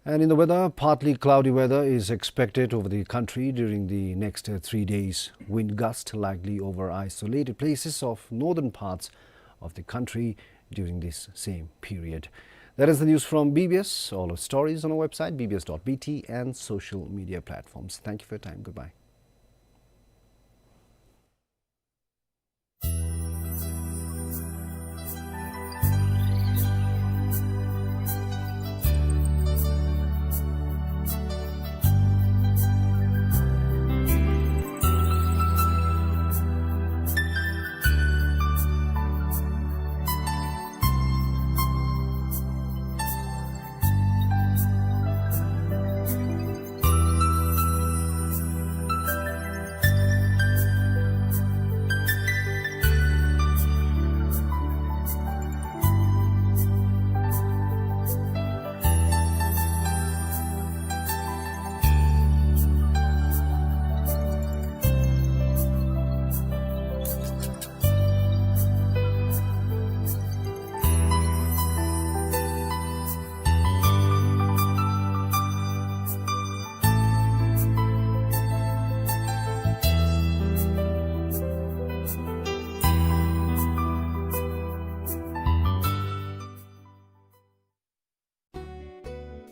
And in the weather, partly cloudy weather is expected over the country during the next, uh, three days. Wind gust likely over isolated places of northern parts of the country during this same period. That is the news from B B S. All our stories on our website, B B S dot B T, and social media platforms. Thank you for your time. Goodbye.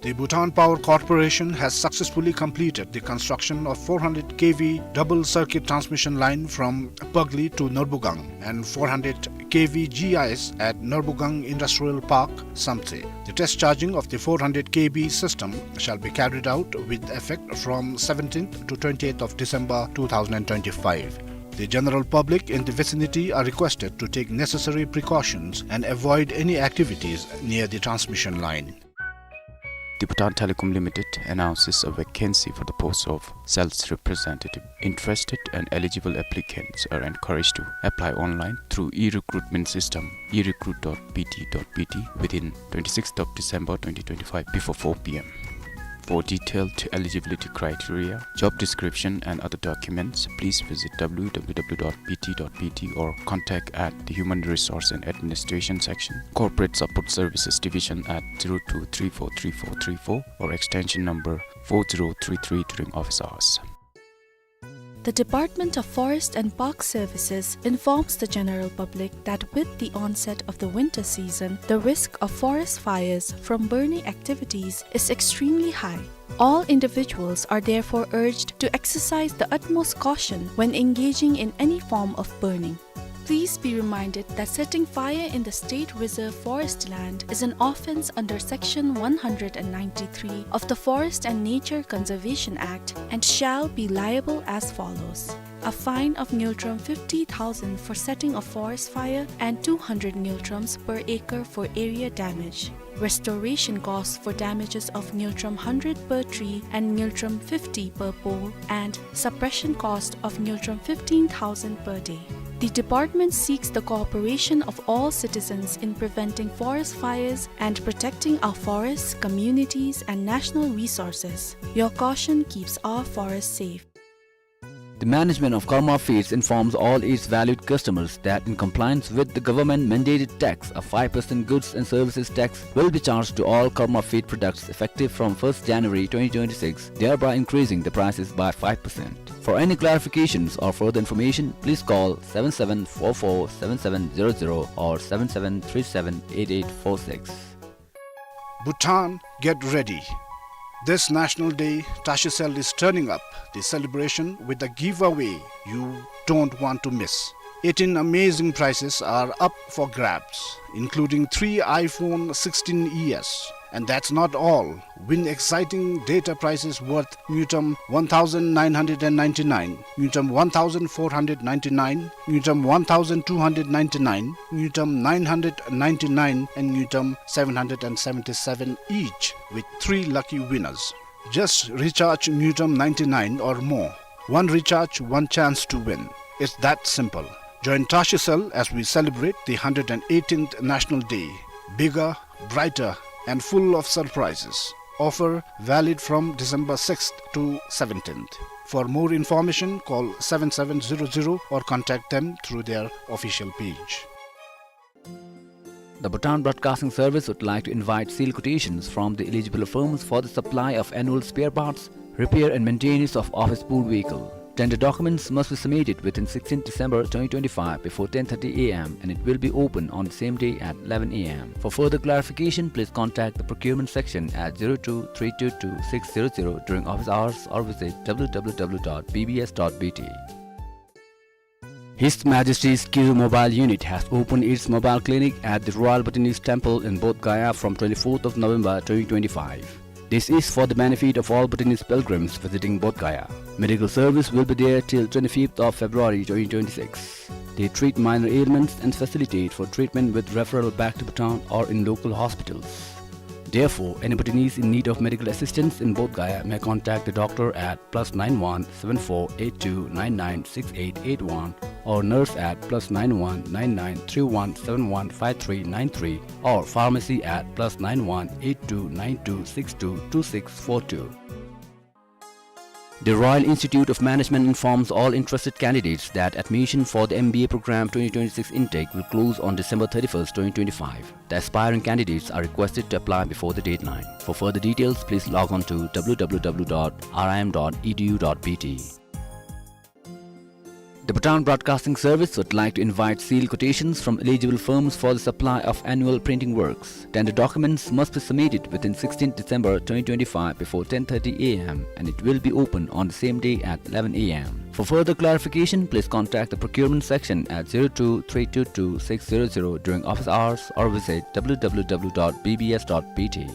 The Bhutan Power Corporation has successfully completed the construction of four hundred K V double circuit transmission line from Pagli to Norbugang and four hundred K V G I S at Norbugang Industrial Park, Samtse. The test charging of the four hundred K V system shall be carried out with effect from seventeenth to twentieth of December two thousand twenty-five. The general public in the vicinity are requested to take necessary precautions and avoid any activities near the transmission line. The Bhutan Telecom Limited announces a vacancy for the post of sales representative. Interested and eligible applicants are encouraged to apply online through e-recruitment system, e recruit dot B T dot B T, within twenty-sixth of December twenty twenty-five before four P M. For detailed eligibility criteria, job description, and other documents, please visit w w w dot b t dot b t or contact at the Human Resource and Administration section, Corporate Support Services Division at zero two three four three four three four or extension number four zero three three during office hours. The Department of Forest and Park Services informs the general public that with the onset of the winter season, the risk of forest fires from burning activities is extremely high. All individuals are therefore urged to exercise the utmost caution when engaging in any form of burning. Please be reminded that setting fire in the state reserve forest land is an offence under Section one hundred and ninety-three of the Forest and Nature Conservation Act and shall be liable as follows. A fine of ngultrum fifty thousand for setting a forest fire and two hundred ngultrums per acre for area damage. Restoration costs for damages of ngultrum hundred per tree and ngultrum fifty per pole, and suppression cost of ngultrum fifteen thousand per day. The department seeks the cooperation of all citizens in preventing forest fires and protecting our forests, communities, and national resources. Your caution keeps our forests safe. The management of Karma Feeds informs all its valued customers that in compliance with the government mandated tax, a five percent goods and services tax will be charged to all Karma Feed products effective from first January twenty twenty-six, thereby increasing the prices by five percent. For any clarifications or further information, please call seven seven four four seven seven zero zero or seven seven three seven eight eight four six. Bhutan, get ready. This National Day, Tashicell is turning up the celebration with a giveaway you don't want to miss. Eighteen amazing prizes are up for grabs, including three iPhone sixteen E S. And that's not all. Win exciting data prizes worth ngultrum one thousand nine hundred and ninety-nine, ngultrum one thousand four hundred ninety-nine, ngultrum one thousand two hundred ninety-nine, ngultrum nine hundred ninety-nine, and ngultrum seven hundred and seventy-seven each, with three lucky winners. Just recharge ngultrum ninety-nine or more. One recharge, one chance to win. It's that simple. Join Tashicell as we celebrate the hundred and eighteenth National Day. Bigger, brighter, and full of surprises. Offer valid from December sixth to seventeenth. For more information, call seven seven zero zero or contact them through their official page. The Bhutan Broadcasting Service would like to invite sealed quotations from the eligible firms for the supply of annual spare parts, repair and maintenance of office pool vehicle. Tender documents must be submitted within sixteenth December twenty twenty-five before ten thirty A M and it will be open on the same day at eleven A M. For further clarification, please contact the procurement section at zero two three two two six zero zero during office hours or visit w w w dot b b s dot b t. His Majesty's Kiru Mobile Unit has opened its mobile clinic at the Royal Bhutanese Temple in Bodh Gaya from twenty-fourth of November twenty twenty-five. This is for the benefit of all Bhutanese pilgrims visiting Bodh Gaya. Medical service will be there till twenty-fifth of February twenty twenty-six. They treat minor ailments and facilitate for treatment with referral back to Bhutan or in local hospitals. Therefore, any Bhutanese in need of medical assistance in Bodh Gaya may contact the doctor at plus nine one seven four eight two nine nine six eight eight one or nurse at plus nine one nine nine three one seven one five three nine three or pharmacy at plus nine one eight two nine two six two two six four two. The Royal Institute of Management informs all interested candidates that admission for the M B A program twenty twenty-six intake will close on December thirty-first, twenty twenty-five. The aspiring candidates are requested to apply before the deadline. For further details, please log on to w w w dot r i m dot e d u dot b t. The Bhutan Broadcasting Service would like to invite sealed quotations from eligible firms for the supply of annual printing works. Tender documents must be submitted within sixteenth December twenty twenty-five before ten thirty A M and it will be open on the same day at eleven A M. For further clarification, please contact the procurement section at zero two three two two six zero zero during office hours or visit w w w dot b b s dot b t.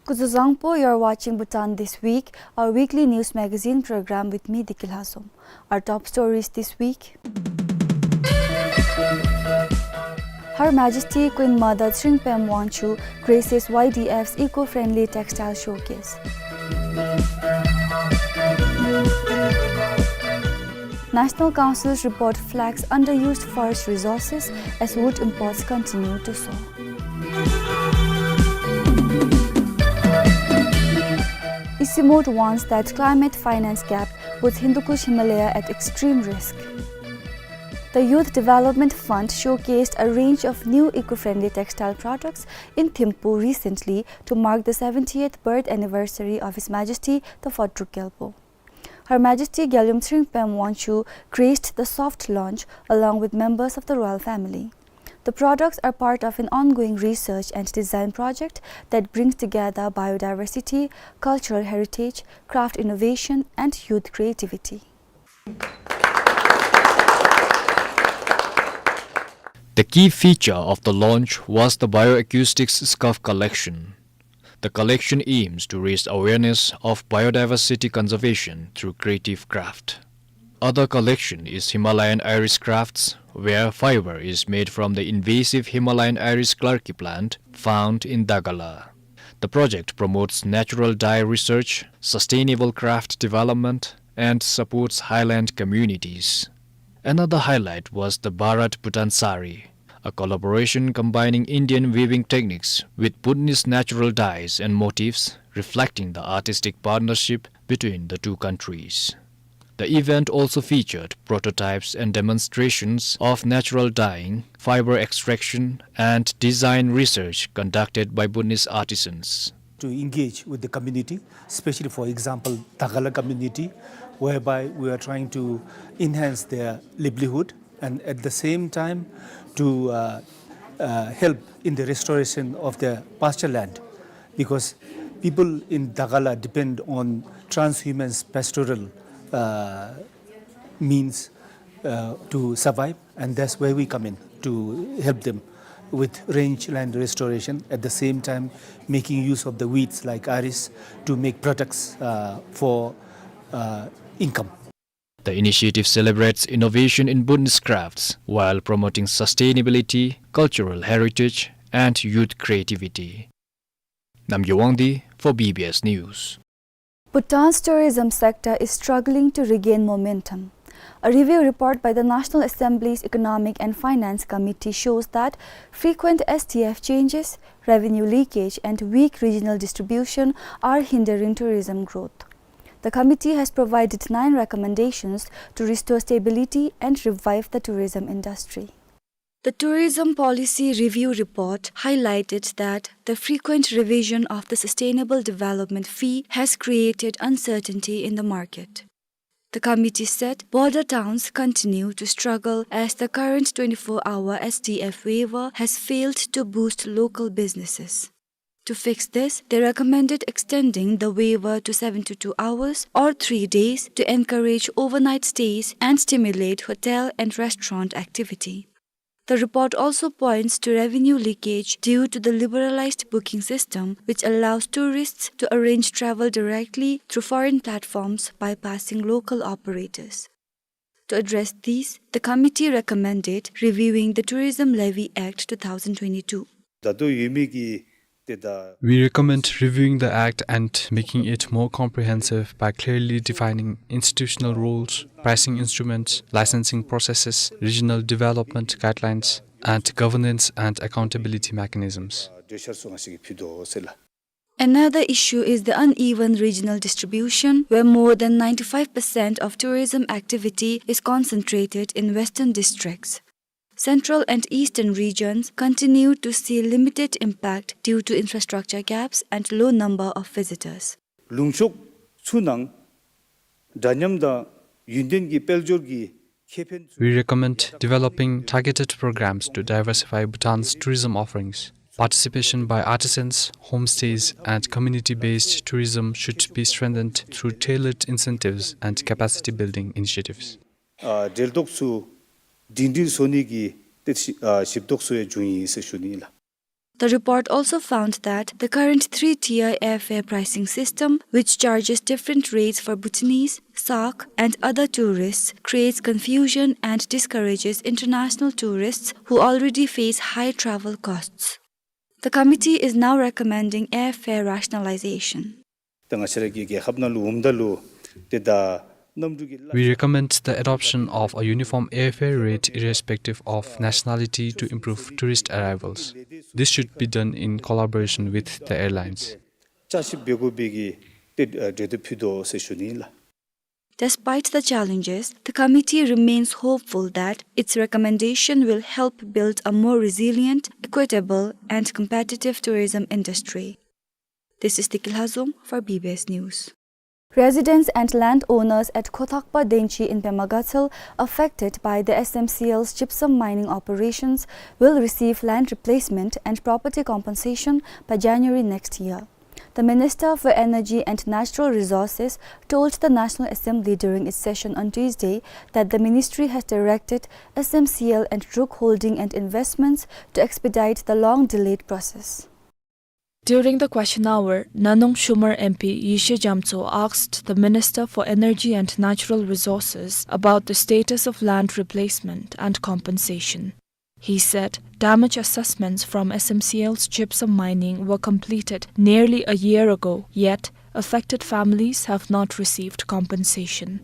Kuzuzangpo, you're watching Bhutan This Week, our weekly news magazine program with me, Diki Lhazom. Our top stories this week. Her Majesty Queen Mother Tshering Pem Wangchuck graces Y D F's eco-friendly textile showcase. National Council's report flags underused forest resources as wood imports continue to soar. Issimot warns that climate finance gap puts Hindu Kush Himalaya at extreme risk. The Youth Development Fund showcased a range of new eco-friendly textile products in Thimphu recently to mark the seventieth birth anniversary of His Majesty the Fourth Druk Gyalpo. Her Majesty Gyaltsuen Tshering Pem Wangchuck graced the soft launch along with members of the royal family. The products are part of an ongoing research and design project that brings together biodiversity, cultural heritage, craft innovation, and youth creativity. The key feature of the launch was the bioacoustics scarf collection. The collection aims to raise awareness of biodiversity conservation through creative craft. Other collection is Himalayan iris crafts, where fiber is made from the invasive Himalayan iris clarki plant found in Dagala. The project promotes natural dye research, sustainable craft development, and supports highland communities. Another highlight was the Bharat Bhutan Sari, a collaboration combining Indian weaving techniques with Bhutanese natural dyes and motifs, reflecting the artistic partnership between the two countries. The event also featured prototypes and demonstrations of natural dyeing, fiber extraction, and design research conducted by Bhutanese artisans. To engage with the community, especially, for example, Dagala community, whereby we are trying to enhance their livelihood and at the same time to, uh, uh, help in the restoration of their pasture land, because people in Dagala depend on transhumance pastoral, uh, means, uh, to survive, and that's where we come in to help them with range land restoration, at the same time making use of the weeds like iris to make products, uh, for, uh, income. The initiative celebrates innovation in Bhutanese crafts while promoting sustainability, cultural heritage, and youth creativity. Namgay Wangdi for B B S News. Bhutan's tourism sector is struggling to regain momentum. A review report by the National Assembly's Economic and Finance Committee shows that frequent S D F changes, revenue leakage, and weak regional distribution are hindering tourism growth. The committee has provided nine recommendations to restore stability and revive the tourism industry. The Tourism Policy Review Report highlighted that the frequent revision of the Sustainable Development Fee has created uncertainty in the market. The committee said border towns continue to struggle as the current twenty-four hour S D F waiver has failed to boost local businesses. To fix this, they recommended extending the waiver to seventy-two hours or three days to encourage overnight stays and stimulate hotel and restaurant activity. The report also points to revenue leakage due to the liberalized booking system, which allows tourists to arrange travel directly through foreign platforms, bypassing local operators. To address these, the committee recommended reviewing the Tourism Levy Act two thousand twenty-two. ད་ལྟོ་ཡོད་མི་གི་དེ་ད། We recommend reviewing the Act and making it more comprehensive by clearly defining institutional roles, pricing instruments, licensing processes, regional development guidelines, and governance and accountability mechanisms. གྲོས་འཆར་ཚུ་ང་བཅས་ཀྱིས་ཕུལ་དོ་ཟེར་ལགས། Another issue is the uneven regional distribution, where more than ninety-five percent of tourism activity is concentrated in western districts. Central and eastern regions continue to see limited impact due to infrastructure gaps and low number of visitors. ལུང་ཕྱོགས་ཚུ་ནང་འདྲ་མཉམ་དང་ཡུན་བརྟན་གྱི་དཔལ་འབྱོར་གྱི་ཁེ་ཕན་ཚུ། We recommend developing targeted programs to diversify Bhutan's tourism offerings. Participation by artisans, homestays, and community-based tourism should be strengthened through tailored incentives and capacity-building initiatives. ཨ་འབྲེལ་གཏོགས་ཚུ་སྒྲིང་སྒྲིང་བཟོ་ནི་གི་ཏེ་ཨ་ཞིབ་ཏོག་ཚུ་ཡང་བྱུང་ཡི་ཟེར་ཞུ་ནི་ལགས། The report also found that the current three-tier airfare pricing system, which charges different rates for Bhutanese, Sak, and other tourists, creates confusion and discourages international tourists who already face high travel costs. The committee is now recommending airfare rationalization. ད་ང་བཅས་ར་གི་རྒྱལ་ཁབ་ནང་ལུ་འོངམ་ད་ལུ་ཏེ་ད་གནམ་གྲུ་གི་We recommend the adoption of a uniform airfare rate irrespective of nationality to improve tourist arrivals. This should be done in collaboration with the airlines. བསྐྱར་ཞིབ་འབད་དགོ་པའི་གི་ཏེ་ཨ་གྲོས་བསྡུར་ཕུལ་དོ་ཟེར་ཞུ་ནི་ལགས། Despite the challenges, the committee remains hopeful that its recommendation will help build a more resilient, equitable, and competitive tourism industry. This is Tiki Lhazom for B B S News. Residents and landowners at Khotakpa Denchi in Pema Gatshel affected by the S M C L's gypsum mining operations will receive land replacement and property compensation by January next year. The Minister for Energy and Natural Resources told the National Assembly during its session on Tuesday that the ministry has directed S M C L and Druk Holding and Investments to expedite the long-delayed process. During the question hour, Nanung Shumar M P Yeshe Jamtso asked the Minister for Energy and Natural Resources about the status of land replacement and compensation. He said damage assessments from S M C L's gypsum mining were completed nearly a year ago, yet affected families have not received compensation.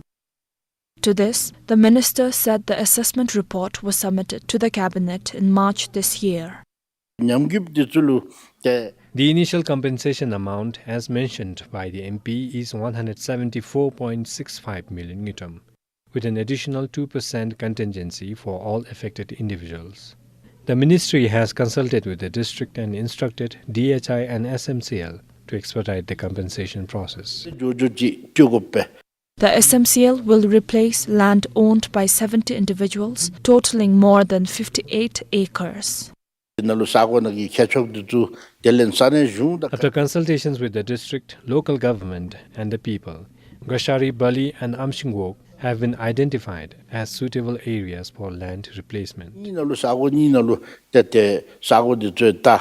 To this, the minister said the assessment report was submitted to the cabinet in March this year. ཉམས་རྒུད་འདི་ཚུ་ལུ་ཏེ། The initial compensation amount, as mentioned by the M P, is one hundred seventy-four point six five million ngultrum, with an additional two percent contingency for all affected individuals. The ministry has consulted with the district and instructed D H I and S M C L to expedite the compensation process. འགྱོ་འགྱོ་ཅིག་སྤྲོད་དགོ་པས། The S M C L will replace land owned by seventy individuals, totaling more than fifty-eight acres. ནང་ལུ་ས་གོ་ནང་གི་ཁྱད་ཆོས་འདི་ཚུ་དེ་ལས་ས་གནས་གཞུང་དང་། After consultations with the district, local government, and the people, Gashari Bali and Amshinwok have been identified as suitable areas for land replacement. གཉིས་ནང་ལུ་ས་གོ་གཉིས་ནང་ལུ་ཏེ་ཏེ་ས་གོ་འདི་ཚུ་ད།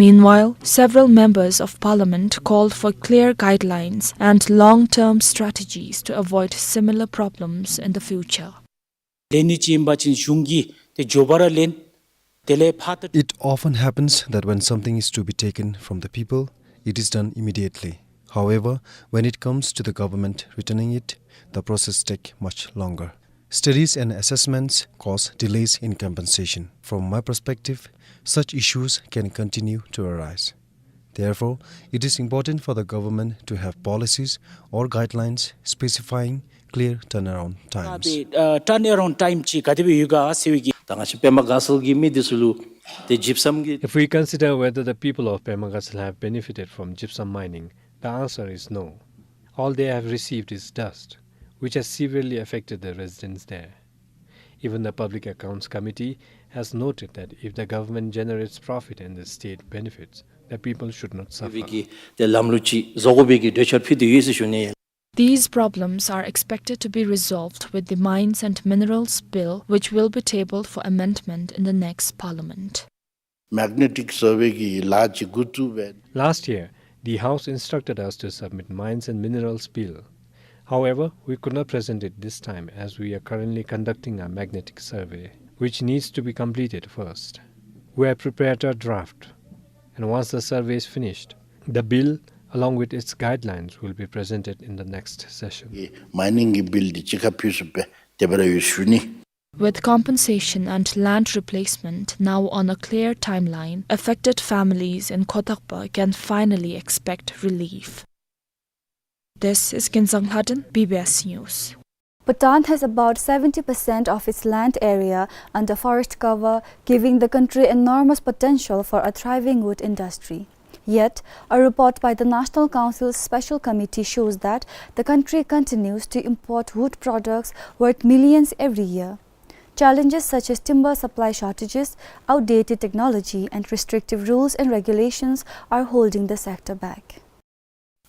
Meanwhile, several members of parliament called for clear guidelines and long-term strategies to avoid similar problems in the future. ལེན་ནི་ཅིག་ཨིན་པ་ཅིན་གཞུང་གིས་ཏེ་མགྱོགས་པ་ར་ལེན། དེ་ལས་ཕར་ད། It often happens that when something is to be taken from the people, it is done immediately. However, when it comes to the government returning it, the process take much longer. Studies and assessments cause delays in compensation. From my perspective, such issues can continue to arise. Therefore, it is important for the government to have policies or guidelines specifying clear turnaround times. ཨ་ཏེ་ཨ་ཊརན་ཨ་རའུནཌ་ཊའིམ་ཅིག་ག་དེ་སྦེ་ཡོད་ག་ཟེར་བའི་གི། ད་ང་བཅས་པདྨ་དགའ་ཚལ་གྱི་མི་འདི་ཚུ་ལུ་ཏེ་ཇིཔ་སམ་གྱི། If we consider whether the people of Pema Gatshel have benefited from gypsum mining, the answer is no. All they have received is dust, which has severely affected the residents there. Even the Public Accounts Committee has noted that if the government generates profit and the state benefits, the people should not suffer. བའི་གི་ཏེ་ལམ་ལུགས་ཅིག་བཟོ་དགོ་པའི་གི་གྲོས་འཆར་ཕུལ་ཏེ་ཡོད་ཟེར་ཞུ་ནི། These problems are expected to be resolved with the Mines and Minerals Bill, which will be tabled for amendment in the next parliament. མེག་ནེ་ཊིཀ་སར་ཝེ་གི་ལཱ་ཅིག་འགོ་བཙུགས་པས། Last year, the House instructed us to submit Mines and Minerals Bill. However, we could not present it this time as we are currently conducting a magnetic survey, which needs to be completed first. We have prepared a draft, and once the survey is finished, the bill, along with its guidelines, will be presented in the next session. མའི་ནིང་གི་བིལ་འདི་གཅིག་ཁར་ཕུལ་ཚུགས་པས། དེ་སྦེ་ར་ཡོད་ཞུ་ནི། With compensation and land replacement now on a clear timeline, affected families in Khotakpa can finally expect relief. This is Kinzang Lhaden, B B S News. Bhutan has about seventy percent of its land area under forest cover, giving the country enormous potential for a thriving wood industry. Yet, a report by the National Council's Special Committee shows that the country continues to import wood products worth millions every year. Challenges such as timber supply shortages, outdated technology, and restrictive rules and regulations are holding the sector back.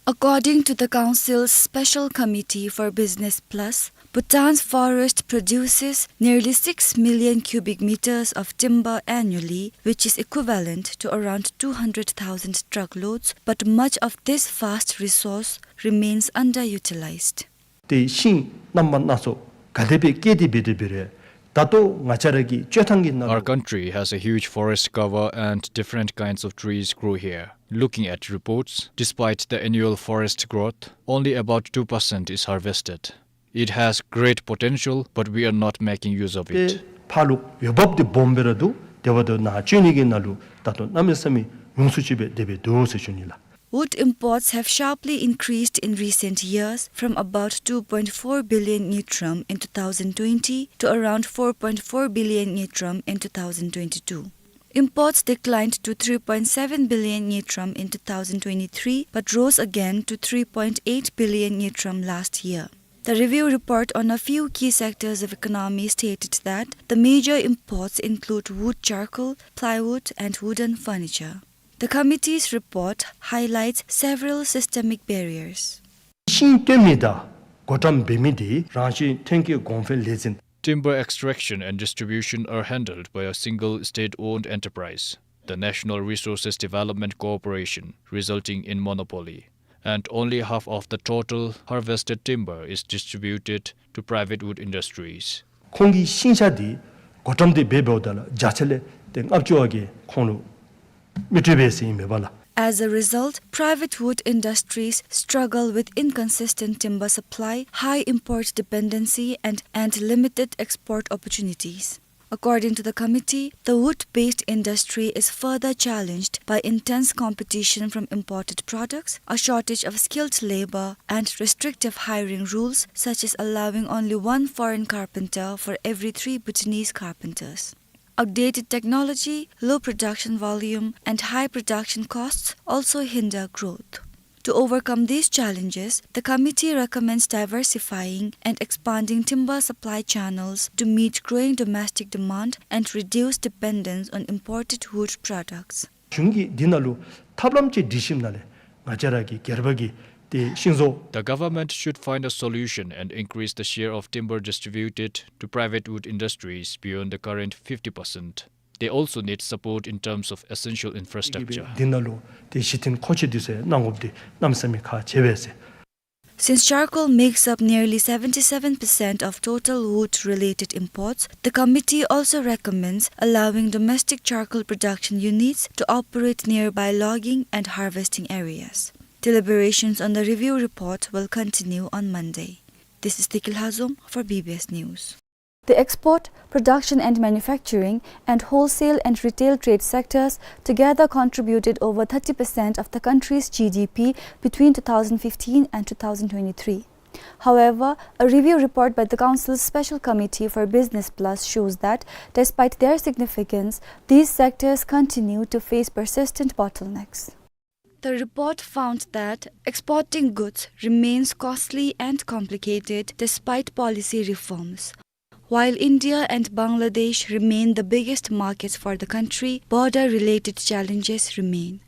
According to the Council's Special Committee for Business Plus, Bhutan's forest produces nearly six million cubic meters of timber annually, which is equivalent to around two hundred thousand truckloads, but much of this vast resource remains underutilized. ཏེ་ཤིང་རྣམ་པ་སྣ་ཚོགས་ག་དེ་སྦེ་སྐྱེས་ཏེ་འབད་དེ་འབད་རུང་ད་ལྟོ་ང་བཅས་ར་གི་སྤྱོད་ཐངས་ཀྱི་ནང་ལུ། Our country has a huge forest cover and different kinds of trees grow here. Looking at reports, despite the annual forest growth, only about two percent is harvested. It has great potential, but we are not making use of it. ཏེ་ཕར་ལུ་འོས་འབབ་འདི་སྦོམ་སྦེ་ར་འདུག། དེ་འབདཝ་ད་ནཱ་སྤྱོད་ནི་གི་ནང་ལུ་ད་ལྟོ་གནམ་མེད་ས་མེད་ཉུང་སུ་ཅིག་སྦེ་དེ་སྦེ་འདུག་ཟེར་ཞུ་ནི་ལགས། Wood imports have sharply increased in recent years, from about two point four billion ngultrum in two thousand twenty to around four point four billion ngultrum in two thousand twenty-two. Imports declined to three point seven billion ngultrum in two thousand twenty-three, but rose again to three point eight billion ngultrum last year. The review report on a few key sectors of economy stated that the major imports include wood charcoal, plywood, and wooden furniture. The committee's report highlights several systemic barriers. ཤིང་བཏོན་མི་དང་བགོ་བཀྲམ་འབད་མི་འདི་རང་བཞིན་ཐོན་སྐྱེད་གོང་འཕེལ་ལས་འཛིན། Timber extraction and distribution are handled by a single state-owned enterprise, the National Resources Development Corporation, resulting in monopoly. And only half of the total harvested timber is distributed to private wood industries. ཁོང་གི་ཤིང་ཆ་འདི་བགོ་བཀྲམ་འདི་འབད་འབདཝ་ད་ལུ་བརྒྱ་ཆ་ལས་ཏེ་ལྔ་བཅུ་བ་གིས་ཁོང་ལུ་མི་སྤྲོད་པས་ཟེར་ཨིན་མས་པ་ལགས། As a result, private wood industries struggle with inconsistent timber supply, high import dependency, and, and limited export opportunities. According to the committee, the wood-based industry is further challenged by intense competition from imported products, a shortage of skilled labor, and restrictive hiring rules, such as allowing only one foreign carpenter for every three Bhutanese carpenters. Outdated technology, low production volume, and high production costs also hinder growth. To overcome these challenges, the committee recommends diversifying and expanding timber supply channels to meet growing domestic demand and reduce dependence on imported wood products. གཞུང་གིས་འདི་ནང་ལུ་ཐབས་ལམ་ཅིག་སྒྲིག་ཞིནམ་ལས་ང་བཅས་ར་གི་སྒེར་པ་གི་ཏེ་ཤིང་བཟོ། The government should find a solution and increase the share of timber distributed to private wood industries beyond the current fifty percent. They also need support in terms of essential infrastructure. འདི་ནང་ལུ་ཏེ་གཞི་རྟེན་མཁོ་ཆས་འདི་ཚུ་གནང་དགོཔ་འདི་གནམ་མེད་ས་མེད་ཁག་ཆེ་བས་ཟེར། Since charcoal makes up nearly seventy-seven percent of total wood-related imports, the committee also recommends allowing domestic charcoal production units to operate nearby logging and harvesting areas. Deliberations on the review report will continue on Monday. This is Tikil Hazum for B B S News. The export, production and manufacturing, and wholesale and retail trade sectors together contributed over thirty percent of the country's G D P between two thousand fifteen and two thousand twenty-three. However, a review report by the Council's Special Committee for Business Plus shows that, despite their significance, these sectors continue to face persistent bottlenecks. The report found that exporting goods remains costly and complicated despite policy reforms. While India and Bangladesh remain the biggest markets for the country, border-related challenges remain.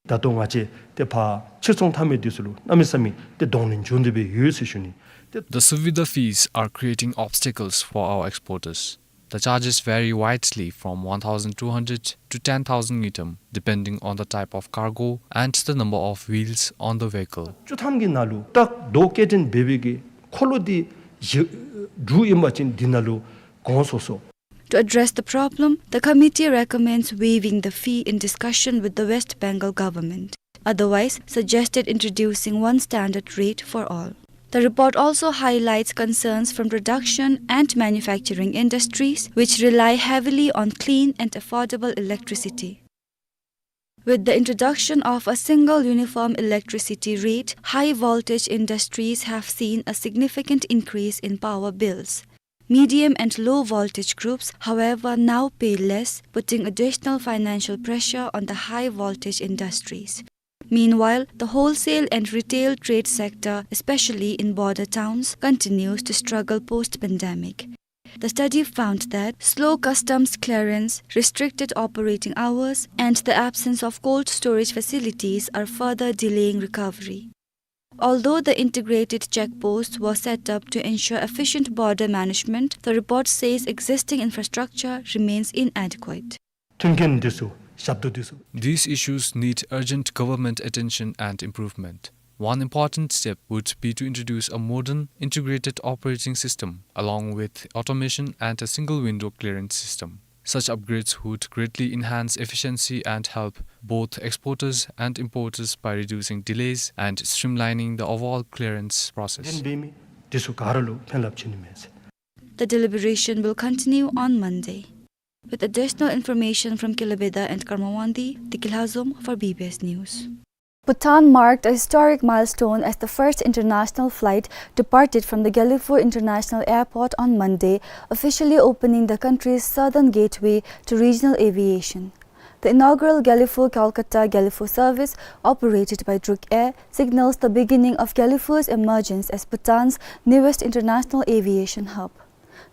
ད་ལྟོ་ང་བཅས་ཏེ་ཕར་ཕྱིར་ཚོང་འཐབ་མི་འདི་ཚུ་ལུ་གནམ་མེད་ས་མེད་ཏེ་གདོང་ལེན་འབྱུང་སྟེ་སྦེ་ཡོད་ཟེར་ཞུ་ནི། ཏེ། The Suvidha fees are creating obstacles for our exporters. The charges vary widely from one thousand two hundred to ten thousand ngultrum, depending on the type of cargo and the number of wheels on the vehicle. བཅུ་ཐམ་གྱི་ནང་ལུ་ཊཱག་རྡོ་སྐྱེལ་འདྲེན་འབད་བའི་གི་འཁོར་ལོ་འདི་བཞི་དྲུག་ཨིན་པ་ཅིན་འདི་ནང་ལུ་གོང་སོ་སོ། To address the problem, the committee recommends waiving the fee in discussion with the West Bengal government. Otherwise, suggested introducing one standard rate for all. The report also highlights concerns from production and manufacturing industries, which rely heavily on clean and affordable electricity. With the introduction of a single uniform electricity rate, high voltage industries have seen a significant increase in power bills. Medium and low voltage groups, however, now pay less, putting additional financial pressure on the high voltage industries. Meanwhile, the wholesale and retail trade sector, especially in border towns, continues to struggle post-pandemic. The study found that slow customs clearance, restricted operating hours, and the absence of cold storage facilities are further delaying recovery. Although the integrated checkposts were set up to ensure efficient border management, the report says existing infrastructure remains inadequate. མཐུན་རྐྱེན་འདི་ཚུ་ཞབས་ཏོག་འདི་ཚུ། These issues need urgent government attention and improvement. One important step would be to introduce a modern, integrated operating system, along with automation and a single window clearance system. Such upgrades would greatly enhance efficiency and help both exporters and importers by reducing delays and streamlining the overall clearance process. འདི་ཚུ་ག་ར་ལུ་ཕན་རླབས་ཆེ་ནི་མས་ཟེར། The deliberation will continue on Monday. With additional information from Kilabeda and Karmawandi, Diki Lhazom for B B S News. Bhutan marked a historic milestone as the first international flight departed from the Gelephu International Airport on Monday, officially opening the country's southern gateway to regional aviation. The inaugural Gelephu Kolkata Gelephu service, operated by Druk Air, signals the beginning of Gelephu's emergence as Bhutan's newest international aviation hub.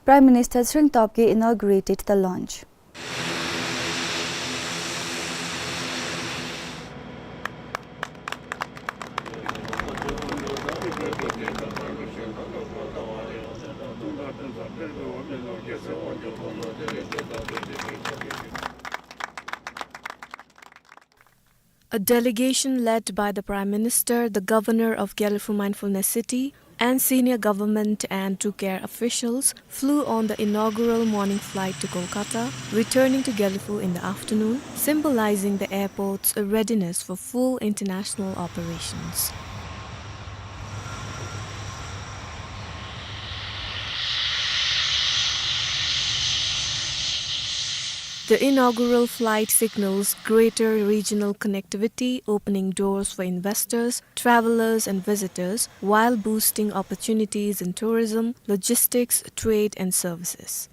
Prime Minister Tshering Tobgay inaugurated the launch. A delegation led by the Prime Minister, the Governor of Gelephu Mindfulness City, and senior government and Druk Air officials flew on the inaugural morning flight to Kolkata, returning to Gelephu in the afternoon, symbolizing the airport's readiness for full international operations. The inaugural flight signals greater regional connectivity, opening doors for investors, travelers and visitors, while boosting opportunities in tourism, logistics, trade and services.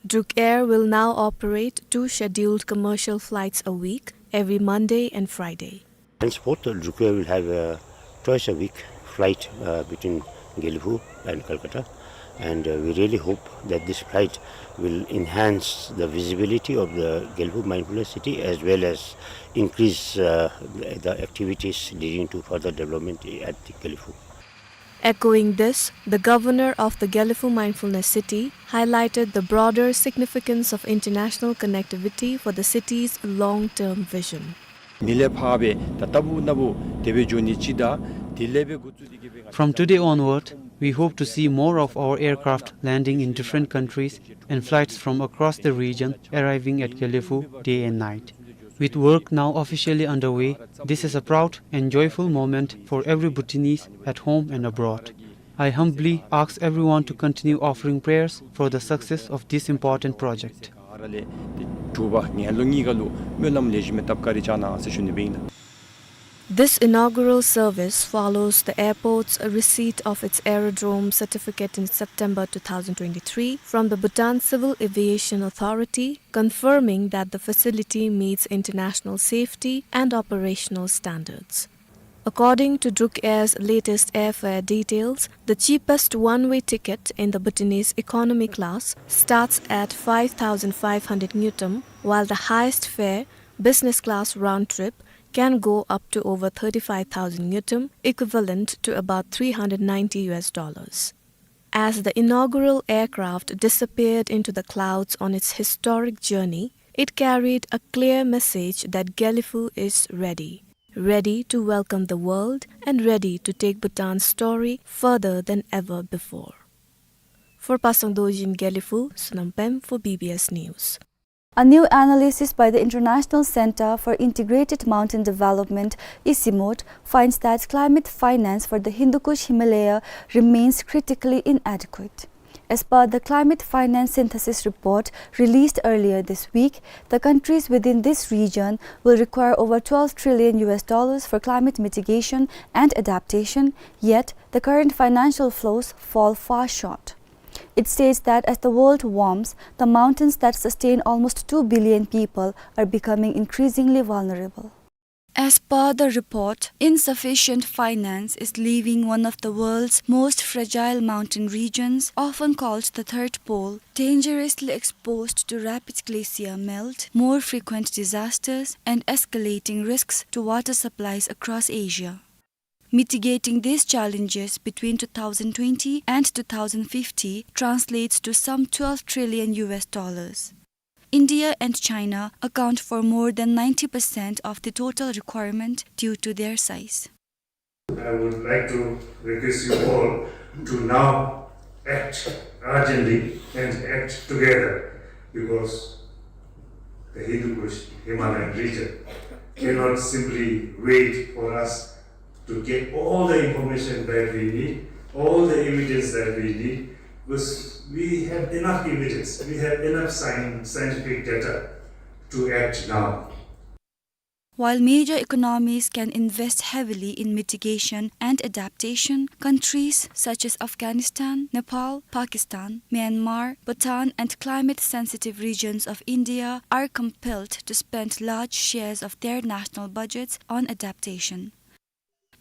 Druk Air will now operate two scheduled commercial flights a week, every Monday and Friday. Henceforth, Druk Air will have a twice a week flight, uh, between Gelephu and Kolkata, and, uh, we really hope that this flight will enhance the visibility of the Gelephu Mindfulness City as well as increase, uh, the activities leading to further development at Gelephu. Echoing this, the governor of the Gelephu Mindfulness City highlighted the broader significance of international connectivity for the city's long-term vision. མི་ལས་ཕར་སྦེ་ད་ལྟ་བུ་ན་བུ་དེ་སྦེ་འགྱོ་ནི་ཅིག་དང་དེ་ལས་སྦེ་འགོ་བཙུགས་ཏེ་གི་སྦེ། From today onward, we hope to see more of our aircraft landing in different countries and flights from across the region arriving at Gelephu day and night. With work now officially underway, this is a proud and joyful moment for every Bhutanese at home and abroad. I humbly ask everyone to continue offering prayers for the success of this important project. ག་ར་ལས་ཏེ་དྲོ་པ་ངན་ལོ་གཉིས་ཀ་ལུ་སྨོན་ལམ་ལེགས་ཤོམ་སྦེ་བཏབ་བཀའ་དྲིན་བསྐྱང་གནང་ཟེར་ཞུ་ནི་སྦེ་ཨིན་ལགས། This inaugural service follows the airport's receipt of its aerodrome certificate in September two thousand twenty-three from the Bhutan Civil Aviation Authority, confirming that the facility meets international safety and operational standards. According to Druk Air's latest airfare details, the cheapest one-way ticket in the Bhutanese economy class starts at five thousand five hundred ngultrum, while the highest fare, business class round trip, can go up to over thirty-five thousand ngultrum, equivalent to about three hundred ninety U S dollars. As the inaugural aircraft disappeared into the clouds on its historic journey, it carried a clear message that Gelephu is ready, ready to welcome the world and ready to take Bhutan's story further than ever before. For Pasang Dorji in Gelephu, Sonam Pem for B B S News. A new analysis by the International Center for Integrated Mountain Development, ICIMOD, finds that climate finance for the Hindu Kush Himalaya remains critically inadequate. As per the climate finance synthesis report released earlier this week, the countries within this region will require over twelve trillion U S dollars for climate mitigation and adaptation, yet the current financial flows fall far short. It states that as the world warms, the mountains that sustain almost two billion people are becoming increasingly vulnerable. As per the report, insufficient finance is leaving one of the world's most fragile mountain regions, often called the Third Pole, dangerously exposed to rapid glacier melt, more frequent disasters, and escalating risks to water supplies across Asia. Mitigating these challenges between two thousand twenty and two thousand fifty translates to some twelve trillion U S dollars. India and China account for more than ninety percent of the total requirement due to their size. I would like to request you all to now act urgently and act together, because the Hindu Kush Himalayan region cannot simply wait for us to get all the information that we need, all the evidence that we need, because we have enough evidence, we have enough scien-, scientific data to act now. While major economies can invest heavily in mitigation and adaptation, countries such as Afghanistan, Nepal, Pakistan, Myanmar, Bhutan, and climate-sensitive regions of India are compelled to spend large shares of their national budgets on adaptation.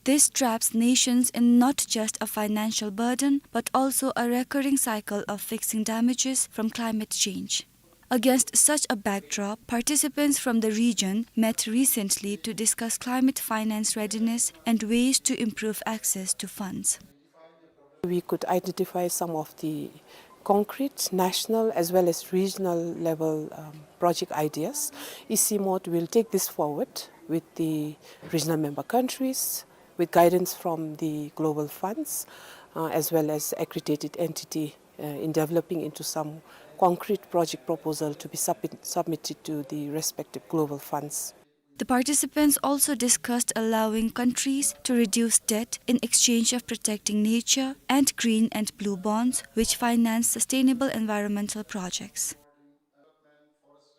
This traps nations in not just a financial burden, but also a recurring cycle of fixing damages from climate change. Against such a backdrop, participants from the region met recently to discuss climate finance readiness and ways to improve access to funds. We could identify some of the concrete national as well as regional level, um, project ideas. ICIMOD will take this forward with the regional member countries, with guidance from the global funds, uh, as well as accredited entity, uh, in developing into some concrete project proposal to be submit-, submitted to the respective global funds. The participants also discussed allowing countries to reduce debt in exchange of protecting nature and green and blue bonds, which finance sustainable environmental projects.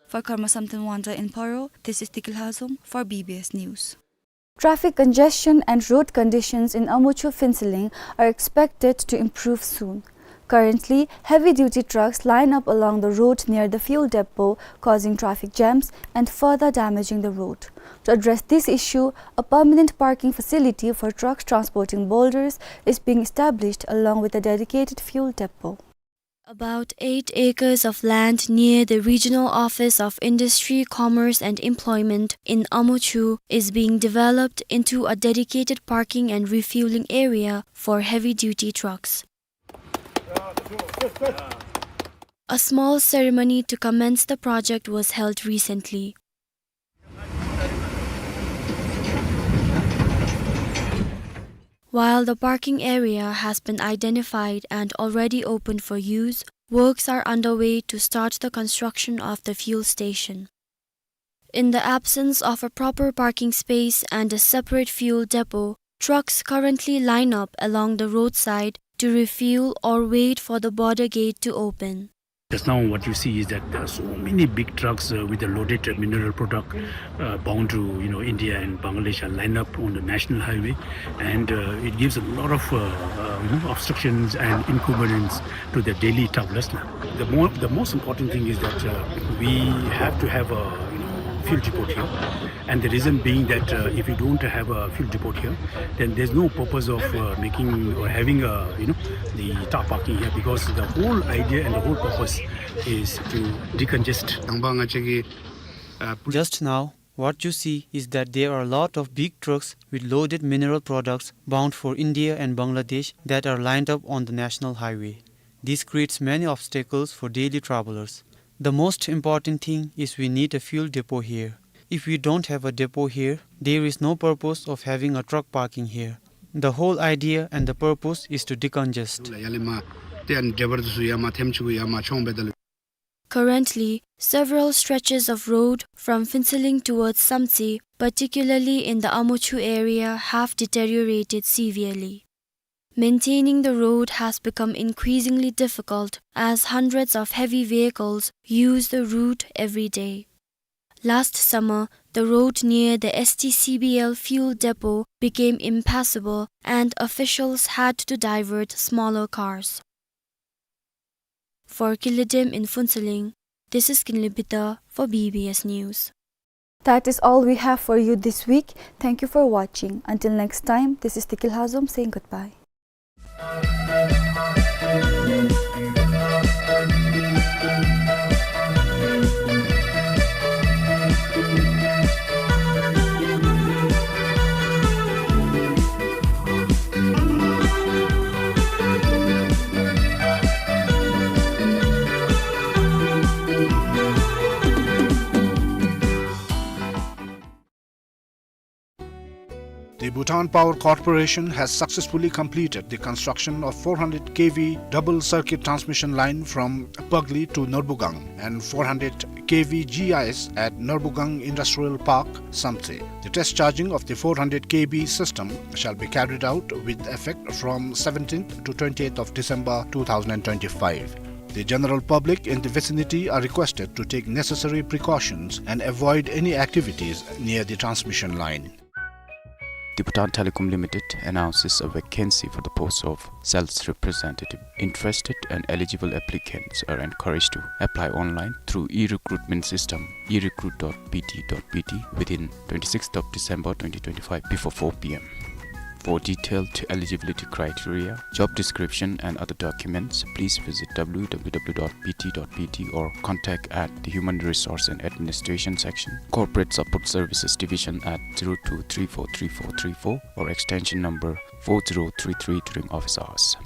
For Karma Samten Wangda in Paro, this is Tikil Hazom for B B S News. Traffic congestion and road conditions in Amuchu Phuentsholing are expected to improve soon. Currently, heavy-duty trucks line up along the road near the fuel depot, causing traffic jams and further damaging the road. To address this issue, a permanent parking facility for trucks transporting boulders is being established along with a dedicated fuel depot. About eight acres of land near the Regional Office of Industry, Commerce and Employment in Amuchu is being developed into a dedicated parking and refueling area for heavy-duty trucks. A small ceremony to commence the project was held recently. While the parking area has been identified and already open for use, works are underway to start the construction of the fuel station. In the absence of a proper parking space and a separate fuel depot, trucks currently line up along the roadside to refuel or wait for the border gate to open. Just now what you see is that there are so many big trucks, uh, with the loaded, uh, mineral product, uh, bound to, you know, India and Bangladesh are lined up on the national highway, and, uh, it gives a lot of, uh, uh, you know, obstructions and inconvenience to the daily travelers. The more, the most important thing is that, uh, we have to have a, you know, fuel depot here. And the reason being that, uh, if you don't have a fuel depot here, then there's no purpose of, uh, making or having a, you know, the tar parking here, because the whole idea and the whole purpose is to decongest. Tangba nga chegi, uh, Just now, what you see is that there are a lot of big trucks with loaded mineral products bound for India and Bangladesh that are lined up on the national highway. This creates many obstacles for daily travelers. The most important thing is we need a fuel depot here. If we don't have a depot here, there is no purpose of having a truck parking here. The whole idea and the purpose is to decongest. Currently, several stretches of road from Phuentsholing towards Samtse, particularly in the Amuchu area, have deteriorated severely. Maintaining the road has become increasingly difficult as hundreds of heavy vehicles use the route every day. Last summer, the road near the S T C B L fuel depot became impassable and officials had to divert smaller cars. For Kinley Dam in Phuentsholing, this is Kinley Bita for B B S News. That is all we have for you this week. Thank you for watching. Until next time, this is Tikil Hazom saying goodbye. The Bhutan Power Corporation has successfully completed the construction of four hundred K V double circuit transmission line from Pagli to Norbugang and four hundred K V G I S at Norbugang Industrial Park, Samtse. The test charging of the four hundred K V system shall be carried out with effect from seventeenth to twentieth of December two thousand and twenty-five. The general public in the vicinity are requested to take necessary precautions and avoid any activities near the transmission line. The Bhutan Telecom Limited announces a vacancy for the post of sales representative. Interested and eligible applicants are encouraged to apply online through e-recruitment system, e recruit dot b t dot b t, within twenty-sixth of December twenty twenty-five before four p m. For detailed eligibility criteria, job description and other documents, please visit w w w dot b t dot b t or contact at the Human Resource and Administration Section, Corporate Support Services Division at zero two three four three four three four or extension number four zero three three during office hours.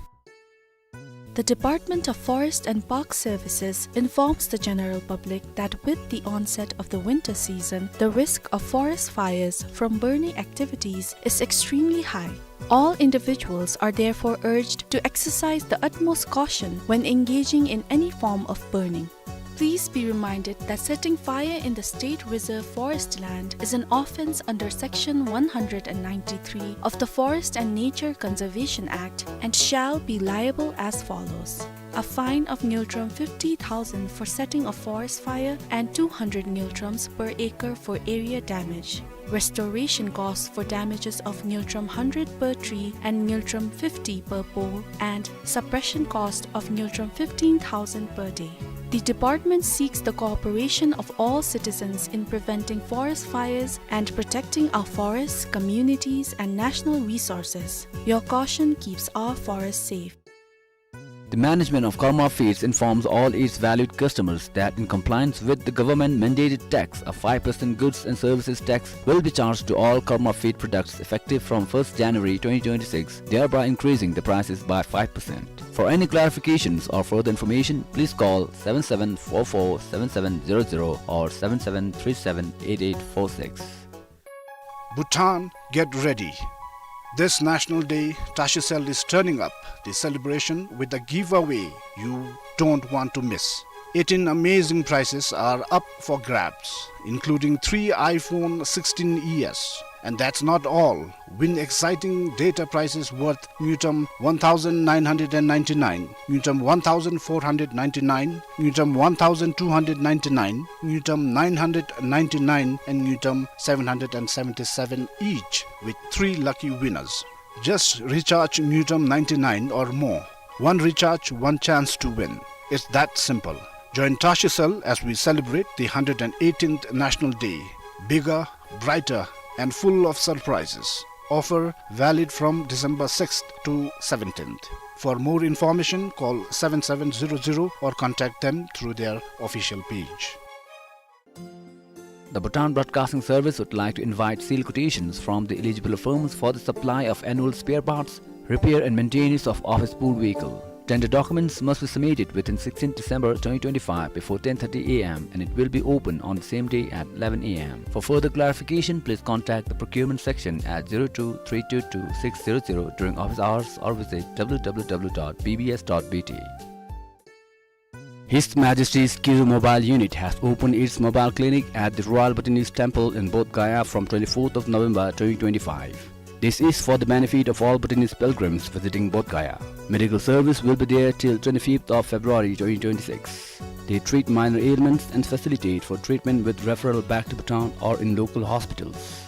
The Department of Forest and Park Services informs the general public that with the onset of the winter season, the risk of forest fires from burning activities is extremely high. All individuals are therefore urged to exercise the utmost caution when engaging in any form of burning. Please be reminded that setting fire in the state reserve forest land is an offence under Section one hundred and ninety-three of the Forest and Nature Conservation Act and shall be liable as follows: a fine of ngultrum fifty thousand for setting a forest fire and two hundred ngultrums per acre for area damage. Restoration costs for damages of ngultrum hundred per tree and ngultrum fifty per pole, and suppression cost of ngultrum fifteen thousand per day. The department seeks the cooperation of all citizens in preventing forest fires and protecting our forests, communities, and national resources. Your caution keeps our forests safe. The management of Karma Feeds informs all its valued customers that in compliance with the government mandated tax, a five percent goods and services tax will be charged to all Karma Feed products effective from first January twenty twenty-six, thereby increasing the prices by five percent. For any clarifications or further information, please call seven seven four four seven seven zero zero or seven seven three seven eight eight four six. Bhutan, get ready. This National Day, Tashicell is turning up the celebration with a giveaway you don't want to miss. Eighteen amazing prizes are up for grabs, including three iPhone sixteen E S. And that's not all. Win exciting data prizes worth ngultrum one thousand nine hundred and ninety-nine, ngultrum one thousand four hundred ninety-nine, ngultrum one thousand two hundred ninety-nine, ngultrum nine hundred ninety-nine, and ngultrum seven hundred and seventy-seven each, with three lucky winners. Just recharge ngultrum ninety-nine or more. One recharge, one chance to win. It's that simple. Join Tashicell as we celebrate the hundred and eighteenth National Day. Bigger, brighter, and full of surprises. Offer valid from December sixth to seventeenth. For more information, call seven seven zero zero or contact them through their official page. The Bhutan Broadcasting Service would like to invite sealed quotations from the eligible firms for the supply of annual spare parts, repair and maintenance of office pool vehicle. Tender documents must be submitted within sixteenth December twenty twenty-five before ten thirty a m and it will be open on the same day at eleven a m. For further clarification, please contact the procurement section at zero two three two two six zero zero during office hours or visit w w w dot b b s dot b t. His Majesty's Kiru Mobile Unit has opened its mobile clinic at the Royal Bhutanese Temple in Bodh Gaya from twenty-fourth of November twenty twenty-five. This is for the benefit of all Bhutanese pilgrims visiting Bodh Gaya. Medical service will be there till twenty-fifth of February twenty twenty-six. They treat minor ailments and facilitate for treatment with referral back to Bhutan or in local hospitals.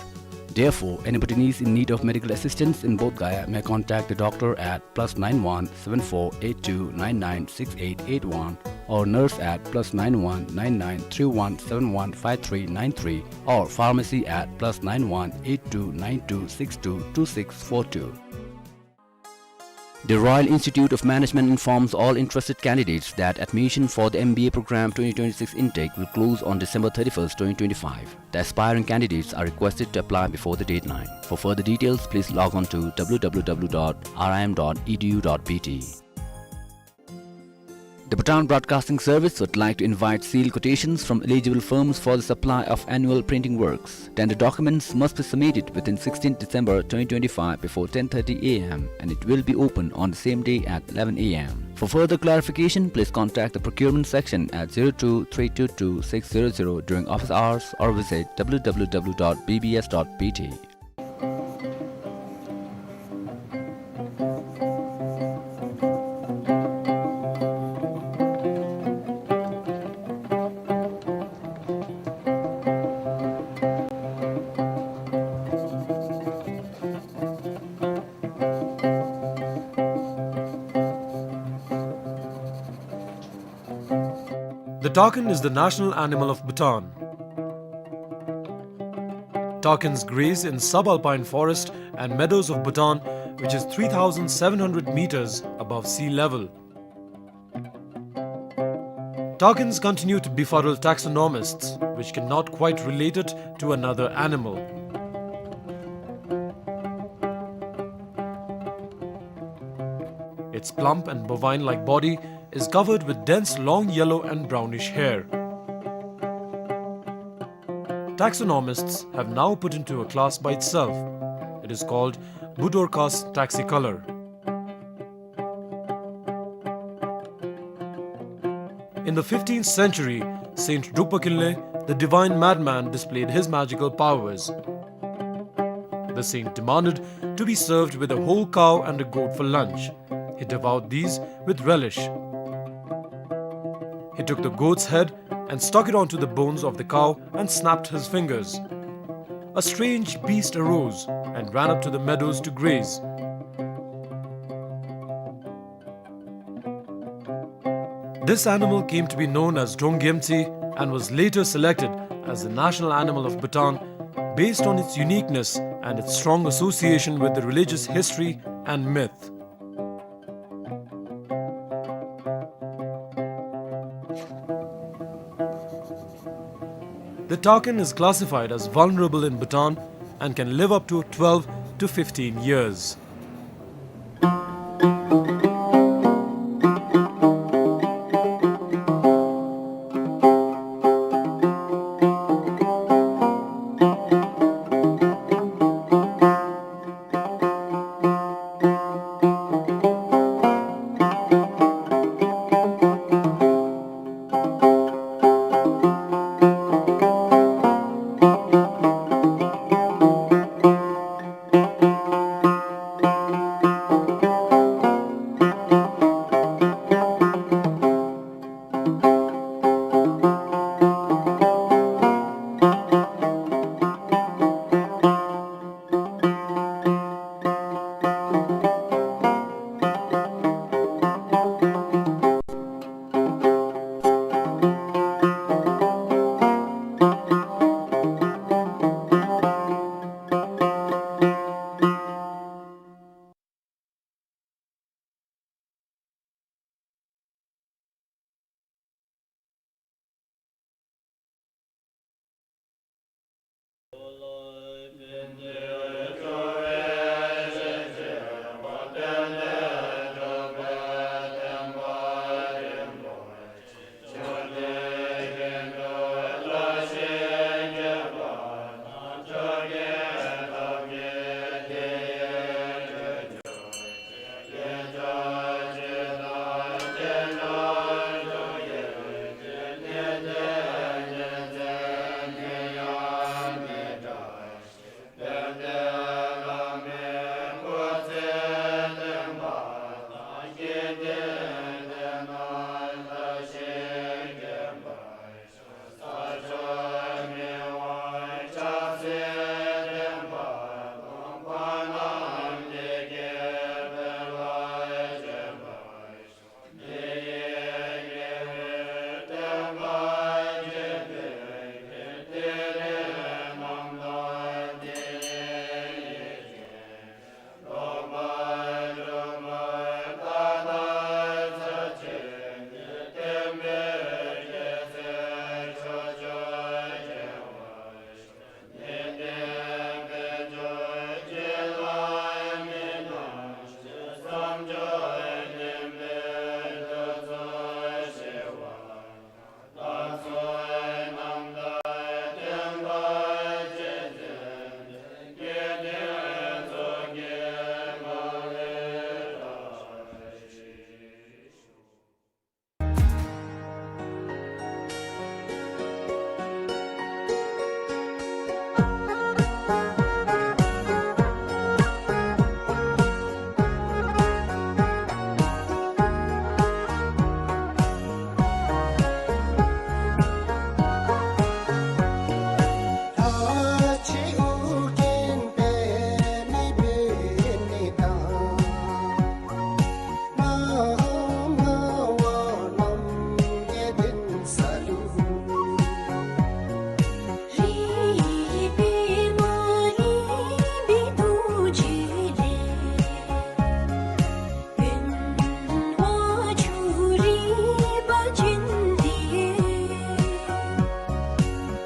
Therefore, any Bhutanese in need of medical assistance in Bodh Gaya may contact the doctor at plus nine one seven four eight two nine nine six eight eight one or nurse at plus nine one nine nine three one seven one five three nine three or pharmacy at plus nine one eight two nine two six two two six four two. The Royal Institute of Management informs all interested candidates that admission for the M B A program twenty twenty-six intake will close on December thirty-first, twenty twenty-five. The aspiring candidates are requested to apply before the deadline. For further details, please log on to w w w dot r i m dot e d u dot b t. The Bhutan Broadcasting Service would like to invite sealed quotations from eligible firms for the supply of annual printing works. Tender documents must be submitted within sixteenth December twenty twenty-five before ten thirty A M, and it will be open on the same day at eleven A M. For further clarification, please contact the procurement section at zero two three two two six zero zero during office hours or visit W W W dot B B S dot B T. The takin is the national animal of Bhutan. Takins graze in subalpine forest and meadows of Bhutan, which is three thousand seven hundred meters above sea level. Takins continue to befuddle taxonomists, which cannot quite relate it to another animal. Its plump and bovine-like body is covered with dense long yellow and brownish hair. Taxonomists have now put into a class by itself. It is called Budorcas taxicolor. In the fifteenth century, Saint Drukpa Kinley, the divine madman, displayed his magical powers. The saint demanded to be served with a whole cow and a goat for lunch. He devoured these with relish. He took the goat's head and stuck it onto the bones of the cow and snapped his fingers. A strange beast arose and ran up to the meadows to graze. This animal came to be known as Donggyemtsi and was later selected as the national animal of Bhutan based on its uniqueness and its strong association with the religious history and myth. The takin is classified as vulnerable in Bhutan and can live up to twelve to fifteen years.